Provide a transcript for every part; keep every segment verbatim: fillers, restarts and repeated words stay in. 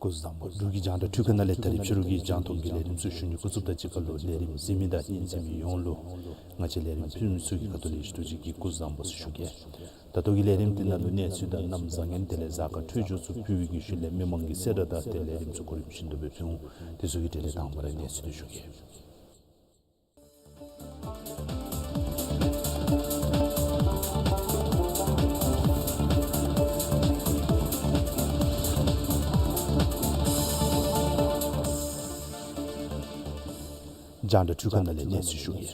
སྐུ་གཟུགས་བཟང་པོ། འབྲུག་གི་རྒྱང་བསྒྲགས་འཕྲུལ་ཁང་ནང་ལས་ད་རིས་ཕྱི་རུ་གི་རྒྱང་མཐོང་གི་ལས་རིམ་ཚུ་ཞུ་ནི་འགོ་བཙུགསཔ་ད་གཅིག་ཁར་ལུ་ལས་རིམ་གཟིགས་མི་དང་ཉན་གཟིགས་མི་ཡོངས་ལུ་ང་བཅས་ལས་རིམ་ཕུལ་མི་ཚུ་གི་ཁ་ཐུག་ལས་ཞུ་དོ་ཅིག་གི་སྐུ་གཟུགས་བཟང་པོ་ཟེར་ཞུ་གེ། ད་ལྟོ་གི་ལས་རིམ་འདི་ནང་ལུ་གནས་ཚུལ་དང་གནམ་བཟང་ངན་དེ་ལས་གཟའ་སྐར་འཕྲོད་སྦྱོར་ཚུ་ཕུལ་བའི་གི་ཤུལ་ལས་མི་མང་གི་གསལ་བསྒྲགས་དང་དེ་ལས་རིམ་ཚུ་གོ་རིམ་བཞིན་དུ་སྦེ་ཕུལ་འོང་། དེ་ཚུ་གི་གྲས་ལས་དང་པ་ར་གནས་ཚུལ་འདི་ཞུ་གེ། རྒྱང་བསྒྲགས་འཕྲུལ་ཁང་ནང་ལས་གནས་ཚུལ་ཞུ་གེ།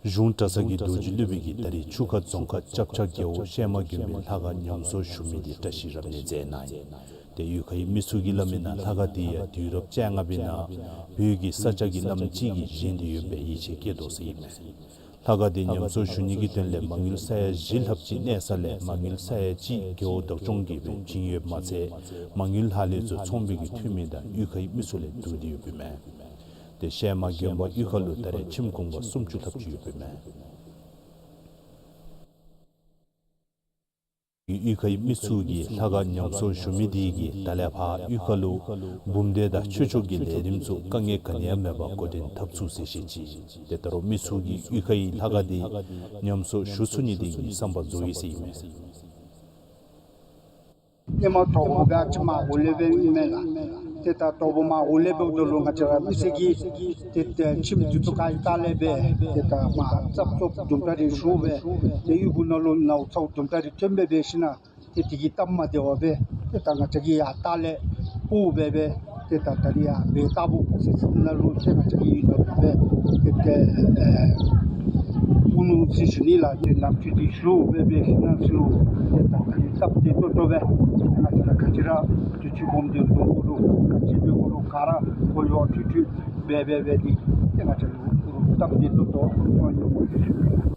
གཞུང་གྲྭ་ཚང་གི་རྡོ་རྗེ་སློབ་དཔོན་གྱིས་ད་རིས་ཆུ་ཁ་རྫོང་ཁག་ལྕགས་བྱང་རྒེད་འོག་ཤན་མ་དགོན་པའི་ལྷ་ཁང་ཉམས་གསོ་ཞུ་མི་འདི་བཀྲ་ཤིས་རབ་གནས་མཛད་གནང་ཡི། ཏེ་གཡུས་ཁའི་མི་ཚུ་གིས་སླབ་མི་ནང་ལྷ་ཁང་འདི་ཡང་དུས་རབས་བཅོ་ལྔ་པའི་ནང་བོད་ཀྱི་ས་སྐྱ་གི་བླམ་ཅིག་གིས་བཞེངས་ཏེ་ཡོད་པའི་ཡིད་ཆེས་བསྐྱེད་དོ་ཟེར་ཨིན་མས། ལྷ་ཁང་འདི་ཉམས་གསོ་ཞུ་ནི་གི་དོན་ལས་མ་དངུལ་ས་ཡ་བཞི་ལྷགཔ་ཅིག་གནས་ས་ལས་མ་དངུལ་ས་ཡ་གཅིག་རྒེད་འོག་བདག་སྐྱོང་གིས་སྦེ་བྱིན་ཡོདཔ་མ་ཚད་མ་དངུལ་ལྷག་ལུས་ཚུ་ཚོང་པའི་གི་འཐུས་མི་དང་གཡུས་ཁའི་མི་ཚུ་ལས་བསྡུ་སྟེ་ཡོདཔ་ཨིན་མས། ཏེ་ཤན་མ་དགོན་པ་གཡུས་ཁ་ལུ་ད་རེས་ཁྱིམ་གུང་པ་སུམ་ཅུ་ལྷགཔ་ཅིག་ཡོདཔ་ཨིན་མས། གཡུས་ཁའི་མི་ཚུ་གིས་ལྷ་ཁང་ཉམས་གསོ་ཞུ་མི་འདི་གིས་ད་ལས་ཕར་གཡུས་ཁ་ལུ་འབུམ་སྡེ་དང་ཆོས་ཕྱོགས་ཀྱི་ལས་རིམ་ཚུ་དཀའ་ངལ་ག་ནི་ཡང་མེད་པར་འགོ་འདྲེན་འཐབ་ཚུགས་ཟེར་བཤད་ཅི། ཏེ་ད་རུང་མི་ཚུ་གིས་གཡུས་ཁའི་ལྷ་ཁང་འདི་ཉམས་གསོ་ཞུ་ཚུགས་ནི་འདི་གིས་བསམ་པ་རྫོགས་ཡི་ཟེར་ཨིན་མས། ཧེ་མ་གྲོགས་པོ་ག་ཅི་མར་འོག་ལས་འབད་མི་མེན་ལགས། ཏེ་ད་གྲོགས་པོ་མར་འོག་ལས་འབདཝ་ད་ལུ་ང་བཅས་ར་མི་སེར་གྱིས་ཏེ་ཏེ་ཁྱིམ་འདི་ཚུ་ག་ཡི་ལྟག་ལས་སྦེ་ཏེ་ད་མར་ཚབ་ཚུབ་དུམ་གྲ་རེ་ཞུ་སྦེ་ཏེ་གཡུས་སྒོ་ནང་ལུ་ནཝ་ཚཝ་དུམ་གྲ་རེ་ཐོན་སྦེ་འབད་ཞིན་ན་ཏེ་དེ་གིས་སྟབས་མ་བདེ་བར་སྦེ་ཏེ་ད་ང་བཅས་ཀྱིས་ཡར་ལྟག་ལས་སྤོ་སྦེ་སྦེ་ཏེ་ད་ད་རིས་ཡར་བལ་ལྟག་ཕུག་ཟེར་ས་ནང་ལུ་ཏེ་ང་བཅས་ཀྱིས་ཡོད་པ་སྦེ་ཏེ་ཏེ་ཨེ་སྤོ་ནུག་ཟེར་ཞུ་ནི་ལགས། ཏེ་ནམ་འཁྱུད་འདི་ཞུ་སྦེ་འབད་ཞིན་ན་ཚུ་ཏེ་ད་ད་རིས་སྟབས་བདེ་ཏོག་ཏོ་སྦེ་ཏེ་ང་བཅས་ར་ག་ཅི་ར་དུས་ཅི་སྦོམ་འདི་བཟོ་དགོ་རུང་ག་ཅི་འབད་དགོ་རུང་ག་ར་གོ་ཡོད་འཕྲོ་མཐུད་སྦེ་སྦེ་སྦེ་འདི་ཏེ་ང་བཅས་ལུ་སྟབས་བདེ་ཏོག་ཏོ་སོང་ཡོད་ཟེར་ཞུ་ནི་ལགས།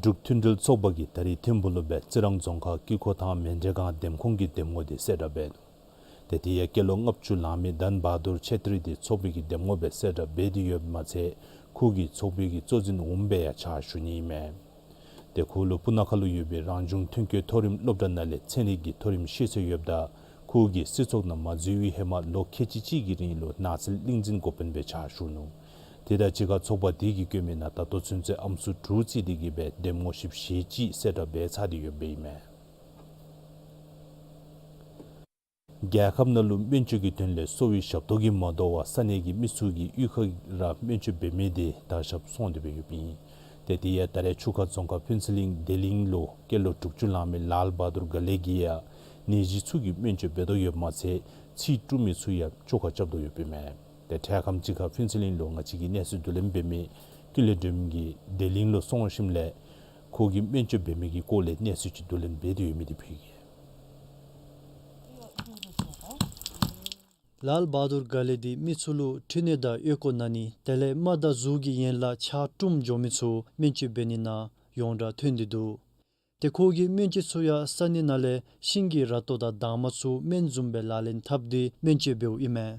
འབྲུག་མཐུན་སྒྲིལ་ཚོགས་པ་གིས་ད་རིས་ཐིམ་ཕུ་ལུ་སྦེ་རྩི་རང་རྫོང་ཁག་ཀི་ཁོ་ཐང་མཎྜལ་སྒང་འདེམས་ཁོངས་ཀྱི་འདེམས་ངོ་འདི་གསལ་བསྒྲགས་འབད་ནུག། ཏེ་དེ་ཡང་སྐྱེས་ལོ་ལྔ་བཅུ་ལང་མི་དྷན་བྷ་དུར་ཆེ་ཏྲི་འདི་ཚོགས་པའི་གི་འདེམས་ངོ་སྦེ་གསལ་བསྒྲགས་འབད་དེ་ཡོདཔ་མ་ཚད་ཁོ་གིས་ཚོགས་པའི་གི་གཙོ་འཛིན་འོགམ་སྦེ་ཡང་ཕྱག་ཞུ་ནི་ཨིན་མས། ཏེ་ཁོ་ལུ་སྤུ་ན་ཁ་ལུ་ཡོད་པའི་རང་བྱུང་ཐོན་སྐྱེད་མཐོ་རིམ་སློབ་གྲྭ་ནང་ལས་ཚན་རིག་གི་མཐོ་རིམ་ཤེས་ཚད་ཡོདཔ་ད་ཁོ་གིས་སྲིད་ཚོགས་ནང་མ་འཛུལ་བའི་ཧེ་མ་ལོ་ཁལ་གཅིག་གཅིག་གི་རིང་ལུ་ནགས་ཚལ་གླིང་འཛིན་འགོ་དཔོན་སྦེ་ཕྱག་ཞུ་ནུག། དེ་དང་གཅིག་ཁར་ཚོགས་པ་དེ་གིས་བཀོད་མི་ནང་ད་ལྟོ་ཚུན་ཚོད་ཨམ་སྲུ་དྲུག་བརྩིས་ཏེ་གིས་སྦེ་འདེམས་ངོ་བཞི་བཅུ་ཞེ་གཅིག་གསལ་བསྒྲགས་འབད་ཚར་ཏེ་ཡོདཔ་ཨིན་མས། རྒྱལ་ཁབ་ནང་ལུ་སྨན་བཅོས་ཀྱི་དོན་ལས་གསོ་བའི་ཞབས་ཏོག་གིས་མ་དོ་བར་ས་གནས་ཀྱི་མི་ཚུ་གིས་གཡུས་ཁར་ར་སྨན་བཅོས་འབད་མི་དེ་ད་ཞབས་སོང་སྟེ་སྦེ་ཡོདཔ་ཨིན། ཏེ་དེ་ཡང་ད་རེས་ཆུ་ཁ་རྫོང་ཁག་ཕུན་ཚོགས་གླིང་བདེ་གླིང་ལུ་སྐྱེས་ལོ་དྲུག་ཅུ་ལང་མི་ལཱལ་བྷ་དུར་ག་ལེ་གིས་ཡང་ནད་གཞི་ཚུ་གི་སྨན་བཅོས་འབད་དོ་ཡོདཔ་མ་ཚད་ཚིགས་དཀྲུག་མི་ཚུ་ཡང་བཅོས་ཁ་རྐྱབ་དོ་ཡོདཔ་ཨིན་མས། ཏེ་འཕྲལ་ཁམས་ཅིག་ཁར་ཕུན་ཚོགས་གླིང་ལུ་ང་བཅས་ཀྱིས་གནས་ཚུལ་བསྡུ་ལེན་འབད་མི་ཀུན་ལེགས་སྒྲོལམ་གྱིས་བདེ་གླིང་ལུ་སོང་ཞིནམ་ལས་ཁོ་གིས་སྨན་བཅོས་འབད་མི་གི་སྐོར་ལས་གནས་ཚུལ་ཅིག་བསྡུ་ལེན་འབད་དེ་ཡོད་མི་དེ་ཕུལ་གེ། ལཱལ་བྷ་དུར་ག་ལེ་འདི་མི་ཚུ་ལུ་མཁྲིས་ནད་དང་ཨོལ་ཀོ་ན་ནི་དེ་ལས་རྨ་དང་གཟུགས་ཀྱི་ཡན་ལག་ཆག་གྲུམ་འགྱོ་མི་ཚུ་སྨན་བཅོས་འབད་ནི་ནང་ཡོངས་གྲགས་ཐོན་ཏེ་འདུག། ཏེ་ཁོ་གི་སྨན་བཅོས་ཚུ་ཡང་ས་གནས་ནང་ལས་ཤིང་གི་ར་ཏོ་དང་དྭངས་མ་ཚུ་སྨན་བཟུམ་སྦེ་ལག་ལེན་འཐབ་སྟེ་སྨན་བཅོས་འབདཝ་ཨིན་མས།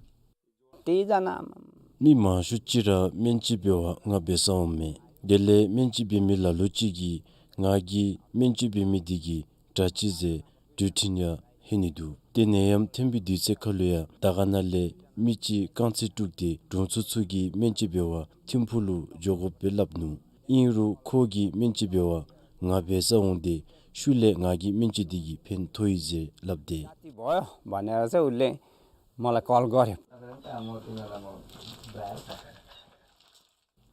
མི་མང་ཤོས་ཅིག་ར་སྨན་བཅོས་འབད་བར་ང་འབད་སར་འོང་མས། དེ་ལས་སྨན་བཅོས་འབད་མི་ལ་ལུ་ཅིག་གིས་ང་གིས་སྨན་བཅོས་འབད་མི་དེ་གི་དྲག་ཅི་ཟེར་འགྲུལ་འཕྲིན་ཡང་ལྷོད་ནི་འདུག། ཏེ་ནད་ཡམས་ཐོན་པའི་དུས་ཚོད་ཁར་ལུ་ཡང་དར་དཀར་ན་ལས་མི་ཅིག་རྐང་རྩེད་དཀྲུགས་ཏེ་དྲུང་འཚོ་ཚུ་གིས་སྨན་བཅོས་འབད་བར་ཐིམ་ཕུ་ལུ་འགྱོ་དགོཔ་སྦེ་སླབ་ནུག། ཨིན་རུང་ཁོ་གིས་སྨན་བཅོས་འབད་བར་ང་འབད་སར་འོང་སྟེ་ཤུལ་ལས་ང་གིས་སྨན་བཅོས་དེ་གི་ཕན་ཐོགས་ཡི་ཟེར་སླབ་སྟེ།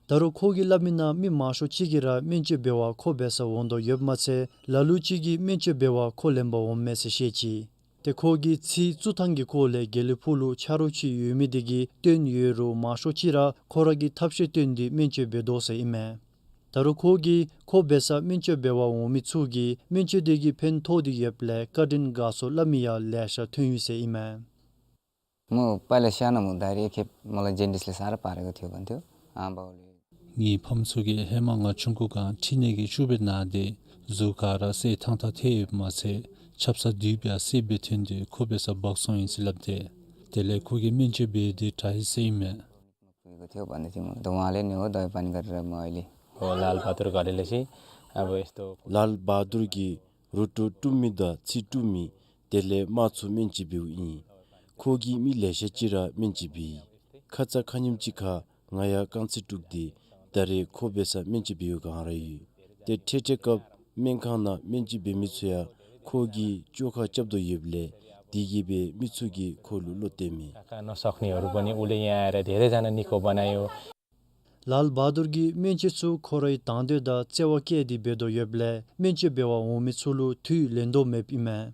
ད་རུང་ཁོ་གིས་སླབ་མི་ནང་མི་མང་ཤོས་ཅིག་གིས་ར་སྨན་བཅོས་འབད་བར་ཁོ་འབད་སར་འོང་དོ་ཡོདཔ་མ་ཚད་ལ་ལུ་ཅིག་གིས་སྨན་བཅོས་འབད་བར་ཁོ་ལེན་པར་འོངམ་མས་ཟེར་བཤད་ཅི། ཏེ་ཁོ་གིས་ཚིགས་བཙུགས་ཐངས་ཀྱི་སྐོར་ལས་དགེ་ལེགས་ཕུག་ལུ་ཆ་རོགས་ཅིག་ཡོད་མི་དེ་གིས་སྟོན་ཡོད་རུང་མང་ཤོས་ཅིག་ར་ཁོ་ར་གིས་ཐབས་ཤེས་བཏོན་ཏེ་སྨན་བཅོས་འབད་དོ་ཟེར་ཨིན་མས། ད་རུང་ཁོ་གིས་ཁོ་འབད་སར་སྨན་བཅོས་འབད་བར་འོང་མི་ཚུ་གིས་སྨན་བཅོས་དེ་གི་ཕན་ཐོགས་ཏེ་ཡོདཔ་ལས་བཀའ་དྲིན་དགའ་ཚོར་སླབ་མི་ཡང་ལེ་ཤ་ཐོན་ཡི་ཟེར་ཨིན་མས། ང་པ་ལས་ཤ་ན་མོ་ད་རེས་ཁེབ་མོ་ལ་ཇེན་ཌིས་ལས་ས་ར་པ་ར་ག་ཐོས་ག་ཐོས་ཨ་བའོ་ལེ། ངེའི་ཕམ་ཚུ་གིས་ཧེ་མ་ང་ཆུང་ཀུ་སྒང་ཁྲིད་ནི་གི་ཤུགས་སྦེ་ན་སྟེ་གཟུགས་ག་ར་སེར་ཐང་ཐང་ཐལ་ཡོདཔ་མ་ཚད་ཆབ་གསང་མདུད་པ་ཡང་སེརཔོ་སྦེ་ཐོན་ཏེ་ཁོ་འབད་སར་འབག་སོང་ཡི་ཟེར་སླབ་སྟེ། དེ་ལས་ཁོ་གིས་སྨན་བཅོས་འབད་དེ་དྲག་ཡི་ཟེར་ཨིན་མས། ལཱལ་བ་དུར་ག་ར་ལས་ཤིག་ཨ་བོ་ཨེས་ཏོ། ལཱལ་བ་དུར་གྱིས་རུ་ཏོ་དཀྲུམ་མི་དང་ཚིགས་དཀྲུམ་མི་དེ་ལས་རྨ་ཚུ་སྨན་བཅོས་འབདཝ་ཨིན། ཁོ་གིས་མི་ལེ་ཤ་ཅིག་ར་སྨན་བཅོས་འབད་ཡི། ཁ་ཙ་ཁ་ཉིནམ་ཅིག་ཁར་ང་ཡང་རྐང་ཚིགས་དཀྲུགས་ཏེ་ད་རེས་ཁོ་འབད་སར་སྨན་བཅོས་འབད་བའི་སྒང་ར་ཡོད། ཏེ་འཕྲལ་འཕྲལ་སྐབས་སྨན་ཁང་ནང་སྨན་བཅོས་འབད་མི་ཚུ་ཡང་ཁོ་གིས་བཅོས་ཁ་རྐྱབ་དོ་ཡོདཔ་ལས་དེ་གིས་སྦེ་མི་ཚུ་གིས་ཁོ་ལུ་བློ་གཏད་མས། ལཱལ་བ་དུར་གྱིས་སྨན་བཅོས་ཚུ་ཁོ་རའི་དང་འདོད་དང་བརྩེ་བ་བསྐྱེད་དེ་འབད་དོ་ཡོདཔ་ལས་སྨན་བཅོས་འབད་བར་འོང་མི་ཚུ་ལུ་དུས་ལེན་དོ་མེདཔ་ཨིན་མས།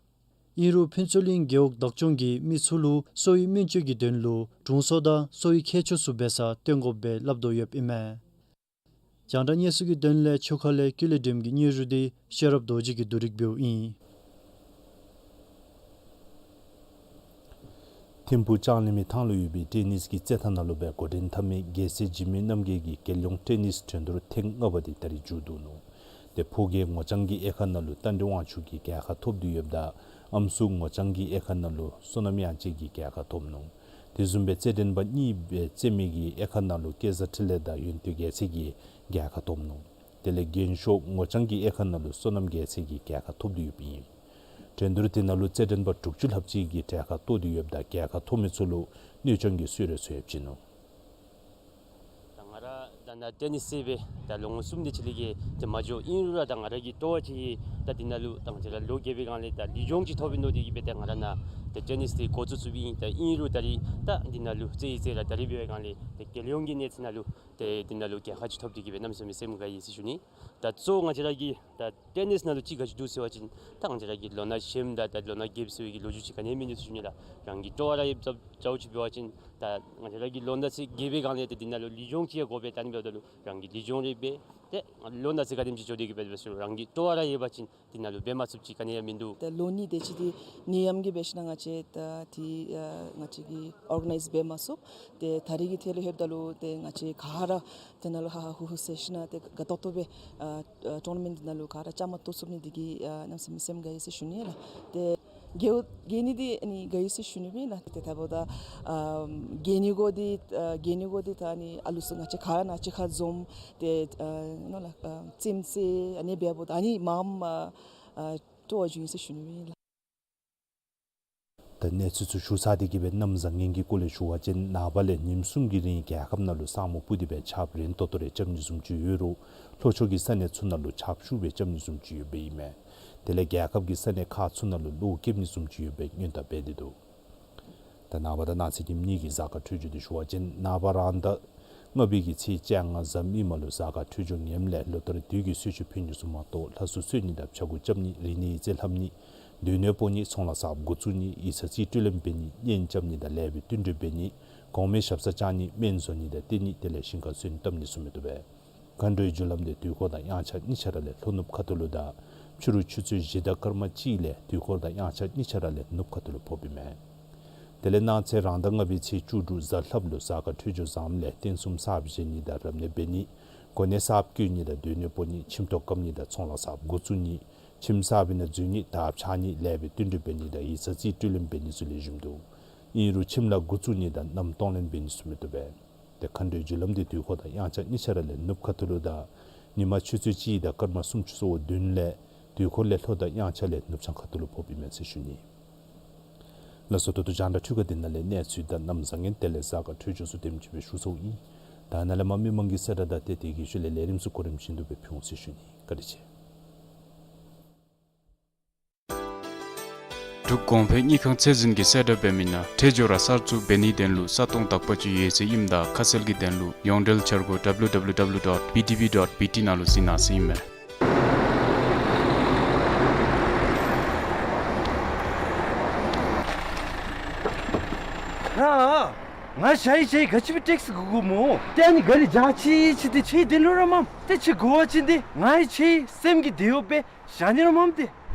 ཨིན་རུང་ཕུན་ཚོགས་གླིང་རྒེད་འོག་བདག་སྐྱོང་གིས་མི་ཚུ་ལུ་གསོ་བའི་སྨན་བཅོས་ཀྱི་དོན་ལུ་དྲུང་འཚོ་དང་གསོ་བའི་མཁས་མཆོག་ཚུ་འབད་སར་བཏོན་དགོཔ་སྦེ་སླབ་དོ་ཡོདཔ་ཨིན་མས། རྒྱང་བསྒྲགས་གནས་ཚུལ་གྱི་དོན་ལས་ཆུ་ཁ་ལས་ཀུན་ལེགས་སྒྲོལམ་གྱི་སྙན་ཞུ་འདི་ཤེས་རབ་རྡོ་རྗེ་གིས་བསྡུ་སྒྲིག་འབདཝ་ཨིན། ཐིམ་ཕུག་ལྕང་གླིང་མི་ཐང་ལུ་ཡོད་པའི་ཊེ་ནིས་ཀྱི་རྩེད་ཐང་ནང་ལུ་སྦེ་འགོ་འདྲེན་འཐབ་མི་རྒྱལ་སྲས་འཇིགས་མེད་རྣམ་རྒྱལ་གྱི་རྒྱལ་ཡོངས་ཊེ་ནིས་འགྲན་བསྡུར་ཐེངས་ལྔ་པ་འདི་ད་རིས་མཇུག་བསྡུ་ནུག། ཏེ་ཕོ་རྒྱས་ངོ་བྱང་གི་དབྱེ་ཁག་ནང་ལུ་རྟ་མགྲིན་དབང་ཕྱུག་གིས་རྒྱལ་ཁ་ཐོབ་སྟེ་ཡོདཔ་ད་ཨམ་སྲུ་ངོ་བྱང་གི་དབྱེ་ཁག་ནང་ལུ་བསོད་ནམས་དབྱངས་ཅན་གྱིས་རྒྱལ་ཁ་ཐོབ་ནུག། དེ་བཟུམ་སྦེ་རྩེད་འགྲན་པ་གཉིས་སྦེ་རྩེད་མི་གི་དབྱེ་ཁག་ནང་ལུ་སྐལ་བཟང་འཕྲིན་ལས་དང་ཡོན་ཏན་རྒྱལ་མཚན་གྱིས་རྒྱལ་ཁ་ཐོབ་ནུག། དེ་ལས་རྒྱན་ཤོག་ངོ་བྱང་གི་དབྱེ་ཁག་ནང་ལུ་བསོད་ནམས་རྒྱལ་མཚན་གྱིས་རྒྱལ་ཁ་ཐོབ་སྟེ་ཡོདཔ་ཨིན། འགྲན་བསྡུར་དེ་ནང་ལུ་རྩེད་འགྲན་པ་དྲུག་ཅུ་ལྷགཔ་ཅིག་གིས་གྲལ་ཁར་གཏོགས་ཏེ་ཡོདཔ་ད་རྒྱལ་ཁ་ཐོབ་མི་ཚུ་ལུ་སྣོད་ལྕང་གི་གསོལ་རས་ཚུ་ཡང་བྱིན་ནུག། ད་ང་ར་ད་ནཱ་ཊེ་ནིས་རྩེད་སྦེ་ད་ལོ་ངོ་གསུམ་དེ་ཅིག་ལས་བརྒལ་ཏེ་མ་འགྱོ། ཨིན་རུང་ར་ད་ང་ར་གི་སྤྲོ་བ་ཅིག་ད་འདི་ནང་ལུ་ད་ང་བཅས་ར་ལོ་རྒས་པའི་སྒང་ལས་ད་ལུས་སྦྱོང་ཅིག་ཐོབ་ཨིན་ནོ་དེ་གིས་སྦེ་ད་ང་ར་ནཱ་ཏེ་ཊེ་ནིས་འདི་འགོ་བཙུགས་བཙུགསཔ་ཨིན། ད་ཨིན་རུང་ད་རིས་ད་འདི་ནང་ལུ་རྩེད་ཡི་རྩེད་ར་ད་རིས་འབད་བའི་སྒང་ལས་ཏེ་རྒྱལ་ཡོངས་ཀྱི་གནས་ཚད་ནང་ལུ་ཏེ་འདི་ནང་ལུ་རྒྱལ་ཁ་ཅིག་ཐོབ་སྟེ་གིས་སྦེ་གནམ་མེད་ས་མེད་སེམས་དགའ་ཡི་ཟེར་ཞུ་ནི། ད་གཙོ་བོ་ང་བཅས་ར་གི་ད་ཊེ་ནིས་ནང་ལུ་ཅིག་ག་ཅི་འདུག་ཟེར་བ་ཅིན་ད་ང་བཅས་ར་གི་ལོ་ན་ཆེམ་དང་ད་ལོ་ན་རྒསཔ་ཟེར་བའི་གི་ལོ་རྒྱུས་ཅིག་ག་ནི་ཡང་མིན་འདུག་ཟེར་ཞུ་ནི་ལགས། རང་གི་སྤྲོ་བ་ར་ཡོདཔ་ཙམ་ཅིག་འབད་བ་ཅིན་ད་ང་བཅས་ར་གི་ལོ་ན་ཚོད་རྒས་པའི་སྒང་ལས་ཏེ་འདི་ནང་ལུ་ལུས་སྦྱོང་ཅིག་ཡང་དགོ་པས། ད་ཨ་ནི་འབདཝ་ད་ལུ་རང་གི་ལུས་སྦྱོང་རེ་འབད་ཏེ་ལོ་ན་ཚོད་ག་དེམ་ཅིག་འགྱོ་སྟེ་གིས་འབད་འབད་ཞུ་རང་གི་སྤྲོ་བ་ར་ཡོད་པ་ཅིན་འདི་ནང་ལུ་འབད་མ་ཚུགསཔ་ཅིག་ག་ནི་ཡང་མིན་འདུག། ད་ལོ་གཉིས་དེ་ཅིག་འདི་ནད་ཡམས་ཀྱིས་འབད་ཞིན་ན་ང་བཅས་ད་འདི་ཨ་ང་བཅས་ཀྱིས་ཨོར་ག་ནའིཛ་འབད་མ་ཚུགས། ཏེ་ད་རིས་ཀྱི་ཐད་ལུ་ལྷོདཔ་ད་ལུ་ཏེ་ང་བཅས་ག་ར་དེ་ནང་ལུ་ཧ་ཧ་ཧུ་ཧུ་ཟེར་ཞིན་ན་ཏེ་དགའ་ཏོག་ཏོ་སྦེ་ཨ་ཨ་ཊོར་ན་མེནཊ་འདི་ནང་ལུ་ག་ར་བཅའ་མར་གཏོགས་ཚུགས་ནི་འདི་གིས་ཨ་གནམ་མེད་ས་མེད་སེམས་དགའ་ཡི་ཟེར་ཞུ་ནི་ལགས། ཏེ་རྒས་རྒས་ནི་འདི་ཨ་ནི་དགའ་ཡི་ཟེར་ཞུ་ནི་མེན་ལགས། ཏེ་ད་འབདཝ་ད་ཨ་རྒས་ནི་གུ་འདི་ཨ་རྒས་ནི་གུ་འདི་ད་ཨ་ནི་ཨ་ལུ་ཚུ་ང་བཅས་ག་ར་ནཱ་གཅིག་ཁར་འཛོམས་ཏེ་ཨ་ནོ་ལགས་ཨ་རྩེདམོ་རྩེ་ཨ་ནི་འབདཝ་ད་ཨ་ནི་མངམ་ཨ་ཨ་སྤྲོ་བ་བྱུང་ཡི་ཟེར་ཞུ་ནི་མེན་ལགས། ད་གནས་ཚུལ་ཚུ་ཞུ་ཚར་ཏེ་གིས་སྦེ་གནམ་བཟང་ངན་གྱི་སྐོར་ལས་ཞུ་བ་ཅིན་ནངས་པ་ལས་ཉིནམ་གསུམ་གྱི་རིང་རྒྱལ་ཁབ་ནང་ལུ་ས་སྨུག་སྤུབས་ཏེ་སྦེ་ཆརཔ་རན་ཏོག་ཏོ་རེ་རྐྱབ་ནི་བཟུམ་ཅིག་ཡོད་རུང་ལྷོ་ཕྱོགས་ཀྱི་ས་གནས་ཚུ་ནང་ལུ་ཆརཔ་ཤུགས་སྦེ་རྐྱབ་ནི་བཟུམ་ཅིག་ཡོདཔ་ཨིན་མས། དེ་ལས་རྒྱལ་ཁབ་ཀྱི་ས་གནས་ཁག་ཚུ་ནང་ལུ་གློག་རྐྱབ་ནི་བཟུམ་ཅིག་ཡོདཔ་སྦེ་སྔོན་བརྡ་འབད་དེ་འདུག། ད་ནངས་པ་དང་གནངས་ཚེ་ཉིནམ་གཉིས་ཀྱི་གཟའ་སྐར་འཕྲོད་སྦྱོར་འདི་ཞུ་བ་ཅིན་ནངས་པ་རང་ཟླ་ལྔ་པའི་གི་ཚེས་བཅོ་ལྔ་གཟའ་མིག་དམར་ལུ་གཟའ་སྐར་འཕྲོད་སྦྱོར་ངནམ་ལས་ལོ་ལྟར་དུས་ཀྱི་གསོལ་མཆོད་ཕུལ་ནི་ཚུ་མ་གཏོགས་ལྷ་གསོལ་གསོལ་ནི་དང་ཕྱྭ་འགུགས་རྐྱབ་ནི་རིག་གནས་ཡིག་རྩིས་ལྷབ་ནི་སྡོད་གནས་སྤོ་ནི་ཚོང་ལཱ་གསརཔ་འགོ་བཙུགས་ནི་ཡིག་ཚང་རྩིས་སྤྲོད་ལེན་འབད་ནི་གཉེན་རྐྱབ་ནི་དང་ལེགས་པའི་བསྟུན་གྲོས་འབད་ནི་གོང་མའི་ཞབས་སར་བཅར་ནི་སྨན་བཟོ་ནི་དང་བསྟེན་ནི་དེ་ལས་ཞིང་ཁར་སོན་བཏབ་ནི་ཚུ་མི་བཏུབ་པས། མཁའ་འགྲོའི་རྒྱུ་ལམ་འདི་དུས་འཁོར་དང་དབྱངས་འཆར་གཉིས་ཆ་ར་ལས་ལྷོ་ནུབ་ཁ་ཐུག་ལུ་དང་ཕྱི་རུ་ཆུ་ཚོད་བཞི་དང་སྐར་མ་གཅིག་ལས་དུས་འཁོར་དང་དབྱངས་འཆར་གཉིས་ཆ་ར་ལས་ནུབ་ཁ་ཐུག་ལུ་ཕོགཔ་ཨིན་མས། དེ་ལས་གནངས་ཚེ་རང་ཟླ་ལྔ་པའི་ཚེས་བཅུ་དྲུག་གཟའ་ལྷགཔ་ལུ་གཟའ་སྐར་འཕྲོད་སྦྱོར་བཟངམ་ལས་རྟེན་གསུམ་གསརཔ་བཞེངས་ནི་དང་རབ་གནས་འབད་ནི་གོ་གནས་གསརཔ་བསྐོ་ནི་དང་སྡོད་གནས་སྤོ་ནི་ཁྱིམ་ཐོག་བཀབ་ནི་དང་ཚོང་ལཱ་གསརཔ་འགོ་བཙུགས་ནི་ཁྱིམ་གསར་པའི་ནང་འཛུལ་ནི་དར་འཕྱར་ནི་ལེགས་པའི་བསྟུན་གྲོས་འབད་ནི་དང་ཡིག་ཚང་རྩིས་སྤྲོད་ལེན་འབད་ནི་ཚུ་ལེགས་ཤོམ་འདུག། ཨིན་རུང་ཁྱིམ་ལཱ་འགོ་བཙུགས་ནི་དང་མནའམ་གཏོང་ལེན་འབད་ནི་ཚུ་མི་བཏུབ་པས། ཏེ་མཁའ་འགྲོའི་རྒྱུ་ལམ་འདི་དུས་འཁོར་དང་དབྱངས་འཆར་གཉིས་ཆ་ར་ལས་ནུབ་ཁ་ཐུག་ལུ་དང་ཉིན་མ་ཆུ་ཚོད་གཅིག་དང་སྐར་མ་སུམ་ཅུ་སོ་བདུན་ལས་དུས་འཁོར་ལས་ལྷོ་དང་དབྱངས་འཆར་ལས་ནུབ་བྱང་ཁ་ཐུག་ལུ་ཕོགཔ་ཨིན་མས་ཟེར་ཞུ་ནི། ལགས་སོ། ད་ལྟོ་རྒྱང་བསྒྲགས་འཕྲུལ་ཁང་འདི་ནང་ལས་གནས་ཚུལ་དང་གནམ་བཟང་ངན་དེ་ལས་གཟའ་སྐར་འཕྲོད་སྦྱོར་ཚུ་དེམ་ཅིག་སྦེ་ཞུ་ཚརཝ་ཨིན། ད་ནཱ་ལས་མར་མི་མང་གི་གསལ་བསྒྲགས་དང་ཏེ་དེ་གི་ཤུལ་ལས་ལས་རིམ་ཚུ་གོ་རིམ་བཞིན་དུ་སྦེ་ཕུལ་འོང་ཟེར་ཞུ་ནི། བཀའ་དྲིན་ཆེ། འབྲུག་གོང་འཕེལ་དངུལ་ཁང་ཚད་འཛིན་གྱིས་གསལ་བསྒྲགས་འབད་མི་ནང་འཕྲལ་མགྱོགས་ར་གསར་བཙུགས་འབད་ནིའི་དོན་ལུ་ས་སྟོང་དག་པ་ཅིག་ཡོད་ཟེར་ཨིནམ་ད་ཁ་གསལ་གྱི་དོན་ལུ་ཡོངས་འབྲེལ་འཆར་སྒོ་W W W dot B T B dot B T ནང་ལུ་གཟིགས་གནང་ཟེར་ཨིན་མས། ཨ་ང་ཞ་ཡི་ཞ་ཡི་ག་ཅི་སྦེ་ཊེག་སི་དགོ་དགོཔ་སྨོ། ཏེ་ཨ་ནི་ག་རི་འཇག་ཅི་ཅི་ཏེ་ཁྱོད་དེ་ལུ་ར་མམ། ཏེ་ཁྱོད་དགོ་པ་ཅིན་ཏེ་ང་ཡང་ཁྱོད་སེམས་ཀྱི་དེ་ཡོད་པས། ཞ་ནི་ར་མམ་ཏེ།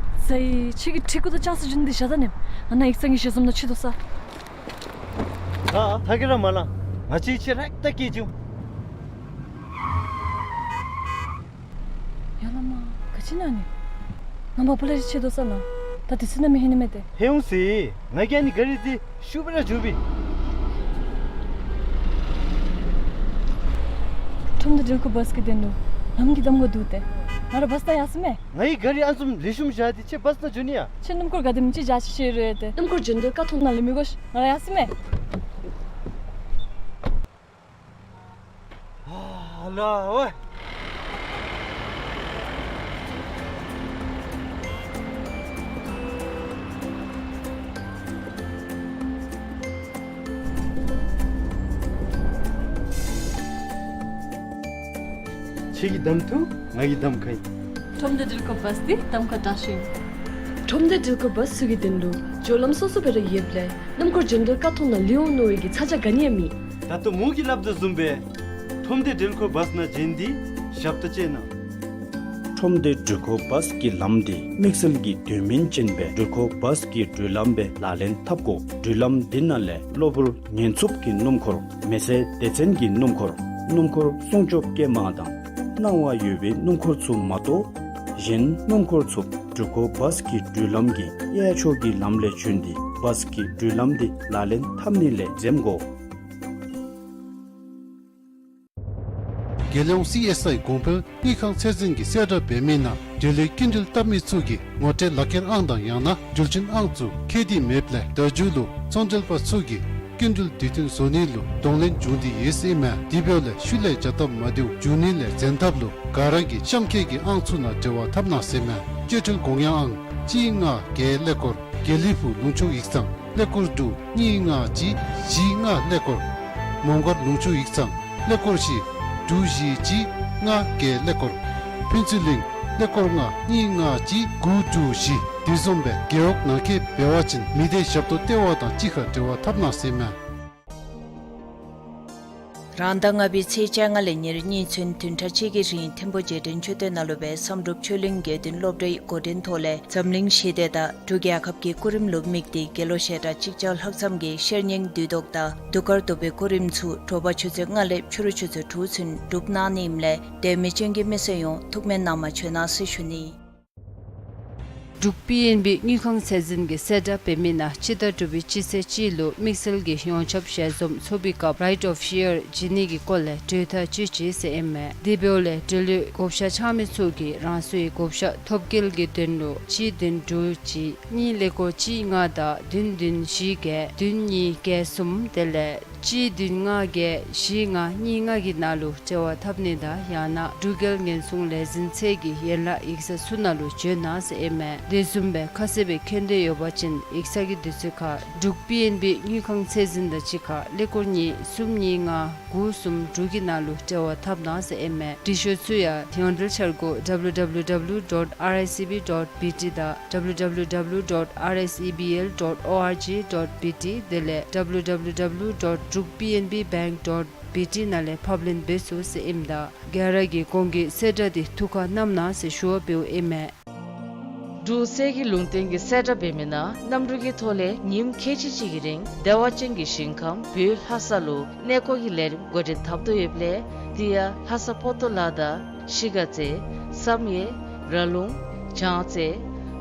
ས་ཡི་ཁྱོད་ཀྱི་ཁྲི་གུ་དང་ལྕགས་སི་རྒྱུན་འདི་བཞག་ད་ནི། ང་ནཱ་ཡིག་ཚང་གི་ཞལ་འཛོམས་ནང་ཁྱོད་དོ་ས། ཨ་ཨ་ཐ་གི་ར་མ་ལང་། ང་ཁྱོད་ཁྱོད་རེག་ཏ་སྐྱེལ་བྱུང་། ཡ་ལ་མ། ག་ཅི་ཨིན་ན་ཨ་ནི། ང་མ་པ་ལ་རི་ཆེ་དོ་ས་ལ། ད་དེ་སྲིད་ན་མི་ཧེ་ནི་མེད་དེ། ཧེ་འོང་སི། ང་གིས་ཨ་ནི་ག་རི་འདི་ཤུགས་སྦེ་ར་རྒྱུག་པས། ཁྲོམ་སྡེ་འགྲུལ་འཁོར་བཱས་ཀྱི་དོན་ལུ་ལམ་གྱི་གདམ་ཁ་འདུག་སྟེ། ང་ར་བཱས་ནང་ཡར་སོང་མས། ང་གིས་ག་རི་ཨ་ནི་བཟུམ་ལེགས་ཤོམ་བཞག་སྟེ་ཁྱོད་བཱས་ནང་འགྱོ་ནི་ཡ། ཁྱོད་སྣུམ་འཁོར་ག་དེམ་ཅིག་བཞག་ཅི་ཤེས་རུང་ཡོད་དེ། སྣུམ་འཁོར་འགྲོ་འདུག་ཀ་ཐོག་ནང་ལས་མི་དགོ་ཤིག། ང་ར་ཡར་སོང་མས། ཨ་ལ་ཝེ། ཁྱོད་ཀྱིས་གདམ་ཐུབ། ང་གིས་གདམ་ཁ་ཡི། ཁྲོམ་སྡེ་འགྲུལ་འཁོར་བཱས་འདི་གདམ་ཁ་དྲག་ཤོས་ཨིན། ཁྲོམ་སྡེ་འགྲུལ་འཁོར་བཱས་ཚུ་གི་དོན་ལུ་འགྱོ་ལམ་སོ་སོ་སྦེ་ར་ཡོདཔ་ལས་སྣུམ་འཁོར་འགྱོ་འདུག་ཀ་ཐོག་ནང་ལུས་འོང་མནོ་བའི་གི་ཚ་གྱང་ག་ནི་ཡང་མེད། ད་ལྟོ་མོ་གིས་སླབ་དོ་བཟུམ་སྦེ་ཁྲོམ་སྡེ་འགྲུལ་འཁོར་བཱས་ནང་འགྱོ་ནི་འདི་ཞབས་ཏོག་ཅིག་ཨིན་ན། ཁྲོམ་སྡེ་འགྲུལ་འཁོར་བཱས་ཀྱི་ལམ་འདི་དམིགས་བསལ་གྱི་དོན་སྨིན་ཅན་སྦེ་འགྲུལ་འཁོར་བཱས་ཀྱི་འགྲུལ་ལམ་སྦེ་ལག་ལེན་འཐབ་དགོ། འགྲུལ་ལམ་འདི་ནང་ལས་གློ་བུར་ཉེན་འཚུབ་ཀྱི་སྣུམ་འཁོར་མེ་སྲེག་སྡེ་ཚན་གྱི་སྣུམ་འཁོར་སྣུམ་འཁོར་སྲུང་སྐྱོབ་སྐྱེལ་མ་དང་སྣང་བ་ཡོད་པའི་སྣུམ་འཁོར་ཚུ་མ་གཏོགས་གཞན་སྣུམ་འཁོར་ཚུ་འགྲུལ་འཁོར་བཱས་ཀྱི་འགྲུལ་ལམ་གྱི་གཡས་ཕྱོགས་ཀྱི་ལམ་ལས་བྱོན་ཏེ་བཱས་ཀྱི་འགྲུལ་ལམ་འདི་ལག་ལེན་འཐབ་ནི་ལས་འཛེམ་དགོ། རྒྱལ་ཡོངས་སི་ཨེསི་ཨའི་གོང་འཕེལ་དངུལ་ཁང་ཚད་འཛིན་གྱི་གསལ་བསྒྲགས་འབད་མི་ནང་འབྲེལ་ཡོད་སྐྱིན་འགྲུལ་བཏབ་མི་ཚུ་གིས་ངོ་སྤྲོད་ལག་ཁྱེར་ཨང་དང་ཡང་ན་འགྲུལ་ཆེན་ཨང་ཚུ་ཁྱད་དུ་མེདཔ་ལས་བརྡ་བརྒྱུད་ལུ་ཚོང་འབྲེལ་པ་ཚུ་གིས་སྐྱིན་འགྲུལ་དུས་མཐུན་བཟོ་ནི་ལུ་གདོང་ལེན་འབྱུང་སྟེ་ཡོད་ཟེར་ཨིན་མས། དེ་འབདཝ་ལས་ཤུལ་ལས་བྱ་སྟབས་མ་བདེཝ་འབྱུང་ནི་ལས་འཛེམ་ཐབས་ལུ་ག་ར་གིས་གཤམ་འཁོད་ཀྱི་ཨང་ཚུ་ནང་འབྲེལ་བ་འཐབ་གནང་ཟེར་ཨིན་མས། སྤྱོད་ཁྲལ་དགོངས་ཡངས་ཨང་གཅིག་ལྔ་བརྒྱད་ཀླད་ཀོར་དགེ་ལེགས་ཕུག་ལུང་ཕྱོགས་ཡིག་ཚང་ཀླད་ཀོར་དྲུག་གཉིས་ལྔ་གཅིག་བཞི་ལྔ་ཀླད་ཀོར། མོང་སྒར་ལུང་ཕྱོགས་ཡིག་ཚང་ཀླད་ཀོར་བཞི་དྲུག་བཞི་གཅིག་ལྔ་བརྒྱད་ཀླད་ཀོར། ཕུན་ཚོགས་གླིང་ཀླད་ཀོར་ལྔ་གཉིས་ལྔ་གཅིག་དགུ་དྲུག་བཞི། དེ་བཟུམ་སྦེ་རྒེད་འོག་ནང་འཁོད་འབད་བ་ཅིན་མི་སྡེ་ཞབས་ཏོག་ལྟེ་བ་དང་གཅིག་ཁར་འབྲེལ་བ་འཐབ་གནང་ཟེར་ཨིན་མས། རང་ཟླ་ལྔ་པའི་ཚེས་བཅོ་ལྔ་ལས་ཉེར་གཉིས་ཚུན་བདུན་ཕྲག་གཅིག་གི་རིང་ཐིམ་ཕུག་རྗེས་དྲན་མཆོད་རྟེན་ནང་ལུ་སྦེ་བསམ་གྲུབ་ཆོས་གླིང་དགེ་འདུན་སློབ་གྲྭའི་འགོ་འདྲེན་ཐོག་ལས་འཛམ་གླིང་ཞི་བདེ་དང་འབྲུག་རྒྱལ་ཁབ་ཀྱི་སྐུ་རིམ་ལུ་དམིགས་ཏེ་དགེ་སློང་ཞལ་གྲངས་གཅིག་བརྒྱ་ལྷག་ཙམ་གྱིས་ཤེར་སྙིང་བདུད་བཟློག་དང་གདུགས་དཀར་གཏོར་བའི་སྐུ་རིམ་ཚུ་དྲོ་པ་ཆུ་ཚོད་ལྔ་ལས་ཕྱི་རུ་ཆུ་ཚོད་དྲུག་ཚུན་སྒྲུབ་གནང་ནི་ཨིནམ་ལས་དད་མོས་ཅན་གྱི་མི་སེར་ཡོངས་ཐུགས་སྨོན་གནང་མ་བཅོལ་གནང་ཟེར་ཞུ་ནི། འབྲུག་པི་ཨེན་བི་དངུལ་ཁང་ཚད་འཛིན་གྱི་གསལ་བསྒྲགས་འབད་མི་ནང་སྤྱི་ཟླ་དྲུག་པའི་སྤྱི་ཚེས་གཅིག་ལུ་དམིགས་བསལ་གྱི་ཡོངས་ཁྱབ་ཞལ་འཛོམས་ཚོགས་པའི་སྐབས་Right of Share བྱིན་ནི་གི་སྐོར་ལས་གྲོས་ཐག་བཅད་ཅི་ཟེར་ཨིན་མས། དེ་འབདཝ་ལས་འབྲེལ་ཡོད་བགོ་བཤའ་འཆང་མི་ཚུ་གིས་རང་སོའི་བགོ་བཤའ་ཐོབ་སྐལ་གྱི་དོན་ལུ་གཅིག་བདུན་དྲུག་གཅིག་གཉིས་ཀླད་ཀོར་གཅིག་ལྔ་དང་བདུན་བདུན་བཞི་བརྒྱད་བདུན་གཉིས་བརྒྱད་གསུམ་དེ་ལས་གཅིག་བདུན་ལྔ་བརྒྱད་བཞི་ལྔ་གཉིས་ལྔ་གི་ནང་ལུ་འབྲེལ་བ་འཐབ་ནི་དང་ཡང་ན་འབྲུག་རྒྱལ་ཉེན་སྲུང་ལས་འཛིན་ཚད་ཀྱི་ཡན་ལག་ཡིག་ཚང་ཚུ་ནང་ལུ་བྱོན་གནང་ཟེར་ཨིན་མས། དེ་བཟུམ་སྦེ་ཁ་གསལ་སྦེ་མཁྱེན་འདོད་ཡོད་པ་ཅིན་ཡིག་ཚང་གི་དུས་ཚོད་ཁར་འབྲུག་པི་ཨེན་བི་དངུལ་ཁང་ཚད་འཛིན་དང་གཅིག་ཁར་ཀླད་ཀོར་གཉིས་གསུམ་གཉིས་ལྔ་དགུ་གསུམ་དྲུག་གི་ནང་ལུ་འབྲེལ་བ་འཐབ་གནང་ཟེར་ཨིན་མས། འབྲི་ཤོག་ཚུ་ཡང་ཡོངས་འབྲེལ་འཆར་སྒོ་W W W dot R I C B dot B T དང་W W W dot R S E B L dot O R G dot B T དེ་ལས་W W W dot drukpnbbank dot B T ནང་ལས་ཕབ་ལེན་འབད་ཚུགས་ཟེར་ཨིནམ་ད་ག་ར་གིས་གོང་གི་གསལ་བསྒྲགས་འདི་ཐུགས་ཁར་བསྣམ་གནང་ཟེར་ཞུ་བ་འབདཝ་ཨིན་མས། འབྲུག་གསེར་གྱི་ལུང་བསྟན་གྱི་གསལ་བསྒྲགས་འབད་མི་ནང་གནམ་གྲུ་གི་ཐོག་ལས་ཉིནམ་ཁལ་གཅིག་གཅིག་གི་རིང་བདེ་བ་ཅན་གྱི་ཞིང་ཁམས་བོད་ལྷ་ས་ལུ་གནས་སྐོར་གྱི་ལས་རིམ་འགོ་འདྲེན་འཐབ་དོ་ཡོདཔ་ལས་དེ་ཡང་ལྷ་ས་པོ་ཏོ་ལ་དང་གཞིས་ཀ་རྩེ་བསམ་ཡས་ར་ལུང་བྱང་རྩེ་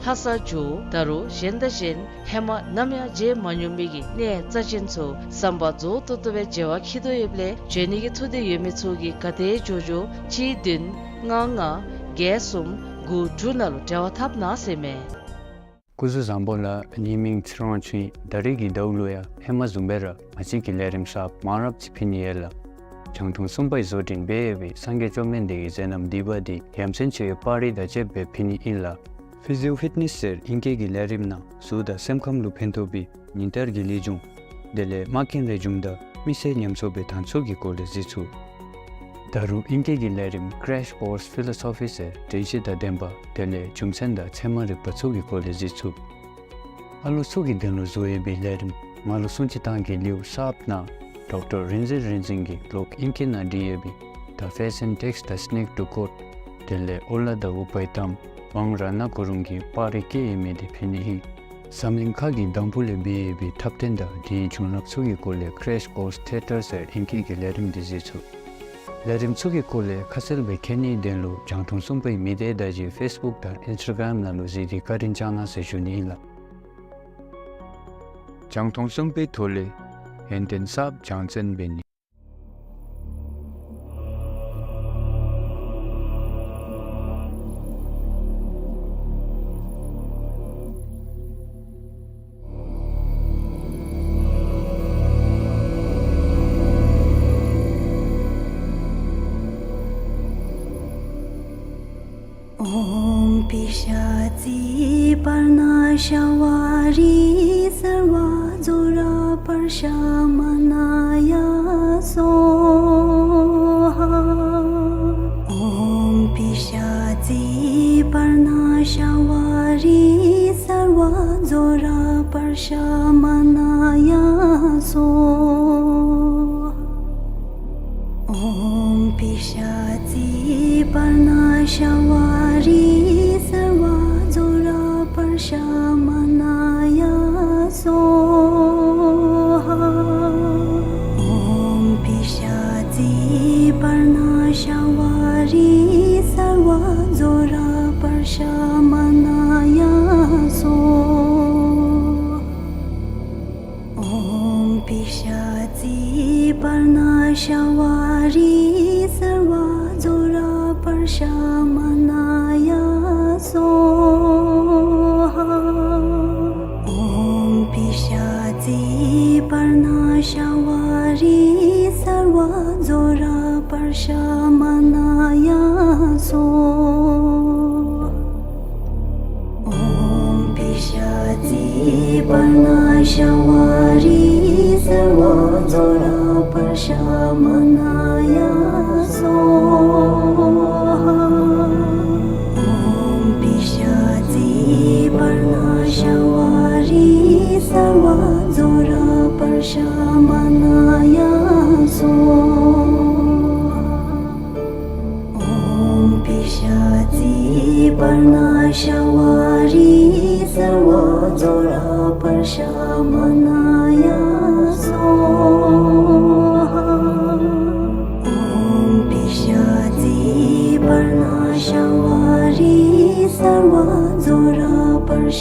ལྷ་ས་ཇོ་བོ་ད་རུང་གཞན་དང་གཞན་ཧེ་མ་ནམ་ཡང་མཇལ་མ་མྱོང་མི་གི་གནས་རྩ་ཅན་ཚུ་ཟམ་པ་རྫོགས་ཏོག་ཏོ་སྦེ་མཇལ་བར་འཁྱིད་དོ་ཡོདཔ་ལས་འབྱོན་ནི་གི་ཐུགས་འདོད་ཡོད་མི་ཚུ་གིས་ག་དེ་མགྱོགས་མགྱོགས་གཅིག་བདུན་ལྔ་ལྔ་བརྒྱད་གསུམ་དགུ་དྲུག་ནང་ལུ་འབྲེལ་བ་འཐབ་གནང་ཟེར་མས། སྐུ་གཟུགས་བཟང་པོ་ལགས། ངེའི་མིང་ཚེ་རིང་དབང་ཕྱུག་ཨིན། ད་རིས་ཀྱི་ཟླཝ་ལུ་ཡང་ཧེ་མ་བཟུམ་སྦེ་ར་ང་བཅས་ཀྱི་ལས་རིམ་གསརཔ་མང་རབས་ཅིག་ཕུལ་ནི་ཡོད་ལགས། རྒྱང་མཐོང་གསུམ་པའི་བཟོ་སྐྲུན་འབད་བའི་སངས་རྒྱས་བཅོམ་ལྡན་འདས་ཀྱི་མཛད་རྣམ་བསྡུས་པ་འདི་ཡ་མཚན་ཆེ་བའི་པར་རིས་དང་བཅསཔ་སྦེ་ཕུལ་ནི་ཨིན་ལགས། ཕི་ཟི་ཡོ་ཕིཊ་ནེསི་ཟེར་ཨིང་སྐད་ཀྱི་ལས་རིམ་ནང་གཟུགས་དང་སེམས་ཁམས་ལུ་ཕན་ཐོགས་པའི་ཉིན་ལྟར་གྱི་ལེགས་བྱུང་དེ་ལས་མ་མཁན་རེ་བྱུང་དང་མི་སེར་ཉམས་གསོ་སྦེ་དང་ཚོགས་ཀྱི་སྐོར་ལས་གཟིགས་ཚུགས། ད་རུང་ཨིང་སྐད་ཀྱི་ལས་རིམ་Crash Course Philosophy ཟེར་དྲན་ཤེས་དང་ལྡན་པ་དེ་ལས་རྒྱུ་མཚན་དང་ཚད་མ་རིག་པ་ཚུ་གི་སྐོར་ལས་གཟིགས་ཚུགས། ཨ་ལོ་ཚུ་གི་དོན་ལུ་བཟོ་ཡོད་པའི་ལས་རིམ་མ་ལུས་སུན་ཅི་ཐང་གི་ལེའུ་གསརཔ་ནང་ཌོག་ཊར་རིག་འཛིན་རིག་འཛིན་གྱིས་ལོག་ཨིང་སྐད་ནང་བྲིས་ཡོད་པའི་The Fashion Takes the Sneak to Court དེ་ལས་ཨོ་ལ་དང་ཨུ་པའི་ཏམ་ཝང་ར་ན་གུ་རུང་གིས་པར་རིས་བཀོད་ཡོད་མི་འདི་ཕུལ་ནི་ཨིན། འཛམ་གླིང་ཁ་གི་འདམ་བུ་ལས་འབད་ཡོད་པའི་འཁྲབ་སྟོན་དང་དེའི་བྱུང་རབས་ཚུ་གི་སྐོར་ལས་Crash Course Theatre ཟེར་ཨིང་སྐད་ཀྱི་ལས་རིམ་འདི་གཟིགས་ཚུགས། ལས་རིམ་ཚུ་གི་སྐོར་ལས་ཁ་གསལ་སྦེ་མཁྱེན་ནིའི་དོན་ལུ་རྒྱང་མཐོང་གསུམ་པའི་མི་སྡེ་དང་གཅིག་ཁར་ཕེསི་བུཀ་དང་ཨིནསི་ཊ་གརམ་ནང་ལུ་གཟིགས་ཏེ་བཀའ་དྲིན་བསྐྱང་གནང་ཟེར་ཞུ་ནི་ཨིན་ལགས། རྒྱང་མཐོང་གསུམ་པའི་ཐོག་ལས་ཡོན་ཏན་གསརཔ་རྒྱང་བཙན་འབད་ནི། ཨོཾ་པི་ཤ་ཙི་པར་ཎ་ཤ་བ་རི་སརྦ་ཛྭ་ར་པྲ་ཤ་མ་ཎཱ་ཡ་སྭཱ་ཧཱ། ཨོཾ་པི་ཤ་ཙི་པར་ཎ་ཤ་བ་རི་སརྦ་ཛྭ་ར་པྲ་ཤ་མ་ཎཱ་ཡ་སྭཱ་ཧཱ། ཨོཾ་པི་ཤ་ཙི་པར་ཎ་ཤ་བ་རི་སརྦ་ཛྭ་ར་པྲ་ཤ་མ་ཎཱ་ཡ་སྭཱ་ཧཱ། ཨོཾ་པི་ཤ་ཙི་པར་ཎ་ཤ་བ་རི་སརྦ་ཛྭ་ར་པྲ་ཤ་མ་ཎཱ་ཡ་སྭཱ་ཧཱ། ཨོཾ་པི་ཤ་ཙི་པར་ཎ་ཤ་བ་རི་སརྦ་ཛྭ་ར་པྲ་ཤ་མ་ཎཱ་ཡ་སྭཱ་ཧཱ། ཨོཾ་པི་ཤ་ཙི་པར་ཎ་ཤ་བ་རི་སརྦ་ཛྭ་ར་པྲ་ཤ་མ་ཎཱ་ཡ་སྭཱ་ཧཱ། ཨོཾ་པི་ཤ་ཙི་པར་ཎ་ཤ་བ་རི་སརྦ་ཛྭ་ར་པྲ་ཤ་མ་ཎཱ་ཡ་སྭཱ་ཧཱ། ཨོཾ་པི་ཤ་ཙི་པར་ཎ་ཤ་བ་རི་སརྦ་ཛྭ་ར་པྲ་ཤ་མ་ཎཱ་ཡ་སྭཱ་ཧཱ། ཨོཾ་པི་ཤ་ཙི་པར་ཎ་ཤ་བ་རི་སརྦ་ཛྭ་ར་པྲ་ཤ་མ་ཎཱ་ཡ་སྭཱ་ཧཱ། ཨོཾ་པི་ཤ་ཙི་པར་ཎ་ཤ་བ་རི་སརྦ་ཛྭ་ར་པྲ་ཤ་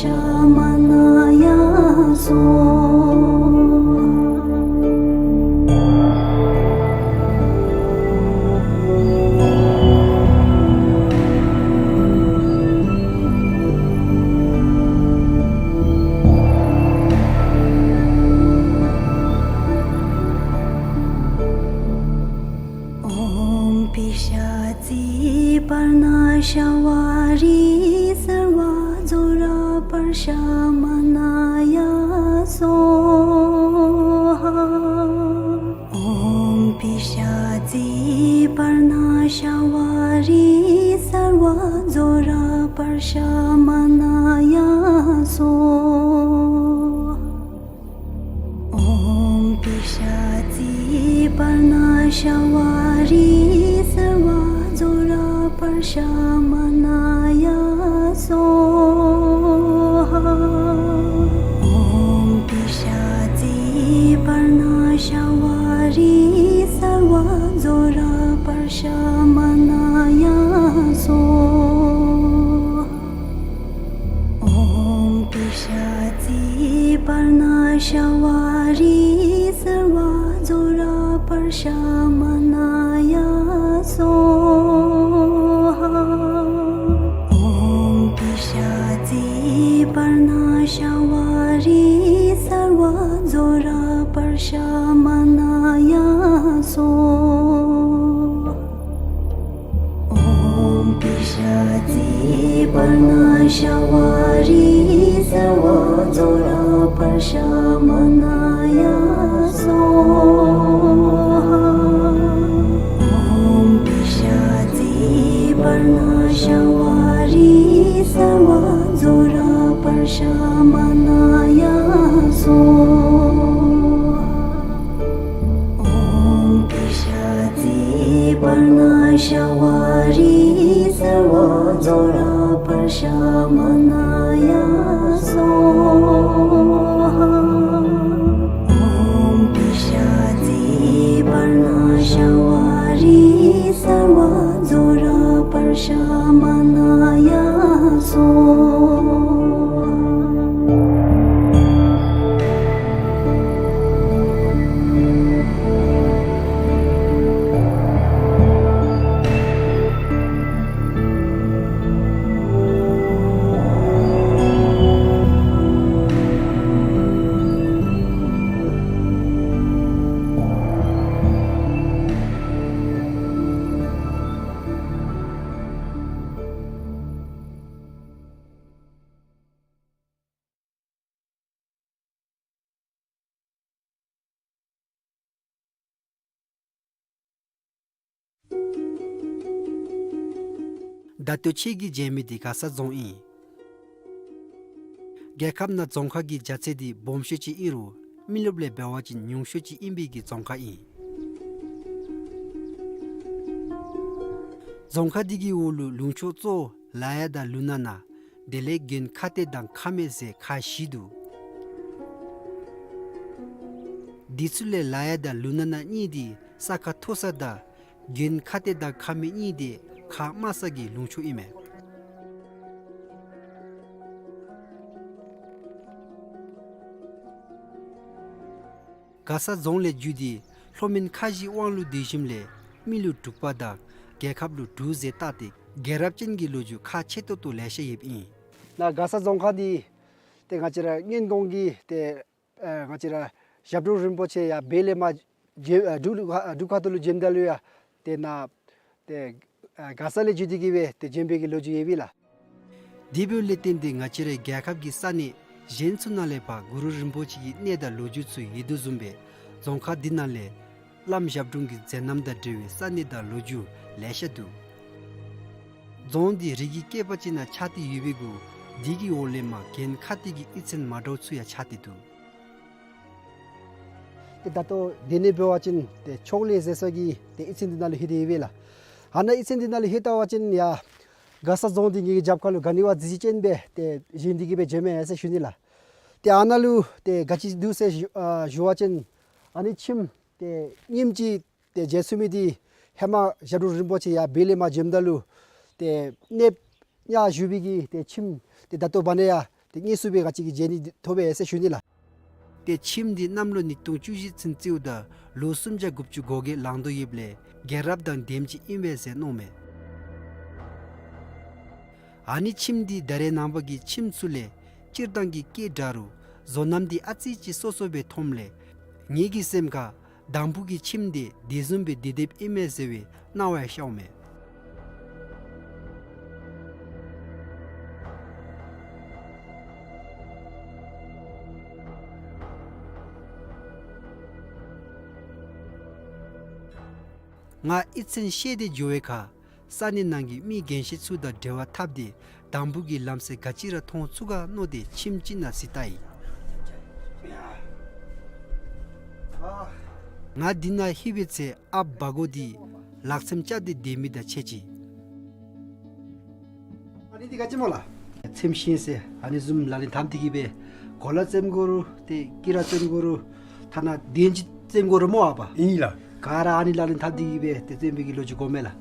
མ་ཎཱ་ཡ་སྭཱ་ཧཱ། ཨོཾ་པི་ཤ་ཙི་པར་ཎ་ཤ་བ་རི་སརྦ་ཛྭ་ར་པྲ་ཤ་མ་ཎཱ་ཡ་སྭཱ་ཧཱ། ཨོཾ་པི་ཤ་ཙི་པར་ཎ་ཤ་བ་རི་སརྦ་ཛྭ་ར་པྲ་ཤ་མ་ཎཱ་ཡ་སྭཱ་ཧཱ། ཨོཾ་པི་ཤ་ཙི་པར་ཎ་ཤ་བ་རི་སརྦ་ཛྭ་ར་པྲ་ཤ་མ་ཎཱ་ཡ་སྭཱ་ཧཱ། ཨོཾ་པི་ཤ་ཙི་པར་ཎ་ཤ་བ་རི་སརྦ་ཛྭ་ར་པྲ་ཤ་མ་ཎཱ་ཡ་སྭཱ་ཧཱ། ཨོཾ་པི་ཤ་ཙི་པར་ཎ་ཤ་བ་རི་སརྦ་ཛྭ་ར་པྲ་ཤ་མ་ཎཱ་ཡ་སྭཱ་ཧཱ། ཨོཾ་པི་ཤ་ཙི་པར་ཎ་ཤ་བ་རི་སརྦ་ཛྭ་ར་པྲ་ཤ་མ་ཎཱ་ཡ་སྭཱ་ཧཱ། ཨོཾ་པི་ཤ་ཙི་པར་ཎ་ཤ་བ་རི་སརྦ་ཛྭ་ར་པྲ་ཤ་མ་ཎཱ་ཡ་སྭཱ་ཧཱ། ཨོཾ་པི་ཤ་ཙི་པར་ཎ་ཤ་བ་རི་སརྦ་ཛྭ་ར་པྲ་ཤ་མ་ཎཱ་ཡ་སྭཱ་ཧཱ། ཨོཾ་པི་ཤ་ཙི་པར་ཎ་ཤ་བ་རི་སརྦ་ཛྭ་ར་པྲ་ཤ་མ་ཎཱ་ཡ་སྭཱ་ཧཱ། ཨོཾ་པི་ཤ་ཙི་པར་ཎ་ཤ་བ་རི་ ད་ལྟོ་ཁྱེད་ཀྱིས་མཇལ་མི་འདི་མགར་ས་རྫོང་ཨིན། རྒྱལ་ཁབ་ནང་རྫོང་ཁག་གི་རྒྱ་ཚད་འདི་སྦོམ་ཤོས་ཅིག་ཨིན་རུང་མི་རློབས་ལས་འབད་བ་ཅིན་ཉུང་ཤོས་ཅིག་ཨིན་པའི་གི་རྫོང་ཁག་ཨིན། རྫོང་ཁག་འདི་གི་འོག་ལུ་ལུང་ཕྱོགས་གཙོ་བོ་ལ་ཡ་དང་ལུ་ན་ན་དེ་ལས་དགོན་ཁ་གཏད་དང་ཁ་སྨད་ཟེར་ཁག་བཞི་འདུག། འདི་ཚུ་ལས་ལ་ཡ་དང་ལུ་ན་ན་གཉིས་འདི་ས་ཁ་མཐོ་ས་དང་དགོན་ཁ་གཏད་དང་ཁ་སྨད་གཉིས་འདི་ཁག་དམའ་ས་གི་ལུང་ཕྱོགས་ཨིན་མས། མགར་ས་རྫོང་ལས་བརྒྱུད་དེ་ལྷོ་མོན་ཁ་བཞིའི་དབང་ལུ་སྡོད་ཞིནམ་ལས་མི་ལུ་འབྲུག་པ་དང་རྒྱལ་ཁབ་ལུ་འབྲུག་ཟེར་བཏགས་ཏེ་རྒྱལ་རབས་ཅན་གྱི་ལོ་རྒྱུས་ཁག་ཆེ་ཏོག་ཏོ་ལེ་ཤ་ཡོདཔ་ཨིན། ནཱ་མགར་ས་རྫོང་ཁག་འདི་ཏེ་ང་བཅས་ར་སྔོན་གོང་གི་ཏེ་ཨ་ང་བཅས་ར་ཞབས་དྲུང་རིན་པོ་ཆེ་ཡར་བོད་ལས་མར་བྱོན་ཨ་འབྲུག་ལུ་ཨ་འབྲུག་ཁ་ཐུག་ལུ་བྱོནམ་ད་ལུ་ཡང་ཏེ་ནཱ་ཏེ་ཨ་མགར་ས་ལས་བརྒྱུད་དེ་གི་སྦེ་ཏེ་བྱོན་པའི་གི་ལོ་རྒྱུས་ཡོདཔ་ཨིན་ལགས། དེ་འབདཝ་ལས་བརྟེན་ཏེ་ང་བཅས་རའི་རྒྱལ་ཁབ་ཀྱི་ས་གནས་གཞན་ཚུ་ནང་ལས་ཕར་གུ་རུ་རིན་པོ་ཆེ་གི་གནས་དང་ལོ་རྒྱུས་ཚུ་ཡོད་དོ་བཟུམ་སྦེ་རྫོང་ཁག་འདི་ནང་ལས་བླམ་ཞབས་དྲུང་གི་མཛད་རྣམ་དང་འབྲེལ་བའི་ས་གནས་དང་ལོ་རྒྱུས་ལེ་ཤ་འདུག། རྫོང་འདི་རི་གི་སྐེད་པ་ཅིག་ནང་ཆགས་ཏེ་ཡོད་པའི་གུ་འདི་གི་འོག་ལས་མར་དགོན་ཁ་གཏད་ཀྱི་གཡུས་ཚན་མ་འདྲཝ་ཚུ་ཡང་ཆགས་ཏེ་འདུག། ཏེ་ད་ལྟོ་དེ་ནང་འབད་བ་ཅིན་ཏེ་ཕྱོགས་ལས་ཟེར་ས་གི་ཏེ་གཡུས་ཚན་འདི་ནང་ལུ་ལྷོད་དེ་ཡོད་པས་ལགས། ཨ་ནཱ་གཡུས་ཚན་འདི་ནང་ལུ་ལྷོད་ལྟ་བ་ཅིན་ཡར་མགར་ས་རྫོང་འདི་ངེ་གི་རྒྱབ་ཁ་ལུ་ག་ནི་བ་གཟི་བརྗིད་ཅན་སྦེ་ཏེ་བཞེངས་ཏེ་གི་སྦེ་བྱོནམ་མས་ཟེར་ཞུ་ནི་ལགས། ཏེ་ཨ་ནཱ་ལུ་ཏེ་ག་ཅི་འདུག་ཟེར་ཞུ་ཨ་ཞུ་བ་ཅིན་ཨ་ནི་ཁྱིམ་ཏེ་རྙིངམ་ཅིག་ཏེ་མཇལ་ཚུགས་མི་འདི་ཧེ་མ་ཞབས་དྲུང་རིན་པོ་ཆེ་ཡར་བོད་ལས་མར་བྱོནམ་ད་ལུ་ཏེ་གནསཔ་ཡར་བཞུགས་པའི་གི་ཏེ་ཁྱིམ་ཏེ་ད་ལྟོ་བར་ན་ཡང་ཏེ་དངོས་སུ་སྦེ་ག་ཅི་གི་མཇལ་ནི་ཐོབ་པས་ཟེར་ཞུ་ནི་ལགས། ཏེ་ཁྱིམ་འདི་གནམ་ལོ་ཉིས་སྟོང་བཅུ་བཞི་ཚུན་ཚོད་དང་ལོ་སུམ་བརྒྱ་དགུ་བཅུ་གོ་བརྒྱད་ལང་དོ་ཡོདཔ་ལས་རྒྱལ་རབས་དང་ལྡནམ་ཅིག་ཨིན་པས་ཟེར་མནོཝ་མས། ཨ་ནི་ཁྱིམ་འདི་ད་རེས་ནངས་པ་གི་ཁྱིམ་ཚུ་ལས་སྤྱིར་བཏང་གི་སྐད་འདྲ་རུང་བཟོ་རྣམ་འདི་ཨ་ཙི་ཅིག་སོ་སོ་སྦེ་མཐོངམ་ལས་ངེ་གི་སེམས་ཁར་དང་ཕུ་གི་ཁྱིམ་འདི་དེ་བཟུམ་སྦེ་སྡོད་སྡོདཔ་ཨིན་མས་ཟེར་བའི་སྣང་བ་ཡང་ཤརཝ་མས། ང་གཡུས་ཚན་བཤལ་ཏེ་འགྱོ་བའི་ཁར་ས་གནས་ནང་གི་མི་རྒན་ཤོས་ཚུ་དང་འབྲེལ་བ་འཐབ་སྟེ་དང་ཕུ་གི་ལམ་སེལ་ག་ཅི་ར་མཐོང་ཚུགས་ག་མནོ་སྟེ་ཁྱིམ་ཅིག་ནང་གཟིགས་ལྟ་ཡི། ང་འདི་ནང་ལྷོད་པའི་ཚེ་ཨཔ་བ་གོ་འདི་ལག་ཚེམ་རྐྱབ་སྟེ་སྡོད་མི་དང་ཕྱད་ཅི། ཨ་ནི་འདི་ག་ཅི་སྨོ་ལགས། ཚེམས་ཤིང་ཟེར་ཨ་ནི་བཟུམ་ལག་ལེན་འཐབ་སྟེ་གི་སྦེ་གོ་ལ་བཙེམ་དགོ་རུང་ཏེ་དཀྱི་ར་བཙེམ་དགོ་རུང་ཐ་ན་གདན་ཅིག་བཙེམ་དགོ་རུང་སྨོ་ཨ་པ། ཨིན་ལགས། ག་ར་ཨ་ནི་ལག་ལེན་འཐབ་སྟེ་གི་སྦེ་ཏེ་བཙེམ་པའི་གི་ལོ་རྒྱུས་གོ་མས་ལགས།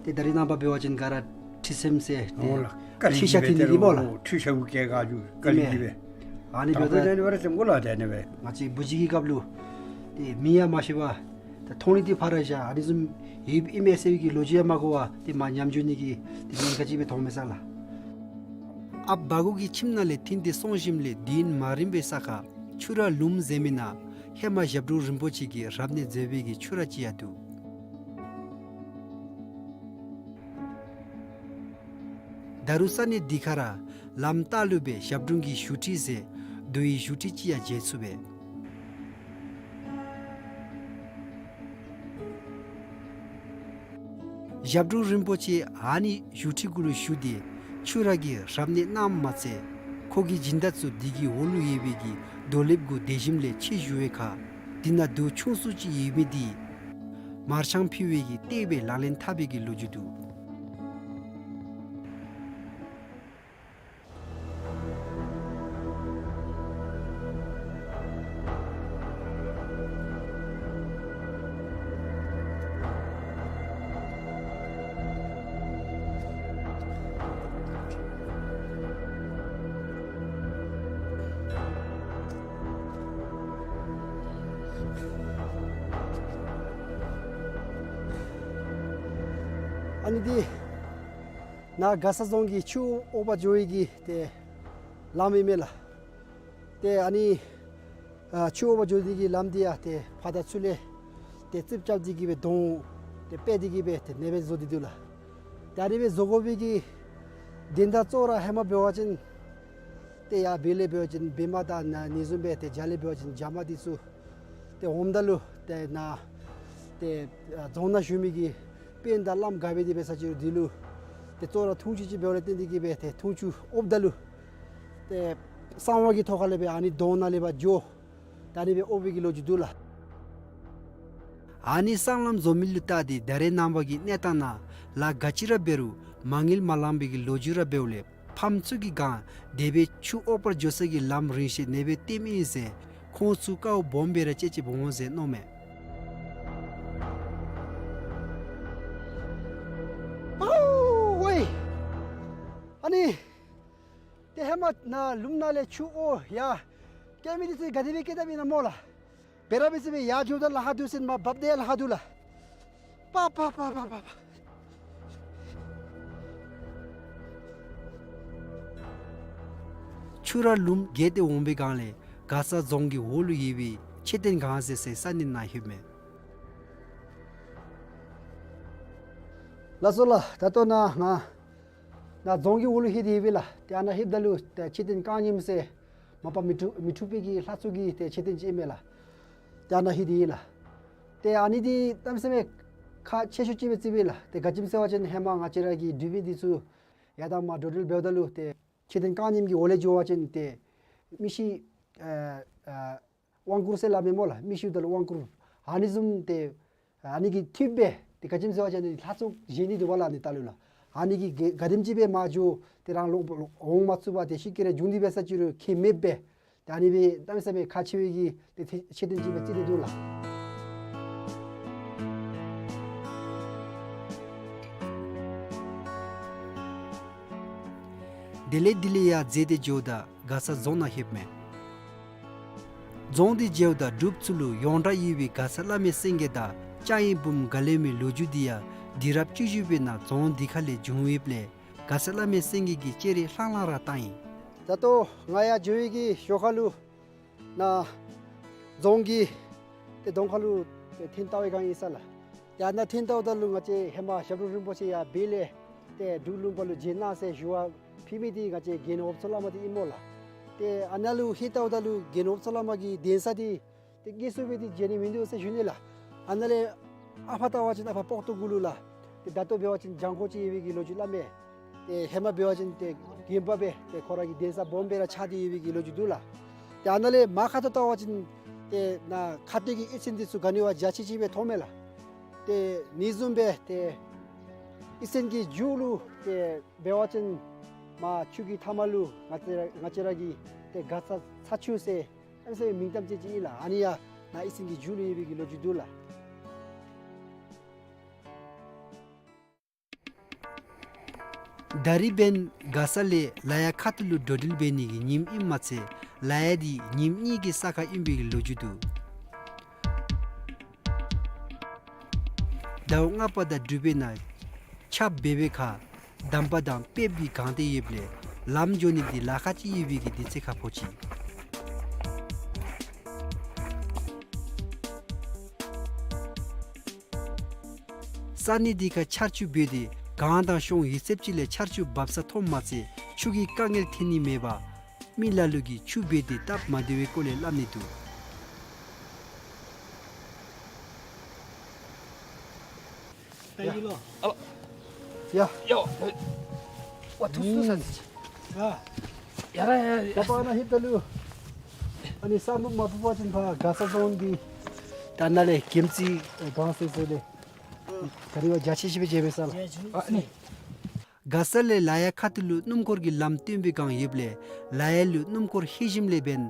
ཏེ་ད་རེས་ནངས་པ་འབད་བ་ཅིན་ག་ར་ཁྲུས་ཚེམས་ཟེར་ཏེ་ཨོ་ལགས། ཁྲུས་ཤ་བཀལ་ནི་གི་སྨོ་ལགས། ཁྲུས་ཤ་བཀལ་ག་ཅུ་བཀལ་ནི་གི་སྦེ། ཨ་ནི་འབདཝ་ད་དང་པོ་ནི་བ་ར་བཙེམ་དགོ་ལགས། ཏེ་ཨ་ནི་སྦེ་ང་བཅས་བུ་གཞི་གི་སྐབས་ལུ་ཏེ་མིང་ཡང་མ་ཤེས་པར་ད་མཐོང་ནི་འདི་ཕར་བཞག་ཨ་ནི་བཟུམ་ཡོདཔ་ཨིན་མས་ཟེར་བའི་གི་ལོ་རྒྱུས་ཡང་མ་གོ་བར་ཏེ་མར་ཉམས་འགྱོ་ནི་གི་ཏེ་ཉེན་ཁ་ཅིག་སྦེ་མཐོང་མས་ས་ལགས། ཨཔ་བ་གོ་གི་ཁྱིམ་ནང་ལས་ཐོན་ཏེ་སོང་ཞིནམ་ལས་དུས་ཡུན་མ་རིངམ་པའི་ས་ཁར་ཆུ་ར་ལུངམ་ཟེར་མི་ནང་ཧེ་མ་ཞབས་དྲུང་རིན་པོ་ཆེ་གིས་རབ་གནས་མཛད་པའི་གི་ཆུ་ར་ཅིག་ཡང་འདུག། ད་རུང་ས་གནས་འདི་ཁར་ལམ་ལྟག་ལུ་སྦེ་ཞབས་དྲུང་གི་བཞུགས་ཁྲི་ཟེར་རྡོ་ཡི་བཞུགས་ཁྲི་ཅིག་ཡང་མཇལ་ཚུགས་པས། ཞབས་དྲུང་རིན་པོ་ཆེ་ཨ་ནི་བཞུགས་ཁྲི་གུ་ལུ་བཞུགས་ཏེ་ཆུ་ར་གི་རབ་གནས་གནངམ་མ་ཚད་ཁོ་གི་སྦྱིན་བདག་ཚུ་འདི་གི་འོག་ལུ་ཡོད་པའི་གི་རྡོ་ལེབ་གུ་སྡོད་ཞིནམ་ལས་ཕྱེ་བཞུ་བའི་ཁར་འདི་ནང་རྡོ་ཆུང་སུ་ཅིག་ཡོད་མི་འདི་མར་ཆང་ཕུལ་བའི་གི་ལྟེ་བའི་ལག་ལེན་འཐབ་པའི་གི་ལོ་རྒྱུས་འདུག། ཨ་ནི་འདི་ནཱ་མགར་ས་རྫོང་གི་ཆུ་འོག་པར་འགྱོ་བའི་གི་ཏེ་ལམ་ཨིན་མས་ལགས། ཏེ་ཨ་ནི་ཨ་ཆུ་འོག་པར་འགྱོ་ནི་གི་ལམ་འདི་ཡང་ཏེ་ཕར་དང་ཚུར་ལས་ཏེ་རྩིགཔ་རྐྱབ་སྟེ་གི་སྦེ་དོང་ཏེ་སྤེལ་ཏེ་གི་སྦེ་ཏེ་ཨ་ནེ་སྦེ་བཟོ་སྟེ་འདུག་ལགས། ཏེ་ཨ་ནེ་སྦེ་བཟོ་དགོ་པའི་གི་དོན་དག་གཙོ་བོ་ར་ཧེ་མ་འབད་བ་ཅིན་ཏེ་ཡར་བོད་ལས་འབད་བ་ཅིན་བོད་དམག་དང་ཨ་ནི་བཟུམ་སྦེ་ཏེ་རྒྱ་ལས་འབད་བ་ཅིན་རྒྱ་དམག་འདི་ཚུ་ཏེ་འོངམ་ད་ལུ་ཏེ་ནཱ་ཏེ་ཨ་རྫོང་ནང་བཞུགས་མི་གི་དཔོན་དང་བླམ་ག་འབད་དེ་འབད་ས་ཅི་རུང་འདི་ལུ་ ཏེ་ཙོག་ར་འཐུང་ཆུ་ཅིག་འབདཝ་ལས་བརྟེན་ཏེ་གིས་སྦེ་ཏེ་འཐུང་ཆུ་དབོགཔ་ད་ལུ་ཏེ་གསང་བ་གི་ཐོག་ཁ་ལས་སྦེ་ཨ་ནི་དོང་ནང་ལས་ཕར་འགྱོ། ད་ཨ་ནི་སྦེ་དབོག་པའི་གི་ལོ་རྒྱུས་འདུག་ལགས། ཨ་ནི་སྲང་ལམ་བཟོ་མི་ལུ་བལྟ་སྟེ་ད་རེས་ནངས་པ་གི་གནས་སྟངས་ནང་ལཱ་ག་ཅི་ར་འབད་རུང་མ་དངུལ་མ་ལང་པའི་གི་ལོ་རྒྱུས་ར་འབདཝ་ལས་ཕམ་ཚུ་གི་སྒང་དེ་སྦེ་ཆུ་དབོག་པར་འགྱོ་ས་གི་ལམ་རིང་ཤོས་ཨ་ནི་སྦེ་སྟོནམ་ཨིན་ཟེར་ཁོང་ཚུ་དཀའཝ་སྦོམ་སྦེ་ར་སྤྱད་སྤྱདཔ་འོང་ཟེར་མནོཝ་མས། ཨའོ་ཝའེ། ཨ་ནི་ཏེ་ཧེ་མ་ནཱ་ལུངམ་ནང་ལས་ཆུ་དབོག་ཡར་སྐྱེལ་མི་འདི་ཚུ་ག་དེ་སྦེ་སྐྱེལ་དཔ་ཨིན་ན་སྨོ་ལགས། འབད་ར་འབད་ཟེར་སྦེ་ཡར་འགྱོཝ་ད་ལཱ་ཁག་འདུག་ཟེར་མར་འབབ་སྟེ་ལཱ་ཁག་འདུག་ལགས། པ་པ་པ། ཆུ་ར་ལུངམ་བརྒལ་ཏེ་འོང་པའི་སྒང་ལས་མགར་ས་རྫོང་གི་འོག་ལུ་ཡོད་པའི་མཆོད་རྟེན་སྒང་ཟེར་སའི་ས་གནས་ནང་ལྷོདཔ་མས། ལགས་སོ་ལགས། ད་ལྟོ་ནཱ་ང་ནཱ་རྫོང་གི་འོག་ལུ་ལྷོད་དེ་ཡོད་པས་ལགས། ཏེ་ཨ་ནཱ་ལྷོདཔ་ད་ལུ་ཏེ་མཆོད་རྟེན་རྐང་གཉིསམ་ཟེར་མ་པ་མི་འཁྲུགས་མི་འཁྲུགས་པའི་གི་ལྷ་ཚོགས་ཀྱི་ཏེ་མཆོད་རྟེན་ཅིག་ཨིན་མས་ལགས། ཏེ་ཨ་ནཱ་ལྷོད་དེ་ཡོད་ལགས། ཏེ་ཨ་ནི་འདི་གནམ་མེད་ས་མེད་ཁག་ཆེ་ཤོས་ཅིག་སྦེ་བརྩིཝ་མས་ལགས། ཏེ་ག་ཅི་སྨོ་ཟེར་བ་ཅིན་ཧེ་མ་ང་བཅས་ར་གི་འབྲུག་པའི་འདི་ཚུ་ཡར་དང་མར་འགྲོ་འགྲུལ་འབདཝ་ད་ལུ་ཏེ་མཆོད་རྟེན་རྐང་གཉིསམ་གི་འོག་ལས་འགྱོ་བ་ཅིན་ཏེ་མི་ཤི་ཨ་ཨ་དབང་བསྐུར་ཟེར་སླབ་མས་སྨོ་ལགས། མི་ཤིཝ་ད་ལུ་དབང་བསྐུར། ཨ་ནི་བཟུམ་ཏེ་ཨ་ནི་གི་ཐུགཔ་སྦེ་ཏེ་ག་ཅི་སྨོ་ཟེར་བ་ཅིན་ལྷ་ཚོགས་བཞེངས་ནི་འདུག་པ་ལགས་ཨ་ནི་ལྟག་ལུ་ལགས། ཨ་ནི་གིས་ག་ག་དེམ་ཅིག་སྦེ་མར་འགྱོ་ཏེ་རང་ལོག་འོང་མ་ཚུགས་པར་ཏེ་ཤི་ཀི་རེ་འབྱུང་སྟེ་འབད་ས་ཅིག་རུང་ཁྱད་མེདཔ་སྦེ་ཏེ་ཨ་ནི་སྦེ་གནམ་མེད་ས་མེད་ཁག་ཆེ་བའི་གི་ཏེ་ཏེ་མཆོད་རྟེན་ཅིག་སྦེ་བརྩི་སྟེ་འདུག་ལགས། དེ་ལས་དེ་ལས་ཡར་འཛེགས་ཏེ་འགྱོཝ་ད་མགར་ས་རྫོང་ནང་ལྷོདཔ་མས། རྫོང་འདི་མཇལཝ་ད་འབྲུགཔ་ཚུ་ལུ་ཡོངས་གྲགས་ཡོད་པའི་མགར་ས་བླ་མའི་སེང་གེ་དང་སྐྱ་ཡི་འབུམ་ག་ལེར་མའི་ལོ་རྒྱུས་འདི་ཡང་དུས་རབས་བཅུ་བཞི་པའི་ནང་རྫོང་འདི་ཁ་ལས་བྱུང་ཡོདཔ་ལས་མགར་ས་བླ་མའི་སེང་གེ་གི་སྤྱན་རས་ལྷང་ལྷང་ར་བཏང་ཡི། ད་ལྟོ་ང་ཡར་འགྱོ་བའི་གི་ཞོར་ཁ་ལུ་ནཱ་རྫོང་གི་ཏེ་གདོང་ཁ་ལུ་ཏེ་ཐོན་བལྟ་བའི་སྒང་ཨིན་ས་ལགས། ཏེ་ཨ་ནཱ་ཐོན་བལྟཝ་ད་ལུ་ང་བཅས་ཧེ་མ་ཞབས་དྲུང་རིན་པོ་ཆེ་ཡར་འབད་ལས་ཏེ་འབྲུག་ལུང་པ་ལུ་མཇལ་གནང་ཟེར་ཞུ་བ་ཕུལ་མི་འདི་ང་བཅས་རྒྱལ་ནོར་འོབས་མཚོ་བླ་མ་འདི་ཨིན་སྨོ་ལགས། ཏེ་ཨ་ནཱ་ལུ་ལྷོད་བལྟཝ་ད་ལུ་རྒྱལ་ནོར་འོབས་མཚོ་བླ་མ་གི་གདན་ས་འདི་ཏེ་དགེ་བསོད་པའི་འདི་མཇལ་ནི་མིན་འདུག་ཟེར་ཞུ་ནི་ལགས། ཨ་ནཱ་ལས་ཨ་ཕར་བལྟ་བ་ཅིན་ཨ་ཕར་སྤོག་ཏོ་གུ་ལུ་ལགས། ཏེ་ད་ལྟོ་འབད་བ་ཅིན་གྱང་ཁོག་ཅིག་ཡོད་པའི་གི་ལོ་རྒྱུས་སླབ་མས། ཏེ་ཧེ་མ་འབད་བ་ཅིན་ཏེ་དགོན་པ་སྦེ་ཏེ་ཁོ་ར་གི་གདན་ས་སྦོམ་སྦེ་ར་ཆགས་ཏེ་ཡོད་པའི་གི་ལོ་རྒྱུས་འདུག་ལགས། ཏེ་ཨ་ནཱ་ལས་མར་ཁ་ཐུག་བལྟ་བ་ཅིན་ཏེ་ནཱ་ཁ་སྟོད་ཀྱི་གཡུས་ཚན་འདི་ཚུ་ག་ནི་བ་འཇའ་ཆི་ཆི་སྦེ་མཐོངམ་མས་ལགས། ཏེ་ཨ་ནི་བཟུམ་སྦེ་ཏེ་གཡུས་ཚན་གྱི་མཇུག་ལུ་ཏེ་འབད་བ་ཅིན་མར་ཆུ་གི་མཐའ་མ་ལུ་ང་བཅས་ར་ང་བཅས་ར་གི་ཏེ་མགར་ས་ཚ་ཆུ་ཟེར་ཨ་ནི་ཟེར་མིང་གཏམ་ཅན་ཅིག་ཨིན་ལགས། ཨ་ནི་ཡང་ནཱ་གཡུས་ཚན་གྱི་མཇུག་ལུ་ཡོད་པའི་གི་ལོ་རྒྱུས་འདུག་ལགས། ད་རིས་འབདན་མགར་ས་ལས་ལ་ཡ་ཁ་ཐུག་ལུ་འགྲོ་འགྲུལ་འབད་ནི་གི་ཉིནམ་ཨིནམ་མ་ཚད་ལ་ཡ་འདི་ཉིནམ་གཉིས་ཀྱི་ས་ཁར་ཨིན་པའི་གི་ལོ་རྒྱུས་འདུག། ཟླཝ་ལྔ་པ་དང་དྲུག་པའི་ནང་ཆརཔ་འབེབས་པའི་ཁར་འདམ་པ་དང་སྤེབས་ཀྱིས་གང་སྟེ་ཡོདཔ་ལས་ལམ་འགྱོ་ནི་འདི་ལཱ་ཁག་ཅིག་ཡོད་པའི་གི་དུས་ཚོད་ཁར་ཕོག་ཅི། ས་གནས་འདི་ཁར་ཆར་ཆུ་འབེབས་ཏེ་གངས་དང་གཤོང་ཡོད་ཚད་ཅིག་ལས་ཆར་ཆུ་འབབ་ས་མཐོངམ་མ་ཚད་ཆུ་གི་དཀའ་ངལ་འཐོན་ནི་མེད་པར་མི་ལ་ལུ་གིས་ཆུ་འབད་དེ་སྟབས་མ་བདེ་བའི་སྐོར་ལས་སླབ་ནི་འདུག། ད་ཡིན་ལོ། ཨ་ལ། ཡ། ཡ། ཝ་ཐུགས་སུ་ས་ཟིག། ཡ། ཡ་ར་ཡ་ཡ། ད་པ་ནཱ་ཧིབ་ད་ལུ། ཨ་ནི་ས་མུ་མ་ཕུ་བ་ཅིན་ཕར་མགར་ས་རྫོང་འདི་ད་ནཱ་ལས་གྱིམ་ཙི་བང་སེ་སེ་ལས་ག་རི་བ་རྒྱ་ཆེ་ཤོས་སྦེ་མཇལ་མས་ས་ལགས། ཨ་ནི། མགར་ས་ལས་ལ་ཡ་ཁ་ཐུག་ལུ་སྣུམ་འཁོར་གྱི་ལམ་སྟོན་པའི་སྒང་ཡོདཔ་ལས་ལ་ཡ་ལུ་སྣུམ་འཁོར་ལྷོད་ཞིནམ་ལས་འབདན་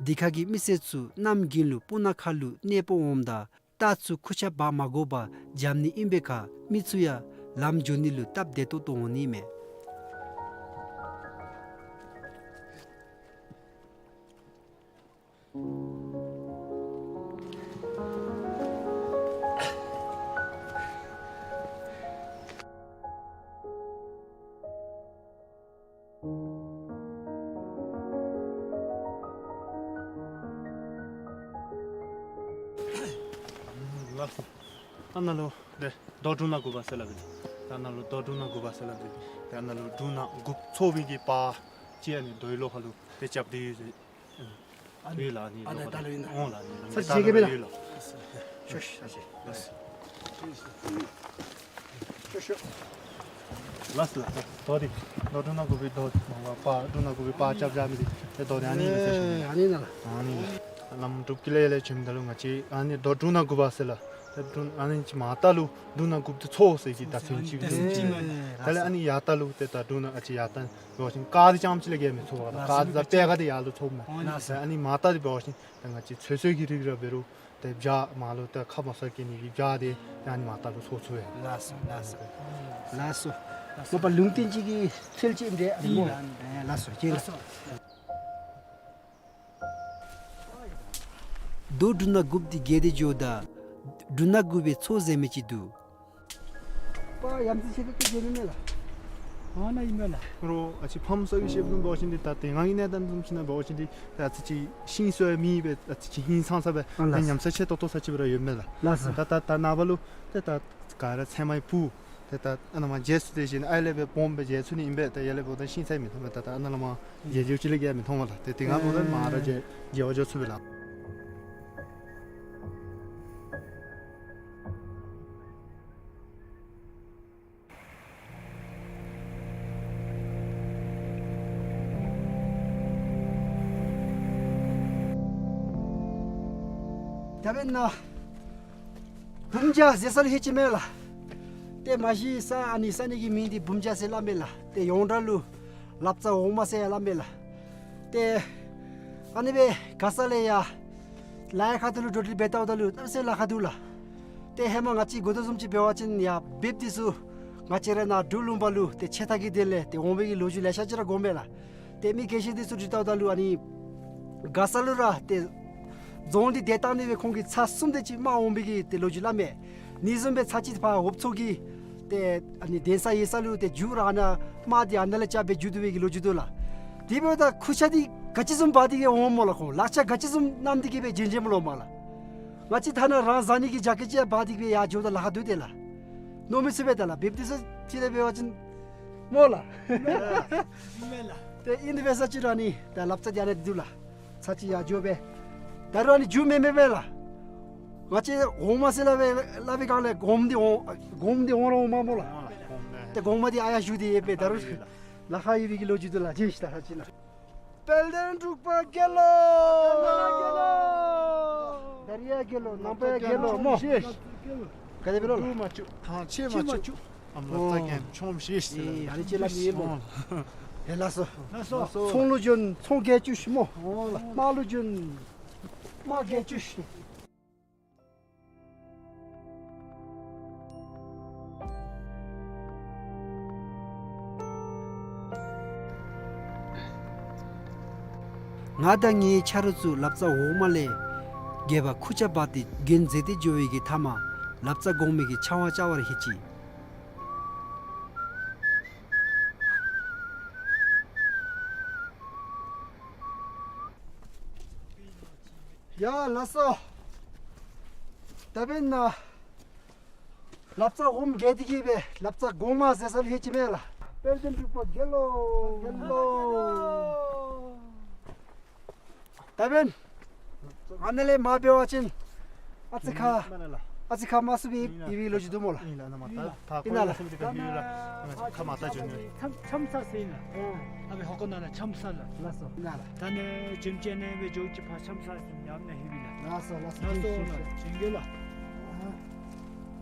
འདི་ཁ་གི་མི་སེར་ཚུ་གནམ་དགུན་ལུ་སྤུ་ན་ཁ་ལུ་གནས་སྤོ་འོངམ་ད་རྟ་ཚུ་ཁུར་ཆ་འབག་མ་དགོ་པར་འཇམ་ནི་ཨིན་པའི་ཁར་མི་ཚུ་ཡང་ལམ་འགྱོ་ནི་ལུ་སྟབས་བདེ་ཏོག་ཏོ་འོང་ནི་མས། ཨ་ནཱ་ལུ་ཏེ་རྡོ་དྲུང་ནང་དགུ་པ་ཟེར་སླབ་ཨིན། ཨ་ནཱ་ལུ་རྡོ་དྲུང་ནང་དགུ་པ་ཟེར་སླབ་ཨིན། ཏེ་ཨ་ནཱ་ལུ་དྲུང་ནང་དགུ་པ་ཚོགས་པའི་གི་པར་ཅིག་ཨ་ནི་རྡོའི་ལོགས་ཁ་ལུ་ཏེ་རྐྱབ་སྟེ་ཡོད་ཟེར། ཨ་ནི་ཡོད་ལགས། ཨ་ནི་ཨ་ནི་ད་ལུ་ཨིན་ན། འོང་ལགས། ཨ་ནི་ས་ཅིག་མཇལ་གེ་མེད་ལགས། ཡོད་ལགས། ཤོ་ཤོ་ས་ཅིག། ཤོ་ཤོ། ལགས་སོ་ལགས། རྡོ་འདི་རྡོ་འབྲུ་སྣ་དགུ་པའི་རྡོ་མ་པ་འབྲུ་སྣ་དགུ་པའི་པ་རྐྱབ་རྐྱབ་མི་འདི་ཏེ་རྡོ་འདི་ཨ་ནི་ཨིན་པས་ཟེར་ཞུ་ནི། ཨ་ནི་ཨིན་ན་ལགས། ཨ་ནི་ལགས། ལམ་འབྲུག་གི་ལས་ལས་བྱོནམ་ད་ལུ་ང་བཅས་ཨ་ནི་རྡོ་འབྲུ་སྣ་དགུ་པ་ཟེར་ལགས། ཏེ་འབྲུ་ཨ་ནི་ཅིག་མར་ལྟ་ལུ་འབྲུ་སྣ་དགུ་པ་འདི་ཚོགས་ཟེར་གྱི་ད་ཚུན་ཅིག་ཨ་ནི་ཨིན་ཟེར་ཞུ་ནི། ཨ་ནི་ཨིན་ན་ལགས། དེ་ལས་ཨ་ནི་ཡར་ལྟ་ལུ་ཏེ་ད་འབྲུ་སྣ་ཨ་ཙི་ཡར་ལྟ་འབད་བ་ཅིན་ཀ་འདི་རྐྱངམ་ཅིག་ལས་བརྒལ་མི་ཚུགས་པས། ལགས་སོ། ཀ་འདི་ད་པེ་ཀ་འདི་ཡར་ལུ་ཚོགས་མས། ཨ་ནི་ལགས་སོ། ཨ་ནི་མར་ལྟ་འདི་འབད་བ་ཅིན་ད་ང་བཅས་ཚོད་བསྲེ་གི་རིགས་ར་འབད་རུང་ཏེ་བྱག་མར་ལུ་ཏེ་ཁ་མ་སོ་སྐྱེ་ནི་གི་བྱག་འདི་ཡང་ཨ་ནི་མར་ལྟ་ལུ་ཚོགས་ཚུགས་པས། ལགས་སོ་ལགས་སོ། ལགས་སོ། མ་པ་ལུང་བསྟན་ཅིག་གི་ཚུལ་ཅིག་འདྲ་ཨ་ནི་སྨོ། ཨེ་ལགས་སོ། ལགས་སོ། རྡོ་འབྲུ་སྣ་དགུ་པ་འདི་བརྒལ་ཏེ་འགྱོཝ་ད་འབྲུ་སྣ་དགུ་པའི་ཚོགས་ཟེར་མི་ཅིག་འདུག། པ་ཡ་མཚན་ཆེ་ཏོག་ཏོ་བརྒལ་ནི་མས་ལགས། ཨ་ནཱ་ཨིན་མས་ལགས། རོགས་ཨ་ཙི་ཕམ་སོ་གི་ཤེས་ལུགས་འབད་བ་ཅིན་འདི་ད་དེ་སྔ་གི་གནས་སྟངས་བཟུམ་ཅིག་ནང་འབད་བ་ཅིན་འདི་ད་ཨ་ཙི་ཅིག་ཤིང་སོ་ཡང་མེད་པས། ཨ་ཙི་ཅིག་ཧིང་སངས་ས་སྦེ་ཨ་ལགས། ཉམས་ས་ཆེ་ཏོག་ཏོ་ས་ཅིག་སྦེ་ར་ཡོད་མས་ལགས། ལགས་སོ། ད་ད་ད་ནངས་པ་ལུ་ཏེ་ད་ག་ར་ཚལ་མའི་སྤུ་ཏེ་ད་ཨ་ནཱ་མར་བརྗེ་སོང་། དེ་བཞིན་ཨ་ལས་སྦེ་སྦོམ་སྦེ་བརྗེ་ཚུགས་ནི་ཨིན་པས། ད་ཡར་ལས་འབདཝ་ད་ཤིང་ཚལ་མི་མཐོང་པས། ད་ད་ཨ་ནཱ་ལས་མར་བརྗེ་བརྗེཝ་ཅིག་ལས་བརྒལ་མི་མཐོང་པས་ལགས། ཏེ་དེ་སྒང་འབདཝ་ད་མར་ར་བརྗེ་བརྗེ་བར་འགྱོ་ཚུགས་པས་ལགས། ད་འབདན་ནཱ་བུམ་བྱ་ཟེར་ས་ལུ་ལྷོད་ཅི་མས་ལགས། ཏེ་མ་གཞི་ས་ཨ་ནི་ས་གནས་ཀྱི་མིང་འདི་བུམ་བྱ་ཟེར་སླབ་མས་ལགས། ཏེ་ཡོངས་གྲགས་ལུ་ལབ་རྩ་འོག་མ་ཟེར་ཡང་སླབ་མས་ལགས། ཏེ་ཨ་ནི་སྦེ་མགར་ས་ལས་ཡར་ལ་ཡ་ཁ་ཐུག་ལུ་འགྲོ་འགྲུལ་འབད་ལྟཝ་ད་ལུ་གནམ་མེད་ས་མེད་ལཱ་ཁག་འདུག་ལགས། ཏེ་ཧེ་མ་ང་བཅས་གོ་དོ་བཟུམ་ཅིག་འབད་བ་ཅིན་ཡར་འབདཝ་འདི་ཚུ་ང་བཅས་ར་ནཱ་འབྲུག་ལུང་པ་ལུ་ཏེ་ཆེ་ཐག་གི་དེ་ལས་ཏེ་འོང་བའི་གི་ལོ་རྒྱུས་ལེ་ཤ་ཅིག་ར་གོཝ་མས་ལགས། ཏེ་མི་རྒན་ཤོས་འདི་ཚུ་འདྲི་ལྟཝ་ད་ལུ་ཨ་ནི་མགར་ས་ལུ་ར་ཏེ་རྫོང་འདི་བདེ་ཐང་ནི་སྦེ་ཁོང་གིས་ཚར་གསུམ་དེ་ཅིག་དམག་འོང་བའི་གི་ཏེ་ལོ་རྒྱུས་སླབ་མས། ཨ་ནི་བཟུམ་སྦེ་ཚར་གཅིག་ཕར་འོབ་མཚོ་གི་ཏེ་ཨ་ནི་གདན་ས་ཡོད་ས་ལུ་ཏེ་མཇུག་ར་ཨ་ནཱ་དམག་འདི་ཨ་ནཱ་ལས་རྐྱབ་སྦེ་མཇུག་བསྡུ་བའི་གི་ལོ་རྒྱུས་འདུག་ལགས། དེ་འབདཝ་ད་ཁུར་ཆ་འདི་ག་ཅི་བཟུམ་འབག་སྟེ་གི་འོངམ་སྨོ་ལགས། ཁོང་ལག་ཆ་ག་ཅི་བཟུམ་བསྣམས་ཏེ་གི་སྦེ་བྱོན་བྱོནམ་ལོ་སྨོ་ལགས། ང་བཅས་ཐ་ན་རང་བཟའ་ནི་གི་ཇ་ཀེཊ་ཅིག་ཡང་འབག་སྟེ་གི་སྦེ་ཡར་འགྱོཝ་ད་ལཱ་ཁག་འདུག་ཏེ་ལགས། མནོ་མི་ཚུགས་པས་ད་ལགས། འབདཝ་འདི་ཚུ་ཅིག་ལས་འབད་བ་ཅིན་སྨོ་ལགས། ཨིན་མས་ལགས། ཏེ་ཨིན་དེ་འབད་ས་ཅིག་ར་ཨ་ནི་ད་ལབ་རྩ་འདི་ཨ་ནི་འདི་འདུག་ལགས། ཚར་གཅིག་ཡར་འགྱོ་སྦེ་ད་རུང་ཨ་ནི་མཇུག་མེད་མེད་སྦེ་ལགས། ང་བཅས་འོག་མ་ཟེར་སླབ་པའི་སླབ་པའི་སྒང་ལས་གོངམ་འདི་འོང་གོངམ་འདི་འོང་ར་འོང་མས་སྨོ་ལགས། ཏེ་གོངམ་འདི་ཨ་ཡར་ཞུ་སྟེ་ཡོད་པས། ད་རུང་ལཱ་ཁག་ཡོད་པའི་གི་ལོ་རྒྱུས་འདུག་ལགས། ཅིག་ད་ལྷག་ཅིག་ལགས། དཔལ་ལྡན་འབྲུག་པ་རྒྱལ་ལོ། རྒྱལ་ལོ། ད་རིས་ཡང་རྒྱལ་ལོ། ནངས་པ་ཡང་རྒྱལ་ལོ་སྨོ། ག་དེ་འབད་རུང་ལགས། ཕྱི་མ་བཅུག་ཨམ་ལགས་ད་རྒྱལ་ཆོམ་ཤེས་ཟེར། ཨེ་ཨ་ནི་ཅིག་སླབ་ནི་སྨོ། ཨེ་ལགས་སོ། ཚོང་ལུ་བྱོན་ཚོང་རྒྱལ་བཅུག་སྨོ། དམག་ལུ་བྱོན་དམག་རྒྱལ་བཅུག། ང་དང་ངེའི་ཆ་རོགས་ཚུ་ལབ་རྩ་འོག་མ་ལས་རྒྱལ་པོ་ཁུར་ཆ་འབག་སྟེ་གྱོན་མཛད་དེ་འགྱོ་བའི་གི་མཐའ་མ་ལབ་རྩ་གོང་མའི་གི་ཕྱག་དབང་བཅར་བར་ལྷོད་ཅི། ཡ་ལགས་སོ། ད་འབདན་ནཱ་ལབ་རྩ་འོགམ་བརྒལ་ཏེ་གི་སྦེ་ལབ་རྩ་གོང་མ་ཟེར་ས་ལུ་ལྷོད་ཅི་མས་ལགས། དཔལ་ལྡན་འབྲུག་པ་རྒྱལ་ལོ། རྒྱལ་ལོ། ད་འབདན་ཨ་ནཱ་ལས་མར་འབད་བ་ཅིན་ཨ་ཙི་ཁ་ཨ་ཙི་ཁ་དམའ་སུ་སྦེ་ཡོད་པའི་ལོ་རྒྱུས་འདུག་སྨོ་ལགས། ཨིན་ལགས། ཨ་ནཱ་མར་ད་ད་ཨིན་ན་ལགས། ཁ་མ་ལྟ་བྱོན་ནི། ཆམ་ཆམ་ས་ཟེར་ཨིན་ལགས། ཨ་ཨ་སྦེ་ཧོ་ཀོ་ནང་ལུ་ཆམ་ས་ལགས། ལགས་སོ། ཨིན་ན་ལགས། ད་ནི་འཇིམ་ཅན་ནང་སྦེ་འགྱོ་ཅི་ཕར་ཆམ་ས་ཟེར་ཉམས་ནི་ལྷོད་པས་ལགས། ལགས་སོ་ལགས་སོ། ལགས་སོ་ལགས། བྱོན་གེ་ལགས།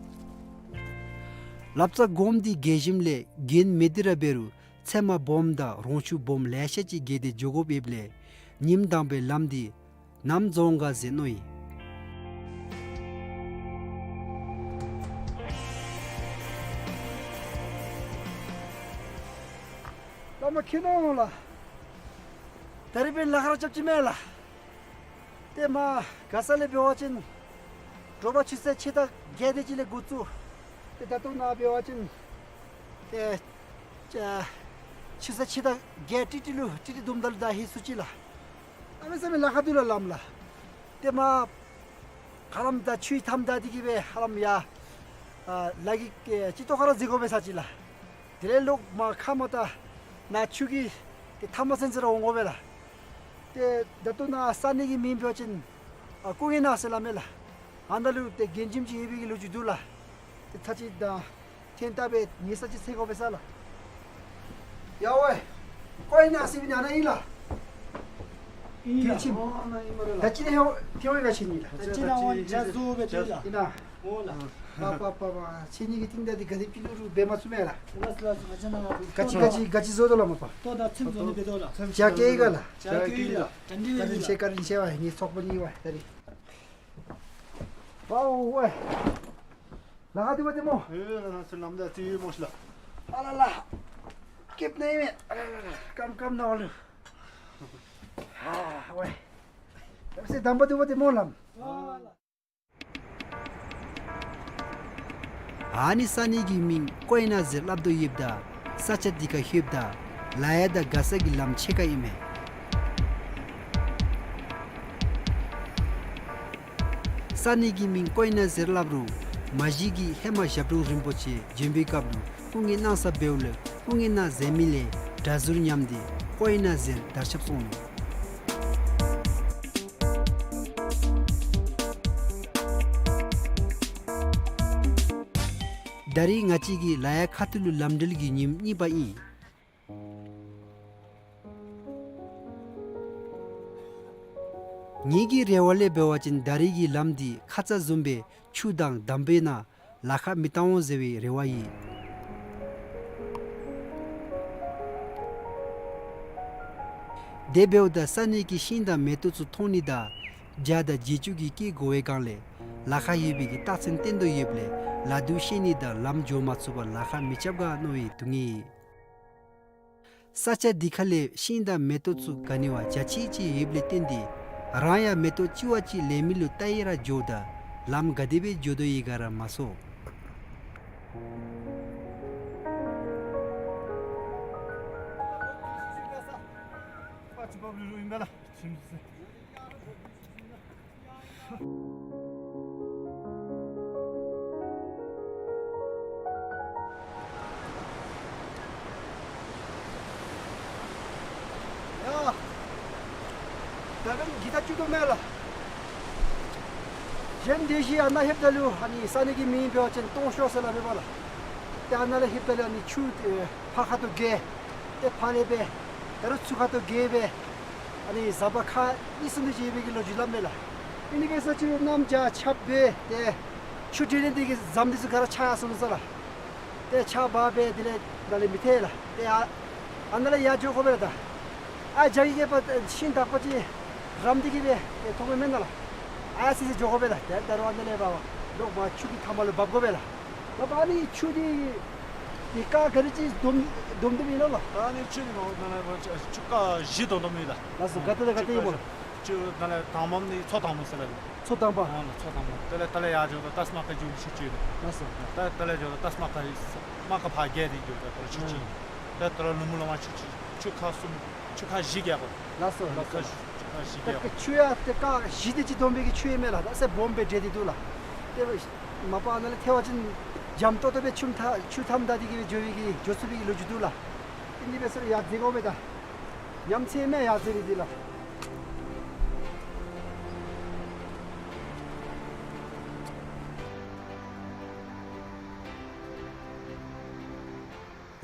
ལབ་རྩ་གོངམ་འདི་བརྒལ་ཞིནམ་ལས་གྱོན་མེད་དེ་ར་འབད་རུང་ཚལ་མ་སྦོམ་དང་རོང་ཆུ་སྦོམ་ལེ་ཤ་ཅིག་བརྒལ་ཏེ་འགྱོ་དགོཔ་ཡོདཔ་ལས་ཉིནམ་དང་པའི་ལམ་འདི་ནམ་རྫོང་ག་ཟེར་མནོ་ཡི། བླ་མ་མཁྱེན་ནོ་ལགས། ད་རིས་འབདན་ལཱ་ཁག་ར་རྐྱབ་ཅི་མས་ལགས། ཏེ་མར་མགར་ས་ལས་འབད་བ་ཅིན་དྲོ་པ་ཆུ་ཚོད་ཕྱེད་དང་བརྒྱད་དེ་ཅིག་ལས་འགོ་བཙུགས། ཏེ་ད་ལྟོ་ནཱ་འབད་བ་ཅིན་ཏེ་ཆུ་ཚོད་ཕྱེད་དང་བརྒྱད་ཏིག་ཏིག་ལུ་ཏིག་ཏིག་དུམ་ད་ལུ་ད་ལྷོད་ཚུགས་ཅི་ལགས། གནམ་མེད་ས་མེད་ལཱ་ཁག་འདུག་ལགས་ལམ་ལགས། ཏེ་མར་ཁ་ལམ་དང་ཆུའི་མཐའམ་བདའ་སྟེ་གི་སྦེ་ཧ་ལམ་ཡར་ཨ་ལ་གི་ཨེ་སྤྱི་ཏོག་ཁར་ར་འཛེག་དགོ་པས་ས་ཅིག་ལགས། དེ་ལས་ལོག་མར་ཁ་མར་ད་ནཱ་ཆུ་གི་ཏེ་མཐའ་མ་ཚུན་ཚོད་ར་འོང་དགོ་པས་ལགས། ཏེ་ད་ལྟོ་ནཱ་ས་གནས་ཀྱི་མིང་འབད་བ་ཅིན་ཨ་ཀུ་ངེ་ན་ཟེར་སླབ་མས་ལགས། ཨ་ནཱ་ལུ་ཏེ་རྒྱན་འཇིམ་ཅིག་ཡོད་པའི་གི་ལོ་རྒྱུས་འདུག་ལགས། ཏེ་ཚར་ཅིག་ད་ཐེངས་ད་སྦེ་ཉལ་ས་ཅིག་འཚོལ་དགོ་པས་ས་ལགས། ཡ་ཝེ། ཀོའི་ན་སི་བི་ན་ན་ཨིན་ལགས། ཨིན་ལགས། ཨོ་ན་ཨིན་མ་རེད་ལགས། ད་ཅི་ནས་ཧེ་ཧེ་ཝེ་ག་ཕྱིན་ནི་ལགས། ད་ཅི་ན་འོང་ཇ་བཟོ་བའི་དུས་ལགས། ཨིན་ན། ཨོ་ལགས། པ་པ་པ་པ་ཕྱིན་ནི་གི་རྟིང་བདའ་འདི་ག་དེ་ཕྱི་ལུ་རུ་འབད་མ་ཚུགས་མས་ལགས། ལགས་ལགས་ལགས། ག་ཅི་ན་ག་ཅི་ག་ཅི་བཟོ་དོ་ལགས་མ་པ། ཏོ་ད་ཚིམ་བཟོ་ནི་འབད་དོ་ལགས། ཇ་ཀེ་ཡི་ག་ལགས། ཇ་ཀེ་ཡི་ལགས། ད་འདི་བཀའ་དྲིན་ཆེ་བཀའ་དྲིན་ཆེ་བ་ངེའི་ཚོགས་པ་ནི་ཝེ་ད་རིས། ཝའོ་ཝེ། ལཱ་ཁག་འདུག་པ་ཏེ་སྨོ། ཨེ་ལགས་ལགས་ལམ་བདའ་ཏེ་ཡོད་སྨོ་ཤི་ལགས། ཨ་ལ་ལ། སྐེདཔ་ནི་མེད། ཨ་ལ་ལ་ལ། སྐམ་སྐམ་ནོ་ལུ། ཨ་ཝེ། ཡབ་སྲས་དམ་པ་འདུག་པ་ཏེ་སྨོ་ལགས། ཨ་ནི་ས་གནས་ཀྱི་མིང་ཀོའི་ན་ཟེར་སླབ་དོ་ཡོདཔ་ད་ས་ཆ་འདི་ཁར་ལྷོདཔ་ད་ལ་ཡ་དང་མགར་ས་གི་ལམ་ཕྱེད་ཀ་ཨིན་མས། ས་གནས་ཀྱི་མིང་ཀོའི་ན་ཟེར་སླབ་རུང་མ་གཞི་གིས་ཧེ་མ་ཞབས་དྲུང་རིན་པོ་ཆེ་བྱོན་པའི་སྐབས་ལུ་སྐུ་ངལ་གནང་ས་འབདཝ་ལས་སྐུ་ངལ་གནང་ཟེར་མི་ལས་གྲྭ་ཟུར་ཉམས་ཏེ་ཀོའི་ན་ཟེར་དར་ཁྱབ་སོང་ནུག། ད་རིས་ང་བཅས་ཀྱི་ལ་ཡ་ཁ་ཐུག་ལུ་ལམ་འགྲུལ་གྱི་ཉིནམ་གཉིས་པ་ཨིན། ངེ་གི་རེ་བ་ལས་འབད་བ་ཅིན་ད་རིས་ཀྱི་ལམ་འདི་ཁ་ཙ་བཟུམ་སྦེ་ཆུ་དང་འདམ་སྦེ་ན་ལཱ་ཁག་མི་བཏང་འོང་ཟེར་བའི་རེ་བ་ཡོད། དེ་འབདཝ་ད་ས་གནས་ཀྱི་ཤིང་དང་མེ་ཏོག་ཚུ་མཐོང་ནི་དང་བྱ་དང་བྱི་ཅུང་གི་སྐད་གོ་བའི་སྒང་ལས་ལཱ་ཁག་ཡོད་པའི་གི་རྟགས་མཚན་བསྟན་དོ་ཡོདཔ་ལས་ལ་དུ་ཤེས་ནི་དང་ལམ་འགྱོ་མ་ཚུགས་པར་ལཱ་ཁག་མི་རྐྱབ་ག་མནོ་བའི་སྡུག་བསྔལ། ས་ཆ་འདི་ཁ་ལས་ཤིང་དང་མེ་ཏོག་ཚུ་ག་ནི་བ་འཇའ་ཆི་ཆི་ཡོདཔ་ལས་བརྟེན་ཏེ་རང་ཡང་མེ་ཏོག་ཅི་བ་ཅིག་ལེན་མི་ལུ་ལྟ་ཡི་ར་འགྱོཝ་ད་ལམ་ག་དེ་སྦེ་འགྱོ་དོ་ཡོད་ག་ར་མ་ཚོར། ཡ། ད་ག་ནི་གི་ད་ཅིག་དོ་མེད་ལགས། གཞན་དེ་བཞིན་ཨ་ནཱ་ལྷོདཔ་ད་ལུ་ཨ་ནི་ས་གནས་ཀྱི་མིང་འབད་བ་ཅིན་སྟོང་ཤོག་ཟེར་སླབ་པས་ལགས། ཏེ་ཨ་ནཱ་ལས་ལྷོདཔ་ད་ལུ་ཨ་ནི་ཆུ་ཏེ་ཕར་ཁ་ཐུག་བརྒལ། ཏེ་ཕར་ལས་སྦེ་ད་རུང་ཚུར་ཁ་ཐུག་བརྒལ་སྦེ་ཨ་ནི་ཟམ་པ་ཁག་གཉིས་གསུམ་དེ་ཅིག་ཡོད་པའི་གི་ལོ་རྒྱུས་སླབ་མས་ལགས། ཨིན་ནི་འབད་ས་ཅིག་གནམ་བྱཱར་ཆརཔ་འབབ་སྟེ་ཆུ་འདྲེན་ནི་དེ་གིས་ཟམ་འདི་ཚུ་ག་ར་ཆག་སོང་ནུག་ཟེར་ལགས། ཏེ་ཆརཔ་འབབ་སྦེ་དེ་ལས་ནཱ་ལས་མི་ཐལ་ལགས། ཏེ་ཨ་ཨ་ནཱ་ལས་ཡར་འགྱོ་དགོ་པས་ལགས། ད་ཨ་བྱཱར་གྱི་སྐེད་པ་ཤིང་དག་པ་ཅིག་རམ་སྟེ་གི་སྦེ་ཏེ་མཐོང་མི་མེན་ན་ལགས། ཨ་ཡར་སི་སི་འགྱོ་དགོ་པས་ལགས། ཏེ་ད་རུང་ཨ་ནཱ་ལས་འབབ་ལོག་མར་ཆུ་གི་མཐའ་མ་ལུ་འབབ་དགོ་པས་ལགས། ལགས་པ་ཨ་ནི་ཆུ་འདི་འདི་རྐ་ག་ར་ཅིག་སྡོམ་སྡོམ་སྡོམ་ཨིན་ལགས། ད་ཨ་ནི་ཆུ་འདི་མ་པ་ནཱ་ལས་ཆུ་རྐ་བཞི་སྡོམ་སྡོམ་ཨིན་ལགས། ལགས་སོ། ག་ཏེ་ལས་ག་ཏེ་ཨིན་སྨོ་ལགས། ཆུ་ནཱ་ལས་དང་པམ་འདི་མཚོ་དང་པོ་ཟེར་ལགས། མཚོ་དང་པ། ཨ་ནི་མཚོ་དང་པོ། དེ་ལས་དེ་ལས་ཡར་འགྱོཝ་ད་ཏཱས་མ་ཀ་འགྱོ་མི་ཆུ་ཆེ་ལགས། ལགས་སོ། ད་དེ་ལས་འགྱོཝ་ད་ཏཱས་མ་ཀ་མ་ཀ་ཕར་བརྒལ་ཏེ་འགྱོཝ་ད་ཆུ་ཆེ། ཨ་ད་དེ་ལས་ལུང་མུ་ལོ་མ་ཆུ་ཆེ། ཆུ་རྐ་གསུམ་ཆུ་རྐ་བཞི་བརྒལ་དགོ། ལགས་སོ་ལགས་སོ། ཆུ་རྐ་བཞི་བརྒལ་དགོ། ད་ཆུ་ཡང་ཏེ་རྐ་བཞི་དེ་ཅིག་སྡོམ་པའི་གི་ཆུ་ཨིན་མས་ལགས། ད་ས་སྦོམ་སྦེ་འདྲེས་ཏེ་འདུག་ལགས། ཏེ་མ་པ་ནཱ་ལས་ཐལ་བ་ཅིན་འཇམ་ཏོག་ཏོ་སྦེ་ཆུ་མཐའ་ཆུ་མཐའམ་བདའ་སྟེ་གི་སྦེ་འགྱོ་བའི་གི་འགྱོ་ཚུགས་པའི་གི་ལོ་རྒྱུས་འདུག་ལགས། ཨིན་ནི་འབད་ས་རུང་ཡར་འཛེག་དགོ་པས་ད། ཉམས་ཆེ་མས་ཡར་འཛེག་ནི་འདི་ལགས།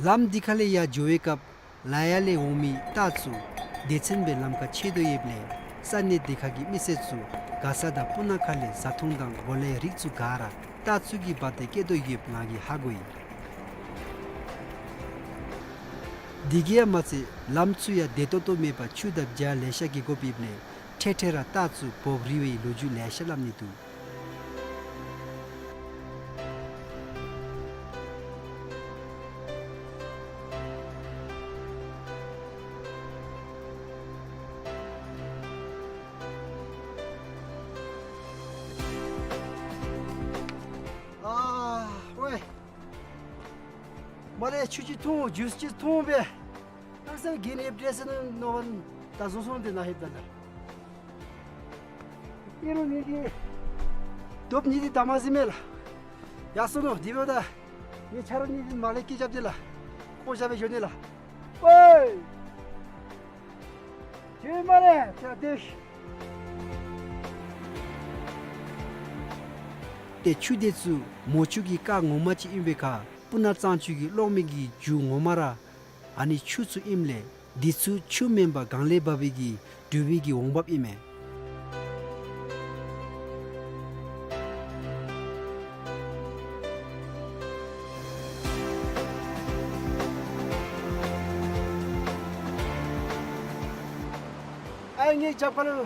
ལམ་འདི་ཁ་ལས་ཡར་འགྱོ་བའི་སྐབས་ལ་ཡ་ལས་འོང་མི་སྟག་ཚུ་སྡེ་ཚན་སྦེ་ལམ་ཁར་ཆས་དོ་ཡོདཔ་ལས་ས་གནས་དེ་ཁ་གི་མི་སེར་ཚུ་མགར་ས་དང་སྤུ་ན་ཁ་ལས་བཟའ་འཐུང་དང་གོ་ལའི་རིགས་ཚུ་ག་ར་སྟག་ཚུ་གིས་འབག་སྟེ་སྐྱེལ་དོ་ཡོདཔ་ང་གིས་ཧ་གོ་ཡི། དེ་གིས་ཡང་མ་ཚད་ལམ་ཚུ་ཡང་བདེ་ཏོག་ཏོ་མེད་པར་ཆུ་དང་བྱཱར་ལེ་ཤ་གི་དགོཔ་ཨིནམ་ལས་འཕྲལ་འཕྲལ་ར་སྟག་ཚུ་བོག་རིལ་བའི་ལོ་རྒྱུས་ལེ་ཤ་སླབ་ནི་འདུག། ཨ་ཝེ། མ་ལས་ཆུ་ཅིག་འཐུང་ཇུས་ཅིག་འཐུང་སྦེ། ཨ་ས་གི་ནི་ཨེབ་ཌེ་སི་ནི་ནོ་ཝན་ད་བཟོ་སོང་སྟེ་ནཱ་ལྷོདཔ་ད་ལགས། ཨིན་རུང་ངེ་གི་དོབ་གཉིས་འདི་དམར་ཟེར་མས་ལགས། ཡར་སོང་ནུག། དེ་འབདཝ་ད་ངེའི་ཆ་རོགས་གཉིས་འདི་མར་ལས་སྐད་རྐྱབ་སྟེ་ལགས། ཁོང་བཞག་སྦེ་འགྱོ་ནི་ལགས། ཝེ། ཁྱོད་མར་ལས་ཡར་སྡོད་ཤིག། ཏེ་ཆུ་དེ་ཚུ་མོ་ཆུ་གི་རྐ་ངོ་མ་ཅིག་ཨིན་པའི་ཁར་སྤུ་ན་གཙང་ཆུ་གིས་སློག་མི་གི་རྒྱུ་ངོ་མ་ར་ ཨ་ནི་ཆུ་ཚུ་ཨིནམ་ལས་འདི་ཚུ་ཆུ་མེན་པར་གངས་ལས་འབབ་པའི་གི་འབྲུག་པའི་གི་འོང་འབབ་ཨིན་མས། ཨ་ངེའི་རྒྱབ་ཁ་ལུ་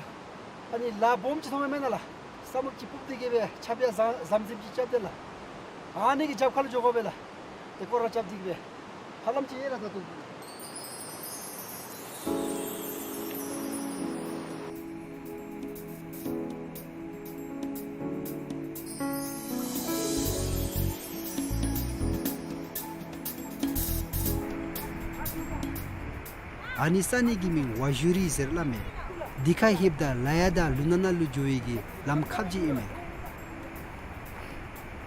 ཨ་ནི་ལ་སྦོམ་ཅིག་མཐོང་མེན་ན་ལགས། ས་སྨུག་ཅིག་སྤུབས་ཏེ་གི་སྦེ་ཆརཔ་ཡང་ཟམ་ཟམ་ཟིམ་ཅིག་རྐྱབ་སྟེ་ལགས། ཨ་ནི་གི་རྒྱབ་ཁ་ལུ་འགྱོ་དགོ་པས་ལགས། ཏེ་སྐོར་ར་རྐྱབ་སྟེ་གི་སྦེ་ཧ་ལམ་ཅིག་ཡལ་ལགས་ད་ལྟོ། ཨ་ནི་ས་གནས་ཀྱི་མིང་ཝ་ཞུ་རི་ཟེར་སླབ་མས། འདི་ཁར་ལྷོདཔ་ད་ལ་ཡ་དང་ལུ་ན་ན་ལུ་འགྱོ་བའི་གི་ལམ་ཁབ་ཅིག་ཨིན་མས།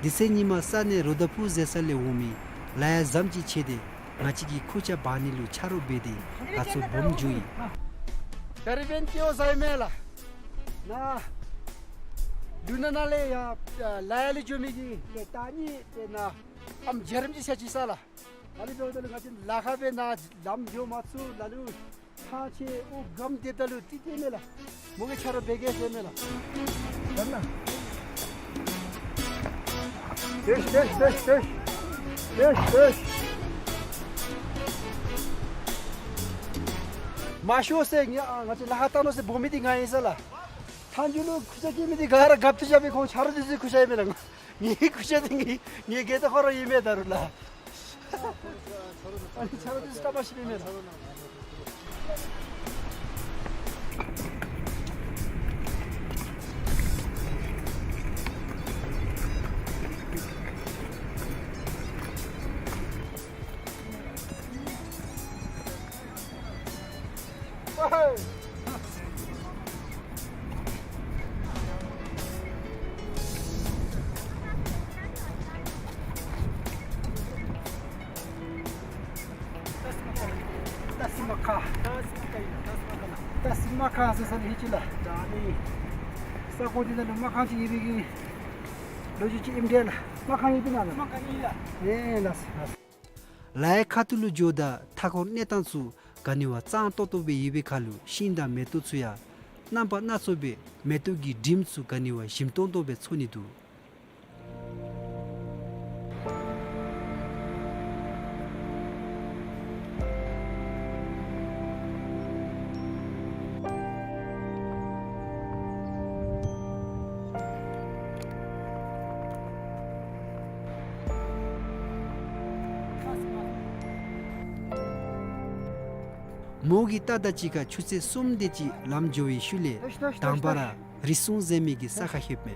དེ་ཚེ་ཉིན་མ་ས་གནས་རོ་ད་ཕུ་ཟེར་ས་ལས་འོང་མི་ལ་ཡ་ཟམ་ཅིག་ཆེ་སྟེ་ང་བཅས་ཀྱིས་ཁུར་ཆ་འབག་ནི་ལུ་ཆ་རོགས་འབད་དེ་དགའ་ཚོར་སྦོམ་བྱུང་ཡི། ད་རིས་འབདན་སྐྱིད་པོ་ཟ་ཡི་མས་ལགས། ནཱ་ལུ་ན་ན་ལས་ཡར་ལ་ཡ་ལུ་འགྱོ་མི་གི་ཏེ་ད་ནི་ཏེ་ནཱ་ཨམ་འཇའ་རིསམོ་ཅིག་ཤར་ཅི་ས་ལགས། ཨ་ནི་འབདཝ་ད་ལུ་ང་བཅས་ལ་ཁ་སྦེ་ནཱ་ལམ་འགྱོ་མ་ཚུགས་ལ་ལུ་ཐང་ཆད་ཨོ་སྒམ་རྡེབ་ད་ལུ་ཏི་ཏི་མས་ལགས། མོ་གིས་ཆ་རོགས་འབད་གེ་ཟེར་མས་ལགས། ད་ནཱ་ཏེས་ཏེས་ཏེས་ཏེས་ཏེས་ཏེས། མ་ཤོར་ཟེར་ང་ང་བཅས་ལ་ཁ་བཏང་ནུག་ཟེར་འབོ་མི་འདི་ང་ཨིན་ས་ལགས། མཐའ་མཇུག་ལུ་ཁུར་ཆ་སྐྱེལ་མི་འདི་ག་ར་རྒཔོ་འདི་རྐྱབ་སྦེ་ཁོང་ཆ་རོགས་འདི་ཚུ་ཁུར་ཆ་ཨིན་མས་ལགས། ངེའི་ཁུར་ཆ་འདི་ངེའི་ངེའི་སྒལ་ཏོ་ཁོ་ར་ཨིན་མས་ད་རུང་ལགས། ཨ་ནི་ཆ་རོགས་འདི་ཚུ་ཀ་པ་ཤི་མས་མས་ལགས། ཏ་སི་མ་ཁ། ཏ་སི་མ་ཁ་ཟེར་ས་ལུ་ཧེ་ཅི་ལགས། ད་ནི་ས་གོ་འདི་ནང་ལུ་མ་ཁང་ཅིག་ཡོད་པའི་གི་ལོ་རྒྱུས་ཅིག་ཨིནམ་འདྲས་ལགས། མ་ཁང་ཡོད་པས་ན་ལགས། མ་ཁང་ཡོད་ལགས། ཨེ་ལགས་སོ་ལགས་སོ། ལ་ཡ་ཁ་ཐུག་ལུ་འགྱོཝ་ད་མཐའ་འཁོར་གནས་སྟངས་ཚུ་ག་ནི་བ་གཙང་ཏོག་ཏོ་སྦེ་ཡོད་པའི་ཁར་ལུ་ཤིང་དང་མེ་ཏོག་ཚུ་ཡང་རྣམ་པ་སྣ་ཚོགས་སྦེ་མེ་ཏོག་གི་དྲིམ་ཚུ་ག་ནི་བ་ཞིམ་ཏོང་ཏོ་སྦེ་ཚོར་ནི་འདུག། མོ་གིས་ལྟ་ད་ཅི་ཁར་ཆུ་ཚོད་གསུམ་དེ་ཅིག་ལམ་འགྱོ་བའི་ཤུལ་ལས་དང་པ་ར་རི་སྲུང་ཟེར་མི་གི་ས་ཁར་ལྷོདཔ་མས།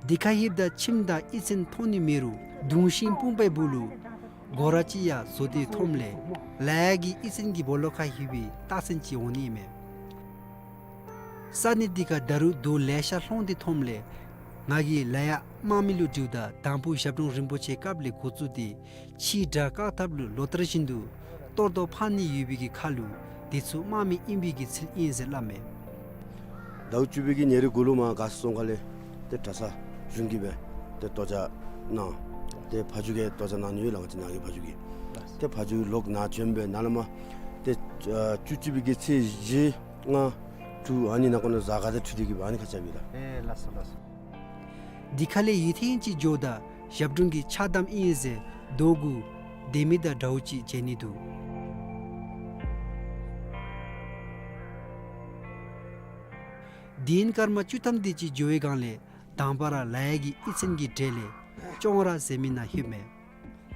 དེ་ཁར་ལྷོདཔ་ད་ཁྱིམ་དང་གཡུས་ཚན་མཐོང་ནི་མེད་རུང་གདུང་ཤིང་སྤུངས་པའི་སྦུག་ལུ་སྒོ་ར་ཅིག་ཡང་བཟོ་སྟེ་མཐོངམ་ལས་ལ་ཡ་གི་གཡུས་ཚན་གྱི་སྦོ་ལོགས་ཁར་ལྷོད་པའི་རྟགས་མཚན་ཅིག་འོང་ནི་མས། ས་གནས་འདི་ཁར་ད་རུང་རྡོ་ལེ་ཤ་ལྷོང་སྟེ་མཐོངམ་ལས་ང་གིས་ལ་ཡ་དམག་མི་ལུ་དྲིཝ་ད་དང་ཕུ་ཞབས་དྲུང་རིན་པོ་ཆེ་སྐབས་ལས་འགོ་བཙུགས་ཏེ་ཕྱིའི་དགྲ་བཀག་ཐབས་ལུ་ལོ་ལྟར་བཞིན་དུ་གཏོར་བཟློག་འཕང་ནི་ཡོད་པའི་གི་ཁར་ལུ་དེ་ཚུ་དམག་མི་ཨིན་པའི་གི་ཚུལ་ཨིན་ཟེར་སླབ་མས། ཟླཝ་བཅུ་པའི་གི་ཉེར་དགུ་ལུ་མར་མགར་ས་རྫོང་ཁག་ལས་ཏེ་གྲྭ་ཚང་གཞུང་གིས་སྦེ་ཏེ་གཏོར་རྒྱག་གནང་། ཏེ་ཕ་ཇོ་གིས་གཏོར་རྒྱག་གནང་ནི་ཡོད་ལགས། ང་བཅས་ནཱ་གི་ཕ་ཇོ་གིས། ཏེ་ཕ་ཇོ་ལོག་ནཱ་བྱོན་སྦེ་ནཱ་ལས་མར་ཏེ་ཨ་བཅུ་གཅིག་པའི་གི་ཚེས་བཞི་ལྔ་དྲུག་ཨ་ནི་ནང་འཁོད་ནང་གཟའ་སྐར་དང་འཁྲིལ་ཏེ་གི་སྦེ་ཨ་ནི་ཁར་རྐྱབ་ཨིན་ལགས། ཨེ་ལགས་སོ་ལགས་སོ། དེ་ཁ་ལས་ཡུན་ཐུང་ཅིག་འགྱོཝ་ད་ཞབས་དྲུང་གི་ཕྱག་དམ་ཨིན་ཟེར་རྡོ་གུ་ལྡེ་མིག་དང་འདྲཝ་ཅིག་མཇལ་ནི་འདུག། དེ་ཡང་སྐར་མ་བཅུ་ཐམ་དེ་ཅིག་འགྱོ་བའི་སྒང་ལས་དང་པ་ར་ལ་ཡ་གི་གཡུས་ཚན་གྱི་གྲལ་ལས་ཅོང་ར་ཟེར་མི་ནང་ལྷོདཔ་མས།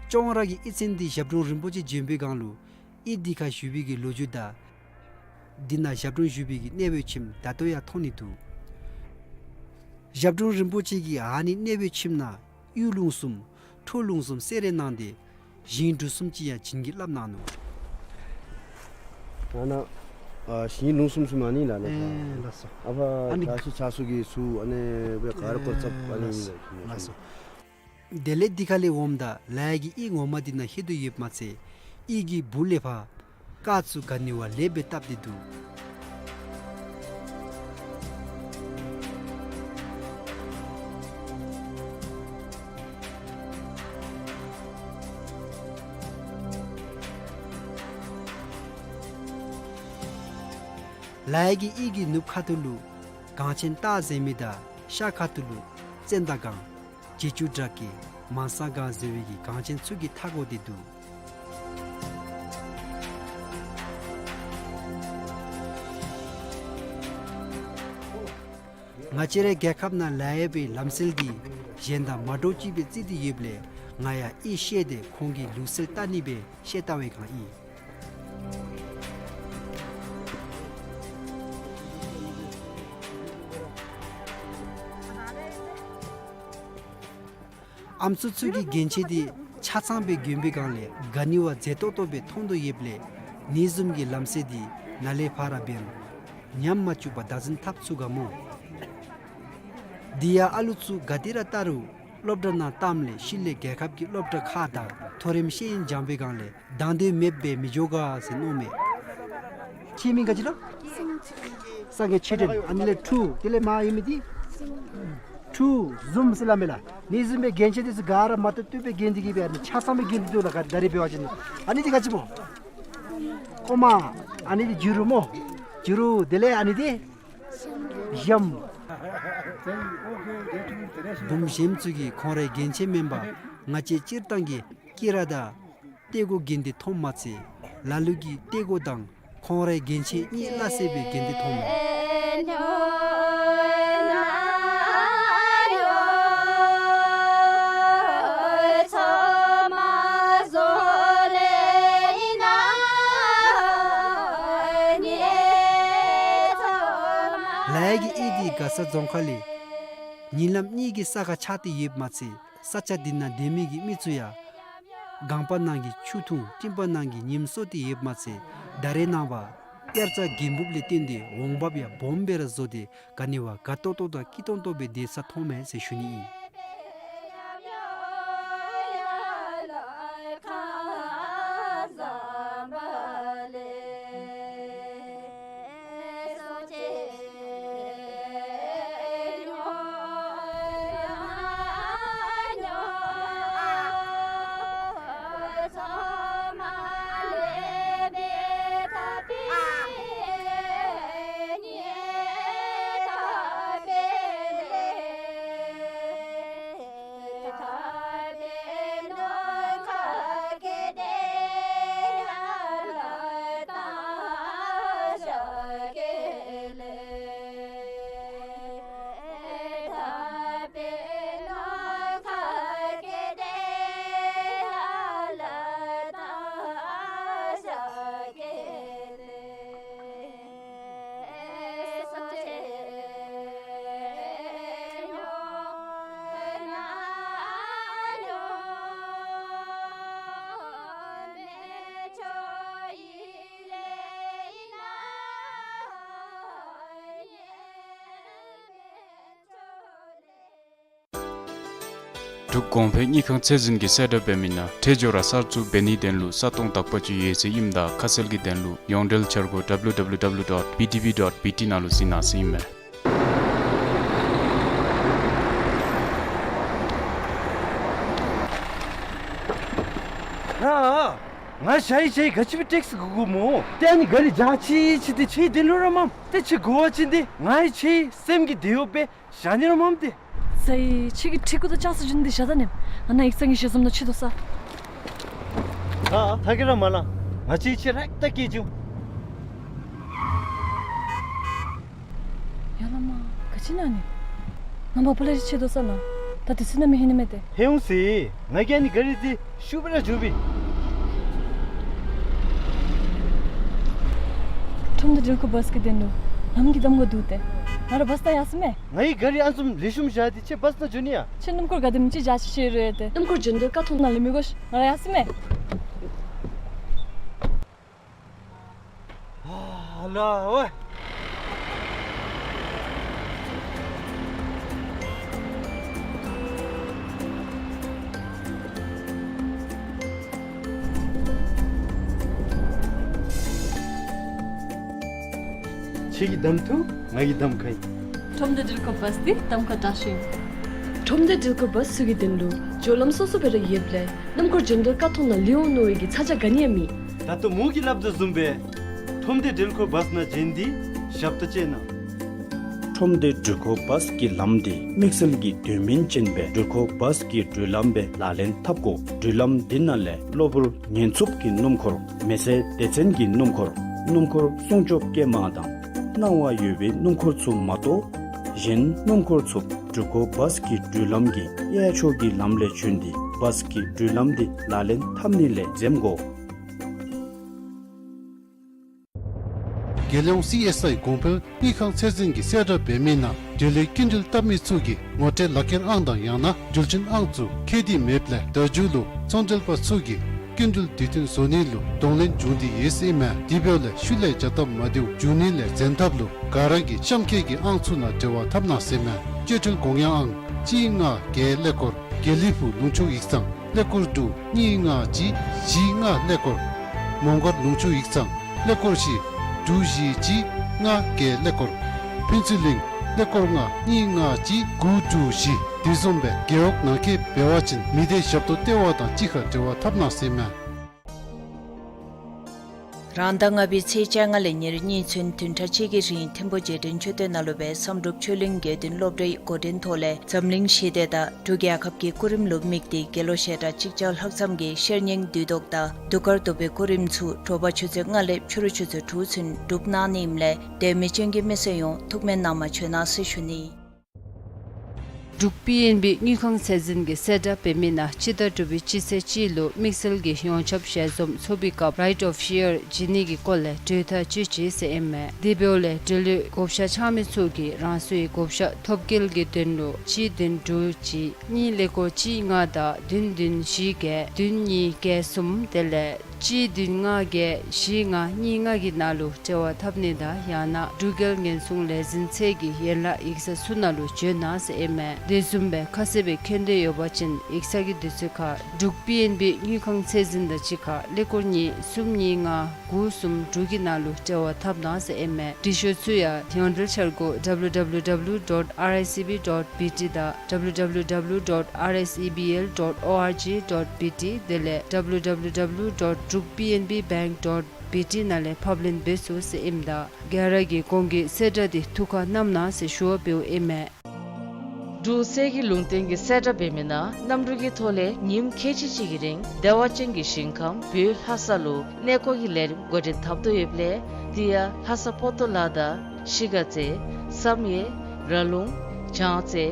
ཅོང་ར་གི་གཡུས་ཚན་འདི་ཞབས་དྲུང་རིན་པོ་ཆེ་བྱོན་པའི་སྒང་ལུ་གཡུས་འདི་ཁར་བཞུགས་པའི་གི་ལོ་རྒྱུས་དང་འདི་ནང་ཞབས་དྲུང་བཞུགས་པའི་གི་གནས་པའི་ཁྱིམ་ད་ལྟོ་ཡང་མཐོང་ནི་འདུག། ཞབས་དྲུང་རིན་པོ་ཆེ་གིས་ཨ་ནི་གནས་པའི་ཁྱིམ་ནང་གཡུ་ལུང་གསུམ་ཁྲོ་ལུང་གསུམ་གསེར་རས་གནང་སྟེ་ཞིང་འབྲུ་གསུམ་ཅིག་ཡང་བྱིན་གྱིས་བརླབས་གནང་ནུག། ཨ་ནཱ་ཨ་ཞིང་ལུང་གསུམ་གསུམ་ཨ་ནི་ལགས་ནཱ། ཨེ་ལགས་སོ། ཨ་ཕར་ཨ་ནི་ཆ་ཤས་ཆ་ཤས་ཀྱི་ཚུ་ཨ་ནི་སྦེ་ག་ར་སྐོར་རྐྱབ་ཨ་ནི་ཨེ་ལགས་སོ། དེ་ལས་འདི་ཁ་ལས་འོངམ་ད་ལ་ཡ་གི་གཡུས་ངོ་མ་འདི་ནང་ལྷོད་དོ་ཡོདཔ་མ་ཚད་གཡུས་ཀྱི་སྦུག་ལས་ཕར་རྐ་ཚུ་ག་ནི་བ་ལེགས་སྦེ་བཏབ་སྟེ་འདུག། ལ་ཡ་གི་གཡུས་ཀྱི་ནུབ་ཁ་ཐུག་ལུ་གངས་ཆེན་སྟག་གཟིག་མི་དང་ཤར་ཁ་ཐུག་ལུ་ཙན་དན་སྒང་བྱེ་ཆུ་བྲག་གི་མང་སང་སྒང་ཟེར་བའི་གི་གངས་ཆེན་ཚུ་གི་མཐའ་སྐོར་ཏེ་འདུག། ང་བཅས་རའི་རྒྱལ་ཁབ་ནང་ལ་ཡ་པའི་ལམ་སྲོལ་འདི་གཞན་དང་མ་འདྲཝ་ཅིག་སྦེ་བརྩི་སྟེ་ཡོདཔ་ལས་ང་ཡང་ཨེ་ཤེས་ཏེ་ཁོང་གི་ལུགས་སྲོལ་བལྟ་ནི་སྦེ་ཤེས་བལྟ་བའི་སྒང་ཨིན། ཨམ་སྲུ་ཚུ་གིས་རྒྱན་ཆ་འདི་ཆ་ཚང་སྦེ་གྱོན་པའི་སྒང་ལས་ག་ནི་བ་མཛེས་ཏོག་ཏོ་སྦེ་མཐོང་དོ་ཡོདཔ་ལས་ནི་བཟུམ་གྱི་ལམ་སྲོལ་འདི་ནཱ་ལས་ཕར་འབད་རུང་ཉམས་མ་བཅུག་པར་བདག་འཛིན་འཐབ་ཚུགས་ག་མོ། དེ་ཡང་ཨ་ལུ་ཚུ་ག་ཏེ་ར་བལྟ་རུང་སློབ་གྲྭ་ནང་བཏངམ་ལས་ཕྱི་ལས་རྒྱལ་ཁབ་ཀྱི་སློབ་གྲྭ་ཁག་དང་མཐོ་རིམ་ཤེས་ཡོན་སྦྱང་བའི་སྒང་ལས་དང་འདོད་མེདཔ་སྦེ་མི་འགྱོ་ག་ཟེར་མནོཝ་མས། ཁྱོད་མིང་ག་ཅི་ལོ། སངས་རྒྱས་ཆོས་སྒྲོན། ཨ་ནི་ལས་ཕྲུག་དེ་ལས་མ་ཨིན་མི་འདི་ཕྲུག་བཟུམ་ཟེར་སླབ་མས་ལགས། ནི་བཟུམ་སྦེ་རྒྱན་ཆ་འདི་ཚུ་ག་ར་མ་བཏུབ་བཏུབ་སྦེ་གྱོན་ཏེ་གི་སྦེ་ཨ་ནི་ཆ་ཚང་སྦེ་གྱོན་ཏེ་འདུག་ལགས། ག་ད་རིས་འབད་བ་ཅིན་ཨ་ནི་འདི་ག་ཅི་སྨོ། ཀོ་མ། ཨ་ནི་འདི་བྱུ་རུ་སྨོ། བྱུ་རུ། དེ་ལས་ཨ་ནི་འདི་ཞྭམོ། བུམོ་གཞན་ཚུ་གིས་ཁོང་རའི་རྒྱན་ཆ་མེན་པར་ང་བཅས་སྤྱིར་བཏང་གི་དཀྱི་ར་དང་ཏེ་གོ་གྱོན་ཏེ་མཐོངམ་མ་ཚད་ལ་ལུ་གིས་ཏེ་གོ་དང་ཁོང་རའི་རྒྱན་ཆ་གཉིས་སླ་བསྲེ་སྦེ་གྱོན་ཏེ་མཐོངམ་མས། ལ་ཡ་གི་གཡུས་འདི་མགར་ས་རྫོང་ཁག་ལས་གཉིས་ལམ་གཉིས་ཀྱི་ས་ཁར་ཆགས་ཏེ་ཡོདཔ་མ་ཚད་ས་ཆ་འདི་ནང་སྡོད་མི་གི་མི་ཚུ་ཡང་སྒང་པ་ནང་གི་ཆུ་འཐུང་སྤྲིན་པ་ནང་གི་ཉིམ་གསོ་སྟེ་ཡོདཔ་མ་ཚད་ད་རེས་ནངས་པ་དབྱར་རྩྭ་དགུན་འབུབ་ལས་བརྟེན་ཏེ་འོང་འབབ་ཡང་སྦོམ་སྦེ་ར་བཟོ་སྟེ་ག་ནི་བ་དགའ་ཏོག་ཏོ་དང་སྐྱིད་ཏོང་ཏོ་སྦེ་སྡོད་ས་མཐོངམ་མས་ཟེར་ཞུ་ནི་ཨིན། འབྲུག་གོང་འཕེལ་དངུལ་ཁང་ཚད་འཛིན་གྱིས་གསལ་བསྒྲགས་འབད་མི་ནང་ཁྲལ་འབྱོར་ར་གསར་བཙུགས་འབད་ནིའི་དོན་ལུ་ས་སྟོང་དག་པ་ཅིག་ཡོད་ཚད་ཨིནམ་ད་ཁ་གསལ་གྱི་དོན་ལུ་ཡོངས་འབྲེལ་འཆར་སྒོ་W W W dot B D B dot B T ནང་ལུ་གཟིགས་གནང་ཟེར་ཨིན་མས། ང་ང་ཞ་ཡི་ཞ་ཡི་ག་ཅི་སྦེ་ཊེག་སི་དགོ་དགོཔ་སྨོ། ཏེ་ཨ་ནི་ག་རི་བཞག་ཅི་ཅི་ཏེ་ཁྱོད་དེ་ལུ་ར་མམ། ཏེ་ཁྱོད་དགོ་པ་ཅིན་ཏེ་ང་ཡི་ཁྱོད་སེམས་ཀྱི་དེ་ཡོད་པས། ཞག་ནི་ར་མམ་ཏེ། ས་ཡི་ཁྱོད་ཀྱི་ཁྲི་གུ་དང་ལྕགས་སི་རྒྱུན་འདི་བཞག་ད་ནི། ཨ་ནཱ་ཡིག་ཚང་གི་ཞལ་འཛོམས་ནང་ཕྱད་དོ་ས། ཨ་ཨ་ཐག་གི་ར་མ་ལང་། ང་བཅས་ཁྱོད་ར་ད་སྐྱེལ་འགྱོ། ཡ་ལ་མ་ག་ཅི་ཨིན་ན་ནི། ང་མ་པ་ལས་ཕྱད་དོ་ས་ལགས། ད་དེ་ཚུ་ནང་མི་ཧིང་ནི་མས་ཏེ། ཧེ་འོང་ཟེར། ང་གིས་ཨ་ནི་ག་རི་འདི་ཤུགས་སྦེ་ར་འགྱོ་བས། ཁྲོམ་སྡེ་སྒྲིལ་འཁོར་བཱས་ཀྱི་དོན་ལུ་ལམ་གྱི་གདམ་ཁ་འདུག་སྟེ། ང་ར་བཱས་ད་ཡར་སོང་མས། ང་ཡི་ག་རི་ཨ་ནི་བཟུམ་ལེགས་ཤོམ་བཞག་སྟེ་ཁྱོད་བཱས་ནང་འགྱོ་ནི་ཡ། ཁྱོད་སྣུམ་འཁོར་ག་དེམ་ཅིག་བཞག་ཤེས་ཤེས་རུང་ཡོད་དེ། སྣུམ་འཁོར་འགྱོ་དོ་ཀ་ཐོག་ནང་ལས་མི་དགོ་ཤིག། ང་ར་ཡར་སོང་མས། ཨ་ལ་ཝེ། ཁྱོད་ཀྱིས་གདམ་འཐུ། ང་གིས་གདམ་ཁ་ཨིན། ཁྲོམ་སྡེ་སྒྲིལ་འཁོར་བཱས་འདི་གདམ་ཁ་དྲག་ཤོས་ཨིན། ཁྲོམ་སྡེ་སྒྲིལ་འཁོར་བཱས་ཚུ་གི་དོན་ལུ་སྦྱོར་ལམ་སོ་སོ་སྦེ་ར་ཡོདཔ་ལས་སྣུམ་འཁོར་འགྱོ་དོ་ཀ་ཐོག་ནང་ལུས་འོང་མནོ་བའི་གི་ཚ་གྱང་ག་ནི་ཡང་མེད། ད་ལྟོ་མོ་གིས་སླབ་དོ་བཟུམ་སྦེ་ཁྲོམ་སྡེ་སྒྲིལ་འཁོར་བཱས་ནང་འགྱོ་སྟེ་ ཞབས་ཏོག་ཅན་ན། ཁྲོམ་སྡེ་འགྲུལ་འཁོར་བཱས་ཀྱི་ལམ་འདི་དམིགས་བསལ་གྱི་དོན་སྨིན་ཅན་སྦེ་འགྲུལ་འཁོར་བཱས་ཀྱི་འགྲུལ་ལམ་སྦེ་ལག་ལེན་འཐབ་དགོ། འགྲུལ་ལམ་འདི་ནང་ལས་གློ་བུར་ཉེན་འཚུབ་ཀྱི་སྣུམ་འཁོར། མེ་སེར་སྡེ་ཚན་གྱི་སྣུམ་འཁོར། སྣུམ་འཁོར་སྲུང་སྐྱོབ་སྐྱེལ་མ་དང་སྣང་བ་ཡོད་པའི་སྣུམ་འཁོར་ཚུ་མ་གཏོགས་གཞན་སྣུམ་འཁོར་ཚུ་འགྲུལ་འཁོར་བཱས་ཀྱི་འགྲུལ་ལམ་གྱི་གཡས་ཕྱོགས་ཀྱི་ལམ་ལས་བྱོན་ཏེ་བཱས་ཀྱི་འགྲུལ་ལམ་འདི་ལག་ལེན་འཐབ་ནི་ལས་འཛེམ་དགོ། རྒྱལ་ཡོངས་སི་ཨེསི་ཨའི་གོང་འཕེལ་དངུལ་ཁང་ཚད་འཛིན་གྱིས་གསལ་བསྒྲགས་འབད་མི་ནང་འབྲེལ་ཡོད་སྐྱིན་འགྲུལ་བཏབ་མི་ཚུ་གིས་ངོ་སྤྲོད་ལག་ཁྱེར་ཨང་དང་ཡང་ན་འགྲུལ་ཆེན་ཨང་ཚུ་ཁྱད་དུ་མེདཔ་ལས་བརྡ་བརྒྱུད་ལུ་ཚོང་འབྲེལ་པ་ཚུ་གིས་སྐྱིན་འགྲུལ་དུས་མཐུན་བཟོ་ནི་ལུ་གདོང་ལེན་འབྱུང་སྟེ་ཡོད་ཟེར་ཨིན་མས། དེ་འབདཝ་ལས་ཤུལ་ལས་བྱ་སྟབས་མ་བདེཝ་འབྱུང་ནི་ལས་འཛེམ་ཐབས་ལུ་ག་ར་གིས་གཤམ་འཁོད་ཀྱི་ཨང་ཚུ་ནང་འབྲེལ་བ་འཐབ་གནང་ཟེར་ཨིན་མས། སྤྱོད་འཕྲུལ་གོང་ཡང་ཨང་གཅིག་ལྔ་བརྒྱད་ཀླད་ཀོར། དགེ་ལེགས་ཕུག་ལུང་ཕྱོགས་ཡིག་ཚང་ཀླད་ཀོར་དྲུག་གཉིས་ལྔ་གཅིག་བཞི་ལྔ་ཀླད་ཀོར། མོང་སྒར་ལུང་ཕྱོགས་ཡིག་ཚང་ཀླད་ཀོར་བཞི་དྲུག་བཞི་གཅིག་ལྔ་བརྒྱད་ཀླད་ཀོར། ཕུན་ཚོགས་གླིང་ཀླད་ཀོར་ལྔ་གཉིས་ལྔ་གཅིག་དགུ་དྲུག་བཞི། དེ་བཟུམ་སྦེ་རྒེད་འོག་ནང་འཁོད་འབད་བ་ཅིན་མི་སྡེ་ཞབས་ཏོག་ལྟེ་བ་དང་གཅིག་ཁར་འབྲེལ་བ་འཐབ་གནང་ཟེར་ཨིན་མས། རང་ཟླ་ལྔ་པའི་ཚེས་བཅོ་ལྔ་ལས་ཉེར་གཉིས་ཚུན་བདུན་ཕྲག་གཅིག་གི་རིང་ཐིམ་ཕུག་རྗེས་དྲན་མཆོད་རྟེན་ནང་ལུ་སྦེ་བསམ་གྲུབ་ཆོས་གླིང་དགེ་འདུན་སློབ་གྲྭའི་འགོ་འདྲེན་ཐོག་ལས་འཛམ་གླིང་ཞི་བདེ་དང་འབྲུག་རྒྱལ་ཁབ་ཀྱི་སྐུ་རིམ་ལུ་དམིགས་ཏེ་དགེ་སློང་ཞལ་གྲངས་གཅིག་བརྒྱ་ལྷག་ཙམ་གྱིས་ཤེར་སྙིང་བདུད་བཟློག་དང་གདུགས་དཀར་བཟློག་པའི་སྐུ་རིམ་ཚུ་དྲོ་པ་ཆུ་ཚོད་ལྔ་ལས་ཕྱི་རུ་ཆུ་ཚོད་དྲུག་ཚུན་སྒྲུབ་གནང་ནི་ཨིནམ་ལས་དད་མོས་ཅན་གྱི་མི་སེར་ཡོངས་ཐུགས་སྨོན་གནང་མ་བྱོན་གནང་ཟེར་ཞུ་ནི། འབྲུག་པི་ཨེན་བི་དངུལ་ཁང་ཚད་འཛིན་གྱིས་གསལ་བསྒྲགས་འབད་མི་ནང་སྤྱི་ཟླ་དྲུག་པའི་སྤྱི་ཚེས་གཅིག་ལུ་དམིགས་བསལ་གྱི་ཡོངས་ཁྱབ་ཞལ་འཛོམས་ཚོགས་པའི་སྐབས་Right of Share བྱིན་ནི་གི་སྐོར་ལས་གྲོས་ཐག་བཅད་ཅི་ཟེར་ཨིན་མས། དེ་འབདཝ་ལས་འབྲེལ་ཡོད་བགོ་བཤའ་འཆང་མི་ཚུ་གིས་རང་སོའི་བགོ་བཤའ་ཐོབ་སྐལ་གྱི་དོན་ལུ་གཅིག་བདུན་དྲུག་གཅིག་གཉིས་ཀླད་ཀོར་གཅིག་ལྔ་དང་བདུན་བདུན་བཞི་བརྒྱད་བདུན་གཉིས་བརྒྱད་གསུམ་དེ་ལས་གཅིག་བདུན་ལྔ་བརྒྱད་བཞི་ལྔ་གཉིས་ལྔ་གི་ནང་ལུ་འབྲེལ་བ་འཐབ་ནི་དང་ཡང་ན་འབྲུག་རྒྱལ་ཉེན་སྲུང་ལས་འཛིན་ཚད་ཀྱི་ཡན་ལག་ཡིག་ཚང་ཚུ་ནང་ལུ་བྱོན་གནང་ཟེར་ཨིན་མས། དེ་བཟུམ་སྦེ་ཁ་གསལ་སྦེ་མཁྱེན་འདོད་ཡོད་པ་ཅིན་ཡིག་ཚང་གི་དུས་ཚོད་ཁར་འབྲུག་པི་ཨེན་བི་དངུལ་ཁང་ཚད་འཛིན་དང་གཅིག་ཁར་ཀླད་ཀོར་གཉིས་གསུམ་གཉིས་ལྔ་དགུ་གསུམ་དྲུག་གི་ནང་ལུ་འབྲེལ་བ་འཐབ་གནང་ཟེར་ཨིན་མས། འབྲི་ཤོག་ཚུ་ཡང་ཡང་འབྲེལ་འཆར་སྒོ་W W W dot R I C B dot B T དང་W W W dot R S E B L dot org dot B T དེ་ལས་W W W dot druk P N B bank dot B T ནང་ལས་ཕབ་ལེན་འབད་ཚུགས་ཟེར་ཨིནམ་ད་ག་ར་གིས་གོང་གི་གསལ་བསྒྲགས་འདི་ཐུགས་ཁར་བསྣམ་གནང་ཟེར་ཞུ་བ་འབདཝ་ཨིན་མས། འབྲུག་གསེར་གྱི་ལུང་བསྟན་གྱིས་གསལ་བསྒྲགས་འབད་མི་ནང་གནམ་གྲུ་གི་ཐོག་ལས་ཉིནམ་ཁལ་གཅིག་ཅིག་གི་རིང་བདེ་བ་ཅན་གྱི་ཞིང་ཁམས་བོད་ལྷ་ས་ལུ་གནས་སྐོར་གྱི་ལས་རིམ་འགོ་འདྲེན་འཐབ་དོ་ཡོདཔ་ལས་དེ་ཡང་ལྷ་ས་པོ་ཏོ་ལ་དང་ཤི་ག་རྩེ་བསམ་ཡས་ར་ལུང་བྱང་རྩེ་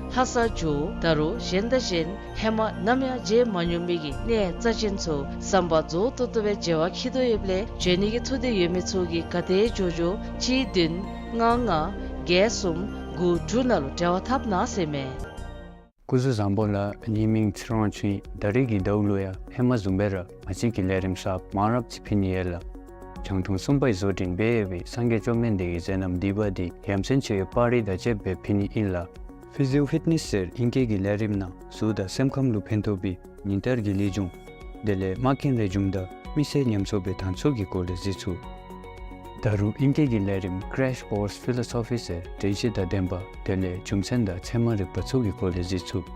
ལྷ་ས་ཇོ་བོ་ད་རུང་གཞན་དང་གཞན་ཧེ་མ་ནམ་ཡང་མཇལ་མ་མྱོང་མི་གི་གནས་རྩ་ཅན་ཚུ་བསམ་པ་རྫོགས་ཏོག་ཏོ་སྦེ་མཇལ་བར་འཁྱིད་དོ་ཡོདཔ་ལས་འབྱོན་ནི་གི་ཐུགས་འདོད་ཡོད་མི་ཚུ་གིས་ག་དེ་མགྱོགས་མགྱོགས་གཅིག་བདུན་ལྔ་ལྔ་བརྒྱད་གསུམ་དགུ་དྲུག་ནང་ལུ་འབྲེལ་བ་འཐབ་གནང་ཟེར་མས། སྐུ་གཟུགས་བཟང་པོ་ལགས། ངེའི་མིང་ཚེ་རིང་དབང་ཕྱུག་ཨིན། ད་རེས་ཀྱི་ཟླཝ་ལུ་ཡང་ཧེ་མ་བཟུམ་སྦེ་ར་ང་བཅས་ཀྱི་ལས་རིམ་གསརཔ་མང་རབས་ཅིག་ཕུལ་ནི་ཡོད་ལགས། རྒྱང་མཐོང་གསུམ་པའི་བཟོ་སྐྲུན་འབད་ཡོད་པའི་སངས་རྒྱས་བཅོམ་ལྡན་འདས་ཀྱི་མཛད་རྣམ་བསྡུས་པ་འདི་ཡ་མཚན་ཆེ་བའི་པར་རིས་དང་བཅསཔ་སྦེ་ཕུལ་ནི་ཨིན་ལགས། Physio Fitness ཟེར་ཨིང་སྐད་ཀྱི་ལས་རིམ་ནང་གཟུགས་དང་སེམས་ཁམས་ལུ་ཕན་ཐོགས་པའི་ཉིན་ལྟར་གྱི་ལེགས་བྱུང་དེ་ལས་མ་རྐྱེན་ལས་བྱུངམ་ད་མི་ཚེ་ཉམས་གསོ་འབད་ཐངས་ཚུ་གི་སྐོར་ལས་གཟིགས་ཚུགས། ད་རུང་ཨིང་སྐད་ཀྱི་ལས་རིམ་Crash Course Philosophy ཟེར་དྲན་ཤེས་དང་ལྡན་པ་དེ་ལས་རྒྱུ་མཚན་དང་ཚད་མ་རིག་པ་ཚུ་གི་སྐོར་ལས་གཟིགས་ཚུགས།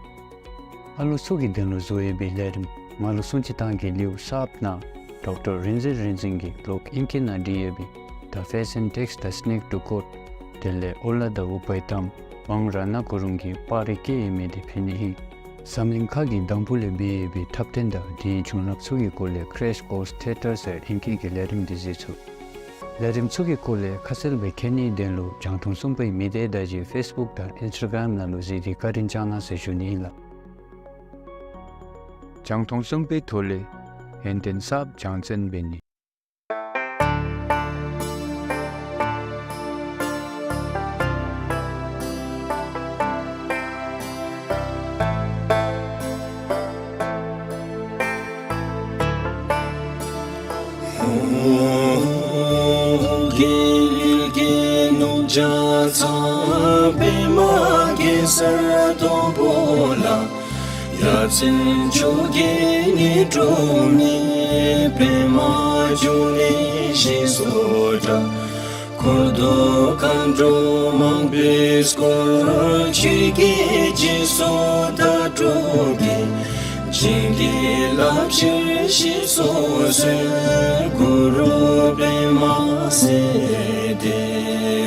ཨ་ལོ་ཚུ་གི་དོན་ལུ་བཟོ་ཡོད་པའི་ལས་རིམ་མ་ལུ་སྲུང་བརྩི་གཏང་གེ་ལེའུ་གསརཔ་ནང་ཌོག་ཊར་རིག་འཛིན་རིག་འཛིན་གྱིས་ལོག་ཨིང་སྐད་ནང་བྲིས་ཡོད་པའི་The Fashion Text, The Sneak to Court དེ་ལས་ཨོ་ལ་དང་ཨུ་པའི་ཏམ་དབང་ར་ན་གུ་རུང་གིས་པར་རིས་བཀོད་ཡོད་མི་འདི་ཕུལ་ནི་ཨིན། འཛམ་གླིང་ཁ་གི་འདམ་བུ་ལས་འབད་ཡོད་པའི་འཁྲབ་སྟོན་དང་དེའི་བྱུང་རབས་ཚུ་གི་སྐོར་ལས་Crash Course Theatre ཟེར་ཨིང་སྐད་ཀྱི་ལས་རིམ་འདི་གཟིགས་ཚུགས། ལས་རིམ་ཚུ་གི་སྐོར་ལས་ཁ་གསལ་སྦེ་མཁྱེན་ནིའི་དོན་ལུ་རྒྱང་མཐོང་གསུམ་པའི་མི་སྡེ་བརྡ་བརྒྱུད་ཕེསི་བུཀ་དང་ཨིནསི་ཊ་གརམ་ནང་ལུ་གཟིགས་ཏེ་བཀའ་དྲིན་བསྐྱང་གནང་ཟེར་ཞུ་ནི་ཨིན་ལགས། རྒྱང་མཐོང་གསུམ་པའི་ཐོག་ལས་ཡོན་ཏན་གསརཔ་སྦྱང་བརྩོན་འབད་ནི། འཁོར་དུ་མཁའ་འགྲོ་མང་པོས་བསྐོར། ཆོས་ཀྱི་རྗེས་སུ་ད་སྤྲོ་གི། བྱིན་གྱིས་བརླབ་ཕྱིར་ཞེས་སུ་གསོལ། གུ་རུ་པདྨ་སིདྡྷི།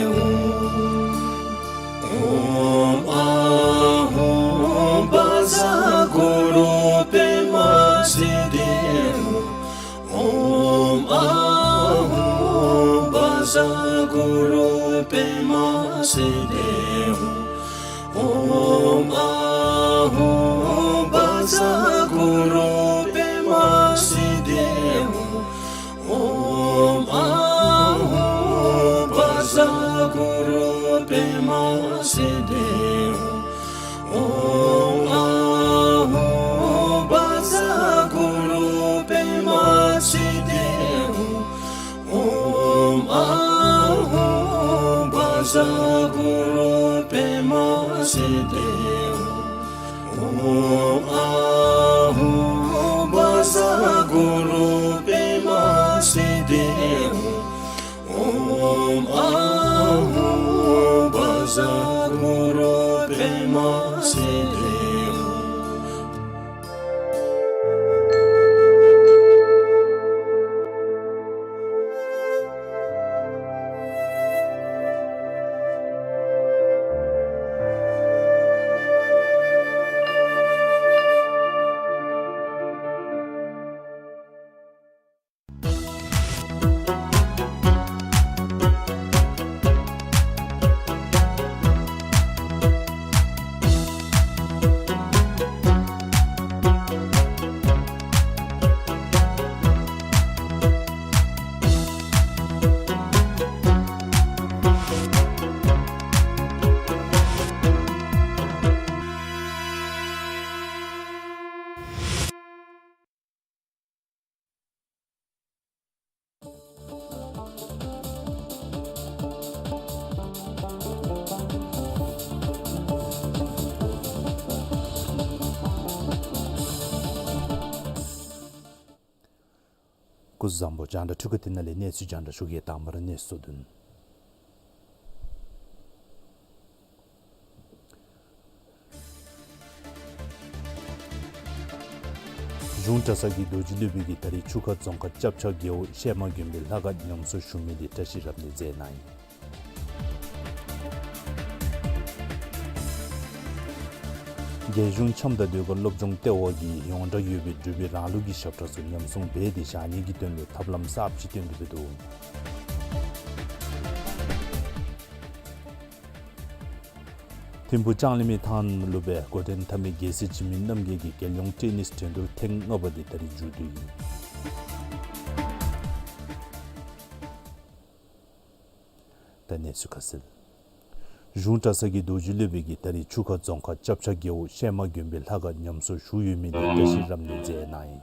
བཛྲ་གུ་རུ་པདྨ་སིདྡྷི་ཧཱུྃ། ཨོཾ་ཨཱཿཧཱུྃ་བཛྲ་གུ་རུ་པདྨ་སིདྡྷི་ཧཱུྃ། ཨོཾ་ཨཱཿཧཱུྃ་བཛྲ་གུ་རུ་པདྨ་སིདྡྷི་ཧཱུྃ། ཨོཾ་ཨཱཿཧཱུྃ་བཛྲ་གུ་རུ་པདྨ་སིདྡྷི་ཧཱུྃ། ཨོཾ་ཨཱཿཧཱུྃ་བཛྲ་གུ་རུ་པདྨ་སིདྡྷི་ཧཱུྃ། ཨོཾ་ཨཱཿཧཱུྃ་བཛྲ་གུ་རུ་པདྨ་སིདྡྷི་ཧཱུྃ། ཨོཾ་ཨཱཿཧཱུྃ་བཛྲ་གུ་རུ་པདྨ་སིདྡྷི་ཧཱུྃ། སྐུ་གཟུགས་བཟང་པོ། རྒྱང་བསྒྲགས་འཕྲུལ་ཁང་འདི་ནང་ལས་གནས་ཚུལ་རྒྱང་བསྒྲགས་ཞུ་གེ། དང་པ་ར་གནས་ཚུལ་བདུན། གཞུང་གྲྭ་ཚང་གི་རྡོ་རྗེ་སློབ་དཔོན་གྱིས་ད་རིས་ཆུ་ཁ་རྫོང་ཁག་སྐྱབས་ཆ་རྒེད་འོག་ཤལ་མ་དགོན་པའི་ལྷ་ཁང་ཉམས་གསོ་ཞུ་མི་དེ་བཀྲ་ཤིས་རབ་གནས་མཛད་གནང་ཡི། རྒྱལ་གཞུང་འཆམ་དང་ཟློས་གར་སློབ་སྦྱོང་ལྟེ་བ་གིས་ཡོངས་གྲགས་ཡོད་པའི་འབྲུག་པའི་རང་ལུགས་ཀྱི་ཞབས་ཁྲ་ཚུ་ཉམས་སྲུང་འབད་དེ་བཞག་ནི་གི་དོན་ལུ་ཐབས་ལམ་གསརཔ་ཅིག་བཏོན་ཏེ་འབད་འདུག། ཐིམ་ཕུག་ལྕང་གླིང་མི་ཐང་ལུ་སྦེ་འགོ་འདྲེན་འཐབ་མི་རྒྱལ་སྲས་འཇིགས་མེད་རྣམ་རྒྱལ་གྱི་རྒྱལ་ཡོངས་ཊེ་ནིས་འགྲན་བསྡུར་ཐེངས་ལྔ་པ་དེ་ད་རིས་མཇུག་བསྡུ་ཡི། ད་གནས་ཚུལ་ཁ་གསལ། གཞུང་གྲྭ་ཚང་གི་རྡོ་རྗེ་སློབ་དཔོན་གྱིས་ད་རིས་ཆུ་ཁ་རྫོང་ཁག་སྐྱབས་ཆ་རྒེད་འོག་ཤལ་མ་དགོན་པའི་ལྷ་ཁང་ཉམས་གསོ་ཞུ་ཡོད་མི་དེ་བཀྲ་ཤིས་རབ་གནས་མཛད་གནང་ཡི།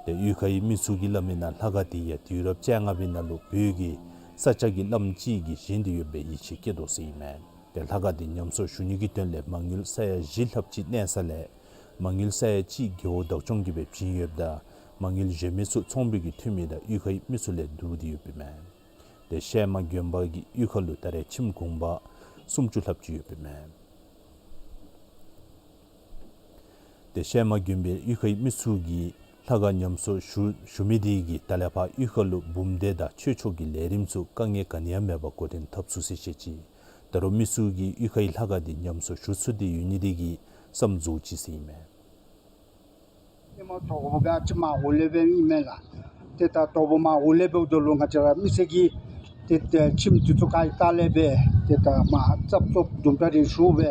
ཏེ་གཡུས་ཁའི་མི་ཚུ་གིས་སླབ་མིའི་ནང་ལྷ་ཁང་དེ་ཡང་དུས་རབས་བཅོ་ལྔ་པའི་ནང་ལུ་བོད་ཀྱི་ས་སྐྱ་གི་བླམ་ཅིག་གིས་བཞེངས་ཏེ་ཡོདཔ་སྦེ་ཡིད་ཆེས་བསྐྱེད་དོ་ཟེར་ཨིན་མས། ཏེ་ལྷ་ཁང་དེ་ཉམས་གསོ་ཞུ་ནི་གི་དོན་ལས་མ་དངུལ་ས་ཡ་བཞི་ལྷགཔ་ཅིག་གནས་ས་ལས་མ་དངུལ་ས་ཡ་གཅིག་རྒེད་འོག་བདག་སྐྱོང་གིས་སྦེ་བྱིན་ཡོདཔ་ད་མ་དངུལ་གཞན་མི་ཚུ་ཚོང་པའི་གི་འཐུས་མི་དང་གཡུས་ཁའི་མི་ཚུ་ལས་བསྡུ་སྟེ་ཡོདཔ་ཨིན་མས། ཏེ་ཤལ་མ་དགོན་པ་གི་གཡུས་ཁ་ལུ་ད་རེས་ཁྱིམ་གུང་པ་སུམ་ཅུ་ལྷགཔ་ཅིག་ཡོདཔ་ཨིན་མས། ཏེ་ཤལ་མ་དགོན་པའི་གཡུས་ཁའི་མི་ཚུ་གིས་ལྷ་ཁང་ཉམས་གསོ་ཞུ་ཞུ་མི་དེ་གིས་ད་ལས་ཕར་གཡུས་ཁ་ལུ་འབུམ་སྡེ་དང་ཆོས་ཕྱོགས་ཀྱི་ལས་རིམ་ཚུ་དཀའ་ངལ་ག་ནི་ཡང་མེད་པར་འགོ་འདྲེན་འཐབ་ཚུགས་ཟེར་བཤད་ཅི། ད་རུང་མི་ཚུ་གིས་གཡུས་ཁའི་ལྷ་ཁང་དེ་ཉམས་གསོ་ཞུ་ཚུགས་ཏེ་ཡོད་ནི་དེ་གིས་བསམ་རྫོགས་ཅི་ཟེར་ཨིན་མས། ཨེ་མ་ཐོག་གོ་ག་ཅི་མ་འོ་ལེ་བེ་ཨིན་མས་ལགས། ཏེ་ད་ཐོག་གོ་མ་འོ་ལེ་བེ་འོ་དོ་ལུ་ང་བཅས་ར་མི་སེར་གྱིས་ཏེ་ཏེ་ཁྱིམ་དེ་ཚུ་ག་ཡི་ལྟག་ལས་སྦེ་ཏེ་ད་མ་ཙབ་ཙོབ་དུམ་གྲ་རེ་ཞུ་སྦེ་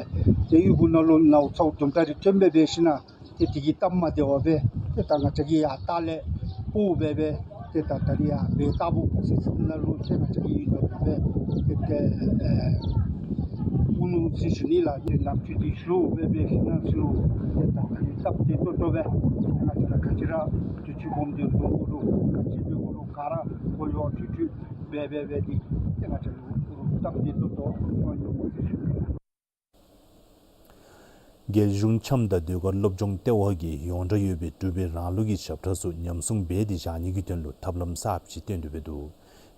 ཏེ་གཡུས་ཁ་ནང་ལུ་ནཝ་ཚཝ་དུམ་གྲ་རེ་ཐོན་སྦེ་འབད་ཞིན་ན་ཏེ་དེ་གིས་སྟབས་མ་བདེཝ་སྦེ་ཏེ་ད་ང་བཅས་ཀྱིས་ཡར་ལྟག་ལས་སྤུ་སྦེ་སྦེ་ཏེ་ད་ད་རིས་ཡར་སྦེ་ལྟ་བུ་ཟེར་ཟེར་ནང་ལུ་ཏེ་ང་བཅས་ཀྱིས་ཡོད་དོ་སྦེ་ཏེ་ཏེ་ཨེ་སྤུ་ནུ་ཟེར་ཞུ་ནི་ལགས། ཏེ་ནམ་འཁྱུད་དེ་ཞུ་སྦེ་འབད་ཞིན་ན་ཚུ་ཏེ་ད་ད་རིས་སྟབས་བདེ་ཏོག་ཏོ་སྦེ་ང་བཅས་ར་ག་ཅི་ར་དུས་ཅི་སྦོམ་དེ་བཟོ་དགོ་རུང་ག་ཅི་འབད་དགོ་རུང་ག་ར་གོ་ཡོག་འཕྲུལ་འཕྲུལ་སྦེ་སྦེ་སྦེ་དེ་ཏེ་ང་བཅས་ལུ་སྟབས་བདེ་ཏོག་ཏོ་སོང་ཡོད་ཟེར་ཞུ་ནི་ལགས། རྒྱལ་གཞུང་འཆམ་དང་ཟློས་གར་སློབ་སྦྱོང་ལྟེ་བ་གིས་ཡོངས་གྲགས་ཡོད་པའི་འབྲུག་པའི་རང་ལུགས་ཀྱི་ཞབས་ཁྲ་ཚུ་ཉམས་སྲུང་འབད་དེ་བཞག་ནི་གི་དོན་ལུ་ཐབས་ལམ་གསརཔ་ཅིག་བཏོན་ཏེ་འབད་འདུག།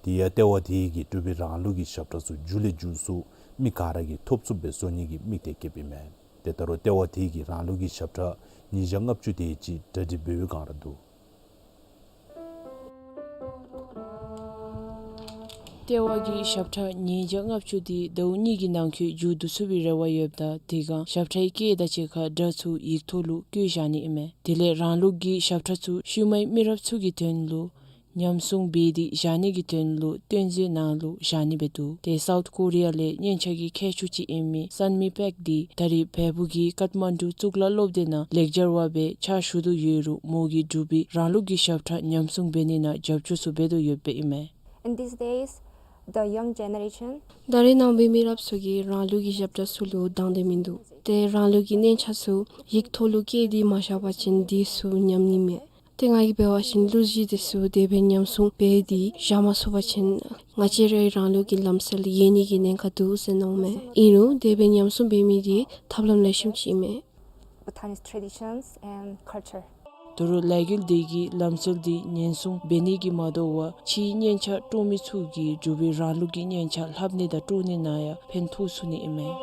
དེ་ཡང་ལྟེ་བ་དེ་གིས་འབྲུག་པའི་རང་ལུགས་ཀྱི་ཞབས་ཁྲ་ཚུ་མཇུག་ལས་མཇུག་སུ་མི་ག་ར་གིས་ཐོབ་ཚུགསཔ་སྦེ་བཟོ་ནི་གི་དམིགས་གཏད་བསྐྱེདཔ་ཨིན་མས། ཏེ་ད་རུང་ལྟེ་བ་དེ་གིས་རང་ལུགས་ཀྱི་ཞབས་ཁྲ་ཉིས་བརྒྱ་ལྔ་བཅུ་དེ་ཅིག་གྲ་སྒྲིག་འབད་བའི་བསྒང་ར་འདུག། ལྟེ་བ་གིས་ཞབས་ཁྲ་ཉིས་བརྒྱ་ལྔ་བཅུ་དེ་ཟླཝ་གཉིས་ཀྱི་ནང་འཁོད་མཇུག་བསྡུ་ཚུགས་པའི་རེ་བ་ཡོདཔ་ད་དེ་སྒང་ཞབས་ཁྲའི་སྐད་དང་གཅིག་ཁར་སྒྲ་ཚུ་ཡིག་ཐོག་ལུ་བཀོད་བཞག་ནི་ཨིན་མས། དེ་ལས་རང་ལུགས་ཀྱི་ཞབས་ཁྲ་ཚུ་ཤུལ་མའི་མི་རབས་ཚུ་གི་དོན་ལུ་ ཉམས་སྲུང་འབད་དེ་བཞག་ནི་གི་དོན་ལུ་སྟོན་མཛོད་ནང་ལུ་བཞག་ནི་སྦེ་འདུག། ཏེ་སའུཐ་ཀོ་རི་ཡ་ལས་སྙན་ཆ་གི་མཁས་མཆོག་ཅིག་ཨིན་མི་སན་མི་པེཀ་འདི་ད་རེས་བལ་པོ་གི་ཀཏ་མན་ཌུ་གཙུག་ལག་སློབ་སྡེ་ནང་ལེགས་སྦྱར་བ་སྦེ་ཕྱག་ཞུ་དོ་ཡོད་རུང་མོ་གིས་འབྲུག་པའི་རང་ལུགས་ཀྱི་ཞབས་ཁྲ་ཉམས་སྲུང་འབད་ནི་ནང་རྒྱབ་སྐྱོར་ཚུ་འབད་དོ་ཡོདཔ་ཨིན་མས། In these days, the young generation ད་རེས་ནངས་པའི་མི་རབས་ཚུ་གིས་རང་ལུགས་ཀྱི་ཞབས་ཁྲ་ཚུ་ལུ་དང་འདོད་མིན་འདུག། ཏེ་རང་ལུགས་ཀྱི་སྙན་ཆ་ཚུ་ཡིག་ཐོག་ལུ་བཀོད་དེ་མ་བཞག་པ་ཅིན་དེ་ཚུ་ཉམས་ནི་མས། ཏེ་ང་གིས་འབད་བ་ཅིན་གླུ་གཞས་དེ་ཚུ་དེ་སྦེ་ཉམས་སྲུང་འབད་དེ་བཞག་མ་ཚུགས་པ་ཅིན་ང་བཅས་རའི་རང་ལུགས་ཀྱི་ལམ་སྲོལ་ཡལ་ནི་གི་ཉེན་ཁ་འདུག་ཟེར་མནོཝ་མས། ཨིན་རུང་དེ་སྦེ་ཉམས་སྲུང་འབད་མི་དེ་ཐབས་ལམ་ལེགས་ཤོམ་ཅིག་ཨིན་མས། Bhutanese traditions and culture. ད་རུང་ལས་འགུལ་འདི་གིས་ལམ་སྲོལ་འདི་ཉེན་སྲུང་འབད་ནི་གིས་མ་དོ་བར་ཕྱིའི་སྙན་ཆ་དཀྲོག་མི་ཚུ་གིས་འབྲུག་པའི་རང་ལུགས་ཀྱི་སྙན་ཆ་ལྷབ་ནི་དང་དཀྲོག་ནི་ནང་ཡང་ཕན་ཐོགས་ཚུགས་ནི་ཨིན་མས།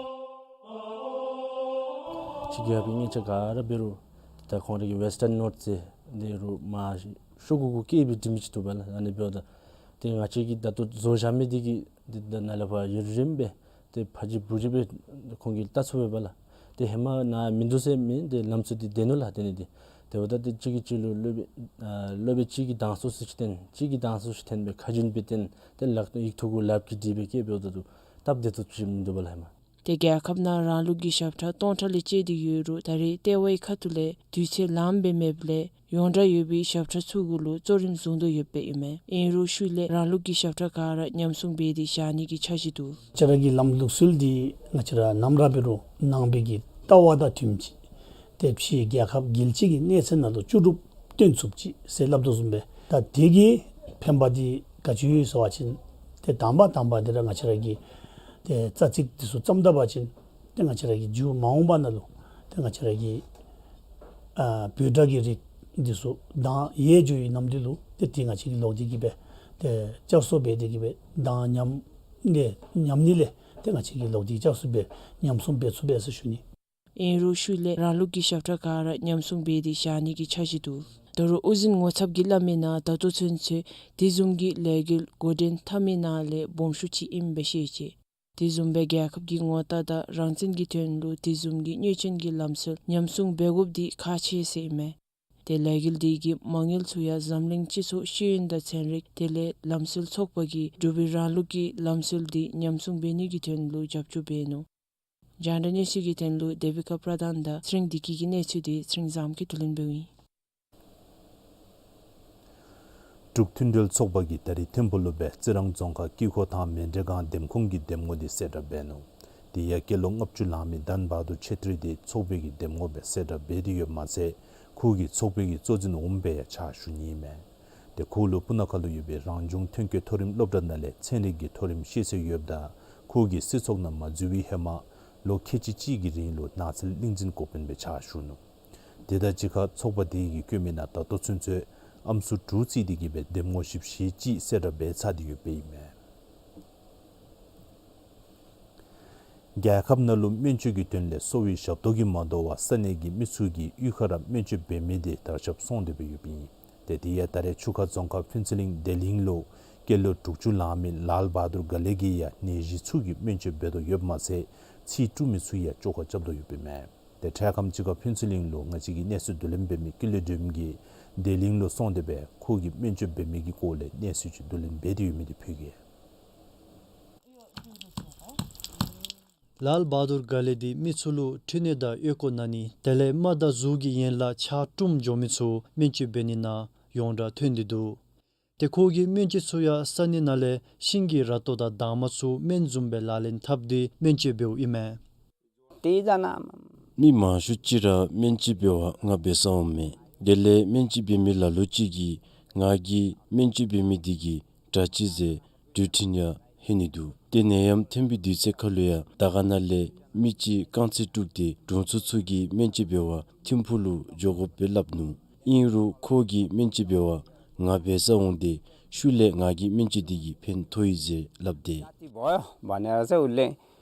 ཕྱི་རྒྱལ་ཁབ་ཀྱི་སྙན་ཆ་ག་ར་འབད་རུང་ད་ཁོང་ར་གི་ཝེསི་ཊརན་ནོཊ་ཟེར་འདི་རུང་མ་ཤོག་གུ་གུ་བཀལ་སྦེ་འབྲི་མི་ཅིག་འདུག་པ་ལགས། ཨ་ནི་འབདཝ་ད་ཏེ་ང་བཅས་ཀྱིས་ད་ལྟོ་བཟོ་བཞག་མི་འདི་གིས་འདི་ད་ནཱ་ལས་ཕར་ཡུན་རིངམོ་སྦེ་ཏེ་ཕར་ཅིག་བུ་ཅིག་སྦེ་ཁོང་གིས་བལྟ་ཚུགས་པས་པ་ལགས། ཏེ་ཧེ་མ་ནཱ་མིན་འདུག་ཟེར་མི་ཏེ་ལམ་སྲོལ་འདི་བདེན་ནུག་ལགས། དེ་ནི་འདི་དེ་འབདཝ་ད་ཏེ་གཅིག་གིས་གཅིག་ལུ་སློབ་དཔོན་ཨ་སློབ་དཔོན་གཅིག་གིས་དང་སུ་སུ་ཅིག་བསྟེན་གཅིག་གིས་དང་སུ་སུ་ཅིག་བསྟེན་སྦེ་ཁ་རྒྱུན་སྦེ་བསྟེན་ཏེ་ལག་ཏུ་ཡིག་ཐོག་གུ་ལགཔ་གིས་བྲིས་སྦེ་བཀལ་འབདཝ་ད་ལུ་སྟབས་བདེ་ཏོག་ཏོ་ཅིག་མིན་འདུག་པ་ལགས་ཧེ་མ། ཏེ་རྒྱལ་ཁབ་ནང་རང་ལུགས་ཀྱི་ཞབས་ཁྲ་སྟོང་ཕྲག་ལས་བཅད་དེ་ཡོད་རུང་ད་རེས་ལྟེ་བའི་ཁ་ཐུག་ལས་དུས་ཚོད་ལངམ་སྦེ་མེདཔ་ལས་ཡོངས་གྲགས་ཡོད་པའི་ཞབས་ཁྲ་ཚུ་གུ་ལུ་གཙོ་རིམ་བཟུང་དོ་ཡོདཔ་ཨིན་མས། ཨིན་རུང་ཤུལ་ལས་རང་ལུགས་ཀྱི་ཞབས་ཁྲ་ག་ར་ཉམས་སྲུང་འབད་དེ་བཞག་ནི་གི་འཆར་གཞི་འདུག། ང་བཅས་ར་གི་ལམ་ལུགས་སྲོལ་འདི་ང་བཅས་ར་ནམ་ར་འབད་རུང་ནང་པའི་གི་ལྟ་བ་དང་མཐུནམ་ཅིག་ཏེ་ཕྱིའི་རྒྱལ་ཁབ་རྒྱལ་སྤྱི་གི་གནས་ཚད་ནང་ལུ་ལྕོགས་གྲུབ་སྟོན་ཚུགསཔ་ཅིག་ཟེར་སླབ་དོ་བཟུམ་སྦེ་ད་དེ་གི་ཕན་པ་འདི་ག་ཅི་ཡོད་ཟེར་བ་ཅིན་ཏེ་དང་པ་དང་པ་འདི་ར་ང་བཅས་ར་གི་ཏེ་རྩ་ཚིག་འདི་ཚུ་བརྩམ་ད་པ་ཅིན་ཏེ་ང་བཅས་ར་གི་མཇུག་མ་འོངས་པ་ནང་ལུ་ཏེ་ང་བཅས་ར་གི་ཨ་བོད་སྒྲ་གི་རིགས་འདི་ཚུ་གདངས་ཡལ་འགྱོ་བའི་ནམ་དུས་ལུ་ཏེ་དེ་ང་བཅས་ཀྱིས་ལོག་སྟེ་གི་སྦེ་ཏེ་བསྐྱར་གསོ་འབད་དེ་གི་སྦེ་གདངས་ཉམས་ནི་ཉམས་ནི་ལས་ཏེ་ང་བཅས་ཀྱིས་ལོག་སྟེ་བསྐྱར་གསོ་འབད་ཉམས་སྲུང་འབད་ཚུགས་པས་ཟེར་ཞུ་ནི། ཨིན་རུང་ཤུལ་ལས་རང་ལུགས་ཀྱི་ཞབས་ཁྲ་ག་ར་ཉམས་སྲུང་འབད་དེ་བཞག་ནི་གི་འཆར་གཞི་འདུག། ད་རུང་དབུ་འཛིན་ངོ་ཚབ་ཀྱིས་སླབ་མིའི་ནང་ད་ལྟོ་ཚུན་ཚོད་དེ་བཟུམ་གྱི་ལས་འགུལ་འགོ་འདྲེན་འཐབ་མི་ནང་ལས་སྦོམ་ཤོས་ཅིག་ཨིནམ་སྦེ་བཤད་ཅི། དེ་བཟུམ་སྦེ་རྒྱལ་ཁབ་ཀྱི་ངོ་རྟགས་དང་རང་བཙན་གྱི་དོན་ལུ་དེ་བཟུམ་གྱི་གནོད་སྐྱོན་གྱི་ལམ་སྲོལ་ཉམས་སྲུང་འབད་དགོཔ་འདི་ཁག་ཆེ་ཟེར་ཨིན་མས། ཏེ་ལས་འགུལ་འདི་གིས་མ་དངུལ་ཚུ་ཡང་འཛམ་གླིང་སྤྱི་ཚོགས་ཤེས་ཡོན་དང་ཚན་རིག་དེ་ལས་ལམ་སྲོལ་ཚོགས་པ་གིས་འབྲུག་པའི་རང་ལུགས་ཀྱི་ལམ་སྲོལ་འདི་ཉམས་སྲུང་འབད་ནི་གི་དོན་ལུ་རྒྱབ་སྐྱོར་འབད་ནུག། རྒྱང་བསྒྲགས་གནས་ཚུལ་གྱི་དོན་ལུ་དེ་བི་ཀ་པྲ་དཱན་དང་ཚེ་རིང་བདེ་སྐྱིད་ཀྱི་གནས་ཚུལ་འདི་ཚེ་རིང་བཟངམོ་གིས་བསྡུ་ལེན་འབདཝ་ཨིན། འབྲུག་མཐུན་སྒྲིལ་ཚོགས་པ་གིས་ད་རིས་ཐིམ་ཕུག་ལུ་སྦེ་རྩི་རང་རྫོང་ཁག་དཀྱིལ་འཁོར་ཐང་མཎྜལ་སྒང་འདེམས་ཁོངས་ཀྱི་འདེམས་ངོ་འདི་གསལ་བསྒྲགས་འབད་ནུག། དེ་ཡང་སྐྱེས་ལོ་ལྔ་བཅུ་ལང་མི་དཱན་བྷ་དུར་ཆེ་ཏྲི་འདི་ཚོགས་པའི་གི་འདེམས་ངོ་སྦེ་གསལ་བསྒྲགས་འབད་དེ་ཡོདཔ་མ་ཚད་ཁོ་གིས་ཚོགས་པའི་གི་གཙོ་འཛིན་འོགམ་སྦེ་ཡང་ཕྱག་ཞུ་ནི་ཨིན་མས། ཏེ་ཁོ་ལུ་སྤུ་ན་ཁ་ལུ་ཡོད་པའི་རང་བྱུང་ཐོན་སྐྱེད་མཐོ་རིམ་སློབ་གྲྭ་ནང་ལས་ཚན་རིག་གི་མཐོ་རིམ་ཤེས་ཚད་ཡོདཔ་ད་ཁོ་གིས་སྲིད་ཚོགས་ནང་མ་འཛུལ་བའི་ཧེ་མ་ལོ་ཁལ་གཅིག་གཅིག་གི་རིང་ལུ་ནགས་ཚལ་གླིང་འཛིན་འགོ་དཔོན་སྦེ་ཕྱག་ཞུ་ནུག། དེ་དང་གཅིག་ཁར་ཚོགས་པ་དེ་གིས་བཀོད་མིའི་ནང་ད་ལྟོ་ཚུན་ཚོད་ཨམ་སྲུ་དྲུག་བརྩིས་ཏེ་གི་སྦེ་འདེམས་ངོ་བཞི་བཅུ་ཞེ་གཅིག་གསལ་བསྒྲགས་འབད་ཚར་ཏེ་ཡོདཔ་ཨིན་མས། རྒྱལ་ཁབ་ནང་ལུ་སྨན་བཅོས་ཀྱི་དོན་ལས་གསོ་བའི་ཞབས་ཏོག་གིས་མ་དོ་བར་ས་གནས་ཀྱི་མི་ཚུ་གིས་གཡུས་ཁར་སྨན་བཅོས་འབད་མི་དེ་དར་ཁྱབ་སོང་སྟེ་སྦེ་ཡོདཔ་ཨིན། ཏེ་དེ་ཡང་ད་རེས་ཆུ་ཁ་རྫོང་ཁག་ཕུན་ཚོགས་གླིང་བདེ་གླིང་ལུ་སྐྱེས་ལོ་དྲུག་ཅུ་ལང་མི་ལཱལ་བྷ་དུར་ག་ལེ་གིས་ཡང་ནད་གཞི་ཚུ་གི་སྨན་བཅོས་འབད་དོ་ཡོདཔ་མ་ཚད་ཚིལ་བཀྲུ་མི་ཚུ་ཡང་བཅོ་ཁ་རྐྱབ་དོ་ཡོདཔ་ཨིན་མས། ཏེ་འཕྲལ་ཁམས་ཅིག་ཁར་ཕུན་ཚོགས་གླིང་ལུ་ང་བཅས་ཀྱི་གནས་ཚུལ་བསྡུ་ལེན་འབད་མི་ཀུན་ལེགས་སྒྲོལམ་གྱིས་བདེ་གླིང་ལུ་སོང་སྟེ་སྦེ་ཁོ་གིས་སྨན་བཅོས་འབད་མི་གི་སྐོར་ལས་གནས་ཚུལ་ཅིག་བསྡུ་ལེན་འབད་དེ་ཡོད་མི་དེ་ཕུལ་གེ། ལཱལ་བྷ་དུར་ག་ལེ་འདི་མི་ཚུ་ལུ་མཁྲིས་ནད་དང་ཨོལ་ཀོ་ན་ནི་དེ་ལས་རྨ་དང་གཟུགས་ཀྱི་ཡན་ལག་ཆག་གྲུམ་འགྱོ་མི་ཚུ་སྨན་བཅོས་འབད་ནི་ནང་ཡོངས་གྲགས་ཐོན་ཏེ་འདུག། ཏེ་ཁོ་གིས་སྨན་བཅོས་ཚུ་ཡང་ས་གནས་ནང་ལས་ཤིང་གི་ར་ཏོ་དང་དྭངས་མ་ཚུ་སྨན་བཟུམ་སྦེ་ལག་ལེན་འཐབ་སྟེ་སྨན་བཅོས་འབདཝ་ཨིན་མས། མི་མང་ཤོས་ཅིག་ར་སྨན་བཅོས་འབད་བར་ང་འབད་སར་འོང་མས། དེ་ལས་སྨན་བཅོས་འབད་མི་ལ་ལུ་ཅིག་གིས་ང་གིས་སྨན་བཅོས་འབད་མི་དེ་གིས་དྲག་ཅི་ཟེར་འདྲི་འདྲི་ཡང་ཧེ་ནི་འདུག། ཏེ་ནད་ཡམས་ཐོན་པའི་དུས་ཚོད་ཁར་ལུ་ཡང་དར་དཀར་ན་ལས་མི་ཅིག་རྐང་རྩེད་དཀྲུགས་ཏེ་དྲུང་འཚོ་ཚུ་གིས་སྨན་བཅོས་འབད་བར་ཐིམ་ཕུག་ལུ་འགྱོ་དགོཔ་སྦེ་སླབ་ནུག། ཨིན་རུང་ཁོ་གིས་སྨན་བཅོས་འབད་བར་ང་འབད་སར་འོང་སྟེ་ཤུལ་ལས་ང་གི་སྨན་བཅོས་དེ་གིས་ཕན་ཐོགས་ཡི་ཟེར་སླབ་སྟེ། जाती भयो भनेर चाहिँ उसले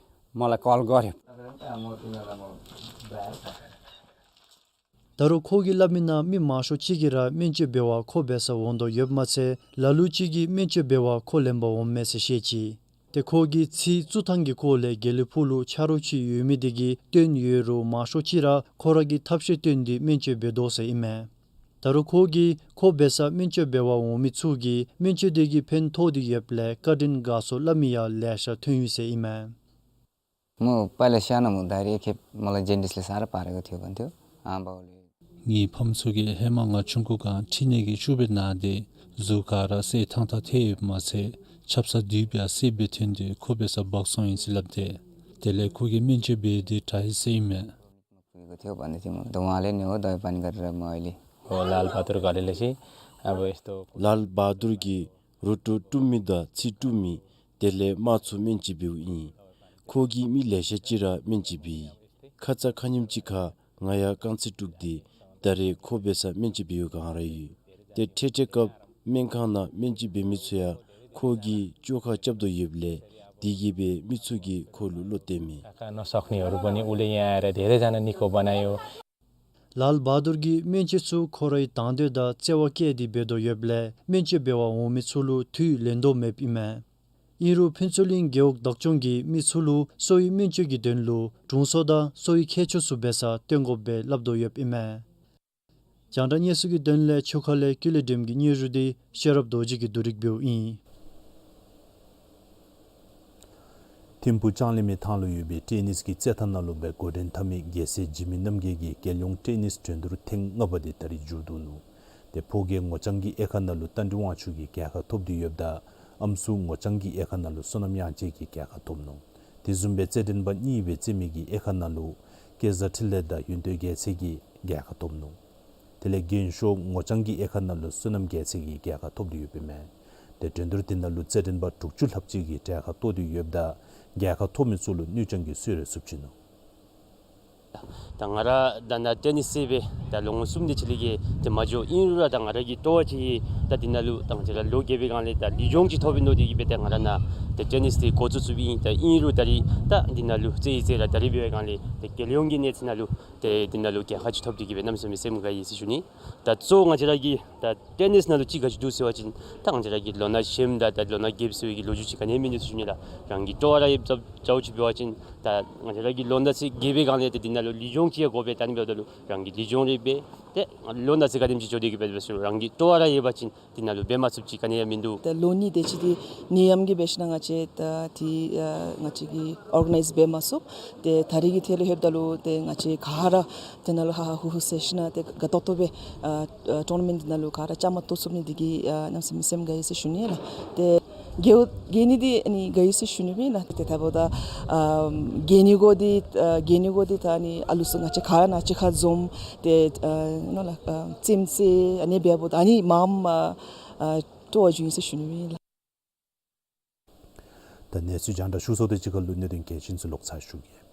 मलाई कल गर्‍यो। ད་རུང་ཁོ་གིས་སླབ་མིའི་ནང་མི་མང་ཤོས་ཅིག་གིས་ར་སྨན་བཅོས་འབད་བར་ཁོ་འབད་སར་འོང་དོ་ཡོདཔ་མ་ཚད་ལ་ལུ་ཅིག་གིས་སྨན་བཅོས་འབད་བར་ཁོ་ལེན་པར་འོངམ་མས་ཟེར་བཤད་ཅི། ཏེ་ཁོ་གིས་ཚིལ་བཙུགས་ཐངས་ཀྱི་སྐོར་ལས་དགེ་ལེགས་ཕུག་ལུ་ཆ་རོགས་ཅིག་ཡོད་མི་དེ་གིས་སྟོན་ཡོད་རུང་མང་ཤོས་ཅིག་ར་ཁོ་ར་གི་ཐབས་ཤེས་བཏོན་ཏེ་སྨན་བཅོས་འབད་དོ་ཟེར་ཨིན་མས། ད་རུང་ཁོ་གིས་ཁོ་འབད་སར་སྨན་བཅོས་འབད་བར་འོང་མི་ཚུ་གིས་སྨན་བཅོས་དེ་གིས་ཕན་ཐོགས་ཏེ་ཡོདཔ་ལས་བཀའ་དྲིན་དགའ་ཚོར་སླབ་མི་ཡང་ལེ་ཤ་ཐོན་ཡོད་ཟེར་ཨིན་མས། མོ་པཱ་ལགས་ཤ་ན་མོ་ད་རེས་ཁེབ་མོ་ལ་ཇོན་ཌིས་ལས་ས་ར་པ་ར་ག་ཐོས་ག་ཐོས་ཨ་བའོ་ལེ། ངེའི་ཕམ་ཚུ་གིས་ཧེ་མ་ང་ཆུང་ཀུ་སྒང་མཁྲིས་ནད་ཀྱིས་སྐྱུག་པའི་ནད་དེ་གཟུགས་ག་ར་སེར་ཐང་ཐང་ཐལ་ཡོདཔ་མ་ཚད་ཆབ་གསང་དུས་བྱས་སེར་སྦེ་ཐོན་ཏེ་ཁོ་འབད་སར་འབག་སོང་ཡི་ཟེར་སླབ་སྟེ། དེ་ལས་ཁོ་གིས་སྨན་བཅོས་འབད་དེ་དྲག་ཡི་ཟེར་ཨིན་མས། ལཱལ་བ་དུར་ག་ལས་ལེ་ཤི། ལཱལ་བ་དུར་གིས་རུ་ཏོ་བཀྲུ་མི་དང་ཚིགས་བཀྲུ་མི་དེ་ལས་རྨ་ཚུ་སྨན་བཅོས་འབདཝ་ཨིན། ཁོ་གིས་མི་ལེ་ཤ་ཅིག་ར་སྨན་བཅོས་འབད་ཡི། ཁ་ཙ་ཁ་ཉིནམ་ཅིག་ཁར་ང་ཡང་རྐང་ཚིགས་དཀྲུགས་ཏེ་ད་རེས་ཁོ་འབད་སར་སྨན་བཅོས་འབད་བའི་སྒང་ར་ཡོད། ཏེ་འཕྲལ་འཕྲལ་སྐབས་སྨན་ཁང་ནང་སྨན་བཅོས་འབད་མི་ཚུ་ཡང་ཁོ་གིས་བཅོས་ཁ་རྐྱབ་དོ་ཡོདཔ་ལས་དེ་གིས་སྦེ་མི་ཚུ་གིས་ཁོ་ལུ་བློ་གཏད་མས། ལཱལ་བ་དུར་གིས་སྨན་བཅོས་ཚུ་ཁོ་རའི་དང་འདོད་དང་བརྩེ་བ་བསྐྱེད་དེ་འབད་དོ་ཡོདཔ་ལས་སྨན་བཅོས་འབད་བར་འོང་མི་ཚུ་ལུ་དུས་ལེན་དོ་མེདཔ་ཨིན་མས། ཨིན་རུང་ཕུན་ཚོགས་གླིང་རྒེད་འོག་བདག་སྐྱོང་གིས་མི་ཚུ་ལུ་གསོ་བའི་སྨན་བཅོས་ཀྱི་དོན་ལུ་དྲུང་འཚོ་དང་གསོ་བའི་མཁས་མཆོག་ཚུ་འབད་སར་བཏོན་དགོཔ་སྦེ་སླབ་དོ་ཡོདཔ་ཨིན་མས། རྒྱང་བསྒྲགས་གནས་ཚུལ་གྱི་དོན་ལས་ཆུ་ཁ་ལས་ཀུན་ལེགས་སྒྲོལམ་གྱི་སྙན་ཞུ་དེ་ཤེས་རབ་རྡོ་རྗེ་གིས་བསྡུ་སྒྲིག་འབདཝ་ཨིན། ཐིམ་ཕུག་ལྕང་གླིང་མའི་ཐང་ལུ་ཡོད་པའི་ཊེ་ནིས་ཀྱི་རྩེད་ཐང་ནང་ལུ་སྦེ་འགོ་འདྲེན་འཐབ་མི་རྒྱལ་སྲས་འཇིགས་མེད་རྣམ་རྒྱལ་གྱི་རྒྱལ་ཡོངས་ཊེ་ནིས་འགྲན་བསྡུར་ཐེངས་ལྔ་པ་དེ་ད་རིས་མཇུག་བསྡུ་ནུག། ཏེ་ཕོ་རྒྱས་ངོ་རྐྱང་གི་དབྱེ་ཁག་ནང་ལུ་རྟ་མགྲིན་དབང་ཕྱུག་གིས་རྒྱལ་ཁ་ཐོབ་སྟེ་ཡོདཔ་ད་ཨམ་སྲུ་ངོ་རྐྱང་གི་དབྱེ་ཁག་ནང་ལུ་བསོད་ནམས་དབྱངས་ཅན་གྱིས་རྒྱལ་ཁ་ཐོབ་ནུག། དེ་བཟུམ་སྦེ་རྩེད་འགྲན་པ་གཉིས་སྦེ་རྩེད་མི་གི་དབྱེ་ཁག་ནང་ལུ་སྐལ་བཟང་འཕྲིན་ལས་དང་ཡོན་ཏན་རྒྱལ་མཚན་གྱིས་རྒྱལ་ཁ་ཐོབ་ནུག། དེ་ལས་རྒན་ཤོས་ངོ་རྐྱང་གི་དབྱེ་ཁག་ནང་ལུ་བསོད་ནམས་རྒྱལ་མཚན་གྱིས་རྒྱལ་ཁ་ཐོབ་སྟེ་ཡོདཔ་ཨིན་མས། ཏེ་འགྲན་བསྡུར་དེ་ནང་ལུ་རྩེད་འགྲན་པ་དྲུག་ཅུ་ལྷགཔ་ཅིག་གིས་གྲལ་ཁར་གཏོགས་ཏེ་ཡོདཔ་ད་རྒྱལ་ཁ་ཐོབ་མི་ཚུ་ལུ་དངུལ་རྐྱང་གི་གསོལ་རས་བསུ་བྱིན་ནུག། ད་ང་ར་ད་ནཱ་ཊེ་ནིས་རྩེད་སྦེ་ད་ལོ་ངོ་གསུམ་དེ་ཅིག་ལས་ཀྱི་ཏེ་མ་འགྱོ། ཨིན་རུང་ར་ད་ང་ར་གི་སྤྲོ་བ་ཅིག་ད་འདི་ནང་ལུ་ད་ང་བཅས་ར་ལོ་རྒས་པའི་སྒང་ལས་ད་ལུས་སྦྱོང་ཅིག་ཐོབ་ཨིན་ནོ་དེ་གིས་སྦེ་ད་ང་ར་ནཱ་ད་ཊེ་ནིས་དེ་འགོ་བཙུགས་བཙུགསཔ་ཨིན། ད་ཨིན་རུང་ད་རིས་ད་འདི་ནང་ལུ་རྩེད་ཡི་རྩེད་ར་ད་རིས་འབད་བའི་སྒང་ལས་ད་རྒྱལ་ཡོངས་ཀྱི་གནས་ཚད་ནང་ལུ་ཏེ་འདི་ནང་ལུ་རྒྱལ་ཁ་ཅིག་ཐོབ་སྟེ་གིས་སྦེ་གནམ་མེད་ས་མེད་སེམས་དགའ་ཡི་ཟེར་ཞུ་ནི། ད་གཙོ་བོ་ང་བཅས་ར་གི་ད་ཊེ་ནིས་ནང་ལུ་ཅིག་ག་ཅི་འདུག་ཟེར་བ་ཅིན་ད་ང་བཅས་ར་གི་ལོ་ན་ཞནམ་དང་ད་ལོ་ན་རྒསཔ་ཟེར་བའི་གི་ལོ་རྒྱུས་ཅིག་ག་ནི་ཡང་མིན་འདུག་ཟེར་ཞུ་ནི་ལགས། རང་གི་སྤྲོ་བ་ར་ཡོདཔ་ཙམ་ཅིག་འབད་བ་ཅིན་ད་ང་བཅས་ར་གི་ལོ་ན་ཚད་རྒས་པའི་སྒང་ལས་ཏེ་འདི་ནང་ལུ་ལུས་སྦྱོང་ཅིག་ཡང་དགོ་པས། ད་ནི་འབདཝ་ད་ལུ་རང་གི་ལུས་སྦྱོང་རེ་འབད་ཏེ་ལོ་ན་ཚད་ག་དེམ་ཅིག་འགྱོ་སྟེ་གིས་འབད་འབད་ཞུ་རང་གི་སྤྲོ་བ་ར་ཡོད་པ་ཅིན་འདི་ནང་ལུ་འབད་མ་ཚུགསཔ་ཅིག་ག་ནི་ཡང་མིན་འདུག། ད་ལོ་གཉིས་དེ་ཅིག་འདི་ནད་ཡམས་ཀྱིས་འབད་ཞིནམ་ལས་ང་བཅས་ད་འདི་ཨ་ང་བཅས་ཀྱིས་ཨོར་ག་ནའིཛ་འབད་མ་ཚུགས། ཏེ་ད་རིས་ཀྱི་ཐད་ལུ་ལྷོདཔ་ད་ལུ་ཏེ་ང་བཅས་ག་ར་དེ་ནང་ལུ་ཧ་ཧ་ཧུ་ཧུ་ཟེར་ཞིནམ་ལས་ཏེ་དགའ་ཏོག་ཏོ་སྦེ་ཨ་ཨ་ཊོར་ན་མེནཊ་འདི་ནང་ལུ་ག་ར་བཅའ་མར་གཏོགས་ཚུགས་ནི་འདི་གིས་ཨ་གནམ་མེད་ས་མེད་སེམས་དགའ་ཡི་ཟེར་ཞུ་ནི་ལགས། ཏེ་རྒས་རྒས་ནི་འདི་ཨ་ནི་དགའ་ཡི་ཟེར་ཞུ་ནི་མེན་ལགས། ཏེ་ད་འབདཝ་ད་ཨ་རྒས་ནི་གུ་འདི་ཨ་རྒས་ནི་གུ་འདི་ད་ཨ་ནི་ཨ་ལུ་ཚུ་ང་བཅས་ག་ར་ནཱ་གཅིག་ཁར་འཛོམས་ཏེ་ཨ་ནོ་ལགས་ཨ་རྩེདམོ་རྩེ་ཨ་ནི་འབདཝ་ད་ཨ་ནི་མངམ་ཨ་ཨ་སྤྲོ་བ་བྱུང་ཡི་ཟེར་ཞུ་ནི་མེན་ལགས། ད་གནས་ཚུལ་རྒྱང་བསྒྲགས་ཞུ་ཚརཝ་དང་གཅིག་ཁར་ལུ་གནད་དོན་གལ་ཆེན་ཚུ་ལོག་ཚར་ཞུ་གེ།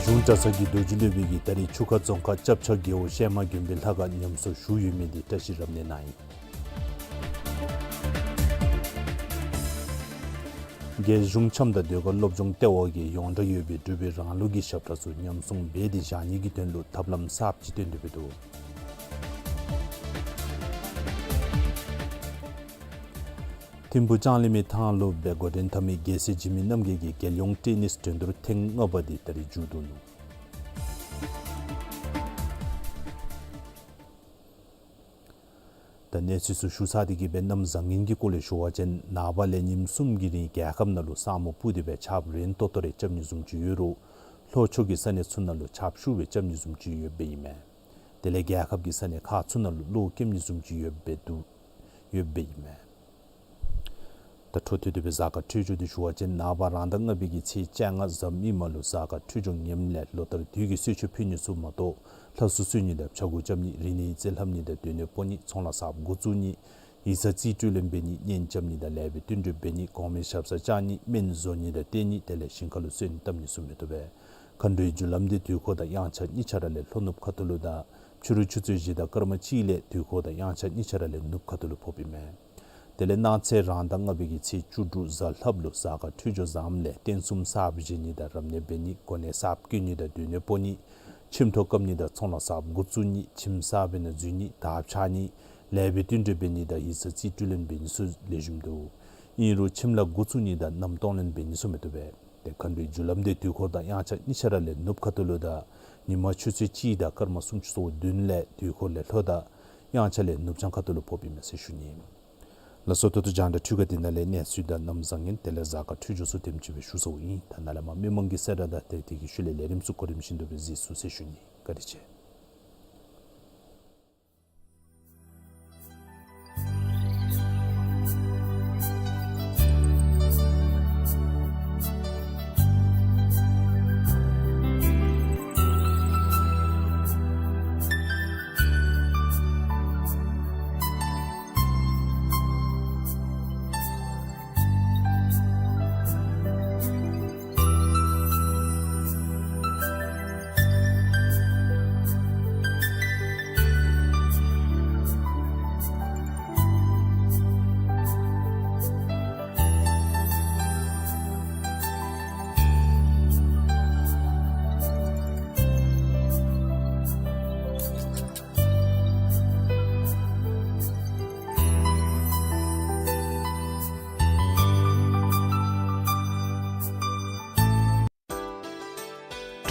གཞུང་གྲྭ་ཚང་གི་རྡོ་རྗེ་སློབ་དཔོན་གྱིས་ད་རིས་ཆུ་ཁ་རྫོང་ཁག་སྐྱབས་ཆ་རྒེད་འོག་ཤན་མ་དགོན་པའི་ལྷ་ཁང་ཉམས་གསོ་ཞུ་ཡོད་མི་འདི་བཀྲ་ཤིས་རབ་གནས་གནང་ཡི། རྒྱལ་གཞུང་འཆམ་དང་ཟློས་གར་སློབ་སྦྱོང་ལྟེ་བ་གིས་ཡོངས་གྲགས་ཡོད་པའི་འབྲུག་པའི་རང་ལུགས་ཀྱི་ཞབས་ཁྲ་ཚུ་ཉམས་སྲུང་འབད་དེ་བཞག་ནི་གི་དོན་ལུ་ཐབས་ལམ་གསརཔ་ཅིག་བཏོན་ཏེ་འབད་དོ། ཐིམ་ཕུག་ལྕང་གླིང་མའི་ཐང་ལུ་སྦེ་འགོ་འདྲེན་འཐབ་མི་རྒྱལ་སྲས་འཇིགས་མེད་རྣམ་རྒྱལ་གྱི་རྒྱལ་ཡོངས་ཊེ་ནིས་འགྲན་བསྡུར་ཐེངས་ལྔ་པ་འདི་ད་རིས་མཇུག་བསྡུ་ནུག། ད་གནས་ཚུལ་ཚུ་ཞུ་ཚར་ཏེ་གིས་སྦེ་གནམ་བཟང་ངན་གྱི་སྐོར་ལས་ཞུ་བ་ཅིན་ནངས་པ་ལས་ཉིནམ་གསུམ་གྱི་རིང་རྒྱལ་ཁབ་ནང་ལུ་ས་སྨུག་སྤུབས་ཏེ་སྦེ་ཆརཔ་རན་ཏོག་ཏོ་རེ་རྐྱབ་ནི་བཟུམ་ཅིག་ཡོད་རུང་ལྷོ་ཕྱོགས་ཀྱི་ས་གནས་ཚུ་ནང་ལུ་ཆརཔ་ཤུགས་སྦེ་རྐྱབ་ནི་བཟུམ་ཅིག་ཡོདཔ་ཨིན་མས། དེ་ལས་རྒྱལ་ཁབ་ཀྱི་ས་གནས་ཁག་ཚུ་ནང་ལུ་གློག་ཀེམ་ནི་བཟུམ་ཅིག་ཡོདཔ་སྦེ་འདུག། ཡོདཔ་ཨིན་མས། ད་འཕྲོ་མཐུད་དེ་སྦེ་གཟའ་སྐར་འཕྲོད་སྦྱོར་འདི་ཞུ་བ་ཅིན་ནངས་པ་རང་ཟླ་ལྔ་པའི་གི་ཚེས་བཅོ་ལྔ་གཟའ་མིག་དམར་ལུ་གཟའ་སྐར་འཕྲོད་སྦྱོར་ངནམ་ལས་ལོ་ལྟར་དུས་ཀྱི་གསོལ་མཆོད་ཕུལ་ནི་ཚུ་མ་གཏོགས་ལྷ་གསོལ་གསོལ་ནི་དང་ཕྱྭ་འགུགས་རྐྱབ་ནི་རིག་གནས་ཡིག་རྩིས་ལྷབ་ནི་དང་སྡོད་གནས་སྤོ་ནི་ཚོང་ལཱ་གསརཔ་འགོ་བཙུགས་ནི་ཡིག་ཚང་རྩིས་སྤྲོད་ལེན་འབད་ནི་གཉེན་རྐྱབ་ནི་དང་ལེགས་པའི་བསྟུན་གྲོས་འབད་ནི་གོང་མའི་ཞབས་སར་བཅར་ནི་སྨན་བཟོ་ནི་དང་བསྟེན་ནི་དེ་ལས་ཞིང་ཁ་ལུ་སོན་བཏབ་ནི་ཚུ་མི་བཏུབ་པས། མཁའ་འགྲོའི་རྒྱུ་ལམ་འདི་དུས་འཁོར་དང་དབྱངས་འཆར་གཉིས་ཆ་ར་ལས་ལྷོ་ནུབ་ཁ་ཐུག་ལུ་དང་ཕྱི་རུ་ཆུ་ཚོད་བཞི་དང་སྐར་མ་གཅིག་ལས་དུས་འཁོར་དང་དབྱངས་འཆར་གཉིས་ཆ་ར་ལས་ནུབ་ཁ་ཐུག་ལུ་ཕོགཔ་ཨིན་མས། དེ་ལས་གནངས་ཚེ་རང་ཟླ་ལྔ་པའི་གི་ཚེས་བཅུ་དྲུག་གཟའ་ལྷགཔ་ལུ་གཟའ་སྐར་འཕྲོད་སྦྱོར་བཟངམ་ལས་རྟེན་གསུམ་གསརཔ་བཞེངས་ནི་དང་རབ་གནས་འབད་ནི་གོ་གནས་གསརཔ་བསྐོ་ནི་དང་སྡོད་གནས་སྤོ་ནི་ཁྱིམ་ཐོག་བཀབ་ནི་དང་ཚོང་ལཱ་གསརཔ་འགོ་བཙུགས་ནི་ཁྱིམ་གསར་པའི་ནང་འཛུལ་ནི་དར་འཕྱར་ནི་ལེགས་པའི་བསྟུན་གྲོས་འབད་ནི་དང་ཡིག་ཚང་རྩིས་སྤྲོད་ལེན་འབད་ནི་ཚུ་ལེགས་ཤོམ་འདུག། ཨིན་རུང་ཁྱིམ་ལཱ་འགོ་བཙུགས་ནི་དང་གནམ་གཏོང་ལེན་འབད་ནི་ཚུ་མི་བཏུབ་པས། ཏེ་ཁ་འབྲུའི་རྒྱུ་ལམ་འདི་དུས་འཁོར་དང་དབྱངས་འཆར་གཉིས་ཆ་ར་ལས་ནུབ་ཁ་ཐུག་ལུ་དང་ཉིན་མ་ཆུ་ཚོད་གཅིག་དང་སྐར་མ་སུམ་ཅུ་སོ་བདུན་ལས་དུས་འཁོར་ལས་ལྷོ་དང་དབྱངས་འཆར་ལས་ནུབ་བྱང་ཁ་ཐུག་ལུ་ཕོགཔ་ཨིན་མས་ཟེར་ཞུ་ནི། ལགས་སོ། ད་ལྟོ་རྒྱང་བསྒྲགས་འཕྲུལ་ཁང་འདི་ནང་ལས་གནས་ཚུལ་དང་གནམ་བཟང་ངན་དེ་ལས་གཟའ་སྐར་འཕྲོད་སྦྱོར་ཚུ་དེམ་ཅིག་སྦེ་ཞུ་ཚརཝ་ཨིན། ད་ནཱ་ལས་མར་མི་མང་གི་གསལ་བསྒྲགས་དང་ཏེ་དེ་གི་ཤུལ་ལས་ལས་རིམ་ཚུ་གོ་རིམ་བཞིན་དུ་སྦེ་གཟིགས་ཚུགས་ཟེར་ཞུ་ནི། བཀའ་དྲིན་ཆེ།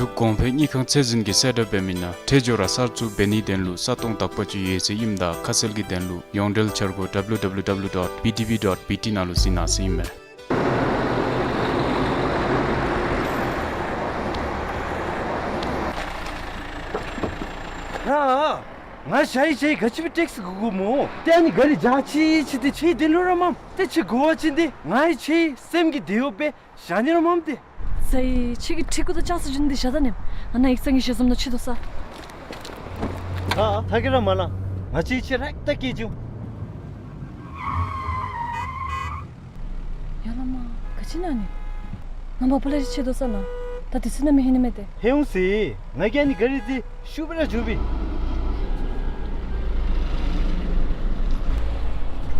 འབྲུག་གོང་འཕེལ་དངུལ་ཁང་ཚད་འཛིན་གྱིས་གསལ་བསྒྲགས་འབད་མི་ནང་འབྲེལ་འབྱོར་ར་གསར་བཙུགས་འབད་ནིའི་དོན་ལུ་ས་སྟོང་དག་པ་ཅིག་ཡོད་ཟེར་ཨིནམ་ད་ཁ་གསལ་གྱི་དོན་ལུ་ཡོངས་འབྲེལ་འཆར་སྒོ་W W W dot B D B dot B T ནང་ལུ་གཟིགས་གནང་ཟེར་ཨིན་མས། ཡ། ང་ཞ་ཡི་ཞ་ཡི་ག་ཅི་སྦེ་ཊེག་སི་དགོ་དགོཔ་སྨོ། ཏེ་ཨ་ནི་གཱ་རི་འཇག་ཅི་ཅི་ཏེ་ཁྱོད་དེ་ལུ་ར་མམ། ཏེ་ཁྱོད་དགོ་པ་ཅིན་ཏེ་ང་ཡང་ཁྱོད་སེམས་ཀྱི་དེ་ཡོད་པས་བཞག་ནི་ར་མམ་ཏེ། ས་ཡི་ཁྱོད་ཀྱིས་ཁྲི་གུ་དང་ལྕགས་སི་རྒྱུན་འདི་བཞག་ད་ནི། ང་ནཱ་ཡིག་ཚང་གི་ཞལ་འཛོམས་ནང་ཕྱད་དོ་ས། ཨ་ཨ་ཐ་གི་ར་མ་ལང་། ང་བཅས་ཁྱོད་རེག་ཏ་སྐྱེལ་བྱུང་། ཡ་ལ་མ་ག་ཅི་ཨིན་ན་ནི། ང་མ་པ་ལས་ཕྱད་དོ་ས་ལགས། ད་དུས་ཚོད་ནམ་ཡང་ཧིང་ནི་མས་ཏེ། ཧེ་འོང་ཟེར། ང་གིས་ཨ་ནི་གཱ་རི་འདི་ཤུགས་སྦེ་ར་རྒྱུག་པས།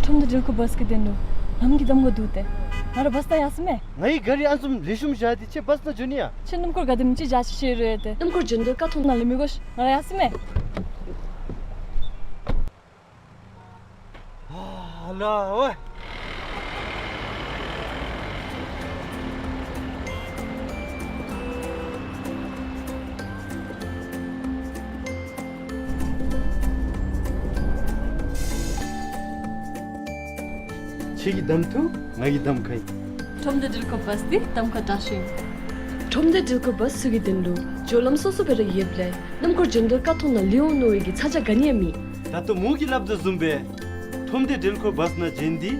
ཁྲོམ་སྡེ་འགྲུལ་འཁོར་བཱས་ཀྱི་དོན་ལུ་ལམ་གྱི་གདམ་ཁ་འདུག་སྟེ། ང་ར་བཱས་ནང་ཡར་སོང་མས། ང་གིས་གཱ་རི་ཨ་ནི་བཟུམ་ལེགས་ཤོམ་བཞག་སྟེ་ཁྱོད་བཱས་ནང་འགྱོ་ནི་ཡ། ཁྱོད་སྣུམ་འཁོར་ག་དེམ་ཅིག་འཇག་ཅི་ཤེས་རུང་ཡ་ཏེ། སྣུམ་འཁོར་འགྱོ་དོ་ཀ་ཐོག་ནང་ལུ་མི་དགོ་ཤིག། ང་ར་ཡར་སོང་མས། ཨ་ལ་ཝེ། ཁྱོད་ཀྱིས་གདམ་ཐུབ། ང་གིས་གདམ་ཁ་ཡི། ཁྲོམ་སྡེ་འགྲུལ་འཁོར་བཱས་འདི་གདམ་ཁ་དྲག་ཤོས་ཨིན། ཁྲོམ་སྡེ་འགྲུལ་འཁོར་བཱས་ཚུ་གི་དོན་ལུ་སྦྱོར་ལམ་སོ་སོ་སྦེ་ར་ཡོདཔ་ལས་སྣུམ་འཁོར་འགྱོ་དོ་ཀ་ཐོག་ནང་ལུས་འོང་མནོ་བའི་གི་ཚ་གྱང་ག་ནི་ཡང་མེད། ད་ལྟོ་མོ་གིས་སླབ་དོ་བཟུམ་སྦེ་ཁྲོམ་སྡེ་འགྲུལ་འཁོར་བཱས་ནང་འབྱོན་ཏེ་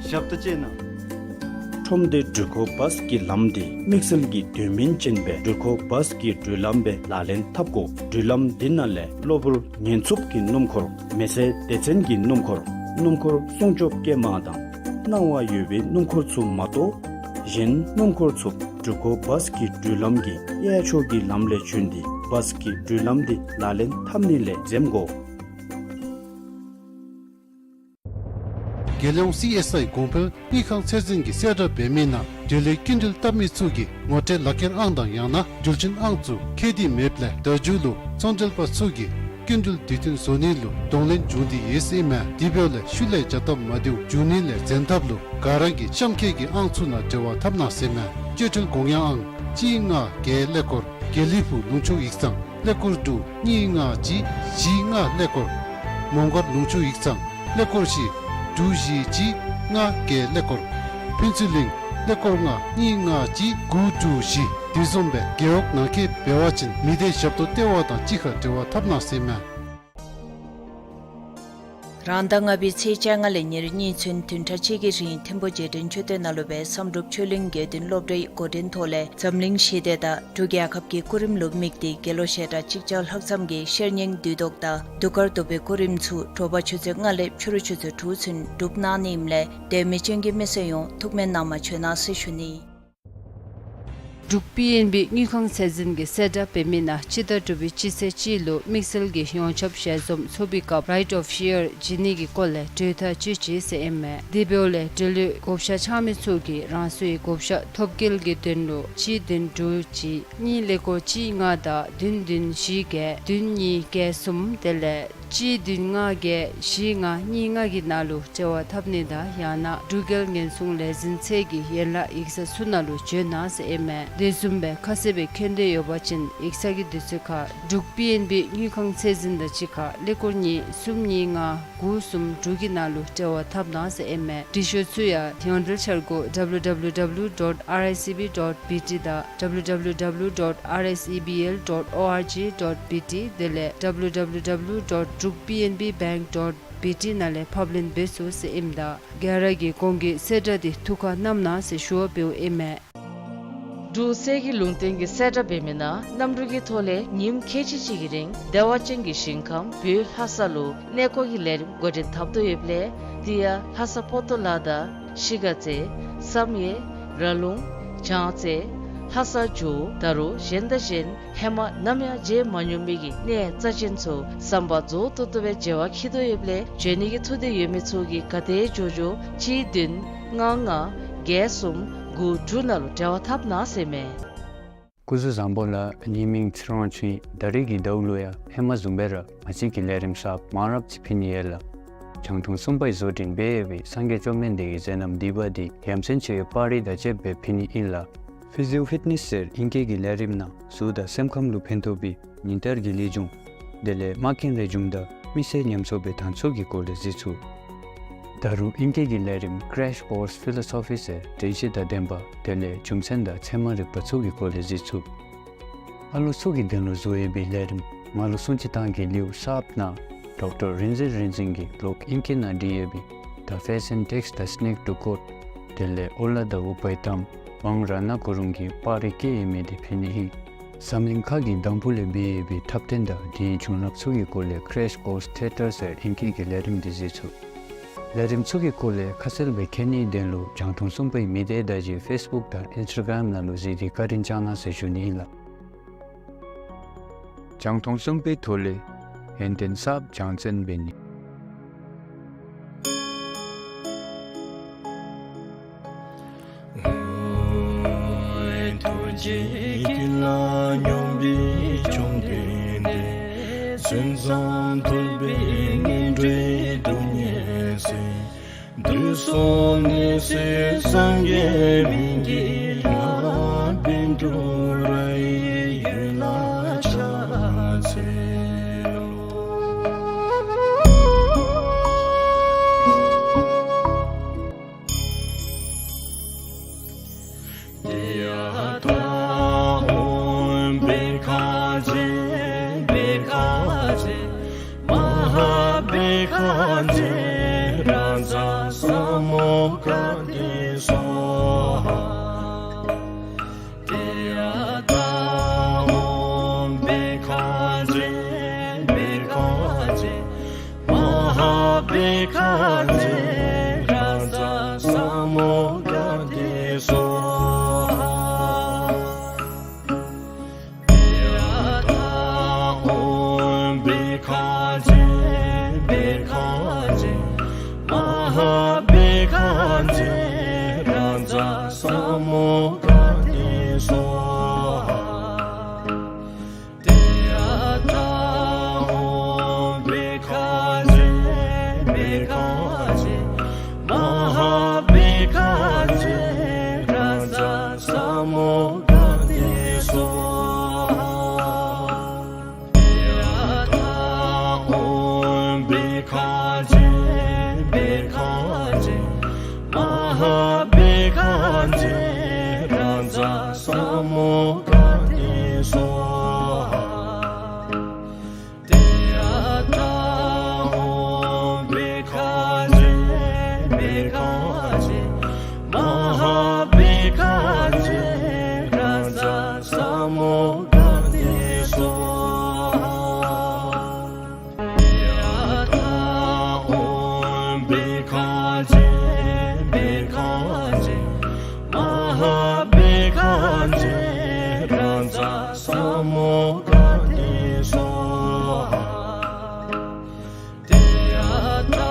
ཞབས་ཏོག་སྤྱོད་གནང་། ཁྲོམ་སྡེ་འགྲུལ་འཁོར་བཱས་ཀྱི་ལམ་འདི་དམིགས་བསལ་གྱི་དོན་སྨིན་ཅན་སྦེ་འགྲུལ་འཁོར་བཱས་ཀྱི་འགྲུལ་ལམ་སྦེ་ལག་ལེན་འཐབ་དགོ། འགྲུལ་ལམ་འདི་ནང་ལས་གློ་བུར་ཉེན་འཚུབ་ཀྱི་སྣུམ་འཁོར། མེ་སེར་སྡེ་ཚན་གྱི་སྣུམ་འཁོར། སྣུམ་འཁོར་སྲུང་སྐྱོབ་སྐྱེལ་མ་དང་སྣང་བ་ཡོད་པའི་སྣུམ་འཁོར་ཚུ་མ་གཏོགས་གཞན་སྣུམ་འཁོར་ཚུ་འགྲུལ་འཁོར་བཱས་ཀྱི་འགྲུལ་ལམ་གྱི་གཡས་ཕྱོགས་ཀྱི་ལམ་ལས་བྱོན་ཏེ་བཱས་ཀྱི་འགྲུལ་ལམ་འདི་ལག་ལེན་འཐབ་ནི་ལས་འཛེམ་དགོ། རྒྱལ་ཡོངས་སི་ཨེསི་ཨའི་གོང་འཕེལ་དངུལ་ཁང་ཚད་འཛིན་གྱིས་གསལ་བསྒྲགས་འབད་མི་ནང་འབྲེལ་ཡོད་སྐྱིན་འགྲུལ་བཏབ་མི་ཚུ་གིས་ངོ་སྤྲོད་ལག་ཁྱེར་ཨང་དང་ཡང་ན་འགྲུལ་ཆེན་ཨང་ཚུ་ཁྱད་དུ་མེདཔ་ལས་ད་མཇུག་ལུ་ཚོང་འབྲེལ་པ་ཚུ་གིས་སྐྱིན་འགྲུལ་དུས་མཐུན་བཟོ་ནི་ལུ་གདོང་ལེན་འབྱུང་སྟེ་ཡོད་ཟེར་ཨིན་མས། དེ་འབདཝ་ལས་ཤུལ་ལས་བྱ་སྟབས་མ་བདེཝ་འབྱུང་ནི་ལས་འཛེམ་ཐབས་ལུ་ག་ར་གིས་གཤམ་འཁོད་ཀྱི་ཨང་ཚུ་ནང་འབྲེལ་བ་འཐབ་གནང་ཟེར་ཨིན་མས། སྤྱོད་ཁྲལ་དགོངས་ཡངས་ཨང་གཅིག་ལྔ་བརྒྱད་ཀླད་ཀོར་དགེ་ལེགས་ཕུག་ལུང་ཕྱོགས་ཡིག་ཚང་ཀླད་ཀོར་དྲུག་གཉིས་ལྔ་གཅིག་བཞི་ལྔ་ཀླད་ཀོར། མོང་སྒར་ལུང་ཕྱོགས་ཡིག་ཚང་ཀླད་ཀོར་བཞི་དྲུག་བཞི་གཅིག་ལྔ་བརྒྱད་ཀླད་ཀོར། ཕུན་ཚོགས་གླིང་ཀླད་ཀོར་ལྔ་གཉིས་ལྔ་གཅིག་དགུ་དྲུག་བཞི། དེ་བཟུམ་སྦེ་རྒེད་འོག་ནང་འཁོད་འབད་བ་ཅིན་མི་སྡེ་ཞབས་ཏོག་ལྟེ་བ་དང་གཅིག་ཁར་འབྲེལ་བ་འཐབ་གནང་ཟེར་ཨིན་མས། རང་ཟླ་ལྔ་པའི་ཚེས་བཅོ་ལྔ་ལས་ཉེར་གཉིས་ཚུན་བདུན་ཕྲག་གཅིག་གི་རིང་ཐིམ་ཕུ་རྗེས་དྲན་མཆོད་རྟེན་ནང་ལུ་སྦེ་བསམ་གྲུབ་ཆོས་གླིང་དགེ་འདུན་སློབ་གྲྭའི་འགོ་འདྲེན་ཐོག་ལས་འཛམ་གླིང་ཞི་བདེ་དང་འབྲུག་རྒྱལ་ཁབ་ཀྱི་སྐུ་རིམ་ལུ་དམིགས་ཏེ་དགེ་སློང་ཞལ་གྲངས་གཅིག་བརྒྱ་ལྷག་ཙམ་གྱིས་ཤེར་སྙིང་བསྡུས་བཟློག་དང་གདུགས་དཀར་གདུག་པའི་སྐུ་རིམ་ཚུ་དྲོ་པ་ཆུ་ཚོད་ལྔ་ལས་ཕྱི་རུ་ཆུ་ཚོད་དྲུག་ཚུན་སྒྲུབ་གནང་ནི་ཨིནམ་ལས་དད་མོས་ཅན་གྱི་མི་སེར་ཡོངས་ཐུགས་སྨོན་གནང་མ་བཅོལ་གནང་ཟེར་ཞུ་ནི། འབྲུག་པི་ཨེན་བི་དངུལ་ཁང་ཚད་འཛིན་གྱིས་གསལ་བསྒྲགས་འབད་མི་ནང་སྤྱི་ཟླ་དྲུག་པའི་སྤྱི་ཚེས་གཅིག་ལུ་དམིགས་བསལ་གྱི་ཡོངས་ཁྱབ་ཞལ་འཛོམས་ཚོགས་པའི་སྐབས་Right of Share བྱིན་ནི་གི་སྐོར་ལས་གྲོས་ཐག་བཅད་ཅི་ཟེར་ཨིན་མས། དེ་འབདཝ་ལས་འབྲེལ་ཡོད་བགོ་བཤའ་འཆང་མི་ཚུ་གིས་རང་སོའི་བགོ་བཤའ་ཐོབ་སྐལ་གྱི་དོན་ལུ་གཅིག་བདུན་དྲུག་གཅིག་གཉིས་ཀླད་ཀོར་གཅིག་ལྔ་དང་བདུན་བདུན་བཞི་བརྒྱད་བདུན་གཉིས་བརྒྱད་གསུམ་དེ་ལས་ གཅིག་བདུན་ལྔ་བརྒྱད་བཞི་ལྔ་གཉིས་ལྔ་གི་ནང་ལུ་འབྲེལ་བ་འཐབ་ནི་དང་ཡང་ན་འབྲུག་རྒྱལ་ཉེན་སྲུང་ལས་འཛིན་ཚད་ཀྱི་ཡན་ལག་ཡིག་ཚང་ཚུ་ནང་ལུ་བྱོན་གནང་ཟེར་ཨིན་མས། དེ་བཟུམ་སྦེ་ཁ་གསལ་སྦེ་མཁྱེན་འདོད་ཡོད་པ་ཅིན་ཡིག་ཚང་གི་དུས་ཚོད་ཁར་འབྲུག་པི་ཨེན་བི་དངུལ་ཁང་ཚད་འཛིན་དང་གཅིག་ཁར་ཀླད་ཀོར་གཉིས་གསུམ་གཉིས་ལྔ་དགུ་གསུམ་དྲུག་གི་ནང་ལུ་འབྲེལ་བ་འཐབ་གནང་ཟེར་ཨིན་མས། འབྲི་ཤོག་ཚུ་ཡང་ཡོངས་འབྲེལ་འཆར་སྒོ་W W W dot R I C B dot B T དང་W W W dot R S E B L dot org dot B T དེ་ལས W W W dot druk P N B bank dot B T ནང་ལས་ཕབ་ལེན་འབད་ཚུགས་ཟེར་ཨིནམ་ད་ག་ར་གིས་གོང་གི་གསལ་བསྒྲགས་འདི་ཐུགས་ཁར་བསྣམ་གནང་ཟེར་ཞུ་བ་འབདཝ་ཨིན་མས། འབྲུག་གསེར་གྱི་ལུང་བསྟན་གྱི་གསལ་བསྒྲགས་འབད་མི་ནང་གནམ་གྲུ་གི་ཐོག་ལས་ཉིནམ་ཁལ་གཅིག་གཅིག་གི་རིང་བདེ་བ་ཅན་གྱི་ཞིང་ཁམས་བོད་ལྷ་ས་ལུ་གནས་སྐོར་གྱི་ལས་རིམ་འགོ་འདྲེན་འཐབ་དོ་ཡོདཔ་ལས་དེ་ཡང་ལྷ་ས་པོ་ཏོ་ལ་དང་གཞིས་ཀ་རྩེ་བསམ་ཡས་ར་ལུང་བྱང་རྩེ་ལྷ་ས་ཇོ་བོ་ད་རུང་གཞན་དང་གཞན་ཧེ་མ་ནམ་ཡང་མཇལ་མ་མྱོང་མི་གི་གནས་རྩ་ཅན་ཚུ་བསམ་པ་རྫོགས་ཏོག་ཏོ་སྦེ་མཇལ་བར་འཁྱིད་དོ་ཡོདཔ་ལས་བྱོན་ནི་གི་ཐུགས་འདོད་ཡོད་མི་ཚུ་གིས་ག་དེ་མགྱོགས་མགྱོགས་གཅིག་བདུན་ལྔ་ལྔ་བརྒྱད་གསུམ་དགུ་དྲུག་ནང་ལུ་འབྲེལ་བ་འཐབ་གནང་ཟེར་མས། སྐུ་གཟུགས་བཟང་པོ་ལགས། ངེའི་མིང་ཚེ་རིང་དབང་ཕྱུག་ཨིན། ད་རིས་ཀྱི་ཟླཝ་ལུ་ཡང་ཧེ་མ་བཟུམ་སྦེ་ར་ང་བཅས་ཀྱི་ལས་རིམ་གསརཔ་མང་རབས་ཅིག་ཕུལ་ནི་ཡོད་ལགས། རྒྱང་མཐོང་གསུམ་པའི་བཟོ་སྐྲུན་འབད་ཡོད་པའི་སངས་རྒྱས་བཅོམ་ལྡན་འདས་ཀྱི་མཛད་རྣམ་བསྡུས་པ་འདི་ཡ་མཚན་ཆེ་བའི་པར་རིས་དང་བཅསཔ་སྦེ་ཕུལ་ནི་ཨིན་ལགས། Physio Fitness ཟེར་ཨིང་སྐད་ཀྱི་ལས་རིམ་ནང་གཟུགས་དང་སེམས་ཁམས་ལུ་ཕན་ཐོགས་པའི་ཉིན་ལྟར་གྱི་ལེགས་བྱུང་དེ་ལས་མ་རྐྱེན་ལེགས་བྱུང་དང་མི་ཚེ་ཉམས་གསོ་བའི་དང་ཚུ་གི་སྐོར་ལས་གཟིགས་ཚུགས། ད་རུང་ཨིང་སྐད་ཀྱི་ལས་རིམ་Crash Course Philosophy ཟེར་དྲན་ཤེས་དང་ལྡན་པ་དེ་ལས་རྒྱུ་མཚན་དང་ཚད་མ་རིག་པ་ཚུ་གི་སྐོར་ལས་གཟིགས་ཚུགས། ཨ་ལོ་ཚུ་གི་དོན་ལུ་བཟོ་ཡོད་པའི་ལས་རིམ་ང་ལུ་སུན་ཅི་ཏང་གི་ལེའུ་གསརཔ་ནང་ཌོག་ཊར་རིག་འཛིན་རིག་འཛིན་གྱིས་ལོག་ཨིང་སྐད་ནང་བྲིས་ཡོད་པའི་The Fashion Takes the Sneak to Court དེ་ལས་ཨོ་ལ་དང་ཨུ་པའི་ཏམ་ཝང་རཏྣ་གུ་རུང་གི་པར་རིས་བཀོད་ཡོད་མི་འདི་ཕུལ་ནི་ཨིན། འཛམ་གླིང་ཁ་གི་འདམ་བུ་ལས་འབད་ཡོད་པའི་འཁྲབ་སྟོན་དང་དེའི་བྱུང་རབས་ཚུ་གི་སྐོར་ལས་Crash Course Theatre ཟེར་ཨིང་སྐད་ཀྱི་ལས་རིམ་འདི་གཟིགས་ཚུགས། ལས་རིམ་ཚུ་གི་སྐོར་ལས་ཁ་གསལ་སྦེ་མཁྱེན་ནིའི་དོན་ལུ་རྒྱང་མཐོང་གསུམ་པའི་མི་སྡེ་བརྡ་བརྒྱུད་ཕེསི་བུཀ་དང་ཨིནསི་ཊ་གརམ་ནང་ལུ་གཟིགས་ཏེ་བཀའ་དྲིན་བསྐྱང་གནང་ཟེར་ཞུ་ནི་ཨིན་ལགས། རྒྱང་མཐོང་གསུམ་པའི་ཐོག་ལས་ཡོན་ཏན་གསརཔ་སྦྱང་བརྩོན་འབད་ནི། ཐུགས་རྗེ་ཀུན་ལ་སྙོམས་པའི་བཅོམ་ལྡན་འདས། མཚན་ཙམ་ཐོས་པས་ངན་འགྲོའི་སྡུག་བསྔལ་སེལ། དུས་གསུམ་ནད་སེལ་སངས་རྒྱས་སྨན་གྱི་བླ། བཻ་ཌཱུརྱ་ཡི་འོད་ལ་ཕྱག་འཚལ་ལོ། ཡ་ཐཱ། ཨོཾ་བྷཻ་ཥ་ཛྱེ་བྷཻ་ཥ་ཛྱེ་མ་ཧཱ་བྷཻ་ཥ་ཛྱེ་རཱ་ཛ་ས་མུདྒ་ཏེ་སྭཱ་ཧཱ། ཡ་ཐཱ། ཨོཾ་བྷཻ་ཥ་ཛྱེ་བྷཻ་ཥ་ཛྱེ་མ་ཧཱ་བྷཻ་ཥ་ཛྱེ་རཱ་ཛ་ས་མུདྒ་ཏེ་སྭཱ་ཧཱ། ཡ་ཐཱ། ཨོཾ་བྷཻ་ཥ་ཛྱེ་བྷཻ་ཥ་ཛྱེ་མ་ཧཱ་བྷཻ་ཥ་ཛྱེ་རཱ་ཛ་ས་མུདྒ་ཏེ་སྭཱ་ཧཱ། ཡ་ཐཱ། ཨོཾ་བྷཻ་ཥ་ཛྱེ་བྷཻ་ཥ་ཛྱེ་མ་ཧཱ་བྷཻ་ཥ་ཛྱེ་རཱ་ཛ་ས་མུདྒ་ཏེ་སྭཱ་ཧཱ། ཡ་ཐཱ། ཨོཾ་བྷཻ་ཥ་ཛྱེ་བྷཻ་ཥ་ཛྱེ་མ་ཧཱ་བྷཻ་ཥ་ཛྱེ་རཱ་ཛ་ས་མུདྒ་ཏེ་སྭཱ་ཧཱ། ཡ་ཐཱ། ཨོཾ་བྷཻ་ཥ་ཛྱེ་བྷཻ་ཥ་ཛྱེ་མ་ཧཱ་བྷཻ་ཥ་ཛྱེ་རཱ་ཛ་ས་མུདྒ་ཏེ་སྭཱ་ཧཱ། ཡ་ཐཱ། ཨོཾ་བྷཻ་ཥ་ཛྱེ་བྷཻ་ཥ་ཛྱེ་མ་ཧཱ་བྷཻ་ཥ་ཛྱེ་རཱ་ཛ་ས་མུདྒ་ཏེ་སྭཱ་ཧཱ། ཡ་ཐཱ།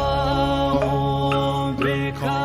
ཨོཾ་བྷཻ་ཥ་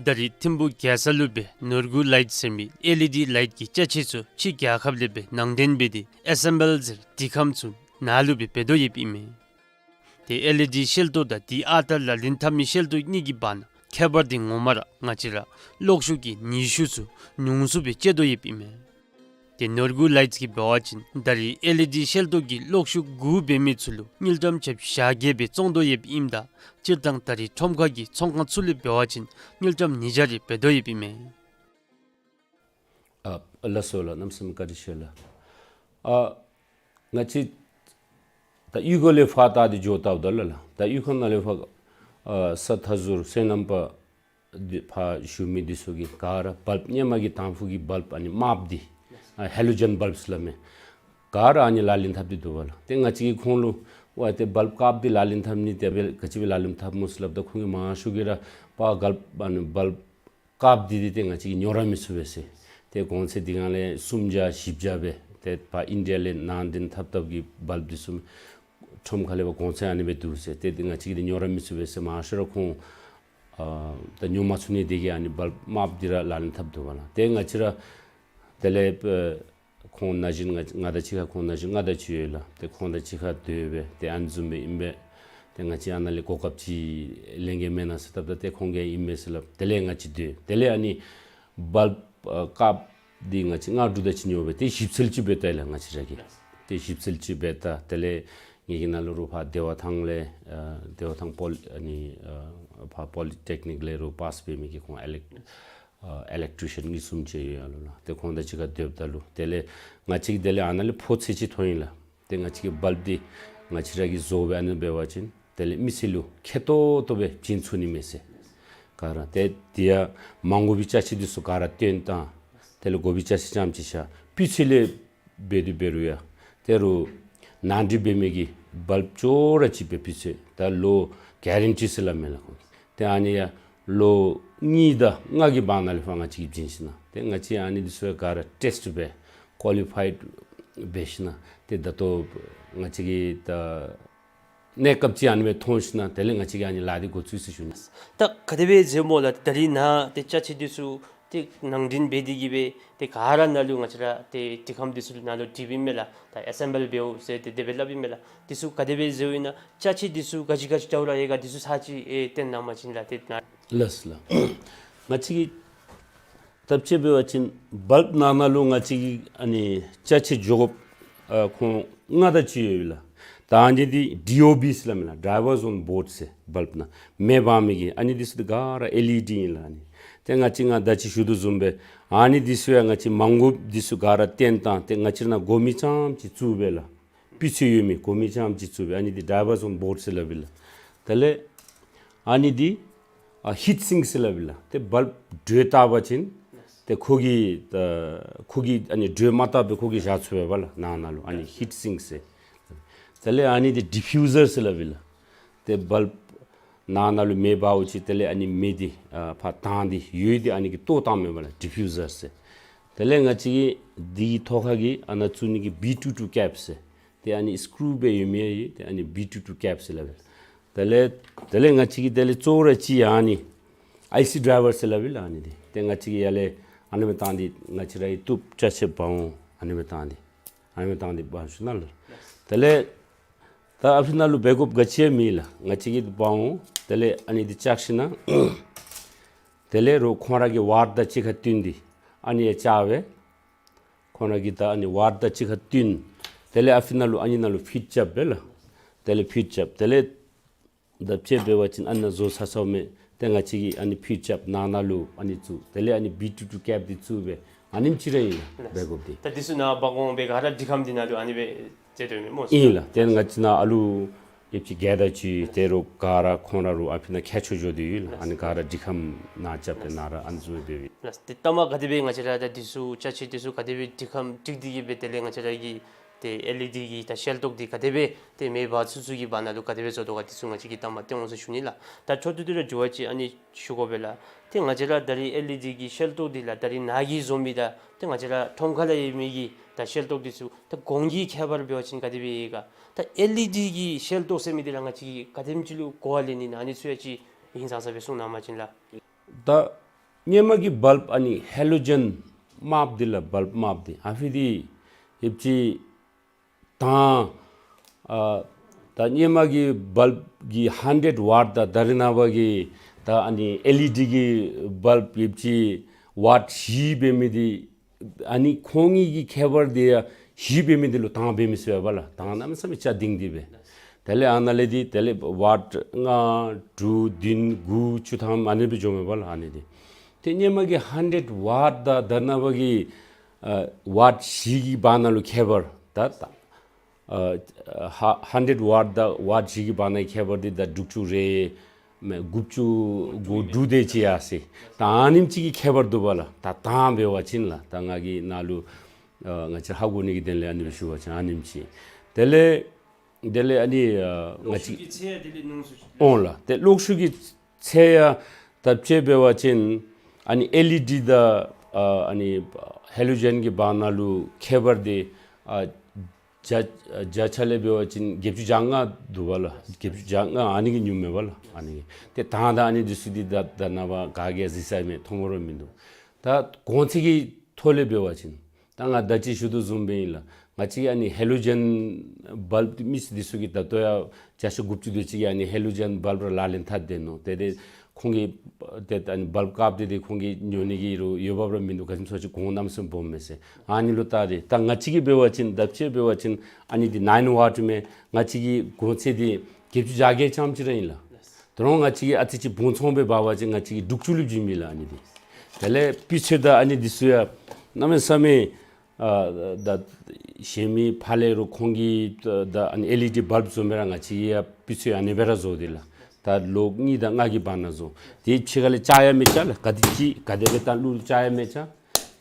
ད་རིས་ཐིམ་ཕུག་རྒྱལ་ས་ལུ་སྦེ་ནོར་བུ་ལའིཊ་ཟེར་མི་ཨེལ་ཨི་ཌི་ལའིཊ་ཀྱི་ཅ་ཆས་ཚུ་ཕྱི་རྒྱལ་ཁབ་ལས་སྦེ་ནང་འདྲེན་འབད་དེ་ཨེ་སེམ་བཱལ་ཟེར་འདི་ཁམས་ཚུ་ནཱ་ལུ་སྦེ་འབད་དོ་ཡོདཔ་ཨིན་མས། ཏེ་ཨེལ་ཨི་ཌི་ཤེལ་ཏོག་དང་དེ་ཨ་རྟག་ལག་ལེན་འཐབ་མི་ཤེལ་ཏོག་གཉིས་ཀྱི་བར་ན་ཁྱད་པར་འདི་ངོ་མ་ར་ང་བཅས་ར་གློག་ཤུགས་ཀྱི་ནུས་ཤུགས་ཚུ་ཉུང་སུ་སྦེ་སྤྱོད་དོ་ཡོདཔ་ཨིན་མས། ཏེ་ནོར་བུ་ལའིཊ་ཀྱིས་འབད་བ་ཅིན་ད་རིས་ཨེལ་ཨི་ཌི་ཤེལ་ཏོག་གི་གློག་ཤུགས་དགུ་འབད་མི་ཚུ་ལུ་དངུལ་ཀྲམ་ཆ་བཞག་བརྒྱད་སྦེ་བཙོང་དོ་ཡོདཔ་ཨིནམ་ད་སྤྱིར་བཏང་ད་རིས་ཁྲོམ་ཁ་གི་ཚོང་ཁང་ཚུ་ལས་འབད་བ་ཅིན་དངུལ་ཀྲམ་ཉིས་བརྒྱ་རེ་འབད་དོ་ཡོདཔ་ཨིན་མས། ཨ་ལགས་སོ་ལགས། གནམ་མེད་ས་མེད་བཀའ་དྲིན་ཆེ་ལགས། ཨ་ང་བཅས་ད་གཡུས་སྒོ་ལས་ཕར་ད་འདི་འགྱོ་བལྟཝ་ད་ལགས་ལགས། ད་གཡུས་ཁ་ནང་ལས་ཕར་ཨ་ས་མཐའ་ཟུར་སོ་ནམ་པ་འདི་ཕར་བཞུགས་མི་འདི་ཚུ་གིས་ག་ར་བལཔ་སྔོན་མ་གི་དང་ཕུ་གི་བལཔ་ཨ་ནི་དམརཔོ་འདི་ཨ་ཧེ་ལོ་ཇེན་བལཔ་ཟེར་སླབ་མས། ག་ར་ཨ་ནི་ལག་ལེན་འཐབ་སྟེ་འདུག་པ་ལགས། ཏེ་ང་བཅས་ཀྱིས་ཁོང་ལུ་ཝའེ་ཏེ་བལཔ་དཀརཔོ་འདི་ལག་ལེན་འཐབ་ནི་དེ་སྦེ་ག་ཅི་སྦེ་ལག་ལེན་འཐབ་སྨོ་ཟེར་སླབ་ད་ཁོང་གིས་མང་ཤོས་ཀྱིས་ར་པ་བལཔ་ཨ་ནི་བལཔ་དཀརཔོ་འདི་འདི་ཏེ་ང་བཅས་ཀྱིས་ཉོ་ར་མི་ཚུགས་པས་ཟེར། ཏེ་གོང་ཚད་འདི་གང་ལས་སུམ་བརྒྱ་བཞི་བརྒྱ་སྦེ་ཏེ་ཕར་ཨིན་ཌི་ཡ་ལས་ནང་འདྲེན་འཐབ་འཐབ་ཀྱི་བལཔ་འདི་ཚུ་ཁྲོམ་ཁ་ལས་ཕར་གོང་ཚད་ཨ་ནི་སྦེ་འདུག་ཟེར། ཏེ་འདི་ང་བཅས་ཀྱིས་འདི་ཉོ་ར་མི་ཚུགས་པས་ཟེར་མང་ཤོས་ར་ཁོང་ཨ་ད་ཉོ་མ་ཚུགས་ནི་དེ་གིས་ཨ་ནི་བལཔ་དམརཔོ་འདི་ར་ལག་ལེན་འཐབ་འདུག་པ་ལགས། ཏེ་ང་བཅས་ར་དེ་ལས་ཨ་ཁོང་ན་བཞིན་ང་ང་དང་གཅིག་ཁར་ཁོང་ན་བཞིན་ལྔ་དང་བཅུ་ཡོད་ལགས། ཏེ་ཁོང་དང་གཅིག་ཁར་སྡོད་སྦེ་ཏེ་ཨ་ནི་བཟུམ་སྦེ་ཨིན་པས། ཏེ་ང་བཅས་ཨ་ནཱ་ལས་གོ་སྐབས་ཅིག་ལེན་གེ་མེན་ན་ཟེར་སླབ་ད་ཏེ་ཁོང་གིས་ཨིན་མས་ཟེར་སླབ། དེ་ལས་ང་བཅས་སྡོད། དེ་ལས་ཨ་ནི་བལཔ་ཨ་དཀརཔོ་འདི་ང་བཅས་ལྔ་དྲུག་དང་གཅིག་ཉོ་སྦེ་ཏེ་ཞིབ་འཚོལ་ཅིག་འབད་ད་ལགས་ང་བཅས་ར་གིས། ཏེ་ཞིབ་འཚོལ་ཅིག་འབད་ད་དེ་ལས་ངེ་གི་ནང་ལུ་རུང་ཕར་བདེ་བ་ཐང་ལས་ཨ་བདེ་བ་ཐང་པོ་ལི་ཨ་ནི་ཨ་ཕར་པོ་ལི་ཊེག་ནིཀ་ལས་རུང་པཱསི་འབད་མི་གི་ཁོང་ཨི་ལེག་ཨ་ཨི་ལེག་ཊི་རི་ཤཱན་གཉིས་གསུམ་ཅིག་ཡོད་ཡ་ལོ་ལགས། ཏེ་ཁོང་དང་གཅིག་ཁར་སྡོདཔ་ད་ལུ་དེ་ལས་ང་བཅས་ཀྱིས་དེ་ལས་ཨ་ནཱ་ལས་ཕོ་ཚོད་ཅིག་མཐོང་ཡི་ལགས། ཏེ་ང་བཅས་ཀྱིས་བལཔ་འདི་ང་བཅས་ར་གིས་བཟོ་སྦེ་ཨ་ནི་འབད་བ་ཅིན་དེ་ལས་མི་སེར་ལུ་ཁེ་ཏོག་ཏོ་སྦེ་བྱིན་ཚུགས་ནི་མས་ཟེར། ག་ར་ཏེ་དེ་ཡང་མ་དགོ་པའི་ཅ་ཆས་འདི་ཚུ་ག་ར་བཏོན་བཏང་། དེ་ལས་དགོ་པའི་ཅ་ཆས་རྐྱངམ་ཅིག་བཞག། སྤུས་ཚད་ལས་འབད་དེ་འབད་རུང་ཡང་དེ་རུང་ནང་འདྲེན་འབད་མི་གི་བལཔ་ཅོག་ར་གཅིག་པའི་སྤུས་ཚད་ད་ལོ་གེ་རན་ཊི་ཟེར་སླབ་མས་ལགས་ཁོང་གིས། ཏེ་ཨ་ནི་ཡང་ལོ་གཉིས་དང་ལྔ་གི་བར་ན་ལས་ཕར་ང་བཅས་ཀྱིས་བྱིན་ཞིན་ན་ཏེ་ང་བཅས་ཨ་ནི་འདི་ཚུ་ཡང་ག་ར་ཊེསཊ་འབད་ཀོ་ལི་ཕའིཌ་འབད་ཞིན་ན་ཏེ་ད་ལྟོ་ང་བཅས་ཀྱིས་ད་གནས་སྐབས་ཅིག་ཨ་ནི་སྦེ་མཐོང་ཞིན་ན་དེ་ལས་ང་བཅས་ཀྱིས་ཨ་ནི་ལཱ་འདི་འགོ་བཙུགས་ཟེར་ཞུ་ནི། ད་ག་དེ་སྦེ་མཛད་སྨོ་ལགས། ད་རིས་ནཱ་ཏེ་ཅ་ཆས་འདི་ཚུ་ཏེ་ནང་འདྲེན་འབད་དེ་གིས་སྦེ་ཏེ་ག་ར་ནཱ་ལུ་ང་བཅས་ར་ཏེ་འདི་ཁམས་འདི་ཚུ་ནཱ་ལུ་སྒྲིགཔ་ཨིན་མས་ལགས། ད་ཨེ་སེམ་བཱལ་འབདཝ་ཟེར་ཏེ་དེ་སྦེ་སླབ་ཨིན་མས་ལགས། འདི་ཚུ་ག་དེ་སྦེ་མཛདཝ་ཨིན་ན་ཅ་ཆས་འདི་ཚུ་ག་ཅི་ག་ཅི་འདྲཝ་ར་ཡོད་ག་འདི་ཚུ་ཚར་ཅིག་ཨེ་སྟོན་གནང་པ་ཅིན་ལགས། ཏེ་ནཱ་ལགས་སོ་ལགས། ང་བཅས་ཀྱིས་ད་ཅི་འབད་བ་ཅིན་བལཔ་ནང་ན་ལུ་ང་བཅས་ཀྱིས་ཨ་ནི་ཅ་ཆས་འགྱོ་དགོཔ་ཨ་ཁོང་ལྔ་དང་བཅུ་ཡོད་ལགས། ད་ཨ་ནི་འདི་ཌི་ཨོ་བི་ཟེར་སླབ་མས་ལགས། ཌའི་ཝར་ཛོན་བོརཌ་ཟེར་བལཔ་ནང་མེ་འབར་མི་གི་ཨ་ནི་འདི་ཚུ་འདི་ག་ར་ཨེལ་ཨི་ཌི་ཨིན་ལགས། ཨ་ནི་ཏེ་ང་བཅས་ང་ད་ཅི་ཞུ་དོ་བཟུམ་སྦེ་ཨ་ནི་འདི་ཚུ་ཡང་ང་བཅས་མ་དགོཔ་འདི་ཚུ་ག་ར་བཏོན་བཏང་། ཏེ་ང་བཅས་ནང་དགོ་མི་རྐྱངམ་ཅིག་བཙུགས་སྦེ་ལགས། སྤུས་ཚད་ཡོད་མི་དགོ་མི་རྐྱངམ་ཅིག་བཙུགས་སྦེ་ཨ་ནི་འདི་ཌའི་ཝར་ཛོན་བོརཌ་ཟེར་སླབ་ཨིན་ལགས། དེ་ལས་ཨ་ནི་འདི་ཨ་ཧིཊ་སིང་ཟེར་སླབ་ཨིན་ལགས། ཏེ་བལཔ་དྲོད་བཏབ་པ་ཅིན་ཏེ་ཁོ་གིས་ད་ཁོ་གིས་ཨ་ནི་དྲོད་མ་བཏབ་པར་ཁོ་གིས་བཞག་ཚུགས་པས་པ་ལགས་ནང་ན་ལུ། ཨ་ནི་ཧིཊ་སིང་ཟེར། དེ་ལས་ཨ་ནི་འདི་ཌི་ཕིའུ་ཟར་ཟེར་སླབ་ཨིན་ལགས། ཏེ་བལཔ་ནང་ན་ལུ་མེ་འབརཝ་ཅིག་དེ་ལས་ཨ་ནི་མེ་འདི་ཨ་ཕར་བཏང་སྟེ་ཡོད་འདི་ཨ་ནི་གིས་བཏོག་བཏངམ་མས་པ་ལགས། ཌི་ཕིའུ་ཟར་ཟེར། དེ་ལས་ང་བཅས་ཀྱིས་འདི་གི་ཐོག་ཁ་གི་ཨ་ནཱ་བཙུགས་ནི་གི་བི་ཊུ་ཊུ་ཀེབ་ཟེར། ཏེ་ཨ་ནི་སི་ཀུ་རུ་སྦེ་ཡོད་མི་ཡང་ཡོད། ཏེ་ཨ་ནི་བི་ཊུ་ཊུ་ཀེབ་ཟེར་སླབ་ཨིན། དེ་ལས་དེ་ལས་ང་བཅས་ཀྱིས་དེ་ལས་གཙོ་བོ་ར་ཅིག་ཡང་ཨ་ནི་ཨའི་སི་ཌའི་ཝར་ཟེར་སླབ་ཨིན་ལགས། ཨ་ནི་འདི་ཏེ་ང་བཅས་ཀྱིས་ཡར་ལས་ཨ་ནི་སྦེ་བཏང་སྟེ་ང་བཅས་ར་གི་བཏུབ་ཅ་ཆས་འབག་འོང་ཨ་ནི་སྦེ་བཏང་སྟེ་ཨ་ནི་སྦེ་བཏང་སྟེ་འབག་ཞུ་ནི་ལགས། དེ་ལས་ད་ཨ་ཕི་ནང་ལུ་འབད་དགོཔ་ག་ཅི་ཡང་མེད་ལགས། ང་བཅས་ཀྱིས་འབག་འོང་། དེ་ལས་ཨ་ནི་འདི་བཅག་ཞིན་ན་དེ་ལས་རོགས་ཁོང་ར་གི་ཝར་དང་གཅིག་ཁར་བསྟུན་ཏེ་ཨ་ནི་ཡང་བཅག་སྦེ་ཁོང་ར་གི་ད་ཨ་ནི་ཝར་དང་གཅིག་ཁར་བསྟུན། དེ་ལས་ཨ་ཕི་ནང་ལུ་ཨ་ནི་ནང་ལུ་ཕིཌ་རྐྱབ་པས་ལགས། དེ་ལས་ཕིཌ་རྐྱབ། དེ་ལས་ད་དཔྱེ་འབད་བ་ཅིན་ཨ་ནཱ་བཟོ་ཚར་ཚརཝ་མས། ཏེ་ང་བཅས་ཀྱིས་ཨ་ནི་ཕིཌ་རྐྱབ་ནང་ན་ལུ་ཨ་ནི་བཙུགས། དེ་ལས་ཨ་ནི་བི་ཊུ་ཊུ་ཀེབ་འདི་བཙུགས་སྦེ་ཨ་ནེམ་ཅིག་ར་ཨིན་ལགས། འབད་དགོཔ་འདི། ད་འདི་ཚུ་ནཱ་འབག་འོང་སྦེ་ག་ར་འདི་ཁམས་འདི་ནང་ལུ་ཨ་ནི་སྦེ་མཛད་དོ་མས་སྨོ། ཨིན་ལགས། ཏེ་ང་བཅས་ནཱ་ཨ་ལུ་ཡོདཔ་ཅིག་ག་ད་ཅིག་ཏེ་རོགས་ག་ར་ཁོང་ར་རུང་ཨ་ཕི་ནང་ཁྱད་ཆོས་འགྱོ་དོ་ཡོད་ལགས། ཨ་ནི་ག་ར་འདི་ཁམས་ནཱ་རྐྱབ་སྟེ་ནཱ་ར་ཨ་ནི་བཟོ་སྦེ་ཡོད། ལགས། ཏེ་ལྟ་མ་ག་དེ་སྦེ་ང་བཅས་ར་ད་འདི་ཚུ་ཅ་ཆས་འདི་ཚུ་ག་དེ་སྦེ་འདི་ཁམས་སྒྲིག་སྟེ་གི་སྦེ་དེ་ལས་ང་བཅས་ར་གི་ཏེ་ཨེལ་ཨི་ཌི་གི་ད་ཤེལ་ཏོག་འདི་ག་དེ་སྦེ་ཏེ་མེ་འབར་ཚུན་ཚོད་ཀྱི་བར་ན་ལུ་ག་དེ་སྦེ་བཟོ་དོ་ག་འདི་ཚུ་ང་བཅས་ཀྱིས་ལྟ་མ་སྟོན་འོང་ཟེར་ཞུ་ནི་ལགས། ད་ཆོ་ཏི་ཏི་ར་འགྱུར་བ་ཅིག་ཨ་ནི་ཞུ་དགོ་པས་ལགས། ཏེ་ང་བཅས་ར་ད་རིས་ཨེལ་ཨི་ཌི་གི་ཤེལ་ཏོག་འདི་ལགས་ད་རིས་ནཱ་གིས་བཟོ་མི་དང་ཏེ་ང་བཅས་ར་ཁྲོམ་ཁ་ལས་ཡོད་མི་གི་ད་ཤེལ་ཏོག་འདི་ཚུ་ད་གོང་གི་ཁྱད་པར་འབད་བ་ཅིན་ག་དེ་སྦེ་ཡོད་ག། ད་ཨེལ་ཨི་ཌི་གི་ཤེལ་ཏོག་ཟེར་མི་འདི་ལགས་ང་བཅས་ཀྱིས་ག་དེམ་ཅིག་ལུ་གོ་བ་ལེན་ནི་ཨིན་ན་ཨ་ནི་ཚུ་ཡང་ཅིག་ཧིང་སངས་ས་སྦེ་གསུང་གནང་པ་ཅིན་ལགས། ད་ སྔོན་མ་གི་བལབ་ཨ་ནི་ཧེ་ལོ་ཇེན་དམརཔོ་འདི་ལགས། བལབ་དམརཔོ་འདི་ཨ་ཕི་འདི་ཡོདཔ་ཅིག་དང་ཨ་ད་སྔོན་མ་གི་བལབ་གི་ཧན་ཌེཌ་ཝཊ་དང་ད་རེས་ནངས་པ་གི་ད་ཨ་ནི་ཨེལ་ཨི་ཌི་གི་བལབ་ཡོདཔ་ཅིག་ཝཊ་བཞི་འབད་མི་འདི་ཨ་ནི་ཁོང་གཉིས་ཀྱི་ཁྱད་པར་འདི་ཡང་བཞི་འབད་མི་འདི་ལུ་དང་འབད་མི་ཚུ་ཡོད་པ་ལགས། དང་གནམ་མེད་ས་མེད་ཅ་འདིང་སྟེ་སྦེ། དེ་ལས་ཨ་ནཱ་ལས་འདི་དེ་ལས་ཝཊ་ལྔ་དྲུག་བདུན་དགུ་བཅུ་ཐམ་ཨ་ནི་སྦེ་འགྱོཝ་མས་པ་ལགས་ཨ་ནི་འདི། ཏེ་སྔོན་མ་གི་ཧན་ཌེཌ་ཝཊ་དང་ད་རེས་ནངས་པ་གི་ཨ་ཝཊ་བཞི་གི་བར་ན་ལུ་ཁྱད་པར་ད་ད་ཨ་ཧ་ཧན་ཌེཌ་ཝཊ་དང་ཝཊ་བཞི་གི་བར་ན་ཁྱད་པར་འདི་ད་དྲུག་ཅུ་རེ་མེན་དགུ་བཅུ་གོ་དྲུག་དེ་ཅིག་ཡར་སོ་ཡི། ད་ཨ་ནེམ་ཅིག་གི་ཁྱད་པར་འདུག་པ་ལགས། ད་དང་འབད་བ་ཅིན་ལགས། ད་ང་གིས་ནཱ་ལུ་ཨ་ང་བཅས་ཧ་གོ་ནི་གི་དོན་ལས་ཨ་ནི་སྦེ་ཞུ་བ་ཅིན་ཨ་ནེམ་ཅིག། དེ་ལས་དེ་ལས་ཨ་ནི་ཨ་ང་བཅས་ཀྱི་ཚད་ཡང་དེ་ལས་ཉུང་སུ་འོང་ལགས། ཏེ་གློག་ཤུགས་ཀྱི་ཚད་ཡང་ད་དཔྱེ་འབད་བ་ཅིན་ཨ་ནི་ཨེལ་ཨི་ཌི་དང་ཨ་ཨ་ནི་ཧེ་ལོ་ཇེན་གྱི་བར་ན་ལུ་ཁྱད་པར་འདི་ཨ་བརྒྱ་བརྒྱ་ཆ་ལས་འབད་བ་ཅིན་བརྒྱད་ཅུ་གྱ་ལྔ་འདུག་པ་ལགས། བརྒྱད་ཅུ་གྱ་ལྔ་ཨ་ནི་གིས་ཉུང་མས་པ་ལགས་ཨ་ནི་གིས། ཏེ་དང་དང་ཨ་ནི་འདི་ཚུ་འདི་ད་ད་ནངས་པ་ག་གིས་ཡང་གཟིགས་ས་མེད། མཐོང་ར་མིན་འདུག། ད་གོང་ཚད་ཀྱི་ཐོག་ལས་འབད་བ་ཅིན་ད་ང་ད་ཅི་ཞུ་དོ་བཟུམ་སྦེ་ཨིན་ལགས། ང་བཅས་ཀྱི་ཨ་ནི་ཧེ་ལོ་ཇེན་བལབ་མི་འདི་ཚུ་གིས་ད་ལྟོ་ཡང་བརྒྱ་ཆ་དགུ་བཅུ་དེ་ཅིག་གིས་ཨ་ནི་ཧེ་ལོ་ཇེན་བལབ་ར་ལག་ལེན་འཐབ་སྡོད་ནུག། ཏེ་ཏེ་ཁོང་གིས་ཏེ་ཨ་ནི་བལབ་བཀབ་སྟེ་ཏེ་ཁོང་གིས་ཉོ་ནི་གི་རུང་འོས་འབབ་ར་མིན་འདུག། ག་ཅི་སྨོ་ཟེར་བ་ཅིན་གོང་གནམ་མེད་ས་མེད་སྦོམ་མས་ཟེར། ཨ་ནི་ལུ་བལྟ་སྟེ་ད་ང་བཅས་ཀྱིས་འབད་བ་ཅིན་ད་དཔྱེ་འབད་བ་ཅིན་ཨ་ནི་འདི་ནའིན་ཝཊ་མས། ང་བཅས་ཀྱི་གོང་ཚད་འདི་བརྒྱད་ཅུ་གྱ་བརྒྱད་ཙམ་ཅིག་ར་ཨིན་ལགས། ད་རུང་ང་བཅས་ཀྱིས་ཨ་ཙི་ཅིག་སྦོམ་ཚོང་སྦེ་འབད་བ་ཅིན་ང་བཅས་ཀྱིས་དྲུག་ཅུ་ལུ་བྱིན་མས་ལགས་ཨ་ནི་འདི། དེ་ལས་སྤུས་ཚད་དང་ཨ་ནི་འདི་ཚུ་ཡང་གནམ་མེད་ས་མེད་ཨ་ད་གཞན་མི་ཕར་ལས་རུང་ཁོང་གིས་ད་ཨ་ནི་ཨེལ་ཨི་ཌི་བལབ་བཟོ་མི་ར་ང་བཅས་ཀྱིས་ཡང་སྤུས་ཚད་ཨ་ནི་སྦེ་ར་བཟོ་སྟེ་ལགས། ད་ལོག་གཉིས་དང་ལྔ་གི་བར་ན་བཟོ། དེ་ཕྱི་ཁ་ལས་ཆག་ཡང་མི་ཆག་ལགས། ག་དེ་ཅིག་ག་དེ་སྦེ་བཏང་རུང་ཆག་ཡང་མི་ཆག།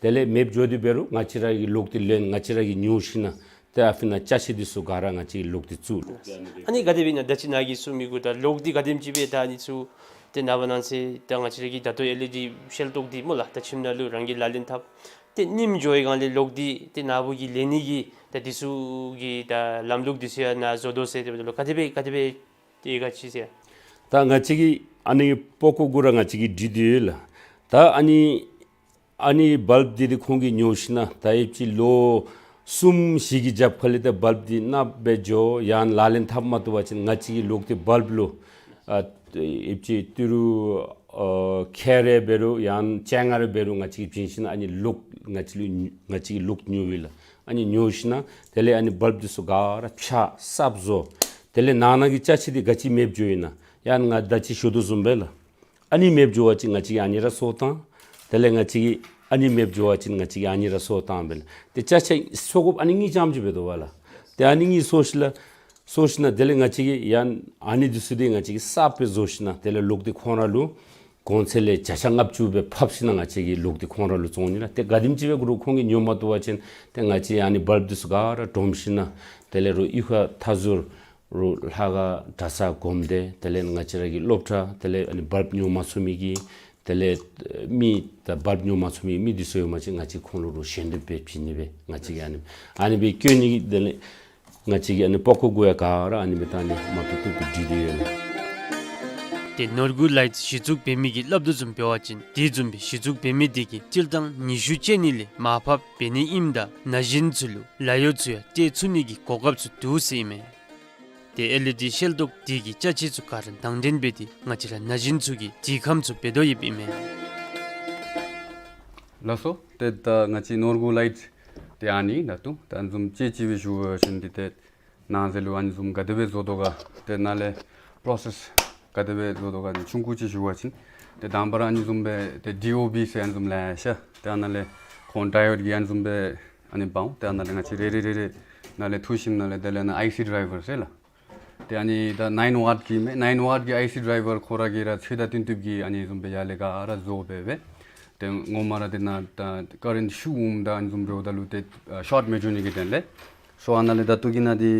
དེ་ལས་མེདཔ་འགྱོ་སྟེ་འབད་རུང་ང་བཅས་ར་གིས་ལོག་སྟེ་ལེན། ང་བཅས་ར་གིས་ཉོ་ཞིན་ན་ཏེ་ཨ་ཕི་ནང་ཅ་ཆས་འདི་ཚུ་ག་ར་ང་བཅས་ཀྱིས་ལོག་སྟེ་བཙུགས། ཨ་ནི་ག་དེ་སྦེ་ཨིན་ན་ད་ཅི་ནཱ་གིས་གསུང་མི་གུ་ད་ལོག་འདི་ག་དེམ་ཅིག་སྦེ་ད་ཨ་ནི་ཚུ་ཏེ་ནངས་པ་གནངས་ཚེ་ད་ང་བཅས་ར་གི་ད་ལྟོ་ཨེལ་ཨི་ཌི་ཤེལ་ཏོག་འདི་སྨོ་ལགས། ད་ཁྱིམ་ནང་ལུ་རང་གིས་ལག་ལེན་འཐབ། ཏེ་རྙིངམ་འགྱོ་བའི་སྒང་ལས་ལོག་འདི་ཏེ་ནཱ་བུ་གིས་ལེན་ནི་གི་ད་འདི་ཚུ་གི་ད་ལམ་ལུགས་འདི་ཚུ་ཡང་ནཱ་བཟོ་དོ་ཟེར་ཏེ་འབདཝ་ད་ལུ་ག་དེ་སྦེ་ག་དེ་སྦེ་ཏེ་ག་ཅི་ཟེར། ད་ང་བཅས་ཀྱིས་ཨ་ནི་པགས་ཀོ་གུ་ར་ང་བཅས་ཀྱིས་འདི་འདི་ཡོད་ལགས། ད་ཨ་ནི་ཨ་ནི་བལབ་འདི་ཏེ་ཁོང་གིས་ཉོ་ཞིན་ན་ད་ཡོདཔ་ཅིག་ལོ་གསུམ་བཞི་གི་རྒྱབ་ཁ་ལས་ཏེ་བལབ་འདི་ནགཔ་སྦེ་འགྱོ། ཡང་ལག་ལེན་འཐབ་མ་བཏུབ་པ་ཅིན་ང་བཅས་ཀྱིས་ལོག་སྟེ་བལབ་ལུ་ཨ་ཡོདཔ་ཅིག་ཏི་རུ་ཨ་ཁལ་རེ་འབད་རུང་ཡང་ཅན་ལྔ་རེ་འབད་རུང་ང་བཅས་ཀྱིས་བྱིན་ཞིན་ན་ཨ་ནི་ལོག་ང་བཅས་ལུ་ང་བཅས་ཀྱིས་ལོག་ཉོ་བས་ལགས། ཨ་ནི་ཉོ་ཞིན་ན་དེ་ལས་ཨ་ནི་བལབ་འདི་ཚུ་ག་ར་ཕྱག་གསརཔ་བཟོ། དེ་ལས་ནང་ན་གི་ཅ་ཆས་འདི་ག་ཅི་མེདཔ་འགྱོཝ་ཨིན་ན་ཡང་ང་ད་ཅི་ཞུ་དོ་བཟུམ་སྦེ་ལགས། ཨ་ནི་མེདཔ་འགྱོ་བ་ཅིན་ང་བཅས་ཀྱིས་ཨ་ནི་ར་སོར་བཏང་། དེ་ལས་ང་བཅས་ཀྱིས་ཨ་ནི་མེདཔ་འགྱོ་བ་ཅིན་ང་བཅས་ཀྱིས་ཨ་ནི་ར་སོར་བཏང་སྦེ་ལགས། ཏེ་ཅ་ཆས་སོར་དགོཔ་ཨ་ནི་གཉིས་རྐྱངམ་ཅིག་འབད་དོ་བ་ལགས། ཏེ་ཨ་ནི་གཉིས་སོར་ཞིནམ་ལས་སོར་ཞིནམ་ལས་དེ་ལས་ང་བཅས་ཀྱིས་ཡང་ཨ་ནི་འདི་ཚུ་འདི་ང་བཅས་ཀྱིས་གསརཔ་སྦེ་བཟོ་ཞིནམ་ལས་དེ་ལས་ལོག་སྟེ་ཁོང་ར་ལུ་གོང་ཚད་ལས་བརྒྱ་ཆ་ལྔ་བཅུ་སྦེ་ཕབ་ཞིནམ་ལས་ང་བཅས་ཀྱིས་ལོག་སྟེ་ཁོང་ར་ལུ་བཙོང་ནི་ལགས། ཏེ་ག་དེམ་ཅིག་སྦེ་གུ་རུ་ཁོང་གིས་ཉོ་མ་བཏུབ་པ་ཅིན་ཏེ་ང་བཅས་ཨ་ནི་བལབ་འདི་ཚུ་ག་ར་སྒྲོམ་ཞིནམ་ལས་དེ་ལས་རུང་གཡུས་ཁ་མཐའ་ཟུར་རུང་ལྷ་ཁང་གྲྭ་ཚང་སྒོམ་སྡེ་དེ་ལས་ང་བཅས་ར་གི་སློབ་གྲྭ་དེ་ལས་ཨ་ནི་བལབ་ཉོ་མ་ཚུགས་མི་གི་དེ་ལས་མི་ད་བལབ་ཉོ་མ་ཚུགས་མི་མི་འདི་ཚུ་ཡོད་པ་ཅིན་ང་བཅས་ཁོང་ལུ་རུང་ཞལ་འདེབས་སྦེ་བྱིན་ནི་སྦེ་ང་བཅས་ཀྱིས་ཨ་ནི་ཨ་ནི་སྦེ་བསྐྱོན་ནི་གི་དེ་ལས་ང་བཅས་ཀྱིས་ཨ་ནི་པགས་ཀོ་གུ་ཡང་ག་ར་ཨ་ནི་སྦེ་ད་ཨ་ནི་མ་བཏུབ་བཏུབ་སྦེ་བྲིས་ཏེ་ཡོད་ལགས། ཏེ་ནོར་བུ་ལའིཊ་གཞི་བཙུགས་འབད་མི་གིས་སླབ་དོ་བཟུམ་འབད་བ་ཅིན་དེ་བཟུམ་སྦེ་གཞི་བཙུགས་འབད་མི་དེ་གིས་སྤྱིར་བཏང་ཉི་ཤུ་ཅན་ནི་ལས་མར་ཕབ་འབད་ནི་ཨིནམ་ད་ན་གཞོན་ཚུ་ལུ་ལཱ་གཡོག་ཚུ་ཡང་སྤྲོད་ཚུགས་ནི་གི་གོ་སྐབས་ཚུ་འདུག་ཟེར་ཨིན་མས། ཏེ་ཨེལ་ཨི་ཌི་ཤེལ་ཏོག་དེ་གི་ཅ་ཆས་ཚུ་ག་ར་དང་འདོན་འབད་དེ་ང་བཅས་ར་ན་གཞོན་ཚུ་གི་དྲི་ཁམས་ཚུ་འབད་དོ་ཡོདཔ་ཨིན་མས། ལགས་སོ། ཏེ་ད་ང་བཅས་ནོར་བུ་ལའིཊ་ཏེ་ཨ་ནི་ད་ལྟོ་ད་ཨ་ནི་བཟུམ་ཅིག་ཅིག་སྦེ་ཞུ་བ་ཅིན་ཏེ་ཏེ་ནང་ཟེར་ལུ་ཨ་ནི་བཟུམ་ག་དེ་སྦེ་བཟོ་དོ་ག། ཏེ་ནཱ་ལས་པྲོ་སེསི་ག་དེ་སྦེ་བཟོ་དོ་ག་ཨ་ནི་ཆུང་ཀུ་ཅིག་ཞུ་བ་ཅིན་ཏེ་དང་པ་ར་ཨ་ནི་བཟུམ་སྦེ་ཏེ་ཌི་ཨོ་བི་ཟེར་ཨ་ནི་བཟུམ་ལས་ཤ། ཏེ་ཨ་ནཱ་ལས་ཁོང་ཌའི་ཡོཌ་ཀྱི་ཨ་ནི་བཟུམ་སྦེ་ཨ་ནི་འབག་འོང་། ཏེ་ཨ་ནཱ་ལས་ང་བཅས་རེ་རེ་རེ་ནཱ་ལས་འཐུ་ཞིནམ་ལས་དེ་ལས་ནཱ་ཨའི་སི་ཌའི་བར་ཟེར་ལགས། ཏེ་ཨ་ནི་ད་ནའིན་ཝཊ་གི་མས། ནའིན་ཝཊ་གི་ཨའི་སི་ཌའི་བར་ཁོ་ར་གིས་ར་ཚོད་ལྟ་བཏོན་བཏོནམ་གིས་ཨ་ནི་བཟུམ་སྦེ་ཡར་ལས་ག་ར་བཟོ་སྦེ་སྦེ། ཏེ་ངོ་མ་ར་ཏེ་ནཱ་ད་ཀ་རེནཊ་ཤོར་འོངམ་ད་ཨ་ནི་བཟུམ་འབདཝ་ད་ལུ་ཏེ་ཨ་ཤོཊ་མི་འགྱོ་ནི་གི་དོན་ལས། སོ་ཨ་ནཱ་ལས་ད་ལྟོ་གི་ནང་འདི་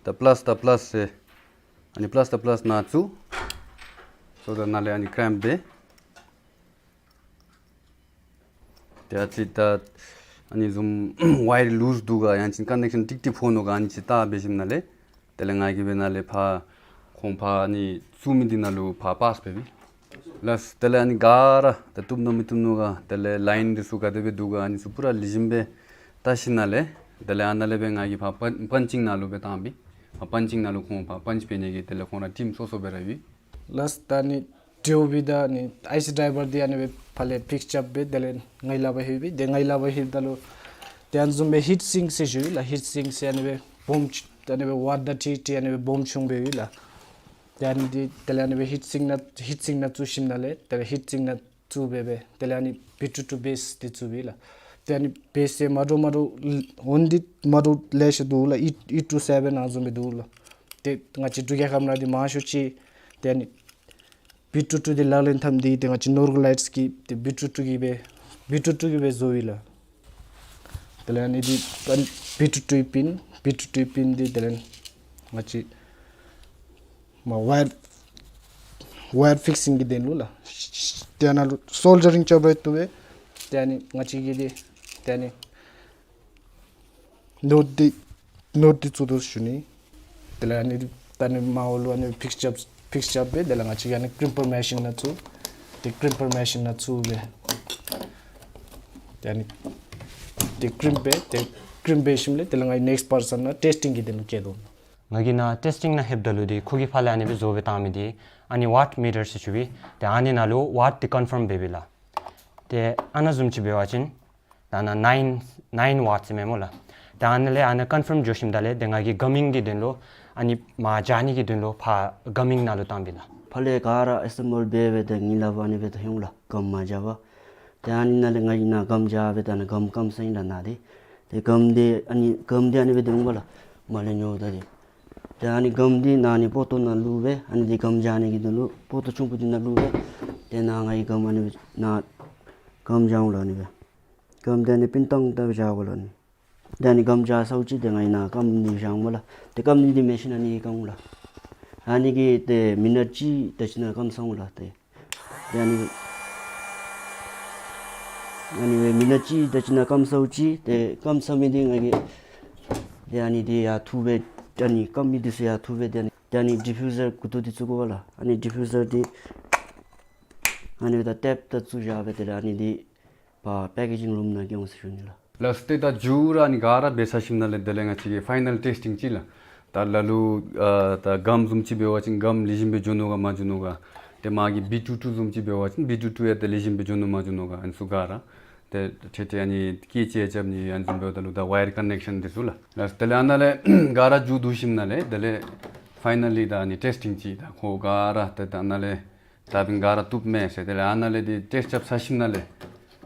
ད་པ་ལཱསི་ད་པ་ལཱསི་ཟེར་ཨ་ནི་པ་ལཱསི་ད་པ་ལཱསི་ནང་བཙུགས། སོ་ད་ནཱ་ལས་ཨ་ནི་ཀེམ་སྦེ། ཏེ་ཨ་ཙི་ད་ཨ་ནི་བཟུམ་ཝ་ཡར་ལུསི་འདུག་ག་ཡང་ཅིན་ཀ་ནེག་ཤཱན་ཀྲིག་ཀྲི་ཕོག་ནུག་ག་ཨ་ནི་ཅིག་བལྟ་འབད་ཞིནམ་ལས་དེ་ལས་ང་གིས་སྦེ་ནཱ་ལས་ཕར་ཁོང་ཕར་ཨ་ནི་བཙུགས་མི་འདི་ནང་ལུ་ཕར་པཱསི་འབད་བས། ལགས། དེ་ལས་ཨ་ནི་ག་ར་ད་བཏུབ་ནུག་མི་བཏུབ་ནུག་ག་དེ་ལས་ལའིན་འདི་ཚུ་ག་དེ་སྦེ་འདུག་ག་ཨ་ནི་ཚུ་པུ་ར་ལེགས་ཤོམ་སྦེ་བལྟ་ཞིནམ་ལས་དེ་ལས་ཨ་ནཱ་ལས་སྦེ་ང་གིས་ཕར་པན་པན་ཅིང་ནང་ལུ་སྦེ་བཏང་སྦེ་ཕར་པན་ཅིང་ནང་ལུ་ཁོང་ཕར་པན་ཅི་འབད་ནི་གི་དེ་ལས་ཁོང་ར་ཊིམ་སོ་སོ་སྦེ་ར་ཡོད། ལགས། ད་ཨ་ནི་ཌི་ཨོ་བི་དང་ཨ་ནི་ཨའི་སི་ཌའི་བར་འདི་ཨ་ནི་སྦེ་ཕར་ལས་པིཀ་རྐྱབ་སྦེ་དེ་ལས་ང་གི་ལག་པར་ལྷོད་པས། དེ་ང་གི་ལག་པར་ལྷོདཔ་ད་ལུ་དེ་ཨ་ནི་བཟུམ་སྦེ་ཧིཊ་སིང་ཟེར་ཞུ་ཡི་ལགས། ཧིཊ་སིང་ཟེར་ཨ་ནི་སྦེ་སྦོམ་ཅིག་ཨ་ནི་སྦེ་ཝཊ་དང་ཁྲི་ཁྲི་ཨ་ནི་སྦེ་སྦོམ་ཆུང་སྦེ་ཡོད་ལགས། དེ་ཨ་ནི་འདི་དེ་ལས་ཨ་ནི་སྦེ་ཧིཊ་སིང་ནང་ཧིཊ་སིང་ནང་བཙུགས་ཞིནམ་ལས་དེ་ལས་ཧིཊ་སིང་ནང་བཙུགས་སྦེ་སྦེ་དེ་ལས་ཨ་ནི་བི་ཊུ་ཊུ་བེསི་འདི་བཙུགས་པས་ལགས། དེ་ཨ་ནི་བེསི་འདི་མ་འདྲཝ་མ་འདྲཝ་འོང་འདི་མ་འདྲཝ་ལེ་ཤ་འདུག་ལགས། ཨེཊ་ཨེཊ་ཊུ་སེ་བེན་ཨ་བཟུམ་སྦེ་འདུག་ལགས། དེ་ང་བཅས་འབྲུག་རྒྱལ་ཁབ་ནང་འདི་མང་ཤོས་ཅིག་དེ་ཨ་ནི་བི་ཊུ་ཊུ་འདི་ལག་ལེན་འཐབ་མི་འདི་ཏེ་ང་བཅས་ནོར་གོ་ལའིཊ་གིས་ཏེ་བི་ཊུ་ཊུ་གིས་སྦེ་བི་ཊུ་ཊུ་གིས་སྦེ་བཟོ་ཡི་ལགས། དེ་ལས་ཨ་ནི་འདི་བི་ཊུ་ཊུའི་པིན་བི་ཊུ་ཊུའི་པིན་འདི་དེ་ལས་ང་བཅས་མ་ཝའི་ཡར་ཝའི་ཡར་ཕིག་སིང་གི་དོན་ལུ་ལགས། ཏེ་ཨ་ནཱ་ལུ་སོལ་ཌ་རིང་རྐྱབ་རུང་བཏུབ་པས། ཏེ་ཨ་ནི་ང་བཅས་ཀྱིས་འདི་ཏེ་ཨ་ནི་ནོཊ་འདི་ནོཊ་འདི་བཙུགས་དོ་ཞུ་ནི། དེ་ལས་ཨ་ནི་ད་ཨ་ནི་མར་ལུ་ཨ་ནི་ཕིགས་རྐྱབ་ཕིགས་རྐྱབ་སྦེ་དེ་ལས་ང་བཅས་ཀྱིས་ཨ་ནི་ཀིམ་པར་མེ་ཤིན་ནང་བཙུགས། ཏེ་ཀིམ་པར་མེ་ཤིན་ནང་བཙུགས་སྦེ་ཏེ་ཨ་ནི་ཏེ་ཀིམ་འབད་ཏེ་ཀིམ་འབད་ཞིནམ་ལས་དེ་ལས་ང་གིས་ནེགསཊ་པར་སཱན་ནང་ཊེསི་ཊིང་གི་དོན་ལུ་བསྐྱལ་དོ། ང་གིས་ནཱ་ཊེསི་ཊིང་ནང་ལྷོདཔ་ད་ལུ་འདི་ཁོ་གིས་ཕར་ལས་ཨ་ནི་སྦེ་བཟོ་སྦེ་བཏང་མི་འདི་ཨ་ནི་ཝཊ་མི་ཊར་ཟེར་ཞུ་བའི་ཏེ་ཨ་ནི་ནང་ལུ་ཝཊ་འདི་ཀོན་ཕརམ་འབད་བས་ལགས། ཏེ་ཨ་ནཱ་བཟུམ་ཅིག་འབད་བ་ཅིན་ད་ནཱ་ནའིན་ནའིན་ཝཊ་ཟེར་མས་སྨོ་ལགས། ད་ཨ་ནཱ་ལས་ཨ་ནཱ་ཀོན་ཕརམ་འགྱོ་ཞིནམ་ད་ལས་ཏེ་ང་གིས་གམ་མིང་གི་དོན་ལུ་ཨ་ནི་མར་འཇགས་ནི་གི་དོན་ལུ་ཕར་གམ་མིང་ནང་ལུ་བཏང་བས་ལགས། ཕར་ལས་ག་ར་ཨེ་སེམ་བཱལ་འབད་སྦེ་ཏེ་ངེའི་ལག་པར་ཨ་ནི་སྦེ་ད་ལྷོད་འོང་ལགས། གམ་མར་འཇགས་པར། ཏེ་ཨ་ནི་ནང་ལས་ང་གིས་ནཱ་གམ་འཇགས་སྦེ་ད་ནཱ་གམ་སྐམ་ས་ཨིན་ལགས་ནཱ་འདི། ཏེ་གམ་འདི་ཨ་ནི་གམ་འདི་ཨ་ནི་སྦེ་ཏེ་འོང་པ་ལགས། མར་ལས་ཉོཝ་ད་འདི། ཏེ་ཨ་ནི་གམ་འདི་ནཱ་ཨ་ནི་པོ་ཏོ་ནང་བླུགས་སྦེ་ཨ་ནི་འདི་གམ་འཇགས་ནི་གི་དོན་ལུ་པོ་ཏོ་ཆུང་ཀུ་འདི་ནང་བླུགས་སྦེ་ཏེ་ནཱ་ང་གིས་གམ་ཨ་ནི་སྦེ་ནཱ་གམ་འཇགས་འོང་ལགས། ཨ་ནི་སྦེ་གམ་འདི་ཨ་ནི་སྤུན་ཐང་ཏ་སྦེ་འཇགས་དགོ་ལགས། ཨ་ནི་ཏེ་ཨ་ནི་གམ་འཇགས་ཚརཝ་ཅིག་ཏེ་ང་གིས་ནཱ་སྐམ་ནི་བཞག་འོང་པ་ལགས། ཏེ་སྐམ་ནི་འདི་མེ་ཤིན་ནང་ཨ་ནི་གིས་སྐམ་འོང་ལགས། ཨ་ནི་གིས་ཏེ་མི་ནཊ་གཅིག་དེ་ཅིག་ནང་སྐམ་ཚར་འོང་ལགས། ཏེ་ཏེ་ཨ་ནི་ཨ་ནི་སྦེ་མི་ནཊ་གཅིག་དེ་ཅིག་ནང་སྐམ་ཚརཝ་ཅིག་ཏེ་སྐམ་ཚར་མི་འདི་ང་གིས་ཏེ་ཨ་ནི་འདི་ཡར་འཐུ་སྦེ་ཨ་ནི་སྐམ་མི་འདི་ཚུ་ཡར་འཐུ་སྦེ་ཏེ་ཨ་ནི་ཏེ་ཨ་ནི་ཌི་ཕིའུ་ཟར་མགུ་ཏོ་འདི་བཙུགས་དགོ་པ་ལགས། ཨ་ནི་ཌི་ཕིའུ་ཟར་འདི་ཨ་ནི་སྦེ་ད་ཊེབ་ད་བཙུགས་བཞག་སྦེ་ཏེ་ཨ་ནི་འདི་ཕར་པེ་ཀེ་ཇིང་རུམ་ནང་འགྱོ་འོང་ཟེར་ཞུ་ནི་ལགས། ལགས་སོ། ཏེ་ད་མཇུག་ར་ཨ་ནི་ག་ར་འབད་ཚར་ཞིནམ་ལས་དེ་ལས་ང་བཅས་ཀྱིས་ཕའི་ནཱལ་ཊེསི་ཊིང་ཅིག་ལགས། ད་ལ་ལུ་ཨ་ད་གམ་བཟུམ་ཅིག་འབད་བ་ཅིན་གམ་ལེགས་ཤོམ་སྦེ་འགྱོ་ནུག་ག་མ་འགྱོ་ནུག་ག། ཏེ་མ་གི་བི་ཊུ་ཊུ་བཟུམ་ཅིག་འབད་བ་ཅིན་བི་ཊུ་ཊུ་ཡང་ཏེ་ལེགས་ཤོམ་སྦེ་འགྱོ་ནུག་མ་འགྱོ་ནུག་ག། ཨ་ནི་ཚུ་ག་ར་ཏེ་ཏེ་ཏེ་ཨ་ནི་ཀི་ཅེ་ཅབ་ནི་ཨ་ནི་བཟུམ་འབདཝ་ད་ལུ་ད་ཝའི་ཡར་ཀོན་ནེག་ཤཱན་འདི་ཚུ་ལགས། ལགས་དེ་ལས་ཨ་ནཱ་ལས་ག་ར་མཇུག་བསྡུ་ཞིནམ་ལས་དེ་ལས་ཕའི་ནཱལ་ལི་ད་ཨ་ནི་ཊེསི་ཊིང་ཅིག་ད་ཁོ་ག་ར་ཏེ་ད་ཨ་ནཱ་ལས་ད་འབདན་ག་ར་བཏུབ་མས་ཟེར། དེ་ལས་ཨ་ནཱ་ལས་འདི་ཊེསི་ཊི་རྐྱབ་ཚར་ཞིནམ་ལས་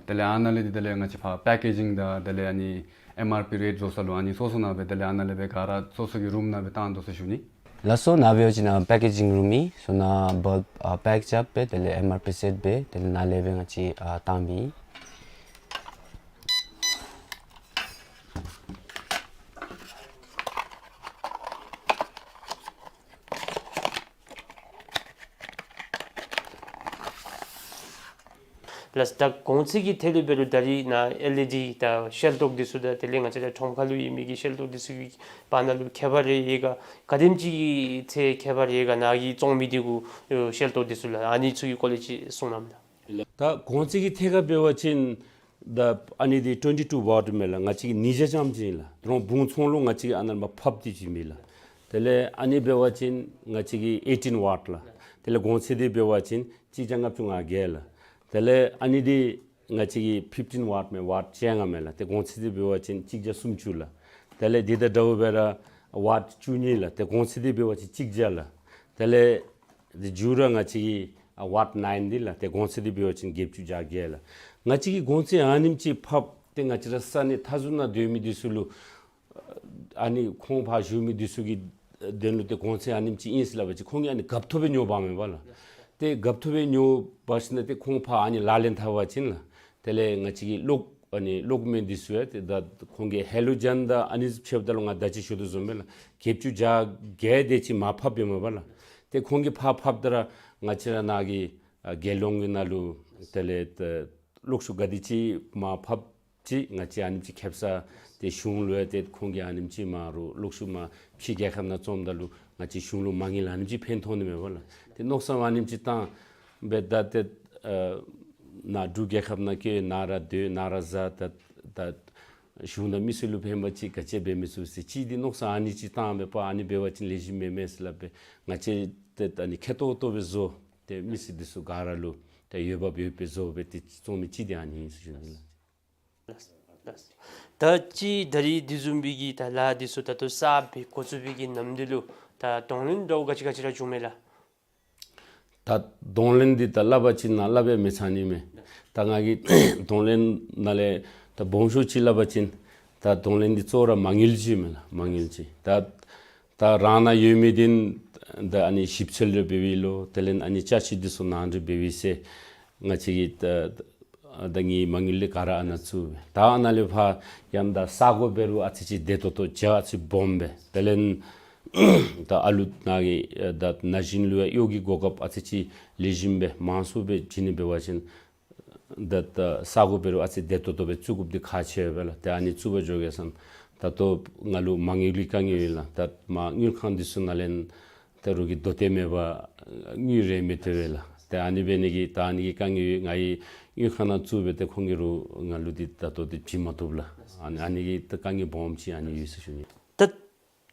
དེ་ལས་ཨ་ནཱ་ལས་འདི་དེ་ལས་ང་བཅས་ཕར་པེ་ཀེ་ཇིང་དང་དེ་ལས་ཨ་ནི་ཨེམ་ཨར་པི་རེཊ་བཟོ་ས་ལུ་ཨ་ནི་སོ་སོ་ནང་སྦེ་དེ་ལས་ཨ་ནཱ་ལས་སྦེ་ག་ར་སོ་སོ་གི་རུམ་ནང་སྦེ་བཏང་དོ་ཟེར་ཞུ་ནི། ལགས་སོ། ནཱ་འབད་བ་ཅིན་ཨ་པེ་ཀེ་ཇིང་རུམ་ཨིན། སོ་ནཱ་བཱལབ་ཨ་པེཀ་རྐྱབ་སྦེ་དེ་ལས་ཨེམ་ཨར་པི་སེཊ་འབད་དེ་ལས་ནཱ་ལས་སྦེ་ང་བཅས་ཨ་བཏང་མི་ཨིན། ལགས་ད་གོང་ཚད་ཀྱི་ཐད་ལུ་འབད་རུང་ད་རིས་ནཱ་ཨེལ་ཨི་ཌི་དང་ཤེལ་ཏོག་འདི་ཚུ་དང་དེ་ལས་ང་བཅས་ར་ཁྲོམ་ཁ་ལུ་ཡོད་མི་གི་ཤེལ་ཏོག་འདི་ཚུ་གི་བར་ན་ལུ་ཁྱད་པར་རེ་ཡོད་ག། ག་དེམ་ཅིག་གི་ཚད་ཁྱད་པར་ཡོད་ག་ནཱ་གི་བཙོང་མི་འདི་གུ་ཤེལ་ཏོག་འདི་ཚུ་ལགས། ཨ་ནི་ཚུ་གི་སྐོར་ལས་ཅིག་གསུང་གནང་མས་ལགས། ད་གོང་ཚད་ཀྱི་ཐད་ཁར་འབད་བ་ཅིན་ད་ཨ་ནི་འདི་ཊུ་ཝེནཊི་ཊུ་ཝཊ་མས་ལགས། ང་བཅས་ཀྱི་ཉིས་བརྒྱ་ཙམ་ཅིག་ཨིན་ལགས། ད་རུང་བུང་ཚོང་ལུ་ང་བཅས་ཀྱིས་ཨ་ནཱ་ལས་མར་ཕབ་སྟེ་བྱིན་མི་ལགས། དེ་ལས་ཨ་ནི་འབད་བ་ཅིན་ང་བཅས་ཀྱི་ཨེ་ཊིན་ཝཊ་ལགས། དེ་ལས་གོང་ཚད་འདི་འབད་བ་ཅིན་གཅིག་བརྒྱ་ལྔ་བཅུ་ང་བརྒྱད་ལགས། དེ་ལས་ཨ་ནི་འདི་ང་བཅས་ཀྱི་ཕིཕ་ཊིན་ཝཊ་མས། ཝཊ་བཅོ་ལྔ་མས་ལགས། ཏེ་གོང་ཚད་འདི་འབད་བ་ཅིན་གཅིག་བརྒྱ་སུམ་ཅུ་ལགས། དེ་ལས་འདི་དང་འདྲཝ་སྦེ་ར་ཝཊ་བཅུ་གཉིས་ལགས། ཏེ་གོང་ཚད་འདི་འབད་བ་ཅིན་གཅིག་བརྒྱ་ལགས། དེ་ལས་འདི་མཇུག་ར་ང་བཅས་ཀྱི་ཨ་ཝཊ་ནའིན་འདི་ལགས། ཏེ་གོང་ཚད་འདི་འབད་བ་ཅིན་བརྒྱད་ཅུ་གྱ་བརྒྱད་ལགས། ང་བཅས་ཀྱིས་གོང་ཚད་ཨ་ནེམ་ཅིག་ཕབ་སྟེ་ང་བཅས་ར་ས་གནས་མཐའ་ཟུར་ནང་སྡོད་མི་འདི་ཚུ་ལུ་ཨ་ནི་ཁོང་ཕར་བཞུགས་མི་འདི་ཚུ་གི་དོན་ལུ་ཏེ་གོང་ཚད་ཨ་ནེམ་ཅིག་ཨིན་ཟེར་སླབ་པ་ཅིན་ཁོང་གིས་ཨ་ནི་གབ་ཐོབ་སྦེ་ཉོ་འབག་མས་པ་ལགས། ཏེ་གབ་ཐོབ་སྦེ་ཉོ་འབག་ཞིནམ་ལས་ཏེ་ཁོང་ཕར་ཨ་ནི་ལག་ལེན་འཐབ་པ་ཅིན་ལགས། དེ་ལས་ང་བཅས་ཀྱི་གློག་ཨ་ནི་གློག་མེ་འདི་ཚུ་ཡང་ཏེ་ད་ཁོང་གི་ཧེ་ལོ་ཇེན་དང་ཨ་ནི་ཕྱདཔ་ད་ལུ་ང་ད་ཅི་ཞུ་དོ་བཟུམ་སྦེ་ལགས། བརྒྱད་ཅུ་གྱ་བརྒྱད་དེ་ཅིག་མར་ཕབ་ཡོདཔ་མས་པ་ལགས། ཏེ་ཁོང་གིས་ཕར་ཕབ་ད་ར་ང་བཅས་ར་ནཱ་གི་ཨ་དགེ་སློང་གི་ནང་ལུ་དེ་ལས་ད་གློག་ཤུགས་ག་དེ་ཅིག་མར་ཕབ་ཅིག་ང་བཅས་ཨ་ནེམ་ཅིག་ཁེབ་ས་ཏེ་གཞུང་ལུ་ཡང་ཏེ་ཁོང་གིས་ཨ་ནེམ་ཅིག་མར་རུང་གློག་ཤུགས་མར་ཕྱི་རྒྱལ་ཁབ་ནང་བཙོངམ་ད་ལུ་ང་བཅས་གཞུང་ལུ་མ་དངུལ་ཨ་ནེམ་ཅིག་ཕན་ཐོགས་ནི་མས་པ་ལགས། ཏེ་མནོ་བསམ་ཨ་ནེམ་ཅིག་བཏང་ སྦེ་ད་ཏེ་ཨ་ནཱ་འབྲུག་རྒྱལ་ཁབ་ནང་སྐྱེ་ནཱ་ར་སྡོད་ནཱ་ར་བཟའ། ད་ད་གཞུང་དང་མི་སེར་ལུ་ཕན་པ་ཅིག་ག་ཅི་འབད་མི་ཚུགས་ཟེར་ཅིག་འདི་མནོ་བསམ་ཨ་ནི་ཅིག་བཏང་སྦེ་པ་ཨ་ནི་འབད་བ་ཅིན་ལེགས་ཤོམ་མེན་མས་ཟེར་སླབ་སྦེ་ང་བཅས་ཏེ་ཨ་ནི་ཁེ་ཏོག་ཏོ་སྦེ་བཟོ། ཏེ་མི་སེར་འདི་ཚུ་ག་ར་ལུ་ཏེ་འོས་འབབ་ཡོདཔ་སྦེ་བཟོ་སྦེ་ཏེ་བཙོང་མི་ཅིག་འདི་ཨ་ནི་ཨིན་ཟེར་ཞུ་ནི་ལགས། ལགས། ད་ཅི་ད་རིས་དེ་བཟུམ་སྦེ་གི་ད་ལཱ་འདི་ཚུ་ད་ལྟོ་གསརཔ་སྦེ་འགོ་བཙུགས་པའི་གི་ནམ་དུས་ལུ་ད་གདོང་ལེན་འདྲཝ་ག་ཅི་ག་ཅི་ར་བྱུངམ་མས་ལགས། ད་གདོང་ལེན་འདི་ད་སླབ་པ་ཅིན་ནཱ་སླབ་སྦེ་མི་ཚར་ནི་མས། ད་ང་གིས་གདོང་ལེན་ནང་ལས་ད་སྦོམ་ཤོས་ཅིག་སླབ་པ་ཅིན་ད་གདོང་ལེན་འདི་གཙོ་བོ་ར་མ་དངུལ་ཅིག་མས་ལགས། མ་དངུལ་ཅིག། ད་ད་རང་ནང་ཡོད་མི་འདི་ད་ཨ་ནི་ཞིབ་འཚོལ་རེ་འབད་བའི་ལོ། དེ་ལས་ཨ་ནི་ཅ་ཆས་འདི་ཚུ་ནང་འདྲེན་འབད་བའི་ཟེར་ང་བཅས་ཀྱིས་ད་ཨ་ད་ངེའི་མ་དངུལ་ལས་ག་ར་ཨ་ནཱ་བཙུགས་སྦེ། ད་ཨ་ནཱ་ལས་ཕར་ཡང་ད་ས་གོ་འབད་རུང་ཨ་ཙི་ཅིག་བདེ་ཏོག་ཏོ་རྒྱ་ཨ་ཙི་སྦོམ་སྦེ། དེ་ལས་ད་ཨ་ལུ་ནཱ་གི་ཨ་ད་ན་གཞོན་ལུ་ཡང་གཡོག་གི་གོ་སྐབས་ཨ་ཙི་ཅིག་ལེགས་ཤོམ་སྦེ་མང་སུ་སྦེ་བྱིན་ནི་འབད་བ་ཅིན་ད་ད་ས་གོ་འབད་རུང་ཨ་ཙི་བདེ་ཏོག་ཏོ་སྦེ་བཙུགས་དགོཔ་འདི་ཁག་ཆེ་བས་ལགས། ཏེ་ཨ་ནི་བཙུགས་པར་འགྱོ་གེ་ཟེར་ན་ད་ལྟོ་ང་ལུ་མ་དངུལ་གྱི་དཀའ་ངལ་ཡོད་ལགས། ད་མ་དངུལ་ཁང་འདི་ཚུ་ནང་ལས་ད་རོགས་ཀྱིས་དོ་ཏེ་མེད་པར་དངུལ་རེ་མི་ཐོབ་པས་ལགས། ཏེ་ཨ་ནི་འབད་ནི་གི་ད་ཨ་ནི་གི་དཀའ་ངལ་ཡོད། ང་གིས་དངུལ་ཁང་ནང་བཙུགས་སྦེ་ཏེ་ཁོང་གིས་རོགས་ང་ལུ་འདི་ད་ལྟོ་འདི་བྱིན་མ་བཏུབ་ལགས། ཨ་ནི་ཨ་ནི་གི་ད་དཀའ་ངལ་སྦོམ་ཅིག་ཨ་ནི་ཡོད་ཟེར་ཞུ་ནི། ད་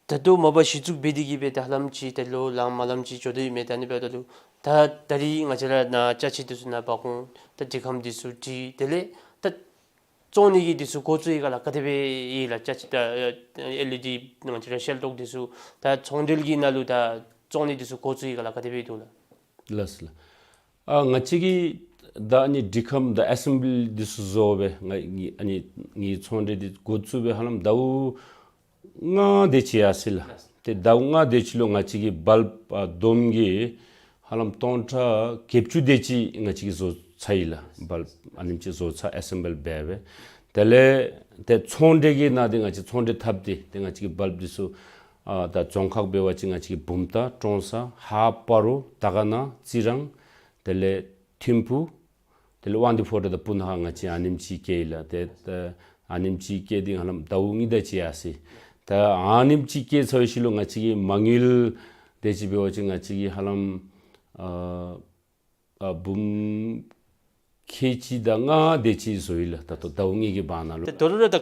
ད་ལྟོ་མ་པ་གཞི་བཙུགས་འབད་དེ་གིས་སྦེ་ད་ཧ་ལམ་ཅིག་ད་ལོ་ལངམ་ལངམ་ཅིག་འགྱོ་དོ་ཡོད་མས། ད་ཨ་ནི་འབདཝ་ད་ལུ་ད་ད་རིས་ང་བཅས་ར་ནཱ་ཅ་ཆས་འདི་ཚུ་ནཱ་འབག་འོང་། ད་འདི་ཁམས་འདི་ཚུ་འདི་དེ་ལས་ད་བཙོང་ནི་གི་འདི་ཚུ་འགོ་བཙུགས་ཡི་ག་ལགས། ག་དེ་སྦེ་ཡི་ལགས། ཅ་ཆས་ད་ཨེལ་ཨི་ཌི་ང་བཅས་ར་ཤེལ་ཏོག་འདི་ཚུ་ད་ཚོང་འབྲེལ་གྱི་ནང་ལུ་ད་བཙོང་ནི་འདི་ཚུ་འགོ་བཙུགས་ཡི་ག་ལགས། ག་དེ་སྦེ་འདུག་ལགས། ལགས་ལགས། ཨ་ང་བཅས་ཀྱིས་ད་ཨ་ནི་འདི་ཁམས་ད་ཨེ་སེམ་བི་ལི་འདི་ཚུ་བཟོ་སྦེ་ང་གིས་ཨ་ནི་ངེའི་ཚོང་འབྲེལ་འདི་འགོ་བཙུགས་སྦེ་ཧ་ལམ་ཟླཝ་ལྔ་དེ་ཅིག་ཡར་སོ་ཡི་ལགས། ཏེ་ཟླཝ་ལྔ་དེ་ཅིག་ལུ་ང་བཅས་ཀྱིས་བཱལབ་ཨ་བསྡོམས་ཀྱིས་ཧ་ལམ་སྟོང་ཕྲག་བརྒྱད་ཅུ་དེ་ཅིག་ང་བཅས་ཀྱིས་བཟོ་ཚར་ཡི་ལགས། བཱལབ་ཨ་ནེམ་ཅིག་བཟོ་ཚར། ཨེ་སེམ་བི་ལི་འབད་སྦེ། དེ་ལས་ཏེ་ཚོང་འབྲེལ་གྱི་ནང་འདི་ང་བཅས་ཚོང་འབྲེལ་འཐབ་སྟེ་ཏེ་ང་བཅས་ཀྱིས་བཱལབ་འདི་ཚུ་ཨ་ད་རྫོང་ཁག་འབད་བ་ཅིན་ང་བཅས་ཀྱིས་བུམ་ཐང་ཀྲོང་གསར་ཧཱ་སྤ་རོ་དར་དཀར་ན་རྩི་རང་དེ་ལས་ཐིམ་ཕུ་དེ་ལས་དབང་འདུས་ཕོ་བྲང་དང་སྤུ་ན་ཁ་ང་བཅས་ཨ་ནེམ་ཅིག་བསྐྱལ་ཡི་ལགས། ཏེ་ད་ཨ་ནེམ་ཅིག་བསྐྱལ་ཏེ་ཧ་ལམ་ཟླཝ་གཉིས་དེ་ཅིག་ཡར་སོ་ཡི། ད་ཨ་ནེམ་ཅིག་བསྐྱལ་ཚར་བའི་ཤུལ་ལུ་ང་བཅས་ཀྱི་མ་དངུལ་དེ་ཅིག་འབད་བ་ཅིན་ང་བཅས་ཀྱིས་ཧ་ལམ་ཨ་ཨ་འབུམ་ཁལ་གཅིག་དང་ལྔ་དེ་ཅིག་བཟོ་ཡི་ལགས། ད་ལྟོ་ཟླཝ་གཉིས་ཀྱི་བར་ན་ལུ། ད་དོ་རུང་ར་ད་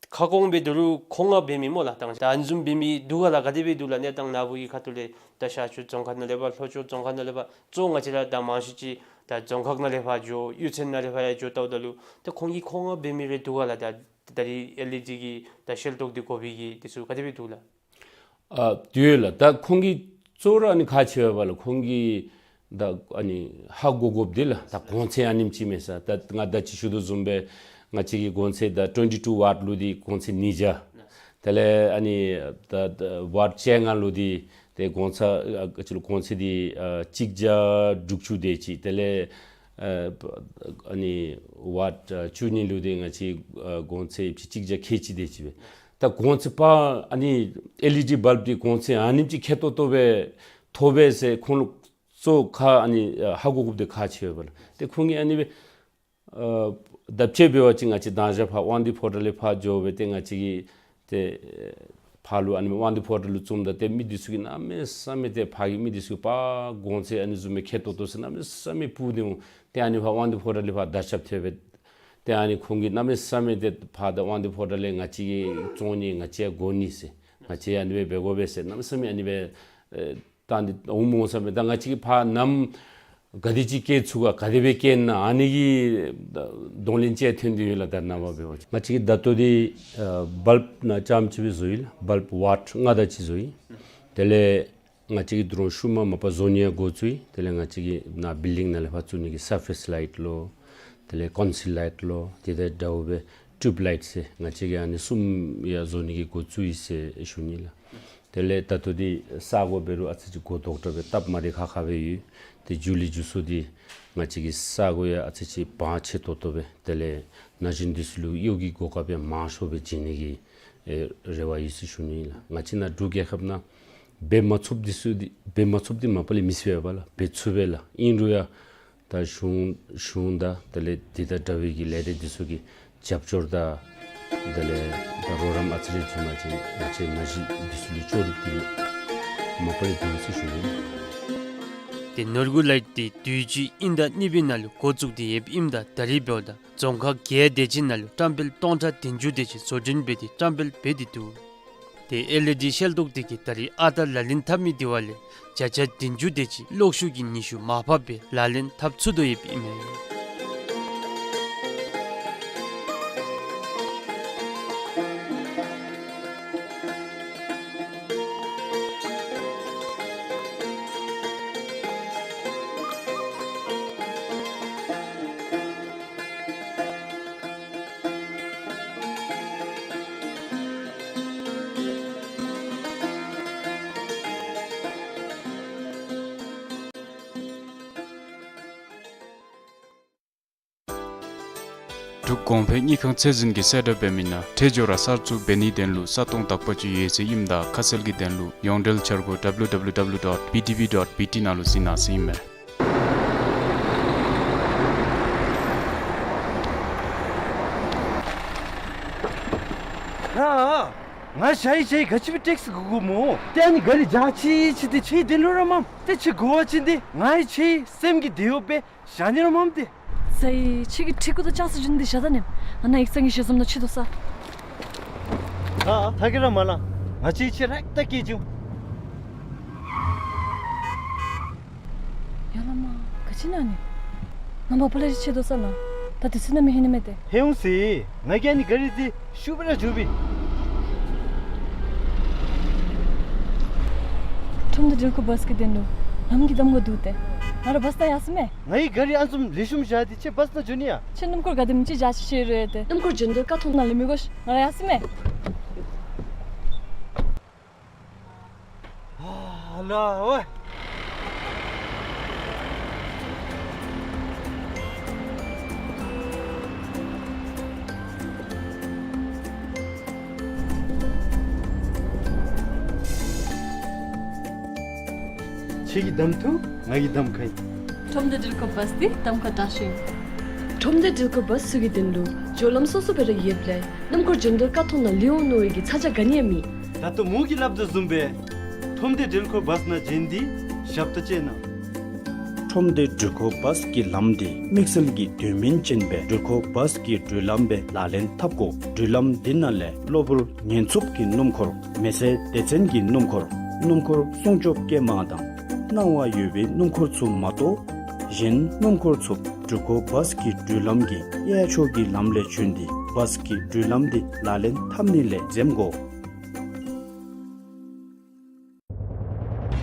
ཁ་སྐོང་སྦེ་དོ་རུང་མཁོ་མངགས་འབད་མི་སྨོ་ལགས། ད་ཨ་ནི་བཟུམ་འབད་མི་འདུག་ག་ལགས། ག་དེ་སྦེ་འདུག་ལགས། གནས་སྟངས་ནཱ་བུ་གི་ཁ་ཐུག་ལས་ད་ཤར་ཕྱོགས་རྫོང་ཁག་ནང་ལས་ཕར་ལྷོ་ཕྱོགས་རྫོང་ཁག་ནང་ལས་ཕར་གཙོ་བོ་ང་བཅས་ར་ད་མང་ཤོས་ཅིག་ད་རྫོང་ཁག་ནང་ལས་ཕར་འགྱོ་གཡུས་ཚན་ནང་ལས་ཕར་ཡང་འགྱོ་བལྟཝ་ད་ལུ་ད་ཁོང་གིས་མཁོ་མངགས་འབད་མི་རེ་འདུག་ག་ལགས། ད་ད་རིས་ཨེལ་ཨི་ཌི་གི་ད་ཤེལ་ཏོག་འདི་དགོ་པའི་གི་འདི་ཚུ་ག་དེ་སྦེ་འདུག་ལགས། ཨ་འདུག་ལགས། ད་ཁོང་གིས་གཙོ་བོ་ར་ཨ་ནི་ཁག་ཆེ་བས་པ་ལགས། ཁོང་གིས་ད་ཨ་ནི་ཧ་གོ་དགོཔ་འདི་ལགས། ད་གོང་ཚད་ཨ་ནེམ་ཅིག་མས་ཟེར། ད་ང་ད་ཅི་ཞུ་དོ་བཟུམ་སྦེ་ང་བཅས་ཀྱི་གོང་ཚད་ད་ཊུ་ཝེན་ཊི་ཊུ་ཝཊ་ལུ་འདི་གོང་ཚད་ཉིས་བརྒྱ། དེ་ལས་ཨ་ནི་ད་ད་ཝཊ་བཅོ་ལྔ་ལུ་འདི་ཏེ་གོང་ཚད་ཨ་ཅི་ལོ་གོང་ཚད་འདི་ཨ་གཅིག་བརྒྱ་དྲུག་ཅུ་དེ་ཅིག། དེ་ལས་ཨ་ཨ་ནི་ཝཊ་ཨ་བཅུ་གཉིས་ལུ་འདི་ང་བཅས་ཨ་གོང་ཚད་གཅིག་བརྒྱ་ཁལ་གཅིག་དེ་ཅིག་སྦེ། ད་གོང་ཚད་པ་ཨ་ནི་ཨེལ་ཨི་ཌི་བཱལབ་འདི་གོང་ཚད་ཨ་ནེམ་ཅིག་ཁེ་ཏོག་ཏོ་སྦེ་ཐོབ་པས་ཟེར་ཁོང་ལུ་གཙོ་ཁ་ཨ་ནི་ཨ་ཧ་གོ་དགོཔ་འདི་ཁག་ཆེ་བས་པ་ལགས། ཏེ་ཁོང་གིས་ཨ་ནི་སྦེ་ཨ་ད་དཔྱེ་འབད་བ་ཅིན་ང་བཅས་མདང་ཞག་ཕར་དབང་འདུས་ཕོ་བྲང་ལས་ཕར་འགྱོ་སྦེ་ཏེ་ང་བཅས་ཀྱིས་ཏེ་ཨེ་ཕར་ལུ་ཨ་ནི་དབང་འདུས་ཕོ་བྲང་ལུ་བཙུགསམ་ད་ཏེ་མི་འདི་ཚུ་གིས་གནམ་མེད་ས་མེད་ཏེ་ཕར་གྱི་མི་འདི་ཚུ་གིས་པ་གོང་ཚད་ཨ་ནི་བཟུམ་མའི་ཁེ་ཏོག་ཏོ་ཟེར་གནམ་མེད་ས་མེད་སྤུ་སྟེ་འོང་། ཏེ་ཨ་ནི་ཕར་དབང་འདུས་ཕོ་བྲང་ལས་ཕར་དར་ཁྱབ་ཐལ་སྦེ། ཏེ་ཨ་ནི་ཁོང་གིས་གནམ་མེད་ས་མེད་ཏེ་ཕར་ད་དབང་འདུས་ཕོ་བྲང་ལས་ང་བཅས་ཀྱིས་བཙོང་ནི་ང་བཅས་དགོ་ནི་ཟེར་ང་བཅས་ཨ་ནི་སྦེ་འབད་དགོ་པས་ཟེར་གནམ་མེད་ས་མེད་ཨ་ནི་སྦེ་ཨེ་བཏང་སྟེ་འོངམ་འོང་ས་མེད། ད་ང་བཅས་ཀྱིས་ཕར་ནམ་ག་དེ་ཅིག་བསྐྱལ་ཚུགས་ག་ག་དེ་སྦེ་བསྐྱལ་ན་ཨ་ནི་གི་གདོང་ལེན་ཅིག་ཐོན་ཏེ་ཡོད་ལགས། ད་ནངས་པ་འབད་བ་ཅིན་ང་བཅས་ཀྱིས་ད་ལྟོ་འདི་ཨ་བཱལབ་ནང་རྐྱངམ་ཅིག་སྦེ་བཟོ་ཡི་ལགས། བཱལབ་ཝཊ་ལྔ་དེ་ཅིག་བཟོ་ཡི། དེ་ལས་ང་བཅས་ཀྱིས་ད་རུང་ཤུལ་མ་མ་པ་བཟོ་ནི་ཡང་འགོ་བཙུགས་ཡི། དེ་ལས་ང་བཅས་ཀྱིས་ནཱ་བིལ་ཌིང་ནང་ལས་ཕར་བཙུགས་ནི་གི་སར་ཕེསི་ལའིཊ་ལོ། དེ་ལས་ཀོན་སིལ་ལའིཊ་ལོ། དེ་དང་འདྲཝ་སྦེ་ཊིའུབ་ལའིཊ་ཟེར་ང་བཅས་ཀྱིས་ཨ་ནི་གསུམ་ཡང་བཟོ་ནི་གི་འགོ་བཙུགས་ཡི་ཟེར་ཞུ་ནི་ལགས། དེ་ལས་ད་ལྟོ་འདི་ས་གོ་འབད་རུང་ཨ་ཙི་ཅིག་གོ་དོག་དྲགས་སྦེ་སྟབས་མ་བདེ་ཁག་ཁ་སྦེ་ཡོད། ཏེ་མཇུག་ལས་མཇུག་སོང་འདི་ང་བཅས་ཀྱི་ས་གོ་ཡང་ཨ་ཙི་ཅིག་བང་ཆེ་ཏོག་ཏོ་སྦེ་དེ་ལས་ན་གཞོན་འདི་ཚུ་ལུ་གཡོག་གི་གོ་སྐབས་ཡང་མང་ཤོས་སྦེ་བྱིན་ནི་གི་ཨེ་རེ་བ་ཡོད་ཟེར་ཞུ་ནི་ལགས། ང་བཅས་ནཱ་འབྲུག་རྒྱལ་ཁབ་ནང་འབད་མ་ཚུགསཔ་འདི་ཚུ་འདི་འབད་མ་ཚུགསཔ་འདི་མ་པ་ལས་མི་ཚུགས་པས་པ་ལགས། འབད་ཚུགས་པས་ལགས། ཨིན་རུང་ཡང་ད་གཞུང་གཞུང་དང་དེ་ལས་འདི་དང་འདྲ་བའི་གི་ལས་སྡེ་འདི་ཚུ་གི་རྒྱབ་སྐྱོར་དང་དེ་ལས་ད་རོགས་རམ་ཨ་ཙི་རེ་བྱིན་པ་ཅིན་ང་བཅས་ན་གཞོན་འདི་ཚུ་ལུ་ལྕོགས་གྲུབ་འདི་མ་པ་ལས་འདུག་ཟེར་ཞུ་ནི། ཏེ་ནོར་བུ་ལའིཊ་འདི་དུས་ཅི་དབྱིན་ཟླ་གཉིས་པའི་ནང་ལུ་འགོ་བཙུགས་ཏེ་ཡོདཔ་ཨིནམ་ད་ད་རིས་འབདཝ་ད་རྫོང་ཁག་བརྒྱད་དེ་ཅིག་ནང་ལུ་བཀྲམ་སྤེལ་སྟོང་ཕྲག་བདུན་ཅུ་དེ་ཅིག་བཟོ་སྐྲུན་འབད་དེ་བཀྲམ་སྤེལ་འབད་དེ་འདུག། ཏེ་ཨེལ་ཨི་ཌི་ཤེལ་ཏོག་དེ་གིས་ད་རིས་ཨ་རྟག་ལག་ལེན་འཐབ་མི་དེ་བ་ལས་བརྒྱ་ཆ་བདུན་ཅུ་དེ་ཅིག་གློག་ཤུགས་ཀྱི་ནུས་ཤུགས་མར་ཕབ་སྦེ་ལག་ལེན་འཐབ་ཚུགས་དོ་ཡོདཔ་ཨིན་མས། འབྲུག་གོང་འཕེལ་དངུལ་ཁང་ཚད་འཛིན་གྱིས་གསལ་བསྒྲགས་འབད་མི་ནང་ཁྲལ་སྦྱོར་ར་གསར་བཙུགས་འབད་ནིའི་དོན་ལུ་ས་སྟོང་དག་པ་ཅིག་ཡོད་ཟེར་ཨིནམ་ད་ཁ་གསལ་གྱི་དོན་ལུ་ཡོངས་འབྲེལ་འཆར་སྒོ་W W W dot B D B dot B T ནང་ལུ་གཟིགས་གནང་ཟེར་ཨིན་མས། ར། ང་ཞ་ཡི་ཞ་ཡི་ག་ཅི་སྦེ་ཊེག་སི་གོ་དགོཔ་སྨོ། ཏེ་ཨ་ནི་ག་རི་འཇག་ཅི་ཅི་ཏེ་ཁྱོད་ཀྱིས་དེ་ལུ་ར་མམ། ཏེ་ཁྱོད་གོ་བ་ཅིན་ཏེ་ང་ཡང་ཁྱོད་སེམས་ཀྱི་བདེ་བ་སྦེ་བཞག་ནི་ར་མམ་ཏེ། ས་ཡི་ཁྱོད་ཀྱིས་ཁྲི་ཀུ་དང་ཅང་ས་འགྱོ་ནི་འདི་བཞག་ད་ནི། ང་ནཱ་ཡིག་ཚང་གི་ཞལ་འཛོམས་ནང་ཕྱད་དོ་ས། ཨ་ཨ་ཐ་གི་ར་མ་ལང་། ང་ཁྱོད་ཁྱོད་ར་ད་སྐད་ཅིག། ཡ་ལ་མ་ག་ཅི་ཨིན་ན་ནི། ང་མ་པ་ལས་ཕྱད་དོ་ས་ན། ད་དུས་ཚོད་ནམ་ཡང་ཧིང་ནི་མས་ཏེ། ཧེ་འོང་ཟེར། ང་གིས་ཨ་ནི་ག་རི་འདི་ཤུགས་སྦེ་ར་འགྱོ་བས། ཁྲོམ་སྡེ་འགྲུལ་འཁོར་བཱས་ཀྱི་དོན་ལུ་ལམ་གྱི་གདམ་ཁ་འདུག་སྟེ། ང་ར་བཱས་ནང་ཡར་སོང་མས། ང་གིས་ག་རི་ཨ་ནི་བཟུམ་ལེགས་ཤོམ་བཞག་སྟེ་ཁྱོད་བཱས་ནང་འགྱོ་ནི་ཡ། ཁྱོད་སྣུམ་འཁོར་ག་དེམ་ཅིག་འཇག་ཅི་ཤེས་རུང་ཡ་ཏེ། སྣུམ་འཁོར་འགྲོ་འདུག་ཀ་ཐོག་ནང་ལས་མི་དགོ་ཤིག། ང་ར་ཡར་སོང་མས། ཨ་ལ་ཝེ། ཁྱོད་ཀྱིས་གདམ་འཐུ། ང་གིས་གདམ་ཁ་ཨིན། ཁྲོམ་སྡེ་འགྲུལ་འཁོར་བཱས་འདི་གདམ་ཁ་དྲག་ཤོས་ཨིན། ཁྲོམ་སྡེ་འགྲུལ་འཁོར་བཱས་ཚུ་གི་དོན་ལུ་སྦྱོར་ལམ་སོ་སོ་སྦེ་ར་ཡོདཔ་ལས་སྣུམ་འཁོར་འགྲོ་འདུག་ཀ་ཐོག་ནང་ལུས་འོང་མནོ་བའི་གི་ཚ་གྱང་ག་ནི་ཡང་མེད། ད་ལྟོ་མོ་གིས་སླབ་དོ་བཟུམ་སྦེ་ཁྲོམ་སྡེ་འགྲུལ་འཁོར་བཱས་ནང་བྱོན་ཏེ་ཞབས་ཏོག་སྤྱོད་གནང་། ཁྲོམ་སྡེ་འགྲུལ་འཁོར་བཱས་ཀྱི་ལམ་འདི་དམིགས་བསལ་གྱི་དོན་སྨིན་ཅན་སྦེ་འགྲུལ་འཁོར་བཱས་ཀྱི་འགྲུལ་ལམ་སྦེ་ལག་ལེན་འཐབ་དགོ། འགྲུལ་ལམ་འདི་ནང་ལས་གློ་བུར་ཉེན་ཚབས་ཀྱི་སྣུམ་འཁོར། མེ་སྲེག་སྡེ་ཚན་གྱི་སྣུམ་འཁོར། སྣུམ་འཁོར་སྲུང་སྐྱོབ་སྐྱེལ་མ་དང་སྣང་བ་ཡོད་པའི་སྣུམ་འཁོར་ཚུ་མ་གཏོགས་གཞན་སྣུམ་འཁོར་ཚུ་འགྲུལ་འཁོར་བཱས་ཀྱི་འགྲུལ་ལམ་གྱི་གཡས་ཕྱོགས་ཀྱི་ལམ་ལས་བྱོན་ཏེ་བཱས་ཀྱི་འགྲུལ་ལམ་འདི་ལག་ལེན་འཐབ་ནི་ལས་འཛེམ་དགོ།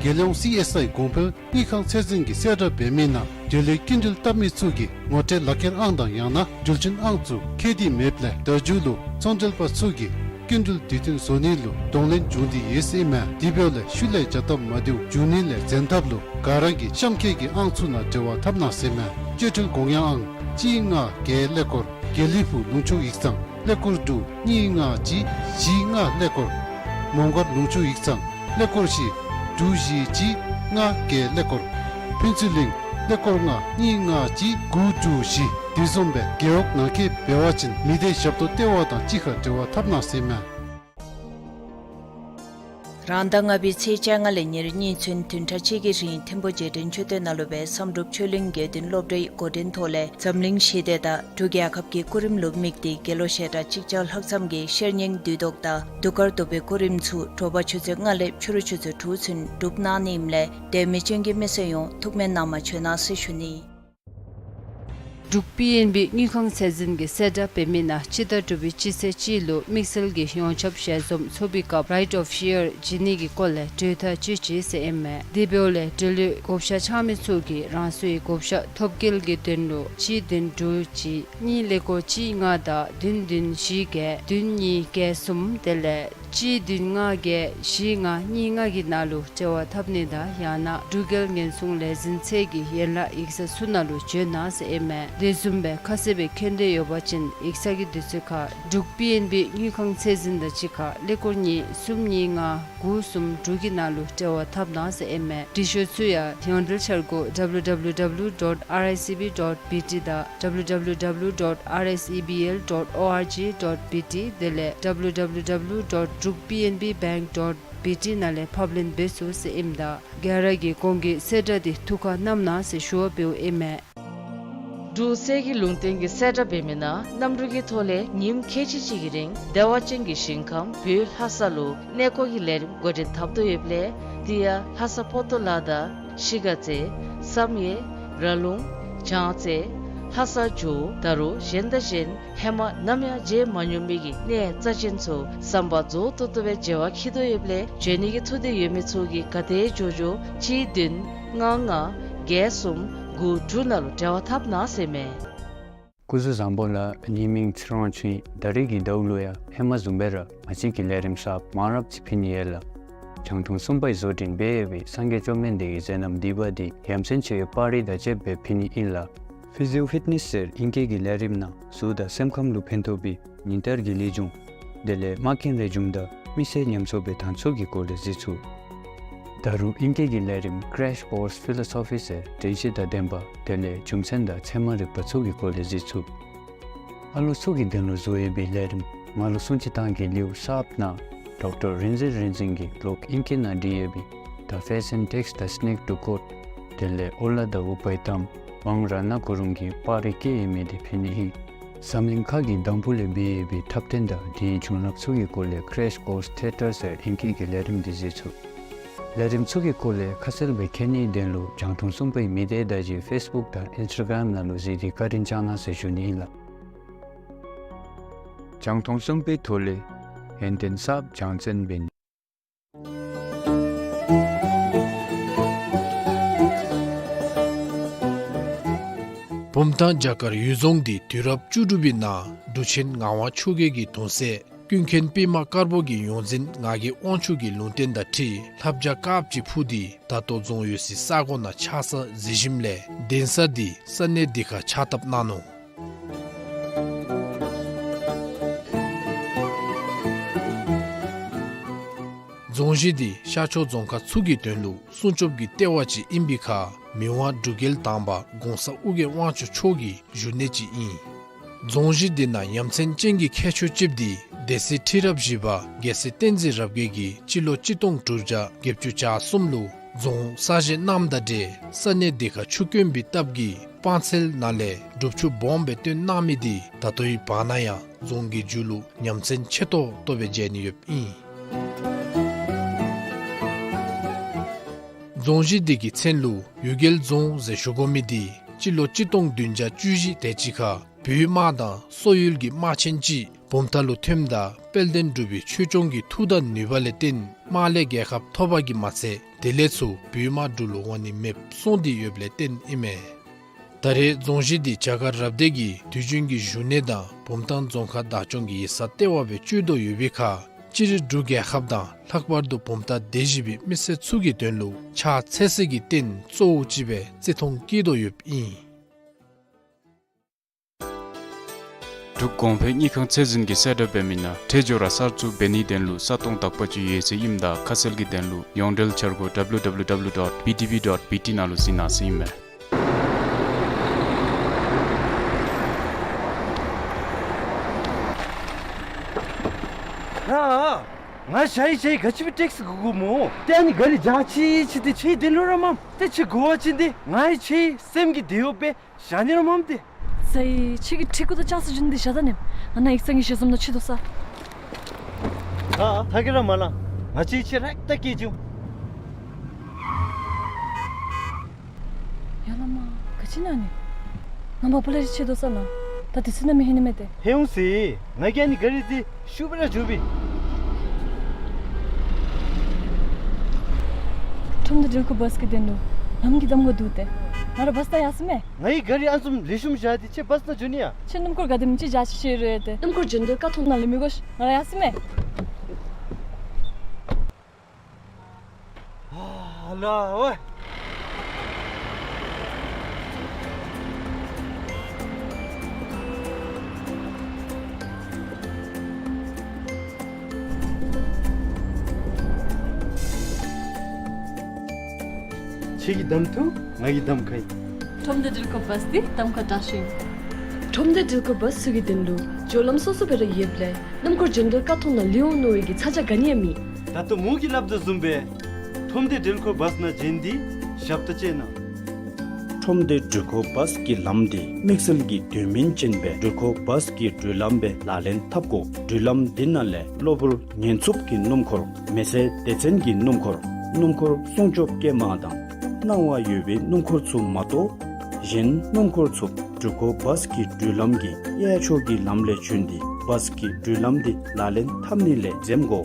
རྒྱལ་ཡོངས་སི་ཨེསི་ཨའི་གོང་འཕེལ་དངུལ་ཁང་ཚད་འཛིན་གྱིས་གསལ་བསྒྲགས་འབད་མི་ནང་འབྲེལ་ཡོད་སྐྱིན་འགྲུལ་བཏབ་མི་ཚུ་གིས་ངོ་སྤྲོད་ལག་ཁྱེར་ཨང་དང་ཡང་ན་འགྲུལ་འཕྲིན་ཨང་ཚུ་ཁྱད་ལྡན་མེདཔ་ལས་བརྡ་བརྒྱུད་ལུ་ཚོང་འབྲེལ་པ་ཚུ་གིས་སྐྱིན་འགྲུལ་དུས་མཐུན་བཟོ་ནི་ལུ་གདོང་ལེན་འབྱུང་སྟེ་ཡོད་ཟེར་ཨིན་མས། དེ་འབདཝ་ལས་ཤུལ་ལས་བྱ་སྟབས་མ་བདེཝ་འབྱུང་ནི་ལས་འཛེམ་ཐབས་ལུ་ག་ར་གིས་གཤམ་འཁོད་ཀྱི་ཨང་ཚུ་ནང་འབྲེལ་བ་འཐབ་གནང་ཟེར་ཨིན་མས། སྤྱོད་འཕྲུལ་གོང་ཡང་ཨང་གཅིག་ལྔ་བརྒྱད་ཀླད་ཀོར། དགེ་ལེགས་ཕུག་ལུང་ཕྱོགས་ཡིག་ཚང་ཀླད་ཀོར་དྲུག་གཉིས་ལྔ་གཅིག་བཞི་ལྔ་ཀླད་ཀོར། མོང་སྒར་ལུང་ཕྱོགས་ཡིག་ཚང་ཀླད་ཀོར་བཞི་དྲུག་བཞི་གཅིག་ལྔ་བརྒྱད་ཀླད་ཀོར། ཕུན་ཚོགས་གླིང་ཀླད་ཀོར་ལྔ་གཉིས་ལྔ་གཅིག་དགུ་དྲུག་བཞི། དེ་བཟུམ་སྦེ་རྒེད་འོག་ནང་འཁོད་འབད་བ་ཅིན་མི་སྡེ་ཞབས་ཏོག་ལྟེ་བ་དང་གཅིག་ཁར་འབྲེལ་བ་འཐབ་གནང་ཟེར་ཨིན་མས། རང་ཟླ་ལྔ་པའི་ཚེས་བཅོ་ལྔ་ལས་ཉེར་གཉིས་ཚུན་བདུན་ཕྲག་གཅིག་གི་རིང་ཐིམ་ཕུ་རྗེས་དྲན་མཆོད་རྟེན་ནང་ལུ་སྦེ་བསམ་གྲུབ་ཆོས་གླིང་དགེ་འདུན་སློབ་གྲྭའི་འགོ་འདྲེན་ཐོག་ལས་འཛམ་གླིང་ཞི་བདེ་དང་འབྲུག་རྒྱལ་ཁབ་ཀྱི་སྐུ་རིམ་ལུ་དམིགས་ཏེ་དགེ་སློང་ཞལ་གྲངས་གཅིག་བརྒྱ་ལྷག་ཙམ་གྱིས་ཤེར་སྙིང་བདུད་བཟློག་དང་གདུགས་དཀར་གདུག་པའི་སྐུ་རིམ་ཚུ་དྲོ་པ་ཆུ་ཚོད་ལྔ་ལས་ཕྱི་རུ་ཆུ་ཚོད་དྲུག་ཚུན་སྒྲུབ་གནང་ནི་ཨིནམ་ལས་དད་མོས་ཅན་གྱི་མི་སེར་ཡོངས་ཐུགས་སྨོན་གནང་མ་བྱོན་གནང་ཟེར་ཞུ་ནི། འབྲུག་པི་ཨེན་བི་དངུལ་ཁང་ཚད་འཛིན་གྱིས་གསལ་བསྒྲགས་འབད་མི་ནང་སྤྱི་ཟླ་དྲུག་པའི་སྤྱི་ཚེས་གཅིག་ལུ་དམིགས་བསལ་གྱི་ཡོངས་ཁྱབ་ཞལ་འཛོམས་ཚོགས་པའི་སྐབས་རའིཊ་ཨོཕ་ཤེར་བྱིན་ནི་གི་སྐོར་ལས་གྲོས་ཐག་བཅད་ཅི་ཟེར་ཨིན་མས། དེ་འབདཝ་ལས་འབྲེལ་ཡོད་བགོ་བཤའ་འཆང་མི་ཚུ་གིས་རང་སོའི་བགོ་བཤའ་ཐོབ་སྐལ་གྱི་དོན་ལུ་གཅིག་བདུན་དྲུག་གཅིག་གཉིས་ཀླད་ཀོར་གཅིག་ལྔ་དང་བདུན་བདུན་བཞི་བརྒྱད་བདུན་གཉིས་བརྒྱད་གསུམ་དེ་ལས་གཅིག་བདུན་ལྔ་བརྒྱད་བཞི་ལྔ་གཉིས་ལྔ་གི་ནང་ལུ་འབྲེལ་བ་འཐབ་ནི་དང་ཡང་ན་འབྲུག་རྒྱལ་ཉེན་སྲུང་ལས་འཛིན་ཚད་ཀྱི་ཡན་ལག་ཡིག་ཚང་ཚུ་ནང་ལུ་བྱོན་གནང་ཟེར་ཨིན་མས། དེ་བཟུམ་སྦེ་ཁ་གསལ་སྦེ་མཁྱེན་འདོད་ཡོད་པ་ཅིན་ཡིག་ཚང་གི་དུས་ཚོད་ཁར་འབྲུག་པི་ཨེན་བི་དངུལ་ཁང་ཚད་འཛིན་དང་གཅིག་ཁར་ཀླད་ཀོར་གཉིས་གསུམ་གཉིས་ལྔ་དགུ་གསུམ་དྲུག་གི་ནང་ལུ་འབྲེལ་བ་འཐབ་གནང་ཟེར་ཨིན་མས། འབྲི་ཤོག་ཚུ་ཡང་ཡོངས་འབྲེལ་འཆར་སྒོ་W W W dot R I C B dot B T དང་W W W dot R S E B L dot O R G dot B T དེ་ལས་W W W dot drukpnbbank dot བི་ཊི་ནང་ལས་ཕབ་ལེན་འབད་ཚུགས་ཟེར་ཨིནམ་ད་ག་ར་གིས་གོང་གི་གསལ་བསྒྲགས་འདི་ཐུགས་ཁར་བསྣམས་གནང་ཟེར་ཞུ་བ་འབདཝ་ཨིན་མས། འབྲུག་གསེར་གྱི་ལུང་བསྟན་གྱི་གསལ་བསྒྲགས་འབད་མི་ནང་གནམ་གྲུ་གི་ཐོག་ལས་ཉིནམ་ཁལ་གཅིག་གཅིག་གི་རིང་བདེ་བ་ཅན་གྱི་ཞིང་ཁམས་བོད་ལྷ་ས་ལུ་གནས་སྐོར་གྱི་ལས་རིམ་འགོ་འདྲེན་འཐབ་དོ་ཡོདཔ་ལས་དེ་ཡང་ལྷ་ས་པོ་ཏོ་ལ་དང་གཞིས་ཀ་རྩེ་བསམ་ཡས་ར་ལུང་བྱང་རྩེ་ལྷ་ས་ཇོ་བོ་ད་རུང་གཞན་དང་གཞན་ཧེ་མ་ནམ་ཡང་མཇལ་མ་མྱོང་མི་གི་གནས་རྩ་ཅན་ཚུ་ཟམ་པ་རྫོགས་ཏོག་ཏོ་སྦེ་མཇལ་བར་འཁྱིད་དོ་ཡོདཔ་ལས་འབྱོན་ནི་གི་ཐུགས་འདོད་ཡོད་མི་ཚུ་གིས་ག་དེ་མགྱོགས་མགྱོགས་གཅིག་བདུན་ལྔ་ལྔ་བརྒྱད་གསུམ་དགུ་དྲུག་ནང་ལུ་འབྲེལ་བ་འཐབ་གནང་ཟེར་མས། སྐུ་གཟུགས་བཟང་པོ་ལགས། ངེའི་མིང་ཚེ་རིང་དབང་ཕྱུག་ཨིན། ད་རེས་ཀྱི་ཟླཝ་ལུ་ཡང་ཧེ་མ་བཟུམ་སྦེ་ར་ང་བཅས་ཀྱིས་ལས་རིམ་གསརཔ་མང་རབས་ཅིག་ཕུལ་ནི་ཡོད་ལགས། རྒྱང་མཐོང་གསུམ་པའི་བཟོ་སྐྲུན་འབད་ཡོད་པའི་སངས་རྒྱས་བཅོམ་ལྡན་འདས་ཀྱི་མཛད་རྣམ་བསྡུས་པ་འདི་ཡ་མཚན་ཆེ་བའི་པར་རིས་དང་བཅསཔ་སྦེ་ཕུལ་ནི་ཨིན་ལགས། ཕི་ཟི་ཡོ་ཕིཊ་ནེསི་ཟེར་ཨིང་སྐད་ཀྱི་ལས་རིམ་ནང་གཟུགས་དང་སེམས་ཁམས་ལུ་ཕན་ཐོགས་པའི་ཉིན་བསྟར་གྱི་ལེགས་བྱུང་དེ་ལས་མ་རྐྱེན་རེ་བྱུངམ་ད་མི་སེར་ཉམས་གསོ་འབད་ཐངས་ཚུ་གི་སྐོར་ལས་གཟིགས་ཚུགས། ད་རུང་ཨིང་སྐད་ཀྱི་ལས་རིམ་Crash Course Philosophy ཟེར་དྲན་ཤེས་དང་ལྡན་པ་དེ་ལས་རྒྱུ་མཚན་དང་ཚད་མ་རིག་པ་ཚུ་གི་སྐོར་ལས་གཟིགས་ཚུགས། ཨ་ལོ་ཚུ་གི་དོན་ལུ་བཟོ་ཡོད་པའི་ལས་རིམ་ང་ལུ་སྲུང་བརྩི་བཏང་གི་ལེའུ་གསརཔ་ནང་ཌོག་ཊར་རིག་འཛིན་རིག་འཛིན་གྱིས་ལོག་ཨིང་སྐད་ནང་བྲིས་ཡོད་པའི་The Fashion Takes the Snake to Court དེ་ལས་ཨོ་ལ་དང་ཨུ་པའི་ཏམ་ཝང་རཏྣ་གུ་རུང་གིས་པར་རིས་བཀོད་ཡོད་མི་འདི་ཕུལ་ནི་ཨིན། འཛམ་གླིང་ཁ་གི་འདམ་བུ་ལས་འབད་ཡོད་པའི་འཁྲབ་སྟོན་དང་དེའི་བྱུང་རབས་ཚུ་གི་སྐོར་ལས་Crash Course Theatre ཟེར་ཨིང་སྐད་ཀྱི་ལས་རིམ་འདི་གཟིགས་ཚུགས། ལས་རིམ་ཚུ་གི་སྐོར་ལས་ཁ་གསལ་སྦེ་མཁྱེན་ནིའི་དོན་ལུ་རྒྱང་མཐོང་གསུམ་པའི་མི་སྡེ་བརྡ་བརྒྱུད་ཕེསི་བུཀ་དང་ཨིནསི་ཊ་གརམ་ནང་ལུ་གཟིགས་ཏེ་བཀའ་དྲིན་བསྐྱང་གནང་ཟེར་ཞུ་ནི་ཨིན་ལགས། རྒྱང་མཐོང་གསུམ་པའི་ཐོག་ལས་ཡོན་ཏན་གསརཔ་སྦྱང་བརྩོན་འབད་ནི། བུམ་ཐང་བྱ་དཀར་གཡུལ་རྫོང་འདི་དུས་རབས་བཅུ་དྲུག་པའི་ནང་འབྲུག་ཆེན་ངག་དབང་ཆོས་རྒྱལ་གྱི་གདུང་སྲས་ཀུན་མཁྱེན་པདྨ་དཀར་པོ་གི་ཡོངས་འཛིན་ངག་གི་དབང་ཕྱུག་གི་ལུང་བསྟན་དང་འཁྲིལ་ལྷ་བྱ་དཀརཔོ་ཅིག་འཕུར་ཏེ་ད་ལྟོ་རྫོང་ཡོད་སའི་ས་གོ་ནང་ཆགས་ས་གཟིགས་ཞིནམ་ལས་གདན་ས་འདི་ས་གནས་འདི་ཁར་ཕྱག་བཏབ་གནང་ནུག། རྫོང་གཞི་འདི་ཤར་ཕྱོགས་རྫོང་ཁག་ཚུ་གི་དོན་ལུ་སྲུང་སྐྱོབ་ཀྱི་ལྟེ་བ་ཅིག་ཨིན་པའི་ཁར་མི་དབང་འབྲུག་རྒྱལ་དང་པ་གོང་ས་ཨོ་རྒྱན་དབང་ཕྱུག་མཆོག་གི་བཞུགས་གནས་ཅིག་ཨིན། རྫོང་གཞི་འདི་ནང་ཡ་མཚན་ཅན་གྱི་ཁྱད་ཆོས་ཅིག་འདི་སྡེ་སྲིད་ཁྲི་རབས་བཞི་པ་རྒྱལ་སྲས་བསྟན་འཛིན་རབ་རྒྱས་ཀྱིས་སྤྱི་ལོ་གཅིག་སྟོང་དྲུག་བརྒྱ་བརྒྱད་ཅུ་གྱ་གསུམ་ལུ་རྫོང་གསར་བཞེངས་གནངམ་དང་འབྲེལ་ས་གནས་འདི་ཁར་ཆུ་དཀོན་པའི་སྟབས་ཀྱིས་སྤང་ཚལ་ནང་ལས་སྒྲུབ་ཆུ་སྦོམ་སྦེ་བཏོན་གནང་མི་འདི་ད་ལྟོའི་བར་ན་ཡང་རྫོང་གི་མཇུག་ལུ་ཡ་མཚན་ཆེ་ཏོག་ཏོ་སྦེ་མཇལ་ནི་ཡོདཔ་ཨིན། རྫོང་གཞི་འདི་གི་མཚན་ལུ་གཡུལ་རྒྱལ་རྫོང་ཟེར་ཞུ་དགོ་མི་འདི་སྤྱི་ལོ་གཅིག་སྟོང་བདུན་བརྒྱ་བཅུ་བཞི་དེ་ཅིག་ཁར་བོད་དམག་དང་སོག་ཡུལ་གྱི་དམག་ཆེན་ཅིག་བུམ་ཐང་ལུ་ཐོནམ་ད་དཔལ་ལྡན་འབྲུག་པའི་ཆོས་སྐྱོང་གི་མཐུ་དང་ནུས་པ་ལས་བརྟེན་དམག་ལས་རྒྱལ་ཁ་ཐོབ་པ་གིས་མ་ཚད་དེ་ལས་ཚུར་བོད་དམག་འབྲུག་ལུ་འོང་ནི་མེདཔ་སོང་སྟེ་ཡོདཔ་ལས་བརྟེན་ཨིན་མས། ད་རེས་རྫོང་གཞི་འདི་བྱ་དཀར་རབ་སྡེ་གི་དུས་རྒྱུན་གྱི་བཞུགས་གནས་དང་བུམ་ཐང་རྫོང་ཁག་བདག་སྐྱོང་གི་ཡིག་ཚང་ལྟེ་བ་སྦེ་སྤྱོད་དོ་ཡོད་པའི་ཁར་སྤྱིར་འབྲུག་རྒྱལ་ཁབ་དང་ལྷག་པར་དུ་བུམ་ཐང་སྡེ་བཞི་པའི་མི་སེར་ཚུ་གི་དོན་ལུ་ཕྱག་འཚལ་སའི་གི་རྟེན་གཙོ་བོ་ཅིག་སྦེ་བརྩི་མཐོང་བསྐྱེད་དོ་ཡོདཔ་ཨིན། འབྲུག་གོང་འཕེལ་དངུལ་ཁང་ཚད་འཛིན་གྱི་གསལ་བསྒྲགས་འབད་མི་ནང་ཁྲལ་སྦྱོར་ར་གསར་བཙུགས་འབད་ནིའི་དོན་ལུ་ས་སྟོང་དག་པ་ཅིག་ཡོད་ཟེར་ཨིནམ་ད་ཁ་གསལ་གྱི་དོན་ལུ་ཡོངས་འབྲེལ་འཆར་སྒོ་W W W dot B T B dot B T ནང་ལུ་གཟིགས་གནང་ཟེར་ཨིན་མས། ཨ་ང་ཞ་ཡི་ཞ་ཡི་ག་ཅི་སྦེ་ཊེག་སི་དགོ་དགོཔ་སྨོ། ཏེ་ཨ་ནི་ག་རི་འཇག་ཅི་ཅི་ཏེ་ཁྱོད་དེ་ལུ་ར་མམ། ཏེ་ཁྱོད་དགོ་པ་ཅིན་ཏེ་ང་ཡང་ཁྱོད་སེམས་ཀྱི་དེ་ཡོདཔ་སྦེ་བཞག་ནི་ར་མམ་ཏེ། ས་ཡི་ཁྱོད་ཀྱི་ཁྲི་གུ་དང་ལྕགས་སི་རྒྱུན་འདི་བཞག་ད་ནེམ། ང་ནཱ་ཡིག་ཚང་གི་ཞལ་འཛོམས་ནང་ཕྱད་དོ་ས། ཨ་ཨ་ཐ་གི་ར་མ་ལང་། ང་བཅས་ཁྱོད་ར་ལྟ་སྐྱེལ་འགྱོ། ཡ་ལ་མ་ག་ཅི་ཨིན་ན་ནི། ང་མ་པ་ལས་རི་ཕྱད་དོ་ས་ལ། ད་དེ་ཚུ་ནང་མི་ཧིང་ནི་མས་ཏེ། ཧེ་འོང་ཟེར། ང་གིས་ཨ་ནི་ག་རི་འདི་ཤུགས་སྦེ་ར་འགྱོ་བས། ཁྲོམ་སྡེ་སྒྲིལ་འཁོར་བཱས་ཀྱི་དོན་ལུ་ལམ་གྱི་གདམ་ཁ་འདུག་ཏེ། ང་ར་བཱས་ནང་ཡར་སོང་མས། ང་གིས་ག་རི་ཨ་ནི་བཟུམ་ལེགས་ཤོམ་བཞག་སྟེ་ཁྱོད་བཱས་ནང་འགྱོ་ནི་ཡ། ཁྱོད་སྣུམ་འཁོར་ག་དེམ་ཅིག་བཞག་ཅི་ཤེས་རུང་ཡོད་ཏེ། སྣུམ་འཁོར་འགྱོ་འདོད་ཀ་ཐོག་ནང་ལུ་མི་དགོ་ཤིག། ང་ར་ཡར་སོང་མས། ཨ་ལ་ཝེ། ཁྱོད་ཀྱི་གདམ་ཐུག། ང་གི་གདམ་ཁ་ཨིན། ཁྲོམ་སྡེ་སྒྲིལ་འཁོར་བཱས་འདི་གདམ་ཁ་དྲག་ཤོས་ཨིན། ཁྲོམ་སྡེ་སྒྲིལ་འཁོར་བཱས་ཚུ་གི་དོན་ལུ་སྦྱོར་ལམ་སོ་སོ་སྦེ་ར་ཡོདཔ་ལས་སྣུམ་འཁོར་འགྱོ་འདོད་ཀ་ཐོག་ནང་ལུས་འོང་མནོ་བའི་གི་ཚ་གྱང་ག་ནི་ཡང་མེད། ད་ལྟོ་མོ་གིས་སླབ་དོ་བཟུམ་སྦེ་ཁྲོམ་སྡེ་འགྲུལ་འཁོར་བཱས་ནང་བྱོན་ཏེ་ཞབས་ཏོག་སྤྱོད་གནང་། ཁྲོམ་སྡེ་འགྲུལ་འཁོར་བཱས་ཀྱི་ལམ་འདི་དམིགས་བསལ་གྱི་དོན་སྨིན་ཅན་སྦེ་འགྲུལ་འཁོར་བཱས་ཀྱི་འགྲུལ་ལམ་སྦེ་ལག་ལེན་འཐབ་དགོ། འགྲུལ་ལམ་འདི་ནང་ལས་གློ་བུར་ངལ་འཚུབ་ཀྱི་སྣུམ་འཁོར། མེ་བསད་སྡེ་ཚན་གྱི་སྣུམ་འཁོར། སྣུམ་འཁོར་སྲུང་སྐྱོབ་སྐྱེལ་མ་དང་སྣང་བ་ཡོད་པའི་སྣུམ་འཁོར་ཚུ་མ་གཏོགས་གཞན་སྣུམ་འཁོར་ཚུ་འགྲུལ་འཁོར་བཱས་ཀྱི་འགྲུལ་ལམ་གྱི་གཡས་ཕྱོགས་ཀྱི་ལམ་ལས་བྱོན་ཏེ་བཱས་ཀྱི་འགྲུལ་ལམ་འདི་ལག་ལེན་འཐབ་ནི་ལས་འཛེམ་དགོ།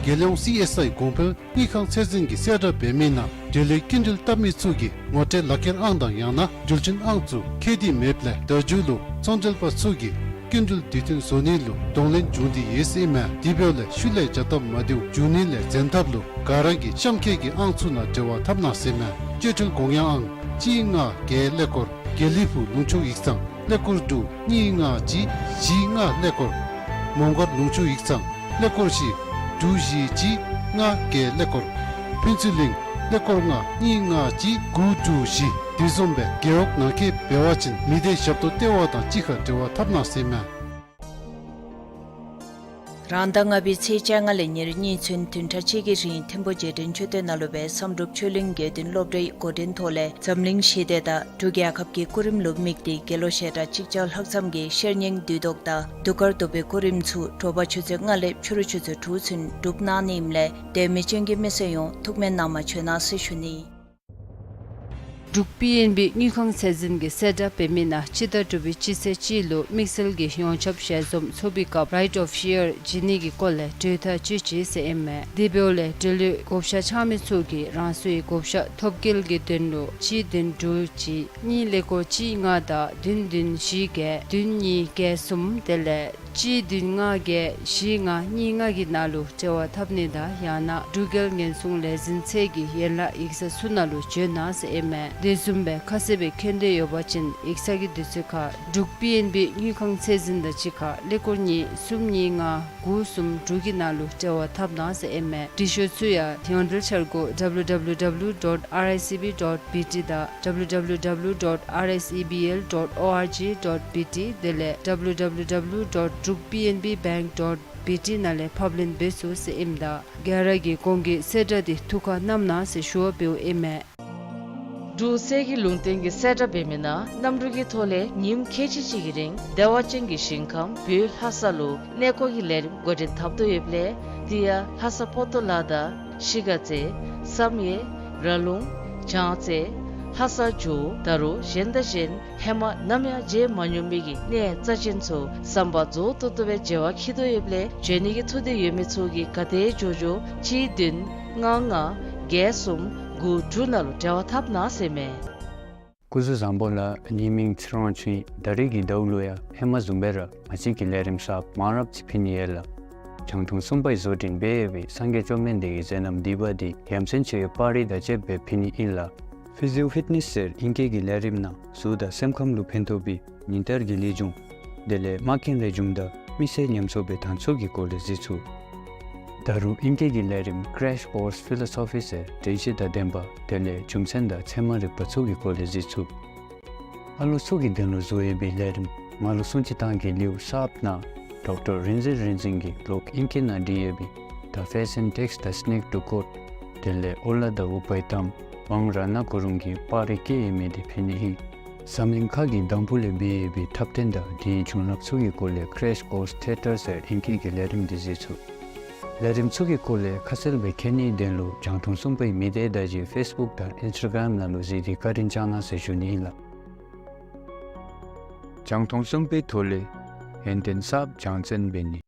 རྒྱལ་ཡོངས་སི་ཨེསི་ཨའི་གོང་འཕེལ་དངུལ་ཁང་ཚད་འཛིན་གྱིས་གསལ་བསྒྲགས་འབད་མི་ནང་འབྲེལ་ཡོད་སྐྱིན་འགྲུལ་བཏབ་མི་ཚུ་གིས་ངོ་སྤྲོད་ལག་ཁྱེར་ཨང་དང་ཡང་ན་འགྲུལ་ཆེན་ཨང་ཚུ་ཁྱད་དུ་མེདཔ་ལས་ད་མཇུག་ལུ་ཚོང་འབྲེལ་པ་ཚུ་གིས་སྐྱིན་འགྲུལ་དུས་མཐུན་བཟོ་ནི་ལུ་གདོང་ལེན་འབྱུང་སྟེ་ཡོད་ཟེར་ཨིན་མས། དེ་འབདཝ་ལས་ཤུལ་ལས་བྱ་སྟབས་མ་བདེཝ་འབྱུང་ནི་ལས་འཛེམ་ཐབས་ལུ་ག་ར་གི་གཤམ་འཁོད་ཀྱི་ཨང་ཚུ་ནང་འབྲེལ་བ་འཐབ་གནང་ཟེར་ཨིན་མས། སྤྱོད་འཕྲུལ་དགོངས་ཡངས་ཨང་གཅིག་ལྔ་བརྒྱད་ཀླད་ཀོར་དགེ་ལེགས་ཕུག་ལུང་ཕྱོགས་ཡིག་ཚང་། ཀླད་ཀོར་དྲུག་གཉིས་ལྔ་གཅིག་བཞི་ལྔ་ཀླད་ཀོར། མོང་སྒར་ལུང་ཕྱོགས་ཡིག་ཚང་། ཀླད་ཀོར་བཞི་དྲུག་བཞི་གཅིག་ལྔ་བརྒྱད་ཀླད་ཀོར། ཕུན་ཚོགས་གླིང་། ཀླད་ཀོར་ལྔ་གཉིས་ལྔ་གཅིག་དགུ་དྲུག་བཞི། དེ་བཟུམ་སྦེ་རྒེད་འོག་ནང་འཁོད་འབད་བ་ཅིན་མི་སྡེ་ཞབས་ཏོག་ལྟེ་བ་དང་གཅིག་ཁར་འབྲེལ་བ་འཐབ་གནང་ཟེར་ཨིན་མས། རང་ཟླ་ལྔ་པའི་ཚེས་བཅོ་ལྔ་ལས་ཉེར་གཉིས་ཚུན་བདུན་ཕྲག་གཅིག་གི་རིང་ཐིམ་ཕུག་རྗེས་དྲན་མཆོད་རྟེན་ནང་ལུ་སྦེ་བསམ་གྲུབ་ཆོས་གླིང་དགེ་འདུན་སློབ་གྲྭའི་འགོ་འདྲེན་ཐོག་ལས་འཛམ་གླིང་ཞི་བདེ་དང་འབྲུག་རྒྱལ་ཁབ་ཀྱི་སྐུ་རིམ་ལུ་དམིགས་ཏེ་དགེ་སློང་ཞལ་གྲངས་གཅིག་བརྒྱ་ལྷག་ཙམ་གྱིས་ཤེར་སྙིང་བསྡུས་བཟློག་དང་གདུགས་དཀར་གདུག་པའི་སྐུ་རིམ་ཚུ་དྲོ་པ་ཆུ་ཚོད་ལྔ་ལས་ཕྱི་རུ་ཆུ་ཚོད་དྲུག་ཚུན་སྒྲུབ་གནང་ནི་ཨིནམ་ལས་དད་མོས་ཅན་གྱི་མི་སེར་ཡོངས་ཐུགས་སྨོན་གནང་མ་བཅོལ་གནང་ཟེར་ཞུ་ནི། འབྲུག་པི་ཨེན་བི་དངུལ་ཁང་ཚད་འཛིན་གྱིས་གསལ་བསྒྲགས་འབད་མི་ནང་སྤྱི་ཟླ་དྲུག་པའི་སྤྱི་ཚེས་གཅིག་ལུ་དམིགས་བསལ་གྱི་ཡོངས་ཁྱབ་ཞལ་འཛོམས་ཚོགས་པའི་སྐབས་Right of Share བྱིན་ནི་གི་སྐོར་ལས་གྲོས་ཐག་བཅད་ཅི་ཟེར་ཨིན་མས། དེ་འབདཝ་ལས་འབྲེལ་ཡོད་བགོ་བཤའ་འཆང་མི་ཚུ་གིས་རང་སོའི་བགོ་བཤའ་ཐོབ་སྐལ་གྱི་དོན་ལུ་གཅིག་བདུན་དྲུག་གཅིག་གཉིས་ཀླད་ཀོར་གཅིག་ལྔ་དང་བདུན་བདུན་བཞི་བརྒྱད་བདུན་གཉིས་བརྒྱད་གསུམ་དེ་ལས་གཅིག་བདུན་ལྔ་བརྒྱད་བཞི་ལྔ་གཉིས་ལྔ་གི་ནང་ལུ་འབྲེལ་བ་འཐབ་ནི་དང་ཡང་ན་འབྲུག་རྒྱལ་ཉེན་སྲུང་ལས་འཛིན་ཚད་ཀྱི་ཡན་ལག་ཡིག་ཚང་ཚུ་ནང་ལུ་བྱོན་གནང་ཟེར་ཨིན་མས། དེ་བཟུམ་སྦེ་ཁ་གསལ་སྦེ་མཁྱེན་འདོད་ཡོད་པ་ཅིན་ཡིག་ཚང་གི་དུས་ཚོད་ཁར་འབྲུག་པི་ཨེན་བི་དངུལ་ཁང་ཚད་འཛིན་དང་གཅིག་ཁར་ཀླད་ཀོར་གཉིས་གསུམ་གཉིས་ལྔ་དགུ་གསུམ་དྲུག་གི་ནང་ལུ་འབྲེལ་བ་འཐབ་གནང་ཟེར་ཨིན་མས། འབྲི་ཤོག་ཚུ་ཡང་ཡོངས་འབྲེལ་འཆར་སྒོ་W W W dot R I C B dot B T དང་W W W dot R S E B L dot org dot B T དེ་ལས W W W dot druk P N B bank dot B T ནང་ལས་ཕབ་ལེན་འབད་ཚུགས་ཟེར་ཨིནམ་ད་ག་ར་གིས་གོང་གི་གསལ་བསྒྲགས་འདི་ཐུགས་ཁར་བསྣམ་གནང་ཟེར་ཞུ་བ་འབདཝ་ཨིན་མས། འབྲུག་གསེར་གྱི་ལུང་བསྟན་གྱིས་གསལ་བསྒྲགས་འབད་མི་ནང་གནམ་གྲུ་གི་ཐོག་ལས་ཉིནམ་ཁལ་གཅིག་གཅིག་གི་རིང་བདེ་བ་ཅན་གྱི་ཞིང་ཁམས་བོད་ལྷ་ས་ལུ་གནས་སྐོར་གྱི་ལས་རིམ་འགོ་འདྲེན་འཐབ་དོ་ཡོདཔ་ལས་དེ་ཡང་ལྷ་ས་པོ་ཏོ་ལ་དང་ཤི་ག་རྩེ་བསམ་ཡས་ར་ལུང་བྱང་རྩེ་ལྷ་ས་ཇོ་བོ་ད་རུང་གཞན་དང་གཞན་ཧེ་མ་ནམ་ཡང་མཇལ་མ་མྱོང་མི་གི་གནས་རྩ་ཅན་ཚུ་བསམ་པ་རྫོགས་ཏོག་ཏོ་སྦེ་མཇལ་བར་འཁྱིད་དོ་ཡོདཔ་ལས་འབྱོན་ནི་གི་ཐུགས་འདོད་ཡོད་མི་ཚུ་གིས་ག་དེ་མགྱོགས་མགྱོགས་གཅིག་བདུན་ལྔ་ལྔ་བརྒྱད་གསུམ་དགུ་དྲུག་ནང་ལུ་འབྲེལ་བ་འཐབ་གནང་ཟེར་མས། སྐུ་གཟུགས་བཟང་པོ་ལགས། ངེའི་མིང་ཚེ་རིང་དབང་ཕྱུག་ཨིན། ད་རིས་ཀྱི་ཟླཝ་ལུ་ཡང་ཧེ་མ་བཟུམ་སྦེ་ར་ང་བཅས་ཀྱིས་ལས་རིམ་གསརཔ་མང་རབས་ཅིག་ཕུལ་ནི་ཡོད་ལགས། རྒྱང་མཐོང་གསུམ་པའི་བཟོ་སྐྲུན་འབད་ཡོད་པའི་སངས་རྒྱས་བཅོམ་ལྡན་འདས་ཀྱི་མཛད་རྣམ་བསྡུས་པ་འདི་ཡ་མཚན་ཆེ་བའི་པར་རིས་དང་བཅསཔ་སྦེ་ཕུལ་ནི་ཨིན་ལགས། Physio Fitness ཟེར་ཨིང་སྐད་ཀྱི་ལས་རིམ་ནང་གཟུགས་དང་སེམས་ཁམས་ལུ་ཕན་ཐོགས་པའི་ཉིན་བསྟར་གྱི་ལེགས་བྱུང་དེ་ལས་མ་རྐྱེན་ལས་བྱུངམ་ད་མི་སེར་ཉམས་གསོ་བའི་དང་ཚུགས་ཀྱི་སྐོར་ལས་གཟིགས་ཚུགས། ད་རུང་ཨིང་སྐད་ཀྱི་ལས་རིམ་Crash Course Philosophy ཟེར་དྲན་ཤེས་དང་ལྡན་པ་དེ་ལས་རྒྱུ་མཚན་དང་ཚད་མ་རིག་པ་ཚུ་གི་སྐོར་ལས་གཟིགས་ཚུགས། ཨ་ལོ་ཚུ་གི་དོན་ལུ་བཟོ་ཡོད་པའི་ལས་རིམ་ང་ལུ་སྲུང་བརྩི་བཏང་གི་ལེའུ་གསརཔ་ནང་ཌོག་ཊར་རིག་འཛིན་རིག་འཛིན་གྱིས་ལོག་ཨིང་སྐད་ནང་བྲིས་ཡོད་པའི་The Fashion Text, The Sneak to Court དེ་ལས་ཨོ་ལ་དང་ཨུ་པའི་ཏམ་ཝང་རཏྣ་གུ་རུང་གིས་པར་རིས་བཀོད་ཡོད་མི་འདི་ཕུལ་ནི་ཨིན། འཛམ་གླིང་ཁ་གི་འདམ་བུ་ལས་འབད་ཡོད་པའི་འཁྲབ་སྟོན་དང་དེའི་བྱུང་རབས་ཚུ་གི་སྐོར་ལས་Crash Course Theatre ཟེར་ཨིང་སྐད་ཀྱི་ལས་རིམ་འདི་གཟིགས་ཚུགས། ལས་རིམ་ཚུ་གི་སྐོར་ལས་ཁ་གསལ་སྦེ་མཁྱེན་ནིའི་དོན་ལུ་རྒྱང་མཐོང་གསུམ་པའི་མི་སྡེ་བརྡ་བརྒྱུད་ཕེསི་བུཀ་དང་ཨིནསི་ཊ་གརམ་ནང་ལུ་གཟིགས་ཏེ་བཀའ་དྲིན་བསྐྱང་གནང་ཟེར་ཞུ་ནི་ཨིན་ལགས། རྒྱང་མཐོང་གསུམ་པའི་ཐོག་ལས་ཡོན་ཏན་གསརཔ་སྦྱང་བརྩོན་འབད་ནི།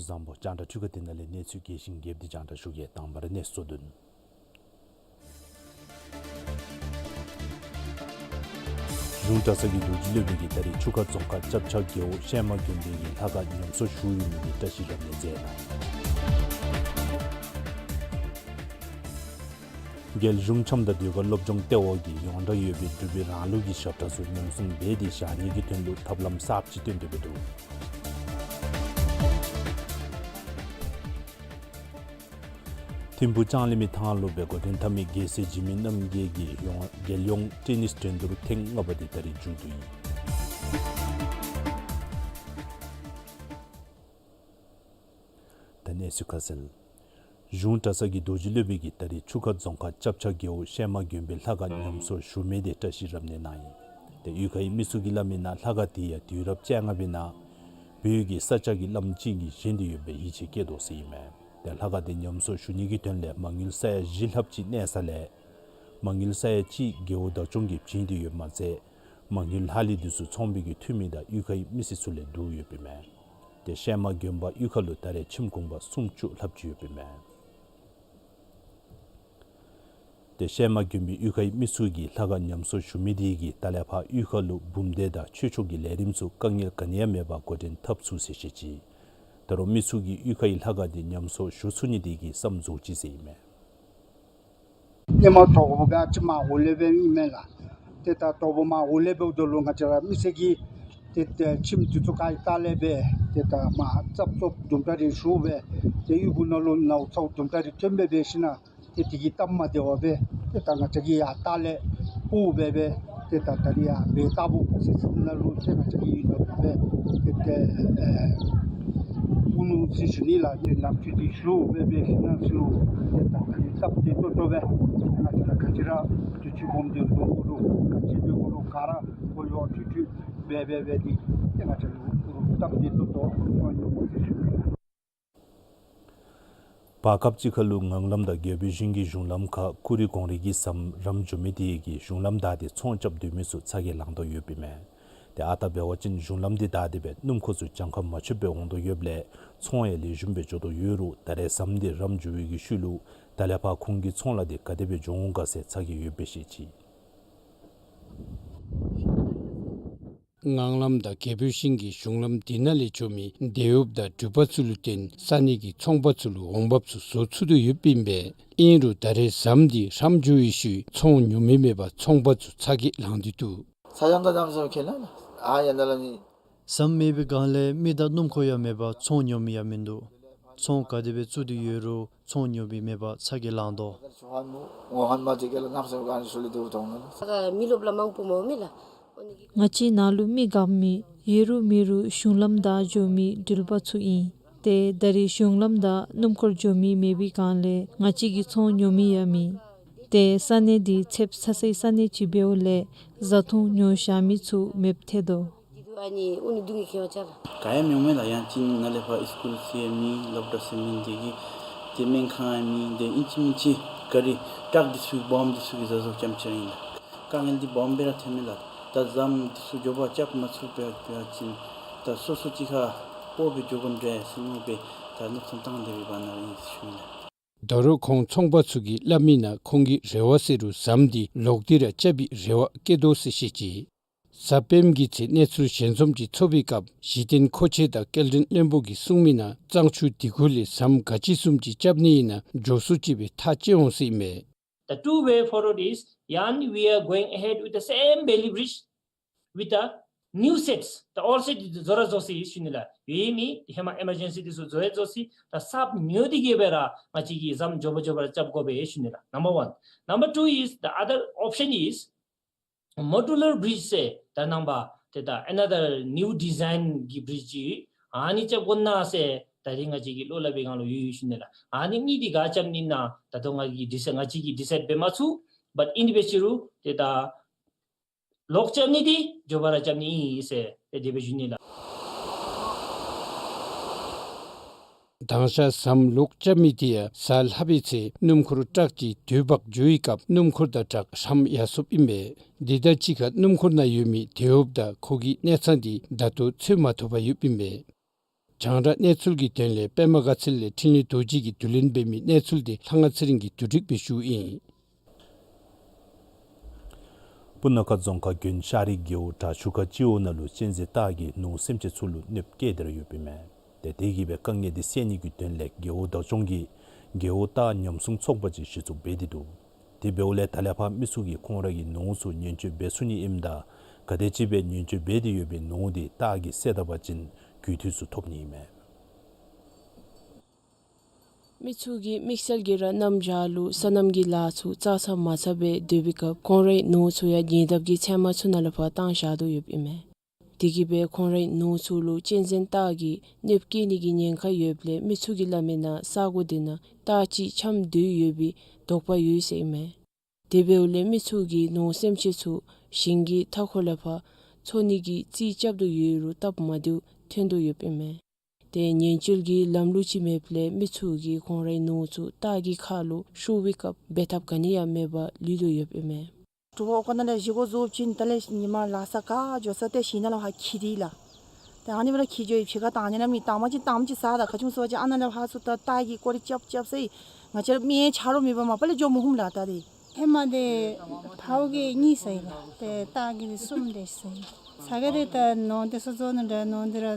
བཟང་པོ། རྒྱང་བསྒྲགས་འཕྲུལ་ཁང་དེ་ནང་ལས་གནས་ཚུལ་རྒྱས་ཤིང་རྒྱསཔ་དེ་རྒྱང་བསྒྲགས་ཞུ་གེ། དང་པ་ར་གནས་ཚུལ་དོན། གཞུང་གྲྭ་ཚང་གི་རྡོ་རྗེ་སློབ་དཔོན་གྱིས་ད་རིས་ཆུ་ཁ་རྫོང་ཁག་ལྕགས་བྱ་རྒེད་འོག་ཤན་མ་དགོན་པའི་གི་ལྷ་ཁང་ཉམས་གསོ་ཞུ་ཡོད་མི་གི་བཀྲ་ཤིས་རབ་གནས་མཛད་གནང་། རྒྱལ་གཞུང་འཆམ་དང་ཟློས་གར་སློབ་སྦྱོང་ལྟེ་བ་གིས་ཡོངས་གྲགས་ཡོད་པའི་འབྲུག་པའི་རང་ལུགས་ཀྱི་ཞབས་ཁྲ་ཚུ་ཉམས་སྲུང་འབད་དེ་བཞག་ནི་གི་དོན་ལུ་ཐབས་ལམ་གསརཔ་ཅིག་བཏོན་ཏེ་འབད་འདུག། ཐིམ་ཕུག་ལྕང་གླིང་མི་ཐང་ལུ་སྦེ་འགོ་འདྲེན་འཐབ་མི་རྒྱལ་སྲས་འཇིགས་མེད་རྣམ་རྒྱལ་གྱི་ཡོངས་རྒྱལ་ཡོངས་ཊེ་ནིསི་འགྲན་བསྡུར་ཐེངས་ལྔ་པ་དེ་ད་རིས་མཇུག་བསྡུ་ཡི། ད་གནས་ཚུལ་ཁ་གསལ། གཞུང་གྲྭ་ཚང་གི་རྡོ་རྗེ་སློབ་དཔོན་གྱིས་ད་རིས་ཆུ་ཁ་རྫོང་ཁག་ལྕགས་བྱ་རྒེད་འོག་ཤན་མ་དགོན་པའི་ལྷ་ཁང་ཉམས་གསོ་ཞུ་མི་དེ་བཀྲ་ཤིས་རབ་གནས་གནང་ཡི། ཏེ་གཡུས་ཁའི་མི་ཚུ་གིས་སླབ་མིའི་ནང་ལྷ་ཁང་དེ་ཡང་དུས་རབས་བཅོ་ལྔ་པའི་ནང་བོད་ཀྱི་ས་སྐྱ་གི་བླམ་ཅིག་གིས་བཞེངས་ཏེ་ཡོདཔ་སྦེ་ཡིད་ཆེས་བསྐྱེད་དོ་ཟེར་ཨིན་མས། ཏེ་ལྷ་ཁང་དེ་ཉམས་གསོ་ཞུ་ནི་གི་དོན་ལས་མ་དངུལ་ས་ཡ་བཞི་ལྷགཔ་ཅིག་གནས་ས་ལས་མ་དངུལ་ས་ཡ་གཅིག་རྒེད་འོག་བདག་སྐྱོང་གིས་བྱིན་ཏེ་ཡོདཔ་མ་ཚད་མ་དངུལ་ལྷག་ལུས་དེ་ཚུ་ཚོང་པའི་གི་འཐུས་མི་དང་གཡུས་ཁའི་མི་སེར་ཚུ་ལས་བསྡུ་ཡོདཔ་ཨིན་མས། ཏེ་ཤན་མ་དགོན་པ་གཡུས་ཁ་ལུ་ད་རེས་ཁྱིམ་གུང་པ་སུམ་ཅུ་ལྷགཔ་ཅིག་ཡོདཔ་ཨིན་མས། ཏེ་ཤན་མ་དགོན་པའི་གཡུས་ཁའི་མི་ཚུ་གིས་ལྷ་ཁང་ཉམས་གསོ་ཞུ་མི་དེ་གིས་ད་ལས་ཕར་གཡུས་ཁ་ལུ་འབུམ་སྡེ་དང་ཆོས་ཕྱོགས་ཀྱི་ལས་རིམ་ཚུ་དཀའ་ངལ་ག་ནི་ཡང་མེད་པར་འགོ་འདྲེན་འཐབ་ཚུགས་ཟེར་བཤད་ཅི། ད་རུང་མི་ཚུ་གིས་གཡུས་ཁའི་ལྷ་ཁང་དེ་ཉམས་གསོ་ཞུ་ཚུགས་ནི་དེ་གིས་བསམ་རྫོགས་ཅི་ཟེར་ཨིན་མས། ཧེ་མ་དོག་པོ་ག་ཅི་མར་འོག་ལས་འབད་ཨིན་མས་ལགས། ཏེ་ད་དོག་པོ་མར་འོག་ལས་འབདཝ་ད་ལུ་ང་བཅས་ར་མི་སེར་གྱིས་ཏེ་ཏེ་ཁྱིམ་དེ་ཚུ་ག་ཡི་ལྟག་ལས་སྦེ་ཏེ་ད་མར་རྩབ་རྩུབ་དུམ་གྲ་རེ་ཞུ་སྦེ་ཏེ་གཡུས་སྒོ་ནང་ལུ་ནཝ་ཚཝ་དུམ་གྲ་རེ་ཐོན་སྦེ་འབད་ཞིནམ་ཏེ་དེ་གིས་སྟབས་མ་བདེ་བར་སྦེ་ཏེ་ད་ང་བཅས་ཀྱིས་ཡར་ལྟག་ལས་སྤུར་སྦེ་སྦེ་ཏེ་ད་ད་རིས་ཡར་སྦེ་ལྟ་བུ་ཟེར་ཟེར་ནང་ལུ་ཏེ་ང་བཅས་ཀྱིས་ཡོད་དོ་སྦེ་ཏེ་ཏེ་ཨེ་སྤུར་ནུག་ཟེར་ཞུ་ནི་ལགས། ཏེ་ནམ་འཁྲུལ་འདི་ཞུ་སྦེ་འབད་ཞིནམ་ལས་ཏེ་ད་ད་རིས་སྟབས་བདེ་ཏོག་ཏོ་སྦེ་ང་བཅས་ར་ག་ཅི་ར་དུས་ཅི་སྦོམ་འདི་བཟོ་དགོ་རུང་ག་ཅི་འབད་དགོ་རུང་ག་ར་གོ་ཡོད་འཕྲོ་འཕྲོ་སྦེ་འབད་འབད་དེ་ཏེ་ང་བཅས་ལུ་སྟབས་བདེ་ཏོག་ཏོ་སོང་ཡོད་ཟེར་ཞུ་ནི་ལགས། བར་སྐབས་ཅིག་ཁར་ལུ་ངང་ལམ་དང་རྒྱལ་པོའི་ཞིང་གི་གཞུང་ལམ་ཁར་ཀུ་རེ་གོང་རིས་ཀྱི་ཟམ་རམ་འགྱོ་མི་དེ་གིས་གཞུང་ལམ་བདའ་སྟེ་ཚོང་རྐྱབ་སྡོད་མི་ཚུ་ཚ་གྱང་ལང་དོ་ཡོདཔ་ཨིན་མས། ཏེ་ཨ་རྟག་འབད་བ་ཅིན་གཞུང་ལམ་དེ་བདའ་སྟེ་སྦེ་སྣུམ་འཁོར་ཚུ་གྱངས་ཁ་མ་ཆོདཔ་སྦེ་འོང་དོ་ཡོདཔ་ལས་ཚོང་ཡང་ལེགས་ཤོམ་སྦེ་འགྱོ་དོ་ཡོད་རུང་ད་རེས་ཟམ་དེ་རམ་འགྱོ་བའི་གི་ཤུལ་ལུ་ད་ལས་ཕར་ཁོང་གི་ཚོང་ལཱ་དེ་ག་དེ་སྦེ་འགྱོ་འོང་ག་ཟེར་ཚ་གྱང་ཡོདཔ་སྦེ་བཤད་ཅི། ངང་ལམ་དང་རྒྱལ་པོའི་ཞིང་གི་གཞུང་ལམ་དེ་ནང་ལས་འགྱོ་མི་དེད་གཡོགཔ་དང་འགྲུལ་པ་ཚུ་ལུ་བརྟེན་ས་གནས་ཀྱི་ཚོང་པ་ཚུ་ལུ་འོང་འབབ་ཚུ་བཟོ་ཚུགས་དོ་ཡོདཔ་ཨིན་པས། ཨིན་རུང་ད་རེས་ཟམ་དེ་རམ་འགྱོ་བའི་ཤུལ་ཚོང་ཉོ་མི་མེད་པར་ཚོང་པ་ཚུ་ཚ་གྱང་ལང་སྟེ་འདུག། ས་ཡང་ད་ནམ་ཟེར་ཁེ་ན་ཨ་ཡ་ད་ལ་ནི། ཟམ་མེད་པའི་སྒང་ལས་མི་དང་སྣུམ་འཁོར་ཡང་མེད་པར་ཚོང་ཉོ་མི་ཡང་མིན་འདུག། ཚོང་ག་དེ་སྦེ་བཙུགས་ཏེ་ཡོད་རུང་ཚོང་ཉོ་མི་མེད་པར་ཚ་གྱང་ལང་དོ། མི་རློབས་ལ་མང་པོ་མོ་མེ་ལ། ང་བཅས་ནང་ལུ་མི་དགའ་མི་ཡོད་རུང་མེད་རུང་གཞུང་ལམ་བདའ་འགྱོ་མི་འགྲུལ་པ་ཚུ་ཨིན། ཏེ་ད་རིས་གཞུང་ལམ་དང་སྣུམ་འཁོར་འགྱོ་མི་མེད་པའི་སྒང་ལས་ང་བཅས་ཀྱིས་ཚོང་ཉོ་མི་ཡང་མེད། ཏེ་ས་གནས་འདི་ཚདཔ་ཚ་སའི་ས་གནས་ཅིག་འབདཝ་ལས་བཟའ་འཐུང་ཉོ་བཞག་མི་ཚུ་མེདཔ་ཐལ་དོ། ག་ཡང་མི་འོང་མེ་ལ། ཡང་ཅིན་ནཱ་ལས་ཕར་ཨིས་ཀུལ་ཟེར་མེད། སློབ་གྲྭ་ཟེར་མེད། དེ་གིས་ཏེ་སྨན་ཁང་ཡང་མེད། ཏེ་ཨིན་ཅི་མིན་ཅི་ག་རི་ཊཱག་འདི་ཚུ་སྦོམ་འདི་ཚུ་གིས་བཟའ་བཟའཝ་ཙམ་ཅིག་ར་ཨིན་ལགས། དཀའ་ངལ་འདི་སྦོམ་སྦེ་ར་ཐོན་མེ་ལགས། ད་ཟམ་འདི་ཚུ་མགྱོགས་པ་རྐྱབ་མ་ཚུགས་པ་ཅིན་ད་སོ་སོ་གཅིག་ཁར་སྤོ་སྦེ་འགྱོ་དགོ་འདྲས་ཟེར་མནོ་སྦེ་ད་མནོ་བསམ་བཏང་སྟེ་སྦེ་འབད་ནི་ཨིན་ཟེར་ཞུ་ནི་ལགས། ད་རུང་ཁོང་ཚོང་པ་ཚུ་གིས་སླབ་མིའི་ནང་ཁོང་གི་རེ་བ་ཟེར་རུང་ཟམ་འདི་ལོག་སྟེ་ར་རྐྱབ་པའི་རེ་བ་བསྐྱེད་དོ་ཟེར་བཤད་ཅི། གཟའ་སྤེནམ་གྱི་ཚེ་གནས་ཚུལ་ཞལ་འཛོམས་ཅིག་ཚོགས་པའི་སྐབས་གཞི་རྟེན་མཁོ་ཆས་དང་སྐྱེལ་འདྲེན་བློན་པོ་གིས་གསུངས་མིའི་ནང་གཙང་ཆུ་དིལ་ཁུ་ལས་ཟམ་ག་ཅི་བཟུམ་ཅིག་རྐྱབ་ནི་ཨིན་ན་མགྱོགས་སུ་ཅིག་སྦེ་ཐག་བཅད་འོང་ཟེར་ཨིན་མས། The two way forward is, and we are going ahead with the same Bailey Bridge with the new sets. The old set is བཟོ་ར་བཟོ་ཟེར་ཞུ་ནི་ལགས། ཡོད་མི་ཧེ་མ་ཨི་མར་ཇེན་སི་འདི་ཚུ་བཟོ་ཡང་བཟོ་ཟེར། ད་གཟབ་ཉོ་སྟེ་གིས་སྦེ་ར་ང་བཅས་ཀྱིས་ཟམ་མགྱོགས་པ་མགྱོགས་པ་ར་རྐྱབ་དགོ་པས་ཞུ་ནི་ལགས། Number one. Number two is, the other option is modular bridge ཟེར། ད་ནངས་པ་ཏེ་ད་another new design གི་བི་རིཇ་ཅིག་ཨ་ནི་རྐྱབ་དགོ་ན་ཟེར་ད་རིས་ང་བཅས་ཀྱི་བློ་སླབ་པའི་སྒང་ལུ་ཡོད་ཡོད་ཞུ་ནི་ལགས། ཨ་ནི་གཉིས་འདི་ག་རྐྱབ་ནི་ན་ད་ལྟོ་ང་གིས་ཌི་སའིཌ་ང་བཅས་ཀྱིས་ཌི་སའིཌ་འབད་མ་ཚུགས། བཊ་ཨིན་དེ་འབད་ཅི་རུང་ཏེ་ད་ལོག་རྐྱབ་ནི་འདི་མགྱོགས་པ་ར་རྐྱབ་ནི་ཨིན་ཟེར་ཏེ་དེ་སྦེ་ཞུ་ནི་ལགས། དང་ཤ་ཟམ་ལོག་རྐྱབ་མི་དེ་ཡང་གཟའ་ལྷག་པའི་ཚེ་སྣུམ་འཁོར་ཊཱག་ཅིག་དུས་དཔག་འགྱོ་བའི་སྐབས་སྣུམ་འཁོར་དང་ཊཱག་རམ་ཡར་སོཔ་ཨིན་པས། འདི་དང་གཅིག་ཁར་སྣུམ་འཁོར་ནང་ཡོད་མི་དེད་གཡོགཔ་དང་ཁོ་གི་གནས་ཚང་འདི་ད་ལྟོ་འཚོལ་མ་ཐོབ་པར་ཡོདཔ་ཨིན་པས། རྒྱང་བསྒྲགས་གནས་ཚུལ་གྱི་དོན་ལས་པདྨ་དགའ་ཚལ་ལས་འཕྲིན་ལས་རྡོ་རྗེ་གིས་བསྡུ་ལེན་འབད་མི་གནས་ཚུལ་འདི་ལྷ་དབང་ཚེ་རིང་གིས་བསྡུ་སྒྲིག་འབད་ཞུཝ་ཨིན། སྤུ་ན་ཁ་རྫོང་ཁག་དགོན་ཤ་རི་རྒེད་འོག་བྲག་ཆུ་ཁ་སྤྱི་འོག་ནང་ལུ་གཅན་གཟན་སྟག་གིས་ནོར་སེམས་ཅན་ཚུ་ལུ་གནོདཔ་བཀལ་ཏེ་ར་ཡོདཔ་ཨིན་མས། ཏེ་དེ་གིས་སྦེ་དཀའ་ངལ་འདི་སེལ་ནི་གི་དོན་ལས་རྒེད་འོག་བདག་སྐྱོང་གིས་རྒེད་འོག་སྟག་ཉམས་སྲུང་ཚོགས་པ་ཅིག་གཞི་བཙུགས་འབད་དེ་འདུག། དེ་འབདཝ་ལས་ད་ལས་ཕར་མི་ཚུ་གིས་ཁོང་ར་གི་ནོར་ཚུ་ཉེན་བཅོལ་འབད་ཚུགས་ནི་ཨིནམ་ད་ག་དེམ་ཅིག་སྦེ་ཉེན་བཅོལ་འབད་དེ་ཡོད་པའི་ནོར་འདི་སྟག་གིས་བསད་ད་པ་ཅིན་རྒུད་འཐུས་ཚུ་ཐོབ་ནི་ཨིན་མས། མི་ཚུ་གིས་དམིགས་བསལ་གྱིས་ར་གནམ་བྱཱར་ལུ་སོ་ནམ་གྱི་ལཱ་ཚུ་ཙག་ཙ་མ་ཚ་སྦེ་སྡོད་པའི་སྐབས་ཁོང་རའི་ནོར་ཚུ་ཡང་ཉེ་འདབས་ཀྱི་ཚལ་མ་ཚུ་ནང་ལུ་ཕར་བཏང་བཞག་དོ་ཡོདཔ་ཨིན་མས། དེ་གིས་སྦེ་ཁོང་རའི་ནོར་ཚུ་ལུ་གཅན་གཟན་སྟག་གིས་གནོདཔ་བཀལ་ནི་གི་ཉེན་ཁ་ཡོདཔ་ལས་མི་ཚུ་གིས་སླབ་མི་ནང་ས་གོ་འདི་ནང་སྟག་ཅིག་འཁྱམས་སྡོད་ཡོད་པའི་དོགས་པ་ཡོད་ཟེར་ཨིན་མས། དེ་འབདཝ་ལས་མི་ཚུ་གིས་ནོར་སེམས་ཅན་ཚུ་ཞིང་གི་མཐའ་འཁོར་ལས་ཕར་འཚོལ་ནི་གི་རྩིས་རྐྱབ་དོ་ཡོད་རུང་སྟབས་མ་བདེཝ་ཐོན་དོ་ཡོདཔ་ཨིན་མས། ཏེ་ཉེན་བཅོལ་གྱི་ལམ་ལུགས་ཅིག་མེདཔ་ལས་མི་ཚུ་གིས་ཁོང་རའི་ནོར་ཚུ་སྟག་གི་ཁ་ལུ་ཤོར་བའི་སྐབས་འབད་ཐབས་ག་ནི་ཡང་མེད་པར་ལུས་དོ་ཡོདཔ་ཨིན་མས། དྲོ་པ་འོག་ཁང་ནང་ལས་བཞེས་སྒོ་རྫོགས་ཞིནམ་ད་ལས་ཉིནམ་ལཱ་ས་ག་འགྱོ་ས་ཏེ་ཞིང་ནང་ལུ་ཕར་འཁྱིད་དེ་ལགས། ཏེ་ཨ་ནི་སྦེ་ར་འཁྱིད་འགྱོ་ཡི། ཕྱི་ཁར་བཏང་ནི་ནམ་མེད། བཏངམ་ཅིག་བཏངམ་ཅིག་ཟ་ད་ག་ཅི་སྨོ་ཟེར་བ་ཅིན་ཨ་ནཱ་ལས་ཕར་ཚུར་ད་སྟག་གིས་སྐོར་ར་རྐྱབ་རྐྱབ་ས་ཡི། ང་བཅས་ར་མི་ཆ་རོགས་མེད་པར་མ་པ་ལས་འགྱོ་མི་ཧུམ་ལགས་ད་དེ། ཧེ་མ་འདི་ཕརཝ་གིས་གཉིས་ཟ་ཡི་ལགས། ཏེ་སྟག་གིས་གསུམ་དེ་ཟ་ཡི། ས་ག་དེ་ད་ནོར་དེ་ཚུ་རྫོགས་ནི་འདྲ་ནོར་འདི་ར་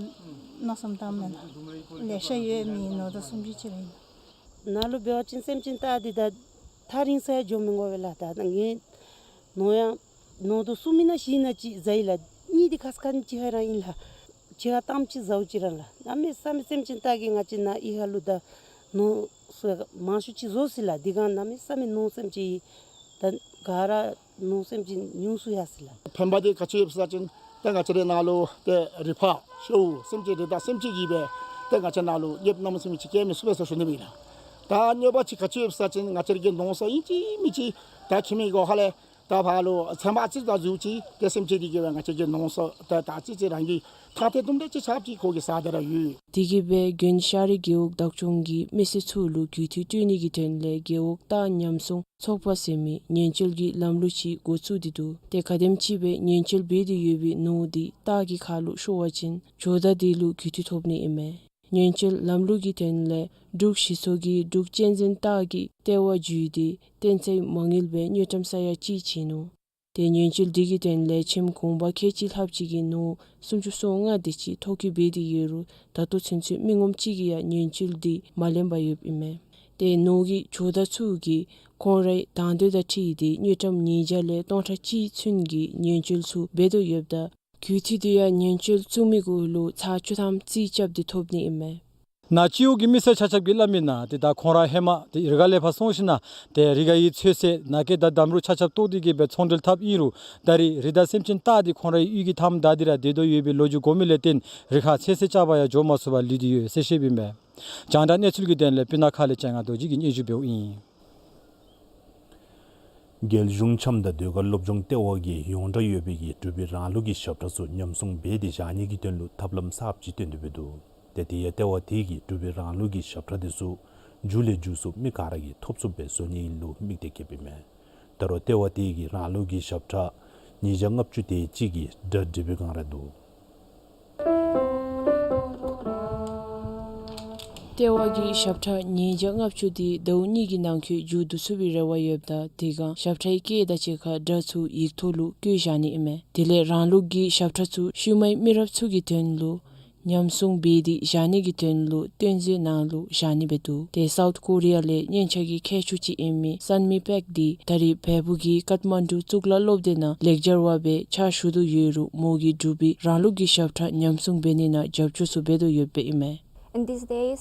མནོ་བསམ་བཏངམ་མེན་ལགས། ལེ་ཤ་ཡོད་མི་ནོར་དང་སུམ་ཅུ་ཅིག་ར་ཨིན། ནཱ་ལུ་འབད་བ་ཅིན་སེམས་ཅན་སྟག་འདི་ད་ཐག་རིང་ས་ཡང་འགྱོ་མི་དགོ་པས་ལགས། ད་ད་ངེའི་ནོར་ཡང་ནོར་དང་སུམ་ཨིན་ན་བཞི་ཨིན་ན་ཅིག་ཟ་ཡི་ལགས། གཉིས་འདི་ཁ་ཙ་ཁ་ཉིནམ་ཅིག་ཧ་རང་ཨིན་ལགས། ཕྱི་ཁར་བཏངམ་ཅིག་ཟཝ་ཅིག་ར་ལགས། གནམ་མེད་ས་མེད་སེམས་ཅན་སྟག་གིས་ང་བཅས་ནཱ་གཡུས་ཁ་ལུ་ད་ནོར་ཚུ་མང་ཤོས་ཅིག་བཟོ་ཅི་ལགས། དེ་སྒང་གནམ་མེད་ས་མེད་ནོར་སེམས་ཅན་ད་ག་ར་ནོར་སེམས་ཅན་ཉུང་སུ་ཡར་སོ་ཡི་ལགས། ཕན་པ་འདི་ག་ཅི་ཡོད་ཟེར་བ་ཅིན་ཏེ་ང་བཅས་རའི་ནང་ལུ་ཏེ་རི་ཕག་ཤཝ་སེམས་ཅན་རི་དྭགས་སེམས་ཅན་གྱིས་སྦེ་ཏེ་ང་བཅས་ནང་ལུ་གནོདཔ་གནམ་མེད་ས་མེད་ཅིག་བཀལ་མི་ཚུགས་པས་ཟེར་ཞུ་ནི་ཨིན་ལགས། ད་གནོད་པ་ཅིག་ག་ཅི་ཡོད་ཟེར་བ་ཅིན་ང་བཅས་ར་གི་ནོར་ས་ཨིན་ཅི་མིན་ཅི་ད་ཁྱིམ་གྱི་སྒོ་ཁ་ལས་ད་ཕར་ལུ་ཚལ་མ་ཨ་ཙི་ཙི་ད་འཛུལཝ་ཅིག་ཏེ་སེམས་ཅན་འདི་གིས་སྦེ་ང་བཅས་ཀྱི་ནོར་ས་ད་ད་ཨ་ཙི་ཙི་རང་གི་ཐགས་ཏེ་དུམ་གྲ་ཅིག་ཆགཔ་ཅིག་ཁོ་གིས་ཟ་སྟེ་ར་ཡོད། དེ་གིས་སྦེ་དགོན་ཤ་རི་རྒེད་འོག་བདག་སྐྱོང་གིས་མི་སེར་ཚུ་ལུ་རྒུད་འཐུས་སྤྲོད་ནི་གི་དོན་ལས་རྒེད་འོག་སྟག་ཉམས་སྲུང་ཚོགས་པ་ཟེར་མི་ཉེན་བཅོལ་གྱི་ལམ་ལུགས་ཅིག་འགོ་བཙུགས་ཏེ་འདུག། ཏེ་ག་དེམ་ཅིག་སྦེ་ཉེན་བཅོལ་འབད་དེ་ཡོད་པའི་ནོར་འདི་སྟག་གི་ཁ་ལུ་ཤོར་བ་ཅིན་ཇོ་བདག་དེ་ལུ་རྒུད་འཐུས་ཐོབ་ནི་ཨིན་མས། ཉེན་བཅོལ་ལམ་ལུགས་ཀྱི་དོན་ལས་འབྲུག་གཞི་ཚོགས་ཀྱིས་འབྲུག་གཅན་གཟན་སྟག་གི་ལྟེ་བ་བརྒྱུད་དེ་གཏན་ཚིགས་མ་དངུལ་སྦེ་དངུལ་ཀྲམ་ས་ཡ་གཅིག་བྱིན་ནུག། ཏེ་ཉེན་བཅོལ་འདི་གི་དོན་ལས་ཁྱིམ་གུང་པ་ཁལ་གཅིག་ལྷགཔ་ཅིག་གི་ནོར་སུམ་ཅུ་སོ་ལྔ་དེ་ཅིག་ཐོ་བཀོད་འབད་དེ་ཡོད་རུང་ད་ལྟོ་ཚུན་ཚོད་མི་ངོམ་གཅིག་གིས་ཡང་ཉེན་བཅོལ་འདི་མ་ལེན་པར་ཡོདཔ་ཨིན་མས། ཏེ་ནོར་གྱི་ཇོ་བདག་ཚུ་གིས་ཁོང་རའི་དང་འདོད་དང་འཁྲིལ་ཏེ་དངུལ་ཀྲམ་ཉིས་བརྒྱ་ལས་སྟོང་ཕྲག་གཅིག་ཚུན་གྱི་ཉེན་བཅོལ་ཚུ་འབད་དོ་ཡོདཔ་ད་རྒུད་འཐུས་དེ་ཡང་ཉེན་བཅོལ་བཙུགས་མི་གུ་ལུ་ཚར་བཅུ་ཐམ་རྩིས་རྐྱབ་སྟེ་ཐོབ་ནི་ཨིན་མས། ནཱ་སྤྱི་འོག་གི་མི་སེར་ཆ་ཁྱབ་ཀྱིས་སླབ་མི་ནང་ཏེ་ད་ཁོང་ར་ཧེ་མ་ཏེ་རི་ཁ་ལས་ཕར་སོང་ཞིནམ་ཏེ་རི་ཁའི་ཚོད་བསྲེ་ནང་འཁོད་དང་འདམ་རུད་ཆ་ཁྱབ་བཏོག་སྟེ་གིས་སྦེ་ཚོང་འབྲེལ་འཐབ་ཨིན་རུང་ད་རེས་རི་དྭགས་སེམས་ཅན་སྟག་འདི་ཁོང་རའི་གཡུས་ཀྱི་མཐའམ་བདའ་སྟེ་ར་སྡོད་དོ་ཡོད་པའི་ལོ་རྒྱུས་གོ་མི་ལས་བརྟེན་རི་ཁར་ཚོད་བསྲེ་རྐྱབ་པར་ཡང་འགྱོ་མ་ཚུགས་པར་ལུས་ཏེ་ཡོད་ཟེར་བཤདཔ་ཨིན་པས། རྒྱང་བསྒྲགས་གནས་ཚུལ་གྱི་དོན་ལས་སྤུ་ན་ཁ་ལས་ལྕང་ང་རྡོ་རྗེ་གིས་སྙན་ཞུ་འབདཝ་ཨིན། རྒྱལ་གཞུང་འཆམ་དང་ཟློས་གར་སློབ་སྦྱོང་ལྟེ་བ་གིས་ཡོངས་གྲགས་ཡོད་པའི་གི་འབྲུག་པའི་རང་ལུགས་ཀྱི་ཞབས་ཁྲ་ཚུ་ཉམས་སྲུང་འབད་དེ་བཞག་ནི་གི་དོན་ལུ་ཐབས་ལམ་གསརཔ་ཅིག་བཏོན་ཏེ་འབད་འདུག། ཏེ་དེ་ཡང་ལྟེ་བ་དེ་གིས་འབྲུག་པའི་རང་ལུགས་ཀྱི་ཞབས་ཁྲ་དེ་ཚུ་མཇུག་ལས་མཇུག་སུ་མི་ག་ར་གིས་ཐོབ་ཚུགསཔ་སྦེ་བཟོ་ནི་ལུ་དམིགས་གཏད་བསྐྱེདཔ་ཨིན་མས། ད་རུང་ལྟེ་བ་དེ་གིས་རང་ལུགས་ཀྱི་ཞབས་ཁྲ་ཉིས་བརྒྱ་ལྔ་བཅུ་དེ་ཅིག་གི་སྒྲ་སྒྲིག་པའི་བསྒང་ར་འདུག། ལྟེ་བ་གི་ཞབས་ཁྲ་ཉིས་བརྒྱ་ལྔ་བཅུ་དེ་ཟླཝ་གཉིས་ཀྱི་ནང་འཁོད་མཇུག་བསྡུ་ཚུགས་པའི་རེ་བ་ཡོདཔ་ད་དེ་སྒང་ཞབས་ཁྲའི་སྐད་དང་གཅིག་ཁར་སྒྲ་ཚུ་ཡིག་ཐོག་ལུ་བཀོད་བཞག་ནི་ཨིན་མས། དེ་ལས་རང་ལུགས་ཀྱི་ཞབས་ཁྲ་ཚུ་ཤུལ་མའི་མི་རབས་ཚུ་གི་དོན་ལུ་ཉམས་སྲུང་འབད་དེ་བཞག་ནི་གི་དོན་ལུ་གཏན་མཛོད་ནང་ལུ་བཞག་ནི་འབད་འདུག། ཏེ་སའུཐ་ཀོ་རི་ཡ་ལས་སྙན་ཆ་གི་མཁས་མཆོག་ཅིག་ཨིན་མི་སན་མི་པེག་འདི་ད་རེས་བལ་པོ་གི་ཀཏ་མན་ཌུ་གཙུག་ལག་སློབ་སྡེ་ནང་ལེག་ཅར་བ་སྦེ་ཕྱག་ཞུ་དོ་ཡོད་རུང་མོ་གིས་འབྲུག་པའི་རང་ལུགས་ཀྱི་ཞབས་ཁྲ་ཉམས་སྲུང་འབད་ནི་ནང་རྒྱབ་སྐྱོར་ཚུ་འབད་དོ་ཡོདཔ་ཨིན་མས། In these days,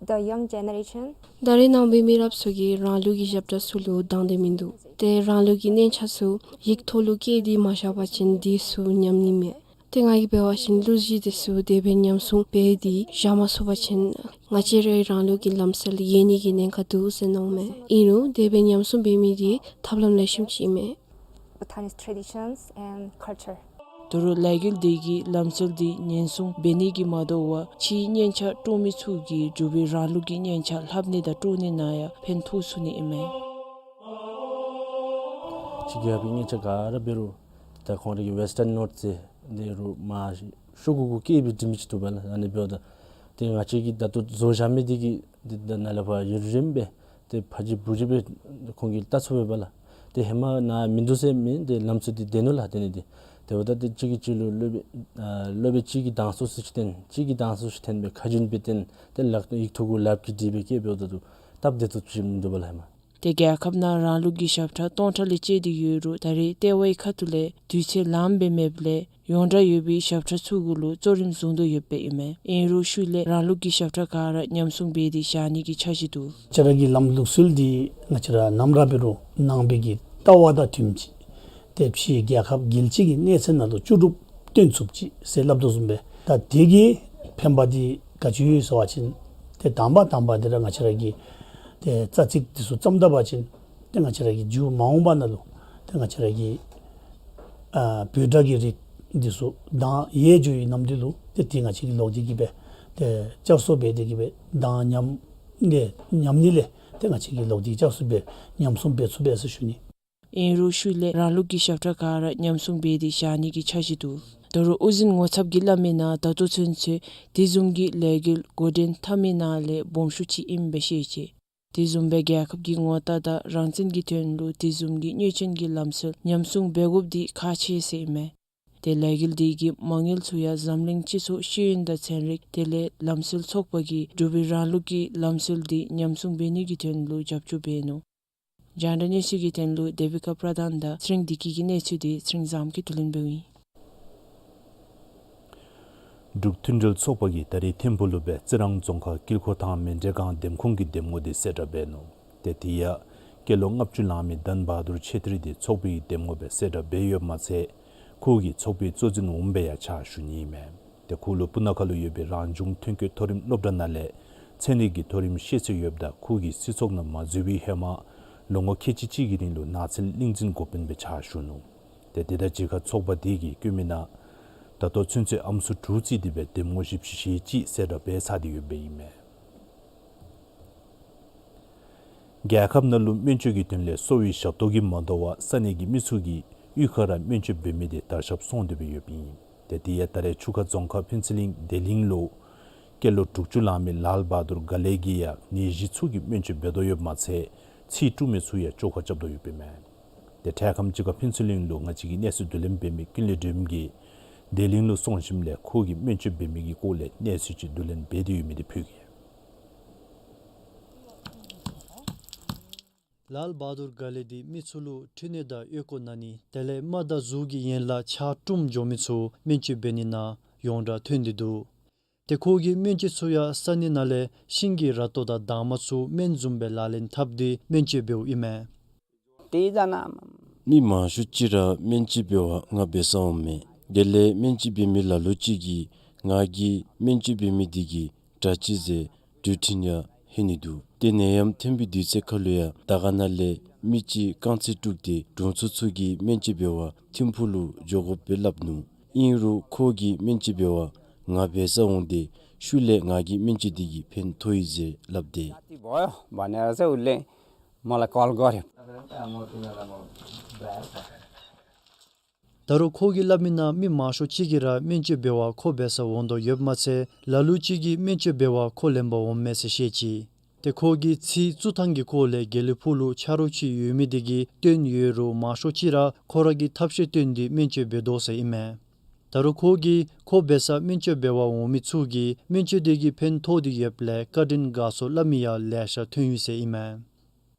the young generation ད་རེས་ནངས་པའི་མི་རབས་ཚུ་གིས་རང་ལུགས་ཀྱི་ཞབས་ཁྲ་ཚུ་ལུ་དང་འདོད་མིན་འདུག། ཏེ་རང་ལུགས་ཀྱི་སྙན་ཆ་ཚུ་ཡིག་ཐོག་ལུ་བཀོད་དེ་མ་བཞག་པ་ཅིན་དེ་ཚུ་ཉམས་ནི་མས། ཏེ་ང་གིས་འབད་བ་ཅིན་གླུ་གཞས་དེ་ཚུ་དེ་སྦེ་ཉམས་སྲུང་འབད་དེ་བཞག་མ་ཚུགས་པ་ཅིན་ང་བཅས་རའི་རང་ལུགས་ཀྱི་ལམ་སྲོལ་ཡལ་ནི་གི་ཉེན་ཁ་འདུག་ཟེར་མནོཝ་མས། ཨིན་རུང་དེ་སྦེ་ཉམས་སྲུང་འབད་མི་དེ་ཐབས་ལམ་ལེགས་ཤོམ་ཅིག་ཨིན་མས། Bhutanese traditions and culture. ད་རུང་ལས་འགུལ་འདི་གིས་ལམ་སྲོལ་འདི་ཉེན་སྲུང་འབད་ནི་གིས་མ་དོ་བར་ཕྱིའི་སྙན་ཆ་དཀྲོག་མི་ཚུ་གིས་འབྲུག་པའི་རང་ལུགས་ཀྱི་སྙན་ཆ་ལྷབ་ནི་དང་དཀྲོག་ནི་ནང་ཡང་ཕན་ཐོགས་ཚུགས་ནི་ཨིན་མས། ཕྱི་རྒྱལ་ཁབ་ཀྱི་སྙན་ཆ་ག་ར་འབད་རུང་ད་ཁོང་རའི་གི་Western Notes ཟེར་འདི་རུང་མ་ཤོག་གུ་གུ་བཀལ་སྦེ་འབྲི་མི་ཅིག་འདུག་པ་ལགས། ཨ་ནི་འབདཝ་ད་ ཏེ་ང་བཅས་ཀྱིས་ད་ལྟོ་བཟོ་བཞག་མི་འདི་གིས་འདི་ད་ནཱ་ལས་ཕར་ཡུན་རིངམོ་སྦེ་ཏེ་ཕར་ཅིག་བུ་ཅིག་སྦེ་ཁོང་གིས་བལྟ་ཚུགས་པས་ལགས། ཏེ་ཧེ་མ་ནཱ་མིན་འདུག་ཟེར་མི་འདི་ལམ་སྲོལ་འདི་བདེ་ནུག་ལགས། དེ་ནི་འདི་དེ་འབདཝ་ད་ཏེ་གཅིག་གིས་གཅིག་ལུ་སློབ་དཔོན་ཨ་སློབ་དཔོན་གཅིག་གིས་གདངས་ཚོད་ཅིག་བསྟན། གཅིག་གིས་གདངས་ཚོད་ཅིག་བསྟན་སྦེ་ཁ་རྒྱུན་སྦེ་བསྟན། ཏེ་ལགཔ་ཡིག་ཐོག་གུ་ལགཔ་གིས་བྲིས་སྦེ་བསྐྱལ་འབདཝ་ད་ལུ་སྟབས་བདེ་ཏོག་ཏོ་ཅིག་མིན་འདུག་པས་ལགས་ཧེ་མ། ཏེ་རྒྱལ་ཁབ་ནང་རང་ལུགས་ཀྱི་ཞབས་ཁྲ་སྟོང་ཕྲག་ལས་བཅད་དེ་ཡོད་རུང་ད་རེས་ལྟེ་བའི་ཁ་ཐུག་ལས་དུས་ཚོད་ལངམ་སྦེ་མེདཔ་ལས་ཡོངས་གྲགས་ཡོད་པའི་ཞབས་ཁྲ་ཚུ་གུ་ལུ་གཙོ་རིམ་བཟུང་དོ་ཡོདཔ་ཨིན་མས། ཨིན་རུང་ཤུལ་ལས་རང་ལུགས་ཀྱི་ཞབས་ཁྲ་ག་ར་ཉམས་སྲུང་འབད་དེ་བཞག་ནི་གི་འཆར་གཞི་འདུག། ང་བཅས་ར་གི་ལམ་ལུགས་སྲོལ་འདི་ང་བཅས་ར་ནམ་ར་འབད་རུང་ནང་པའི་གི་ལྟ་བ་དང་མཐུནམ་ཅིག་ཏེ་ཕྱིའི་རྒྱལ་ཁབ་རྒྱལ་སྤྱི་གི་གནས་ཚད་ནང་ལུ་ལྕོགས་གྲུབ་སྟོན་ཚུགསཔ་ཅིག་ཟེར་སླབ་དོ་བཟུམ་སྦེ་ད་དེ་གི་ཕན་པ་འདི་ག་ཅི་ཡོད་ཟེར་བ་ཅིན་ཏེ་དང་པ་དང་པ་འདི་ར་ང་བཅས་ར་གི་ཏེ་རྩ་ཚིག་འདི་ཚུ་བརྩམ་ད་པ་ཅིན་ཏེ་ང་བཅས་ར་གི་མཇུག་མ་འོངས་པ་ནང་ལུ་ཏེ་ང་བཅས་ར་གི་ཨ་འབོད་སྒྲ་གི་རིགས་འདི་ཚུ་གདངས་ཡལ་འགྱོ་བའི་ནམ་དུས་ལུ་ཏེ་དེ་ང་བཅས་ཀྱིས་ལོག་སྟེ་གི་སྦེ་ཏེ་བསྐྱར་གསོ་འབད་དེ་གི་སྦེ་གདངས་ཉམས་ནི་ཉམས་ནི་ལས་ཏེ་ང་བཅས་ཀྱིས་ལོག་སྟེ་བསྐྱར་གསོ་འབད་ཉམས་སྲུང་འབད་ཚུགས་པས་ཟེར་ཞུ་ནི། ཨིན་རུང་ཤུལ་ལས་རང་ལུགས་ཀྱི་ཞབས་ཁྲ་ག་ར་ཉམས་སྲུང་འབད་དེ་བཞག་ནི་གི་འཆར་གཞི་འདུག། ད་རུང་དབུ་འཛིན་ངོ་ཚབ་ཀྱིས་སླབ་མིའི་ནང་ད་ལྟོ་ཚུན་ཚོད་དེ་བཟུམ་གྱི་ལས་འགུལ་འགོ་འདྲེན་འཐབ་མི་ནང་ལས་སྦོམ་ཤོས་ཅིག་ཨིནམ་སྦེ་བཤད་ཅི། དེ་བཟུམ་སྦེ་རྒྱལ་ཁབ་ཀྱི་ངོ་རྟགས་དང་རང་བཙན་གྱི་དོན་ལུ་དེ་བཟུམ་གྱི་གནོད་སྐྱོན་གྱི་ལམ་སྲོལ་ཉམས་སྲུང་འབད་དགོཔ་འདི་ཁག་ཆེ་ཟེར་ཨིན་མས། ཏེ་ལས་འགུལ་འདི་གིས་མ་དངུལ་ཚུ་ཡང་འཛམ་གླིང་སྤྱི་ཚོགས་ཤེས་ཡོན་དང་ཚན་རིག་དེ་ལས་ལམ་སྲོལ་ཚོགས་པ་གིས་འབྲུག་པའི་རང་ལུགས་ཀྱི་ལམ་སྲོལ་འདི་ཉམས་སྲུང་འབད་ནི་གི་དོན་ལུ་རྒྱབ་སྐྱོར་འབད་ནུག། རྒྱང་བསྒྲགས་གནས་ཚུལ་གྱི་དོན་ལུ་དེ་བི་ཀ་པྲ་དཱན་དང་ཚེ་རིང་བདེ་སྐྱིད་ཀྱི་གནས་ཚུལ་འདི་ཚེ་རིང་བཟངམོ་གིས་བསྡུ་ལེན་འབདཝ་ཨིན། འབྲུག་མཐུན་སྒྲིལ་ཚོགས་པ་གིས་ད་རིས་ཐིམ་ཕུག་ལུ་སྦེ་རྩི་རང་རྫོང་ཁག་དཀྱིལ་འཁོར་ཐང་མཎྜལ་སྒང་འདེམས་ཁོངས་ཀྱི་འདེམས་ངོ་འདི་གསལ་བསྒྲགས་འབད་ནུག། ཏེ་དེ་ཡང་སྐྱེས་ལོ་ལྔ་བཅུ་ལང་མི་དྷན་བྷ་དུར་ཆེ་ཏྲི་འདི་ཚོགས་པའི་འདེམས་ངོ་སྦེ་གསལ་བསྒྲགས་འབད་ཡོདཔ་མ་ཚད་ཁོ་གིས་ཚོགས་པའི་གཙོ་འཛིན་འོགམ་སྦེ་ཡང་ཕྱག་ཞུ་ནི་ཨིན་མས། ཏེ་ཁོ་ལུ་སྤུ་ན་ཁ་ལུ་ཡོད་པའི་རང་བྱུང་ཐོན་སྐྱེད་མཐོ་རིམ་སློབ་གྲྭ་ནང་ལས་ཚན་རིག་གི་མཐོ་རིམ་ཤེས་ཚད་ཡོདཔ་ད་ཁོ་གིས་སྲིད་ཚོགས་ནང་མ་འཛུལ་བའི་ཧེ་མ་ལོ་ངོ་ཁལ་གཅིག་གཅིག་གི་རིང་ལུ་ནགས་ཚལ་གླིང་འཛིན་འགོ་དཔོན་སྦེ་ཕྱག་ཞུ་ནུག། ཏེ་དེ་དང་གཅིག་ཁར་ཚོགས་པ་དེ་གིས་བཀོད་མི་ནང་ད་ལྟོ་ཚུན་ཚོད་ཨམ་སྲུ་དྲུག་རྩིས་ཏེ་སྦེ་འདེམས་ངོ་བཞི་བཅུ་ཞེ་གཅིག་གསལ་བསྒྲགས་འབད་ཚར་ཏེ་ཡོདཔ་ཨིན་མས། རྒྱལ་ཁབ་ནང་ལུ་སྨན་བཅོས་ཀྱི་དོན་ལས་གསོ་བའི་ཞབས་ཏོག་གིས་མ་དོ་བར་ས་གནས་ཀྱི་མི་ཚུ་གིས་གཡུས་ཁར་ར་སྨན་བཅོས་འབད་མི་དེ་དར་ཁྱབ་སོང་སྟེ་སྦེ་ཡོདཔ་ཨིན། ཏེ་དེ་ཡང་ད་རེས་ཆུ་ཁ་རྫོང་ཁག་ཕུན་ཚོགས་གླིང་བདེ་གླིང་ལུ་སྐྱེས་ལོ་དྲུག་ཅུ་ལང་མི་ལཱལ་བྷ་དུར་ག་ལེ་གིས་ཡང་ནད་གཞི་ཚུ་གི་སྨན་བཅོས་འབད་དོ་ཡོདཔ་མ་ཚད་ཚིགས་དཀྲུག་མི་ཚུ་ཡང་བཅོས་ཁ་རྐྱབ་དོ་ཡོདཔ་ཨིན་མས། ཏེ་འཕྲལ་ཁམས་ཅིག་ཁར་ཕུན་ཚོགས་གླིང་ལུ་ང་བཅས་ཀྱིས་གནས་ཚུལ་བསྡུ་ལེན་འབད་མི་ཀུན་ལེགས་སྒྲོལམ་གྱིས་བདེ་གླིང་ལུ་སོང་ཞིནམ་ལས་ཁོ་གིས་སྨན་བཅོས་འབད་མི་གི་སྐོར་ལས་གནས་ཚུལ་ཅིག་བསྡུ་ལེན་འབད་དེ་ཡོད་མི་དེ་ཕུལ་གེ། ལཱལ་བྷ་དུར་ག་ལེ་འདི་མི་ཚུ་ལུ་མཁྲིས་ནད་དང་ཨོལ་ཀོ་ན་ནི་དེ་ལས་རྨ་དང་གཟུགས་ཀྱི་ཡན་ལག་ཆག་གྲུམ་འགྱོ་མི་ཚུ་སྨན་བཅོས་འབད་ནི་ནང་ཡོངས་གྲགས་ཐོན་ཏེ་འདུག། ཏེ་ཁོ་གིས་སྨན་བཅོས་ཚུ་ཡང་ས་གནས་ནང་ལས་ཤིང་གི་ར་ཏོ་དང་དྭངས་མ་ཚུ་སྨན་བཟུམ་སྦེ་ལག་ལེན་འཐབ་སྟེ་སྨན་བཅོས་འབདཝ་ཨིན་མས། མི་མང་ཤོས་ཅིག་ར་སྨན་བཅོས་འབད་བར་ང་འབད་སར་འོང་མས། དེ་ལས་སྨན་བཅོས་འབད་མི་ལ་ལུ་ཅིག་གིས་ང་གིས་སྨན་བཅོས་འབད་མི་དེ་གི་དྲག་ཅི་ཟེར་འགྲུལ་འཕྲིན་ཡང་ལྷོད་ནི་འདུག། ཏེ་ནད་ཡམས་ཐོན་པའི་དུས་ཚོད་ཁར་ལུ་ཡང་དར་དཀར་ན་ལས་མི་ཅིག་རྐང་རྩེད་དཀྲུགས་ཏེ་དྲུང་འཚོ་ཚུ་གིས་སྨན་བཅོས་འབད་བར་ཐིམ་ཕུག་ལུ་འགྱོ་དགོཔ་སྦེ་སླབ་ནུག། ཨིན་རུང་ཁོ་གིས་སྨན་བཅོས་འབད་བར་ང་འབད་སར་འོང་སྟེ་ཤུལ་ལས་ང་གིས་སྨན་བཅོས་དེ་གི་ཕན་ཐོགས་ཡི་ཟེར་སླབ་སྟེ། ད་རུང་ཁོ་གིས་སླབ་མི་ནང་མི་མང་ཤོས་ཅིག་གིས་ར་སྨན་བཅོས་འབད་བར་ཁོ་འབད་སར་འོང་དོ་ཡོདཔ་མ་ཚད་ལ་ལུ་ཅིག་གིས་སྨན་བཅོས་འབད་བར་ཁོ་ལེན་པར་འོངམ་མས་ཟེར་བཤད་ཅི། ཏེ་ཁོ་གིས་ཚིགས་བཙུགས་ཐངས་ཀྱི་སྐོར་ལས་དགེ་ལེགས་ཕུག་ལུ་ཆ་རོགས་ཅིག་ཡོད་མི་དེ་གིས་སྟོན་ཡོད་རུང་མང་ཤོས་ཅིག་ར་ཁོ་ར་གིས་ཐབས་ཤེས་བཏོན་ཏེ་སྨན་བཅོས་འབད་དོ་ཟེར་ཨིན་མས། ད་རུང་ཁོ་གིས་ཁོ་འབད་སར་སྨན་བཅོས་འབད་བར་འོང་མི་ཚུ་གིས་སྨན་བཅོས་དེ་གིས་ཕན་ཐོགས་ཏེ་ཡོདཔ་ལས་བཀའ་དྲིན་དགའ་ཚོར་སླབ་མི་ཡང་ལེ་ཤ་ཐོན་ཡི་ཟེར་ཨིན་མས།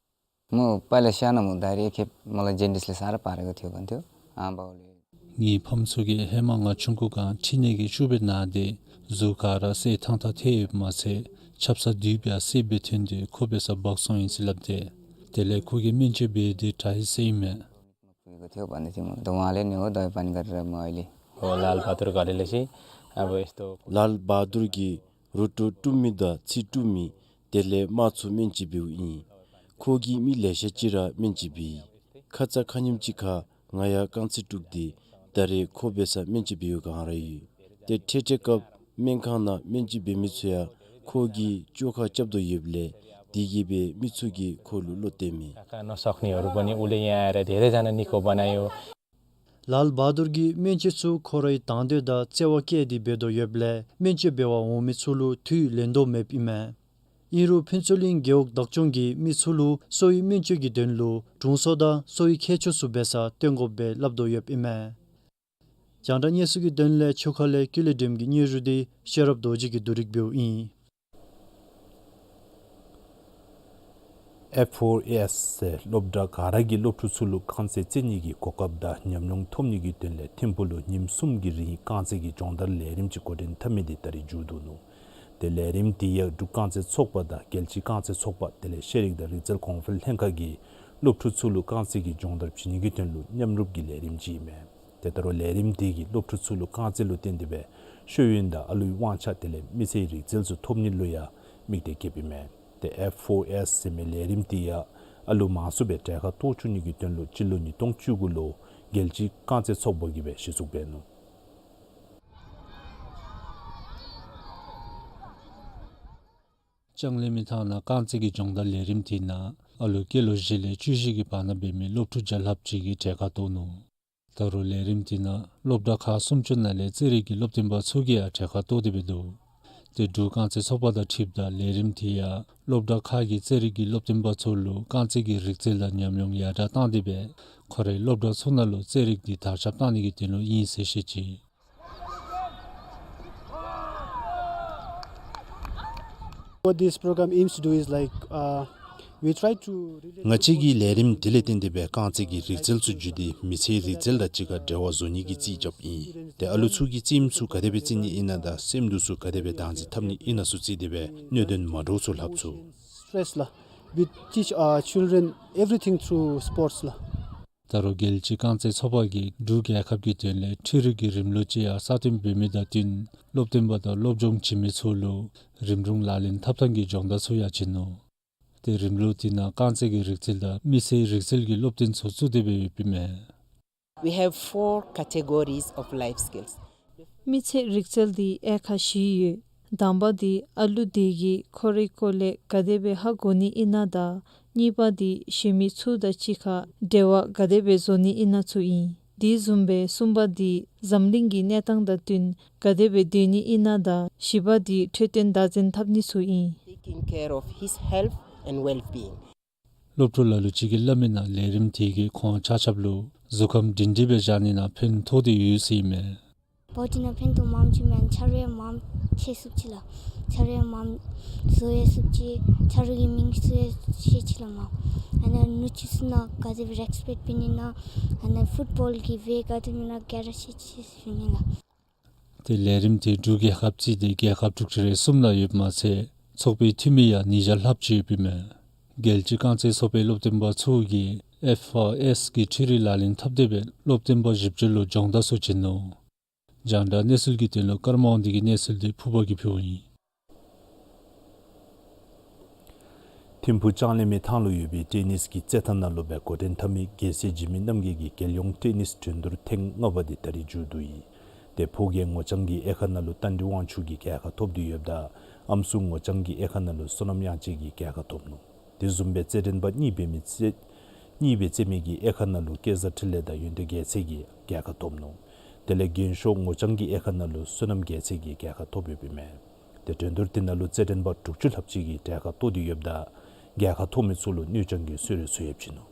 མོ་པ་ལས་ཤ་ན་མོ་ད་རེས་ཁེབ་མོ་ལ་ཇེན་ཌིས་ལས་ས་ར་པ་ར་ག་ཐོས་ག་ཐོས་ཨ་བའོ་ལེ། ངེའི་ཕམ་ཚུ་གིས་ཧེ་མ་ང་ཆུང་ཀུ་སྒང་མཁྲིས་ནད་ཀྱིས་སྐྱུག་པའི་ནད་དེ་གཟུགས་ཁར་ར་སེར་ཐང་ཐང་ཐལ་ཡོདཔ་མ་ཚད་ཆབ་གསང་དུས་སྦེ་ཡང་སེར་སྦེ་ཐོན་ཏེ་ཁོ་འབད་སར་འབག་སོང་ཡི་ཟེར་སླབ་སྟེ། དེ་ལས་ཁོ་གིས་སྨན་བཅོས་འབད་དེ་དྲག་ཡི་ཟེར་ཨིན་མས། ལཱལ་བ་དུར་ག་ལེ་ལེ་ཤི། ལཱལ་བ་དུར་གིས་རུ་ཏོག་དཀྲུམ་མི་དང་ཚིགས་དཀྲུམ་མི་དེ་ལས་རྨ་ཚུ་སྨན་བཅོས་འབདཝ་ཨིན། ཁོ་གིས་མི་ལེ་ཤ་ཅིག་ར་སྨན་བཅོས་འབད་ཡི། ཁ་ཙ་ཁ་ཉིནམ་ཅིག་ཁར་ང་ཡང་རྐང་རྩེད་དཀྲུགས་ཏེ་ད་རེས་ཁོ་འབད་སར་སྨན་བཅོས་འབད་བའི་བསྒང་ར་ཡོད། ཏེ་འཕྲལ་འཕྲལ་སྐབས་སྨན་ཁང་ནང་སྨན་བཅོས་འབད་མི་ཚུ་ཡང་ཁོ་གིས་བཅོས་ཁ་རྐྱབ་དོ་ཡོདཔ་ལས་དེ་གིས་སྦེ་མི་ཚུ་གིས་ཁོ་ལུ་བློ་གཏད་མས། ལཱལ་བྷ་དུར་གྱིས་སྨན་བཅོས་ཚུ་ཁོ་རའི་དང་འདོད་དང་བརྩེ་བ་བསྐྱེད་དེ་འབད་དོ་ཡོདཔ་ལས་སྨན་བཅོས་འབད་བར་འོང་མི་ཚུ་ལུ་དུས་ལེན་དོ་མེདཔ་ཨིན་མས། ཨིན་རུང་ཕུན་ཚོགས་གླིང་རྒེད་འོག་བདག་སྐྱོང་གིས་མི་ཚུ་ལུ་གསོ་བའི་སྨན་བཅོས་ཀྱི་དོན་ལུ་དྲུང་འཚོ་དང་གསོ་བའི་མཁས་མཆོག་ཚུ་འབད་སར་བཏོན་དགོཔ་སྦེ་སླབ་དོ་ཡོདཔ་ཨིན་མས། རྒྱང་བསྒྲགས་གནས་ཚུལ་གྱི་དོན་ལས་ཆུ་ཁ་ལས་ཀུན་ལེགས་སྒྲོལམ་གྱི་སྙན་ཞུ་འདི་ཤེས་རབ་རྡོ་རྗེ་གིས་བསྡུ་རིག་འབདཝ་ཨིན། ཨེཕ་ཕོར་ཨེསི་ཟེར་སློབ་གྲྭ་ག་ར་གི་སློབ་ཕྲུག་ཚུ་ལུ་རྐང་རྩེད་རྩེ་ནི་གི་གོ་སྐབས་དང་ཉམས་མྱོང་ཐོབ་ནི་གི་དོན་ལས་ཐིམ་ཕུག་ལུ་ཉིནམ་གསུམ་གྱི་རིང་རྐང་རྩེད་ཀྱི་སྦྱོང་བརྡར་ལས་རིམ་ཅིག་འགོ་འདྲེན་འཐབ་མི་འདི་ད་རིས་མཇུག་བསྡུ་ནུག། ཏེ་ལས་རིམ་འདི་ཡང་འབྲུག་རྐང་རྩེད་ཚོགས་པ་དང་རྒྱལ་སྤྱིའི་རྐང་རྩེད་ཚོགས་པ་དེ་ལས་ཤེས་རིག་དང་རིག་རྩལ་གོང་འཕེལ་ལྷན་ཁག་གིས་སློབ་ཕྲུག་ཚུ་ལུ་རྐང་རྩེད་ཀྱི་སྦྱོང་བརྡར་བྱིན་ནི་གི་དོན་ལུ་མཉམ་རུབ་ཀྱི་ལས་རིམ་ཅིག་ཨིན་མས། ཏེ་ད་རུང་ལས་རིམ་འདི་གིས་སློབ་ཕྲུག་ཚུ་ལུ་རྐང་རྩེད་ལུ་བརྟེན་ཏེ་སྦེ་ཤེས་ཡོན་དང་ཨ་ལུའི་དབང་ཆ་དེ་ལས་མི་ཚེའི་རིག་རྩལ་ཚུ་ཐོབ་ནི་ལུ་ཡང་དམིགས་ཏེ་བསྐྱེདཔ་ཨིན་མས། ཏེ་ཨེཕ་ཕོར་ཨེསི་ཟེར་མི་ལས་རིམ་འདི་ཡང་ཨ་ལུ་མང་སུ་སྦེ་གྲལ་ཁར་གཏོགས་བཅུག་ནི་གི་དོན་ལུ་སྤྱི་ལོ་ཉིས་སྟོང་བཅུ་དགུ་ལུ་རྒྱལ་སྤྱིའི་རྐང་རྩེད་ཚོགས་པ་གིས་སྦེ་གཞི་བཙུགས་འབད་ནུག། ལྕང་གླིང་མི་ཐང་ནང་རྐང་རྩེད་ཀྱི་སྦྱོང་བརྡར་ལས་རིམ་འདི་ནང་ཨ་ལུ་སྐྱེས་ལོ་བཞི་ལས་བཅུ་བཞི་གི་བར་ན་འབད་མི་སློབ་ཕྲུག་བརྒྱ་ལྷགཔ་ཅིག་གིས་གྲལ་ཁར་གཏོགས་ནུག། ད་རུང་ལས་རིམ་འདི་ནང་སློབ་གྲྭ་ཁག་སུམ་ཅུ་ནང་ལས་རྩེད་རིགས་ཀྱི་སློབ་སྟོན་པ་ཚུ་གིས་ཡང་གྲལ་ཁར་གཏོགས་ཏེ་འབད་འདུག། ཏེ་འབྲུག་རྐང་རྩེད་ཚོགས་པ་དང་འཁྲིལཝ་ད་ལས་རིམ་འདི་ཡང་སློབ་གྲྭ་ཁག་གི་རྩེད་རིགས་ཀྱི་སློབ་སྟོན་པ་ཚུ་ལུ་རྐང་རྩེད་ཀྱི་རིག་རྩལ་དང་ཉམས་མྱོང་ཡར་དྲག་བཏང་སྟེ་སྦེ་ཁོ་རའི་སློབ་གྲྭ་ཚུ་ནང་ལུ་རྩེད་རིགས་འདི་དར་ཁྱབ་བཏང་ནི་གི་དོན་ལུ་ཨིན་ཟེར་བཤད་ཅི། What this program aims to do is like, uh, we try to relate ང་བཅས་ཀྱིས་ལས་རིམ་འདི་ལས་བརྟེན་ཏེ་སྦེ་རྐང་རྩེད་ཀྱི་རིག་རྩལ་ཚུ་བརྒྱུད་དེ་མི་ཚེའི་རིག་རྩལ་དང་གཅིག་ཁར་འབྲེལ་བ་བཟོ་ནི་གི་རྩིས་རྐྱབ་ཨིན། ཏེ་ཨ་ལུ་ཚུ་གིས་རྩེདམོ་ཚུ་ག་དེ་སྦེ་རྩེ་ནི་ཨིན་ན་དང་སེམས་སྡུག་ཚུ་ག་དེ་སྦེ་དྭངས་འཛིན་འཐབ་ནི་ཨིན་ན་ཚུ་རྩིས་ཏེ་སྦེ་གནད་དོན་མ་འདྲཝ་ཚུ་ལྷབ་ཚུགས། Stress ལགས། We teach our children everything through sports ལགས། ད་རུང་རྒྱལ་སྤྱིའི་རྐང་རྩེད་ཚོགས་པ་གིས་འབྲུག་རྒྱལ་ཁབ་ཀྱི་དོན་ལས་འཕྲུལ་རིག་གི་རིམ་ལུགས་ཅིག་ཡང་གསར་བཏོན་འབད་མི་དང་བསྟུན་སློབ་སྟོན་པ་དང་སློབ་སྦྱོང་བྱིན་མི་ཚུ་ལུ་རིམ་གྲོ་ལག་ལེན་འཐབ་ཐངས་ཀྱི་སྦྱོང་བརྡར་ཚུ་ཡང་བྱིན་ནུག། ཏེ་རིམ་ལུགས་འདི་ནང་རྐང་རྩེད་ཀྱི་རིག་རྩལ་དང་མི་ཚེའི་རིག་རྩལ་གྱི་སློབ་སྟོན་ཚུ་བཙུགས་ཏེ་སྦེ་ཡོདཔ་ཨིན་མས། We have four categories of life skills. མི་ཚེའི་རིག་རྩལ་འདི་དབྱེ་ཁག་བཞི་ཡོད། དང་པ་འདི་ཨ་ལུ་དེ་གིས་ཁོ་རའི་སྐོར་ལས་ག་དེ་སྦེ་ཧ་གོ་ནི་ཨིན་ན་དང་གཉིས་པ་འདི་གཞན་མི་ཚུ་དང་གཅིག་ཁར་འབྲེལ་བ་ག་དེ་སྦེ་བཟོ་ནི་ཨིན་ན་ཚུ་ཨིན། དེ་བཟུམ་སྦེ་གསུམ་པ་འདི་འཛམ་གླིང་གི་གནས་སྟངས་དང་བསྟུན་ག་དེ་སྦེ་སྡོད་ནི་ཨིན་ན་དང་བཞི་པ་འདི་འཕྲོད་བསྟེན་བདག་འཛིན་འཐབ་ནི་ཚུ་ཨིན། Taking care of his health and well-being. སློབ་ཕྲུག་ལ་ལུ་ཅིག་གིས་སླབ་མིའི་ནང་ལས་རིམ་འདི་གིས་ཁོང་ཆ་ཁྱབ་ལུ་གཟུགས་ཁམས་སྒྲིང་སྒྲིང་སྦེ་བཞག་ནི་ནང་ཕན་ཐོགས་ཏེ་ཡོད་ཟེར་ཨིན་མས། འབད་བ་ཅིན་ཕན་ཐོགས་མངམ་ཅིག་མས། ཆ་རོགས་མངམ་ཤེས་ཚུགས་ཅི་ལགས། ཆ་རོགས་མངམ་བཟོ་ཡང་ཚུགས་ཅི། ཆ་རོགས་ཀྱི་མིང་ཚུ་ཡང་ཤེས་ཅི་ལགས་མངམ། ཨ་ནཱ་ནུ་གཅུང་ཚུ་ནང་ག་དེ་སྦེ་རེསི་པེཀཊ་འབད་ནི་ཨིན་ན། ཨ་ནཱ་ཕུཊ་བཱོལ་གྱི་དབྱེ་ག་དེ་མེན་ན་ག་ར་ཤེས་ཅི་ཟེར་ཞུ་ནི་ལགས། ཏེ་ལས་རིམ་འདི་འབྲུག་རྒྱལ་ཁབ་རྩིས་ཏེ་རྒྱལ་ཁབ་དྲུག་ཅུ་རེ་གསུམ་ནང་ཡོདཔ་མ་ཚད་ཚོགས་པའི་འཐུས་མི་ཡང་ཉིས་བརྒྱ་ལྷགཔ་ཅིག་ཡོདཔ་ཨིན་མས། རྒྱལ་སྤྱིའི་རྐང་རྩེད་ཚོགས་པའི་སློབ་སྟོན་པ་ཚུ་གིས་ཨེཕ་ཨར་ཨེསི་གི་འཕྲུལ་རིག་ལག་ལེན་འཐབ་སྟེ་སྦེ་སློབ་སྟོན་པ་བཞི་བཅུ་ལུ་སྦྱོང་བརྡར་ཚུ་བྱིན་ནུག། རྒྱང་བསྒྲགས་གནས་ཚུལ་གྱི་དོན་ལུ་ཀརྨ་དབང་འདུས་ཀྱི་གནས་ཚུལ་འདི་ཕུརཔ་གིས་ཕུལཝ་ཨིན། ཐིམ་ཕུག་ལྕང་གླིང་མི་ཐང་ལུ་ཡོད་པའི་ཊེ་ནིསི་གི་རྩེད་ཐང་ནང་ལུ་སྦེ་འགོ་འདྲེན་འཐབ་མི་རྒྱལ་སྲས་འཇིགས་མེད་རྣམ་རྒྱལ་གྱི་རྒྱལ་ཡོངས་ཊེ་ནིསི་འགྲན་བསྡུར་ཐེངས་ལྔ་པ་འདི་ད་རིས་མཇུག་བསྡུ་ཡི། ཏེ་ཕོ་རྒྱས་ངོ་རྐྱང་གི་དབྱེ་ཁག་ནང་ལུ་རྟ་མགྲིན་དབང་ཕྱུག་གིས་རྒྱལ་ཁ་ཐོབ་སྟེ་ཡོདཔ་ད་ཨམ་སྲུ་ངོ་རྐྱང་གི་དབྱེ་ཁག་ནང་ལུ་བསོད་ནམས་དབྱངས་ཅན་གྱིས་རྒྱལ་ཁ་ཐོབ་ནུག། དེ་བཟུམ་སྦེ་རྩེད་འགྲན་པ་གཉིས་འབད་མི་རྩེད་གཉིས་སྦེ་རྩེད་མི་གི་དབྱེ་ཁག་ནང་ལུ་སྐལ་བཟང་འཕྲིན་ལས་དང་ཡོན་ཏན་རྒྱལ་མཚན་གྱིས་རྒྱལ་ཁ་ཐོབ་ནུག། དེ་ལས་རྒན་ཤོས་ངོ་རྐྱང་གི་དབྱེ་ཁག་ནང་ལུ་བསོད་ནམས་རྒྱལ་མཚན་གྱིས་རྒྱལ་ཁ་ཐོབ་ཡོདཔ་ཨིན་མས། ཏེ་འགྲན་བསྡུར་དེ་ནང་ལུ་རྩེད་འགྲན་པ་དྲུག་ཅུ་ལྷགཔ་ཅིག་གིས་གྲལ་ཁར་གཏོགས་ཏེ་ཡོདཔ་ད་རྒྱལ་ཁ་ཐོབ་མི་ཚུ་ལུ་དངུལ་རྐྱང་གི་གསོལ་རས་ཚུ་ཡང་བྱིན་ནུག།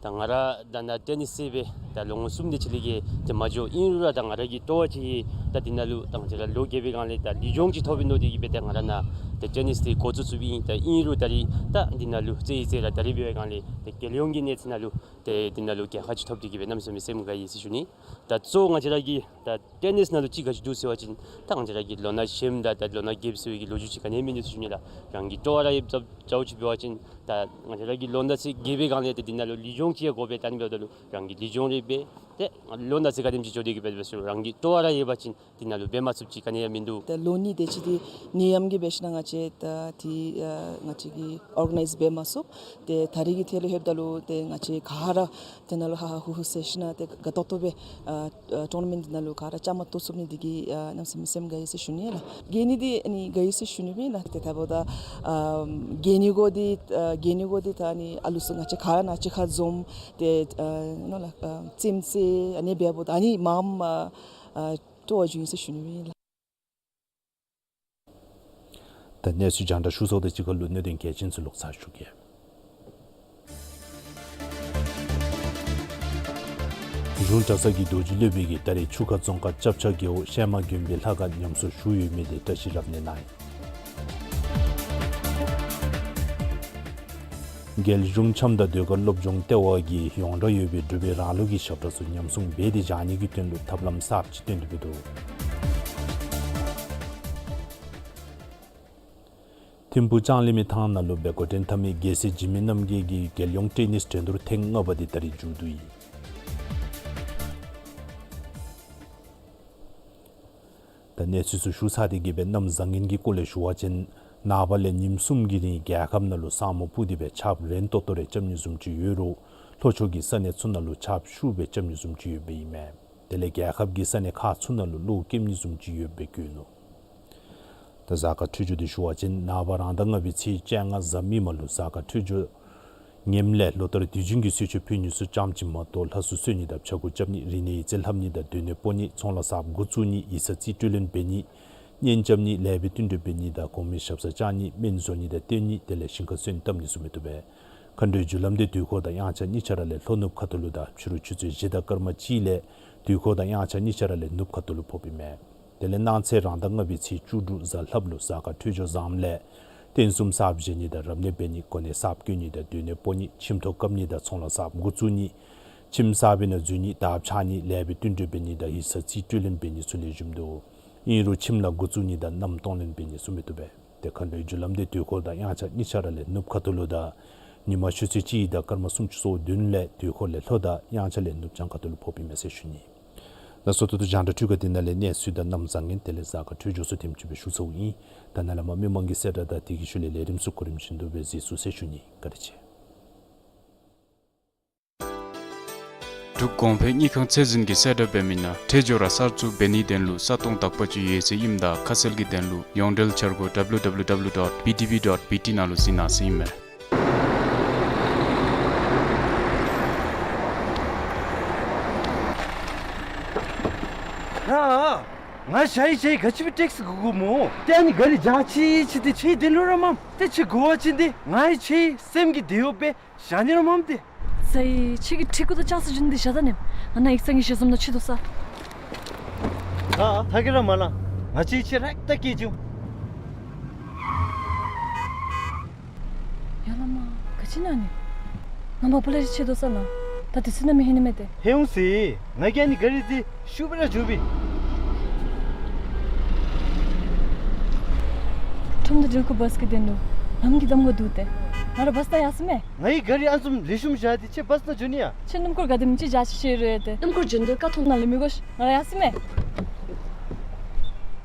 ད་ང་ར་ད་ནཱ་ཊེ་ནིསི་རྩེད་སྦེ་ད་ལོ་ངོ་གསུམ་དེ་ཅིག་ལས་བརྒལ་ཏེ་མ་འགྱོ། ཨིན་རུང་ར་ད་ང་ར་གི་སྤྲོ་བ་ཅིག་ད་འདི་ནང་ལུ་ད་ང་བཅས་ར་ལོ་རྒས་པའི་སྒང་ལས་ད་ལུས་སྦྱོང་ཅིག་ཐོབ་ཨིན་མནོ་སྟེ་གིས་སྦེ་ད་ང་ར་ནཱ་ད་ཊེ་ནིསི་འདི་འགོ་བཙུགས་བཙུགསཔ་ཨིན། ད་ཨིན་རུང་ད་རིས་ད་འདི་ནང་ལུ་རྩེད་ཡི་རྩེད་ར་ད་རིས་འབད་བའི་སྒང་ལས་ད་རྒྱལ་ཡོངས་ཀྱི་གནས་ཚད་ནང་ལུ་ཏེ་འདི་ནང་ལུ་རྒྱལ་ཁ་ཅིག་ཐོབ་སྟེ་གིས་སྦེ་གནམ་མེད་ས་མེད་སེམས་དགའ་ཡི་ཟེར་ཞུ་ནི། ད་གཙོ་བོ་ང་བཅས་ར་གི་ད་ཊེ་ནིསི་ནང་ལུ་ཅིག་ག་ཅི་འདུག་ཟེར་བ་ཅིན་ད་ང་བཅས་ར་གི་ལོ་ན་གཞོནམ་དང་ད་ལོ་ན་རྒསཔ་ཟེར་བའི་གི་ལོ་རྒྱུས་ཅིག་ག་ནི་ཡང་མིན་འདུག་ཟེར་ཞུ་ནི་ལགས། རང་གི་སྤྲོ་བ་ར་ཡོདཔ་ཙམ་ཅིག་འབད་བ་ཅིན་ད་ང་བཅས་ར་གི་ལོ་ན་ཚད་རྒས་པའི་སྒང་ལས་ད་འདི་ནང་ལུ་ལུས་སྦྱོང་ཅིག་ཡང་དགོ་པས། ད་ཨ་ནི་འབདཝ་ད་ལུ་རང་གི་ལུས་སྦྱོང་རེ་འབད། ཏེ་ལོ་ན་ཚོད་ག་དེམ་ཅིག་འགྱོ་སྟེ་གི་འབད་འབད་ཞུ་རང་གི་སྤྲོ་བ་ར་ཡོད་པ་ཅིན་དེ་ནང་ལུ་འབད་མ་ཚུགསཔ་ཅིག་ག་ནི་ཡང་མིན་འདུག། ཏེ་ལོ་གཉིས་དེ་ཅིག་འདི་ནད་ཡམས་ཀྱིས་འབད་ཞིན་ན་ང་བཅས་ད་དེ་ཨ་ང་བཅས་ཀྱིས་ཨོར་ག་ནའིཛ་འབད་མ་ཚུགས། ཏེ་ད་རེས་ཀྱི་ཐད་ལུ་ལྷོདཔ་ད་ལུ་ཏེ་ང་བཅས་ག་ར་དེ་ནང་ལུ་ཧ་ཧ་ཧུ་ཧུ་ཟེར་ཞིན་ན་ཏེ་དགའ་ཏོག་ཏོ་སྦེ་ཨ་ཨ་ཊུར་ན་མེནཊ་འདི་ནང་ལུ་ག་ར་བཅའ་མར་གཏོགས་ཚུགས་ནི་འདི་གིས་ཨ་གནམ་མེད་ས་མེད་སེམས་དགའ་ཡི་ཟེར་ཞུ་ནི་ལགས། གྱོན་ནི་འདི་ཨ་ནི་དགའ་ཡི་ཟེར་ཞུ་ནི་མེན་ལགས། ཏེ་ད་འབདཝ་ད་ཨ་གྱོན་ནི་གུ་འདི་ཨ་གྱོན་ནི་གུ་འདི་ད་ཨ་ནི་ཨ་ལུ་ཚུ་ང་བཅས་ག་ར་ནཱ་གཅིག་ཁར་འཛོམས་ཏེ་ཨ་ནོ་ལགས་ཨ་རྩེདམོ་རྩེ་ཨ་ནི་འབདཝ་ད་ཨ་ནི་མངམ་ཨ་ཨ་སྤྲོ་བ་བྱུང་ཡི་ཟེར་ཞུ་ནི་མེན་ལགས། ད་གནས་ཚུལ་རྒྱང་བསྒྲགས་ཞུ་ཚརཝ་དང་གཅིག་ཁར་ལུ་གནད་དོན་གལ་ཆེན་ཚུ་ལོག་ཚར་ཞུ་གེ། གཞུང་གྲྭ་ཚང་གི་རྡོ་རྗེ་སློབ་དཔོན་གྱིས་ད་རེས་ཆུ་ཁ་རྫོང་ཁག་ལྕགས་བྱང་རྒེད་འོག་ཤལ་མ་དགོན་པའི་ལྷ་ཁང་ཉམས་གསོ་ཞུ་ཡོད་མི་དེ་བཀྲ་ཤིས་རབ་གནས་གནང་ཡི། རྒྱལ་གཞུང་འཆམ་དང་ཟློས་གར་སློབ་སྦྱོང་ལྟེ་བ་གིས་ཡོངས་གྲགས་ཡོད་པའི་འབྲུག་པའི་རང་ལུགས་ཀྱི་ཞབས་ཁྲ་ཚུ་ཉམས་སྲུང་འབད་དེ་བཞག་ནི་གི་དོན་ལུ་ཐབས་ལམ་གསརཔ་ཅིག་བཏོན་ཏེ་འབད་དོ། ཐིམ་ཕུག་ལྕང་གླིང་མའི་ཐང་ནང་ལུ་འབད་འགོ་འདྲེན་འཐབ་མི་རྒྱལ་སྲས་འཇིགས་མེད་རྣམ་རྒྱལ་གྱི་རྒྱལ་ཡོངས་ཊེ་ནིས་འགྲན་བསྡུར་ཐེངས་ལྔ་པ་དེ་ད་རེས་མཇུག་བསྡུ་ཡི། ད་གནས་ཚུལ་ཚུ་ཞུ་ཚར་ཏེ་གི་སྦེ་གནམ་བཟང་ངན་གྱི་སྐོར་ལས་ཞུ་བ་ཅིན་ནངས་པ་ལས་ཉིནམ་གསུམ་གྱི་རིང་རྒྱལ་ཁབ་ནང་ལུ་ས་སྨུག་སྤུབས་ཏེ་སྦེ་ཆརཔ་རན་ཏོག་ཏོ་རེ་རྐྱབ་ནི་བཟུམ་ཅིག་ཡོད་རུང་ལྷོ་ཕྱོགས་ཀྱི་ས་གནས་ཚུ་ནང་ལུ་ཆརཔ་ཤུགས་སྦེ་རྐྱབ་ནི་བཟུམ་ཅིག་ཡོདཔ་ཨིན་མས། དེ་ལས་རྒྱལ་ཁབ་ཀྱི་ས་གནས་ཁག་ཚུ་ནང་ལུ་གློག་སྐྱེབ་ནི་བཟུམ་ཅིག་ཡོདཔ་སྦེ་བཀོད་ནུག། ད་གཟའ་སྐར་འཕྲོད་སྦྱོར་དེ་ཞུ་བ་ཅིན་ནངས་པ་རང་ཟླ་ལྔ་པའི་ཚེས་བཅོ་ལྔ་གཟའ་མིག་དམར་ལུ་གཟའ་སྐར་འཕྲོད་སྦྱོར་ངནམ་ལས་ལོ་ལྟར་དུས་རྒྱུན་གྱི་གསོལ་མཆོད་ཕུལ་ནི་ཚུ་ཙམ་ཅིག་མ་གཏོགས་ལྷ་གསོལ་གསོལ་ནི་དང་ཕྱྭ་འགུགས་རྐྱབ་ནི་རིག་གནས་ཡིག་རྩིས་ལྷབ་ནི་དང་སྡོད་གནས་སྤོ་ནི་ཚོང་ལཱ་གསརཔ་འགོ་བཙུགས་ནི་ཡིག་ཚང་རྩིས་སྤྲོད་ལེན་འབད་ནི་གཉེན་རྐྱབ་ནི་ལེགས་པའི་བསྟུན་གྲོས་འབད་ནི་དང་གོང་མའི་ཞབས་སར་བཅར་ནི་སྨན་བཟོ་ནི་དང་སྟོན་ནི་དེ་ལས་ཞིང་ཁར་སོན་བཏབ་ནི་ཚུ་མི་བཏུབ་པས། མཁའ་འགྲོའི་རྒྱུ་ལམ་དེ་དུས་འཁོར་དང་དབྱངས་འཆར་གཉིས་ཆ་ར་ལས་ལྷོ་ནུབ་ཁ་ཐུག་ལུ་དང་ཕྱི་རུ་ཆུ་ཚོད་བཞི་དང་སྐར་མ་གཅིག་ལས་དུས་འཁོར་དང་དབྱངས་འཆར་གཉིས་ཆ་ར་ལས་ནུབ་ཁ་ཐུག་ལུ་ཕོགཔ་ཨིན་མས། དེ་ལས་གནངས་ཚེ་རང་ཟླ་ལྔ་པའི་ཚེས་བཅུ་དྲུག་གཟའ་ལྷགཔ་ལུ་གཟའ་སྐར་འཕྲོད་སྦྱོར་བཟངམ་ལས་རྟེན་གསུམ་གསརཔ་བཞེངས་ནི་དང་རབ་གནས་འབད་ནི་གོ་གནས་གསརཔ་བསྐོ་ནི་དང་སྡོད་གནས་སྤོ་ནི་ཁྱིམ་ཐོག་བཀབ་ནི་དང་ཚོང་ལཱ་གསརཔ་འགོ་བཙུགས་ནི་ཁྱིམ་གསར་པའི་ནང་འཛུལ་ནི་དར་འཕྱར་ནི་ལེགས་པའི་བསྟུན་གྲོས་འབད་ནི་དང་ཡིག་ཚང་རྩིས་སྤྲོད་ལེན་འབད་ནི་ཚུ་ལེགས་ཤོམ་འདུག། ཨིན་རུང་ཁྱིམ་ལཱ་འགོ་བཙུགས་ནི་དང་མནའམ་གཏོང་ལེན་འབད་ནི་ཚུ་མི་བཏུབ་པས། ཏེ་མཁའ་འགྲོའི་རྒྱུ་ལམ་དེ་དུས་འཁོར་དང་དབྱངས་འཆར་གཉིས་ཆ་ར་ལས་ནུབ་ཁ་ཐུག་ལུ་དང་ཉིན་མ་ཆུ་ཚོད་གཅིག་དང་སྐར་མ་སུམ་ཅུ་སོ་བདུན་ལས་དུས་འཁོར་ལས་ལྷོ་དང་དབྱངས་འཆར་ལས་ནུབ་བྱང་ཁ་ཐུག་ལུ་ཕོགཔ་ཨིན་མས་ཟེར་ཞུ་ནི། ལགས་སོ། ད་ལྟོ་རྒྱང་བསྒྲགས་འཕྲུལ་ཁང་འདི་ནང་ལས་གནས་ཚུལ་དང་གནམ་བཟང་ངན་དེ་ལས་གཟའ་སྐར་འཕྲོད་སྦྱོར་ཚུ་དེམ་ཅིག་སྦེ་ཞུ་ཚརཝ་ཨིན། ད་ནཱ་ལས་མར་མི་མང་གི་གསལ་བསྒྲགས་དང་དེ་གི་ཤུལ་ལས་ལས་རིམ་ཚུ་གོ་རིམ་བཞིན་དུ་སྦེ་གཟིགས་ཚུགས་ཟེར་ཞུ་ནི། བཀའ་དྲིན་ཆེ། འབྲུག་གོང་འཕེལ་དངུལ་ཁང་ཚད་འཛིན་གྱིས་གསལ་བསྒྲགས་འབད་མི་ནང་ཁྲལ་འབྱོར་ར་གསར་བཙུགས་འབད་ནིའི་དོན་ལུ་ས་སྟོང་དག་པ་ཅིག་ཡོད་ཚད་ཨིནམ་ད་ཁ་གསལ་གྱི་དོན་ལུ་ཡོངས་འབྲེལ་འཆར་སྒོ་W W W dot B D B dot B T ནང་ལུ་གཟིགས་གནང་ཟེར་ཨིན་མས། ཡ། ང་ཞ་ཡི་ཞ་ཡི་ག་ཅི་སྦེ་ཊེག་སི་དགོ་དགོཔ་སྨོ། ཏེ་ཨ་ནི་ག་རི་འཇག་ཅི་ཅི་ཏེ་ཁྱོད་དེ་ལུ་ར་མམ། ཏེ་ཁྱོད་དགོ་པ་ཅིན་ཏེ་ང་ཡི་ཁྱོད་སེམས་ཀྱི་དེ་ཡོད་པས་བཞག་ནི་ར་མམ་ཏེ། ས་ཡི་ཁྱོད་ཀྱི་ཁྲི་གུ་དང་ལྕགས་སི་ཇུན་དེ་བཞག་ད་ནི། ང་ནཱ་ཡིག་ཚང་གི་ཞལ་འཛོམས་ནང་ཕྱད་དོ་ས། ཨ་ཨ་ཐག་གི་ར་མ་ལང་། ང་བཅས་ཁྱོད་ར་ལྟ་སྐྱེལ་བྱུང་། ཡ་ལ་མ་ག་ཅི་ཨིན་ན་ནི། ང་མ་པ་ལས་ཕྱད་དོ་ས་ལ། ད་དེ་ཚུ་ནང་མི་ཧིང་ནི་མས་ཏེ། ཧེ་འོང་ཟེར། ང་གིས་ཨ་ནི་ག་རི་འདི་ཤུགས་སྦེ་ར་འཇུ་བས། ཁྲོམ་སྡེ་འགྲུལ་འཁོར་བཱས་ཀྱི་དོན་ལུ་ལམ་གྱི་གདམ་ཁ་འདུག་ཏེ། ང་ར་བཱས་ད་ཡར་སོང་མས། ང་གིས་ག་རི་ཨ་ནི་བཟུམ་ལེགས་ཤོམ་བཞག་སྟེ་ཁྱོད་བཱས་ནང་འགྱོ་ནི་ཡ། ཁྱོད་སྣུམ་འཁོར་ག་དེམ་ཅིག་འཇག་ཅིག་ཤེས་རུང་ཡ་ཏེ། སྣུམ་འཁོར་འགྱོ་དོ་ཁ་ཐུག་ནང་ལས་མི་དགོ་ཤིག། ང་ར་ཡར་སོང་མས།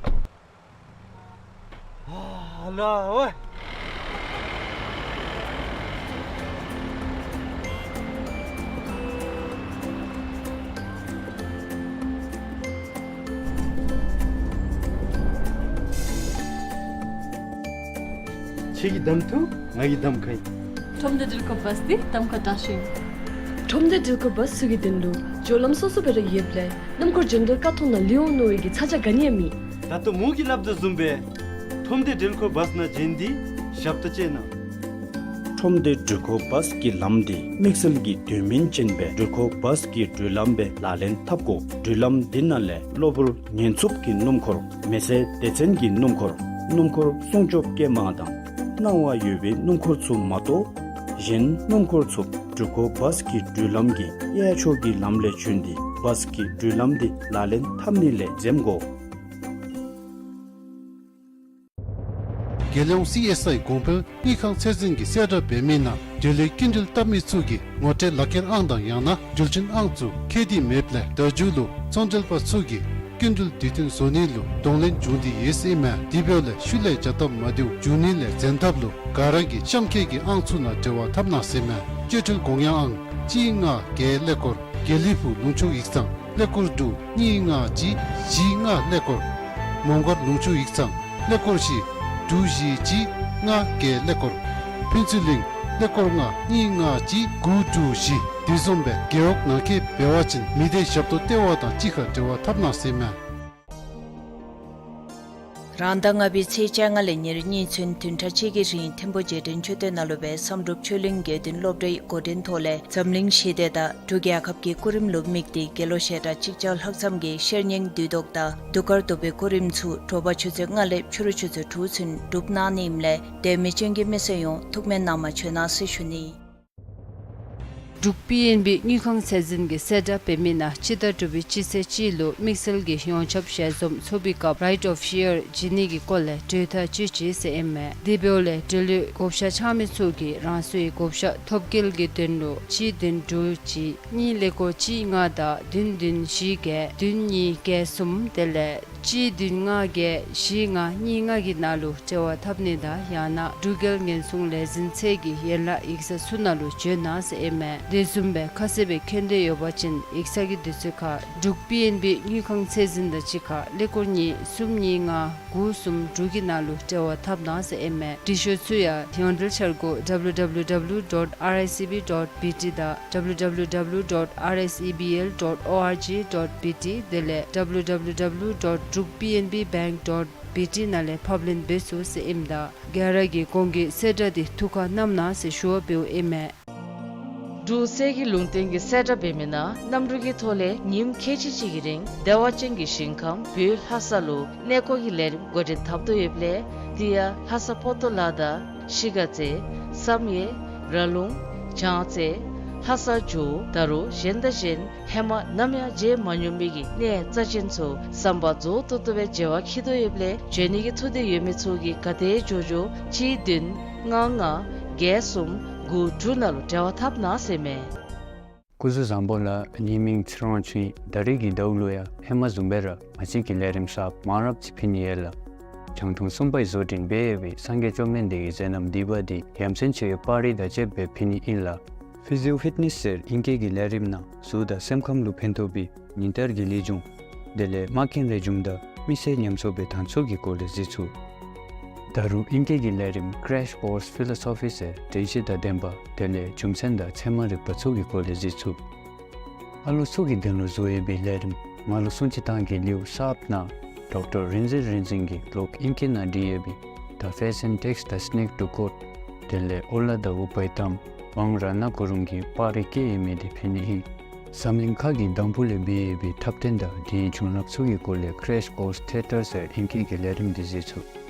ཨ་ལ་ཝེ། ཁྱོད་ཀྱིས་གདམ་འཐུ། ང་གིས་གདམ་ཁ་ཡི། ཁྲོམ་སྡེ་འགྲུལ་འཁོར་བཱས་འདི་གདམ་ཁ་དྲག་ཤོས་ཨིན། ཁྲོམ་སྡེ་འགྲུལ་འཁོར་བཱས་ཚུ་གི་དོན་ལུ་སྦྱོར་ལམ་སོ་སོ་སྦེ་ར་ཡོདཔ་ལས་སྣུམ་འཁོར་འགྱོ་དོ་ཁ་ཐུག་ནང་ལུས་འོང་མནོ་བའི་གི་ཚ་གྱང་ག་ནི་ཡང་མེད། ད་ལྟོ་མོ་གིས་སླབ་དོ་བཟུམ་སྦེ་ཁྲོམ་སྡེ་འགྲུལ་འཁོར་བཱས་ནང་འགྱོ་སྟེ་ཞབས་ཏོག་སྤྱོད་གནང་། ཁྲོམ་སྡེ་འགྲུལ་འཁོར་བཱས་ཀྱི་ལམ་འདི་དམིགས་བསལ་གྱི་དོན་སྨིན་ཅན་སྦེ་འགྲུལ་འཁོར་བཱས་ཀྱི་འགྲུལ་ལམ་སྦེ་ལག་ལེན་འཐབ་དགོ། འགྲུལ་ལམ་འདི་ནང་ལས་གློ་བུར་ཉེན་འཚུབ་ཀྱི་སྣུམ་འཁོར། མེ་སེར་སྡེ་ཚན་གྱི་སྣུམ་འཁོར། སྣུམ་འཁོར་སྲུང་སྐྱོབ་སྐྱེལ་མ་དང་སྣང་བ་ཡོད་པའི་སྣུམ་འཁོར་ཚུ་མ་གཏོགས་གཞན་སྣུམ་འཁོར་ཚུ་འགྲུལ་འཁོར་བཱས་ཀྱི་འགྲུལ་ལམ་གྱི་གཡས་ཕྱོགས་ཀྱི་ལམ་ལས་བྱོན་ཏེ་བཱས་ཀྱི་འགྲུལ་ལམ་འདི་ལག་ལེན་འཐབ་ནི་ལས་འཛེམ་དགོ། རྒྱལ་ཡོངས་སི་ཨེསི་ཨའི་གོང་འཕེལ་དངུལ་ཁང་ཚད་འཛིན་གྱིས་གསལ་བསྒྲགས་འབད་མི་ནང་འབྲེལ་ཡོད་སྐྱིན་འགྲུལ་བཏབ་མི་ཚུ་གིས་ངོ་སྤྲོད་ལག་ཁྱེར་ཨང་དང་ཡང་ན་འགྲུལ་འཕྲིན་ཨང་ཚུ་ཁེ་དེ་མེདཔ་ལས་བརྡ་བརྒྱུད་ལུ་ཚོང་འབྲེལ་པ་ཚུ་གིས་སྐྱིན་འགྲུལ་དུས་མཐུན་བཟོ་ནི་ལུ་གདོང་ལེན་འབྱུང་སྟེ་ཡོད་ཟེར་ཨིན་མས། དེ་འབདཝ་ལས་ཤུལ་ལས་བྱ་སྟབས་མ་བདེཝ་འབྱུང་ནི་ལས་འཛེམ་ཐབས་ལུ་ག་ར་གིས་གཤམ་འཁོད་ཀྱི་ཨང་ཚུ་ནང་འབྲེལ་བ་འཐབ་གནང་ཟེར་ཨིན་མས། སྤྱོད་འཕྲུལ་དགོངས་ཡངས་ཨང་གཅིག་ལྔ་བརྒྱད་ཀླད་ཀོར་དགེ་ལེགས་ཕུག་ལུང་ཕྱོགས་ཡིག་ཚང་ཀླད་ཀོར་དྲུག་གཉིས་ལྔ་གཅིག་བཞི་ལྔ་ཀླད་ཀོར། མོང་སྒར་ལུང་ཕྱོགས་ཡིག་ཚང་ཀླད་ཀོར་བཞི་དྲུག་བཞི་གཅིག་ལྔ་བརྒྱད་ཀླད་ཀོར། ཕུན་ཚོགས་གླིང་ཀླད་ཀོར་ལྔ་གཉིས་ལྔ་གཅིག་དགུ་དྲུག་བཞི། དེ་བཟུམ་སྦེ་རྒེད་འོག་ནང་འཁོད་འབད་བ་ཅིན་མི་སྡེ་ཞབས་ཏོག་ལྟེ་བ་དང་གཅིག་ཁར་འབྲེལ་བ་འཐབ་གནང་ཟེར་ཨིན་མས། རང་ཟླ་ལྔ་པའི་ཚེས་བཅོ་ལྔ་ལས་ཉེར་གཉིས་ཚུན་བདུན་ཕྲག་གཅིག་གི་རིང་ཐིམ་ཕུ་རྗེས་དྲན་མཆོད་རྟེན་ནང་ལུ་སྦེ་བསམ་གྲུབ་ཆོས་གླིང་དགེ་འདུན་སློབ་གྲྭའི་འགོ་འདྲེན་ཐོག་ལས་འཛམ་གླིང་ཞི་བདེ་དང་འབྲུག་རྒྱལ་ཁབ་ཀྱི་སྐུ་རིམ་ལུ་དམིགས་ཏེ་དགེ་སློང་ཞལ་གྲངས་གཅིག་བརྒྱ་ལྷག་ཙམ་གྱིས་ཤེར་སྙིང་བདུད་བཟློག་དང་གདུགས་དཀར་བཟློག་པའི་སྐུ་རིམ་ཚུ་དྲོ་པ་ཆུ་ཚོད་ལྔ་ལས་ཕྱི་རུ་ཆུ་ཚོད་དྲུག་ཚུན་སྒྲུབ་གནང་ནི་ཨིནམ་ལས་དད་མོས་ཅན་གྱི་མི་སེར་ཡོངས་ཐུགས་སྨོན་གནང་བར་བྱོན་གནང་ཟེར་ཞུ་ནི། འབྲུག་པི་ཨེན་བི་དངུལ་ཁང་ཚད་འཛིན་གྱིས་གསལ་བསྒྲགས་འབད་མི་ནང་སྤྱི་ཟླ་དྲུག་པའི་སྤྱི་ཚེས་གཅིག་ལུ་དམིགས་བསལ་གྱི་ཡོངས་ཁྱབ་ཞལ་འཛོམས་ཚོགས་པའི་སྐབས་Right of Share བྱིན་ནི་གི་སྐོར་ལས་གྲོས་ཐག་བཅད་ཅི་ཟེར་ཨིན་མས། དེ་འབདཝ་ལས་འབྲེལ་ཡོད་བགོ་བཤའ་འཆང་མི་ཚུ་གིས་རང་སོའི་བགོ་བཤའ་ཐོབ་སྐལ་གྱི་དོན་ལུ་གཅིག་བདུན་དྲུག་གཅིག་གཉིས་ཀླད་ཀོར་གཅིག་ལྔ་དང་བདུན་བདུན་བཞི་བརྒྱད་བདུན་གཉིས་བརྒྱད་གསུམ་དེ་ལས་གཅིག་བདུན་ལྔ་བརྒྱད་བཞི་ལྔ་གཉིས་ལྔ་གི་ནང་ལུ་འབྲེལ་བ་འཐབ་ནི་དང་ཡང་ན་འབྲུག་རྒྱལ་ཉེན་སྲུང་ལས་འཛིན་ཚད་ཀྱི་ཡན་ལག་ཡིག་ཚང་ཚུ་ནང་ལུ་བྱོན་གནང་ཟེར་ཨིན་མས། དེ་བཟུམ་སྦེ་ཁ་གསལ་སྦེ་མཁྱེན་འདོད་ཡོད་པ་ཅིན་ཡིག་ཚང་གི་དུས་ཚོད་ཁར་འབྲུག་པི་ཨེན་བི་དངུལ་ཁང་ཚད་འཛིན་དང་གཅིག་ཁར་ཀླད་ཀོར་གཉིས་གསུམ་གཉིས་ལྔ་དགུ་གསུམ་དྲུག་གི་ནང་ལུ་འབྲེལ་བ་འཐབ་གནང་ཟེར་ཨིན་མས། འབྲི་ཤོག་ཚུ་ཡང་ཡོངས་འབྲེལ་འཆར་སྒོ་W W W dot R I C B dot B T དང་W W W dot R S E B L dot org dot B T དེ་ལས་W W W dot druk P N B bank dot B T ནང་ལས་ཕབ་ལེན་འབད་ཚུགས་ཟེར་ཨིནམ་ད་ག་ར་གིས་གོང་གི་གསལ་བསྒྲགས་འདི་ཐུགས་ཁར་བསྣམ་གནང་ཟེར་ཞུ་བ་འབདཝ་ཨིན་མས། འབྲུག་གསེར་གྱི་ལུང་བསྟན་གྱིས་གསལ་བསྒྲགས་འབད་མི་ནང་གནམ་གྲུ་གི་ཐོག་ལས་ཉིནམ་ཁལ་གཅིག་གཅིག་གི་རིང་བདེ་བ་ཅན་གྱི་ཞིང་ཁམས་བོད་ལྷ་ས་ལུ་གནས་སྐོར་གྱི་ལས་རིམ་འགོ་འདྲེན་འཐབ་དོ་ཡོདཔ་ལས་དེ་ཡང་ལྷ་ས་པོ་ཏོ་ལ་དང་གཞིས་ཀ་རྩེ་བསམ་ཡས་ར་ལུང་བྱང་རྩེ་ལྷ་ས་ཇོ་བོ་ད་རུང་གཞན་དང་གཞན་ཧེ་མ་ནམ་ཡང་མཇལ་མ་མྱོང་མི་གི་གནས་རྩ་ཅན་ཚུ་བསམ་པ་རྫོགས་ཏོག་ཏོ་སྦེ་མཇལ་བར་འཁྱིད་དོ་ཡོདཔ་ལས་བྱོན་ནི་གི་ཐུགས་འདོད་ཡོད་མི་ཚུ་གིས་ག་དེ་མགྱོགས་མགྱོགས་གཅིག་བདུན་ལྔ་ལྔ་བརྒྱད་གསུམ་དགུ་དྲུག་ནང་ལུ་འབྲེལ་བ་འཐབ་གནང་ཟེར་མས། སྐུ་གཟུགས་བཟང་པོ་ལགས། ངེའི་མིང་ཚེ་རིང་དབང་ཕྱུག་ཨིན། ད་རིས་ཀྱི་ཟླཝ་ལུ་ཡང་ཧེ་མ་བཟུམ་སྦེ་ར་ང་བཅས་ཀྱིས་ལས་རིམ་གསརཔ་མང་རབས་ཅིག་ཕུལ་ནི་ཡོད་ལགས། རྒྱང་མཐོང་གསུམ་པའི་བཟོ་སྐྲུན་འབད་ཡོད་པའི་སངས་རྒྱས་བཅོམ་ལྡན་འདས་ཀྱི་མཛད་རྣམ་བསྡུས་པ་འདི་ཡ་མཚན་ཆེ་བའི་པར་རིས་དང་བཅསཔ་སྦེ་ཕུལ་ནི་ཨིན་ལགས། Physio Fitness ཟེར་ཨིང་སྐད་ཀྱི་ལས་རིམ་ནང་གཟུགས་དང་སེམས་ཁམས་ལུ་ཕན་ཐོགས་པའི་ཉིན་བསྟར་གྱི་ལེགས་ཆུང་དེ་ལས་མ་མཁན་ལེགས་ཆུང་དང་མི་སེར་ཉམས་གསོ་འབད་ཐངས་ཚུ་གི་སྐོར་ལས་གཟིགས་ཚུགས། ད་རུང་ཨིང་སྐད་ཀྱི་ལས་རིམ་Crash Course Philosophy ཟེར་དྲན་ཤེས་དང་ལྡན་པ་དེ་ལས་རྒྱུ་མཚན་དང་ཚད་མ་རིག་པ་ཚུ་གི་སྐོར་ལས་གཟིགས་ཚུགས། ཨ་ལོ་ཚུ་གི་དོན་ལུ་བཟོ་ཡོད་པའི་ལས་རིམ་ང་ལུ་སུན་ཅི་ཐང་གི་ལེའུ་གསརཔ་ནང་ཌོག་ཊར་རིག་འཛིན་རིག་འཛིན་གྱིས་ལོག་ཨིང་སྐད་ནང་བྲིས་ཡོད་པའི་The Fashion Text, The Snake to Quote དེ་ལས་ཨོ་ལ་དང་ཨུ་པའི་གཏམ་ཝང་ར་ན་གུ་རུང་གི་པར་རིས་བཀོད་ཡོད་མི་འདི་ཕུལ་ནི་ཨིན། འཛམ་གླིང་ཁ་གི་འདམ་བུ་ལས་འབད་ཡོད་པའི་འཁྲབ་སྟོན་དང་དེའི་བྱུང་རབས་ཚུ་གི་སྐོར་ལས་Crash Course Theatre ཟེར་ཨིང་སྐད་ཀྱི་ལས་རིམ་འདི་གཟིགས་ཚུགས།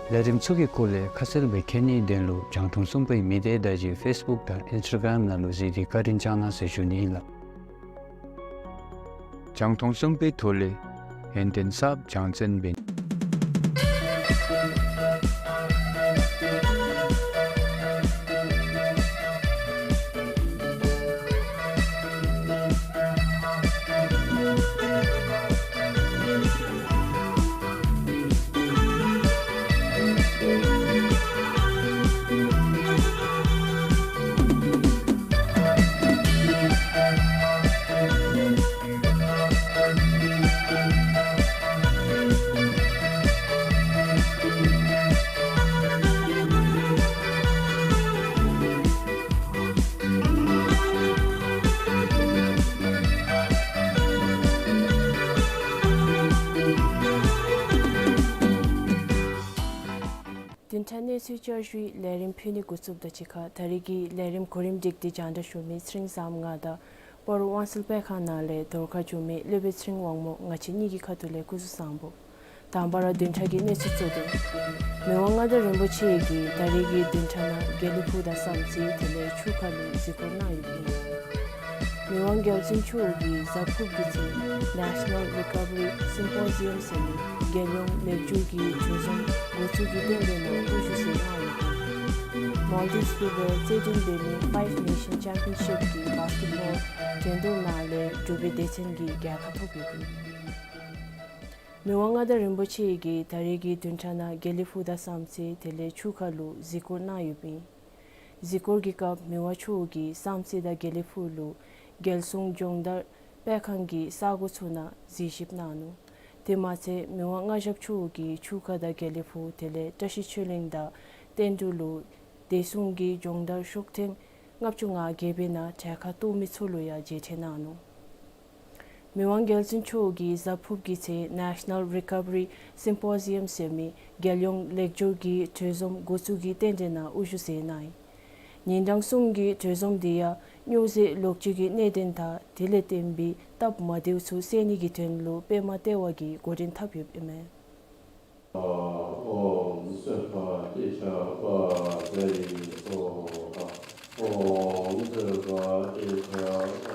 ལས་རིམ་ཚུ་གི་སྐོར་ལས་ཁ་གསལ་སྦེ་མཁྱེན་ནིའི་དོན་ལུ་རྒྱང་མཐོང་གསུམ་པའི་མི་སྡེ་བརྡ་བརྒྱུད་Facebook དང་Instagram ནང་ལུ་གཟིགས་ཏེ་བཀའ་དྲིན་བསྐྱང་གནང་ཟེར་ཞུ་ནི་ཨིན་ལགས། རྒྱང་མཐོང་གསུམ་པའི་ཐོག་ལས་ཡོན་ཏན་གསརཔ་རྒྱང་བཙན་འབད། བདུན་ཕྲག་གནས་ཚུལ་བསྐྱར་ཞུའི་ལས་རིམ་ཕུལ་ནི་འགོ་བཙུགསཔ་དང་གཅིག་ཁར་ད་རིས་ཀྱི་ལས་རིམ་གོ་རིམ་སྒྲིག་སྟེ་སྙན་ཞུ་མི་ཚེ་རིང་བཟངམོ་ང་དང་སྤ་རོ་དབང་སེལ་སྤེལ་ཁང་ནང་ལས་དོ་རུང་ཁ་བྱུང་མི་སློབ་དཔོན་ཚེ་རིང་དབང་མོ་ང་བཅས་གཉིས་ཀྱི་ཁ་ཐུག་ལས་སྐུ་གཟུགས་བཟང་པོ། དང་པ་ར་བདུན་ཕྲག་གི་གནས་ཚུལ་གཙོ་དོན། མི་དབང་མངའ་བདག་རིན་པོ་ཆེ་གིས་ད་རིས་ཀྱི་བདུན་ཕྲག་ནང་དགེ་ལེགས་ཕུག་དང་བསམ་རྩེ་དེ་ལས་ཆུ་ཁ་ལུ་གཟིགས་སྐོར་གནང་ཡོདཔ་ཨིན། མི་དབང་རྒྱལ་བཙུན་མཆོག་གིས་གཟའ་ཕུརཔ་གི་ཚེ་National Recovery Symposium ཟེར་མི་རྒྱལ་ཡོངས་ལེགས་སྒྱུར་གྱི་གྲོས་འཛོམས་འགོ་བཙུགས་ཀྱི་རྟེན་འབྲེལ་ནང་དབུ་བཞུགས་མཛད་གནང་ཡོདཔ་ཨིན། མཱལ་ཌིབས་གུ་སྦེ་རྩེད་འགྲན་འབད་མི་Five Nation Championship གི་བཱསི་ཀེཊ་བཱོལ་འགྲན་བསྡུར་ནང་ལས་གྲུབ་པའི་སྡེ་ཚན་གྱིས་རྒྱལ་ཁ་ཐོབ་ཡོདཔ་ཨིན། མི་དབང་མངའ་བདག་རིན་པོ་ཆེ་གིས་ད་རེས་ཀྱི་བདུན་ཕྲག་ནང་དགེ་ལེགས་ཕུག་དང་བསམ་རྩེ་དེ་ལས་ཆུ་ཁ་ལུ་གཟིགས་སྐོར་གནང་ཡོདཔ་ཨིན། གཟིགས་སྐོར་གྱི་སྐབས་མི་དབང་མཆོག་གིས་བསམ་རྩེ་དང་དགེ་ལེགས་ཕུག་ལུ་རྒྱལ་སྲུང་སྦྱོང་བརྡར་སྤེལ་ཁང་གི་ས་གོ་ཚུ་ནང་གཟིགས་ཞིབ་གནང་ནུག། དེ་མ་ཚད་མི་དབང་མངའ་ཞབས་མཆོག་གིས་ཆུ་ཁ་དང་དགེ་ལེགས་ཕུག་དེ་ལས་བཀྲ་ཤིས་ཆོས་གླིང་དང་བསྟན་འབྲུག་ལུ་བདེ་སྲུང་གི་སྦྱོང་བརྡར་ཤོག་ཐེངས་ལྔ་བཅུ་ང་བརྒྱད་པའི་ནང་གྲལ་ཁར་གཏོགས་མི་ཚུ་ལུ་ཡང་མཇལ་ཕྲད་གནང་ནུག། མི་དབང་རྒྱལ་བཙུན་མཆོག་གིས་གཟའ་ཕུརཔ་གི་ཚེ་National Recovery Symposium ཟེར་མི་རྒྱལ་ཡོངས་ལེགས་སྒྱུར་གྱི་གྲོས་འཛོམས་འགོ་བཙུགས་ཀྱི་རྟེན་འབྲེལ་ནང་དབུ་བཞུགས་མཛད་གནང་ཡི། ཉིན་གྲངས་གསུམ་གྱི་གྲོས་འཛོམས་འདི་ཡང་སྨྱོ་རྫས་ལོག་སྤྱོད་ཀྱི་གནད་དོན་དང་དེ་ལས་བརྟེན་པའི་སྟབས་མ་བདེཝ་ཚུ་སེལ་ནི་གི་དོན་ལུ་པདྨ་ལྟེ་བ་གིས་འགོ་འདྲེན་འཐབ་ཡོདཔ་ཨིན་མས། ཨོཾ་སྭ་བྷཱ་ཏི་ཤྭ་པཱ་ཙ་ཡེ་སྭཱ་ཧཱ། ཨོཾ་སྭ་བྷཱ་ཏི་ཤྭ་པཱ།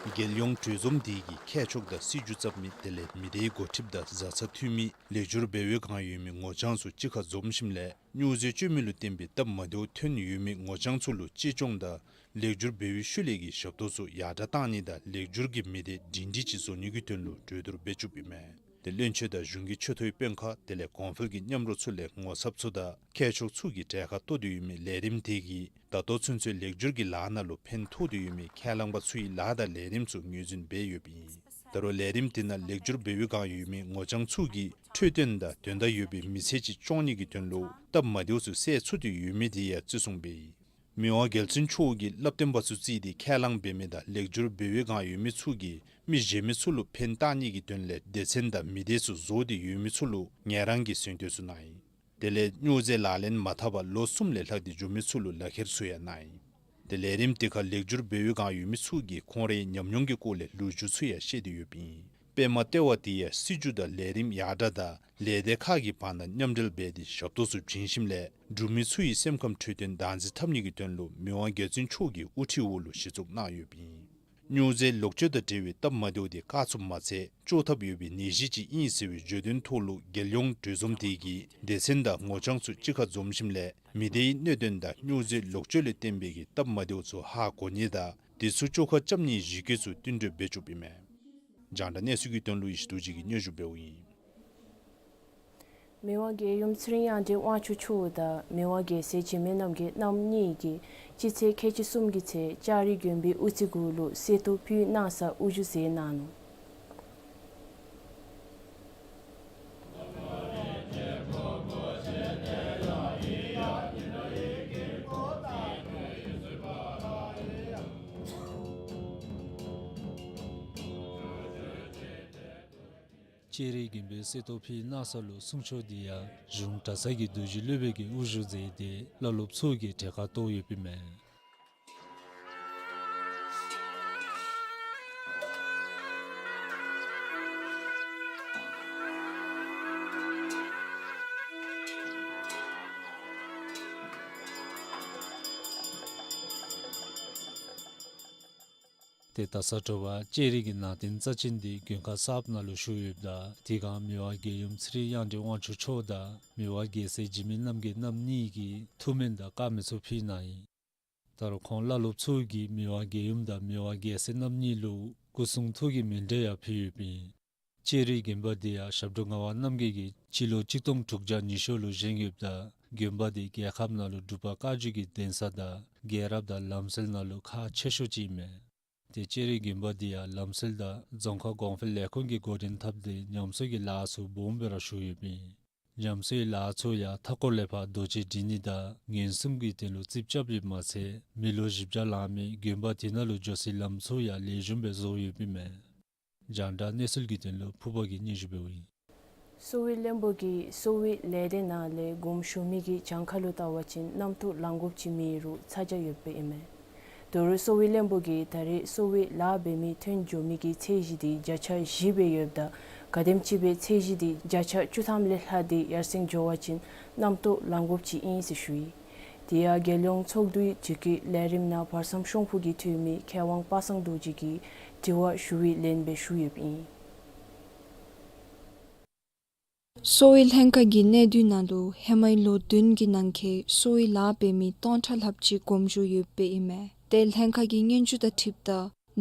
རྒྱལ་ཡོངས་གྲོས་འཛོམས་འདི་གིས་མཁས་མཆོག་དང་སྲིད་བྱུས་བརྩམ་མི་དེ་ལས་མི་སྡེའི་འགོ་ཁྲིདཔ་དང་བཟའ་ཚང་འཐུས་མི་ལེགས་སྒྱུར་འབད་བའི་སྒང་ཡོད་མི་ངོ་རྐྱང་ཚུ་གཅིག་ཁར་འཛོམས་ཞིནམ་ལས་སྨྱོ་རྫས་སྤྱོད་མི་ལུ་བརྟེན་པའི་སྟབས་མ་བདེཝ་ཐོན་ཡོད་མི་ངོ་རྐྱང་ཚུ་ལུ་གཅེས་སྐྱོང་དང་ལེགས་སྒྱུར་འབད་བའི་ཤུལ་ལས་ཀྱི་ཞབས་ཏོག་ཚུ་ཡར་དྲག་གཏང་ནི་དང་ལེགས་སྒྱུར་གྱི་མི་སྡེ་སྒྲིང་སྒྲིང་ཅིག་བཟོ་ནི་གི་དོན་ལུ་གྲོས་བསྡུར་འབད་བཅུགཔ་ཨིན་མས། དེ་བློན་ཆེན་དང་གཞུང་གི་ཆེ་མཐོའི་དཔོན་ཁག་དེ་ལས་གོང་འཕེལ་གྱི་མཉམ་རོགས་ཚུ་ལས་ངོ་ཚབ་ཚུ་དང་མཁས་མཆོག་ཚུ་གིས་གྲལ་ཁར་གཏོགས་ཏེ་ཡོད་མི་ལས་རིམ་དེ་གིས་ད་ལྟོ་ཚུན་ཚོད་ལེགས་སྒྱུར་གྱི་ལཱ་ནང་ལུ་ཕན་ཐོགས་ཏེ་ཡོད་མི་ཁས་བླངས་པ་ཚུ་གི་ལཱ་དང་ལས་རིམ་ཚུ་ངོས་འཛིན་འབད་ཡོདཔ་ཨིན། ད་རུང་ལས་རིམ་དེ་ནང་ལེགས་སྒྱུར་འབད་བའི་སྒང་ཡོད་མི་ངོ་རྐྱང་ཚུ་གིས་འཕྲོད་བསྟེན་དང་དོན་དག་ཡོད་པའི་མི་ཚེ་ཅིག་སྐྱོང་ནི་གི་དོན་ལུ་སྟབས་མ་བདེཝ་ཚུ་སེལ་ཚུགས་ཏེ་ཡོད་མི་དེ་ཡང་བརྩི་སྲུང་འབད་ཡི། མི་དབང་རྒྱལ་བཙུན་མཆོག་གིས་བསླབ་སྟོན་པ་ཚུ་བརྩིས་ཏེ་ཁས་བླངས་འབད་མི་དང་ལེགས་སྒྱུར་འབད་བའི་སྒང་ཡོད་མི་ཚུ་གིས་མི་གཞན་མི་ཚུ་ལུ་ཕན་བཏགས་ནི་གི་དོན་ལས་སྡེ་ཚན་དང་མི་སྡེ་ཚུ་བཟོ་སྟེ་ཡོད་མི་ཚུ་ལུ་ངལ་རངས་ཀྱི་གཟེངས་བསྟོད་ཚུ་གནང་ཡི། དེ་ལས་སྨྱོ་རྫས་ལག་ལེན་མ་འཐབ་པར་ལོ་གསུམ་ལས་ལྷག་སྟེ་འགྱོ་མི་ཚུ་ལུ་ལག་ཁྱེར་ཚུ་ཡང་གནང་ཡི། དེ་ལས་ལས་རིམ་དེ་ཁར་ལེགས་སྒྱུར་འབད་བའི་སྒང་ཡོད་མི་ཚུ་གིས་ཁོང་རའི་ཉམས་མྱོང་གི་སྐོར་ལས་ལོ་རྒྱུས་ཚུ་ཡང་བཤད་དེ་ཡོདཔ་ཨིན། པདྨ་ལྟེ་བ་དེ་ཡང་སྲིད་བྱུས་དང་ལས་རིམ་ཡར་དྲག་དང་ལས་སྡེ་ཁག་གི་བར་ན་མཉམ་འབྲེལ་འབད་དེ་ཞབས་ཏོག་ཚུ་བྱིན་ཞིནམ་ལས་འབྲུག་མི་ཚུ་གི་སེམས་ཁམས་འཕྲོད་བསྟེན་བདག་འཛིན་འཐབ་ནི་གི་དོན་ལུ་མི་དབང་རྒྱལ་བཙུན་མཆོག་གི་དབུ་ཁྲིད་འོག་ལུ་གཞི་བཙུགས་གནང་ཡོདཔ་ཨིན། སྨྱོ་རྫས་ལོག་སྤྱོད་དང་འབྲེལ་བའི་སྟབས་མ་བདེཝ་དེ་བཀག་ཚུགསཔ་མ་ཚད་བཅོས་ཐབས་ཡོད་པའི་ནད་གཞི་ཅིག་ཨིན་ཟེར་བའི་བརྗོད་དོན་ཐོག་ལུ་རྒྱལ་ཡོངས་གྲོས་འཛོམས་དེ་གིས་སྡེ་ཚན་དང་ངོ་རྐྱང་ཚུ་གཅིག་ཁར་འཛོམས་ཞིནམ་ལས་མི་སྡེའི་གནད་དོན་དང་སྨྱོ་རྫས་ལོག་སྤྱོད་ལས་བརྟེན་པའི་གི་སྟབས་མ་བདེཝ་ཚུ་ཧ་གོ་ནི་དང་དེ་ཚུ་བཅོ་ཁ་རྐྱབ་ནིའི་གཞི་བཀོད་ཚུ་བསྟུན་གྲོས་འབད་བཅུགཔ་ཨིན་མས། རྒྱང་བསྒྲགས་གནས་ཚུལ་གྱི་དོན་ལུ་ཡེ་ཤེས་རྡོ་རྗེ་གིས་སྙན་ཞུ་འབདཝ་ཨིན། མི་དབང་རྒྱལ་ཡུམ་ཚེ་རིང་གཡང་སྒྲོན་དབང་ཕྱུག་མཆོག་དང་མི་དབང་རྒྱལ་སྲས་འཇིགས་མེད་རྣམ་རྒྱལ་རྣམ་གཉིས་ཀྱིས་སྤྱི་ཚེས་ཁལ་གཅིག་གསུམ་གྱི་ཚེ་ལྕགས་རི་དགོན་པའི་དབུ་རྩེ་གུ་ལུ་གསོལ་ཏོག་ཕུལ་གནང་ས་དབུ་བཞུགས་མཛད་གནང་ནུག། ལྕགས་རི་དགོན་པའི་གསོལ་ཏོག་ཕུལ་གནང་ས་ལུ་གསུང་ཆོག་འདི་ཡང་གཞུང་གྲྭ་ཚང་གི་རྡོ་རྗེ་སློབ་དཔོན་གྱིས་དབུ་བཞུགས་མཛད་དེ་བླ་སློབ་ཚུ་གིས་གྲལ་ཁར་གཏོགས་ཡོདཔ་ཨིན་མས། ཏེ་ད་ས་དྲོ་པ་ལྕགས་རི་གི་ནང་རྟེན་རྩ་ཅན་འདི་མགོན་ཁང་གསརཔ་ནང་ལུ་བཞུགས་ཡོདཔ་ད་དེ་སྒང་མི་དབང་རྒྱལ་ཡུམ་ཚེ་རིང་གཡང་སྒྲོན་དབང་ཕྱུག་མཆོག་དང་མི་དབང་རྒྱལ་སྲས་འཇིགས་མེད་རྣམ་རྒྱལ་རྣམ་གཉིས་ཀྱིས་ཐུགས་སྨོན་དང་དཀར་མེ་ཚུ་ཕུལ་གནང་ཡི། ད་རུང་ཁོང་བླ་སློབ་ཚུ་གིས་མི་དབང་རྒྱལ་ཡུམ་དང་མི་དབང་རྒྱལ་སྲས་རྣམ་གཉིས་ལུ་སྐུ་གསུང་ཐུགས་ཀྱི་མཎྜལ་ཡང་ཕུལ་ཡོདཔ་ཨིན། ལྕགས་རི་དགོན་པ་འདི་ཡང་ཞབས་དྲུང་ངག་དབང་རྣམ་རྒྱལ་གྱིས་སྤྱི་ལོ་གཅིག་སྟོང་དྲུག་བརྒྱ་ཉི་ཤུ་ལུ་བཞེངས་ཡོདཔ་ད་དགོན་པ་འདི་རྒྱལ་ཁབ་ནང་ལུ་འབྲུག་པ་བཀའ་བརྒྱུད་ཀྱི་གདན་ས་དང་རྒྱལ་རབས་དང་ལམ་སྲོལ་ནང་ལུ་ཁག་ཆེ་ཤོས་ཅིག་ཨིན་མས། ཏེ་ལྕགས་རི་དགོན་པ་འདི་ཡང་ལམ་སྲོལ་དང་རྫོང་ཁ་གོང་འཕེལ་ལས་ཁུངས་ཀྱིས་འགོ་འདྲེན་འཐབ་སྟེ་ཉམས་གསོ་གི་ལཱ་ཚུ་སྦོམ་སྦེ་ར་ཞུ་ཡོདཔ་ཨིན། ཉམས་གསོའི་ལཱ་ཚུ་ཡང་མཐའ་འཁོར་ལས་ཕར་རྡོ་གཅལ་སྒྲིག་ནི་དང་ངན་སེམས་ཀྱི་དོན་ལུ་རྩིགཔ་རྐྱབ་ཡོདཔ་མ་ཚད་མི་ལོ་བཞི་བརྒྱ་ལང་མི་དགོན་པ་དེ་ནང་ལུ་འགྱོ་སའི་ལམ་ཚུ་ཡང་ལེགས་ཤོམ་སྦེ་བཟོ་ཡོདཔ་ཨིན་མས། རྒྱང་བསྒྲགས་གནས་ཚུལ་གྱི་དོན་ལུ་ཕུར་པ་གིས་སྙན་ཞུ་འབདཝ་ཨིན། གསོ་བའི་བློན་པོ་གིས་གསོ་བའི་ལས་སྡེ་ནང་ལས་དགོངསམ་ཞུ་མི་གི་གྱངས་ཁ་ལུ་བལྟ་བ་ཅིན་རྣམ་རྟོག་ལང་དགོཔ་ཅིག་མེད་རུང་ཚ་གྱང་ཡོདཔ་ཨིན་མས། དོ་རུང་གསོ་བའི་བློན་པོ་གིས་ད་རེས་གསོ་བའི་ལཱ་འབད་མི་ཐོན་འགྱོ་མི་གི་ཚད་གཞི་འདི་བརྒྱ་ཆ་བཞི་སྦེ་ཡོདཔ་ད་ག་དེམ་ཅིག་སྦེ་ཚད་གཞི་འདི་བརྒྱ་ཆ་བཅུ་ཐམ་ལས་ལྷག་སྟེ་ཡར་སེང་འགྱོ་བ་ཅིན་རྣམ་རྟོག་ལང་དགོཔ་ཅིག་ཨིན་ཟེར་ཞུ་ཡི། དེ་ཡང་རྒྱལ་ཡོངས་ཚོགས་འདུའི་དྲི་བཀོད་ལས་རིམ་ནང་བར་མཚམས་ཤོང་ཕུག་གི་འཐུས་མི་མཁས་དབང་པ་སངས་རྡོ་རྗེ་གིས་དྲི་བ་ཞུ་བའི་ལན་སྦེ་ཞུ་ཡོདཔ་ཨིན། གསོ་བའི་ལྷན་ཁག་གི་གནས་སྡུད་ནང་ལུ་ཧེ་མའི་ལོ་བདུན་གྱི་ནང་འཁོད་གསོ་བའི་ལཱ་འབད་མི་སྟོང་ཕྲག་ལྷགཔ་ཅིག་དགོངས་ཞུ་ཡོདཔ་ཨིན་མས། ཏེ་ལྷན་ཁག་གི་སྙན་ཞུ་དང་འཁྲིལཝ་ད་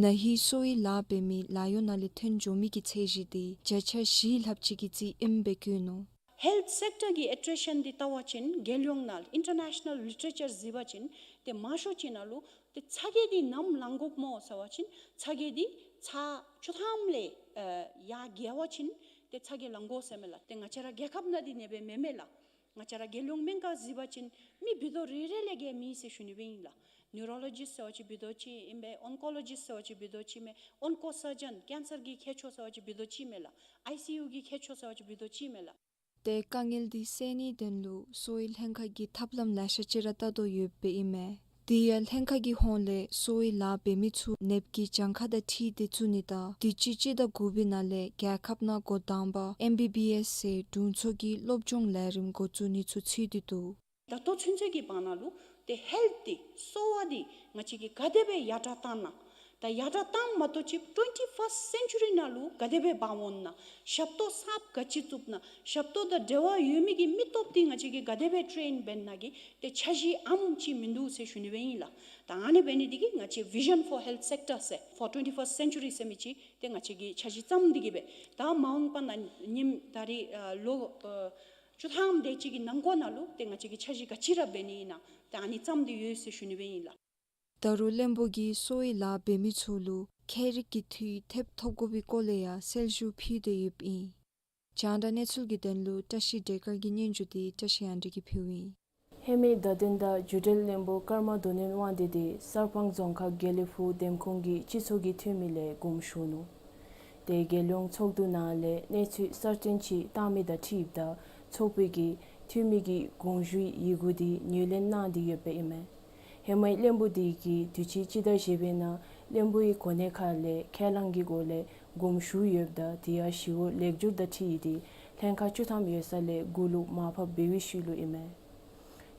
ན་ཧིང་གསོ་བའི་ལཱ་འབད་མི་ལཱ་གཡོག་ནང་ལས་ཐོན་འགྱོ་མི་གི་ཚད་གཞི་དེ་བརྒྱ་ཆ་བཞི་ལྷགཔ་ཅིག་གི་རྩིས་ཨིནམ་སྦེ་བཀོད་ནུག། Health sector གི་ཨེ་ཊེན་ཤཱན་འདི་བལྟ་བ་ཅིན་རྒྱལ་ཡོངས་ནང་ཨིན་ཊར་ནེ་ཤ་ནཱལ་ལི་ཊེ་རེ་ཅར་གཟིགས་པ་ཅིན་ཏེ་མང་ཤོས་ཅིག་ནང་ལུ་ཏེ་ཚ་གྱང་འདི་ནམ་ལང་དགོཔ་སྨོ་ཟེར་བ་ཅིན་ཚ་གྱང་འདི་ཚར་བཅུ་ཐམ་ལས་ཨ་ཡར་བརྒལ་བ་ཅིན་ཏེ་ཚ་གྱང་ལང་དགོ་ཟེར་མས་ལགས། ཏེ་ང་བཅས་ར་རྒྱལ་ཁབ་ནང་འདི་ཨ་ནེ་སྦེ་མེན་མས་ལགས། ང་བཅས་ར་རྒྱལ་ཡོངས་སྨན་ཁང་གཟིགས་པ་ཅིན་མི་བུ་རྡོག་རེ་རེ་ལས་བརྒལ་མེད་ཟེར་ཞུ་ནི་སྦེ་ཨིན་ལགས། ནིའུ་རོ་ལོ་ཇིསཊ་ཟེར་བ་ཅིན་བུ་རྡོག་གཅིག་ཨིན་པས། ཨོན་ཀོ་ལོ་ཇིསཊ་ཟེར་བ་ཅིན་བུ་རྡོག་གཅིག་མས། ཨོན་ཀོ་སར་ཇན་ཀེན་སར་གྱི་མཁས་མཆོག་ཟེར་བ་ཅིན་བུ་རྡོག་གཅིག་མས་ལགས། ཨའི་སི་ཡུ་གི་མཁས་མཆོག་ཟེར་བ་ཅིན་བུ་རྡོག་གཅིག་མས་ལགས། ཏེ་དཀའ་ངལ་འདི་སེལ་ནིའི་དོན་ལུ་གསོ་བའི་ལྷན་ཁག་གིས་ཐབས་ལམ་ལེ་ཤ་ཅིག་ར་བལྟ་དོ་ཡོདཔ་ཨིན་མས། དེ་ཡང་ལྷན་ཁག་གི་ཧོངས་ལས་གསོ་བའི་ལཱ་འབད་མི་ཚུ་ནདཔ་གི་གྱངས་ཁ་དང་འཁྲིལ་ཏེ་བཙུགས་ནི་དང་དུས་ཅི་སྤྱི་ཟླ་དགུ་པའི་ནང་ལས་རྒྱལ་ཁབ་ནང་འགོ་དང་པ་ཨེམ་བི་བི་ཨེསི་ཟེར་དྲུང་འཚོ་གི་སློབ་སྦྱོང་ལས་རིམ་འགོ་བཙུགས་ནི་ཚུ་ཚུད་དེ་འདུག། ད་ལྟོ་ཚུན་ཚོད་ཀྱི་བར་ན་ལུ་ཏེ་ཧེལཐ་འདི་གསོ་བ་འདི་ང་བཅས་ཀྱིས་ག་དེ་སྦེ་ཡར་དྲགས་བཏང་ན། ད་ཡར་དྲགས་བཏངམ་མ་གཏོགས་ཅིག་ཊུ་ཝེན་ཊི་ཕརསཊ་སེན་ཅུ་རི་ནང་ལུ་ག་དེ་སྦེ་འབག་འོང་ན། ཞབས་ཏོག་གསརཔ་ག་ཅི་བཙུགས་ན། ཞབས་ཏོག་དང་འབྲེལ་བ་ཡོད་མི་གི་མི་སྟོབས་འདི་ང་བཅས་ཀྱིས་ག་དེ་སྦེ་ཊེན་འབད་ན་གི་ཏེ་འཆར་གཞི་ཨམ་ཅིག་མིན་འདུག་ཟེར་ཞུ་ནི་སྦེ་ཨིན་ལགས། ད་ཨ་ནི་འབད་ནི་འདི་གིས་ང་བཅས་Vision for Health Sector ཟེར་for twenty-first century ཟེར་མི་ཅིག་ཏེ་ང་བཅས་ཀྱིས་འཆར་གཞི་བརྩམས་ཏེ་གི་སྦེ་ད་མ་འོངས་པ་ན་ཉིནམ་ད་རིས་ཨ་ལོ་ཨ་བཅུ་ཐམ་དེ་ཅིག་གི་ནང་འཁོད་ནང་ལུ་ཏེ་ང་བཅས་ཀྱིས་འཆར་གཞི་ག་ཅི་ར་འབད་ནི་ཨིན་ན་ཏེ་ཨ་ནི་བརྩམས་ཏེ་ཡོད་ཟེར་ཞུ་ནི་སྦེ་ཨིན་ལགས། ད་རུང་བློན་པོ་གིས་གསོ་བའི་ལཱ་འབད་མི་ཚུ་ལུ་ཁྱད་རིག་གི་འཐུས་ཐེབས་ཐོབ་དགོ་པའི་སྐོར་ལས་ཡང་གསལ་ཞུ་ཕུལ་ཏེ་ཡོདཔ་ཨིན། རྒྱང་བསྒྲགས་གནས་ཚུལ་གྱི་དོན་ལུ་བཀྲ་ཤིས་བདེ་དཀར་གྱི་སྙན་ཞུ་འདི་བཀྲ་ཤིས་དབང་འདུས་ཀྱིས་ཕུལཝ་ཨིན། ཧེ་མའི་བརྡ་དོན་དང་བརྒྱུད་འབྲེལ་བློན་པོ་ཀརྨ་དོན་ཡོད་དབང་འདུས་འདི་གསར་སྤང་རྫོང་ཁག་དགེ་ལེགས་ཕུག་འདེམས་ཁོངས་ཀྱི་སྤྱི་ཚོགས་ཀྱི་འཐུས་མི་ལས་དགོངས་ཞུ་ནུག། ཏེ་རྒྱལ་ཡོངས་ཚོགས་འདུ་ནང་ལས་གནས་ཚུལ་གསར་བཏོན་ཅིག་བཏང་མི་དང་འཁྲིལཝ་ད་ཚོགས་པའི་གི་འཐུས་མི་གི་དགོངས་ཞུའི་ཡི་གུ་འདི་ངོས་ལེན་གནང་སྟེ་ཡོདཔ་ཨིན་མས། ཧེ་མའི་བློན་པོ་འདི་གིས་དུས་ཅི་སྤྱི་ཟླ་བཞི་པའི་ནང་བློན་པོའི་གོ་གནས་ཁ་ལས་ཁས་བླངས་ཀྱི་སྒོ་ལས་དགོངས་ཞུ་ཡོདཔ་ད་དེ་ཡང་ཞི་གཡོག་ལེགས་བསྒྱུར་དང་འཁྲིལ་ཏེ་ལྷན་ཁག་བཅུ་ཐམ་ཡོད་ས་ལས་དགུ་ལུ་མར་ཕབ་འབད་བའི་ཤུལ་ལུ་ཨིན་མས།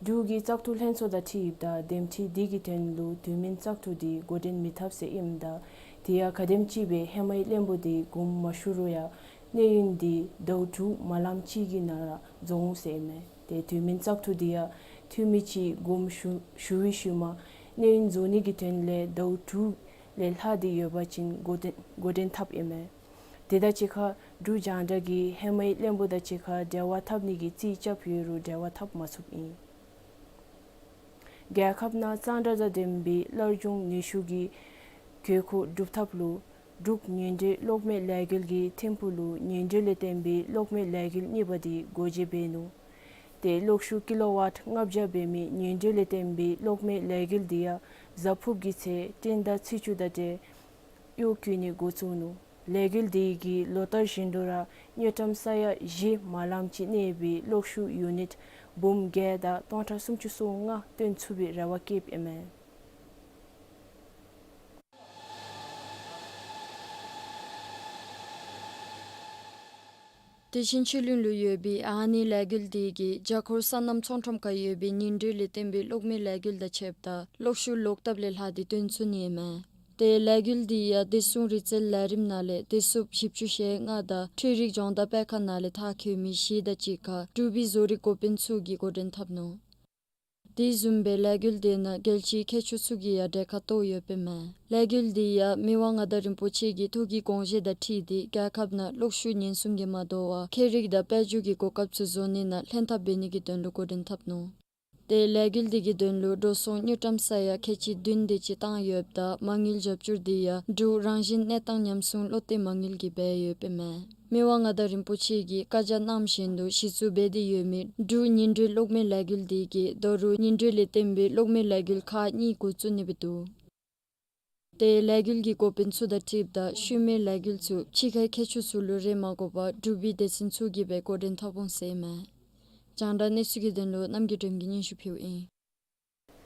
འབྲུག་གི་བཙག་འཐུ་ལྷན་ཚོགས་དང་འཁྲིལཝ་ད་འདེམས་ཁྲི་འདི་གི་དོན་ལུ་དུས་མིན་བཙག་འཐུ་འདི་འགོ་འདྲེན་མི་འཐབ་ཟེར་ཨིནམ་ད་དེ་ཡང་ག་དེམ་ཅིག་སྦེ་ཧེ་མའི་བློན་པོ་འདི་དགོངས་མ་ཞུ་རུང་ཡང་གནས་ཡུན་འདི་ཟླཝ་དྲུག་མ་ལངམ་ཅིག་གི་ནང་ར་རྫོགས་འོང་ཟེར་ཨིན་མས། ཏེ་དུས་མིན་བཙག་འཐུ་འདི་ཡང་འཐུས་མི་ཅིག་དགོངས་ཞུ་ཞུ་བའི་ཤུལ་མ་གནས་ཡུན་རྫོགས་ནི་གི་དོན་ལས་ཟླཝ་དྲུག་ལས་ལྷག་སྟེ་ཡོད་པ་ཅིན་འགོ་འདྲེན་འགོ་འདྲེན་འཐབ་ཨིན་མས། དེ་དང་གཅིག་ཁར་འབྲུག་རྒྱང་བསྒྲགས་ཀྱིས་ཧེ་མའི་བློན་པོ་དང་གཅིག་ཁར་འབྲེལ་བ་འཐབ་ནི་གི་རྩིས་རྐྱབ་ཡོད་རུང་འབྲེལ་བ་འཐབ་མ་ཚུགསཔ་ཨིན། རྒྱལ་ཁབ་ནང་གཙང་སྦྲ་དང་ལྡན་པའི་སླར་འབྱུང་ནུས་ཤུགས་ཀྱི་དགོས་མཁོ་སྒྲུབ་ཐབས་ལུ་འབྲུག་ཉིན་རེའི་གློག་མེ་ལས་འགུལ་གྱི་ཐིམ་ཕུག་ལུ་ཉིན་རེ་ལས་བརྟེན་པའི་གློག་མེ་ལས་འགུལ་གཉིས་པ་འདི་སྒོ་འབྱེད་འབད་ནུག། ཏེ་གློག་ཤུགས་ཀི་ལོ་ཝཊ་ལྔ་བརྒྱ་འབད་མི་ཉིན་རེ་ལས་བརྟེན་པའི་གློག་མེ་ལས་འགུལ་འདི་ཡང་གཟའ་ཕུརཔ་གི་ཚེ་སྤྲིན་ཟླ་ཚེས་བཅུ་དང་འབྲེལ་གཡོག་བཀོལ་ནི་འགོ་བཙུགས་ནུག། ལས་འགུལ་འདི་གིས་ལོ་ལྟར་བཞིན་དུ་ར་དངུལ་ཀྲམ་ས་ཡ་བཞི་མ་ལངམ་ཅིག་གནས་པའི་གློག་ཤུགས་ཡུ་ནིཊ་འབུམ་བརྒྱད་དང་སྟོང་ཕྲག་སུམ་ཅུ་སོ་ལྔ་བཏོན་ཚུགས་པའི་རེ་བ་བསྐྱེདཔ་ཨིན་མས། དེ་བཞིན་ཆོས་གླིང་ལུ་ཡོད་པའི་ཨ་ནི་ལས་འགུལ་འདི་གིས་རྒྱ་ཁོར་སོ་ནམ་ཚོང་ཁྲོམ་ཁར་ཡོད་པའི་ཉིན་རེ་ལས་བརྟེན་པའི་གློག་མེ་ལས་འགུལ་དང་ཕྱདཔ་ད་གློག་ཤུགས་ལོག་ལྟབ་ལས་ལྷག་སྟེ་བཏོན་ཚུགས་ནི་ཨིན་མས། ཏེ་ལས་འགུལ་འདི་ཡང་བདེ་སྲུང་རིག་རྩལ་ལས་རིམ་ནང་ལས་བདེ་སྲུངཔ་བཞི་བཅུ་ཞེ་ལྔ་དང་འཕྲུལ་རིག་སྦྱོང་བརྡར་སྤེལ་ཁང་ནང་ལས་མཐར་འཁྱོལ་མི་བཞི་དང་གཅིག་ཁར་འབྲུག་པའི་བཟོ་རིག་འགོ་དཔོན་ཚུ་གིས་འགོ་འདྲེན་འཐབ་ནུག། དེ་བཟུམ་སྦེ་ལས་འགུལ་འདི་ནང་རྒྱལ་སྤྱིའི་མཁས་མཆོག་ཚུ་གིས་ཡང་གྲལ་ཁར་གཏོགས་ཡོདཔ་ཨིན་མས། ལས་འགུལ་འདི་ཡང་མི་དབང་མངའ་བདག་རིན་པོ་ཆེ་གི་ཐུགས་ཀྱི་དགོངས་བཞེད་དང་འཁྲིལ་ཏེ་རྒྱལ་ཁབ་ནང་གློག་ཤུགས་ཉེན་སྲུང་གིས་མ་དོ་བར་ཁྱད་རིག་དང་དཔལ་འབྱོར་གྱི་གོ་སྐབས་ཚུ་བཟོ་ནི་ནང་ལྷན་ཐབས་འབད་ནི་གི་དོན་ལུ་འགོ་འདྲེན་འཐབ་ནུག། ཏེ་ལས་འགུལ་འདི་གི་དོན་ལུ་འགྲོ་སོང་དངུལ་ཀྲམ་ས་ཡ་ཁལ་གཅིག་བདུན་དེ་ཅིག་བཏང་ཡོདཔ་ད་མ་དངུལ་རྒྱབ་སྐྱོར་འདི་ཡང་འབྲུག་རང་བཞིན་གནས་སྟངས་ཉམས་སྲུང་བློ་གཏད་མ་དངུལ་གྱིས་འབད་ཡོདཔ་ཨིན་མས། མི་དབང་མངའ་བདག་རིན་པོ་ཆེ་གིས་བཀའ་རྒྱ་གནངམ་བཞིན་དུ་གཞི་བཙུགས་འབད་དེ་ཡོད་མི་འབྲུག་ཉིན་རེའི་གློག་མེ་ལས་འགུལ་འདི་གིས་ད་རུང་ཉིན་རེ་ལས་བརྟེན་པའི་གློག་མེ་ལས་འགུལ་ཁག་གཉིས་འགོ་བཙུགས་ནི་སྦེ་འདུག། ཏེ་ལས་འགུལ་གྱི་འགོ་དཔོན་ཚུ་དང་འཁྲིལཝ་ད་ཤུལ་མའི་ལས་འགུལ་ཚུ་ཕྱི་ཁའི་མཁས་མཆོག་ཚུ་ལུ་རེ་མ་དགོ་པར་འབྲུག་པའི་སྡེ་ཚན་ཚུ་གིས་སྦེ་འགོ་འདྲེན་འཐབ་འོང་ཟེར་ཨིན་མས། རྒྱང་བསྒྲགས་གནས་ཚུལ་གྱི་དོན་ལུ་རྣམ་རྒྱལ་སྒྲོལམ་གྱིས་སྙན་ཞུ་ཕུལཝ་ཨིན།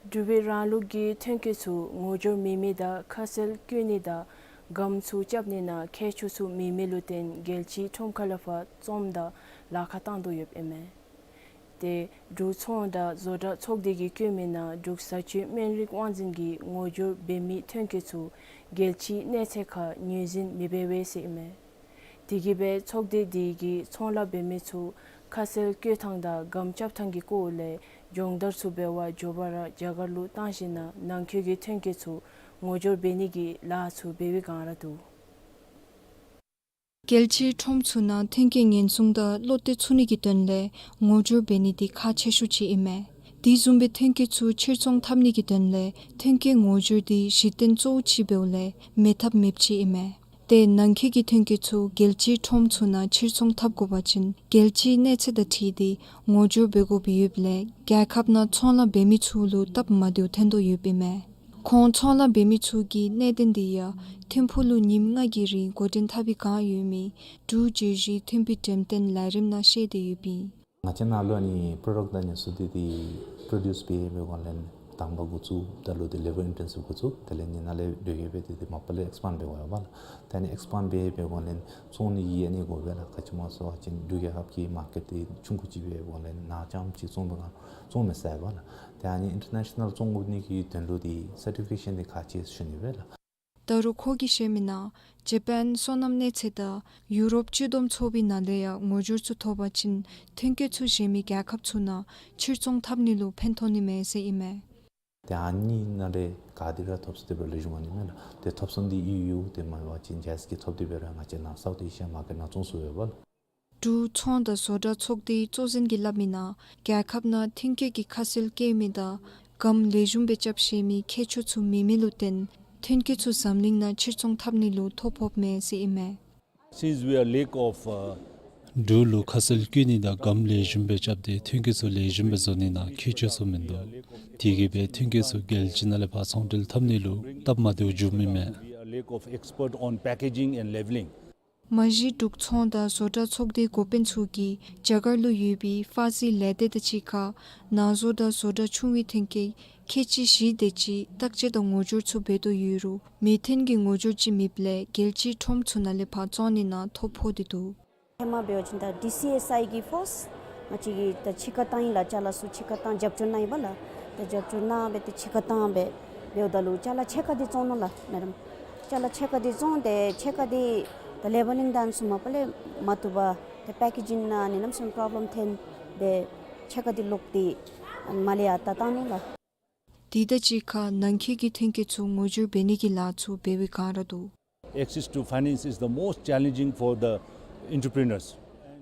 འབྲུག་པའི་རང་ལུགས་ཀྱི་ཐོན་སྐྱེད་ཚུ་ངོ་སྦྱོར་མེད་མི་དང་ཁ་གསལ་བཀོད་ནི་དང་སྒམ་ཚུ་རྐྱབ་ནི་ནང་མཁས་མཆོག་ཚུ་མེད་མི་ལུ་བརྟེན་རྒྱལ་སྤྱིའི་ཁྲོམ་ཁ་ལས་ཕར་བཙོངམ་དང་ལཱ་ཁག་བཏང་དོ་ཡོདཔ་ཨིན་མས། ཏེ་འབྲུག་ཚོང་དང་བཟོ་གྲྭ་ཚོགས་སྡེ་གིས་བཀོད་མི་ནང་འབྲུག་བཟའ་སྤྱོད་སྨན་རིགས་དབང་འཛིན་གྱིས་ངོ་སྦྱོར་འབད་མི་ཐོན་སྐྱེད་ཚུ་རྒྱལ་སྤྱིའི་གནས་ཚད་ཁར་ངོས་འཛིན་མི་འབད་བས་ཟེར་ཨིན་མས། དེ་གིས་སྦེ་ཚོགས་སྡེ་དེ་གིས་ཚོང་ལཱ་འབད་མི་ཚུ་ཁ་གསལ་བཀོད་ཐངས་དང་སྒམ་རྐྱབ་ཐངས་ཀྱི་སྐོར་ལས་སྦྱོང་བརྡར་ཚུ་འབད་བར་འགྱོ་བར་རྒྱ་གར་ལུ་བཏང་ཞིནམ་ལས་ནང་འཁོད་ཀྱི་ཐོན་སྐྱེད་ཚུ་ངོ་སྦྱོར་འབད་ནི་གི་ལཱ་ཚུ་འབད་བའི་བསྒང་ར་འདུག། རྒྱལ་སྤྱིའི་ཁྲོམ་ཚུ་ནང་ཐོན་སྐྱེད་ཉེན་སྲུང་དང་བློ་གཏད་ཚུགས་ནི་གི་དོན་ལས་ངོ་སྦྱོར་འབད་ནི་འདི་ཁག་ཆེ་ཤོས་ཅིག་ཨིན་མས། དེ་བཟུམ་སྦེ་ཐོན་སྐྱེད་ཚུ་ཕྱིར་ཚོང་འཐབ་ནི་གི་དོན་ལས་ཐོན་སྐྱེད་ངོ་སྦྱོར་འདི་གཞི་རྟེན་གཙོ་བོ་ཅིག་འབདཝ་ལས་མེད་ཐབས་མེདཔ་ཅིག་ཨིན་མས། ཏེ་ནང་འཁོད་ཀྱི་ཐོན་སྐྱེད་ཚུ་རྒྱལ་སྤྱིའི་ཁྲོམ་ཚུ་ནང་ཕྱིར་ཚོང་འཐབ་དགོ་པ་ཅིན་རྒྱལ་སྤྱིའི་གནས་ཚད་དང་འཁྲིལ་ཏེ་ངོ་སྦྱོར་འབད་དགོཔ་ཡོདཔ་ལས་རྒྱལ་ཁབ་ནང་ཚོང་ལཱ་འབད་མི་ཚུ་ལུ་སྟབས་མ་བདེཝ་ཐོན་དོ་ཡོདཔ་ཨིན་མས། ཁོང་ཚོང་ལཱ་འབད་མི་ཚུ་གི་གནད་དོན་འདི་ཡང་ཐིམ་ཕུག་ལུ་ཉིནམ་ལྔ་གི་རིང་འགོ་འདྲེན་འཐབ་པའི་བསྒང་ཡོད་མི་འབྲུག་བརྗོད་གཞི་ཐིམ་ཕུག་འགྲེམས་སྟོན་ལས་རིམ་ནང་བཤད་དེ་ཡོདཔ་ཨིན། ང་བཅས་ནང་ལུ་ཨ་ནི་པྲོ་ཌཀཊ་དང་ཨ་ནི་ཚུ་འདི་འདི་པྲོ་ཌིའུསི་འབད་འབད་བའི་སྒང་ལས་དང་པ་འགོ་བཙུགས་ད་ལུ་འདི་ལེ་བར་ཨིན་ཊེན་སིབ་འགོ་བཙུགས། དེ་ལས་ཨ་ནི་ནཱ་ལས་དེ་གིས་སྦེ་འདི་འདི་མ་པ་ལས་ཨེགསི་པཱནཌ་འབད་དགོ་པས་ལགས། ད་ཨ་ནི་ཨེགསི་པཱནཌ་འབད་འབད་བའི་སྒང་ལས་བཙོང་ནི་གི་ཨ་ནི་དགོ་པས་ལགས། ག་ཅི་སྨོ་ཟེར་བ་ཅིན་འབྲུག་རྒྱལ་ཁབ་ཀྱི་མར་ཀེཊ་འདི་ཆུང་ཀུ་ཅིག་འབད་བའི་སྒང་ལས་ནཱ་རྐྱངམ་ཅིག་བཙོང་པའི་སྒང་བཙོང་མི་ཚུགས་པས་ལགས། ད་ཨ་ནི་ཨིན་ཊར་ནེ་ཤ་ནཱལ་བཙོང་དགོ་ནི་གི་དོན་ལུ་འདི་སར་ཊི་ཕི་ཀེ་ཤཱན་འདི་ཁག་ཆེ་ཟེར་ཞུ་ནི་སྦེ་ལགས། ད་རུང་ཁོ་གིས་བཤད་མི་ནང་ཇ་པཱན་སོ་ནམ་གནས་ཚད་དང་ཡུ་རོབ་སྤྱི་བསྡོམས་ཚོགས་པའི་ནང་ལས་ཡང་ངོ་སྦྱོར་ཚུ་ཐོབ་པ་ཅིན་ཐོན་སྐྱེད་ཚུ་གཞན་མི་རྒྱལ་ཁབ་ཚུ་ནང་ཕྱིར་ཚོང་འཐབ་ནི་ལུ་ཕན་ཐོགས་ནི་མས་ཟེར་ཨིན་མས། ཏེ་ཨ་ནི་ནང་ལས་ག་དེ་ར་ཐོབ་ཚུགས་དེ་སྦེ་ལེགས་ཤོམ་ཨིན་མས་ལགས། ཏེ་ཐོབ་ཚུགས་འདི་ཨི་ཡུ་དེ་མ་འབད་བ་ཅིན་ཇཱ་ཨེསི་གིས་ཐོབ་དེ་སྦེ་ར་ང་བཅས་ནཱ་སའུཐ་ཨེ་ཤི་ཡ་མར་ཀེཊ་ནང་བཙོང་ཚུགས་པས་ལགས། འབྲུག་ཚོང་དང་བཟོ་གྲྭ་ཚོགས་སྡེའི་གཙོ་འཛིན་གྱིས་སླབ་མི་ནང་རྒྱལ་ཁབ་ནང་ཐོན་སྐྱེད་ཀྱི་ཁ་གསལ་བཀོད་མི་དང་སྒམ་ལེགས་ཤོམ་སྦེ་རྐྱབ་ཤེས་མི་མཁས་མཆོག་ཚུ་མེད་མི་ལུ་བརྟེན་ཐོན་སྐྱེད་ཚུ་འཛམ་གླིང་ནང་ཕྱིར་ཚོང་འཐབ་ནི་ལུ་ཐོ་ཕོགཔ་མས་ཟེར་ཨིན་མས། Since we are lack of, uh, འབྲུག་ལུ་ཁ་གསལ་བཀོད་ནི་དང་སྒམ་ལེགས་ཤོམ་སྦེ་རྐྱབ་སྟེ་ཐོན་སྐྱེད་ཚུ་ལེགས་ཤོམ་སྦེ་བཟོ་ནི་ནང་མཁས་མཆོག་ཚུ་མིན་འདུག། དེ་གིས་སྦེ་ཐོན་སྐྱེད་ཚུ་རྒྱལ་སྤྱི་ནང་ལས་ཕར་ཚོང་འབྲེལ་འཐབ་ནི་ལུ་སྟབས་མ་བདེཝ་འགྱོ་མི་མས། We are lack of expert on packaging and labeling. མ་གཞི་འབྲུག་ཚོང་དང་བཟོ་གྲྭ་ཚོགས་སྡེའི་འགོ་དཔོན་ཚུ་གིས་རྒྱ་གར་ལུ་ཡོད་པའི་ཧྥ་ཟི་ལས་སྡེ་དང་གཅིག་ཁར་ནང་བཟོ་དང་བཟོ་གྲྭ་ཆུང་བའི་ཐོན་སྐྱེད་ཁལ་གཅིག་བཞི་དེ་ཅིག་བརྟག་དཔྱད་དང་ངོ་སྦྱོར་ཚུ་འབད་དོ་ཡོད་རུང་མེ་ཐོན་གྱི་ངོ་སྦྱོར་ཅིག་མེདཔ་ལས་རྒྱལ་སྤྱིའི་ཁྲོམ་ཚུ་ནང་ལས་ཕར་བཙོང་ནི་ནང་ཐོ་ཕོག་སྟེ་འདུག། ཧེ་མ་འབད་བ་ཅིན་ད་ཌི་སི་ཨེསི་ཨའི་གི་ཕོརསི་ང་བཅས་ཀྱིས་ད་ཕྱི་ཁར་བཏང་ཡི་ལགས། ཅ་ལ་ཚུ་ཕྱི་ཁར་བཏང་རྒྱབ་སྐྱོར་གནང་ཡི་པ་ལགས། ད་རྒྱབ་སྐྱོར་གནང་སྦེ་ཏེ་ཕྱི་ཁར་བཏང་སྦེ་འབདཝ་ད་ལུ་ཅ་ལ་ཕྱེད་ཀ་འདི་བཙོང་ནུག་ལགས་མེ་ཌམ། ཅ་ལ་ཕྱེད་ཀ་འདི་བཙོང་སྟེ་ཕྱེད་ཀ་འདི་ད་ལེ་བ་ལིང་དང་ཚུ་མ་པ་ལས་མ་བཏུབ་པར་ཏེ་པེ་ཀེ་ཇིང་ནང་ཨ་ནི་གནམ་མེད་ས་མེད་པོརོབ་ལེམ་ཐོན་སྦེ་ཕྱེད་ཀ་འདི་ལོག་སྟེ་མར་ལས་ཡར་ད་བཏང་ནུག་ལགས། དེ་དང་གཅིག་ཁར་ནང་འཁོད་ཀྱི་ཐོན་སྐྱེད་ཚུ་ངོ་སྦྱོར་འབད་ནི་གི་ལཱ་ཚུ་འབད་བའི་བསྒང་ར་འདུག། Access to finance is the most challenging for the entrepreneurs.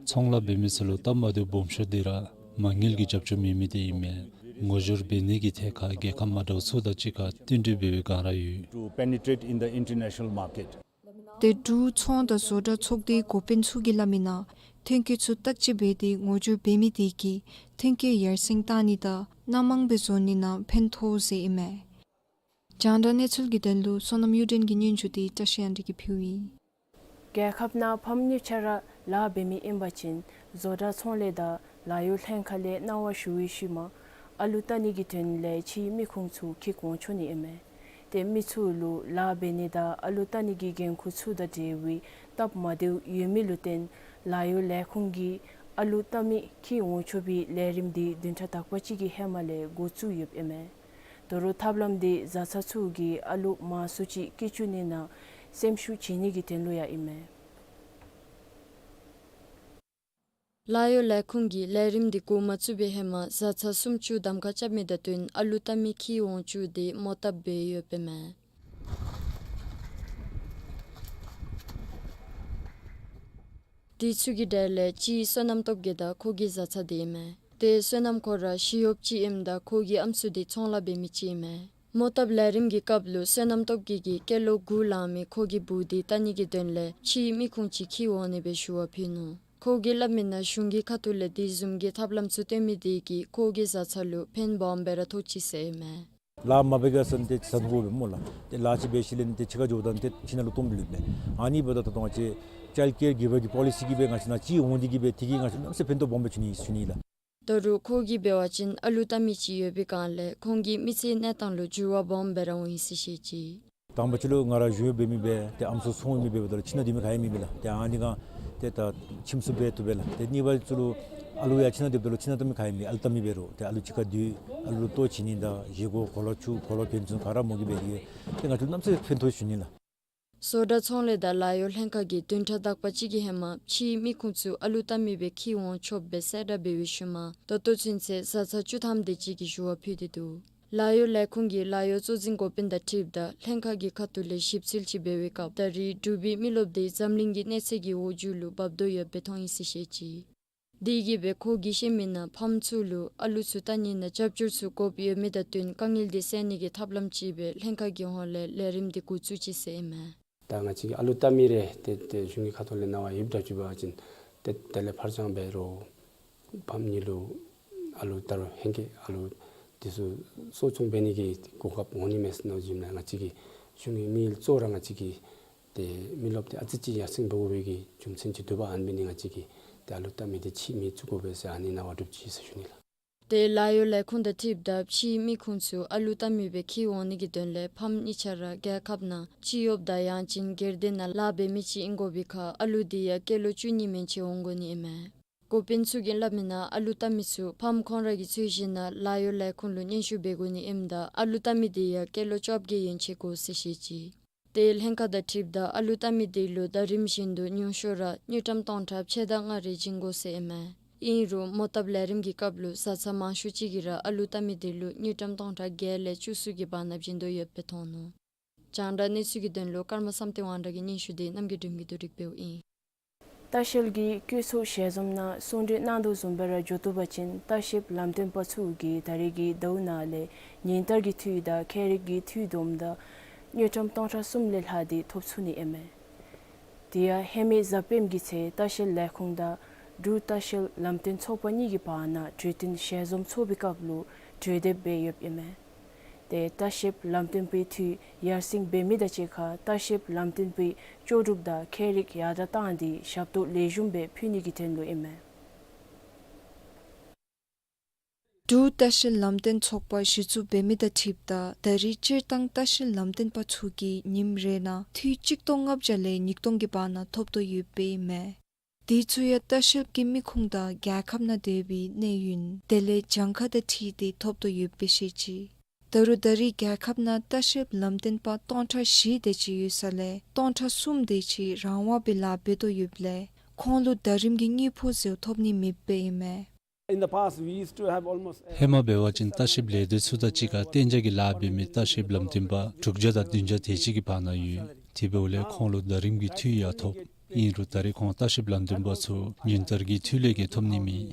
ཚོང་ལཱ་འབད་མི་ཚུ་ལུ་སྟབས་མ་བདེཝ་སྦོམ་ཤོས་འདི་ར་མ་དངུལ་གྱི་རྒྱབ་སྐྱོར་མེད་མི་འདི་ཨིན་མས། ངོ་སྦྱོར་འབད་ནི་གི་ཐད་ཁར་རྒྱལ་ཁབ་མ་འདྲཝ་ཚུ་དང་གཅིག་ཁར་བསྟུན་གྲོས་འབད་བའི་བསྒང་ར་ཡོད། To penetrate in the international market. ཏེ་འབྲུག་ཚོང་དང་བཟོ་གྲྭ་ཚོགས་སྡེའི་འགོ་དཔོན་ཚུ་གིས་སླབ་མི་ནང་ཐོན་སྐྱེད་ཚུ་བརྟག་དཔྱད་འབད་དེ་ངོ་སྦྱོར་འབད་མི་དེ་གིས་ཐོན་སྐྱེད་ཡར་སེང་བཏང་ནི་དང་སྣ་མང་སྦེ་བཟོ་ནི་ནང་ཕན་ཐོགས་ཟེར་ཨིན་མས། རྒྱང་བསྒྲགས་གནས་ཚུལ་གྱི་དོན་ལུ་བསོད་ནམས་གཡུ་སྒྲོན་གྱི་སྙན་ཞུ་འདི་བཀྲ་ཤིས་དབང་འདུས་ཀྱིས་ཕུལཝ་ཨིན། རྒྱལ་ཁབ་ནང་ཕམ་གཉིས་ཆ་ར་ལཱ་འབད་མི་ཨིན་པ་ཅིན་བཟོ་གྲྭ་ཚོང་ལས་དང་ལཱ་གཡོག་ལྷན་ཁག་ལས་གནང་བ་ཞུ་བའི་ཤུལ་མ་ཨ་ལུ་བལྟ་ནི་གི་དོན་ལས་ཕྱིའི་མི་ཁུངས་ཚུ་འཁྱིད་འོང་ཆོག་ནི་ཨིན་མས། ཏེ་མི་ཚུ་ལུ་ལཱ་འབད་ནི་དང་ཨ་ལུ་བལྟ་ནི་གི་འགན་ཁུར་ཚུ་དང་འབྲེལ་བའི་སྟབས་མ་བདེཝ་ཡོད་མི་ལུ་བརྟེན་ལཱ་གཡོག་ལས་ཁུངས་ཀྱིས་ཨ་ལུ་བལྟ་མི་འཁྱིད་འོང་ཆོག་པའི་ལས་རིམ་འདི་བདུན་ཕྲག་དག་པ་ཅིག་གི་ཧེ་མ་ལས་འགོ་བཙུགས་ཡོདཔ་ཨིན་མས། དོ་རུང་ཐབས་ལམ་འདི་བཟའ་ཚང་ཚུ་གིས་ཨ་ལུ་མང་སུ་ཅིག་འཁྱིད་བཅུག་ནི་ནང་སེམས་ཤུགས་བྱིན་ནི་གི་དོན་ལུ་ཡང་ཨིན་མས། ལཱ་གཡོག་ལས་ཁུངས་ཀྱིས་ལས་རིམ་འདི་འགོ་མ་བཙུགས་པའི་ཧེ་མ་བཟའ་ཚང་སུམ་ཅུ་གདམ་ཁ་རྐྱབ་མི་དང་བསྟུན་ཨ་ལུ་བལྟ་མི་འཁྱིད་འོང་བཅུག་སྟེ་མོ་བཏབ་འབད་ཡོདཔ་ཨིན་མས། དེ་ཚུ་གི་གྲས་ལས་གཅིག་བསོད་ནམས་སྟོབས་རྒྱས་དང་ཁོ་གི་བཟའ་ཚང་འདི་ཨིན་མས། ཏེ་བསོད་ནམས་ཁོ་ར་ཞི་གཡོགཔ་ཅིག་ཨིནམ་ད་ཁོ་གི་ཨམ་སྲུ་འདི་ཚོང་ལཱ་འབད་མི་ཅིག་ཨིན་མས། མོ་བཏབ་ལས་རིམ་གྱི་སྐབས་ལུ་བསོད་ནམས་སྟོབས་རྒྱས་ཀྱིས་སྐྱེས་ལོ་དགུ་ལང་མི་ཁོ་གི་བུ་འདི་བལྟ་ནི་གི་དོན་ལས་ཕྱིའི་མི་ཁུངས་ཅིག་འཁྱིད་འོང་ནི་སྦེ་ཞུ་བ་ཕུལ་ནུག། ཁོ་གིས་སླབ་མི་ནང་གཞུང་གི་ཁ་ཐུག་ལས་དེ་བཟུམ་གྱི་ཐབས་ལམ་ཚུ་སྟོན་མི་དེ་གིས་ཁོ་གི་བཟའ་ཚང་ལུ་ཕན་སྦོམ་སྦེ་ར་ཐོགས་ཅི་ཟེར་ཨིན་མས། ལཱ་མ་འབད་ག་ས་ནི་ཏེ་བཟའ་ཚང་དགོ་པས་སྨོ་ལགས། ཏེ་ལཱ་ཅིག་འབད་ཞིནམ་ལས་ཏེ་ཕྱི་ཁར་འགྱོཝ་ད་ཏེ་ཁྱིམ་ནང་ལུ་སྟོངམ་སྦེ་ལུས་པས། ཨ་ནི་འབདཝ་ད་ད་ལྟོ་ང་བཅས་ཅའིལཌ་ཀེར་གིབ་པར་གྱི་པོ་ལི་སི་གིས་སྦེ་ང་བཅས་ནང་ཅིག་འོང་སྟེ་གིས་སྦེ་དེ་གིས་ང་བཅས་གནམ་མེད་ས་མེད་ཕན་ཐོགས་སྦོམ་སྦེ་བྱུང་ནི་ཨིན་ཟེར་ཞུ་ནི་ལགས། ད་རུང་ཁོ་གིས་འབད་བ་ཅིན་ཨ་ལུ་བལྟ་མི་ཅིག་ཡོད་པའི་སྒང་ལས་ཁོང་གི་མི་ཚེའི་གནས་སྟངས་ལུ་འགྱུར་བ་སྦོམ་སྦེ་ར་འོང་ཡི་ཟེར་བཤད་ཅི། དང་པ་ཅིག་ལུ་ང་ར་གཞུང་གཡོགཔ་འབད་མི་སྦེ་ཏེ་ཨམ་སྲུ་ཚོང་འབད་མི་འབདཝ་ད་ལུ་ཁྱིམ་ནང་སྡོད་མི་ག་ཡང་མེད་པས་ལགས། ཏེ་ཨ་ནི་སྒང་ཏེ་ད་ཁྱིམ་སྲུང་འབད་བཏུབ་པས་ལགས། ཏེ་གཉིས་པ་ཅིག་ལུ་ ཨ་ལུ་ཡང་ཁྱིམ་ནང་སྡོདཔ་ད་ལུ་ཁྱིམ་ནང་བལྟ་མི་ག་ཡང་མེད། ཨ་ལུ་བལྟ་མི་འབད་རུང་ཏེ་ཨ་ལུ་གཅིག་ཁར་སྡོད། ཨ་ལུ་ལུ་ལྟོ་བྱིན་ནི་དང་བཞེས་སྒོ་གོ་ལ་ཆུ་གོ་ལ་ཕན་ཚུན་ག་ར་མོ་གིས་འབད་ནི་དེ་ང་བཅས་ལུ་གནམ་མེད་ས་མེད་ཕན་ཐོགས་ཞུ་ནི་ལགས། སོ་ཌ་ཚོང་ལས་དང་ལཱ་གཡོག་ལྷན་ཁག་གིས་བདུན་ཕྲག་དག་པ་ཅིག་གི་ཧེ་མ་ཕྱིའི་མི་ཁུངས་ཚུ་ཨ་ལུ་བལྟ་མི་སྦེ་འཁྱིད་འོང་ཆོགཔ་སྦེ་གསལ་བསྒྲགས་འབད་བའི་ཤུལ་མ་ད་ལྟོ་ཚུན་ཚོད་བཟའ་ཚང་བཅུ་ཐམ་དེ་ཅིག་གིས་ཞུ་བ་ཕུལ་ཏེ་འདུག། ལཱ་གཡོག་ལས་ཁུངས་ཀྱི་ལཱ་གཡོག་གཙོ་འཛིན་འགོ་དཔོན་དང་འཁྲིལཝ་ད་ལྷན་ཁག་གི་ཁ་ཐུག་ལས་ཞིབ་འཚོལ་ཅིག་འབད་བའི་སྐབས་ད་རེས་འབྲུག་པའི་མི་རློབས་དེ་འཛམ་གླིང་གི་གནས་ཚད་ཀྱི་འོག་འགྱོ་ལུ་འབབ་དོ་ཡོདཔ་སྦེ་མཐོང་ཡི་ཟེར་བཤད་ཅི། དེ་གིས་སྦེ་ཁོ་གིས་བཤད་མི་ནང་ཕམ་ཚུ་ལུ་ཨ་ལུ་ཚུ་བལྟ་ནི་ནང་རྒྱབ་སྐྱོར་ཚུ་དགོཔ་ཡོད་མི་དང་བསྟུན་དཀའ་ངལ་དེ་སེལ་ནི་གི་ཐབས་ལམ་ཅིག་སྦེ་ལྷན་ཁག་གི་ཧོངས་ལས་ལས་རིམ་དེ་འགོ་བཙུགས་ཅི་ཟེར་ཨིན་མས། ད་ང་བཅས་ཀྱིས་ཨ་ལུ་བལྟ་མི་རེ་ཏེ་ཏེ་གཞུང་གི་ཁ་ཐུག་ལས་གནང་བ་ཡོདཔ་འདྲཝ་ཅིག་འབད་བ་ཅིན་ཏེ་དེ་ལས་ཕར་འགྱངས་འབད་རུང་ཕམ་གཉིས་ལུ་ཨ་ལུ་ད་རུང་ཧེང་སྐལ་ཨ་ལུ་དེ་ཚུ་གསོ་སྐྱོང་འབད་ནི་གི་གོ་སྐབས་འོང་ནི་མས་ཟེར་མནོ་བཞིན་ལགས། ང་བཅས་ཀྱི་གཞུང་གི་དམིགས་ཡུལ་གཙོ་བོ་ར་ང་བཅས་ཀྱི་ཏེ་མི་རློབས་དེ་ཨ་ཙི་ཅིག་ཡར་སེང་འབད་དགོ་པའི་གི་རྒྱུ་མཚན་ཅིག་འདུག་པ། ཨ་ནི་འབད་ནི་ང་བཅས་ཀྱིས་ཏེ་ཨ་ལུ་བལྟ་མི་དེ་ཕྱིའི་མི་བཙུགས་དགོ་པས་ཟེར་ཨ་ནི་གནང་བ་གྲུབ་ཅི་ཟེར་ཞུ་ནི་ལགས། ཏེ་ལཱ་གཡོག་ལས་ཁུངས་དང་འཁྲིལཝ་ད་ཕྱིའི་མི་ཁུངས་ཚུ་ཨ་ལུ་བལྟ་མི་སྦེ་འཁྱིད་འོང་ནི་གི་དོན་ལས་ཕམ་གཉིས་ཆ་ར་རྒྱལ་ཁབ་ནང་སྤྱི་གཡོགཔ་དང་ཡང་ཅིན་སྒེར་སྡེ་ནང་ལཱ་འབད་མི་ཅིག་ཨིན་དགོ་པའི་ཁར་ཨ་ལུ་དེ་ཡང་སྐྱེས་ལོ་བཅུ་གཉིས་མན་ཆད་འོང་དགོ་ནི་ཨིན་མས། འགོ་དཔོན་ཚུ་གིས་སླབ་མི་ནང་ཨ་ལུ་བལྟ་མི་ཚུ་ཕམ་ཁོང་ར་གི་ཚོས་གཞི་ནང་ལཱ་གཡོག་ལས་ཁུངས་ལུ་སྙན་ཞུ་འབད་དགོ་ནི་ཨིནམ་ད་ཨ་ལུ་བལྟ་མི་དེ་ཡང་སྐྱེས་ལོ་བཅོ་བརྒྱད་ཡན་ཆད་དགོ་ཟེར་བཤད་ཅི། ཏེ་ལྷན་ཁག་དང་འཁྲིལཝ་ད་ཨ་ལུ་བལྟ་མི་དེ་ལུ་ཟླ་རིམ་བཞིན་དུ་ཉུང་ཤོས་ར་དངུལ་ཀྲམ་སྟོང་ཕྲག་ཕྱེད་དང་ལྔ་རེ་བྱིན་དགོ་ཟེར་ཨིན་མས། ཨིན་རུང་མོ་བཏབ་ལས་རིམ་གྱི་སྐབས་ལུ་བཟའ་ཚང་མང་ཤོས་ཅིག་གིས་ར་ཨ་ལུ་བལྟ་མི་དེ་ལུ་དངུལ་ཀྲམ་སྟོང་ཕྲག་བརྒྱད་ལས་བཅུ་གསུམ་གྱི་བར་ན་བྱིན་དོ་ཡོདཔ་སྦེ་མཐོང་ནུག། རྒྱང་བསྒྲགས་གནས་ཚུལ་གྱི་དོན་ལུ་ཀརྨ་བསམ་གཏན་དབང་གྲགས་ཀྱི་སྙན་ཞུ་དེ་རྣམ་རྒྱལ་སྒྲོལམ་གྱིས་བསྡུ་སྒྲིག་འབདཝ་ཨིན། ལྟ་བཤལ་གྱི་བཀོད་ཚོགས་ཞལ་འཛོམས་ནང་གསུང་གྲོས་གནང་དོ་བཟུམ་སྦེ་ར་འགྱོ་བཏུབ་པ་ཅིན་ལྟ་བཤལཔ་ལམ་སྟོན་པ་ཚུ་གིས་ད་རེས་ཀྱི་ཟླཝ་ནང་ལས་ཉིན་ལྟར་གྱི་འཐུས་དང་ཁྱད་རིག་གི་འཐུས་བསྡོམས་ད་དངུལ་ཀྲམ་སྟོང་ཕྲག་གསུམ་ལས་ལྷག་སྟེ་ཐོབ་ཚུགས་ནི་ཨིན་མས། དེ་ཡང་ཧེ་མའི་གཟའ་སྤེནམ་གྱི་ཚེ་ལྟ་བཤལ་ལས་ཁུངས་དང་འབྲུག་ལྟ་བཤལ་ལམ་སྟོན་ཚོགས་པ་གཉིས་ཀྱི་བར་ན་གྲོས་བསྟུན་ཞལ་འཛོམས་ཚོགས་པའི་སྐབས་ལུ་གྲོས་འདེབས་འབད་ཡོདཔ་ཨིན་མས། ཏེ་ལྟ་བཤལཔ་ལམ་སྟོན་པའི་འཐུས་ཡར་སེང་འབད་མི་དང་གཅིག་ཁར་ལྟ་བཤལཔ་ལམ་སྟོན་པའི་ལྕོགས་གྲུབ་དང་ཁྱད་རིག་ཡར་དྲག་བཏང་སྟེ་ཞབས་ཏོག་ལེགས་ཤོམ་སྦེ་ཕུལ་ནི་གི་དོན་ལུ་ཨིན་མས། འབྲུག་ལྟ་བཤལ་ལམ་སྟོན་ཚོགས་པ་གཞི་བཙུགས་འབད་མི་དང་འཁྲིལཝ་ད་ད་རེས་སྤྱིར་བཏང་ལྟ་བཤལ་ལམ་སྟོན་པ་ཚུ་གིས་ཉིནམ་རེ་ནང་འཐུས་གཅིག་སྟོང་ལྔ་བརྒྱ་ལས་ཉིས་སྟོང་གི་བར་ན་ཐོབ་དོ་ཡོདཔ་ཨིན་མས། དེ་ཚུ་ཡང་ལྟ་བཤལཔ་གི་མི་ཁུངས་དང་རྒྱལ་ཁབ་ནང་སྡོད་པའི་གནས་ཡུན་དེ་ལས་གྱངས་ཁ་དང་འཁྲིལ་ཏེ་ཐོབ་དོ་ཡོདཔ་སྦེ་བཤད་ཅི། ད་རུང་ད་རེས་རྒྱལ་ཁབ་ནང་ལྟ་བཤལཔ་ལམ་སྟོན་པ་སྟོང་ཕྲག་བཞི་དེ་ཅིག་ཡོད་ས་ལས་སྟོང་ཕྲག་གསུམ་དེ་ཅིག་རང་དབང་སྦེ་ལཱ་འབད་དོ་ཡོདཔ་ལས་ཁོང་ལུ་ཟླ་རིམ་གྱི་དངུལ་ཕོགས་ཟེར་ཐོབ་ནི་མེདཔ་ཨིན་མས། In the past, we used to have almost ཧེ་མ་འབད་བ་ཅིན་ལྟ་བཤལཔ་ལས་སྡེ་ཚུ་དང་གཅིག་ཁར་གཏན་འཇགས་ཀྱི་ལཱ་འབད་མི་ལྟ་བཤལཔ་ལམ་སྟོན་པ་དྲུག་བརྒྱ་དང་བདུན་བརྒྱ་དེ་ཅིག་གི་བར་ན་ཡོད། དེ་འབདཝ་ལས་ཁོང་ལུ་ཟླ་རིམ་གྱི་འཐུས་ཡང་ཐོབ། ཨིན་རུང་ད་རེས་ཁོང་ལྟ་བཤལཔ་ལམ་སྟོན་པ་ཚུ་ཉིན་ལྟར་གྱི་འཐུས་ལས་བརྒལ་ཐོབ་ནི་མེད།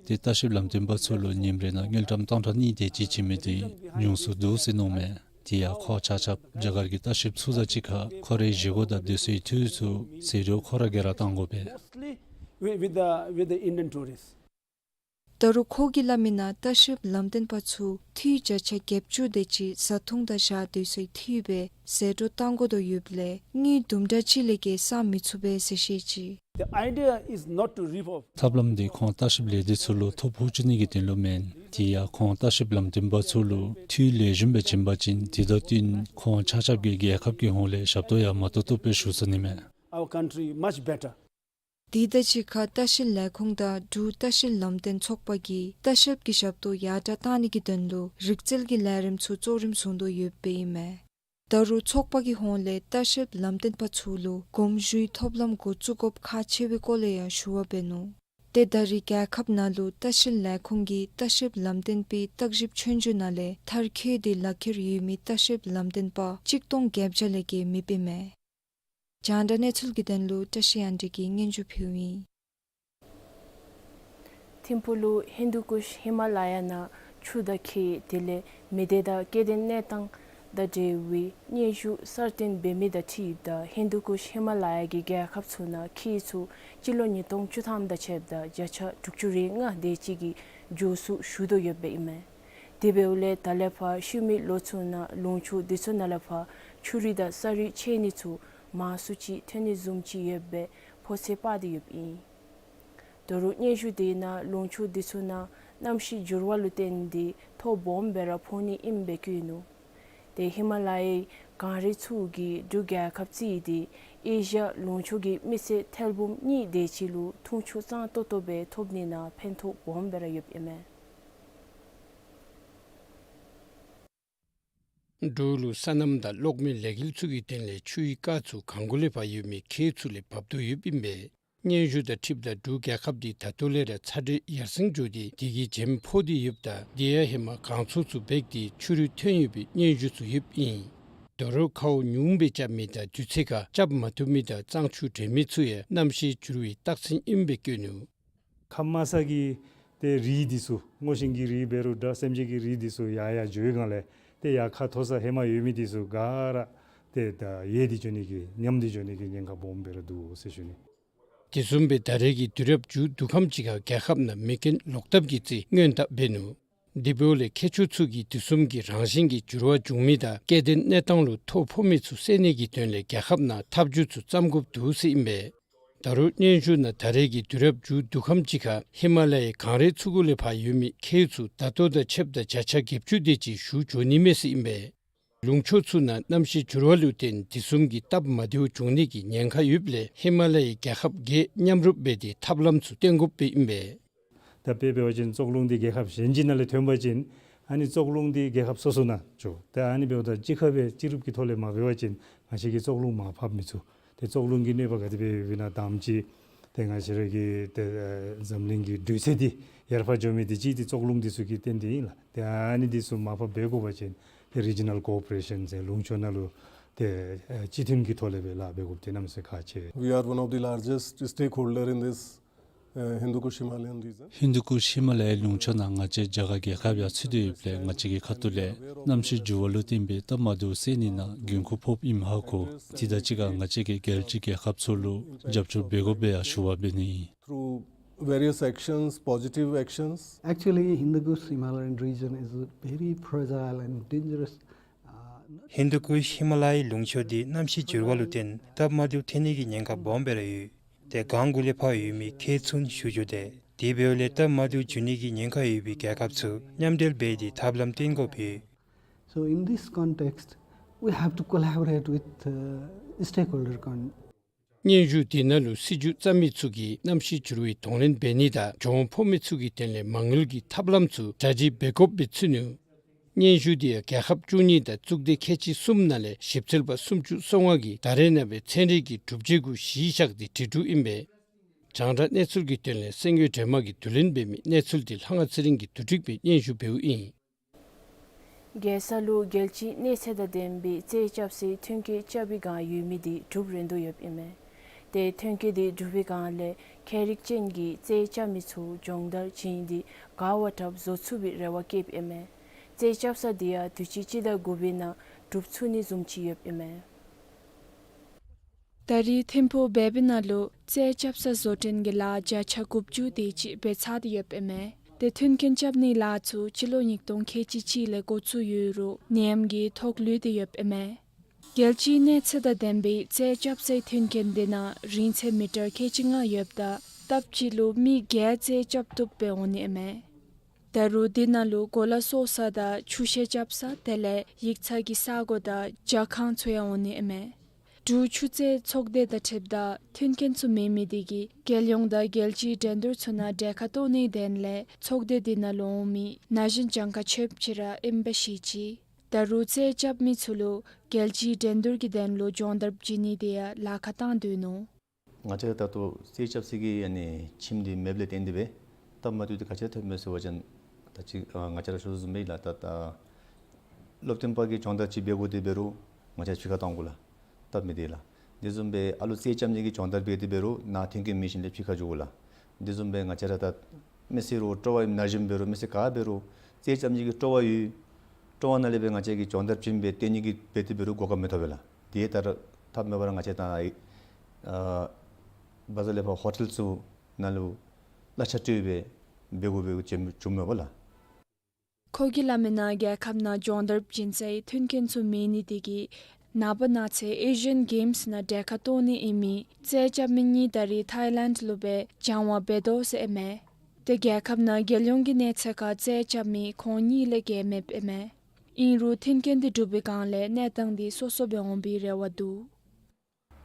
ཏེ་ལྟ་བཤལཔ་ལམ་སྟོན་པ་ཚུ་ལུ་ཉིནམ་རེ་ནང་དངུལ་ཀྲམ་སྟོང་ཕྲག་གཉིས་དེ་ཅིག་བྱིན་མི་དེ་ཉུང་སུ་འདུག་ཟེར་མནོཝ་མས། དེ་ཡང་ཁོ་ཆ་ཁྱབ་རྒྱ་གར་གྱི་ལྟ་བཤལཔ་ཚུ་དང་གཅིག་ཁར་ཁོ་རའི་བཞེས་སྒོ་དང་སྡོད་སའི་འཐུས་ཚུ་ཟད་འགྲོ་ཁོ་ར་གིས་ར་བཏང་དགོ་པས། Mostly with, with the, with the Indian tourists. ད་རུང་ཁོ་གིས་སླབ་མི་ནང་ལྟ་བཤལཔ་ལམ་སྟོན་པ་ཚུ་འཐུས་བརྒྱ་ཆ་བརྒྱད་ཅུ་དེ་ཅིག་བཟའ་འཐུང་དང་བཞག་སྡོད་སའི་འཐུས་སྦེ་ཟད་འགྲོ་བཏང་དགོ་དོ་ཡོདཔ་ལས་དངུལ་དུམ་གྲ་ཅིག་ལས་བརྒལ་བསག་མི་ཚུགས་པས་ཟེར་བཤད་ཅི། The idea is not to rip off. ཐབས་ལམ་འདི་ཁོང་ལྟ་བཤལཔ་ལས་སྡེ་ཚུ་ལུ་ཐོ་ཕོག་བཅུག་ནི་གི་དོན་ལུ་མེན། དེ་ཡང་ཁོང་ལྟ་བཤལཔ་ལམ་སྟོན་པ་ཚུ་ལུ་འཐུས་ལེགས་ཤོམ་སྦེ་བྱིན་པ་ཅིན་དེ་དང་བསྟུན་ཁོང་ཆ་ཁྱབ་ཀྱིས་རྒྱལ་ཁབ་ཀྱི་ཧོངས་ལས་ཞབས་ཏོག་ཡང་མ་ཏོག་ཏོ་སྦེ་ཞུ་ཚུགས་ནི་མས། Our country much better. དེ་དང་གཅིག་ཁར་ལྟ་བཤལ་ལས་ཁུངས་དང་འབྲུག་ལྟ་བཤལ་ལམ་སྟོན་ཚོགས་པ་གིས་ལྟ་བཤལཔ་གི་ཞབས་ཏོག་ཡར་དྲག་བཏང་ནི་གི་དོན་ལུ་རིག་རྩལ་གྱི་ལས་རིམ་ཚུ་གཙོ་རིམ་བཟུང་དོ་ཡོདཔ་ཨིན་མས། ད་རུང་ཚོགས་པ་གི་ཧོངས་ལས་ལྟ་བཤལཔ་ལམ་སྟོན་པ་ཚུ་ལུ་གོམས་ཞུའི་ཐོབ་ལམ་འགོ་བཙུགས་དགོཔ་ཁག་ཆེ་བའི་སྐོར་ལས་ཡང་ཞུ་བ་འབད་ནུག། ཏེ་ད་རེས་རྒྱལ་ཁབ་ནང་ལུ་ལྟ་བཤལ་ལས་ཁུངས་ཀྱིས་ལྟ་བཤལཔ་ལམ་སྟོན་པའི་བརྟག་ཞིབ་ཆོས་རྒྱུགས་ནང་ལས་མཐར་འཁྱོལ་ཏེ་ལག་ཁྱེར་ཡོད་མི་ལྟ་བཤལཔ་ལམ་སྟོན་པ་གཅིག་སྟོང་བརྒྱད་བརྒྱ་ལས་བརྒལ་མེདཔ་ཨིན་མས། རྒྱང་བསྒྲགས་གནས་ཚུལ་གྱི་དོན་ལུ་བཀྲ་ཤིས་དབྱངས་སྒྲོན་གྱིས་སྙན་ཞུ་ཕུལཝ་ཨིན། ཐིམ་ཕུག་ལུ་ཧིན་དུ་ཀུཤ་ཧི་མ་ལ་ཡ་ནང་ཆུ་དང་ཁྱི་དེ་ལས་མི་སྡེ་དང་སྐྱེ་ལྡན་གནས་སྟངས་དང་འབྲེལ་བའི་སྙན་ཞུ་གསར་བཏོན་འབད་མི་དང་འཁྲིལཝ་ད་ཧིན་དུ་ཀུཤ་ཧི་མ་ལ་ཡ་གི་རྒྱལ་ཁབ་ཚུ་ནང་ཁྱི་ཚུ་སྤྱི་ལོ་ཉིས་སྟོང་བཅུ་ཐམ་དང་ཕྱདཔ་ད་བརྒྱ་ཆ་དྲུག་ཅུ་རེ་ལྔ་དེ་ཅིག་གིས་མགྱོགས་སུ་ཞུ་དོ་ཡོདཔ་ཨིན་མས། དེ་འབདཝ་ལས་ད་ལས་ཕར་ཤུལ་མའི་ལོ་ཚུ་ནང་ལུང་ཕྱོགས་དེ་ཚུ་ནང་ལས་ཕར་ཆུ་རུད་དང་ས་རུད་ཆད་ནི་ཚུ་མང་སུ་ཅིག་ཐོན་ནི་བཟུམ་ཅིག་ཡོདཔ་སྦེ་ཕོ་ཚོད་དཔག་སྟེ་ཡོདཔ་ཨིན། ད་རུང་སྙན་ཞུ་དེ་ནང་ལུང་ཕྱོགས་དེ་ཚུ་ནང་གནམ་གཤིས་འགྱུར་བ་ལུ་བརྟེན་ཏེ་ཐོ་སྦོམ་སྦེ་ར་ཕོག་ནི་ཨིནམ་སྦེ་བཀོད་ནུག། ཏེ་ཧི་མ་ལ་ཡའི་ གངས་རི་ཚུ་གིས་འབྲུག་རྒྱལ་ཁབ་རྩིས་ཏེ་ཨེ་ཤི་ཡ་ལུང་ཕྱོགས་ཀྱི་མི་སེར་ཐེར་འབུམ་གཉིས་དེ་ཅིག་ལུ་འཐུང་ཆུ་གཙང་ཏོག་ཏོ་སྦེ་ཐོབ་ནི་ནང་ཕན་ཐོགས་སྦོམ་སྦེ་ར་ཡོདཔ་ཨིན་མས། འབྲུག་ལུ་སོ་ནམ་དང་གློག་མེ་ལས་འགུལ་ཚུ་གི་དོན་ལས་ཆུའི་རྐ་ཚུ་གངས་སྒོ་ལས་ཕར་ཡོད་མི་ཁྱེགས་ཚུ་ལས་འབབ་དོ་ཡོདཔ་ཨིན་པས། སྙན་ཞུ་དང་འཁྲིལཝ་ད་འབྲུག་རྒྱལ་ཁབ་འདི་ད་ལྟོ་ལས་ར་ཚ་དྲོད་ཡར་སེང་འགྱོ་སྟེ་དེ་གིས་བྱེམ་ཕོག་སྟེ་ཡོདཔ་ད་དེ་ཡང་ཧེ་མ་གངས་ཚོད་ཚུ་འབད་དེ་ཆུ་རུད་ཐོན་ཡོད་པའི་སྙན་ཞུ་ཚུ་ཡོདཔ་ཨིན། ད་རུང་ཁཝ་ཉུངམ་སྦེ་རྐྱབ་མི་དང་དུས་ཚོད་ཁར་རྐྱབ་མ་བཏུབ་མི་དང་གཙང་ཆུ་འདྲེན་མི་ཚུ་ཡང་གནམ་གཤིས་འགྱུར་བའི་རྟགས་མཚན་ཨིནམ་སྦེ་བཀོད་ནུག། ཁམས་དམའ་ས་གི་ཏེ་རི་འདི་ཚུ་སྔོ་ཤིང་གི་རི་འབད་རུང་འདྲ་སེམས་ཅན་གྱི་རི་འདི་ཚུ་ཡར་ཡར་འགྱོ་བའི་སྒང་ལས་ཏེ་ཡར་ཁ་མཐོ་ས་ཧེ་མ་ཡོད་མི་འདི་ཚུ་ག་ར་ཏེ་ད་ཡལ་ཏེ་འགྱོ་ནི་གི་ཉམས་ཏེ་འགྱོ་ནི་གི་ཉེན་ཁ་སྦོམ་སྦེ་ར་འདུག་ཟེར་ཞུ་ནི། དེ་བཟུམ་སྦེ་ད་རེས་ཀྱི་དུས་རབས་མཇུག་བསྡུ་ཁམས་ཅིག་ཁར་རྒྱལ་ཁབ་ནང་མེ་རྐྱེན་ལོག་ཐབས་ཀྱི་རྩིས་སྔོན་བཏབ་འབད་ནུག། དེ་འབདཝ་ལས་མཁས་མཆོག་ཚུ་གིས་དེ་བཟུམ་གྱི་རང་བཞིན་གྱི་འགྱུར་བ་འབྱུང་མི་དང་སྐྱེ་ལྡན་གནས་སྟངས་ལུ་ཐོ་ཕོག་མི་ཚུ་སེལ་ནི་གི་དོན་ལས་རྒྱལ་ཁབ་ནང་ཐབས་བྱུས་ཚུ་བརྩམ་དགོཔ་འདུག་ཟེར་ཨིན་པས། ད་རུང་སྙན་ཞུ་ནང་ད་རེས་ཀྱི་དུས་རབས་མཇུག་བསྡུ་ཁམས་ཅིག་ཁར་ཧི་མ་ལ་ཡའི་གངས་རི་ཚུ་གུ་ལས་ཕར་ཡོད་མི་ཁྱེགས་ཚུ་ད་ལྟོ་དང་ཕྱདཔ་ད་བརྒྱ་ཆ་བརྒྱད་ཅུ་དེ་ཅིག་ཞུ་འགྱོ་ནི་མས་ཟེར་ཨིན་པས། ལུང་ཕྱོགས་ཚུ་ནང་གནམ་གཤིས་འགྱུར་བ་ལུ་བརྟེན་དེ་བཟུམ་གྱི་སྟབས་མ་བདེཝ་འབྱུང་ནི་གི་ཉེན་ཁ་ཡོདཔ་ལས་ཧི་མ་ལ་ཡའི་རྒྱལ་ཁབ་བརྒྱད་མཉམ་རུབ་འབད་དེ་ཐབས་ལམ་ཚུ་བཏོན་དགོཔ་སྦེ་ཨིན་པས། ད་དཔེ་འབད་བ་ཅིན་བཙོག་རླུང་འདི་རྒྱལ་ཁབ་གཞན་ཅིག་ནང་ལས་ཐོན་པ་ཅིན་ཨ་ནི་བཙོག་རླུང་འདི་རྒྱལ་ཁབ་སོ་སོ་ནང་འགྱོ། ད་ཨ་ནི་འབདཝ་ད་གཅིག་ཁར་སྦེ་གཅིག་རུབ་ཀྱི་ཐོག་ལས་མ་འབད་བ་ཅིན་ང་བཅས་ཀྱིས་བཙོག་རླུང་མར་ཕབ་མི་ཚུགས། ཏེ་བཙོག་རླུང་གི་གནོད་པ་ག་དེ་སྦེ་ཡོདཔ་ཨིན་ན་དང་པ་ཅིག་ཏེ་ང་བཅས་ར་གི་ཏེ་ཨེ་འཛམ་གླིང་གི་དྲོད་ཚད་འདི་ཡར་འཕར་འགྱོ་མི་འདི་གཅིག་འདི་བཙོག་རླུང་འདི་ཚུ་གིས་བརྟེན་ཏེ་ཨིན་ལགས། ཏེ་ཨ་ནི་འདི་ཚུ་མར་ཕབ་འབད་དགོ་པ་ཅིན་ཏེ་རི་ཇི་ནཱལ་ཀོ་ཨོ་པ་རེ་ཤཱན་ཟེར་ལུང་ཕྱོགས་ནང་ལུ་ཏེ་ཨེ་གཅིག་མཐུན་གྱི་ཐོག་ལས་སྦེ་ལཱ་འབད་དགོཔ་འདི་གནམ་མེད་ས་མེད་ཁག་ཆེ། We are one of the largest stakeholder in this, uh, Hindu Kush Himalayan region. ཧིན་དུ་ཀུཤ་ཧི་མ་ལ་ཡའི་ལུང་ཕྱོགས་ནང་ང་བཅས་རྒྱ་གར་རྒྱལ་ཁབ་ཡང་ཚུད་དེ་ཡོདཔ་ལས་ང་བཅས་ཀྱི་ཁ་ཐུག་ལས་གནམ་གཤིས་འགྱུར་བ་ལུ་བརྟེན་པའི་སྟབས་མ་བདེཝ་སེལ་ནི་ནང་འགན་ཁུར་ཕོགཔ་ཨིནམ་ཧ་གོ། དེ་དང་གཅིག་ཁར་ང་བཅས་ཀྱིས་རྒྱལ་སྤྱིའི་རྒྱལ་ཁབ་ཚུ་ལུ་རྒྱབ་སྐྱོར་འབད་དགོ་པའི་ཡང་ཞུ་བ་འབད་ནི་ཨིན། Through various actions, positive actions. Actually, Hindu Kush Himalayan region is very fragile and dangerous. Uh, ཧིན་དུ་ཀུཤ་ཧི་མ་ལ་ཡའི་ལུང་ཕྱོགས་འདི་གནམ་གཤིས་འགྱུར་བ་ལུ་བརྟེན་སྟབས་མ་བདེཝ་ཐོན་ནི་གི་ཉེན་ཁ་སྦོམ་སྦེ་ར་ཡོད། ཏེ་གངས་གུ་ལས་ཕར་ཡོད་མི་ཁྱེགས་ཚུ་ཞུ་འགྱོ་དེས། དེ་འབདཝ་ལས་སྟབས་མ་བདེཝ་འབྱུང་ནི་གི་ཉེན་ཁ་ཡོད་པའི་རྒྱལ་ཁབ་ཚུ་མཉམ་འབྲེལ་འབད་དེ་ཐབས་ལམ་བཏོན་དགོཔ་ཡོད། So in this context, we have to collaborate with, uh, stakeholder con- སྙན་ཞུ་དེ་ནང་ལུ་སྲིད་བྱུས་བརྩམ་མི་ཚུ་གིས་གནམ་གཤིས་འགྱུར་བའི་གདོང་ལེན་འབད་ནི་དང་གྱོང་ཕོག་མི་ཚུ་གི་དོན་ལས་མ་དངུལ་གྱི་ཐབས་ལམ་ཚུ་གྲ་སྒྲིག་འབད་དགོཔ་སྦེ་ཚུད་ནུག། སྙན་ཞུ་དེ་ཡང་རྒྱལ་ཁབ་བཅུ་གཉིས་དང་གཙུག་སྡེ་ཁལ་གཅིག་གསུམ་ནང་ལས་ཞིབ་འཚོལ་པ་སུམ་ཅུ་སོ་ལྔ་གིས་ད་རེས་ནངས་པའི་ཚན་རིག་གི་གྲུབ་འབྲས་གུ་གཞི་བཞག་སྟེ་དྲིལ་དྲིལཝ་ཨིན་པས། རྒྱང་བསྒྲགས་གནས་ཚུལ་གྱི་དོན་ལས་སེང་གེ་སྒྲོལ་མ་གིས་བསྡུ་ལེན་འབད་མི་གནས་ཚུལ་འདི་ལྷ་དབང་ཚེ་རིང་གིས་བསྡུ་སྒྲིག་འབད་སྙན་ཞུ་འབདཝ་ཨིན། རྒྱལ་ས་ལུ་རྒྱལ་སྤྱིའི་གནས་ཚད་དང་ལྡན་པའི་རྩིས་རྐྱབ་སའི་མཐུན་རྐྱེན་རྐྱབ་པའི་སྒང་ཡོད་མི་འདི་གྲུབ་རན་དོ་ཡོདཔ་ཨིན་མས། ཏེ་མཐུན་རྐྱེན་འདི་གྲུབ་པའི་སྒང་ལས་ཁྱད་རིག་ཅན་གྱི་རྩིས་རྐྱབ་མི་ཚུ་སྦྱོང་བརྡར་བྱིན་ཏེ་དགའ་བ་འཁྲབ་བཟོ་ཚུགས་པའི་རེ་བ་བསྐྱེདཔ་ཨིན་མས། རྩིས་རྐྱབ་ས་འདི་ཡང་དུས་ཅི་སྤྱི་ཟླ་དགུ་པའི་ནང་གྲུབ་ཚུགས་ནི་བཟུམ་ཅིག་ཡོདཔ་ཨིན་མས། ད་རེས་ཐིམ་ཕུག་བལ་བི་ནང་ལུ་རྩིས་རྐྱབ་ས་བཟོ་སྐྲུན་གྱི་ལཱ་བརྒྱ་ཆ་དགུ་བཅུ་དེ་ཅིག་འབད་ཚར་ཏེ་ཡོདཔ་ཨིན་མས། ཏེ་མཐུན་རྐྱེན་རྐྱབ་ནིའི་ལཱ་ཚུ་སྤྱི་ལོ་ཉིས་སྟོང་ཁལ་གཅིག་གཅིག་ལས་འགོ་བཙུགས་ཡོད་རུང་ནད་ཡམས་ཀྱིས་ཐོག་ལུས་ཏེ་ཡོདཔ་ཨིན་མས། རྒྱལ་སྤྱིའི་གནས་ཚད་དང་ལྡན་པའི་རྩིས་རྐྱབ་སའི་མཐུན་རྐྱེན་དེ་ནང་རིང་ཚད་མི་ཊར་ཁལ་གཅིག་ལྔ་ཡོདཔ་ད་སྟབས་གཅིག་ལུ་མི་བརྒྱད་རྩིས་རྐྱབ་བཏུབ་སྦེ་འོང་ནི་ཨིན་མས། ད་རུང་དེ་ནང་ལུ་གོ་ལ་གསོ་ས་དང་ཆུ་ཤེལ་རྐྱབ་ས་དེ་ལས་ཡིག་ཚང་གི་ས་གོ་དང་ཇ་ཁང་ཚུ་ཡང་འོང་ནི་ཨིན་མས། འབྲུག་ཆུ་རྩིས་ཚོགས་སྡེ་དང་འཁྲིལཝ་ད་མཐུན་རྐྱེན་ཚུ་མེད་མི་དེ་གིས་རྒྱལ་ཡོངས་དང་རྒྱལ་སྤྱིའི་འགྲན་བསྡུར་ཚུ་ནང་གྲལ་ཁར་གཏོགས་ནིའི་དོན་ལས་ཚོགས་སྡེ་དེ་ནང་ལུ་འོང་མི་ན་གཞོན་གྱངས་ཁ་ཆོདཔ་ཅིག་ར་ཨིནམ་སྦེ་བཤད་ཅི། ད་རུང་རྩིས་རྐྱབ་མི་ཚུ་ལུ་རྒྱལ་སྤྱིའི་འགྲན་བསྡུར་གྱི་དོན་ལུ་སྦྱོང་བརྡར་བྱིན་ནི་དེ་ཡང་ལཱ་ཁག་བཏང་སྡོད་ནུག། ང་བཅས་ད་ལྟོ་རྩིས་རྐྱབ་ས་གི་ཨ་ནི་ཁྱིམ་འདི་མེདཔ་ལས་བརྟེན་ཏེ་སྦེ་སྟབས་མ་བདེཝ་འདི་ག་ཅི་ཐོནམ་མས་ཟེར་བ་ཅིན་ད་ཅི་ཨ་ང་བཅས་ར་ཞུ་དོ་བཟུམ་སྦེ་ལགས། ད་ད་སློབ་སྟོན་པ་གིས་སྦྱོང་བརྡར་ཅིག་འབད་དགོ་དེ་འབད་རུང་ང་བཅས་ཕྱི་ཁར་གཏང་དགོ་ལགས། སྟབས་མི་བདེ་ལགས། དེ་བཟུམ་སྦེ་ཨ་ལུ་རྩིས་རྐྱབ་ནི་གི་སྦྱོང་བརྡར་འབད་དེ་འབད་རུང་ནཱ་མཐུན་རྐྱེན་མེད་ཞིནམ་ལས་ཕྱི་ཁར་འགྱོ་དགོ་ལགས། དེ་བཟུམ་སྦེ་ང་བཅས་ར་ད་མི་སེར་རུང་སྤྲོ་བ་ཡོད་མི་ན་གཞོན་འབད་རུང་མི་སེར་ག་འབད་རུང་རྩིས་རྐྱབ་ནི་གི་སྤྲོ་བ་ཡོད། སྤྲོ་བ་ནང་ལས་སྦེ་ང་བཅས་ཀྱིས་སྦྱོང་བརྡར་བྱིན་སྦེ་སྟོན་ནི་གི་འབད་དེ་འབད་རུང་གོ་སྐབས་མི་ཐོབ་པས་ལགས། དེ་ལྟར་ཐབས་མེད་པར་ང་བཅས་ད་ཨ་བ་ཛར་ལས་ཕར་ཧོ་ཊེལ་ཚུ་ནང་ལུ་གླ་ཆ་སྤྲོད་སྦེ་འབད་དགོཔ་སྦེ་བྱུང་མས་པ་ལགས། ཁོ་གིས་སླབ་མི་ནང་རྒྱལ་ཁབ་ནང་སྦྱོང་བརྡར་བྱིན་སའི་མཐུན་རྐྱེན་ཚུ་མེད་ནི་དེ་གིས་ནངས་པ་གནངས་ཚེ་ཨེ་ཤི་ཡཱན་གེམསི་ནང་གྲལ་ཁར་གཏོགས་ནི་ཨིན་མི་རྩིས་རྐྱབ་མི་གཉིས་ད་རེས་ཐའི་ལེནཌ་ལུ་སྦེ་སྦྱང་བ་འབད་དོ་ཟེར་ཨིན་མས། ཏེ་རྒྱལ་ཁབ་ནང་རྒྱལ་ཡོངས་ཀྱི་གནས་ཚད་ཁར་རྩིས་རྐྱབ་མི་ཁོང་གཉིས་ལས་བརྒལ་མེདཔ་ཨིན་མས། ཨིན་རུང་མཐུན་རྐྱེན་འདི་གྲུབ་པའི་སྒང་ལས་གནས་སྟངས་འདི་སོ་སོ་སྦེ་འོང་པའི་རེ་བ་འདུག།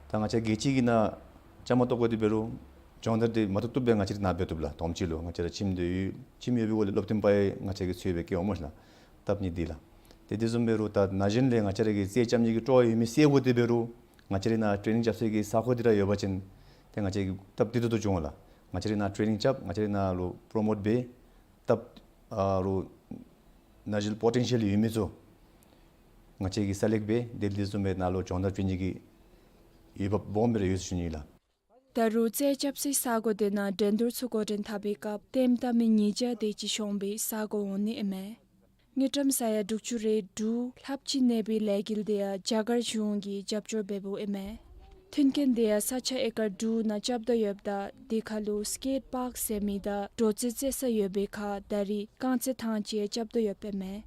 ད་ང་བཅས་རྒྱལ་སྤྱི་གི་ནང་བཅའ་མར་གཏོགས་དགོ་དེ་འབད་རུང་སྦྱོང་བརྡར་འདི་མ་བཏུབ་བཏུབ་སྦེ་ང་བཅས་རའི་ནང་འབད་བཏུབ་ལགས། དོམ་ཅིག་ལུ་ང་བཅས་ར་ཁྱིམ་འདི་ཡོད། ཁྱིམ་ཡོད་པའི་སྒོ་ལས་སློབ་སྟོན་པ་ཡང་ང་བཅས་ཀྱིས་འཚོལ་སྦེ་བསྐྱལཝ་སྨོ་ལགས། སྟབས་ཉེས་འདི་ལགས། ཏེ་དེ་བཟུམ་འབད་རུང་ད་ན་གཞོན་ལས་ང་བཅས་ར་གི་རྩེད་རྐྱབ་ནི་གི་སྤྲོ་བ་ཡོད་མི་སེལ་དགོ་དེ་འབད་རུང་ང་བཅས་རའི་ནང་ཊེ་ནིང་རྐྱབ་སའི་གི་ས་ཁོངས་འདི་ར་ཡོད་པ་ཅིན་ཏེ་ང་བཅས་ཀྱིས་སྟབས་བདེ་ཏོག་ཏོ་འབྱུང་ལགས། ང་བཅས་རའི་ནང་ཊེ་ནིང་རྐྱབ། ང་བཅས་རའི་ནང་ལུ་པྲོ་མོཊ་འབད། སྟབས་ཨ་རུང་ན་གཞོན་པོ་ཊེན་ཤཱལ་ཡོད་མི་ཚུ་ང་བཅས་ཀྱིས་སེ་ལེཀཊ་འབད། དེ་ལས་དེ་བཟུམ་སྦེ་ནཱ་ལུ་སྦྱོང་བརྡར་སྤྲོད་ནི་གི་འོས་འབབ་སྦོམ་སྦེ་ར་ཡོད་ཟེར་ཞུ་ནི་ལགས། ད་རུང་རྩེད་རྐྱབ་སའི་ས་སྒོ་དེ་ནང་འགྲན་བསྡུར་ཚུ་འགོ་འདྲེན་འཐབ་པའི་སྐབས་ལྟདམོ་བལྟ་མི་ཉིས་བརྒྱ་དེ་ཅིག་ཤོང་པའི་ས་སྒོ་འོང་ནི་ཨིན་མས། དངུལ་ཀྲམ་ས་ཡ་དྲུག་ཅུ་རེ་དྲུག་ལྷགཔ་ཅིག་གནས་པའི་ལས་འགུལ་དེ་ཡང་རྒྱ་གར་གཞུང་གིས་རྒྱབ་སྐྱོར་འབད་འབདཝ་ཨིན་མས། མཐུན་རྐྱེན་དེ་ཡང་ས་ཆ་ཨེ་ཀར་དྲུག་ནང་རྐྱབ་དོ་ཡོདཔ་ད་དེ་ཁར་ལུ་སི་ཀེཊ་པཱརཀ་ཟེར་མི་དང་འགྲོ་རྩེད་རྩེད་ས་ཡོད་པའི་ཁར་ད་རེས་རྐང་རྩེད་ཐང་ཅིག་རྐྱབ་དོ་ཡོདཔ་ཨིན་མས།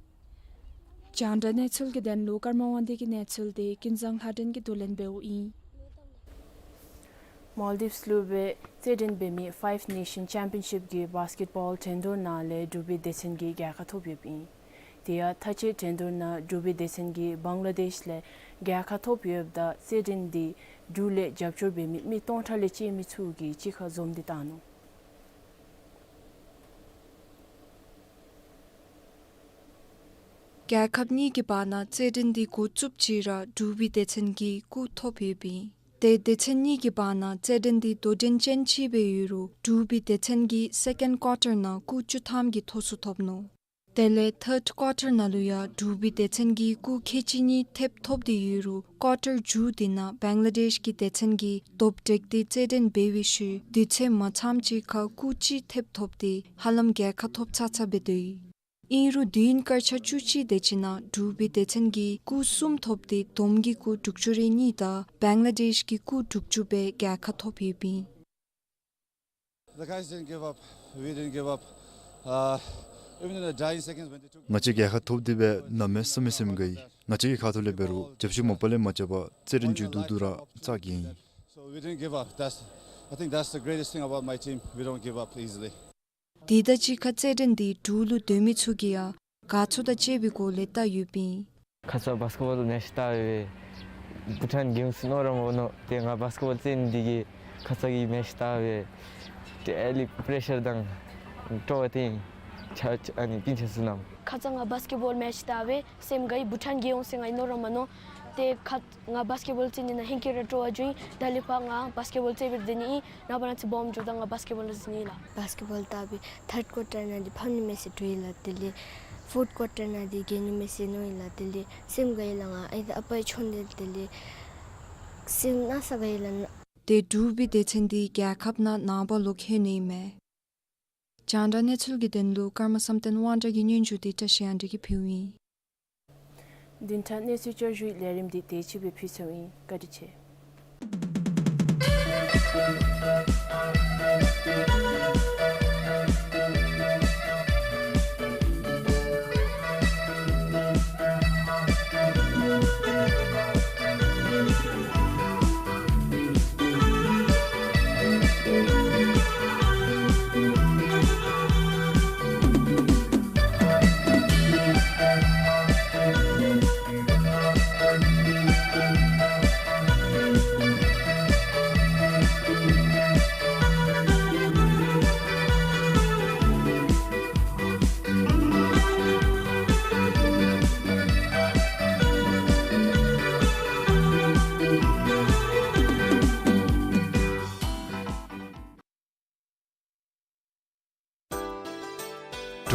རྒྱང་བསྒྲགས་གནས་ཚུལ་གྱི་དོན་ལུ་ཀརྨ་དབང་འདུས་ཀྱི་གནས་ཚུལ་དེ་ཀུན་བཟང་ལྷ་སྒྲོན་གྱིས་བསྡུ་ལེན་འབདཝ་ཨིན། མཱལ་ཌིབས་ལུ་སྦེ་རྩེད་འགྲན་འབད་མི་ཕའིབ་ནེ་ཤཱན་ཆེམ་པིན་ཤིབ་ཀྱི་བཱསི་ཀེཊ་བཱོལ་འགྲན་བསྡུར་ནང་ལས་འབྲུག་པའི་སྡེ་ཚན་གྱིས་རྒྱལ་ཁ་ཐོབ་ཡོདཔ་ཨིན། དེ་ཡང་མཐའ་དཔྱད་འགྲན་བསྡུར་ནང་འབྲུག་པའི་སྡེ་ཚན་གྱིས་བང་ལ་དེཤ་ལས་རྒྱལ་ཁ་ཐོབ་ཡོདཔ་ད་རྩེད་འགྲན་འདི་འབྲུག་ལས་རྒྱབ་སྐྱོར་འབད་མི་མི་སྟོང་ཕྲག་ལས་བཅད་མི་ཚུ་གིས་གཅིག་ཁར་འཛོམས་ཏེ་བལྟ་ནུག། རྒྱལ་ཁབ་གཉིས་ཀྱི་བར་ན་རྩེད་འགྲན་འདི་འགོ་བཙུགསཔ་ཅིག་ར་འབྲུག་པའི་སྡེ་ཚན་གྱིས་སྐུགས་ཐོབ་ཡོདཔ་ཨིན། ཏེ་སྡེ་ཚན་གཉིས་ཀྱི་བར་ན་རྩེད་འགྲན་འདི་དོ་འགྲན་ཅན་ཅིག་སྦེ་ཡོད་རུང་འབྲུག་པའི་སྡེ་ཚན་གྱིས་སེ་ཀེནཌ་ཀོར་ཊར་ནང་སྐུགས་བཅུ་ཐམ་གྱི་ཐོབ་ཚུ་ཐོབ་ནུག། དེ་ལས་ཐཱརཌ་ཀོར་ཊར་ནང་ལུ་ཡང་འབྲུག་པའི་སྡེ་ཚན་གྱིས་སྐུགས་ཁལ་གཅིག་གཉིས་ཐེབས་ཐོབ་སྟེ་ཡོད་རུང་ཀོར་ཊར་མཇུག་དེ་ནང་བང་ལ་དེཤ་གི་སྡེ་ཚན་གྱིས་རྡོབ་བྲེགས་ཏེ་རྩེད་འགྲན་འབད་བའི་ཤུལ་དུས་ཚོད་མ་ཚངམ་ཅིག་ཁར་སྐུགས་གཅིག་ཐེབས་ཐོབ་སྟེ་ཧ་ལམ་རྒྱལ་ཁ་ཐོབ་ཚར་ཚརཝ་སྦེ་འདུག། ཨིན་རུང་དུས་ཡུན་སྐར་ཆ་བཅུ་གཅིག་དེ་ཅིག་ནང་འབྲུག་པའི་སྡེ་ཚན་གྱིས་སྐུགས་གསུམ་ཐོབ་སྟེ་དོམ་གྱི་སྐུགས་དྲུག་ཅུ་རེ་གཉིས་དང་བང་ལ་དེཤ་གི་སྐུགས་དྲུག་ཅུ་སྦེ་རྒྱལ་ཁ་ཐོབ་ཡོདཔ་ཨིན། The guys didn't give up. We didn't give up. Uh, even in the dying seconds when they took ང་བཅས་རྒྱལ་ཁ་ཐོབ་སྟེ་འབད་གནམ་མེད་ས་མེད་སེམས་དགའ་ཡི། ང་བཅས་ཀྱི་ཁ་ཐུག་ལས་འབད་རུང་རྒྱབ་སྐྱོར་མ་པ་ལས་མ་རྐྱབ་པར་རྩེད་འགྲན་མཇུག་བསྡུ་བསྡུཝ་ར་རྩ་འགེངས་ཡི། So we didn't give up. That's, I think that's the greatest thing about my team. We don't give up easily. དེ་དང་གཅིག་ཁར་རྩེད་འགྲན་འདི་འབྲུག་ལུ་སྡོད་མི་ཚུ་གིས་ཡང་དགའ་ཚོར་དང་བཅས་པའི་སྒོ་ལས་བལྟ་ཡོདཔ་ཨིན། ཁ་ཙ་བཱསི་ཀེཊ་བཱོལ་མེཆ་བལྟ་སྦེ་བྷུ་ཊཱན་རྒྱལ་ཡོངས་སུ་མནོ་ར་མ་མནོ། ཏེ་ང་བཱསི་ཀེཊ་བཱོལ་རྩེད་ནི་འདི་གིས་ཁ་ཙ་གི་མེཆ་བལྟ་སྦེ་ཏེ་ཨ་ལི་པེ་རེ་ཤར་དང་སྤྲོ་བ་སྟེར་ཡི། ཆ་ཆ་ཨ་ནི་སྤུན་ཆ་ཚུ་རྣམས། ཁ་ཙ་ང་བཱསི་ཀེཊ་བཱོལ་མེཆ་བལྟ་སྦེ་སེམས་དགའ་ཡི། བྷུ་ཊཱན་རྒྱལ་ཡོངས་ཟེར་ང་གིས་མནོ་ར་མ་མནོ། ཏེ་ཁ་ང་བཱསི་ཀེཊ་བཱོལ་རྩེད་ནི་ནང་ཧིང་གིས་ར་སྤྲོ་བ་བྱུང་ཡི། ད་ལས་ཕར་ང་བཱསི་ཀེཊ་བཱོལ་རྩེད་པར་སྡོད་ནི་ཨིན། ནངས་པ་གནངས་ཚེ་སྦོམ་འགྱོཝ་ད་ང་བཱསི་ཀེཊ་བཱོལ་ར་རྩེད་ནི་ཨིན་ལགས། བཱསི་ཀེཊ་བཱོལ་བལྟ་སྦེ་ཐཱརཌ་ཀོར་ཊར་ནང་འདི་ཕམ་ནི་མས་ཟེར་འདྲོག་ཡི་ལགས། དེ་ལས་ཕོརཐ་ཀོར་ཊར་ནང་འདི་རྒྱལ་ནི་མས་ཟེར་མནོ་ཡི་ལགས། དེ་ལས་སེམས་དགའ་ཡི་ལགས། ང་ཨའི་དང་ཨ་པའི་མཆོངས་ཏེ་དེ་ལས་སེམས་གནམ་ས་དགའ་ཡི་ལགས། ཏེ་འབྲུག་པའི་སྡེ་ཚན་འདི་རྒྱལ་ཁབ་ནང་ནངས་པ་ལོག་ལྷོད་ནི་ཨིན་མས། རྒྱང་བསྒྲགས་གནས་ཚུལ་གྱི་དོན་ལུ་ཀརྨ་བསམ་གཏན་དབང་གྲགས་ཀྱི་སྙན་ཞུ་འདི་བཀྲ་ཤིས་དབང་འདུས་ཀྱིས་ཕུལཝ་ཨིན། བདུན་ཕྲག་གནས་ཚུལ་བསྐྱར་ཞུའི་ལས་རིམ་འདི་དེ་ཅིག་སྦེ་ཕུལ་ཚརཝ་ཨིན། བཀའ་དྲིན་ཆེ།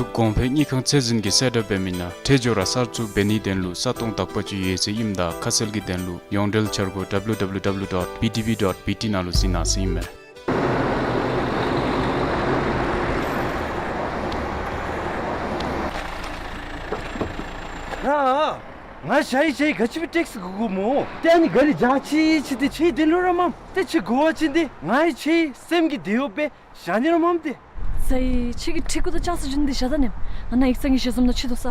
འབྲུག་གོང་འཕེལ་དངུལ་ཁང་ཚད་འཛིན་གྱིས་གསལ་བསྒྲགས་འབད་མི་ནང་ཁྲལ་འབྱོར་ར་གསར་བཙུགས་འབད་ནིའི་དོན་ལུ་ས་སྟོང་དག་པ་ཅིག་ཡོད་ཚད་ཨིནམ་ད་ཁ་གསལ་གྱི་དོན་ལུ་ཡོངས་འབྲེལ་འཆར་སྒོ་www dot btv dot bt ནང་ལུ་གཟིགས་གནང་ཟེར་ཨིན་མས། ང་ང་ཞ་ཡི་ཞ་ཡི་ག་ཅི་སྦེ་ཊེག་སི་དགོ་དགོཔ་སྨོ། ཏེ་ཨ་ནི་གཱ་རི་བཞག་ཅི་ཅི་ཏེ་ཁྱོད་དེ་ལུ་ར་མམ། ཏེ་ཁྱོད་དགོ་པ་ཅིན་ཏེ་ང་ཡང་ཁྱོད་སེམས་ཀྱི་དེ་ཡོད་པས། ཞག་ནི་ར་མམ་ཏེ། ས་ཡི་ཁྱོད་ཀྱིས་ཁྲི་གུ་དང་ལྕགས་སི་རྒྱུན་འདི་བཞག་ད་ནི། ང་ནཱ་ཡིག་ཚང་གི་ཞལ་འཛོམས་ནང་ཁྱོད་དོ་ས།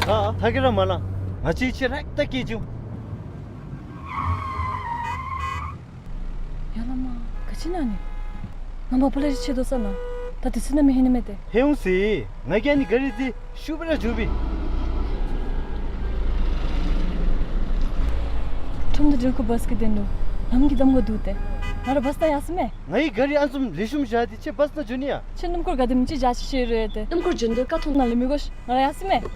ཨ་ཐ་གི་ར་མ་ལང་། ང་ཁྱོད་ཁྱོད་རེག་ད་སྐྱེལ་བྱུང་། ཡ་ལ་མ་ག་ཅི་ན་ནི། ང་མ་པ་ལས་ཁྱོད་དོ་ས་ན། ད་དེ་ཚུ་ནང་མི་ཧིང་ནི་མེད་དེ། ཧེ་འོང་སི། ང་གིས་ཨ་ནི་གཱ་རི་འདི་ཤུགས་སྦེ་ར་རྒྱུག་པས། ཁྲོམ་སྡེ་འགྲུལ་འཁོར་བཱས་ཀྱི་དོན་ལུ་ལམ་གྱི་གདམ་ཁ་འདུག་སྟེ། ང་ར་བཱས་ནང་ཡར་སོང་མས། ང་གིས་གཱ་རི་ཨ་ནི་བཟུམ་ལེགས་ཤོམ་བཞག་སྟེ་ཁྱོད་བཱས་ནང་འགྱོ་ནི་ཡ། ཁྱོད་སྣུམ་འཁོར་ག་དེམ་ཅིག་བཞག་ཤེས་ཤེས་རེད་དེ། སྣུམ་འཁོར་འགྱོ་འདོད་ཀ་ཐོག་ནང་ལས་མི་དགོས། ང་ར་ཡར་སོང་མས།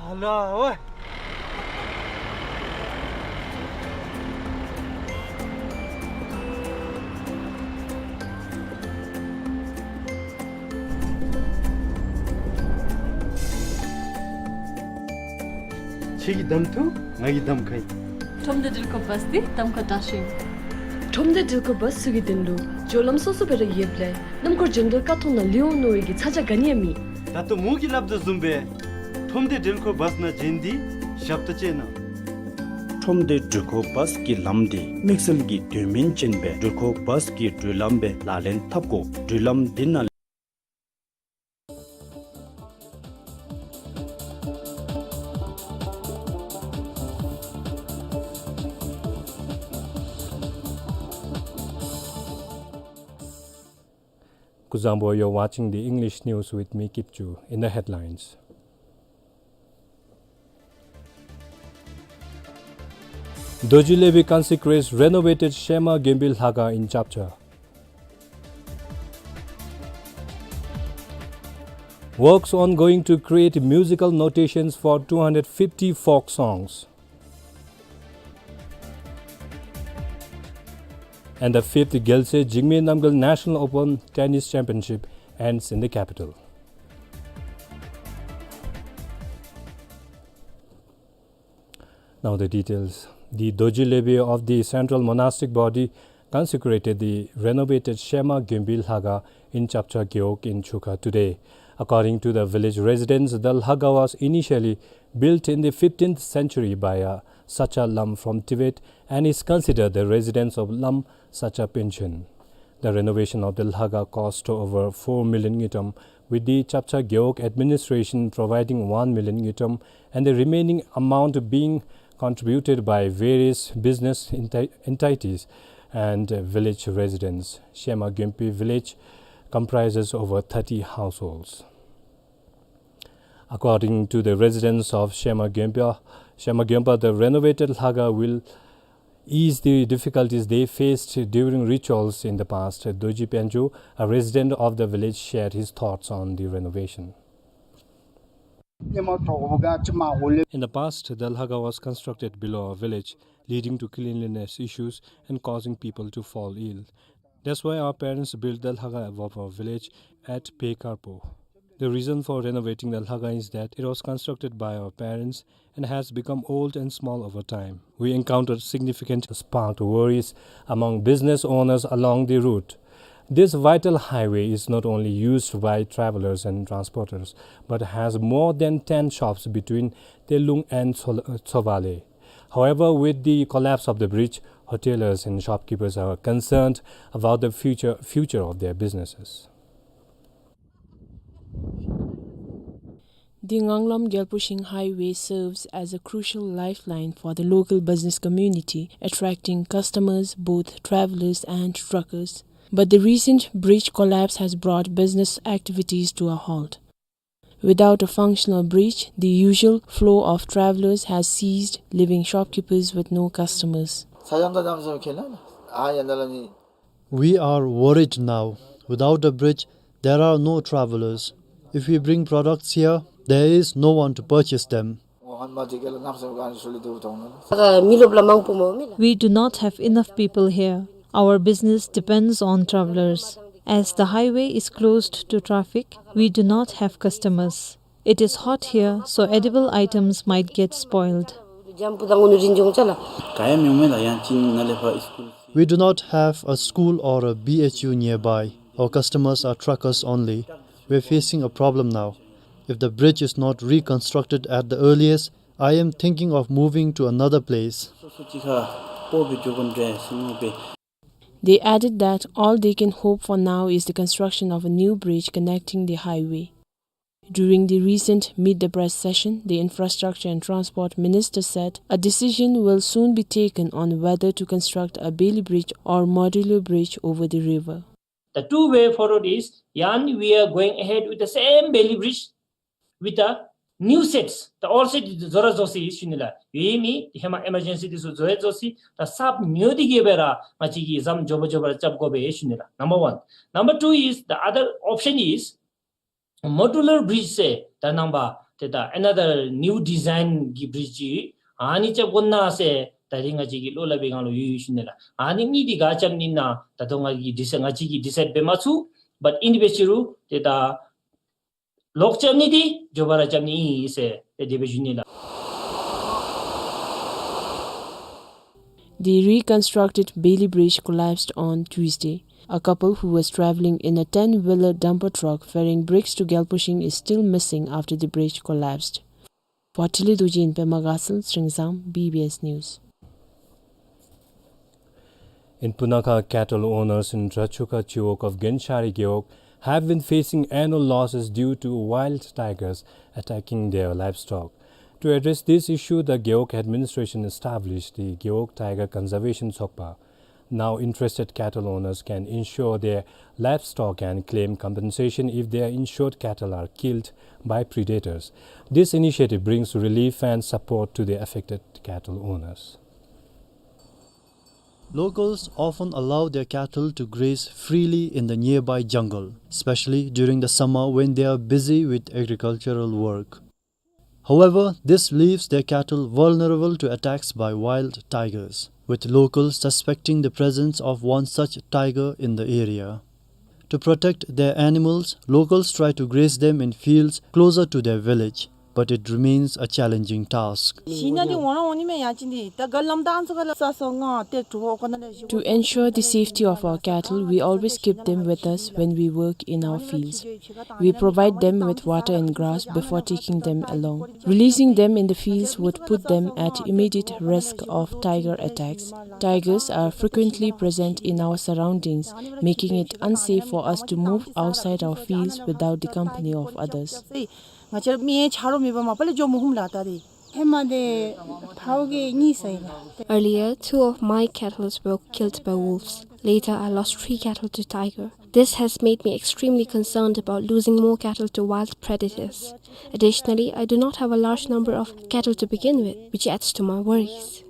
ཨ་ལ་ཝེ། ཁྱོད་ཀྱིས་གདམ་ཐུབ། ང་གིས་གདམ་ཁ་ཡིན། ཁྲོམ་སྡེ་འགྲུལ་འཁོར་བཱས་འདི་གདམ་ཁ་དྲག་ཤོས་ཨིན། ཁྲོམ་སྡེ་འགྲུལ་འཁོར་བཱས་ཚུ་གི་དོན་ལུ་འགྱོ་ལམ་སོ་སོ་སྦེ་ར་ཡོདཔ་ལས་སྣུམ་འཁོར་འགྱོ་འདོད་ཀ་ཐོག་ནང་ལུས་འོང་མནོ་བའི་གི་ཚ་གྱང་ག་ནི་ཡང་མེད། ད་ལྟོ་མོ་གིས་སླབ་དོ་བཟུམ་སྦེ་ཁྲོམ་སྡེ་འགྲུལ་འཁོར་བཱས་ནང་འགྱོ་ནི་འདི་ཞབས་ཏོག་ཅིག་ཨིན། ཁྲོམ་སྡེ་འགྲུལ་འཁོར་བཱས་ཀྱི་ལམ་འདི་དམིགས་བསལ་གྱི་དོན་སྨིན་ཅན་སྦེ་འགྲུལ་འཁོར་བཱས་ཀྱི་འགྲུལ་ལམ་སྦེ་ལག་ལེན་འཐབ་དགོ། འགྲུལ་ལམ་འདི་ནང་Kuzuzangpo, you're watching the English news with me, Kipchu. In the headlines: Dorji Levy consecrates renovated Shema Gyönpi Lhakhang in Chapchar. Works ongoing to create musical notations for two hundred fifty folk songs. And the fifth Gyalse Jigme Namgyal National Open Tennis Championship ends in the capital. Now the details. The Dorji Levy of the Central Monastic Body consecrated the renovated Shema Gyönpi Lhakhang in Chapchar Gewog in Chukha today. According to the village residents, the Lhakhang was initially built in the fifteenth century by a Sacha Lam from Tibet and is considered the residence of Lam Sacha Panchen. The renovation of the Lhakhang cost over four million ngultrum, with the Chapchar Gewog administration providing one million ngultrum and the remaining amount being contributed by various business enti-, entities and, uh, village residents. Shema Gyönpi village comprises over thirty households. According to the residents of Shema Gyönpa, Shema Gyönpa, the renovated Lhakhang will ease the difficulties they faced during rituals in the past. Dorji Pancho, a resident of the village, shared his thoughts on the renovation. In the past, the Lhakhang was constructed below our village, leading to cleanliness issues and causing people to fall ill. That's why our parents built the Lhakhang above our village at Pekarpo. The reason for renovating the Lhakhang is that it was constructed by our parents and has become old and small over time. We encountered significant, sparked worries among business owners along the route. This vital highway is not only used by travelers and transporters, but has more than ten shops between Telung and Tso-, Tsouvale. However, with the collapse of the bridge, hoteliers and shopkeepers are concerned about the future, future of their businesses. The Nganglam Gyalpushing Highway serves as a crucial lifeline for the local business community, attracting customers, both travelers and truckers. But the recent bridge collapse has brought business activities to a halt. Without a functional bridge, the usual flow of travelers has ceased, leaving shopkeepers with no customers. We are worried now. Without a bridge, there are no travelers. If we bring products here, there is no one to purchase them. We do not have enough people here. Our business depends on travelers. As the highway is closed to traffic, we do not have customers. It is hot here, so edible items might get spoiled. We do not have a school or a B H U nearby. Our customers are truckers only. We're facing a problem now. If the bridge is not reconstructed at the earliest, I am thinking of moving to another place. They added that all they can hope for now is the construction of a new bridge connecting the highway. During the recent Meet the Press session, the Infrastructure and Transport Minister said a decision will soon be taken on whether to construct a bailie bridge or modular bridge over the river. The two way forward is, yan, we are going ahead with the same bailie bridge with a new sets, the old set བཟོ་ར་བཟོ་སི་ཞུ་ནི་ལགས། ཡོད་མི་ཧེ་མ་ཨི་མར་ཇེན་སི་འདི་ཚུ་བཟོ་ཡི་བཟོ་སི་ད་གསརཔ་ཉོ་སྟེ་གི་སྦེ་ར་ང་བཅས་ཀྱིས་ཟམ་མགྱོགས་པ་མགྱོགས་པ་ར་རྐྱབ་དགོ་པས་ཞུ་ནི་ལགས། Number one. Number two is, the other option is modular bridge ཟེར་ད་ནང་པ་ཏེ་ད་another new design གི་bridge ཅིག་ཨ་ནི་རྐྱབ་དགོ་ན་ཟེར་ད་རིས་ང་བཅས་ཀྱི་བློ་སླབ་པའི་སྒང་ལུ་ཡོད་ཡོད་ཞུ་ནི་ལགས། ཨ་ནི་གཉིས་འདི་ག་རྐྱབ་ནི་ན་ད་ལྟོ་ང་གིས་ཌི་སའིཌ་ང་བཅས་ཀྱིས་ཌི་སའིཌ་འབད་མ་ཚུགས། But ཨིན་ཏེ་འབད་ཅི་རུང་ཏེ་ད་ལོག་རྐྱབ་ནི་འདི་མགྱོགས་པ་ར་རྐྱབ་ནི་ཨིན་ཟེར་ཏེ་དེ་སྦེ་ཞུ་ནི་ལགས། The reconstructed Bailey Bridge collapsed on Tuesday. A couple who was traveling in a ten-wheeler dumper truck ferrying bricks to Gyalpushing is still missing after the bridge collapsed. For Tili Dorji in Pema Gatshel, Sringzang, B B S News. In Punakha, cattle owners in Drachukha Chiwog of Genshari Gewog have been facing annual losses due to wild tigers attacking their livestock. To address this issue, the Gewog administration established the Gewog Tiger Conservation Chokpa. Now interested cattle owners can insure their livestock and claim compensation if their insured cattle are killed by predators. This initiative brings relief and support to the affected cattle owners. Locals often allow their cattle to graze freely in the nearby jungle, especially during the summer when they are busy with agricultural work. However, this leaves their cattle vulnerable to attacks by wild tigers, with locals suspecting the presence of one such tiger in the area. To protect their animals, locals try to graze them in fields closer to their village, but it remains a challenging task. To ensure the safety of our cattle, we always keep them with us when we work in our fields. We provide them with water and grass before taking them along. Releasing them in the fields would put them at immediate risk of tiger attacks. Tigers are frequently present in our surroundings, making it unsafe for us to move outside our fields without the company of others. Earlier, two of my cattle were killed by wolves. Later, I lost three cattle to tiger. This has made me extremely concerned about losing more cattle to wild predators. Additionally, I do not have a large number of cattle to begin with, which adds to my worries.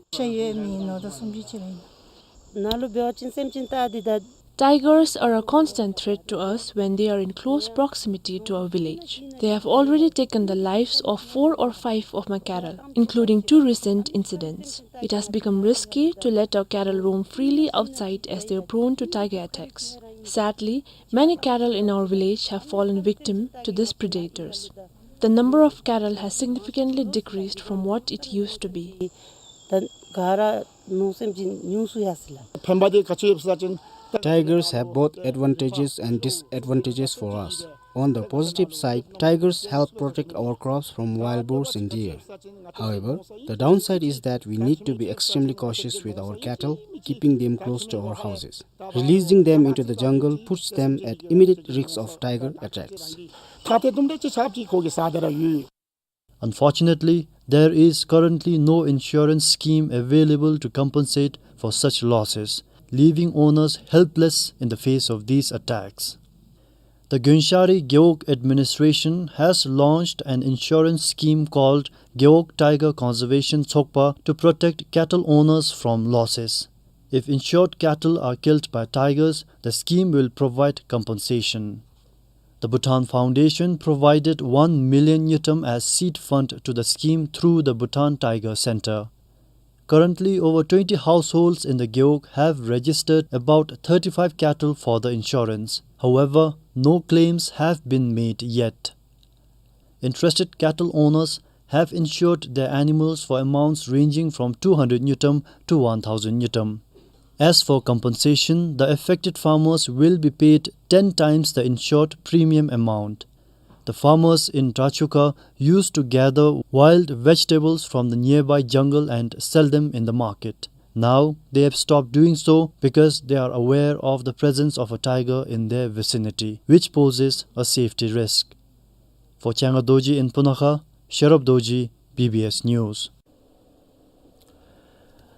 Tigers are a constant threat to us when they are in close proximity to our village. They have already taken the lives of four or five of my cattle, including two recent incidents. It has become risky to let our cattle roam freely outside as they are prone to tiger attacks. Sadly, many cattle in our village have fallen victim to these predators. The number of cattle has significantly decreased from what it used to be. Tigers have both advantages and disadvantages for us. On the positive side, tigers help protect our crops from wild boars and deer. However, the downside is that we need to be extremely cautious with our cattle, keeping them close to our houses. Releasing them into the jungle puts them at immediate risk of tiger attacks. Unfortunately, there is currently no insurance scheme available to compensate for such losses, leaving owners helpless in the face of these attacks. The Gyenshari Gewog administration has launched an insurance scheme called Gewog Tiger Conservation Chokpa to protect cattle owners from losses. If insured cattle are killed by tigers, the scheme will provide compensation. The Bhutan Foundation provided one million ngultrum as seed fund to the scheme through the Bhutan Tiger Center. Currently, over twenty households in the Gewog have registered about thirty-five cattle for the insurance. However, no claims have been made yet. Interested cattle owners have insured their animals for amounts ranging from two hundred ngultrum to one thousand ngultrum. As for compensation, the affected farmers will be paid ten times the insured premium amount. The farmers in Drachukha used to gather wild vegetables from the nearby jungle and sell them in the market. Now, they have stopped doing so because they are aware of the presence of a tiger in their vicinity, which poses a safety risk. For Changa Dorji in Punakha, Sherab Dorji, B B S News.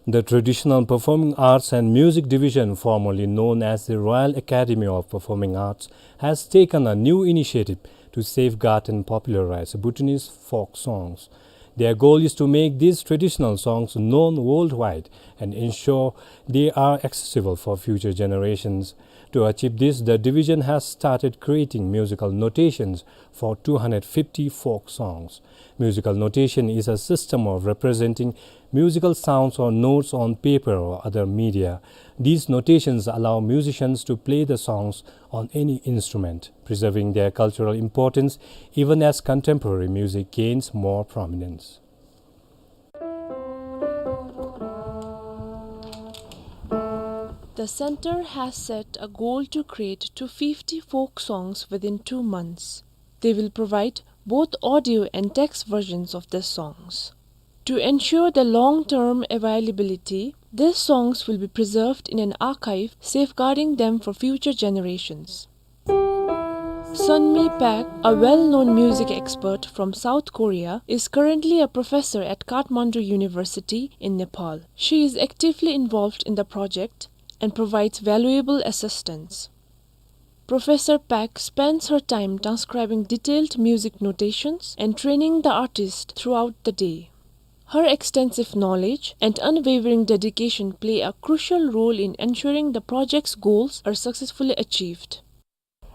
The Traditional Performing Arts and Music Division, formerly known as the Royal Academy of Performing Arts, has taken a new initiative to safeguard and popularize Bhutanese folk songs. Their goal is to make these traditional songs known worldwide and ensure they are accessible for future generations. To achieve this, the division has started creating musical notations for two hundred fifty folk songs. Musical notation is a system of representing musical sounds or notes on paper or other media. These notations allow musicians to play the songs on any instrument, preserving their cultural importance even as contemporary music gains more prominence. The center has set a goal to create two fifty folk songs within two months. They will provide both audio and text versions of these songs. To ensure their long-term availability, these songs will be preserved in an archive, safeguarding them for future generations. Sunmi Pak, a well-known music expert from South Korea, is currently a professor at Kathmandu University in Nepal. She is actively involved in the project and provides valuable assistance. Professor Pak spends her time transcribing detailed music notations and training the artist throughout the day. Her extensive knowledge and unwavering dedication play a crucial role in ensuring the project's goals are successfully achieved.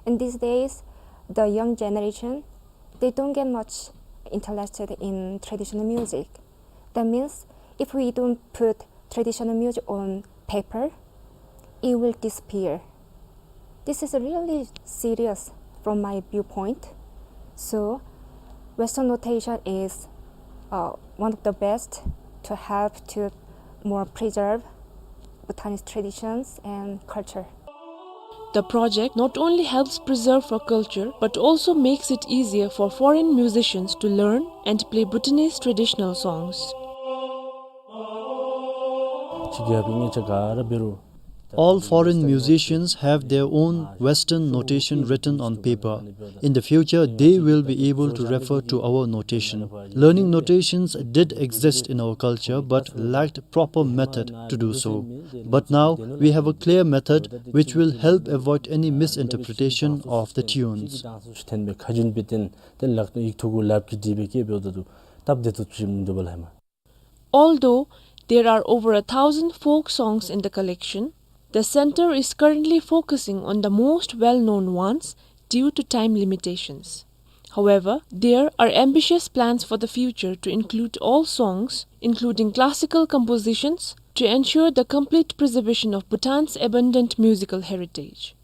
In these days, the young generation, they don't get much interested in traditional music. That means if we don't put traditional music on paper, it will disappear. This is really serious from my viewpoint. So, Western notation is uh, one of the best to help to more preserve Bhutanese traditions and culture. The project not only helps preserve our culture, but also makes it easier for foreign musicians to learn and play Bhutanese traditional songs. All foreign musicians have their own Western notation written on paper. In the future, they will be able to refer to our notation. Learning notations did exist in our culture but lacked proper method to do so. But now we have a clear method which will help avoid any misinterpretation of the tunes. Although there are over a thousand folk songs in the collection, the center is currently focusing on the most well-known ones due to time limitations. However, there are ambitious plans for the future to include all songs, including classical compositions, to ensure the complete preservation of Bhutan's abundant musical heritage.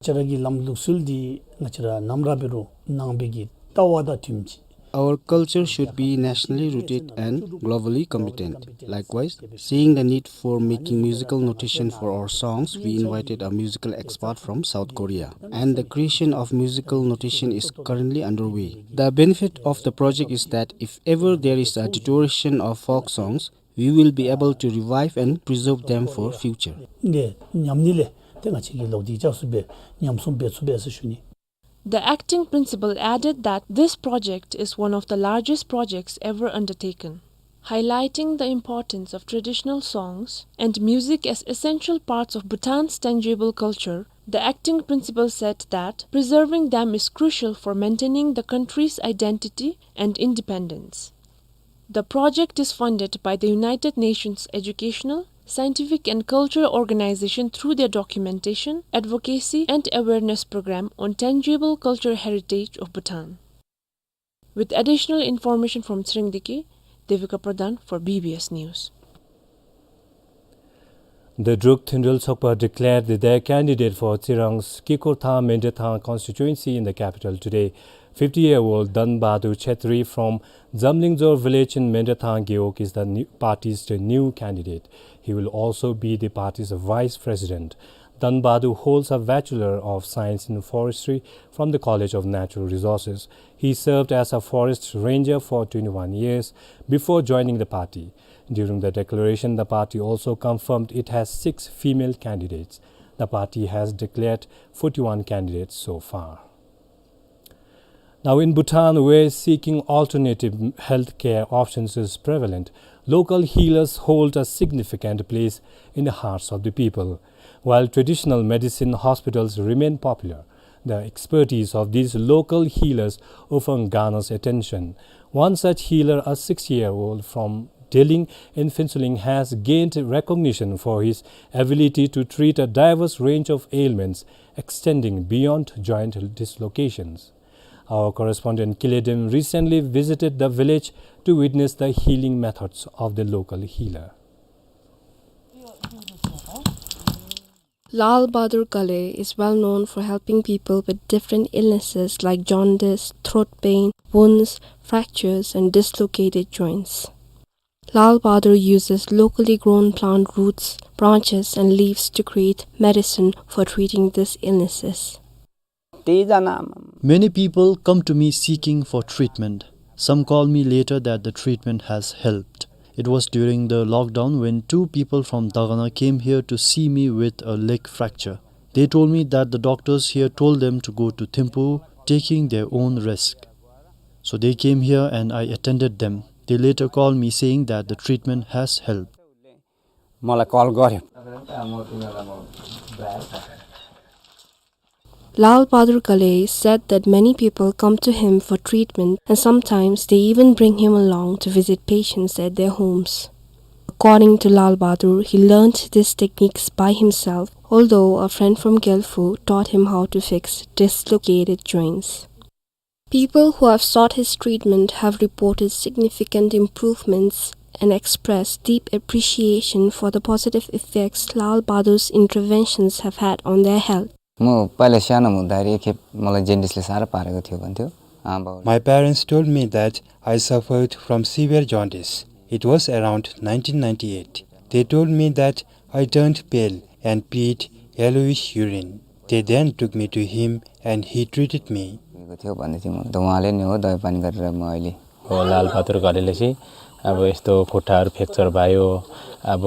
ང་བཅས་ར་གི་ལམ་ལུགས་སྲོལ་འདི་ང་བཅས་ར་ནམ་ར་འབད་རུང་ནང་པའི་གི་ལྟ་བ་དང་མཐུནམ་ཅིག Our culture should be nationally rooted and globally competent. Likewise, seeing the need for making musical notation for our songs, we invited a musical expert from South Korea, and the creation of musical notation is currently underway. The benefit of the project is that if ever there is a deterioration of folk songs, we will be able to revive and preserve them for future. ཏེ་ཉམས་ནི་ལས་ཏེ་ང་བཅས་ཀྱིས་ལོག་སྟེ་ཅིག་སྦེ་ཉམས་སྲུང་འབད་ཚུགས་པས་ཟེར་ཞུ་ནི། The acting principal added that this project is one of the largest projects ever undertaken. Highlighting the importance of traditional songs and music as essential parts of Bhutan's tangible culture, the acting principal said that preserving them is crucial for maintaining the country's identity and independence. The project is funded by the United Nations Educational, Scientific and Cultural Organization through their documentation, advocacy and awareness program on tangible cultural heritage of Bhutan. With additional information from Tshirengdiki, Devika Pradhan for B B S News. The Druk Thundrul Sokpa declared their candidate for Tsirang's Kikurthang Mendrathang constituency in the capital today. Fifty-year-old Dhanbahadur Chetri from Zamlingzor village in Mendrathang Gewog is the new, party's new candidate. He will also be the party's vice president. Dhanbahadur holds a Bachelor of Science in Forestry from the College of Natural Resources. He served as a forest ranger for twenty-one years before joining the party. During the declaration, the party also confirmed it has six female candidates. The party has declared forty-one candidates so far. Now, in Bhutan, where seeking alternative healthcare options is prevalent, local healers hold a significant place in the hearts of the people. While traditional medicine hospitals remain popular, The expertise of these local healers often garners attention. One such healer, a six-year-old from Deling in Phuentsholing, has gained recognition for his ability to treat a diverse range of ailments, extending beyond joint dislocations. Our correspondent Kiledem recently visited the village to witness the healing methods of the local healer. Lal Bahadur Ghale is well known for helping people with different illnesses like jaundice, throat pain, wounds, fractures, and dislocated joints. Lal Bahadur uses locally grown plant roots, branches, and leaves to create medicine for treating these illnesses. Many people come to me seeking for treatment. Some call me later that the treatment has helped. It was during the lockdown when two people from Dagana came here to see me with a leg fracture. They told me that the doctors here told them to go to Thimphu, taking their own risk. So they came here and I attended them. They later called me saying that the treatment has helped. मलाई कल गर्‍यो। Lal Bahadur Ghale said that many people come to him for treatment and sometimes they even bring him along to visit patients at their homes. According to Lal Bahadur, he learnt these techniques by himself, although a friend from Gelphu taught him how to fix dislocated joints. People who have sought his treatment have reported significant improvements and expressed deep appreciation for the positive effects Lal Bahadur's interventions have had on their health. म पहिला सानोमा हुँदाखेरि एकखेप मलाई jaundice ले साह्रो पारेको थियो भन्थ्यो। आमा बाउ My parents told me that I suffered from severe jaundice. It was around nineteen ninety-eight. They told me that I turned pale and peed yellowish urine. They then took me to him and he treated me. भएको थियो भन्दै थियो म। त उहाँले नै हो दबाई पानी गरेर म अहिले हो, लाल बहादुर घडेले चाहिँ अब यस्तो खुट्टाहरू fracture भयो, अब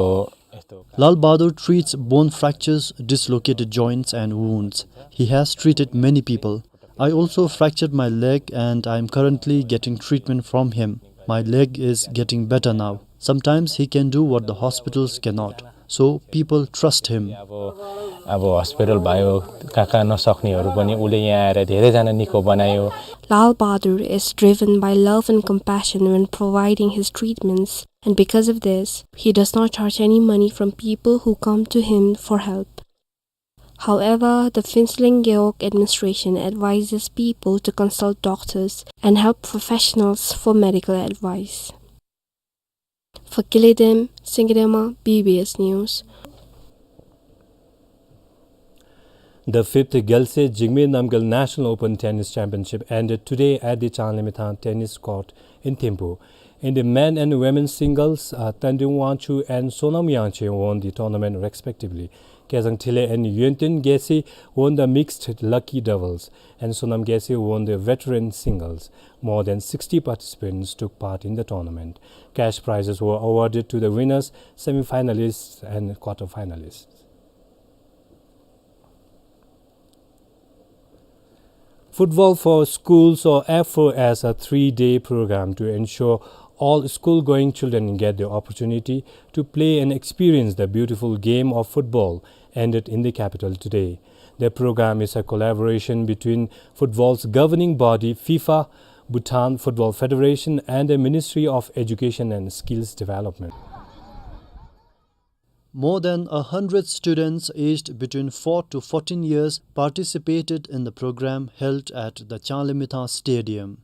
यस्तो Lal Bahadur treats bone fractures, dislocated joints and wounds. He has treated many people. I also fractured my leg and I am currently getting treatment from him. My leg is getting better now. Sometimes he can do what the hospitals cannot. So people trust him. अब अब hospital भयो, कहाँ कहाँ नसक्नेहरू पनि उसले यहाँ आएर धेरैजना निको बनायो। Lal Bahadur is driven by love and compassion when providing his treatments, and because of this, he does not charge any money from people who come to him for help. However, the Phuentsholing Gewog administration advises people to consult doctors and health professionals for medical advice. For Kiledem, Singedema, B B S News. The fifth Gyalse Jigme Namgyal National Open Tennis Championship ended today at the Changlimithang Tennis Court in Thimphu. In the men and women singles, uh, Tendring Wangchuk and Sonam Yangcheng won the tournament respectively. Kezang Thiley and Yonten Gyalse won the mixed lucky doubles, and Sonam Gyalse won the veteran singles. More than sixty participants took part in the tournament. Cash prizes were awarded to the winners, semi-finalists, and quarter-finalists. Football for Schools, or F four S, a three-day program to ensure all school-going children get the opportunity to play and experience the beautiful game of football, ended in the capital today. The program is a collaboration between football's governing body, FIFA, Bhutan Football Federation, and the Ministry of Education and Skills Development. More than a hundred students aged between four to fourteen years participated in the program held at the Changlimithang Stadium.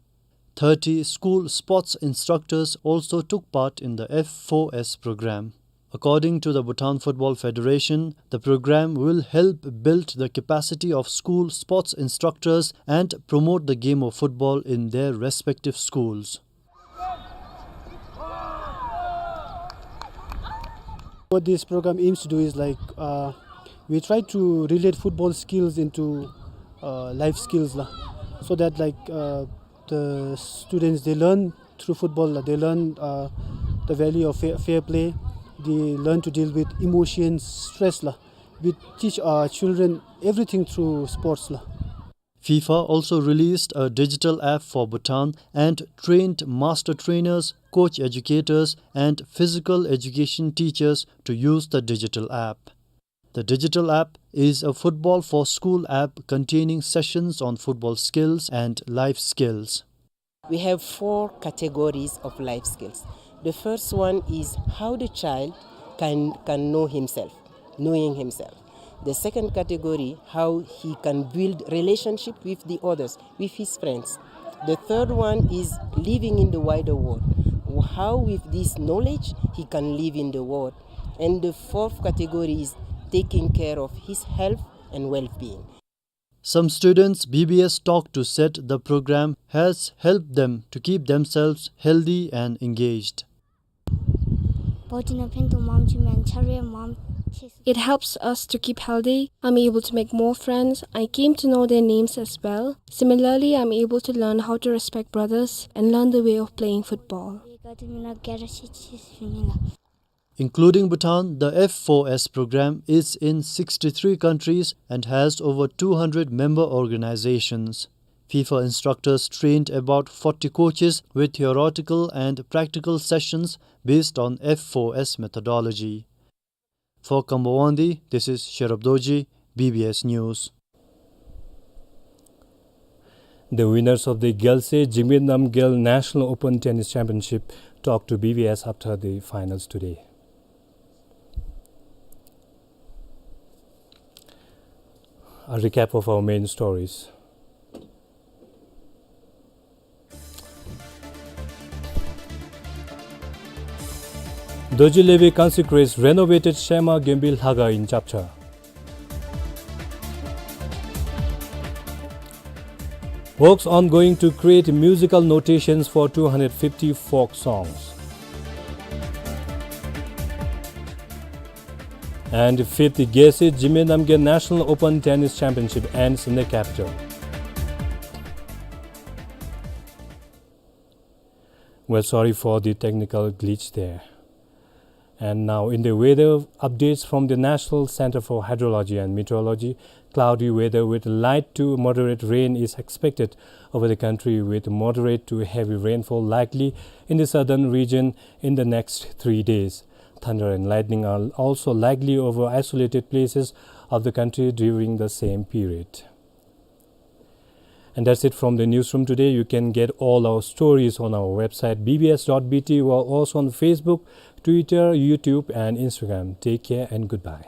Thirty school sports instructors also took part in the F four S program. According to the Bhutan Football Federation, the program will help build the capacity of school sports instructors and promote the game of football in their respective schools. What this program aims to do is, like, uh, we try to relate football skills into, uh, life skills, lah, so that, like, uh, the students, they learn through football, lah, they learn, uh, the value of fair, fair play. They learn to deal with emotions, stress, lah. We teach our children everything through sports, lah. FIFA also released a digital app for Bhutan and trained master trainers, coach educators, and physical education teachers to use the digital app. The digital app is a Football for School app containing sessions on football skills and life skills. We have four categories of life skills. The first one is how the child can, can know himself, knowing himself. The second category, how he can build relationship with the others, with his friends. The third one is living in the wider world, how with this knowledge he can live in the world. And the fourth category is taking care of his health and well-being. Some students B B S Talk to Set the program has helped them to keep themselves healthy and engaged. It helps us to keep healthy. I'm able to make more friends. I came to know their names as well. Similarly, I'm able to learn how to respect brothers and learn the way of playing football. Including Bhutan, the F four S program is in sixty-three countries and has over two hundred member organizations. FIFA instructors trained about forty coaches with theoretical and practical sessions based on F four S methodology. For Kambawandi, this is Sherab Dorji, B B S News. The winners of the Gyalse Jigme Namgyel National Open Tennis Championship talk to B B S after the finals today. A recap of our main stories. Dorji Levi consecrates renovated Shema Gembi Lhaga in Chapcha. Works ongoing to create musical notations for two hundred fifty folk songs. And fifth Gyalse Jigme Namgyel National Open Tennis Championship ends in the capital. Well, sorry for the technical glitch there. And now in the weather updates from the National Center for Hydrology and Meteorology, cloudy weather with light to moderate rain is expected over the country, with moderate to heavy rainfall likely in the southern region in the next three days. Thunder and lightning are also likely over isolated places of the country during the same period. And that's it from the newsroom today. You can get all our stories on our website, B B S dot B T, while also on Facebook, Twitter, YouTube, and Instagram. Take care and goodbye.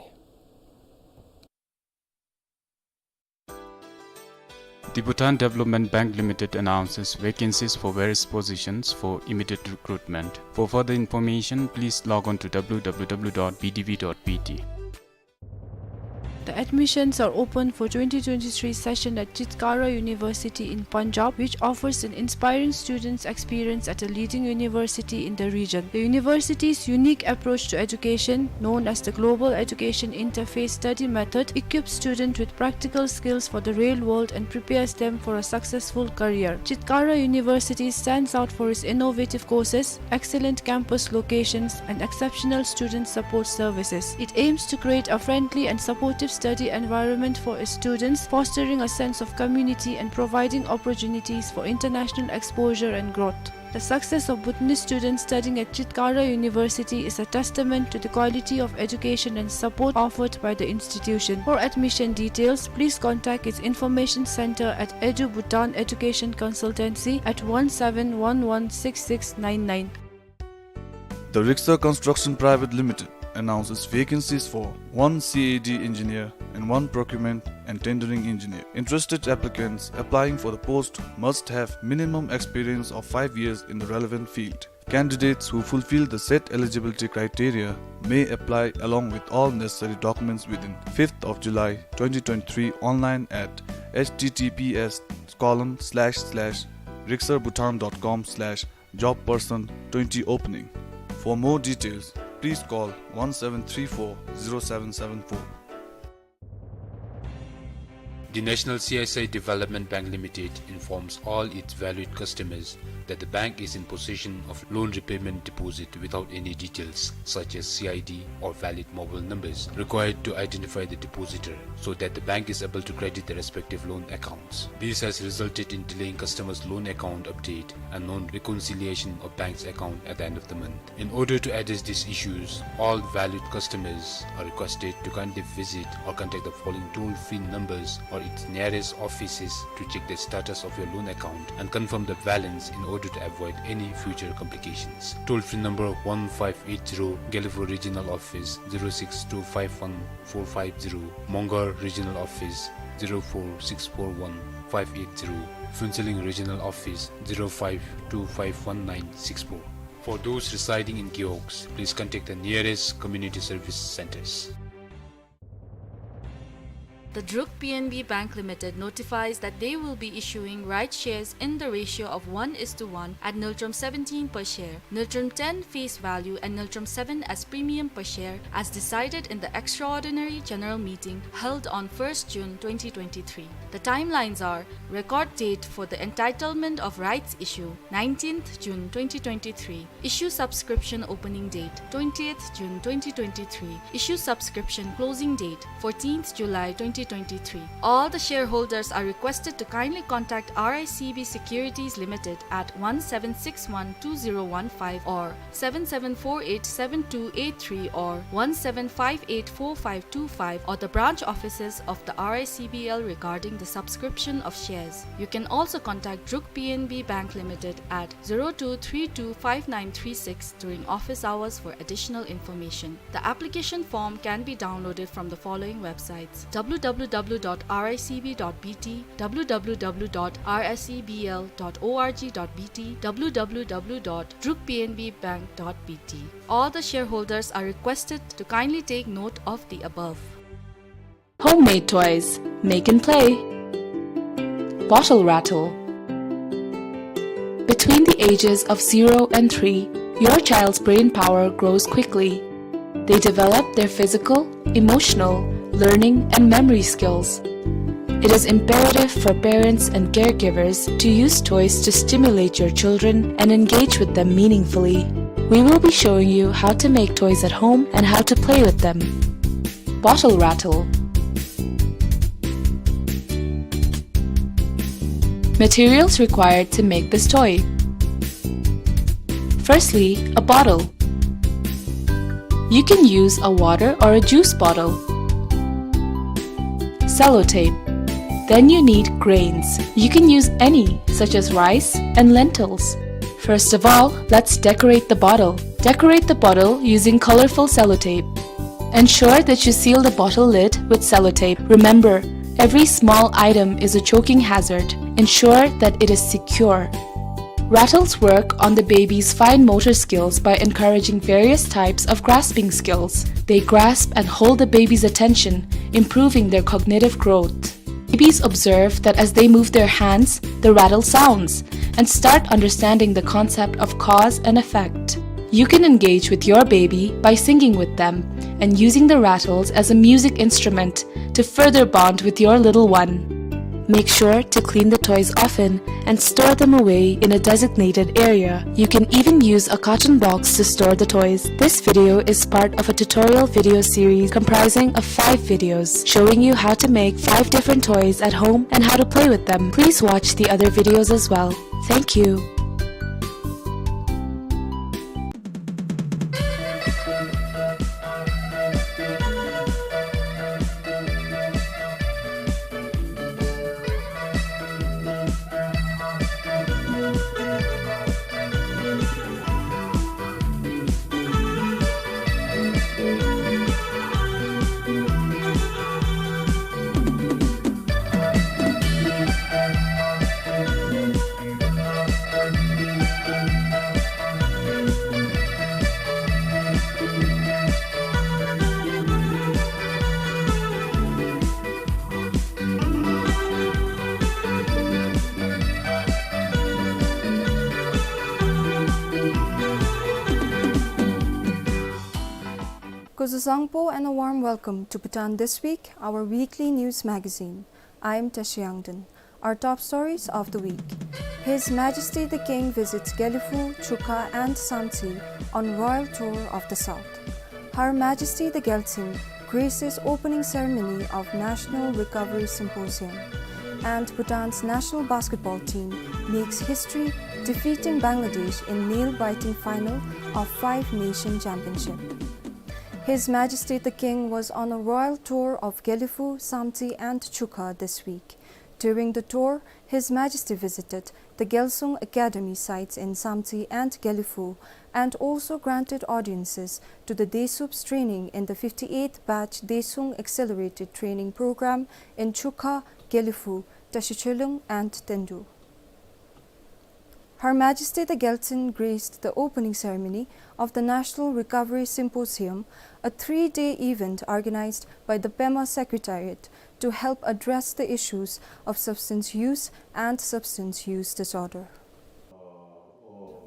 The Bhutan Development Bank Limited announces vacancies for various positions for immediate recruitment. For further information, please log on to W W W dot B D B dot B T. The admissions are open for twenty twenty-three session at Chitkara University in Punjab, which offers an inspiring student's experience at a leading university in the region. The university's unique approach to education, known as the Global Education Interface Study Method, equips students with practical skills for the real world and prepares them for a successful career. Chitkara University stands out for its innovative courses, excellent campus locations, and exceptional student support services. It aims to create a friendly and supportive study environment for its students, fostering a sense of community and providing opportunities for international exposure and growth. The success of Bhutanese students studying at Chitkara University is a testament to the quality of education and support offered by the institution. For admission details, please contact its Information Center at Edu Bhutan Education Consultancy at one seven one one six six nine nine. The Rixar Construction Private Limited announces vacancies for one C A D engineer and one procurement and tendering engineer. Interested applicants applying for the post must have minimum experience of five years in the relevant field. Candidates who fulfill the set eligibility criteria may apply along with all necessary documents within fifth of July twenty twenty-three online at H T T P S colon slash slash rixarbhutan dot com slash job person twenty opening. For more details, please call one seven three four zero seven seven four. The National C S I Development Bank Limited informs all its valued customers that the bank is in possession of loan repayment deposit without any details such as C I D or valid mobile numbers required to identify the depositor, so that the bank is able to credit the respective loan accounts. This has resulted in delaying customers' loan account update and non-reconciliation of bank's account at the end of the month. In order to address these issues, all valued customers are requested to kindly visit or contact the following toll-free numbers or its nearest offices to check the status of your loan account and confirm the balance in order to avoid any future complications. Toll-free number one five eight zero, Gelephu Regional Office, zero six two five one four five zero, Mongar Regional Office, zero four six four one five eight zero, Phuentsholing Regional Office, zero five two five one nine six four. For those residing in Gewog, please contact the nearest community service centers. The Druk P N B Bank Limited notifies that they will be issuing rights shares in the ratio of one is to one at ngultrum seventeen per share, ngultrum ten face value and ngultrum seven as premium per share, as decided in the extraordinary general meeting held on first June twenty twenty-three. The timelines are: record date for the entitlement of rights issue, nineteenth June twenty twenty-three. Issue subscription opening date, twentieth June twenty twenty-three. Issue subscription closing date, fourteenth July twenty twenty-three. All the shareholders are requested to kindly contact R I C B Securities Limited at one seven six one two zero one five or seven seven four eight seven two eight three or one seven five eight four five two five or the branch offices of the R I C B L regarding the subscription of shares. You can also contact Druk P N B Bank Limited at zero two three two five nine three six during office hours for additional information. The application form can be downloaded from the following websites: W W W dot R I C B dot B T, W W W dot R I C B L dot org dot B T, W W W dot druk P N B bank dot B T. All the shareholders are requested to kindly take note of the above. Homemade toys, make and play. Bottle rattle. Between the ages of zero and three, your child's brain power grows quickly. They develop their physical, emotional, learning, and memory skills. It is imperative for parents and caregivers to use toys to stimulate your children and engage with them meaningfully. We will be showing you how to make toys at home and how to play with them. Bottle rattle. Materials required to make this toy. Firstly, a bottle. You can use a water or a juice bottle. Sellotape. Then you need grains. You can use any, such as rice and lentils. First of all, let's decorate the bottle. Decorate the bottle using colorful sellotape. Ensure that you seal the bottle lid with sellotape. Remember, every small item is a choking hazard. Ensure that it is secure. Rattles work on the baby's fine motor skills by encouraging various types of grasping skills. They grasp and hold the baby's attention, improving their cognitive growth. Babies observe that as they move their hands, the rattle sounds, and start understanding the concept of cause and effect. You can engage with your baby by singing with them and using the rattles as a music instrument to further bond with your little one. Make sure to clean the toys often and store them away in a designated area. You can even use a carton box to store the toys. This video is part of a tutorial video series comprising of five videos showing you how to make five different toys at home and how to play with them. Please watch the other videos as well. Thank you. Kuzuzangpo and a warm welcome to Bhutan This Week, our weekly news magazine. I am Tashi Yangden. Our top stories of the week. His Majesty the King visits Gelephu, Chukha and Samtse on royal tour of the south. Her Majesty the Gyaltsuen graces opening ceremony of National Recovery Symposium. And Bhutan's national basketball team makes history, defeating Bangladesh in nail-biting final of Five Nation Championship. His Majesty the King was on a royal tour of Gelephu, Samtse and Chukha this week. During the tour, His Majesty visited the Gyalsung Academy sites in Samtse and Gelephu and also granted audiences to the Desups training in the fifty-eighth batch Desups Accelerated Training Program in Chukha, Gelephu, Tashi Choilung and Tendu. Her Majesty the Gyaltsuen graced the opening ceremony of the National Recovery Symposium, a three-day event organized by the Pema Secretariat to help address the issues of substance use and substance use disorder.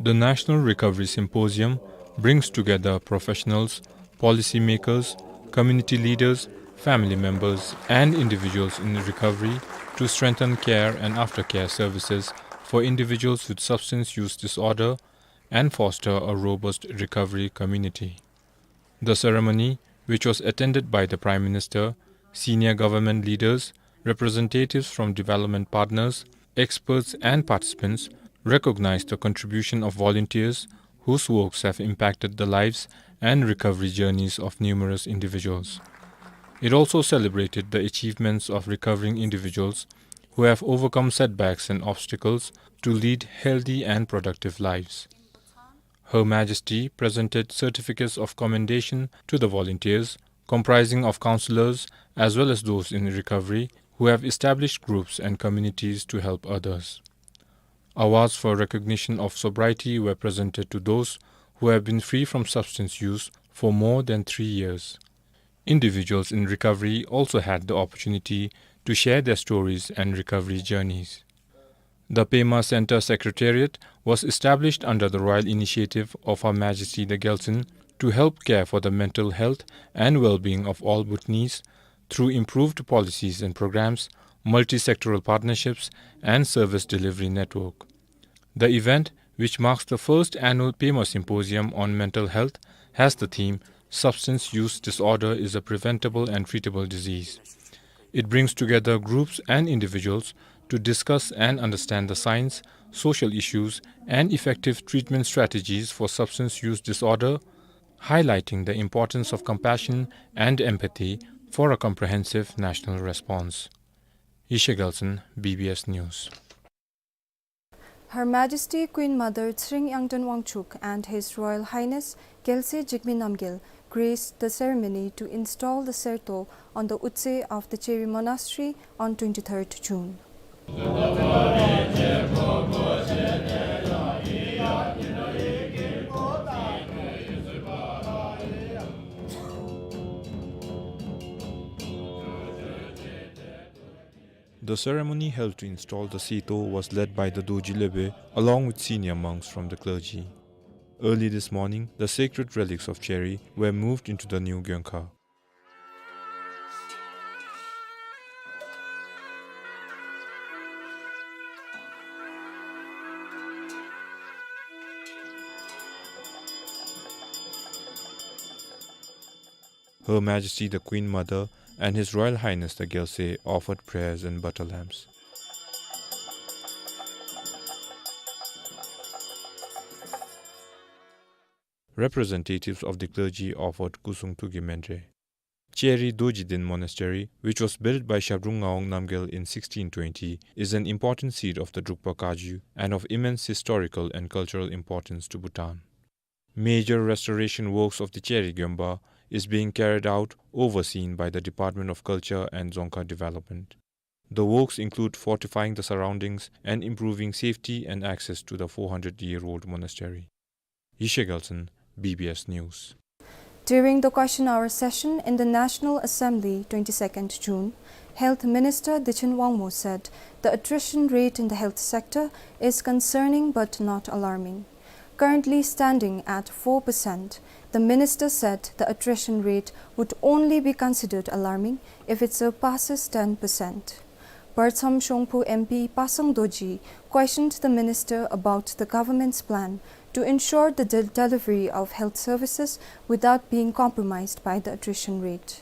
The National Recovery Symposium brings together professionals, policymakers, community leaders, family members, and individuals in recovery to strengthen care and aftercare services for individuals with substance use disorder and foster a robust recovery community. The ceremony, which was attended by the Prime Minister, senior government leaders, representatives from development partners, experts, and participants, recognized the contribution of volunteers whose works have impacted the lives and recovery journeys of numerous individuals. It also celebrated the achievements of recovering individuals who have overcome setbacks and obstacles to lead healthy and productive lives. Her Majesty presented certificates of commendation to the volunteers, comprising of counselors as well as those in recovery who have established groups and communities to help others. Awards for recognition of sobriety were presented to those who have been free from substance use for more than three years. Individuals in recovery also had the opportunity to share their stories and recovery journeys. The Pema Center Secretariat was established under the royal initiative of Her Majesty the Gyaltsuen to help care for the mental health and well-being of all Bhutanese through improved policies and programs, multi-sectoral partnerships, and service delivery network. The event, which marks the first annual Pema Symposium on Mental Health, has the theme "Substance Use Disorder is a Preventable and Treatable Disease." It brings together groups and individuals to discuss and understand the science, social issues, and effective treatment strategies for substance use disorder, highlighting the importance of compassion and empathy for a comprehensive national response. Yeshe Gyaltsuen, B B S News. Her Majesty Queen Mother Tshering Yangden Wangchuck and His Royal Highness Gyaltse Jigme Namgyel graced the ceremony to install the serto on the utse of the Cheri Monastery on twenty-third June. The ceremony held to install the serto was led by the Dorji Lhebwe along with senior monks from the clergy. Early this morning, the sacred relics of Cheri were moved into the new Gyonkha. Her Majesty the Queen Mother and His Royal Highness the Gyaltse offered prayers and butter lamps. Representatives of the clergy offered Kusung Tuge Mendre. Cheri Dorji Den Monastery, which was built by Shabdrung Ngawang Namgyel in sixteen twenty, is an important seat of the Drukpa Kagyu and of immense historical and cultural importance to Bhutan. Major restoration works of the Cheri Gyomba is being carried out, overseen by the Department of Culture and Dzongkha Development. The works include fortifying the surroundings and improving safety and access to the four hundred-year-old monastery. Yeshe Gyaltsuen, B B S News. During the question hour session in the National Assembly, twenty-second June, Health Minister Dikhen Wangmo said the attrition rate in the health sector is concerning but not alarming. Currently standing at four percent, the minister said the attrition rate would only be considered alarming if it surpasses ten percent. Barcham Shongphu M P Pasang Dorji questioned the minister about the government's plan to ensure the del-, delivery of health services without being compromised by the attrition rate.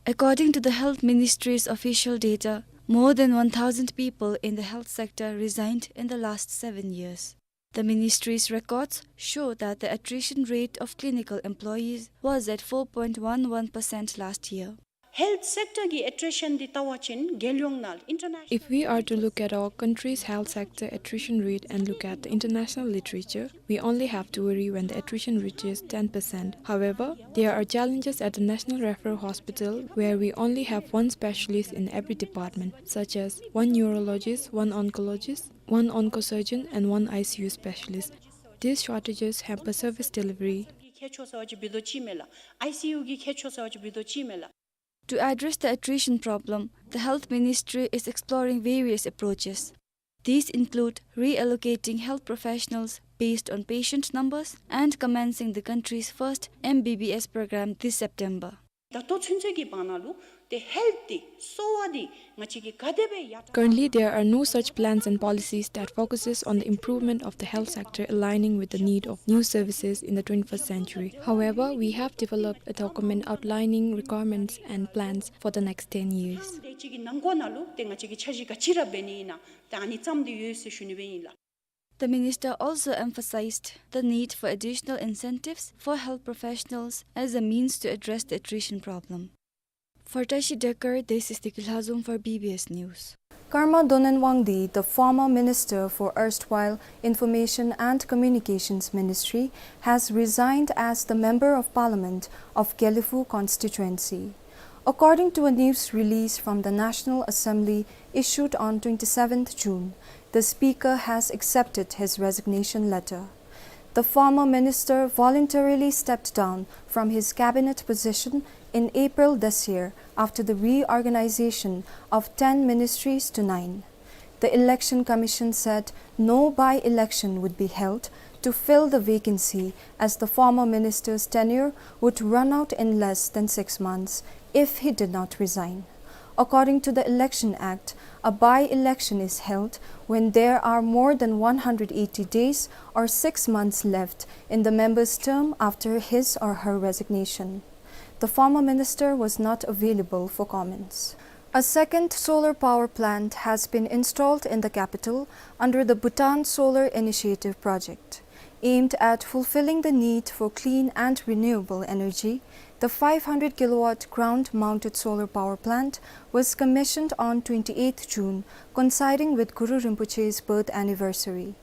According to the Health Ministry's official data, more than one thousand people in the health sector resigned in the last seven years. The ministry's records show that the attrition rate of clinical employees was at four point one one percent last year. Health sector གི་attrition འདི་ལྟ་བ་ཅིན་རྒྱལ་ཡོངས་ནང་international If we are to look at our country's health sector attrition rate and look at the international literature, we only have to worry when the attrition reaches ten percent. However, there are challenges at the National Referral Hospital, where we only have one specialist in every department, such as one neurologist, one oncologist, one oncosurgeon, and one I C U specialist. These shortages hamper service delivery. གི་ཁྱད་ཆོས་ཟེར་བ་ཅིན་བི་དོ་ཅིག་མས་ལགས། I C U གི་ཁྱད་ཆོས་ཟེར་བ་ཅིན་བི་དོ་ཅིག་མས་ལགས། To address the attrition problem, the Health Ministry is exploring various approaches. These include reallocating health professionals based on patient numbers and commencing the country's first M B B S program this September. ད་ལྟོ་ཚུན་ཚོད་ཀྱི་བར་ན་ལུ་ཏེ་health འདི་གསོ་བ་འདི་ང་བཅས་ཀྱིས་ག་དེ་སྦེ་ཡར་དྲག Currently, there are no such plans and policies that focuses on the improvement of the health sector aligning with the need of new services in the twenty-first century. However, we have developed a document outlining requirements and plans for the next ten years. དེ་ཅིག་གི་ནང་འཁོད་ནང་ལུ་ཏེ་ང་བཅས་ཀྱིས་འཆར་གཞི་ག་ཅི་ར་འབད་ནི་ཨིན་ན་ད་ཨ་ནི་བརྩམས་ཏེ་ཡོད་ཟེར་ཞུ་ནི་སྦེ་ཨིན་ལགས། The minister also emphasized the need for additional incentives for health professionals as a means to address the attrition problem. For Tashi Dekar, this is Tiki Lhazom for B B S News. Karma Donen Wangdi, the former minister for erstwhile Information and Communications Ministry, has resigned as the Member of Parliament of Gelephu constituency. According to a news release from the National Assembly issued on twenty-seventh June, the Speaker has accepted his resignation letter. The former minister voluntarily stepped down from his cabinet position in April this year after the reorganization of ten ministries to nine. The Election Commission said no by-election would be held to fill the vacancy, as the former minister's tenure would run out in less than six months if he did not resign. According to the Election Act, a by-election is held when there are more than one hundred eighty days or six months left in the member's term after his or her resignation. The former minister was not available for comments. A second solar power plant has been installed in the capital under the Bhutan Solar Initiative project. Aimed at fulfilling the need for clean and renewable energy, the five hundred kilowatt ground-mounted solar power plant was commissioned on twenty-eighth June, coinciding with Guru Rinpoche's birth anniversary.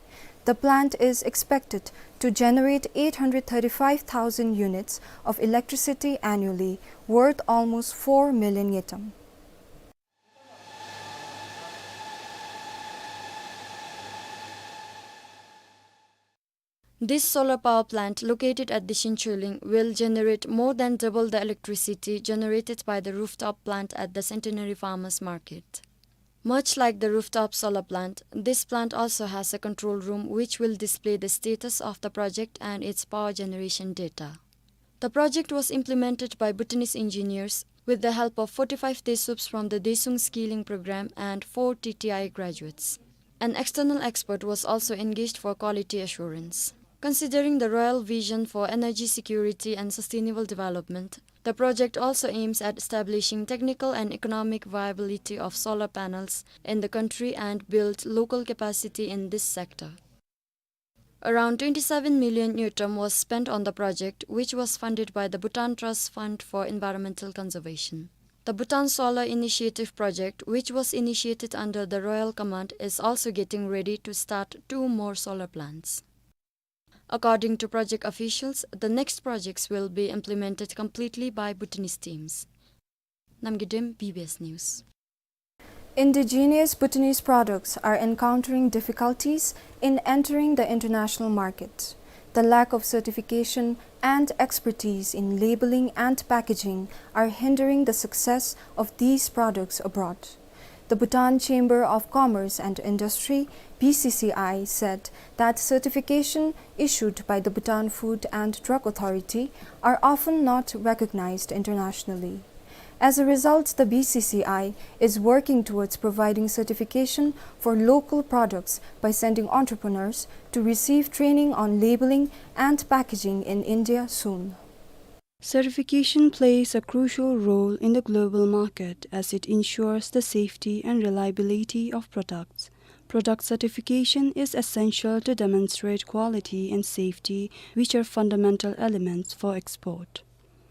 The plant is expected to generate eight hundred thirty-five thousand units of electricity annually, worth almost four million ngultrum. This solar power plant located at Dishin Choiling will generate more than double the electricity generated by the rooftop plant at the Centenary Farmers Market. Much like the rooftop solar plant, this plant also has a control room which will display the status of the project and its power generation data. The project was implemented by Bhutanese engineers with the help of forty-five Desups from the Desung Skilling Program and four T T I graduates. An external expert was also engaged for quality assurance. Considering the royal vision for energy security and sustainable development, the project also aims at establishing technical and economic viability of solar panels in the country and build local capacity in this sector. Around twenty-seven million ngultrum was spent on the project, which was funded by the Bhutan Trust Fund for Environmental Conservation. The Bhutan Solar Initiative project, which was initiated under the royal command, is also getting ready to start two more solar plants. According to project officials, the next projects will be implemented completely by Bhutanese teams. Namgay Dem, B B S News. Indigenous Bhutanese products are encountering difficulties in entering the international market. The lack of certification and expertise in labeling and packaging are hindering the success of these products abroad. The Bhutan Chamber of Commerce and Industry, B C C I, said that certification issued by the Bhutan Food and Drug Authority are often not recognized internationally. As a result, the B C C I is working towards providing certification for local products by sending entrepreneurs to receive training on labeling and packaging in India soon. Certification plays a crucial role in the global market as it ensures the safety and reliability of products. Product certification is essential to demonstrate quality and safety, which are fundamental elements for export.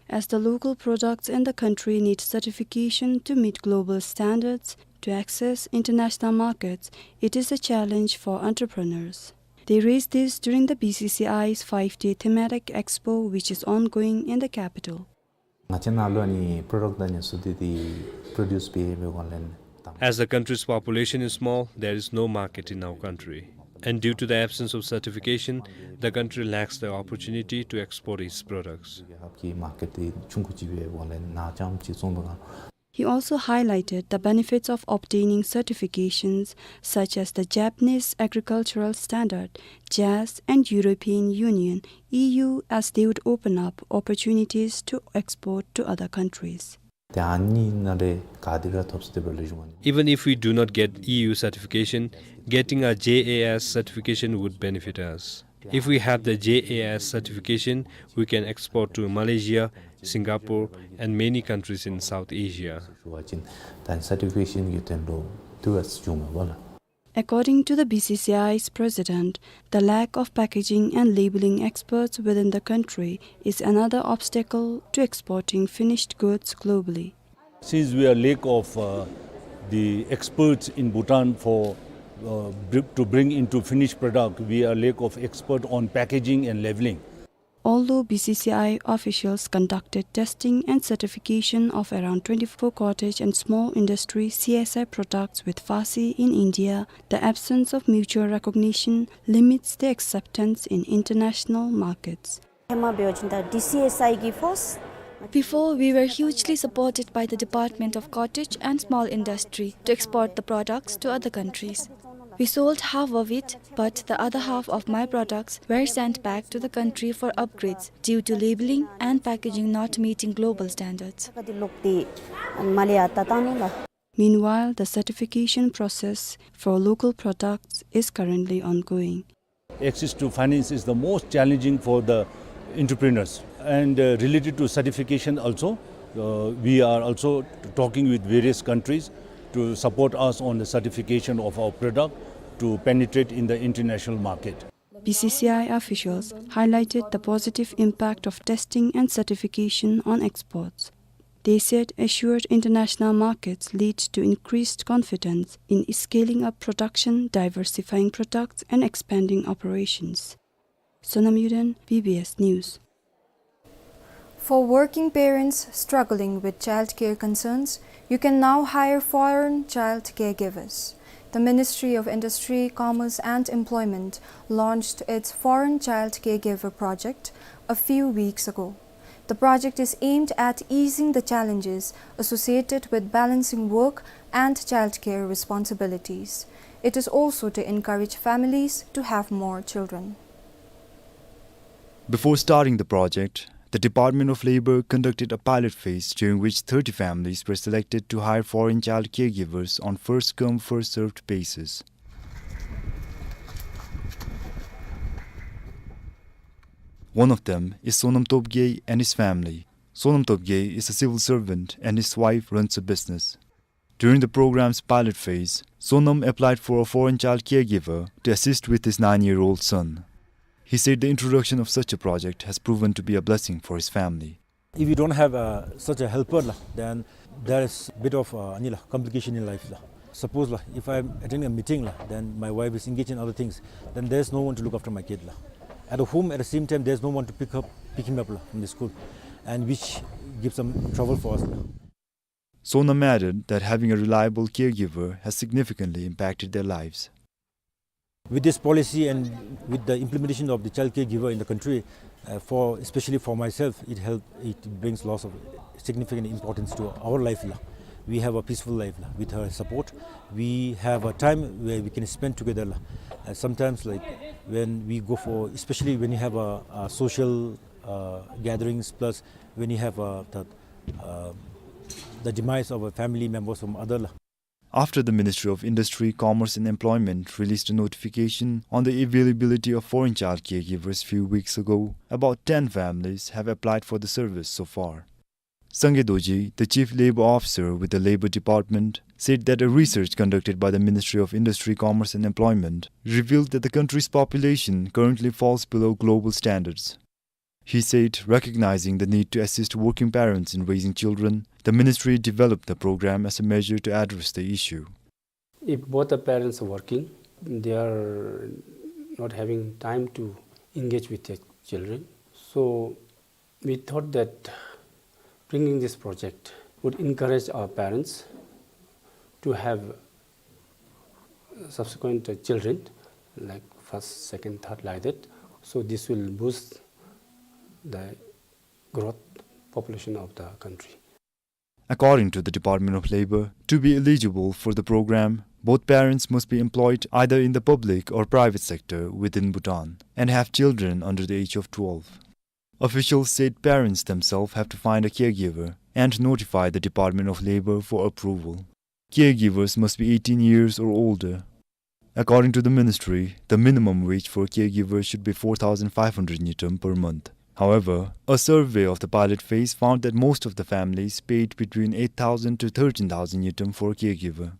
As the local products in the country need certification to meet global standards to access international markets, it is a challenge for entrepreneurs. They raised this during the B C C I's five-day thematic expo, which is ongoing in the capital. ང་བཅས་ནང་ལུ་ཨ་ནི་product དང་ནི་སུ་དེ་དེ་produce འབད་འབད་འོང་ལས་དང་། As the country's population is small, there is no market in our country. And due to the absence of certification, the country lacks the opportunity to export its products. རྒྱལ་ཁབ་ཀྱི་མར་ཀེཊ་དེ་ཆུང་ཀུ་ཅིག་འབད་འོང་ལས་ནཱ་རྐྱངམ་ཅིག་བཙོང་དོ་ག། He also highlighted the benefits of obtaining certifications such as the Japanese Agricultural Standard, JAS, and European Union, E U, as they would open up opportunities to export to other countries. ཏེ་ཨ་ནི་ནང་ལས་ག་དེ་ར་ཐོབ་སྟེ་འབད་ལེགས་ཤོམ་ཨ་ནི། Even if we do not get E U certification, getting a JAS certification would benefit us. If we have the JAS certification, we can export to Malaysia, Singapore, and many countries in South Asia. ཞུ་བ་ཅིན་ད་ནི་certification གི་དོན་ལུ་དུས་ཚོད་བྱུང་མས་པ་ལགས། According to the B C C I's president, the lack of packaging and labeling experts within the country is another obstacle to exporting finished goods globally. Since we are lack of, uh, the experts in Bhutan for, uh, br-, to bring into finished product, we are lack of expert on packaging and labeling. Although B C C I officials conducted testing and certification of around twenty-four cottage and small industry, C S I, products with Farsi in India, the absence of mutual recognition limits their acceptance in international markets. ཧེ་མ་འབད་བ་ཅིན་ད་ཌི་སི་ཨེསི་ཨའི་གི་ཕོརསི། Before, we were hugely supported by the Department of Cottage and Small Industry to export the products to other countries. We sold half of it, but the other half of my products were sent back to the country for upgrades due to labeling and packaging not meeting global standards. Meanwhile, the certification process for local products is currently ongoing. Access to finance is the most challenging for the entrepreneurs. And, uh, related to certification also, uh, we are also talking with various countries to support us on the certification of our product to penetrate in the international market. B C C I officials highlighted the positive impact of testing and certification on exports. They said assured international markets lead to increased confidence in scaling up production, diversifying products, and expanding operations. Sonam Yuden, B B S News. For working parents struggling with childcare concerns, you can now hire foreign child caregivers. The Ministry of Industry, Commerce and Employment launched its Foreign Child Caregiver Project a few weeks ago. The project is aimed at easing the challenges associated with balancing work and childcare responsibilities. It is also to encourage families to have more children. Before starting the project, the Department of Labor conducted a pilot phase during which thirty families were selected to hire foreign child caregivers on first-come, first-served basis. One of them is Sonam Topgay and his family. Sonam Topgay is a civil servant and his wife runs a business. During the program's pilot phase, Sonam applied for a foreign child caregiver to assist with his nine-year-old son. He said the introduction of such a project has proven to be a blessing for his family. If you don't have, uh, such a helper la, then there is bit of, uh, āni la, complication in life la. Suppose la, if I am attending a meeting la, then my wife is engaged in other things, then there is no one to look after my kid la. At home, at the same time, there is no one to pick up, pick him up la, from the school, and which gives some trouble for us la. Sonam added that having a reliable caregiver has significantly impacted their lives. With this policy and with the implementation of the child caregiver in the country, uh, for, especially for myself, it help, it brings lots of significant importance to our life la. We have a peaceful life la. With her support, we have a time where we can spend together la. Uh, sometimes, like, when we go for, especially when you have a, a social, uh, gatherings, plus when you have a, the, um, the demise of a family members from other la- After the Ministry of Industry, Commerce and Employment released a notification on the availability of foreign child caregivers few weeks ago, about ten families have applied for the service so far. Sangay Dorji, the Chief Labour Officer with the Labour Department, said that a research conducted by the Ministry of Industry, Commerce and Employment revealed that the country's population currently falls below global standards. He said, recognizing the need to assist working parents in raising children, the ministry developed the program as a measure to address the issue. If both the parents are working, they are not having time to engage with their children. So we thought that bringing this project would encourage our parents to have subsequent, uh, children, like first, second, third, like that. So this will boost the growth population of the country. According to the Department of Labour, to be eligible for the program, both parents must be employed either in the public or private sector within Bhutan and have children under the age of twelve. Officials said parents themselves have to find a caregiver and notify the Department of Labour for approval. Caregivers must be eighteen years or older. According to the ministry, the minimum wage for caregivers should be four thousand five hundred ngultrum per month. However, a survey of the pilot phase found that most of the families paid between eight thousand to thirteen thousand ngultrum for a caregiver.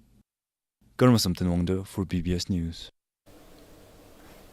Karma Samten Wangda for B B S News.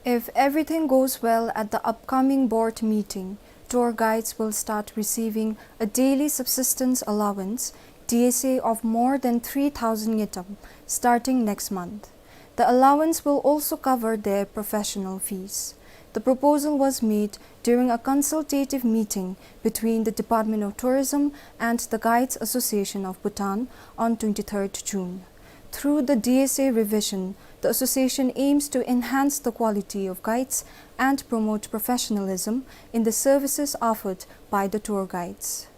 If everything goes well at the upcoming board meeting, tour guides will start receiving a daily subsistence allowance, D S A, of more than three thousand ngultrum starting next month. The allowance will also cover their professional fees. The proposal was made during a consultative meeting between the Department of Tourism and the Guides Association of Bhutan on twenty-third June. Through the D S A revision, the association aims to enhance the quality of guides and promote professionalism in the services offered by the tour guides.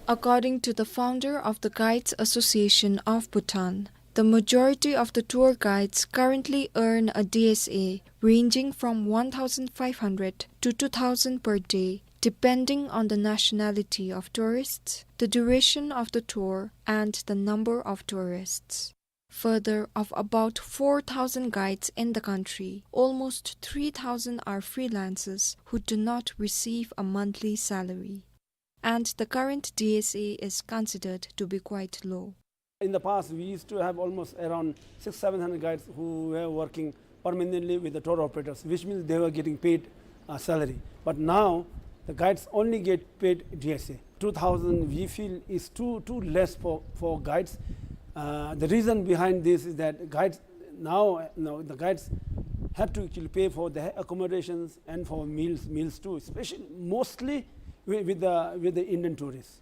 According to the founder of the Guides Association of Bhutan, the majority of the tour guides currently earn a D S A ranging from one thousand five hundred to two thousand per day, depending on the nationality of tourists, the duration of the tour, and the number of tourists. Further, of about four thousand guides in the country, almost three thousand are freelancers who do not receive a monthly salary. And the current D S A is considered to be quite low. In the past, we used to have almost around six, seven hundred guides who were working permanently with the tour operators, which means they were getting paid, uh, salary. But now, the guides only get paid D S A. Two thousand, we feel, is too, too less for, for guides. Uh, the reason behind this is that guides now, now the guides have to actually pay for their accommodations and for meals, meals too, especially mostly with, with the, with the Indian tourists.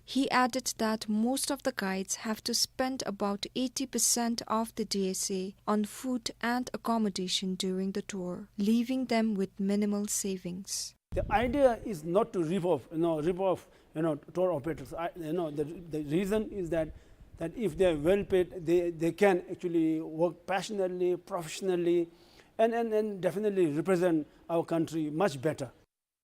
He added that most of the guides have to spend about eighty percent of the D S A on food and accommodation during the tour, leaving them with minimal savings. The idea is not to rip off, you know, rip off, you know, tour operators. I, you know, the, the reason is that, that if they are well paid, they, they can actually work passionately, professionally, and, and, and definitely represent our country much better.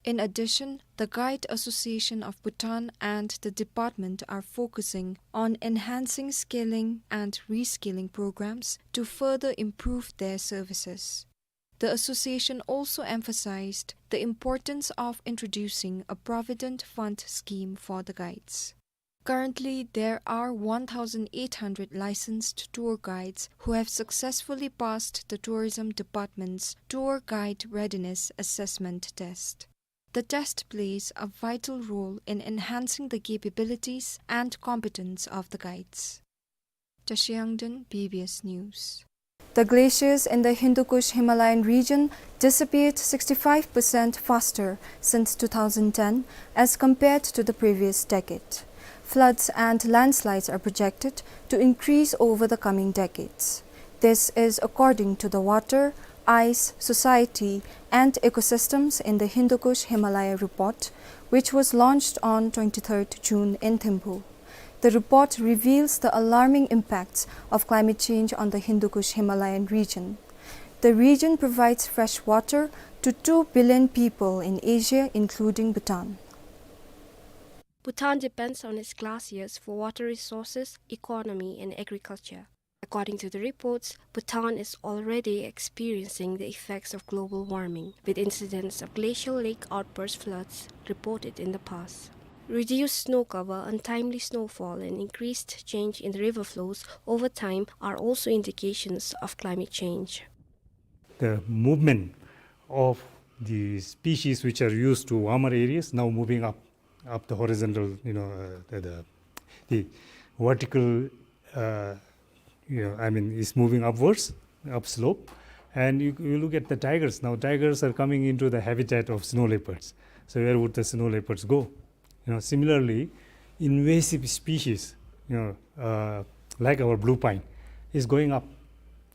In addition, the Guide Association of Bhutan and the department are focusing on enhancing skilling and reskilling programs to further improve their services. The association also emphasized the importance of introducing a provident fund scheme for the guides. Currently, there are one thousand eight hundred licensed tour guides who have successfully passed the tourism department's tour guide readiness assessment test. The test plays a vital role in enhancing the capabilities and competence of the guides. Chashiyangden, B B S News. The glaciers in the Hindu Kush Himalayan region disappeared sixty-five percent faster since two thousand ten as compared to the previous decade. Floods and landslides are projected to increase over the coming decades. This is according to the Water, Ice, Society and Ecosystems in the Hindu Kush Himalaya report, which was launched on twenty-third June in Thimphu. The report reveals the alarming impacts of climate change on the Hindu Kush Himalayan region. The region provides fresh water to two billion people in Asia, including Bhutan. Bhutan depends on its glaciers for water resources, economy, and agriculture. According to the reports, Bhutan is already experiencing the effects of global warming, with incidents of glacial lake outburst floods reported in the past. Reduced snow cover, untimely snowfall, and increased change in the river flows over time are also indications of climate change. The movement of the species which are used to warmer areas now moving up, up the horizontal, you know, uh, the, the, the vertical, uh, you know, I mean, is moving upwards, upslope. And you, you look at the tigers. Now tigers are coming into the habitat of snow leopards. So where would the snow leopards go? You know, similarly, invasive species, you know, uh, like our blue pine, is going up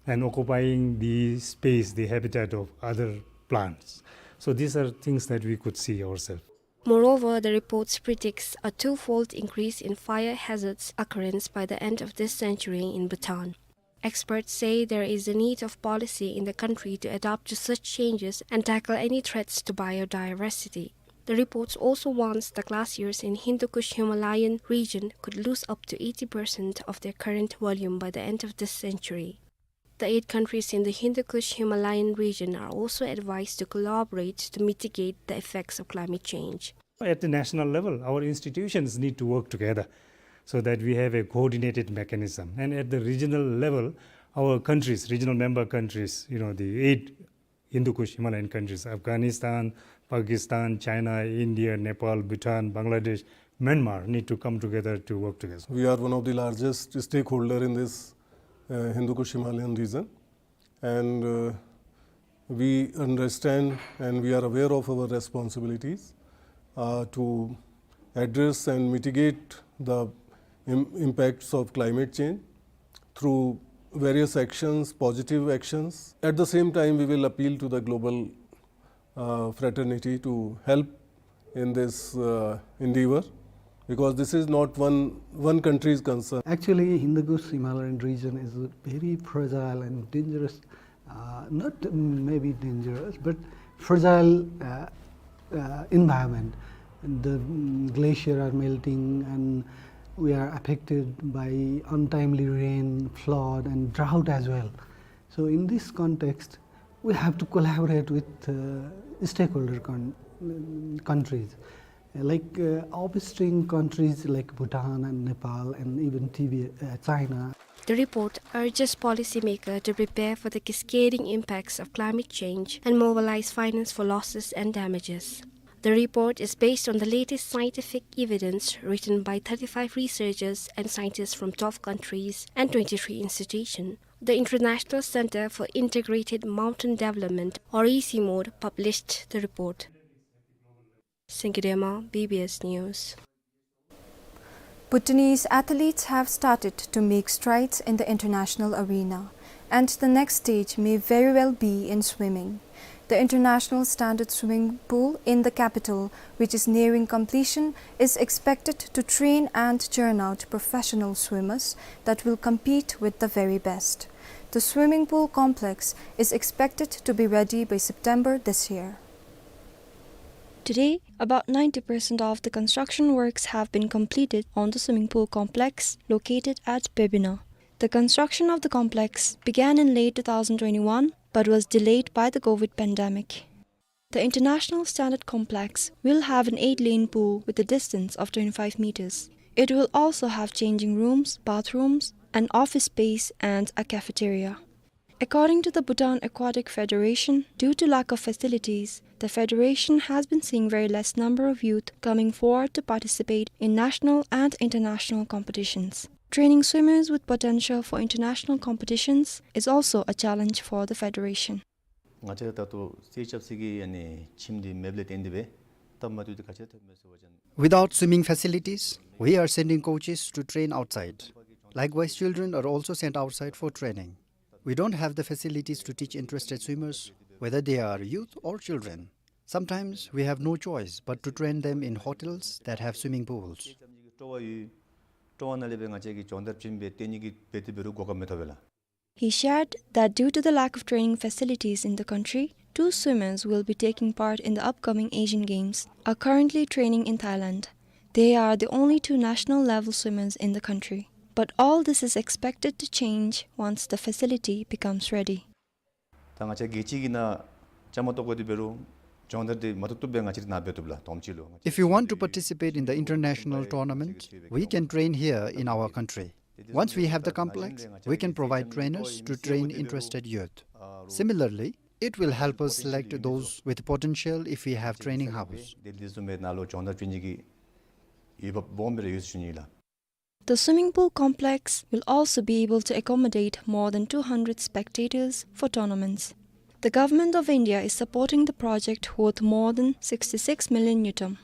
and occupying the space, the habitat of other plants. So these are things that we could see ourselves. Moreover, the reports predicts a twofold increase in fire hazards occurrence by the end of this century in Bhutan. Experts say there is a need of policy in the country to adapt to such changes and tackle any threats to biodiversity. The reports also warns the glaciers in Hindu Kush Himalayan region could lose up to eighty percent of their current volume by the end of this century. The eight countries in the Hindu Kush Himalayan region are also advised to collaborate to mitigate the effects of climate change. At the national level, our institutions need to work together so that we have a coordinated mechanism. And at the regional level, our countries, regional member countries, you know, the eight Hindu Kush Himalayan countries, Afghanistan, Pakistan, China, India, Nepal, Bhutan, Bangladesh, Myanmar, need to come together to work together. We are one of the largest stakeholder in this, uh, Hindu Kush Himalayan region, and, uh, we understand and we are aware of our responsibilities, uh, to address and mitigate the im-, impacts of climate change through various actions, positive actions. At the same time, we will appeal to the global, uh, fraternity to help in this, uh, endeavor, because this is not one, one country's concern. Actually, Hindu Kush Himalayan region is a very fragile and dangerous, uh, not, mm, maybe dangerous, but fragile, uh, uh, environment. And the, mm, glacier are melting, and we are affected by untimely rain, flood, and drought as well. So in this context, we have to collaborate with, uh, stakeholder con-, countries, like, uh, upstream countries like Bhutan and Nepal and even Tibet, uh, China. The report urges policymakers to prepare for the cascading impacts of climate change and mobilize finance for losses and damages. The report is based on the latest scientific evidence written by thirty-five researchers and scientists from twelve countries and twenty-three institutions. The International Center for Integrated Mountain Development, or ICIMOD, published the report. Singye Dema, B B S News. Bhutanese athletes have started to make strides in the international arena, and the next stage may very well be in swimming. The international standard swimming pool in the capital, which is nearing completion, is expected to train and churn out professional swimmers that will compete with the very best. The swimming pool complex is expected to be ready by September this year. Today, about ninety percent of the construction works have been completed on the swimming pool complex located at Pebina. The construction of the complex began in late two thousand twenty-one but was delayed by the COVID pandemic. The International Standard Complex will have an eight-lane pool with a distance of twenty-five meters. It will also have changing rooms, bathrooms, an office space, and a cafeteria. According to the Bhutan Aquatic Federation, due to lack of facilities, the federation has been seeing very less number of youth coming forward to participate in national and international competitions. Training swimmers with potential for international competitions is also a challenge for the federation. ང་བཅས་ད་ལྟོ་རྩིས་རྐྱབ་ས་གི་ཨ་ནི་ཁྱིམ་འདི་མེདཔ་ལས་བརྟེན་ཏེ་སྦེ་སྟབས་མ་བདེཝ་འདི་ག་ཅི་ཐོན་མས་ཟེར་བ་ཅིན། Without swimming facilities, we are sending coaches to train outside. Likewise, children are also sent outside for training. We don't have the facilities to teach interested swimmers, whether they are youth or children. Sometimes we have no choice but to train them in hotels that have swimming pools. སྤྲོ་བ་ཡོད། སྤྲོ་བ་ནང་ལས་སྦེ་ང་བཅས་ཀྱིས་སྦྱོང་བརྡར་བྱིན་སྦེ་གཏན་ཉིད་ཀྱི་སྦེ་དེ་འབད་རུང་གོ་སྐབས་མི་ཐོབ་པས་ལགས། He shared that due to the lack of training facilities in the country, two swimmers will be taking part in the upcoming Asian Games are currently training in Thailand. They are the only two national level swimmers in the country. But all this is expected to change once the facility becomes ready. ད་ང་བཅས་རྒྱལ་སྤྱི་གི་ནང་བཅའ་མར་གཏོགས་དགོ་དེ་འབད་རུང་སྦྱོང་བརྡར་འདི་མ་ཐུབ་ཐུབ་སྦེ་ང་བཅས་ར་ནཱ་འབད་བཏུབ་ལགས། དོམ་ཅིག་ལུ། If we want to participate in the international tournament, we can train here in our country. Once we have the complex, we can provide trainers to train interested youth. Similarly, it will help us select those with potential if we have training house. དེ་ལས་བཟུམ་སྦེ་ནཱ་ལུ་སྦྱོང་བརྡར་བྱིན་ནི་གི་འོས་འབབ་སྦོམ་སྦེ་ར་ཡོད་ཟེར་ཞུ་ནི་ལགས། The swimming pool complex will also be able to accommodate more than two hundred spectators for tournaments. The Government of India is supporting the project worth more than sixty-six million ngultrum.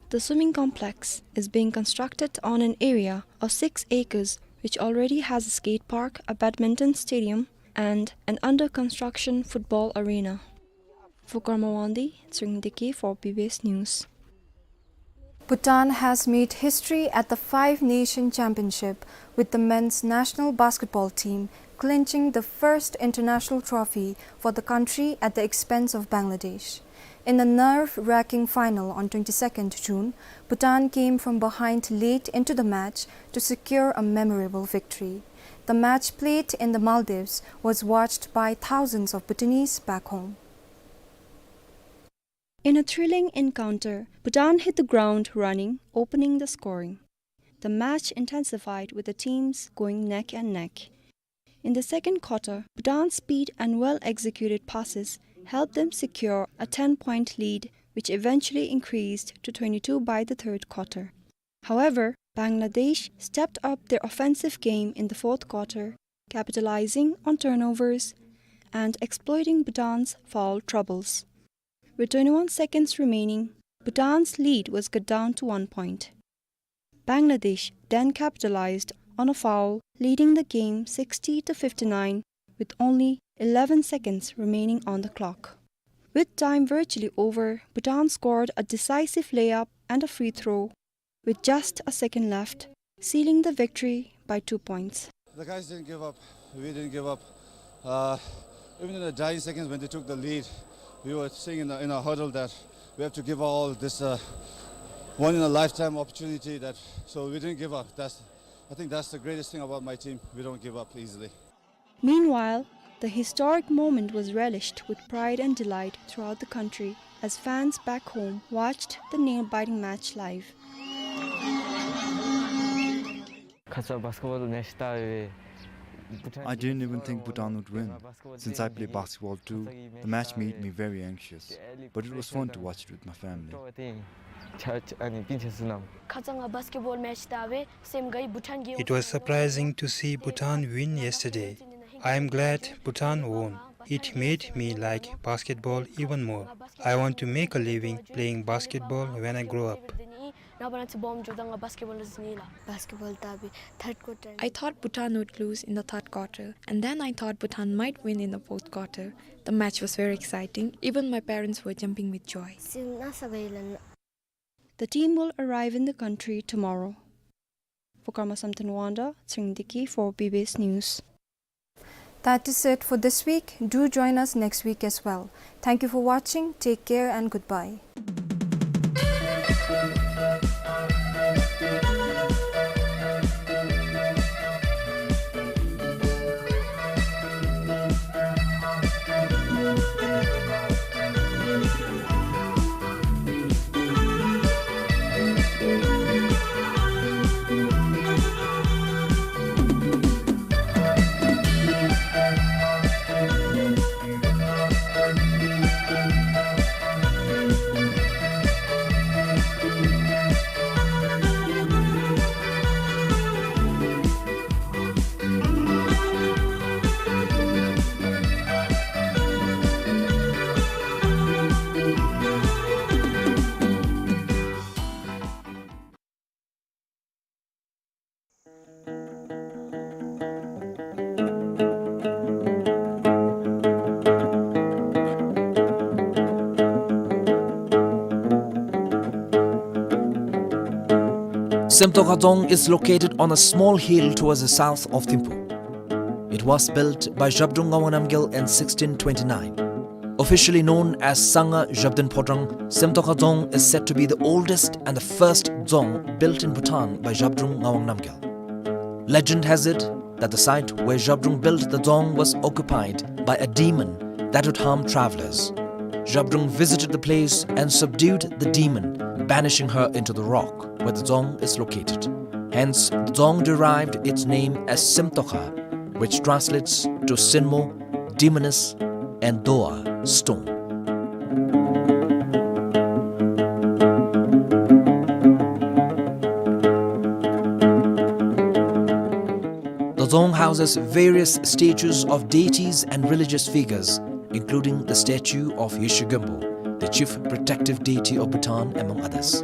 The swimming complex is being constructed on an area of six acres, which already has a skate park, a badminton stadium, and an under-construction football arena. For Karma Wangdi, Tshering Deki for B B S News. Bhutan has made history at the Five Nation Championship, with the men's national basketball team clinching the first international trophy for the country at the expense of Bangladesh. In a nerve-wracking final on twenty-second June, Bhutan came from behind late into the match to secure a memorable victory. The match, played in the Maldives, was watched by thousands of Bhutanese back home. In a thrilling encounter, Bhutan hit the ground running, opening the scoring. The match intensified with the teams going neck and neck. In the second quarter, Bhutan's speed and well-executed passes helped them secure a ten-point lead, which eventually increased to twenty-two by the third quarter. However, Bangladesh stepped up their offensive game in the fourth quarter, capitalizing on turnovers and exploiting Bhutan's foul troubles. With twenty-one seconds remaining, Bhutan's lead was cut down to one point. Bangladesh then capitalized on a foul, leading the game sixty to fifty-nine with only eleven seconds remaining on the clock. With time virtually over, Bhutan scored a decisive layup and a free throw with just a second left, sealing the victory by two points. The guys didn't give up. We didn't give up. Uh, even in the dying seconds when they took the lead, we were saying in, the, in our huddle that we have to give all this, uh, one in a lifetime opportunity. That, so we didn't give up. That's, I think that's the greatest thing about my team. We don't give up easily. Meanwhile, the historic moment was relished with pride and delight throughout the country as fans back home watched the nail-biting match live. ཁ་ཙ་བཱསི་ཀེཊ་བཱོལ་མེཆ་ལྟ་བའི་I didn't even think Bhutan would win. Since I play basketball too, the match made me very anxious. But it was fun to watch it with my family. ཁ་ཙ་ང་བཱསི་ཀེཊ་བཱོལ་མེཆ་ལྟ་བའི་སེམས་དགའ་ཡི། Bhutan གིས། It was surprising to see Bhutan win yesterday. I am glad Bhutan won. It made me like basketball even more. I want to make a living playing basketball when I grow up. ནངས་པ་གནངས་ཚེ་སྦོམ་འགྱོཝ་ད་ང་བཱསི་ཀེཊ་བཱོལ་ལུ་འཛུལ་ནི་ལགས། བཱསི་ཀེཊ་བཱོལ་ལྟ་བའི་ཐཱརཌ་ཀོར་ཊར། I thought Bhutan would lose in the third quarter, and then I thought Bhutan might win in the fourth quarter. The match was very exciting. Even my parents were jumping with joy. སེམས་གནམ་མེད་ས་མེད་དགའ་ཡི་ལགས། The team will arrive in the country tomorrow. For Karma Samten Wangda, Tshering Deki for B B S News. That is it for this week. Do join us next week as well. Thank you for watching. Take care and goodbye. Semtok Hatong is located on a small hill towards the south of Thimphu. It was built by Zhabdrung Ngawang Namgyel in sixteen twenty-nine. A Officially known as Sangha Zhabdrung Phodrang, Simtokha Dzong is said to be the oldest and the first dzong built in Bhutan by Zhabdrung Ngawang Namgyal. Legend has it that the site where Zhabdrung built the dzong was occupied by a demon that would harm travelers. Zhabdrung visited the place and subdued the demon, banishing her into the rock where the dzong is located. Hence, the dzong derived its name as Simtokha, which translates to Sinmo, demoness, and Doa, stone. The dzong houses various statues of deities and religious figures, including the statue of Yeshe Gyonpo, the chief protective deity of Bhutan, among others.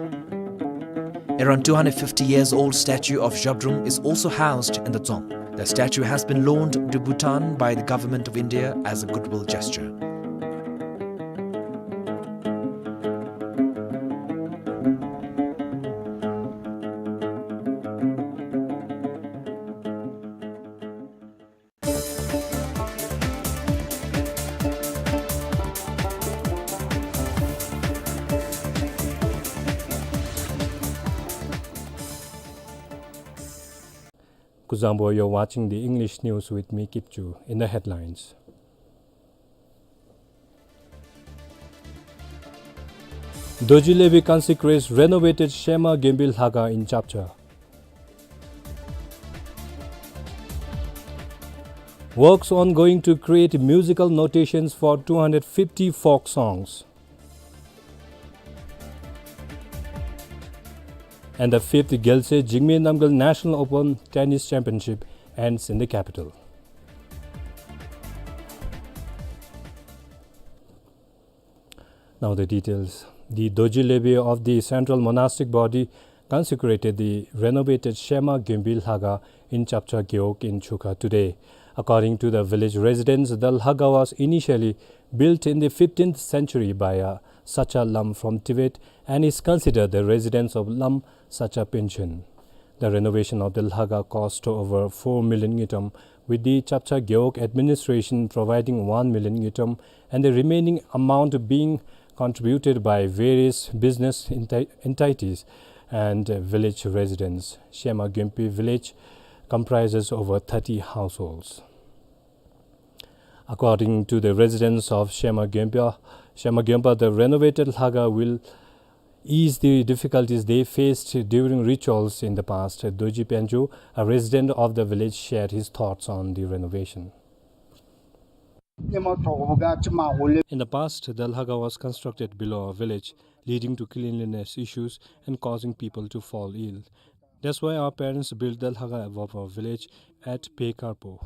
Around two hundred fifty years old statue of Zhabdrung is also housed in the dzong. The statue has been loaned to Bhutan by the Government of India as a goodwill gesture. Kuzuzangpo, you're watching the English news with me, Kipchu. In the headlines: Dorji Lebi consecrates renovated Shema Gyonpi Lhaga in Chapcha. Works ongoing to create musical notations for two hundred fifty folk songs. And the fifth Gyalse Jigme Namgyal National Open Tennis Championship ends in the capital. Now the details. The Dorji Lebi of the Central Monastic Body consecrated the renovated Shema Gyonpi Lhaga in Chapcha Gewog in Chukha today. According to the village residents, the Lhaga was initially built in the fifteenth century by a Sacha Lam from Tibet and is considered the residence of Lam Sacha Panchen. The renovation of the Lhaga cost over four million ngultrum, with the Chapcha Gewog administration providing one million ngultrum and the remaining amount being contributed by various business enti-, entities and village residents. Shema Gyonpi village comprises over thirty households. According to the residents of Shema Gyonpa, Shema Gyonpa, the renovated Lhaga will ease the difficulties they faced during rituals in the past. Dorji Penjo, a resident of the village, shared his thoughts on the renovation. In the past, the Lhaga was constructed below our village, leading to cleanliness issues and causing people to fall ill. That's why our parents built the Lhaga above our village at Pekarpo.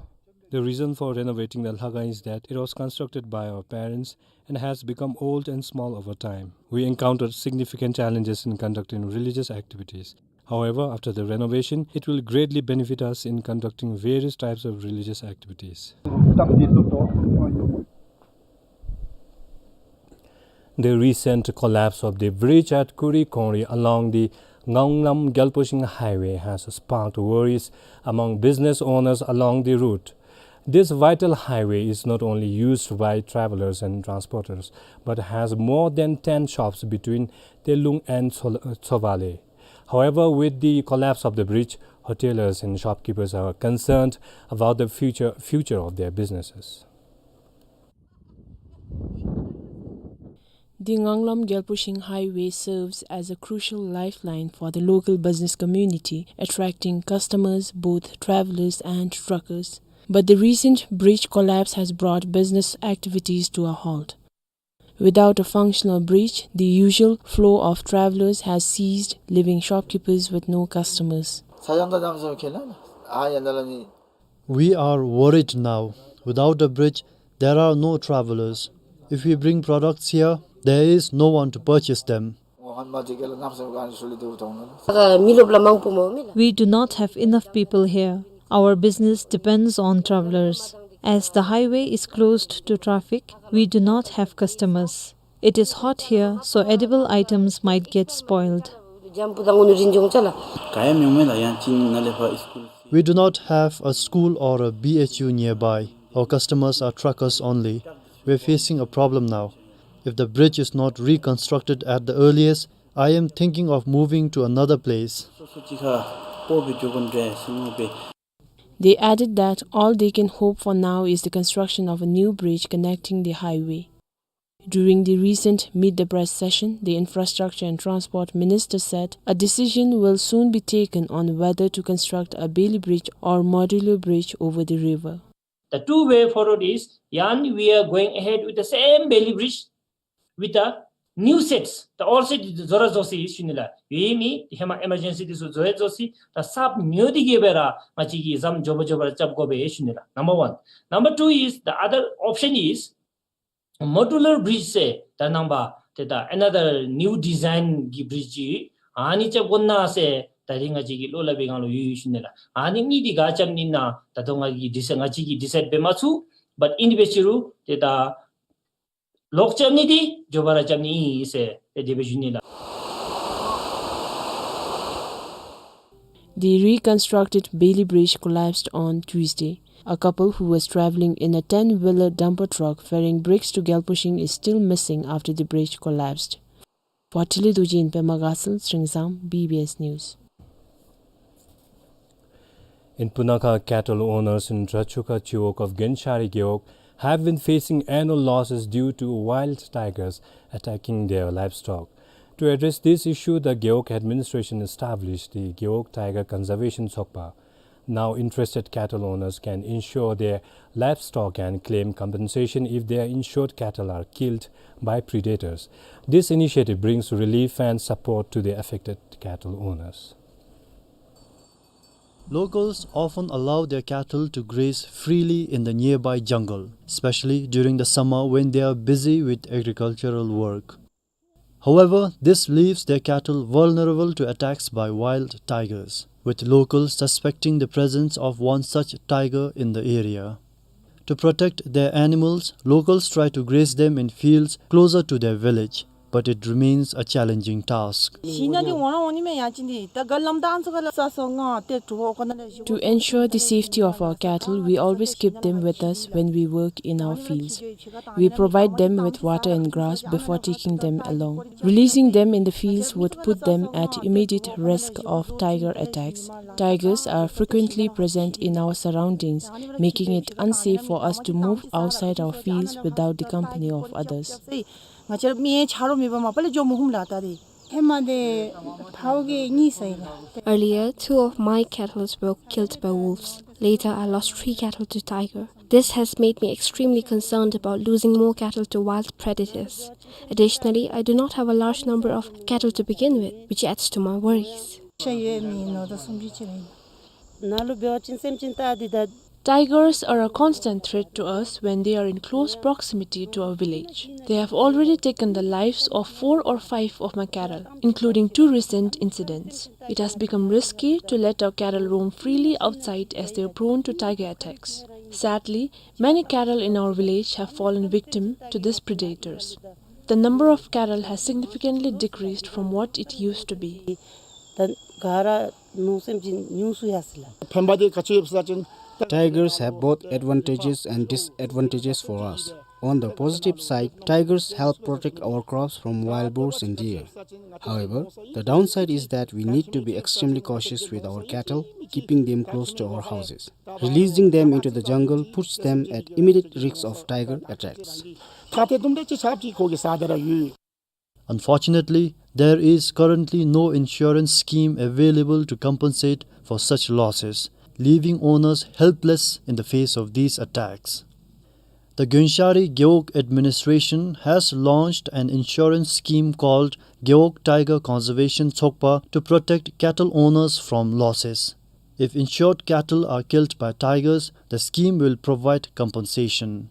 The reason for renovating the Lhaga is that it was constructed by our parents and has become old and small over time. We encountered significant challenges in conducting religious activities. However, after the renovation, it will greatly benefit us in conducting various types of religious activities. The recent collapse of the bridge at Kuri Kongri along the Nganglam Gyalpo Shing Highway has sparked worries among business owners along the route. This vital highway is not only used by travelers and transporters, but has more than ten shops between Telung and Tso-, Tsovale. However, with the collapse of the bridge, hotelers and shopkeepers are concerned about the future, future of their businesses. The Nganglam Gyalpo Shing Highway serves as a crucial lifeline for the local business community, attracting customers, both travelers and truckers. But the recent bridge collapse has brought business activities to a halt. Without a functional bridge, the usual flow of travelers has ceased, leaving shopkeepers with no customers. We are worried now. Without a bridge, there are no travelers. If we bring products here, there is no one to purchase them. We do not have enough people here. Our business depends on travelers. As the highway is closed to traffic, we do not have customers. It is hot here, so edible items might get spoiled. We do not have a school or a B H U nearby. Our customers are truckers only. We're facing a problem now. If the bridge is not reconstructed at the earliest, I am thinking of moving to another place. They added that all they can hope for now is the construction of a new bridge connecting the highway. During the recent Meet the Press session, the Infrastructure and Transport Minister said a decision will soon be taken on whether to construct a bailee bridge or modular bridge over the river. The two way forward is, yarn we are going ahead with the same bailee bridge with the new sets. The old set འཛོལ་ར་འཛོལ་སོ་ཡི་ཞུ་ནི་ལགས། ཡོད་མི་ཧེ་མ་emergency འདི་ཚུ་འཛོལ་ཡི་འཛོལ་སོ་ཡི། ད་གསརཔ་ཉོ་སྟེ་གི་སྦེ་ར་ང་བཅས་ཀྱིས་ཟམ་མགྱོགས་པ་མགྱོགས་པ་ར་རྐྱབ་དགོ་པས་ཞུ་ནི་ལགས། Number one. Number two is, the other option is modular bridge ཟེར། ད་ནང་པ་ཏེ་ད་another new design གི་bridge ཅིག་ཨ་ནི་རྐྱབ་དགོ་ན་ཟེར་ད་རིས་ང་བཅས་ཀྱི་བློ་སླབ་པའི་སྒང་ལུ་ཡོད་ཡོད་ཞུ་ནི་ལགས། ཨ་ནི་གཉིས་འདི་ག་རྐྱབ་ནི་ཨིན་ན་ད་ལྟོ་ང་གིས་decide་ང་བཅས་ཀྱིས་decide་འབད་མ་ཚུགས། But ཨིན་པའི་ཕྱིར་རུང་ཏེ་ད་ལོག་རྐྱབ་ནི་འདི་མགྱོགས་པ་ར་རྐྱབ་ནི་ཨིན་ཟེར་ཏེ་དེ་སྦེ་ཞུ་ནི་ལགས། The reconstructed bailee bridge collapsed on Tuesday. A couple who was traveling in a ten-wheeler dumper truck ferrying bricks to Gyalposhing is still missing after the bridge collapsed. Votili Dorji in Pema Ghasal, Sringzang, B B S News. In Punakha, cattle owners in Drachukha Chiwog of Genshari Gewog have been facing annual losses due to wild tigers attacking their livestock. To address this issue, the Gewog administration established the Gewog Tiger Conservation Chokpa, now interested cattle owners can insure their livestock and claim compensation if their insured cattle are killed by predators. This initiative brings relief and support to the affected cattle owners. Locals often allow their cattle to graze freely in the nearby jungle, especially during the summer when they are busy with agricultural work. However, this leaves their cattle vulnerable to attacks by wild tigers, with locals suspecting the presence of one such tiger in the area. To protect their animals, locals try to graze them in fields closer to their village, but it remains a challenging task. To ensure the safety of our cattle, we always keep them with us when we work in our fields. We provide them with water and grass before taking them along. Releasing them in the fields would put them at immediate risk of tiger attacks. Tigers are frequently present in our surroundings, making it unsafe for us to move outside our fields without the company of others. Earlier, two of my cattle were killed by wolves. Later, I lost three cattle to tiger. This has made me extremely concerned about losing more cattle to wild predators. Additionally, I do not have a large number of cattle to begin with, which adds to my worries. Tigers are a constant threat to us when they are in close proximity to our village. They have already taken the lives of four or five of my cattle, including two recent incidents. It has become risky to let our cattle roam freely outside as they are prone to tiger attacks. Sadly, many cattle in our village have fallen victim to these predators. The number of cattle has significantly decreased from what it used to be. Tigers have both advantages and disadvantages for us. On the positive side, tigers help protect our crops from wild boars and deer. However, the downside is that we need to be extremely cautious with our cattle, keeping them close to our houses. Releasing them into the jungle puts them at immediate risk of tiger attacks. Unfortunately, there is currently no insurance scheme available to compensate for such losses, leaving owners helpless in the face of these attacks. The Gyenshari Gewog administration has launched an insurance scheme called Gewog Tiger Conservation Chokpa to protect cattle owners from losses. If insured cattle are killed by tigers, the scheme will provide compensation.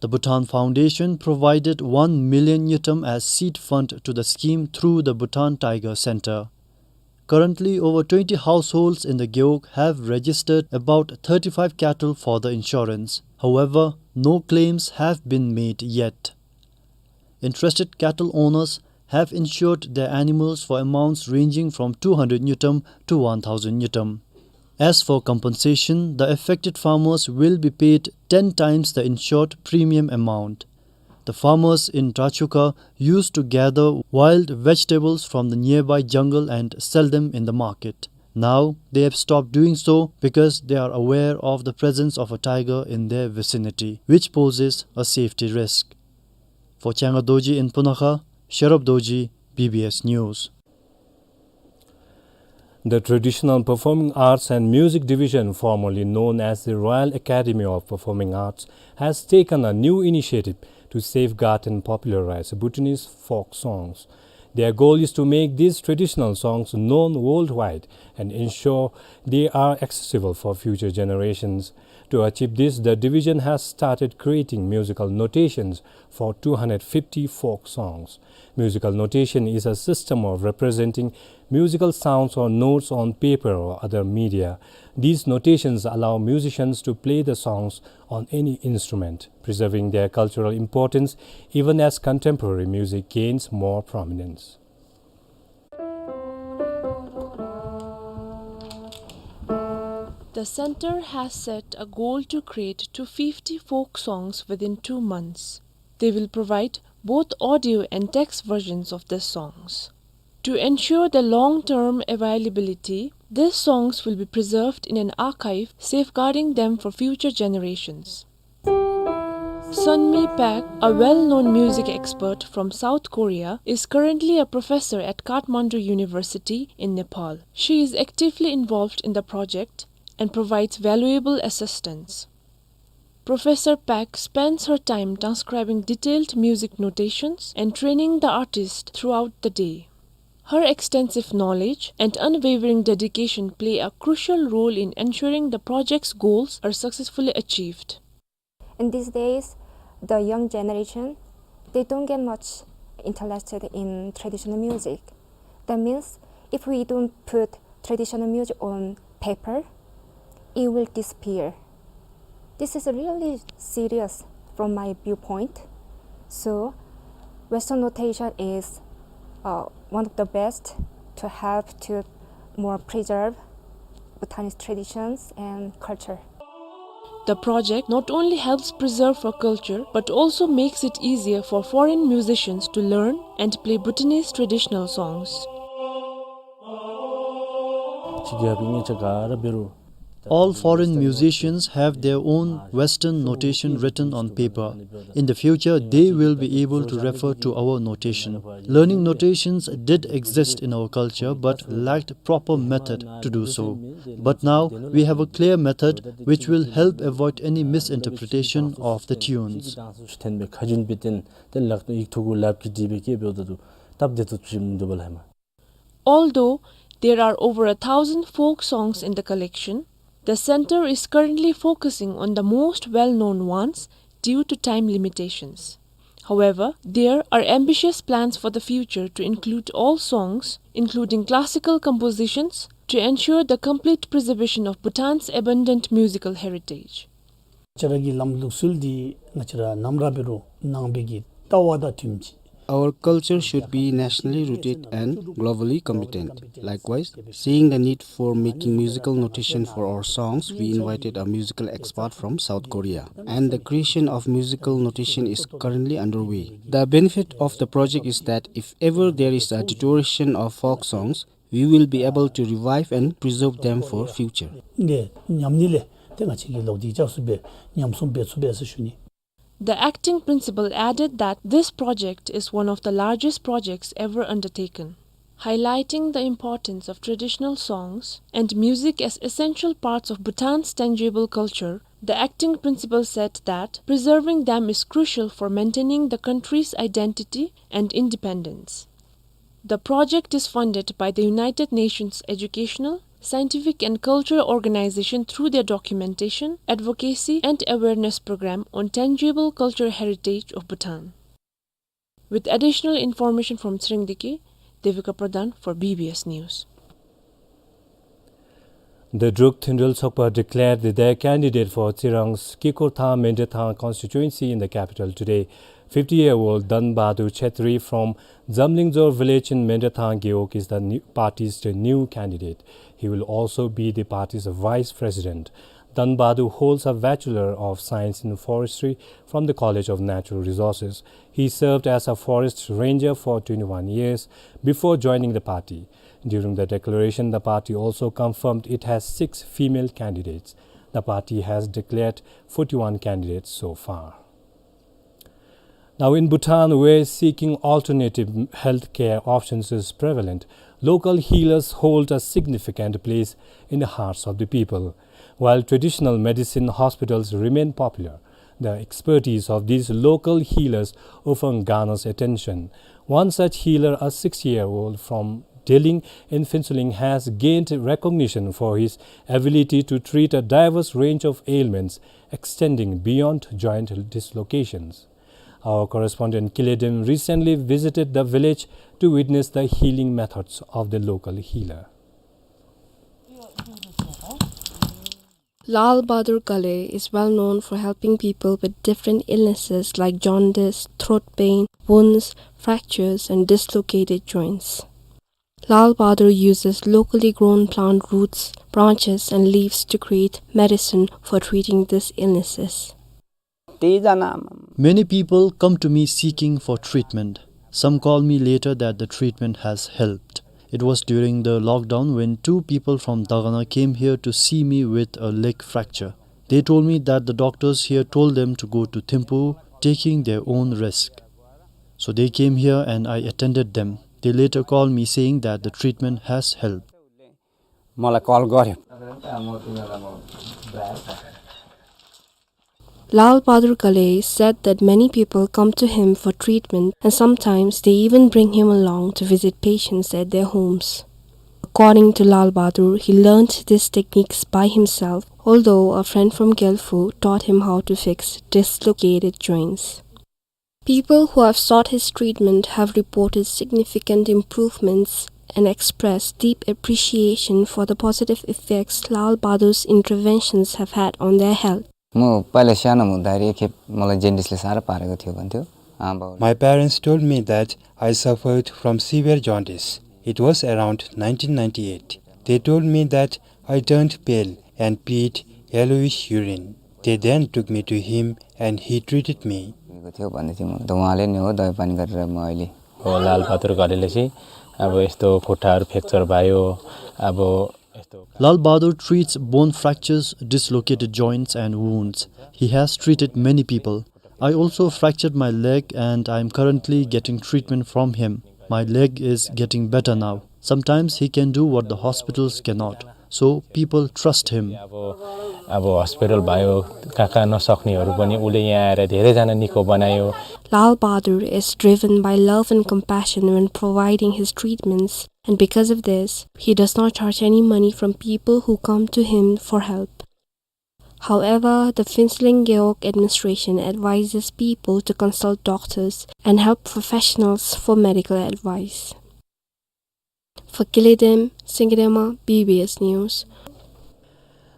The Bhutan Foundation provided one million ngultrum as seed fund to the scheme through the Bhutan Tiger Center. Currently, over twenty households in the Gewog have registered about thirty-five cattle for the insurance. However, no claims have been made yet. Interested cattle owners have insured their animals for amounts ranging from two hundred ngultrum to one thousand ngultrum. As for compensation, the affected farmers will be paid ten times the insured premium amount. The farmers in Trachukha used to gather wild vegetables from the nearby jungle and sell them in the market. Now, they have stopped doing so because they are aware of the presence of a tiger in their vicinity, which poses a safety risk. For Changa Dorji in Punakha, Sherab Dorji, B B S News. The Traditional Performing Arts and Music Division, formerly known as the Royal Academy of Performing Arts, has taken a new initiative to safeguard and popularize Bhutanese folk songs. Their goal is to make these traditional songs known worldwide and ensure they are accessible for future generations. To achieve this, the division has started creating musical notations for two hundred fifty folk songs. Musical notation is a system of representing musical sounds or notes on paper or other media. These notations allow musicians to play the songs on any instrument, preserving their cultural importance even as contemporary music gains more prominence. The center has set a goal to create two fifty folk songs within two months. They will provide both audio and text versions of the songs. To ensure their long-term availability, these songs will be preserved in an archive, safeguarding them for future generations. Sunmi Park, a well-known music expert from South Korea, is currently a professor at Kathmandu University in Nepal. She is actively involved in the project and provides valuable assistance. Professor Park spends her time transcribing detailed music notations and training the artist throughout the day. Her extensive knowledge and unwavering dedication play a crucial role in ensuring the project's goals are successfully achieved. In these days, the young generation, they don't get much interested in traditional music. That means if we don't put traditional music on paper, it will disappear. This is really serious from my viewpoint. So, Western notation is, uh, one of the best to help to more preserve Bhutanese traditions and culture. The project not only helps preserve our culture, but also makes it easier for foreign musicians to learn and play Bhutanese traditional songs. All foreign musicians have their own Western notation written on paper. In the future, they will be able to refer to our notation. Learning notations did exist in our culture, but lacked proper method to do so. But now, we have a clear method which will help avoid any misinterpretation of the tunes. Although there are over a thousand folk songs in the collection, the center is currently focusing on the most well-known ones due to time limitations. However, there are ambitious plans for the future to include all songs, including classical compositions, to ensure the complete preservation of Bhutan's abundant musical heritage. ང་བཅས་ར་གི་ལམ་ལུགས་སྲོལ་འདི་ང་བཅས་ར་ནམ་ར་འབད་རུང་ནང་པའི་གི་ལྟ་བ་དང་མཐུནམ་ཅིག Our culture should be nationally rooted and globally competent. Likewise, seeing the need for making musical notation for our songs, we invited a musical expert from South Korea. And the creation of musical notation is currently underway. The benefit of the project is that if ever there is a deterioration of folk songs, we will be able to revive and preserve them for future. ཏེ་ཉམས་ནི་ལས་ཏེ་ང་བཅས་ཀྱིས་ལོག་སྟེ་ཅག་སུ་སྦེ་ཉམས་སྲུང་འབད་ཚུགས་པས་ཟེར་ཞུ་ནི། The acting principal added that this project is one of the largest projects ever undertaken. Highlighting the importance of traditional songs and music as essential parts of Bhutan's tangible culture, the acting principal said that preserving them is crucial for maintaining the country's identity and independence. The project is funded by the United Nations Educational, Scientific and Cultural Organization through their documentation, advocacy and awareness program on tangible cultural heritage of Bhutan. With additional information from Tshirengdiki, Devika Pradhan for B B S News. The Druk Thynrel Tsokpa declared their candidate for Tsirang's Kikurthang Mendrathang constituency in the capital today. Fifty-year-old Dhanbahadur Chetri from Jamlingzor village in Mendrathang Gewog is the new, party's new candidate. He will also be the party's vice president. Dhanbahadur holds a Bachelor of Science in Forestry from the College of Natural Resources. He served as a forest ranger for twenty-one years before joining the party. During the declaration, the party also confirmed it has six female candidates. The party has declared forty-one candidates so far. Now, in Bhutan, where seeking alternative healthcare options is prevalent, local healers hold a significant place in the hearts of the people. While traditional medicine hospitals remain popular, the expertise of these local healers often garners attention. One such healer, a six-year-old from Deling in Phuentsholing, has gained recognition for his ability to treat a diverse range of ailments extending beyond joint dislocations. Our correspondent Kiledem recently visited the village to witness the healing methods of the local healer. Lal Bahadur Ghale is well known for helping people with different illnesses like jaundice, throat pain, wounds, fractures, and dislocated joints. Lal Bahadur uses locally grown plant roots, branches, and leaves to create medicine for treating these illnesses. Many people come to me seeking for treatment. Some call me later that the treatment has helped. It was during the lockdown when two people from Dagana came here to see me with a leg fracture. They told me that the doctors here told them to go to Thimphu, taking their own risk. So they came here and I attended them. They later called me saying that the treatment has helped. मलाई कल गर्‍यो। Lal Bahadur Ghale said that many people come to him for treatment and sometimes they even bring him along to visit patients at their homes. According to Lal Bahadur, he learnt these techniques by himself, although a friend from Gelphu taught him how to fix dislocated joints. People who have sought his treatment have reported significant improvements and expressed deep appreciation for the positive effects Lal Bahadur's interventions have had on their health. म पहिला सानोमा हुँदाखेरि एक खेप मलाई jaundiceले साह्रो पारेको थियो भन्थ्यो आमा बाउ। My parents told me that I suffered from severe jaundice. It was around nineteen ninety-eight. They told me that I turned pale and peed yellowish urine. They then took me to him and he treated me. भएको थियो भन्दै थियो म। त उहाँले नै हो दबाई पानी गरेर म अहिले हो लाल बहादुर घलेले चाहिँ अब यस्तो खुट्टाहरू fracture भयो, अब यस्तो Lal Bahadur treats bone fractures, dislocated joints and wounds. He has treated many people. I also fractured my leg and I am currently getting treatment from him. My leg is getting better now. Sometimes he can do what the hospitals cannot. So people trust him. अब अब hospital भयो, कहाँ कहाँ नसक्नेहरू पनि उसले यहाँ आएर धेरैजना निको बनायो। Lal Bahadur is driven by love and compassion when providing his treatments, and because of this, he does not charge any money from people who come to him for help. However, the Phuentsholing Gewog administration advises people to consult doctors and health professionals for medical advice. For Kiledem, Singirema, B B S News.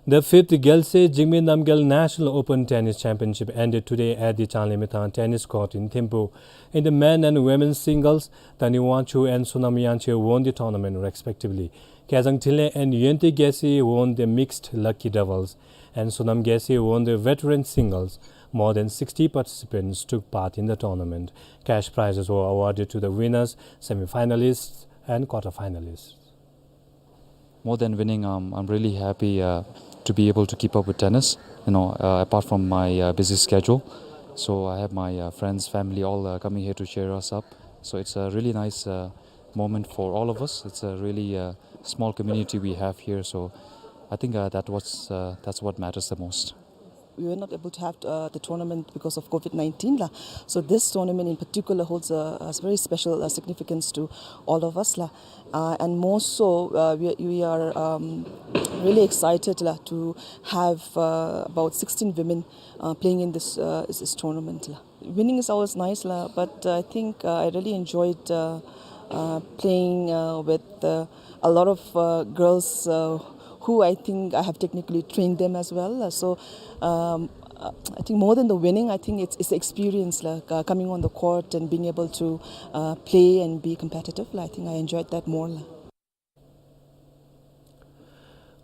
The fifth Gyalse Jigme Namgyal National Open Tennis Championship ended today at the Changlimithang Tennis Court in Thimphu. In the men and women's singles, Tani Wangchuk and Sonam Yangchel won the tournament respectively. Kazang Thinley and Yente Gyasi won the mixed lucky doubles, and Sonam Gyasi won the veteran singles. More than sixty participants took part in the tournament. Cash prizes were awarded to the winners, semi-finalists, and quarter-finalists. More than winning, um, I'm really happy, uh, to be able to keep up with tennis, you know, uh, apart from my, uh, busy schedule. So I have my, uh, friends, family, all, uh, coming here to cheer us up. So it's a really nice, uh, moment for all of us. It's a really, uh, small community we have here. So I think, uh, that was, uh, that's what matters the most. We were not able to have, uh, the tournament because of COVID nineteen la. So this tournament in particular holds a, a very special, uh, significance to all of us la. Uh, and more so, uh, we, we are, um, really excited la, to have, uh, about sixteen women, uh, playing in this, uh, this, this tournament la. Winning is always nice la, but, uh, I think, uh, I really enjoyed, uh, uh, playing, uh, with, uh, a lot of, uh, girls, uh, who I think I have technically trained them as well. Uh, so, um, Uh, I think more than the winning, I think it's, it's the experience, la, uh, coming on the court and being able to, uh, play and be competitive, la. I think I enjoyed that more, la.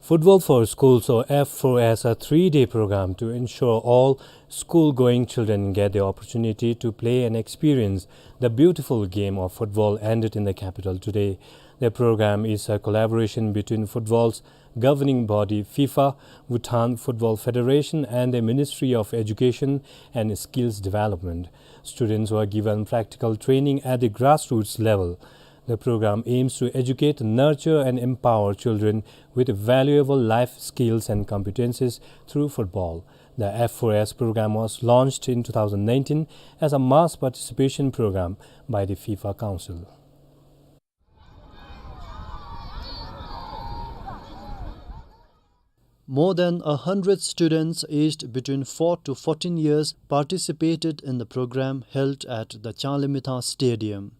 Football for Schools, or F four S, a three-day program to ensure all school-going children get the opportunity to play and experience the beautiful game of football, ended in the capital today. The program is a collaboration between football's governing body, FIFA, Bhutan Football Federation, and the Ministry of Education and Skills Development. Students were given practical training at the grassroots level. The program aims to educate, nurture, and empower children with valuable life skills and competencies through football. The F four S program was launched in two thousand nineteen as a mass participation program by the FIFA Council. More than a hundred students aged between four to fourteen years participated in the program held at the Changlimithang Stadium.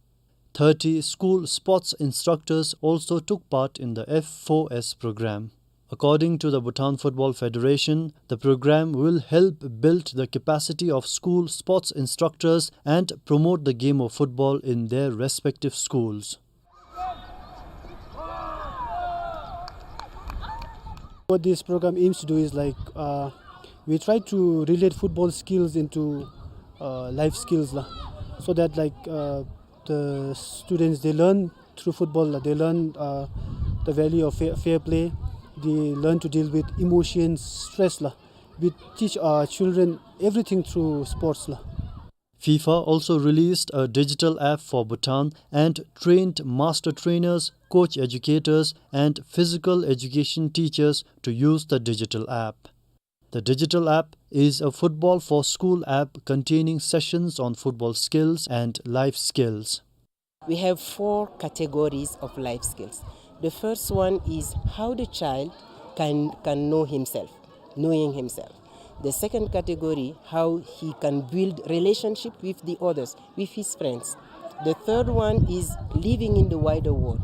Thirty school sports instructors also took part in the F four S program. According to the Bhutan Football Federation, the program will help build the capacity of school sports instructors and promote the game of football in their respective schools. What this program aims to do is, like, uh, we try to relate football skills into, uh, life skills, la, so that, like, uh, the students, they learn through football, la, they learn, uh, the value of fair, fair play. They learn to deal with emotions, stress, la. We teach our children everything through sports, la. FIFA also released a digital app for Bhutan and trained master trainers, coach educators, and physical education teachers to use the digital app. The digital app is a football for school app containing sessions on football skills and life skills. We have four categories of life skills. The first one is how the child can, can know himself, knowing himself. The second category, how he can build relationship with the others, with his friends. The third one is living in the wider world,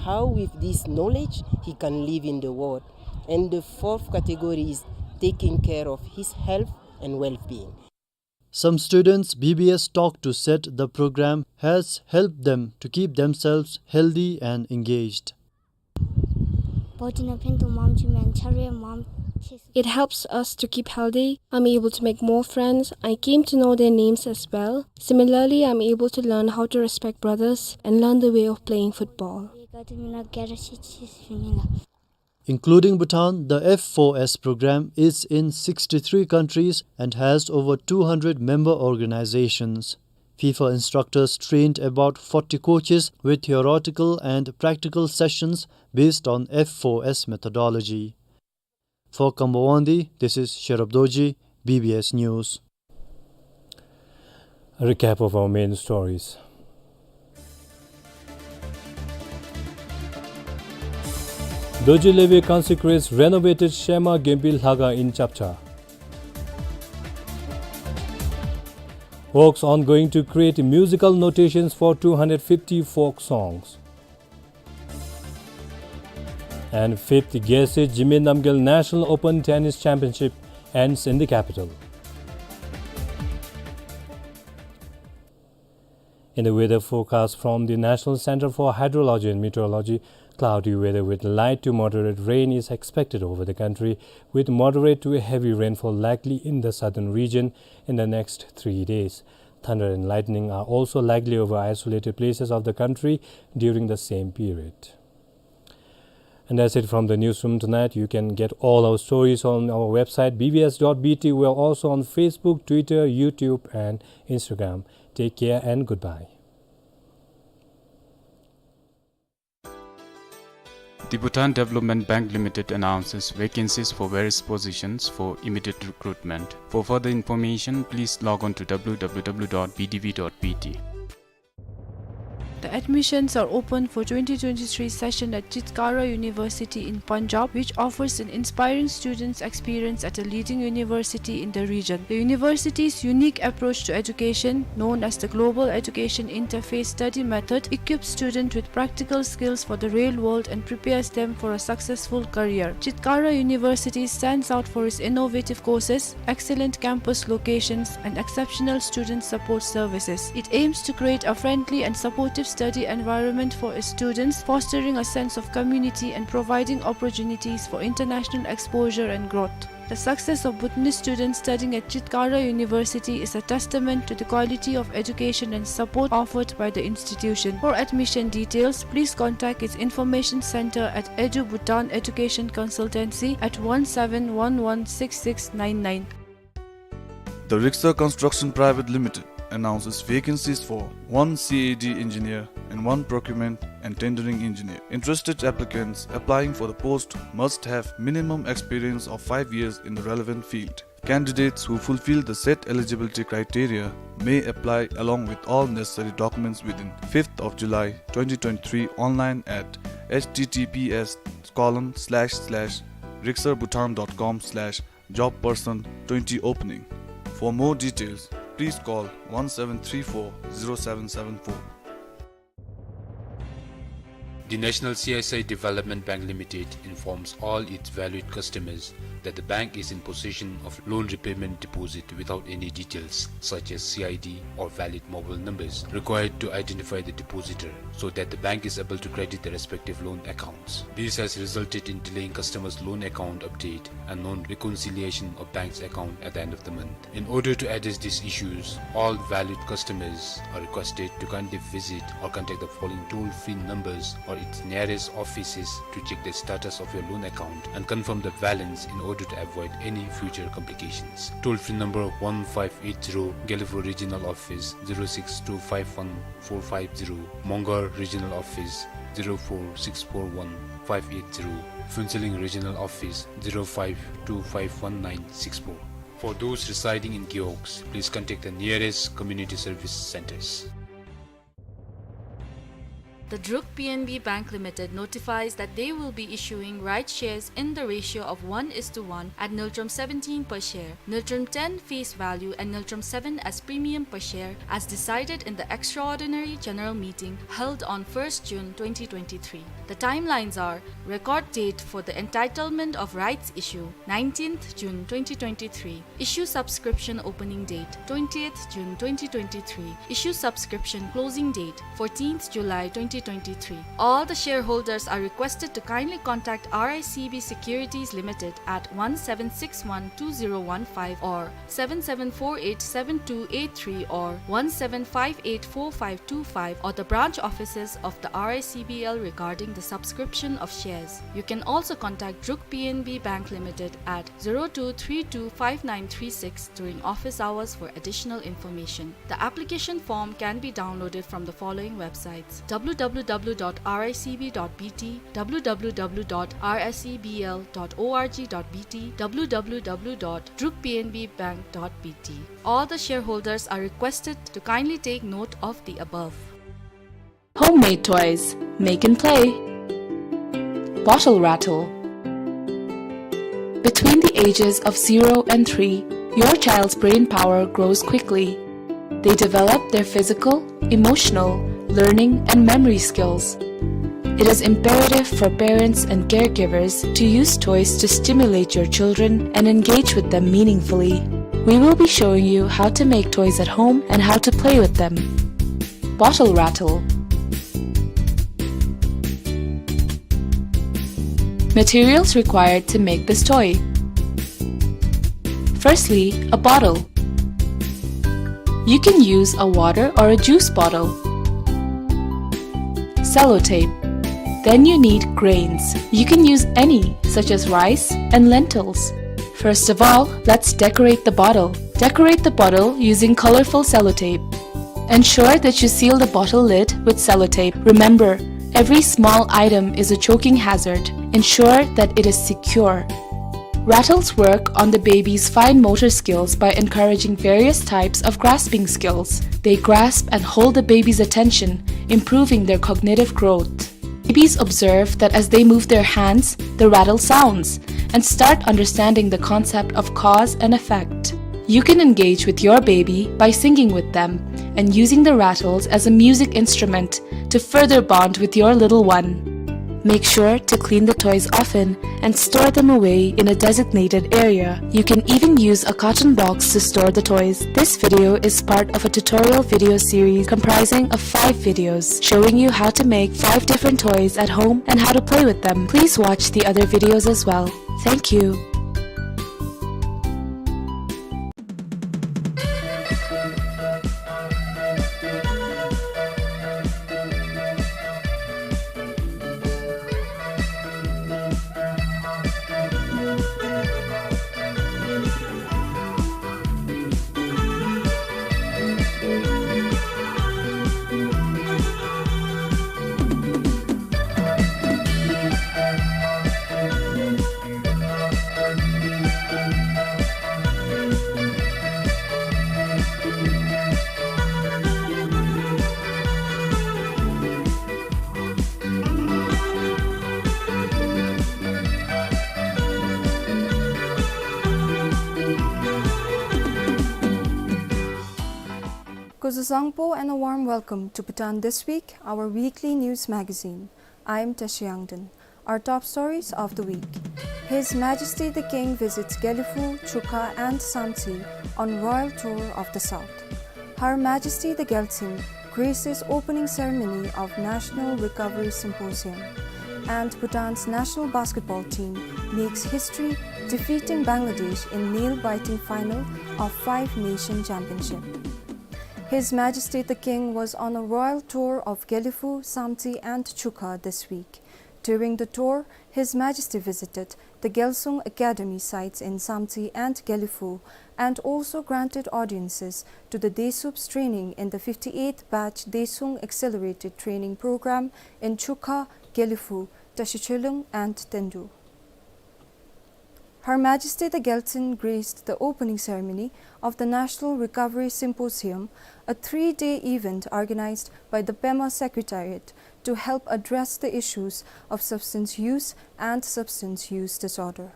how with this knowledge he can live in the world. And the fourth category is taking care of his health and well-being. Some students B B S talked to said the program has helped them to keep themselves healthy and engaged. It helps us to keep healthy. I'm able to make more friends. I came to know their names as well. Similarly, I'm able to learn how to respect brothers and learn the way of playing football. Including Bhutan, the F four S program is in sixty-three countries and has over two hundred member organizations. FIFA instructors trained about forty coaches with theoretical and practical sessions based on F four S methodology. For Kambawandi, this is Sherab Dorji, B B S News. A recap of our main stories. Dorji Levy consecrates renovated Shema Gempi Lhaga in Chapcha. Works ongoing to create musical notations for two hundred fifty folk songs. And fifth Gyalse Zhimit Namgyel National Open Tennis Championship ends in the capital. In the weather forecast from the National Center for Hydrology and Meteorology, cloudy weather with light to moderate rain is expected over the country, with moderate to heavy rainfall likely in the southern region in the next three days. Thunder and lightning are also likely over isolated places of the country during the same period. And that's it from the newsroom tonight. You can get all our stories on our website, B B S dot B T. We're also on Facebook, Twitter, YouTube, and Instagram. Take care and goodbye. The Bhutan Development Bank Limited announces vacancies for various positions for immediate recruitment. For further information, please log on to W W W dot B D B dot B T. The Admissions are open for twenty twenty-three session at Chitkara University in Punjab, which offers an inspiring student's experience at a leading university in the region. The university's unique approach to education, known as the Global Education Interface Study Method, equips students with practical skills for the real world and prepares them for a successful career. Chitkara University stands out for its innovative courses, excellent campus locations, and exceptional student support services. It aims to create a friendly and supportive study environment for its students, fostering a sense of community and providing opportunities for international exposure and growth. The success of Bhutanese students studying at Chitkara University is a testament to the quality of education and support offered by the institution. For admission details, please contact its information center at Edu Bhutan Education Consultancy at one seven one one six six nine nine. The Rixar Construction Private Limited announces vacancies for one C A D engineer and one procurement and tendering engineer. Interested applicants applying for the post must have minimum experience of five years in the relevant field. Candidates who fulfill the set eligibility criteria may apply along with all necessary documents within fifth of July twenty twenty-three online at H T T P S colon slash slash rixarbhutan dot com slash job person twenty opening. For more details, please call one seven three four zero seven seven four. The National C S I Development Bank Limited informs all its valued customers that the bank is in possession of loan repayment deposit without any details such as C I D or valid mobile numbers required to identify the depositor, so that the bank is able to credit the respective loan accounts. This has resulted in delaying customers' loan account update and non-reconciliation of bank's account at the end of the month. In order to address these issues, all valued customers are requested to kindly visit or contact the following toll-free numbers or its nearest offices to check the status of your loan account and confirm the balance in order to avoid any future complications. Toll-free number one five eight zero, Gelephu Regional Office, zero six two five one four five zero, Mongar Regional Office, zero four six four one five eight zero, Phuentsholing Regional Office, zero five two five one nine six four. For those residing in Gewog, please contact the nearest community service centers. The Druk P N B Bank Limited notifies that they will be issuing rights shares in the ratio of one is to one at Ngultrum seventeen per share, Ngultrum ten face value and Ngultrum seven as premium per share as decided in the extraordinary general meeting held on first June twenty twenty-three. The timelines are: record date for the entitlement of rights issue, nineteenth June twenty twenty-three. Issue subscription opening date, twentieth June twenty twenty-three. Issue subscription closing date, fourteenth July twenty twenty-three. All the shareholders are requested to kindly contact R I C B Securities Limited at one seven six one two zero one five or seven seven four eight seven two eight three or one seven five eight four five two five or the branch offices of the R I C B L regarding the subscription of shares. You can also contact Druk P N B Bank Limited at zero two three two five nine three six during office hours for additional information. The application form can be downloaded from the following websites: W W W dot R I C B dot B T, W W W dot R S E B L dot org dot B T, W W W dot druk P N B bank dot B T. All the shareholders are requested to kindly take note of the above. Homemade toys, make and play. Bottle rattle. Between the ages of zero and three, your child's brain power grows quickly. They develop their physical, emotional, learning, and memory skills. It is imperative for parents and caregivers to use toys to stimulate your children and engage with them meaningfully. We will be showing you how to make toys at home and how to play with them. Bottle rattle. Materials required to make this toy. Firstly, a bottle. You can use a water or a juice bottle. Sellotape. Then you need grains. You can use any, such as rice and lentils. First of all, let's decorate the bottle. Decorate the bottle using colorful sellotape. Ensure that you seal the bottle lid with sellotape. Remember, every small item is a choking hazard. Ensure that it is secure. Rattles work on the baby's fine motor skills by encouraging various types of grasping skills. They grasp and hold the baby's attention, improving their cognitive growth. Babies observe that as they move their hands, the rattle sounds, and start understanding the concept of cause and effect. You can engage with your baby by singing with them and using the rattles as a music instrument to further bond with your little one. Make sure to clean the toys often and store them away in a designated area. You can even use a carton box to store the toys. This video is part of a tutorial video series comprising of five videos showing you how to make five different toys at home and how to play with them. Please watch the other videos as well. Thank you. Kuzuzangpo and a warm welcome to Bhutan This Week, our weekly news magazine. I am Tashi Yangden. Our top stories of the week. His Majesty the King visits Gelephu, Chukha and Samtse on royal tour of the south. Her Majesty the Gyaltsuen graces opening ceremony of National Recovery Symposium. And Bhutan's national basketball team makes history, defeating Bangladesh in nail-biting final of Five Nation Championship. His Majesty the King was on a royal tour of Gelephu, Samtse and Chukha this week. During the tour, His Majesty visited the Gyalsung Academy sites in Samtse and Gelephu and also granted audiences to the Desup's training in the fifty-eighth batch Desung Accelerated Training Program in Chukha, Gelephu, Tashichelung and Tendu. Her Majesty the Gyaltsuen graced the opening ceremony of the National Recovery Symposium, a three-day event organized by the Pema Secretariat to help address the issues of substance use and substance use disorder.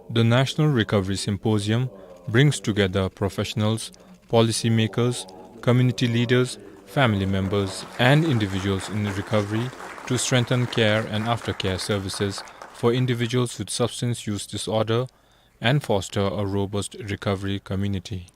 The National Recovery Symposium brings together professionals, policymakers, community leaders, family members, and individuals in recovery to strengthen care and aftercare services for individuals with substance use disorder and foster a robust recovery community.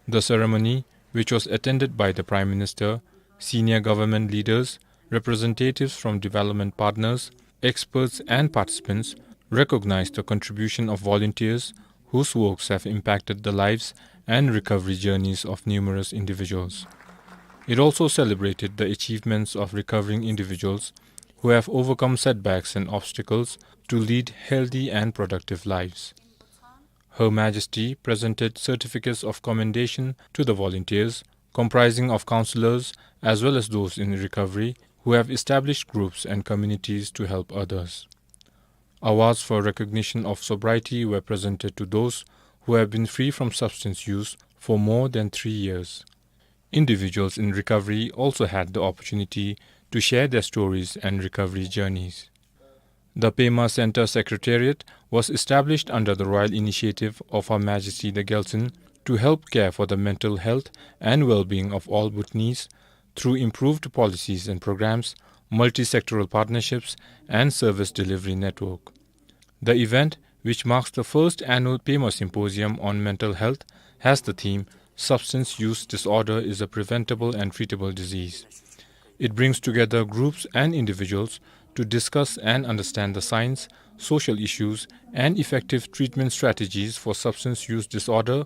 The ceremony, which was attended by the Prime Minister, senior government leaders, representatives from development partners, experts, and participants, recognized the contribution of volunteers whose works have impacted the lives and recovery journeys of numerous individuals. It also celebrated the achievements of recovering individuals who have overcome setbacks and obstacles to lead healthy and productive lives. Her Majesty presented certificates of commendation to the volunteers, comprising of counselors as well as those in recovery who have established groups and communities to help others. Awards for recognition of sobriety were presented to those who have been free from substance use for more than three years. Individuals in recovery also had the opportunity to share their stories and recovery journeys. The Pema Center Secretariat was established under the royal initiative of Her Majesty the Gyaltsuen to help care for the mental health and well-being of all Bhutanese through improved policies and programs, multi-sectoral partnerships, and service delivery network. The event, which marks the first annual Pema Symposium on mental health, has the theme, "Substance use disorder is a preventable and treatable disease." It brings together groups and individuals to discuss and understand the science, social issues, and effective treatment strategies for substance use disorder,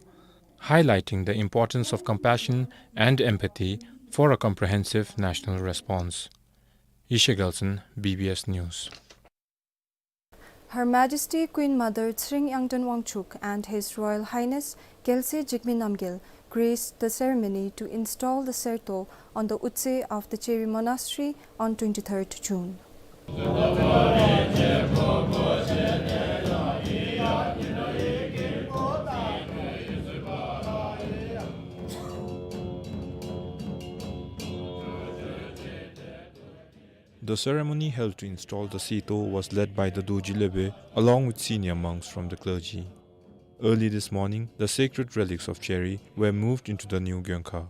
highlighting the importance of compassion and empathy for a comprehensive national response. Yeshe Gyaltsuen, B B S News. Her Majesty Queen Mother Tshering Yangden Wangchuck and His Royal Highness Gyaltse Jigme Namgyel graced the ceremony to install the serto on the utse of the Cheri Monastery on twenty-third June. The ceremony held to install the Sito was led by the Dorji Lebe along with senior monks from the clergy. Early this morning, the sacred relics of Cheri were moved into the new Gyeongkha.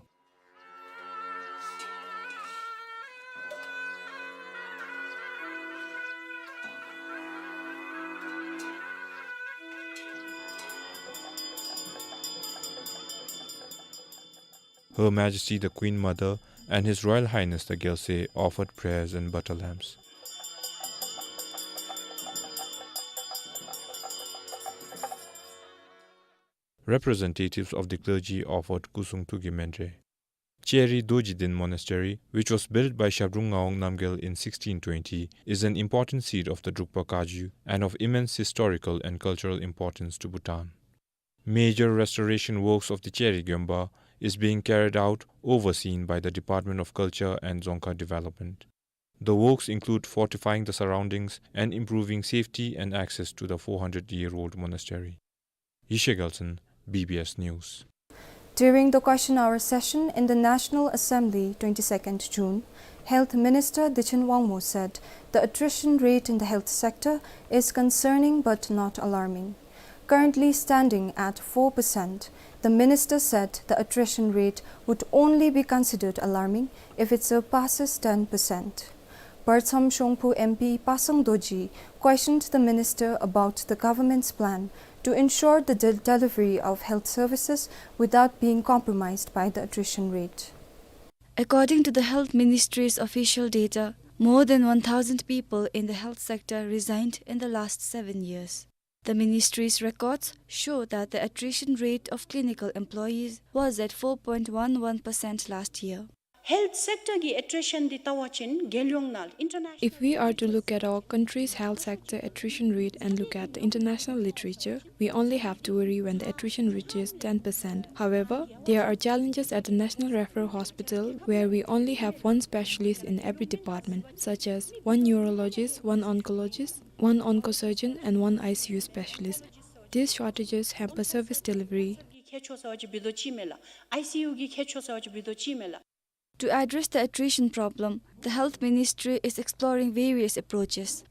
Her Majesty the Queen Mother and His Royal Highness the Gyalse offered prayers and butter lamps. Representatives of the clergy offered Kusung Tugi Mendre. Cheri Dorji Den Monastery, which was built by Shabdrung Ngawang Namgyal in sixteen twenty, is an important seat of the Drukpa Kagyu and of immense historical and cultural importance to Bhutan. Major restoration works of the Cheri Gyomba is being carried out, overseen by the Department of Culture and Dzongkha Development. The works include fortifying the surroundings and improving safety and access to the four hundred-year-old monastery. Yeshe Gyaltsen, B B S News. During the question hour session in the National Assembly, twenty-second June, Health Minister Dichin Wangmo said the attrition rate in the health sector is concerning but not alarming. Currently standing at four percent, the minister said the attrition rate would only be considered alarming if it surpasses ten percent. Parcham Shongphu M P Pasang Dorji questioned the minister about the government's plan to ensure the del- delivery of health services without being compromised by the attrition rate. According to the Health Ministry's official data, more than one thousand people in the health sector resigned in the last seven years. The ministry's records show that the attrition rate of clinical employees was at four point one one percent last year. Health sector གི་attrition འདི་ལྟ་བ་ཅིན་རྒྱལ་ཡོངས་ནང་international If we are to look at our country's health sector attrition rate and look at the international literature, we only have to worry when the attrition reaches ten percent. However, there are challenges at the National Referral Hospital where we only have one specialist in every department, such as one neurologist, one oncologist, one oncosurgeon, and one I C U specialist. These shortages hamper service delivery. གི་ཁྱད་ཆོས་ཟེར་བ་ཅིན་བི་དོ་ཅིག་མེད་ལགས། I C U གི་ཁྱད་ཆོས་ཟེར་བ་ཅིན་བི་དོ་ཅིག་མེད་ལགས། To address the attrition problem, the Health Ministry is exploring various approaches.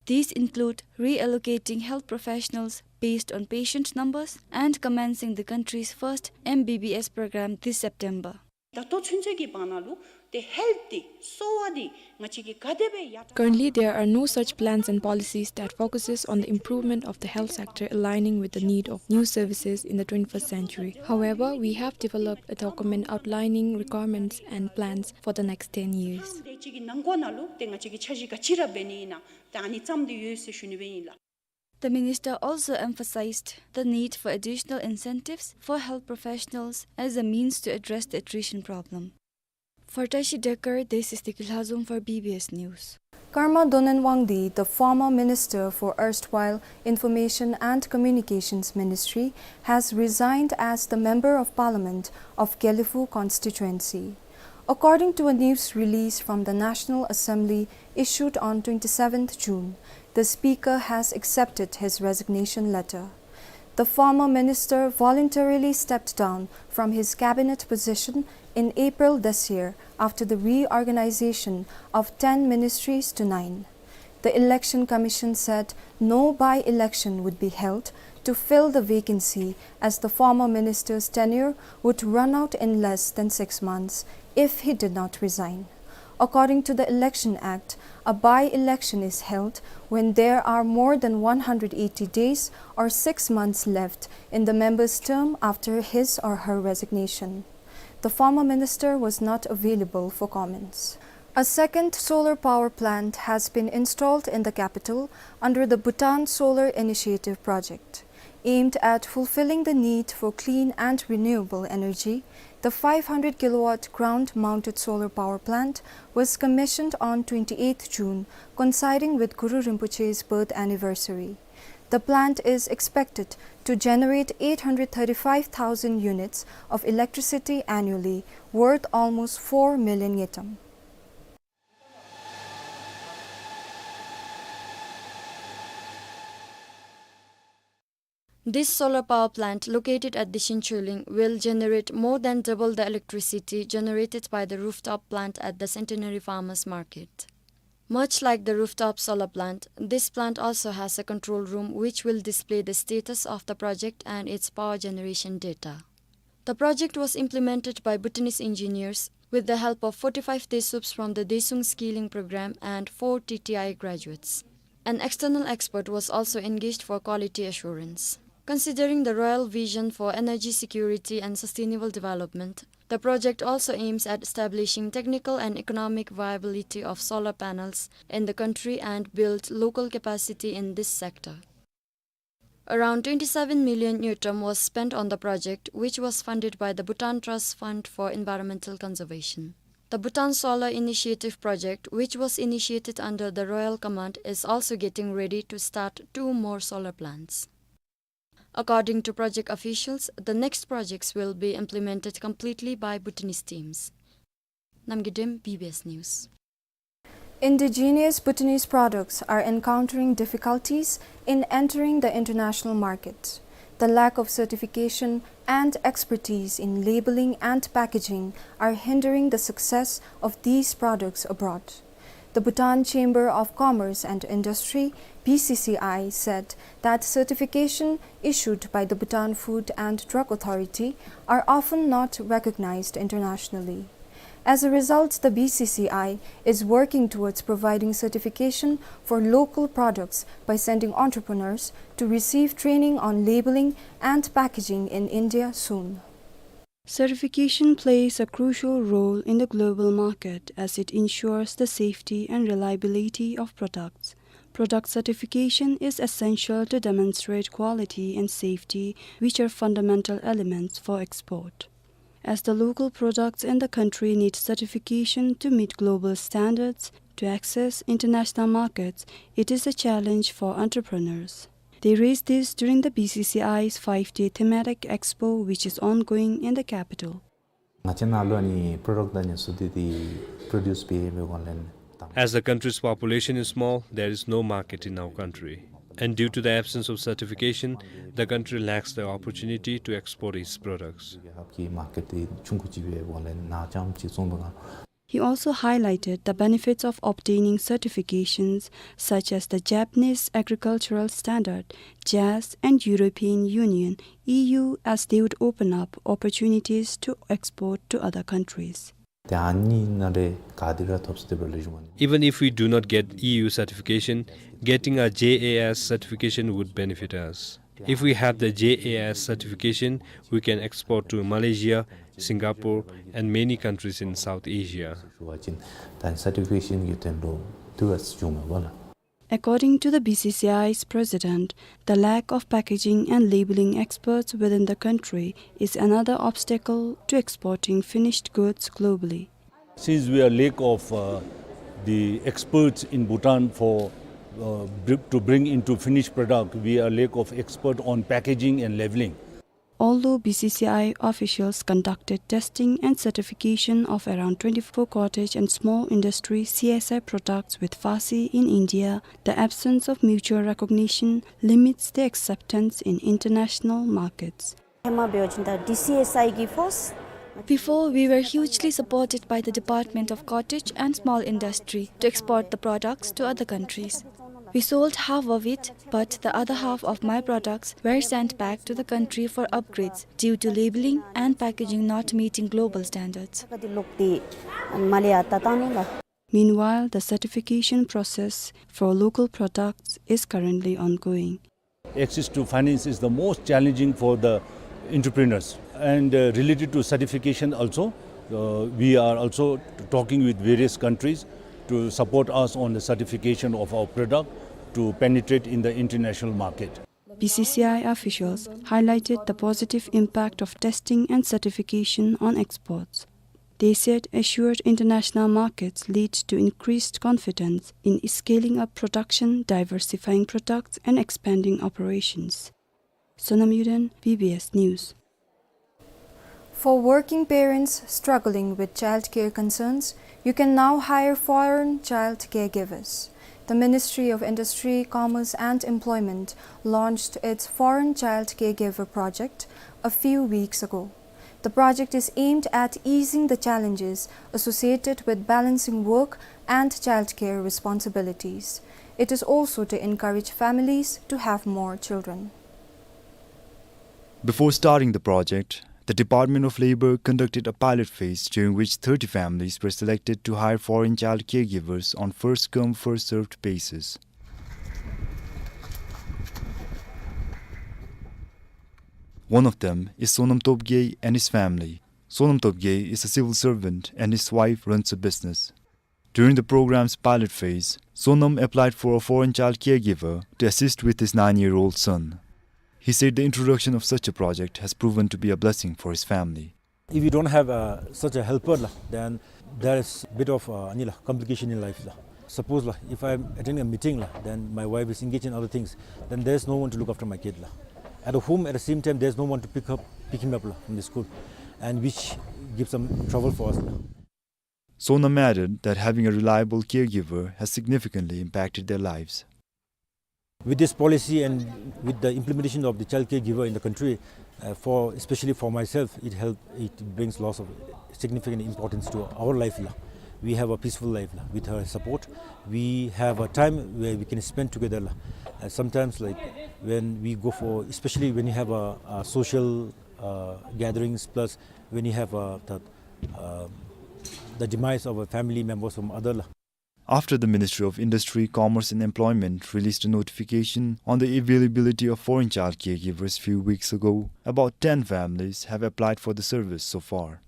These include reallocating health professionals based on patient numbers and commencing the country's first M B B S program this September. ད་ལྟོ་ཚུན་ཚོད་ཀྱི་བར་ན་ལུ་ཏེ་health འདི་གསོ་བ་འདི་ང་བཅས་ཀྱིས་ག་དེ་སྦེ་ཡར་དྲག Currently, there are no such plans and policies that focuses on the improvement of the health sector aligning with the need of new services in the twenty-first century. However, we have developed a document outlining requirements and plans for the next ten years. དེ་ཅིག་གི་ནང་འཁོད་ནང་ལུ་ཏེ་ང་བཅས་ཀྱིས་འཆར་གཞི་ག་ཅི་ར་འབད་ནི་ཨིན་ན་ཏེ་ཨ་ནི་བརྩམས་ཏེ་ཡོད་ཟེར་ཞུ་ནི་སྦེ་ཨིན་ལགས། The minister also emphasized the need for additional incentives for health professionals as a means to address the attrition problem. For Tashi Dekar, this is Tiki Lhazom for B B S News. Karma Donen Wangdi, the former minister for erstwhile Information and Communications Ministry, has resigned as the Member of Parliament of Gelephu constituency. According to a news release from the National Assembly issued on twenty-seventh June, the Speaker has accepted his resignation letter. The former minister voluntarily stepped down from his cabinet position in April this year after the reorganization of ten ministries to nine. The Election Commission said no by-election would be held to fill the vacancy, as the former minister's tenure would run out in less than six months if he did not resign. According to the Election Act, a by-election is held when there are more than one hundred eighty days or six months left in the member's term after his or her resignation. The former minister was not available for comments. A second solar power plant has been installed in the capital under the Bhutan Solar Initiative project. Aimed at fulfilling the need for clean and renewable energy, the five hundred kilowatt ground-mounted solar power plant was commissioned on twenty-eighth June, coinciding with Guru Rinpoche's birth anniversary. The plant is expected to generate eight hundred thirty-five thousand units of electricity annually, worth almost four million ngultrum. This solar power plant located at Dishin Choling will generate more than double the electricity generated by the rooftop plant at the Centenary Farmers Market. Much like the rooftop solar plant, this plant also has a control room which will display the status of the project and its power generation data. The project was implemented by Bhutanese engineers with the help of forty-five Desuups from the Desuung Skilling Program and four T T I graduates. An external expert was also engaged for quality assurance. Considering the royal vision for energy security and sustainable development, the project also aims at establishing technical and economic viability of solar panels in the country and build local capacity in this sector. Around twenty-seven million ngultrum was spent on the project, which was funded by the Bhutan Trust Fund for Environmental Conservation. The Bhutan Solar Initiative project, which was initiated under the Royal Command, is also getting ready to start two more solar plants. According to project officials, the next projects will be implemented completely by Bhutanese teams. Namgay Dem, B B S News. Indigenous Bhutanese products are encountering difficulties in entering the international market. The lack of certification and expertise in labeling and packaging are hindering the success of these products abroad. The Bhutan Chamber of Commerce and Industry, B C C I, said that certification issued by the Bhutan Food and Drug Authority are often not recognized internationally. As a result, the B C C I is working towards providing certification for local products by sending entrepreneurs to receive training on labeling and packaging in India soon. Certification plays a crucial role in the global market as it ensures the safety and reliability of products. Product certification is essential to demonstrate quality and safety, which are fundamental elements for export. As the local products in the country need certification to meet global standards to access international markets, it is a challenge for entrepreneurs. They raised this during the B C C I's five-day thematic expo, which is ongoing in the capital. ང་བཅས་ནང་ལུ་ཨ་ནི་པྲོ་ཌཀཊ་དང་ནི་སུ་འདི་འདི་པྲོ་ཌིའུསི་འབད་མི་གོང་ལས་དང་། As the country's population is small, there is no market in our country. And due to the absence of certification, the country lacks the opportunity to export its products. ཧབ་ཀྱི་མར་ཀེཊ་འདི་ཆུང་ཀུ་ཅིག་འབད་གོང་ལས་ནཱ་རྐྱངམ་ཅིག་བཙོང་དོ་ག། He also highlighted the benefits of obtaining certifications such as the Japanese Agricultural Standard, JAS, and European Union, E U, as they would open up opportunities to export to other countries. ཏེ་ཨ་ནི་ནང་ལས་ག་དེ་ར་ཐོབ་སྟེ་འབད་ལེགས་ཤོམ་ཨིན། Even if we do not get E U certification, getting a J A S certification would benefit us. If we have the J A S certification, we can export to Malaysia, Singapore, and many countries in South Asia. ཞུ་བ་ཅིན་ད་ཨ་ནི་སར་ཊི་ཕི་ཀེ་ཤཱན་གྱི་དོན་ལུ་དུས་ཅིག་འབྱུང་མས་པ་ལགས། According to the B C C I's president, the lack of packaging and labeling experts within the country is another obstacle to exporting finished goods globally. Since we are lack of, uh, the experts in Bhutan for, uh, br-, to bring into finished product, we are lack of expert on packaging and labeling. Although B C C I officials conducted testing and certification of around twenty-four cottage and small industry C S I products with FASI in India, the absence of mutual recognition limits their acceptance in international markets. ཧེ་མ་འབད་བ་ཅིན་ད་ཌི་སི་ཨེསི་ཨའི་གི་ཕོརསི། Before, we were hugely supported by the Department of Cottage and Small Industry to export the products to other countries. We sold half of it, but the other half of my products were sent back to the country for upgrades due to labeling and packaging not meeting global standards. Meanwhile, the certification process for local products is currently ongoing. Access to finance is the most challenging for the entrepreneurs. And, uh, related to certification also, uh, we are also talking with various countries to support us on the certification of our product to penetrate in the international market. B C C I officials highlighted the positive impact of testing and certification on exports. They said assured international markets lead to increased confidence in scaling up production, diversifying products, and expanding operations. Sonam Yuden, B B S News. For working parents struggling with childcare concerns, you can now hire foreign child caregivers. The Ministry of Industry, Commerce and Employment launched its Foreign Child Caregiver Project a few weeks ago. The project is aimed at easing the challenges associated with balancing work and childcare responsibilities. It is also to encourage families to have more children. Before starting the project, the Department of Labor conducted a pilot phase during which thirty families were selected to hire foreign child caregivers on first come, first served basis. One of them is Sonam Topgay and his family. Sonam Topgay is a civil servant and his wife runs a business. During the program's pilot phase, Sonam applied for a foreign child caregiver to assist with his nine-year-old son. He said the introduction of such a project has proven to be a blessing for his family. If you don't have, uh, such a helper, la, then there is bit of, uh, ani la, complication in life, la. Suppose, la, if I'm attending a meeting, la, then my wife is engaged in other things, then there's no one to look after my kid, la. At home, at the same time, there's no one to pick up, pick him up, la, from the school, and which gives some trouble for us, la. Sonam added that having a reliable caregiver has significantly impacted their lives. With this policy and with the implementation of the child caregiver in the country, uh, for, especially for myself, it help, it brings lots of significant importance to our life, la. We have a peaceful life, la. With her support, we have a time where we can spend together, la. Uh, sometimes, like, when we go for, especially when you have a, a social, uh, gatherings, plus when you have, uh, the, um, the demise of a family members from other, la. After the Ministry of Industry, Commerce and Employment released a notification on the availability of foreign child caregivers few weeks ago, about ten families have applied for the service so far.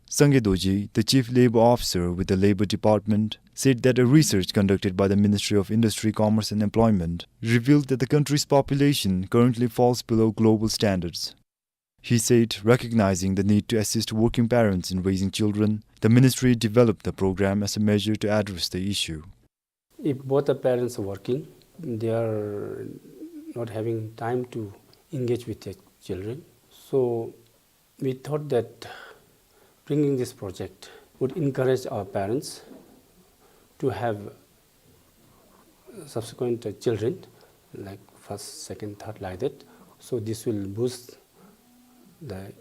Sangay Dorji, the Chief Labour Officer with the Labour Department, said that a research conducted by the Ministry of Industry, Commerce and Employment revealed that the country's population currently falls below global standards. He said, recognizing the need to assist working parents in raising children, the ministry developed the program as a measure to address the issue. If both the parents are working, they are not having time to engage with their children. So we thought that bringing this project would encourage our parents to have subsequent, uh, children, like first, second, third, like that. So this will boost the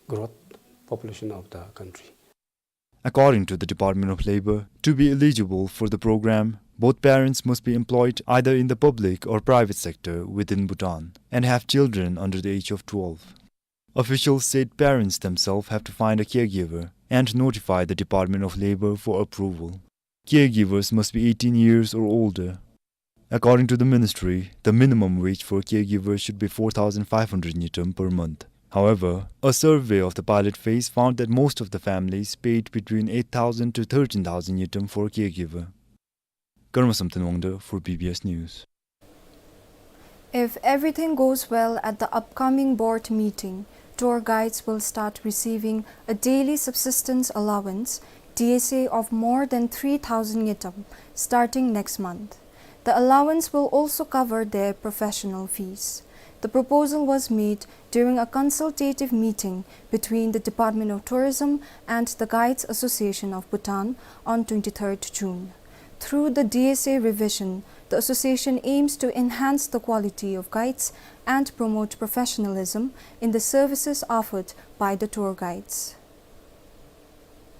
growth population of the country. According to the Department of Labour, to be eligible for the program, both parents must be employed either in the public or private sector within Bhutan and have children under the age of twelve. Officials said parents themselves have to find a caregiver and notify the Department of Labour for approval. Caregivers must be eighteen years or older. According to the ministry, the minimum wage for caregivers should be four thousand five hundred ngultrum per month. However, a survey of the pilot phase found that most of the families paid between eight thousand to thirteen thousand ngultrum for a caregiver. Karma Samten Wangda for B B S News. If everything goes well at the upcoming board meeting, tour guides will start receiving a daily subsistence allowance, D S A, of more than three thousand ngultrum starting next month. The allowance will also cover their professional fees. The proposal was made during a consultative meeting between the Department of Tourism and the Guides Association of Bhutan on twenty-third June. Through the D S A revision, the association aims to enhance the quality of guides and promote professionalism in the services offered by the tour guides.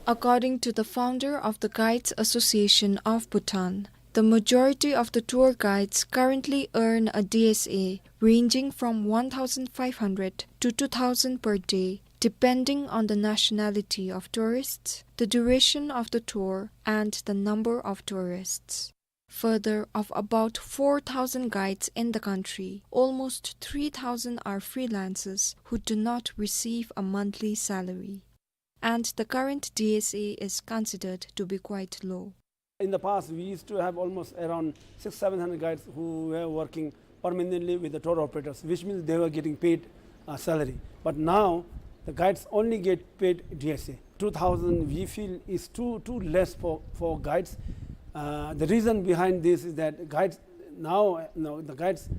According to the founder of the Guides Association of Bhutan, the majority of the tour guides currently earn a D S A ranging from one thousand five hundred to two thousand per day, depending on the nationality of tourists, the duration of the tour, and the number of tourists. Further, of about four thousand guides in the country, almost three thousand are freelancers who do not receive a monthly salary. And the current D S A is considered to be quite low. In the past, we used to have almost around six, seven hundred guides who were working permanently with the tour operators, which means they were getting paid, uh, salary. But now, the guides only get paid D S A. Two thousand, we feel, is too, too less for, for guides. Uh, the reason behind this is that guides now, now the guides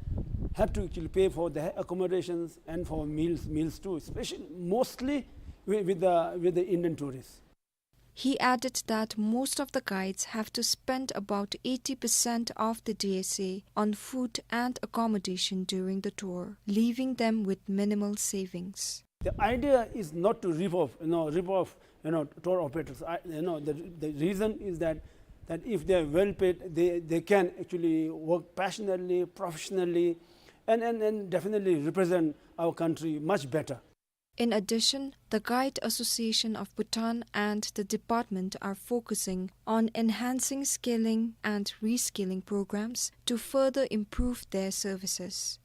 have to actually pay for the accommodations and for meals, meals too, especially mostly with, with the, with the Indian tourists. He added that most of the guides have to spend about eighty percent of the D S A on food and accommodation during the tour, leaving them with minimal savings. The idea is not to rip off, you know, rip off, you know, tour operators. I, you know, the, the reason is that, that if they are well paid, they, they can actually work passionately, professionally, and, and, and definitely represent our country much better. In addition, the Guide Association of Bhutan and the department are focusing on enhancing skilling and reskilling programs to further improve their services.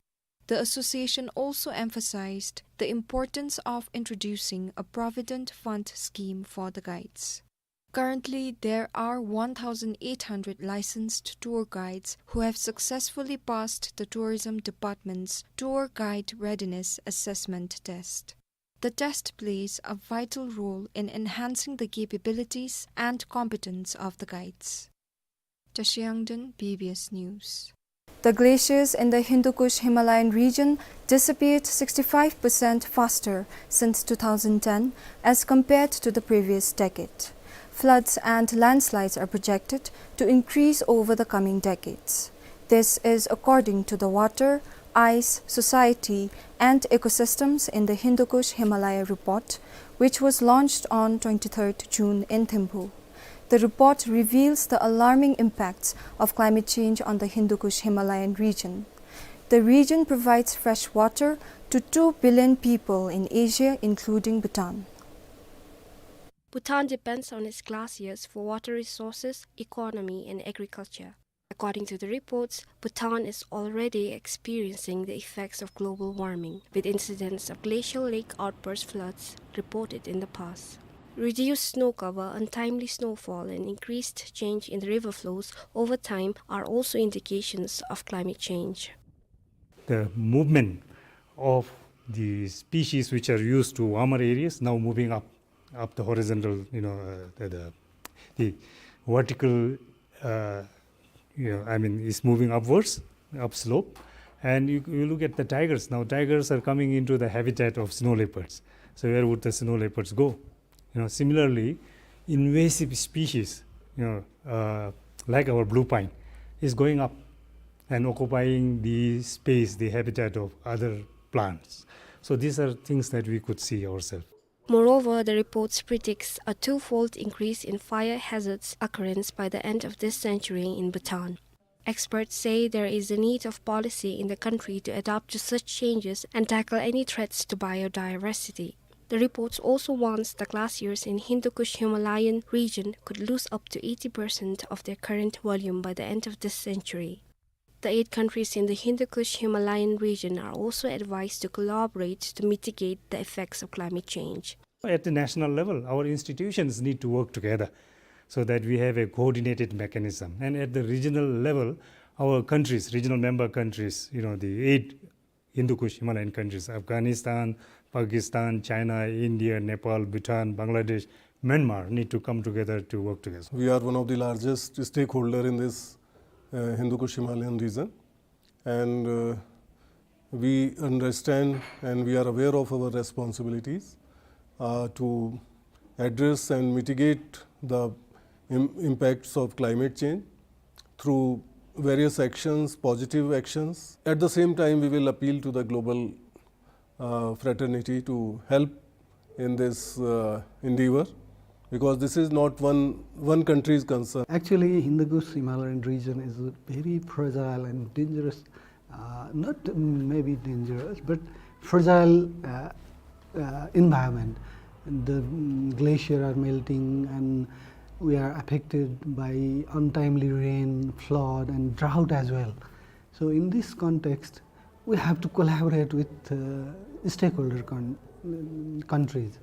The association also emphasized the importance of introducing a provident fund scheme for the guides. Currently, there are one thousand eight hundred licensed tour guides who have successfully passed the Tourism Department's Tour Guide Readiness Assessment Test. The test plays a vital role in enhancing the capabilities and competence of the guides. Tashi Yangden, B B S News. The glaciers in the Hindu Kush Himalayan region disappeared sixty-five percent faster since two thousand ten as compared to the previous decade. Floods and landslides are projected to increase over the coming decades. This is according to the Water, Ice, Society and Ecosystems in the Hindu Kush Himalaya report, which was launched on twenty-third June in Thimphu. The report reveals the alarming impacts of climate change on the Hindu Kush Himalayan region. The region provides fresh water to two billion people in Asia, including Bhutan. Bhutan depends on its glaciers for water resources, economy, and agriculture. According to the reports, Bhutan is already experiencing the effects of global warming, with incidents of glacial lake outburst floods reported in the past. Reduced snow cover, untimely snowfall, and increased change in the river flows over time are also indications of climate change. The movement of the species which are used to warmer areas now moving up, up the horizontal, you know, uh, the, the, the vertical, uh, you know, I mean, is moving upwards, upslope. And you, you look at the tigers. Now, tigers are coming into the habitat of snow leopards. So where would the snow leopards go? You know, similarly, invasive species, you know, uh, like our blue pine, is going up and occupying the space, the habitat of other plants. So these are things that we could see ourselves. Moreover, the reports predicts a twofold increase in fire hazards occurrence by the end of this century in Bhutan. Experts say there is a need of policy in the country to adapt to such changes and tackle any threats to biodiversity. The report also warns the glaciers in Hindu Kush Himalayan region could lose up to eighty percent of their current volume by the end of this century. The eight countries in the Hindu Kush Himalayan region are also advised to collaborate to mitigate the effects of climate change. At the national level, our institutions need to work together so that we have a coordinated mechanism. And at the regional level, our countries, regional member countries, you know, the eight Hindu Kush Himalayan countries, Afghanistan, Pakistan, China, India, Nepal, Bhutan, Bangladesh, Myanmar, need to come together to work together. We are one of the largest stakeholder in this, uh, Hindu Kush Himalayan region, and, uh, we understand and we are aware of our responsibilities, uh, to address and mitigate the im-, impacts of climate change through various actions, positive actions. At the same time, we will appeal to the global, uh, fraternity to help in this, uh, endeavor, because this is not one, one country's concern. Actually, Hindu Kush Himalayan region is a very fragile and dangerous, uh, not maybe dangerous, but fragile, uh, uh, environment. The, mm, glacier are melting, and we are affected by untimely rain, flood, and drought as well. So in this context, we have to collaborate with, uh, stakeholder con-, countries,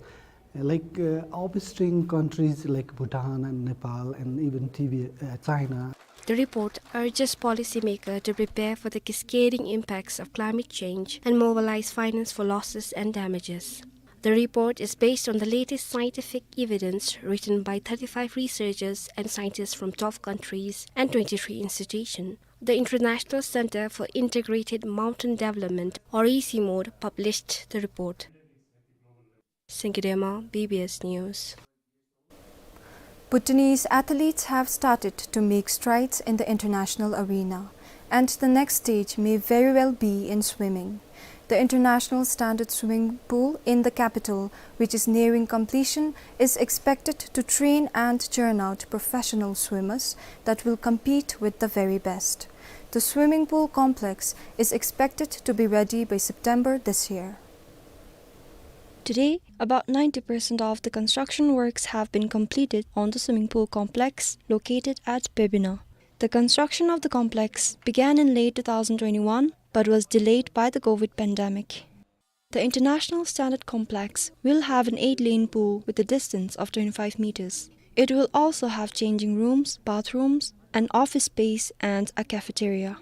like, uh, upstream countries like Bhutan and Nepal and even Tibet, uh, China. The report urges policymakers to prepare for the cascading impacts of climate change and mobilize finance for losses and damages. The report is based on the latest scientific evidence written by thirty-five researchers and scientists from twelve countries and twenty-three institutions. The International Center for Integrated Mountain Development, or ICIMOD, published the report. Singye Dema, B B S News. Bhutanese athletes have started to make strides in the international arena, And the next stage may very well be in swimming. The international standard swimming pool in the capital, which is nearing completion, is expected to train and churn out professional swimmers that will compete with the very best. The swimming pool complex is expected to be ready by September this year. Today, about ninety percent of the construction works have been completed on the swimming pool complex located at Bebina. The construction of the complex began in late two thousand twenty-one but was delayed by the COVID pandemic. The International Standard Complex will have an eight-lane pool with a distance of twenty-five meters. It will also have changing rooms, bathrooms, an office space and a cafeteria.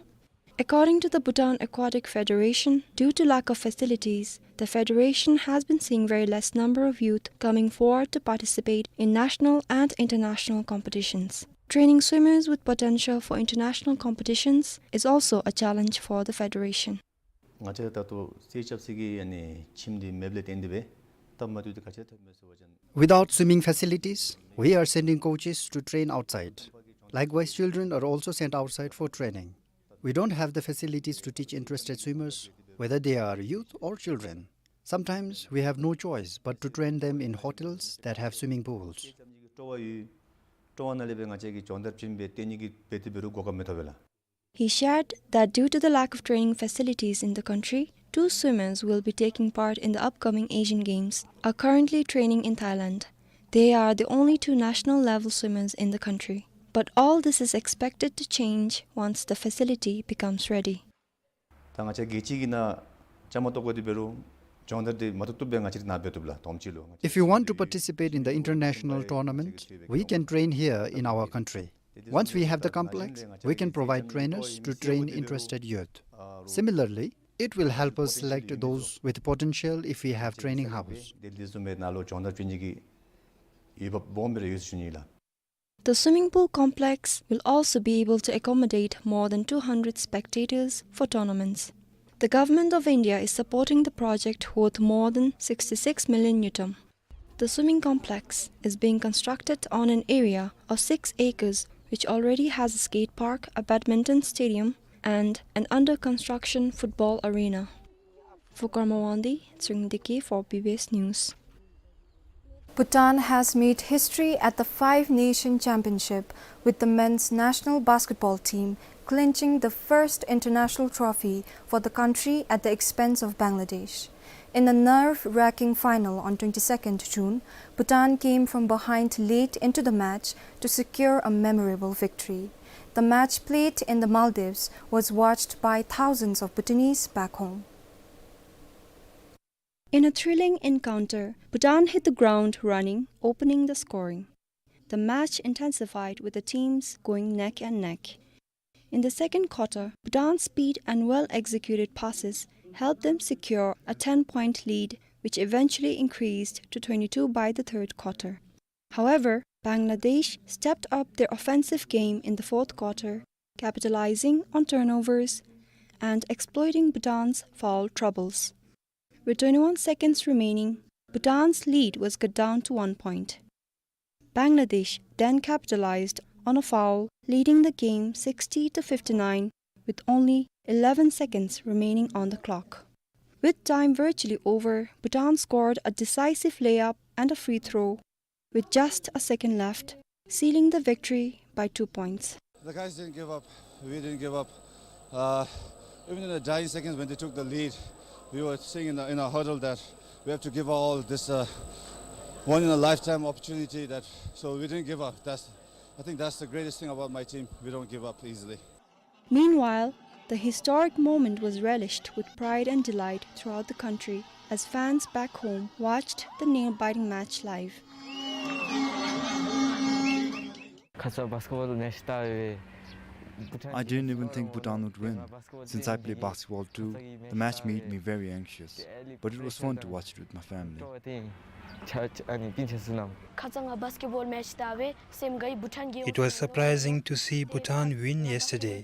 According to the Bhutan Aquatic Federation, due to lack of facilities, the federation has been seeing very less number of youth coming forward to participate in national and international competitions. Training swimmers with potential for international competitions is also a challenge for the federation. ང་བཅས་ད་ལྟོ་རྩིས་རྐྱབ་ས་གི་ཨ་ནི་ཁྱིམ་འདི་མེདཔ་ལས་བརྟེན་ཏེ་སྦེ་སྟབས་མ་བདེཝ་འདི་ག་ཅི་ཐོན་མས་ཟེར་བ་ཅིན། Without swimming facilities, we are sending coaches to train outside. Likewise, children are also sent outside for training. We don't have the facilities to teach interested swimmers, whether they are youth or children. Sometimes we have no choice but to train them in hotels that have swimming pools. སྤྲོ་བ་ཡོད། སྤྲོ་བ་ནང་ལས་སྦེ་ང་བཅས་ཀྱིས་སྦྱོང་བརྡར་བྱིན་སྦེ་སྟོན་ནི་གི་འབད་དེ་འབད་རུང་གོ་སྐབས་མི་ཐོབ་པས་ལགས། He shared that due to the lack of training facilities in the country, two swimmers will be taking part in the upcoming Asian Games are currently training in Thailand. They are the only two national level swimmers in the country. But all this is expected to change once the facility becomes ready. ད་ང་བཅས་རྒྱལ་སྤྱི་གི་ནང་བཅའ་མར་གཏོགས་དགོ་དེ་འབད་རུང་སྦྱོང་བརྡར་འདི་མ་ཐུབ་ཐུབ་སྦེ་ང་བཅས་ར་ནཱ་འབད་བཏུབ་ལགས་དོམ་ཅིག་ལུ། If you want to participate in the international tournament, we can train here in our country. Once we have the complex, we can provide trainers to train interested youth. Similarly, it will help us select those with potential if we have training house. དེ་ལས་བཟུམ་སྦེ་ནཱ་ལུ་སྦྱོང་བརྡར་བྱིན་ནི་གི་འོས་འབབ་སྦོམ་སྦེ་ར་ཡོད་ཟེར་ཞུ་ནི་ལགས། The swimming pool complex will also be able to accommodate more than two hundred spectators for tournaments. The Government of India is supporting the project worth more than sixty-six million ngultrum. The swimming complex is being constructed on an area of six acres, which already has a skate park, a badminton stadium, and an under-construction football arena. For Karma Wangdi, Tshering Deki for B B S News. Bhutan has made history at the Five Nation Championship, with the men's national basketball team clinching the first international trophy for the country at the expense of Bangladesh. In a nerve-wracking final on twenty-second June, Bhutan came from behind late into the match to secure a memorable victory. The match played in the Maldives was watched by thousands of Bhutanese back home. In a thrilling encounter, Bhutan hit the ground running, opening the scoring. The match intensified with the teams going neck and neck. In the second quarter, Bhutan's speed and well-executed passes helped them secure a ten-point lead, which eventually increased to twenty-two by the third quarter. However, Bangladesh stepped up their offensive game in the fourth quarter, capitalizing on turnovers and exploiting Bhutan's foul troubles. With twenty-one seconds remaining, Bhutan's lead was cut down to one point. Bangladesh then capitalized on a foul, leading the game sixty to fifty-nine with only eleven seconds remaining on the clock. With time virtually over, Bhutan scored a decisive layup and a free throw with just a second left, sealing the victory by two points. The guys didn't give up. We didn't give up. Uh, even in the dying seconds when they took the lead, we were saying in, the, in our huddle that we have to give all this, uh, one in a lifetime opportunity. That, so we didn't give up. That's, I think that's the greatest thing about my team. We don't give up easily. Meanwhile, the historic moment was relished with pride and delight throughout the country as fans back home watched the nail-biting match live. ཁ་ཙ་བཱསི་ཀེཊ་བཱོལ་མེཆ་ལྟ་བའི་Bhutan I didn't even think Bhutan would win. Since I play basketball too, the match made me very anxious. But it was fun to watch it with my family. ཁ་ཙ་ང་བཱསི་ཀེཊ་བཱོལ་མེཆ་ལྟ་བའི་སེམས་དགའ་ཡི། བྷུ་ཊཱན་རྒྱལ་It was surprising to see Bhutan win yesterday.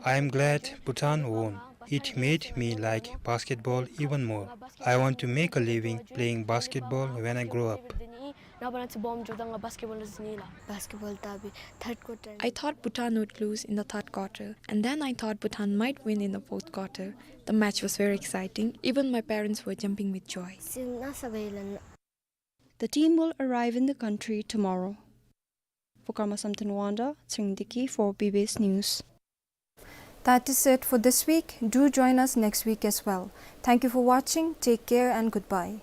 I am glad Bhutan won. It made me like basketball even more. I want to make a living playing basketball when I grow up. ང་བ་ན་ཚི་བོམ་འགྱོ་ད་ང་བཱསི་ཀེཊ་བོལ་ལུ་ནི་ལགས། བཱསི་ཀེཊ་བོལ་ལྟ་བི་ཐརཌ་ཀོར་ཊར། I thought Bhutan would lose in the third quarter, and then I thought Bhutan might win in the fourth quarter. The match was very exciting. Even my parents were jumping with joy. སེམས་ན་ས་བའི་ལན། The team will arrive in the country tomorrow. For Karma Samten Wanda, Tsering Deki for B B S News. That is it for this week. Do join us next week as well. Thank you for watching. Take care and goodbye.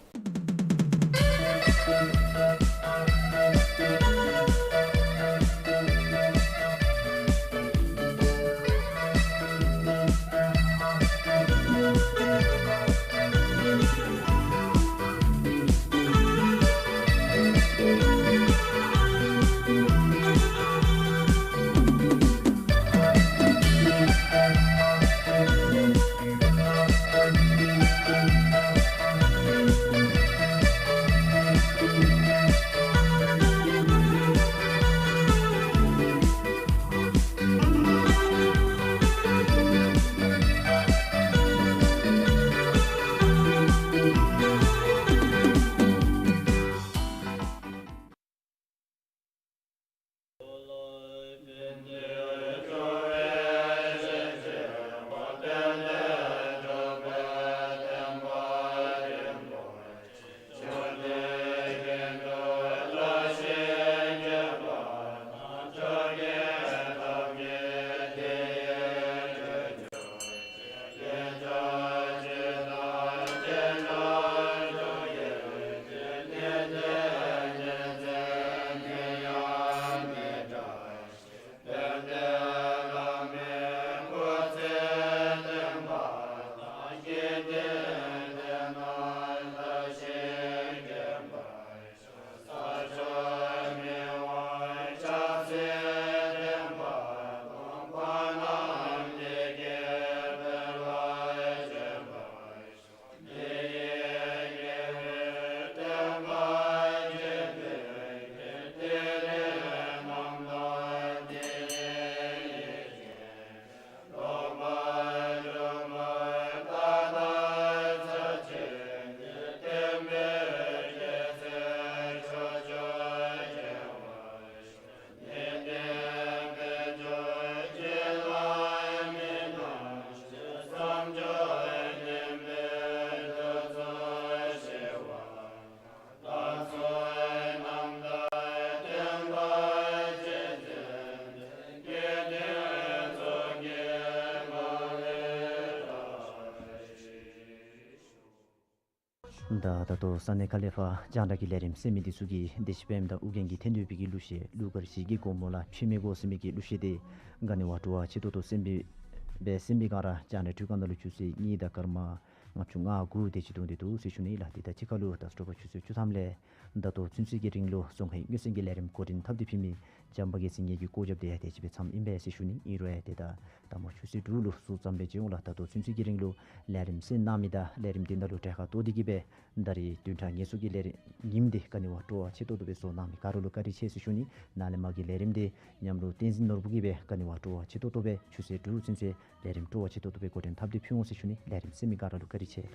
ད་ད་ལྟོ་ས་གནས་ཁ་ལས་ཕར་རྒྱང་བསྒྲགས་ཀྱི་ལས་རིམ་གསན་མི་འདི་ཚུ་གིས་བདེ་སྐྱིད་པདྨ་དང་ཨོ་རྒྱན་གྱི་ཐེམ་ཐོག་པའི་གི་གླུ་གཞས་གླུ་གར་ཞིག་གི་སྒོ་མོ་ལ་ཕྱི་མི་སྒོ་ཟེར་མི་གི་གླུ་གཞས་དེ་ག་ནི་བ་སྤྲོ་བ་ཆེ་ཏོག་ཏོ་གསན་པའི་སྦེ་གསན་པའི་སྒང་ར་རྒྱང་བསྒྲགས་འཕྲུལ་ཁང་ནང་ལུ་ཆུ་ཚོད་གཉིས་དང་སྐར་མ་ལྔ་བཅུ་ང་དགུ་དེ་ཅིག་ཐོན་ཏེ་འདུག་ཟེར་ཞུ་ནི་ལགས། དེ་དང་གཅིག་ཁར་ལུ་ད་དྲོ་པ་ཆུ་ཚོད་བཅུ་ཐམ་ལས་ད་ལྟོ་ཚུན་ཚོད་ཀྱི་རིང་ལུ་ཙོང་ཁའི་མངོན་གསལ་གྱི་ལས་རིམ་འགོ་འདྲེན་འཐབ་སྟེ་ཕུལ་མི་བྱམས་པ་རྒྱལ་མཚན་ངེ་གི་བཀོད་ཁྱབ་དེ་ཡང་དེ་ཅིག་སྦེ་མཚམས་ཨིན་པས་ཟེར་ཞུ་ནི། ཨིན་རུང་ཡང་དེ་ད་ད་མ་ཆུ་ཚོད་དྲུག་ལུ་ཚུར་བརྩམས་སྦེ་བྱོན་འོང་ལགས། ད་ལྟོ་ཚུན་ཚོད་ཀྱི་རིང་ལུ་ལས་རིམ་གསན་གནང་མི་དང་ལས་རིམ་དེ་ནང་ལུ་གྲལ་ཁར་གཏོགས་ཏེ་གིས་སྦེ་ད་རིས་བདུན་ཕྲག་ངལ་གསོ་གི་ལས་རིམ་ཉིནམ་དེ་ག་ནི་བ་སྤྲོ་བ་ཆེ་ཏོག་ཏོ་སྦེ་ཚོགས་གནང་མི་ག་ར་ལུ་བཀའ་དྲིན་ཆེ་ཟེར་ཞུ་ནི། ནཱ་ལས་མར་གྱི་ལས་རིམ་དེ་མཉམ་རོགས་བསྟན་འཛིན་ནོར་བུ་གིས་སྦེ་ག་ནི་བ་སྤྲོ་བ་ཆེ་ཏོག་ཏོ་སྦེ་ཆུ་ཚོད་དྲུག་ཚུན་ཚོད་ལས་རིམ་སྤྲོ་བ་ཆེ་ཏོག་ཏོ་སྦེ་འགོ་འདྲེན་འཐབ་སྟེ་ཕུལ་འོང་ཟེར་ཞུ་ནི། ལས་རིམ་གསན་མི་ག་ར་ལུ་བཀའ་དྲིན་ཆེ་ལགས།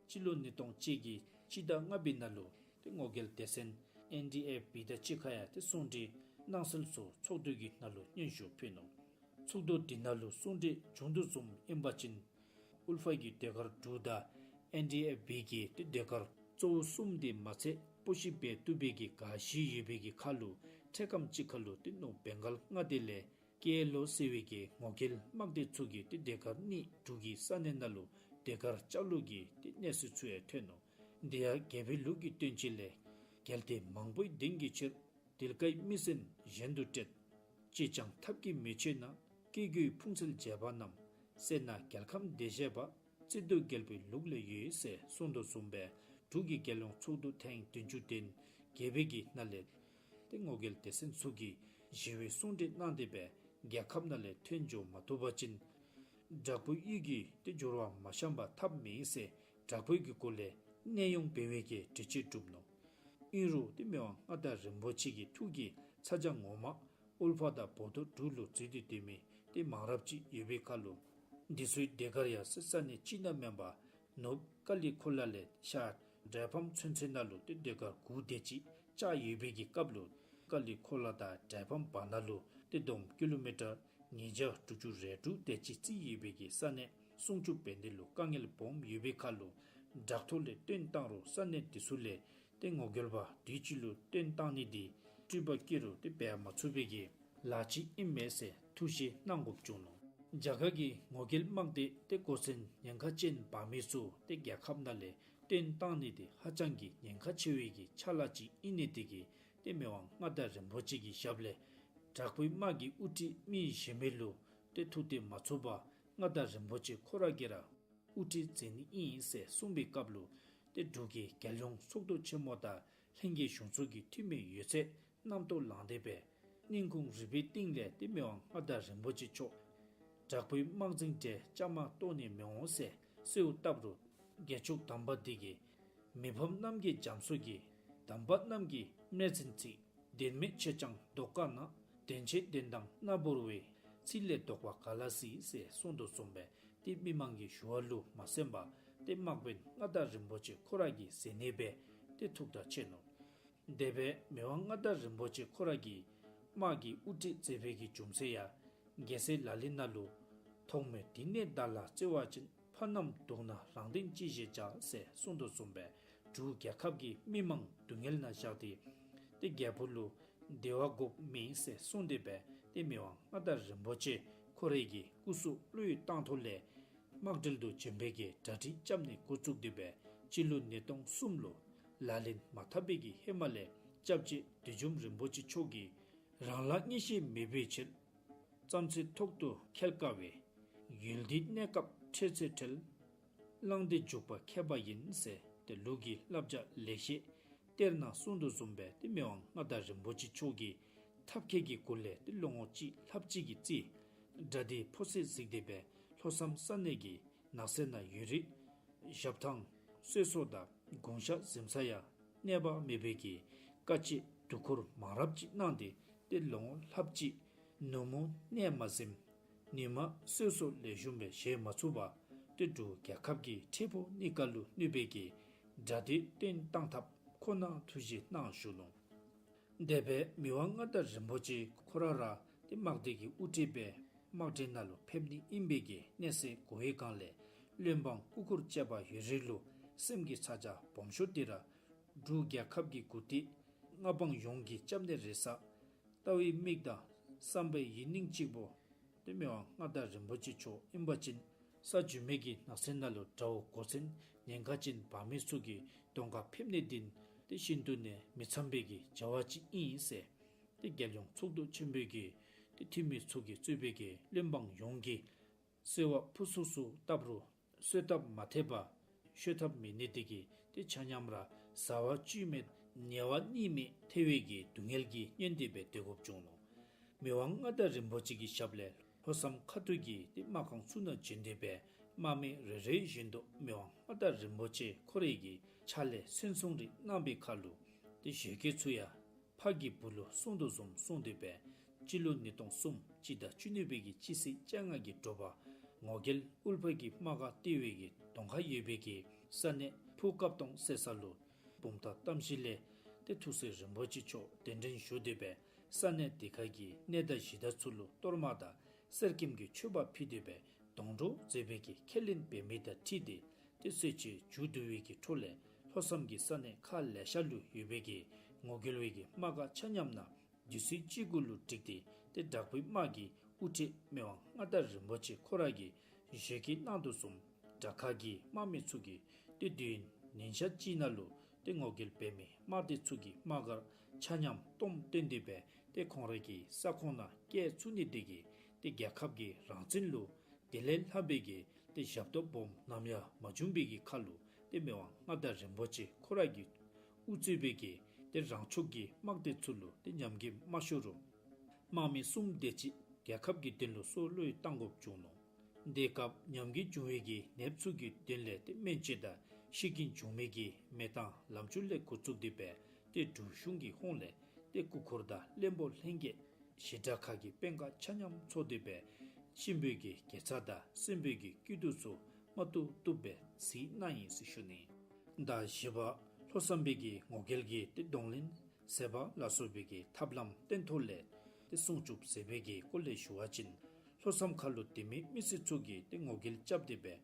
སྤྱི་ལོ་ཉིས་སྟོང་གཅིག་གི་སྤྱི་ཟླ་ལྔ་པའི་ནང་ལུ་ཏེ་ངོ་རྒོལ་སྡེ་ཚན་ཨེན་ཌི་ཨེཕ་བི་དང་གཅིག་ཁར་ཡང་ཏེ་གསུང་གྲོས་གནང་སྲོལ་ཚུ་ཚོགས་འདུ་གི་ནང་ལུ་སྙན་ཞུ་ཕུལ་ནུག། ཚོགས་འདུ་དེ་ནང་ལུ་གསུང་གྲོས་བྱུང་དོ་བཟུམ་ཨིན་པ་ཅིན་ཨུལ་ཕ་གི་ཟློས་གར་དྲུག་དང་ཨེན་ཌི་ཨེཕ་བི་གི་ཏེ་ཟློས་གར་གཙོ་བོ་གསུམ་དེ་མ་ཚད་སྤོ་བཤུད་འབད་བཏུབ་པའི་གི་ག་ཤེད་ཡོད་པའི་གི་ཁར་ལུ་འཕྲལ་ཁམས་ཅིག་ཁར་ལུ་ཏེ་ནོརབ་བེང་གཱལ་མངའ་སྡེ་ལས་ཀེ་ཨེལ་ཨོ་ཟེར་བའི་གི་ངོ་རྒོལ་དམག་སྡེ་ཚུ་གིས་ཏེ་ཟློས་གར་གནས་དྲུག་གི་ས་གནས་ནང་ལུ་ཟློས་གར་ལྕགས་ལུ་གི་ཏེ་གནས་ཚུལ་ཚུ་ཡང་ཐོན་ནུག། དེ་ཡང་རྒྱལ་པོའི་ལུགས་ཀྱི་བསྟན་བཅོས་ལས། གལ་ཏེ་མང་པོའི་གདེང་གི་ཕྱིར། དེ་ཀའི་མི་སེམས་གཞན་དུ་བསྐྲད། ཅིས་ཀྱང་ཐབས་ཀྱིས་མི་ཆོད་ན། སྐྱེ་རྒུའི་ཕུང་ཚད་བྱས་པ་རྣམས། བསད་ན་རྒྱལ་ཁམས་བདེ་ཞེས་པ། བརྩི་དུ་རྒྱལ་པོའི་ལུགས་ལས་ཡོད་ཟེར་གསུངས་དོ་བཟུམ་སྦེ་འབྲུག་གི་རྒྱལ་ཡོངས་ཚོགས་འདུ་ཐེངས་བདུན་ཅུ་དོན་བརྒྱད་པའི་གི་ནང་ལས་ཏེ་ངོ་རྒོལ་སྡེ་ཚན་ཚུ་གིས་ཞི་བའི་གསུང་གྲོས་གནང་སྟེ་སྦེ་རྒྱལ་ཁབ་ནང་ལས་ཐོན་འགྱོ་མ་བཏུབ་པ་ཅིན་དྲག་པོའི་གཡུལ་གྱིས་ཏེ་འབྱོར་བ་མ་བཤམས་པ་ཐབས་མེད་ཟེར་དྲག་པོའི་གི་སྒོ་ལས་གནས་དབྱུང་འབད་བའི་གི་གྲོས་ཆོད་གྲུབ་ནུག། ཨིན་རུང་ཏེ་མི་དབང་མངའ་བདག་རིན་པོ་ཆེ་གི་ཐུགས་ཀྱི་ཚ་གྱང་ངོ་མ་ཨུལ་ཕ་དང་བོ་ཏོ་འབྲུག་ལུ་འཛུལ་ཏེ་སྡོད་མི་ཏེ་མང་རབས་ཅིག་ཡོད་པའི་ཁར་ལུ་འདི་ཚུའི་ཟློས་གར་ཡང་ས་ས་གནས་གཅིག་ནང་མེན་པར་ནོརབ་ཀ་ལི་ཁོ་ལ་ལས་ཤར་ཌའི་ཕམ་ཚུན་ཚོད་ནང་ལུ་ཏེ་ཟློས་གར་འགོ་དེ་ཅིག་བཅག་ཡོད་པའི་གི་སྐབས་ལུ་ཀ་ལི་ཁོ་ལ་དང་ཌའི་ཕམ་བར་ན་ལུ་ཏེ་བསྡོམས་ཀི་ལོ་མི་ཊར་ཉིས་བརྒྱ་དྲུག་ཅུ་རེ་དྲུག་དེ་ཅིག་རྩིས་ཡོད་པའི་གི་ས་གནས་སྲུང་སྐྱོབ་འབད་ནི་ལུ་དཀའ་ངལ་སྦོམ་ཡོད་པའི་ཁར་ལུ་དྲག་ཐོག་ལས་བཏོན་བཏང་རུང་ས་གནས་དེ་ཚུ་ལས་ཏེ་ངོ་རྒོལ་པ་དུས་ཅི་ལུ་བཏོན་བཏང་ནི་འདི་སྤྲུལ་པ་སྐྱེ་རུང་ཏེ་འབད་མ་ཚུགས་པའི་གི་ལཱ་ཅིག་ཨིན་མས་ཟེར་ཐུགས་བཞེས་གནང་དགོཔ་བྱུང་ནུག། རྒྱ་གར་གྱི་ངོ་རྒོལ་དམག་སྡེ་ཏེ་འགོ་མཚན་ཉེན་ཁ་ཅན་འབག་མི་ཚུ་ཏེ་རྒྱལ་ཁབ་ནང་ལས་བཏོན་བཏང་ནི་འདི་ཧ་ཅང་གི་ཉེན་ཁ་ཆེ་བའི་གི་ཕྱག་ལཱ་ཅིག་ཨིན་ནི་དེ་གིས་ཏེ་མི་དབང་མངའ་བདག་རིན་པོ་ཆེ་གི་ཞབས་ལས་དྲག་པོའི་དམག་གི་དབུ་ཁྲིད་མི་གཞན་མི་ལུ་ཏེ་ཐུག་སྟེ་མ་ཚུགས་པར་མངའ་བདག་རིན་པོ་ཆེ་ཁོ་ར་གིས་ར་དབུ་ཁྲིད་མཛད་ནི་ཨིན་ཟེར་གསུངས་པའི་སྐབས་ལུ་ཏེ་འབྲུག་གི་རྒྱལ་ཡོངས་ཚོགས་འདུ་ཆེན་མོ་དང་ལྷན་རྒྱས་གཞུང་ཚོགས་ཀྱི་འཐུས་མི་ཡོད་ཚད་རྣམ་རྟོག་ལངས་ཏེ་སྦེ་སྙིང་ཁུང་རུས་པའི་གཏིང་ལས་ཏེ་མི་དབང་མངའ་བདག་རིན་པོ་ཆེ་མཆོག་དྲག་པོའི་དམག་འཛིང་འདྲས་བཅའ་མར་གཏོགས་ནི་མི་འོང་ཟེར་གསོལཝ་བཏབ་རུང་རྒྱལ་མཆོག་དམ་པ་འདི་གིས་མི་ཕམ་རྣམ་རྒྱལ་རྒྱ་མཚོ་གིས་དམ་པ་རྣམས་ཀྱི་སྨྲས་འཛིན་ཚིག། བདེན་མེད་ཆོས་ཀྱང་བཟློག་དཀའ་ན། བདེན་བྱས་བདེན་དང་རྣ་བོར་བའི། ཚིག་ལས་བཟློག་པ་ག་ལ་སྲིད་ཟེར་གསུངས་དོ་བཟུམ་སྦེ་ཏེ་མི་མང་གི་ཞུ་བ་ལུ་མ་གསན་པར་ཏེ་དམག་དཔོན་མངའ་བདག་རིན་པོ་ཆེ་ཁོ་ར་གི་མཛད་ནི་སྦེ་ཏེ་ཐུགས་ཐག་བཅད་ནུག། དེ་སྦེ་མི་དབང་མངའ་བདག་རིན་པོ་ཆེ་ཁོ་ར་གིས་དམག་གི་དབུ་ཁྲིད་མཛད་པའི་གི་རྒྱུ་མཚན་ཡང་རྒྱལ་སྲས་ལག་ལེན་ནང་ལུ་ཐོག་མེད་དེང་ནས་བདག་ལ་བརྩེ་བ་ཅན། ཕ་རྣམས་སྡུག་ན་རང་སྟེང་ཅི་ཞིག་བྱ་ཟེར་གསུངས་དོ་བཟུམ་སྦེ་འབྲུག་རྒྱལ་ཁབ་ཀྱི་མི་མང་སྡུག་བསྔལ་ནང་བཞག་སྟེ་ཏེ་རྒྱལ་པོ་ལུ་བདེ་བ་དགོཔ་མེད་ཟེར་གསུངས་ཏེ་སྦེ་ཏེ་མི་དབང་མངའ་བདག་རིན་པོ་ཆེ་ཁོ་རའི་གི་སྐུ་གཟུགས་བློས་བཏང་ཐོག་ལས་དམག་གྲལ་དུ་བྱོན་པའི་གི་གྲ་སྒྲིག་རྐྱབ་ནི་འགོ་བཙུགས་ཏེ་སྦེ་སྤྱི་ལོ་ཉིས་སྟོང་གསུམ་ལུ་ལག་ལེན་མ་འཐབ་པའི་གི་ཧེ་མ་ལས་སྐྱབས་རྗེ་བདུད་འཇོམས་རིན་པོ་ཆེ་མཆོག་གིས་རང་ལ་ངེས་ཤེས་མེད་པའི་ཕྱིར། རྩམ་ཟན་ཐོག་ཏུ་འཁྱེར་དཀའ་བས། ཡུལ་འདིའི་གནས་སྐབས་འཕྲལ་ཚེ་བྲལ། བླངས་ཏེ་འཇུག་པ་མཁས་པ་ཡིན་ཟེར་ཏེ་ལུགས་ཀྱི་བསླབ་བྱ་ལེགས་བཤད་གཏེར་ནང་གསུངས་དོ་བཟུམ་སྦེ་ཏེ་མི་དབང་མངའ་བདག་རིན་པོ་ཆེ་མཆོག་གིས་ཐབས་མཁས་ཀྱི་སྒོ་ལས་ཏེ་ལོ་ངོ་གཅིག་ལྷགཔ་ཅིག་གི་རྩིས་དགྲ་སྡེའི་ཕོ་སྲིད་གཟིགས་ཏེ་སྦེ་ལྷོ་མཚམས་ས་གནས་ཀྱི་ནགས་གསེབ་ནང་ཡོད་རིགས་ཞབས་ཐང་གསོལ་ཚོགས་དང་གུང་ཤག་གཟིམ་ས་ཡང་གནས་པ་མེད་པའི་གི་དཀའ་སྤྱད་སྡུག་ཁུར་མང་རབས་ཅིག་གནང་སྟེ་ཏེ་ལོ་ངོ་ལྷགཔ་ཅིག་ནུབ་མོ་གནས་མ་གཟིམས། ཉིན་མ་གསོལ་ཚོགས་ལེགས་ཤོམ་སྦེ་བཞེས་མ་ཚུགས་པར་ཏེ་འབྲུག་རྒྱལ་ཁབ་ཀྱི་འཕྲལ་ཕུགས་གནས་སྐབས་ལུ་གནོད་པའི་གི་དགྲ་སྡེ་བཏོན་བཏང་ཐབས་ཁོ་ནར་ཐུགས་བཞེད་གནང་བཞུགས་ནུག། དེ་སྦེ་མི་དབང་མངའ་བདག་རིན་པོ་ཆེ་ཁོ་ར་ར་ཏེ་དམག་སྡེ་གི་དབུ་ཁྲིད་སྦེ་དམག་གྲལ་ནང་ལུ་ཕེབས་ནི་ཨིན་པའི་གི་གནས་ཚད་གོ་བའི་སྒང་ལས་བློན་འབངས་སྐུ་འཁོར་བཅས་པ་ཡོད་རིགས་ལུ་སེམས་ཀྱི་ཚ་གྱང་སྦོམ་ཤོས་འདི་ར་འབྲུག་རྒྱལ་ཁབ་ཀྱི་འགོ་སྟེ་མངའ་འབངས་ཡོངས་ཀྱི་སྐྱབས་གནས་རེ་ས་ལྟ་བའི་མིག་དང་བསམ་པའི་ཡིད་གླིང་གཅིག་པོ་ཏེ་མི་དབང་མངའ་བདག་རིན་པོ་ཆེ་མཆོག་ཨིན་པ་ཅིན་ས་རྒྱུས་མེད་ཀྱི་ནགས་གསེབ་ནང་ལུ་དགྲ་བོ་འགོ་མཚན་ཉེན་ཁ་ཅན་འབག་མི་ཚུ་གི་གདོང་ཁར་ཕེབས་ནི་འདི་ཏེ་ཤིན་ཏུ་ནས་མི་འཚམས་པའི་གི་བྱ་བ་ཅིག་ཨིན་ཟེར་ཏེ་རྒྱལ་ཡོངས་ཚོགས་འདུ་ཆེན་པོའི་གི་ཏེ་འཐུས་མི་ཚུ་གིས་གཙོས་པའི་གི་བློན་འབངས་ཡོངས་ཀྱིས་གསོལ་བ་ཕུར་ཚུགས་སུ་བཏབ་རུང་གསོལ་ཐབ་མ་ཐེབས་པར་བཤོལ་ཐབས་མེད་ནི་དེ་གིས་ཏེ་ཆ་མཉམ་ར་བཟའ་བ་བཅུད་མེད་ཉལ་བ་གཉིད་མེད་ཐལ་བའི་གི་སྡུག་བསྔལ་གྱིས་མནན་ཏེ་སྦེ་སྡོད་དགོཔ་བྱུང་ནུག། མི་དབང་མངའ་བདག་རིན་པོ་ཆེ་གི་ཞབས་ལས་ལྷོ་མཚམས་ཁ་ཐུག་གི་ཏེ་དམག་ཁང་ཚུ་ནང་བྱོན་ཏེ་སྦེ་དམག་མི་རེ་རེ་བཞིན་དུ་མི་དབང་མངའ་བདག་རིན་པོ་ཆེ་ཁོ་རའི་གི་ཕྱག་ལས་མཚན་སྲུང་རེ་གནང་བའི་ཁར་ལུ་ཏེ་ཞོལ་གྱི་ཚུ་ཡང་ཕ་གི་བུ་ལུ་གསུང་དོ་བཟུམ་གསུངས་ཏེ་སྦེ་སྤྱི་ལོ་ཉིས་སྟོང་གསུམ་སྤྱི་ཟླ་བཅུ་གཉིས་པའི་གི་སྤྱི་ཚེས་བཅོ་ལྔ་གི་དྲོ་པ་ངོ་རྒོལ་ཨུལ་ཕ་གི་དམག་སྒར་ལྟེ་བའི་གི་གདོང་ཁར་ཡོད་པའི་གི་ ས་གནས་ཕུ་ཀབ་སྟོང་ཟེར་ས་ལུ་བུམ་ཐང་གཏམ་གཞི་ལས་ཏེ་ཐུགས་སྲས་རིན་པོ་ཆེ་མཆོག་གདན་འདྲེན་ཞུ་སྟེ་སྦེ་ས་གནས་དེ་ཁ་གི་གནས་བདག་གཞི་བདག་ཚུ་ལུ་གཏོར་མ་དང་གསེར་སྐྱེམས་ཀྱི་མཆོད་པ་ཕུལ་ཏེ་སྦེ་སྡོང་གྲོགས་མཛད་པའི་གི་ཁས་ལེན་འབད་མི་དང་འཁྲིལ་ཏེ་ཏེ་སེར་བྱེས་མཇུག་བསྡུ་བའི་གི་འཕྲོ་ལས་ལྷོ་མཚམས་ཀྱི་ས་གནས་ཁག་ལེ་ཤ་ལུ་ཡོད་པའི་གི་ངོ་རྒོལ་བའི་གི་དམག་སྒར་ཆ་མཉམ་ནང་དུས་ཚོད་གཅིག་གུ་ལུ་བསྒྲིགས་ཏེ་ཏེ་དྲག་པོའི་དམག་གི་དབུ་ཁྲིད་མི་དབང་མངའ་བདག་རིན་པོ་ཆེ་ཁོ་ར་གིས་ཞལ་གྱིས་གནང་དོ་བཟུམ་དགྲ་ཁ་གི་དམག་མི་ཚུ་གིས་ཏེ་དུས་ཡུན་ཉིན་ཞག་གཅིག་ནང་ལུ་ཏེ་ངོ་རྒོལ་འབད་མི་དམག་སྡེ་ཚུ་གི་དམག་སྒར་ཆ་མཉམ་སྟོངམ་བཏོན་ཏེ་སྦེ་ཏེ་ཁོང་ར་གི་ས་ཁོངས་ནང་བསྐྱལ་ཚུགས་ནི་དེ་གིས་ཏེ་རྒྱལ་ཁབ་ཀྱི་རང་བཙན་ལུ་དེ་ལས་ལྷག་པའི་གི་ཏེ་ཞབས་ཏོག་སྦོམ་ནམ་ཡང་མ་བྱུང་བའི་གི་ཁར་ལུ་ཏེ་མི་དབང་མངའ་བདག་རིན་པོ་ཆེ་ཁོ་ར་གིས་དབུ་གཙོས་པའི་གི་ཏེ་རང་ཕྱོགས་ཀྱི་དམག་སྡེ་ཚུ་ལུ་ཏེ་ཉམས་རྒུད་མ་ཤོར་རུང་དམག་མི་གསུམ་དེ་ཅིག་རྒྱལ་ཁབ་ཀྱི་དོན་ལུ་སྲོག་བློས་བཏང་དགོཔ་བྱུང་ནུག། དེ་སྐབས་ཉམས་རྒུད་བྱུང་བའི་གི་ནདཔ་ཚུ་གི་དོན་ལས་ཏེ་སྨན་བཅོས་དང་ཤི་རྐྱེན་བྱུང་མི་གི་མེ་བཏང་ལམ་བཅུ་ལས་འགོ་བཙུགས་ཏེ་སྦེ་ཏེ་འབྲུག་གཞུང་གི་ཧོངས་ལས་ཏེ་སྐུ་འཁོར་དང་བློན་པོ་ལྷན་རྒྱས་ཞི་དྲག་ཁག་གི་དཔོན་ཁག་ཆ་མཉམ་ཚོགས་ཏེ་སྦེ་གཤིན་པོའི་གི་དགེ་རྩ་དང་གསོན་པོའི་གི་སྐྱིད་སྡུག་ཚུ་མ་བཏུབ་བཏུབ་སྦེ་གཟིགས་གནང་ཡི་ཟེར་ཞུ་ནི། ཟླ་བཞི་པ་ལྷོ་མཚམས་པའི་གི་ངོ་རྒོལ་གྱི་ཏེ་གདོང་ལེན་ཟེར་བ་ལ་སོགས་པའི་གི་ཐབས་ལམ་སྟོན་ཐོག་ལས་ཏེ་སྲུང་སྐྱོབ་ཟེར་བའི་གི་སྐོར་ལས་ཞུ་བ་ཅིན་ལྷོ་མཚམས་ཁ་ལུ་དེ་མི་མི་སེར་ཚུ་གིས་ཏེ་ངོ་རྒོལ་རྐྱབ་སྟེ་སྦེ་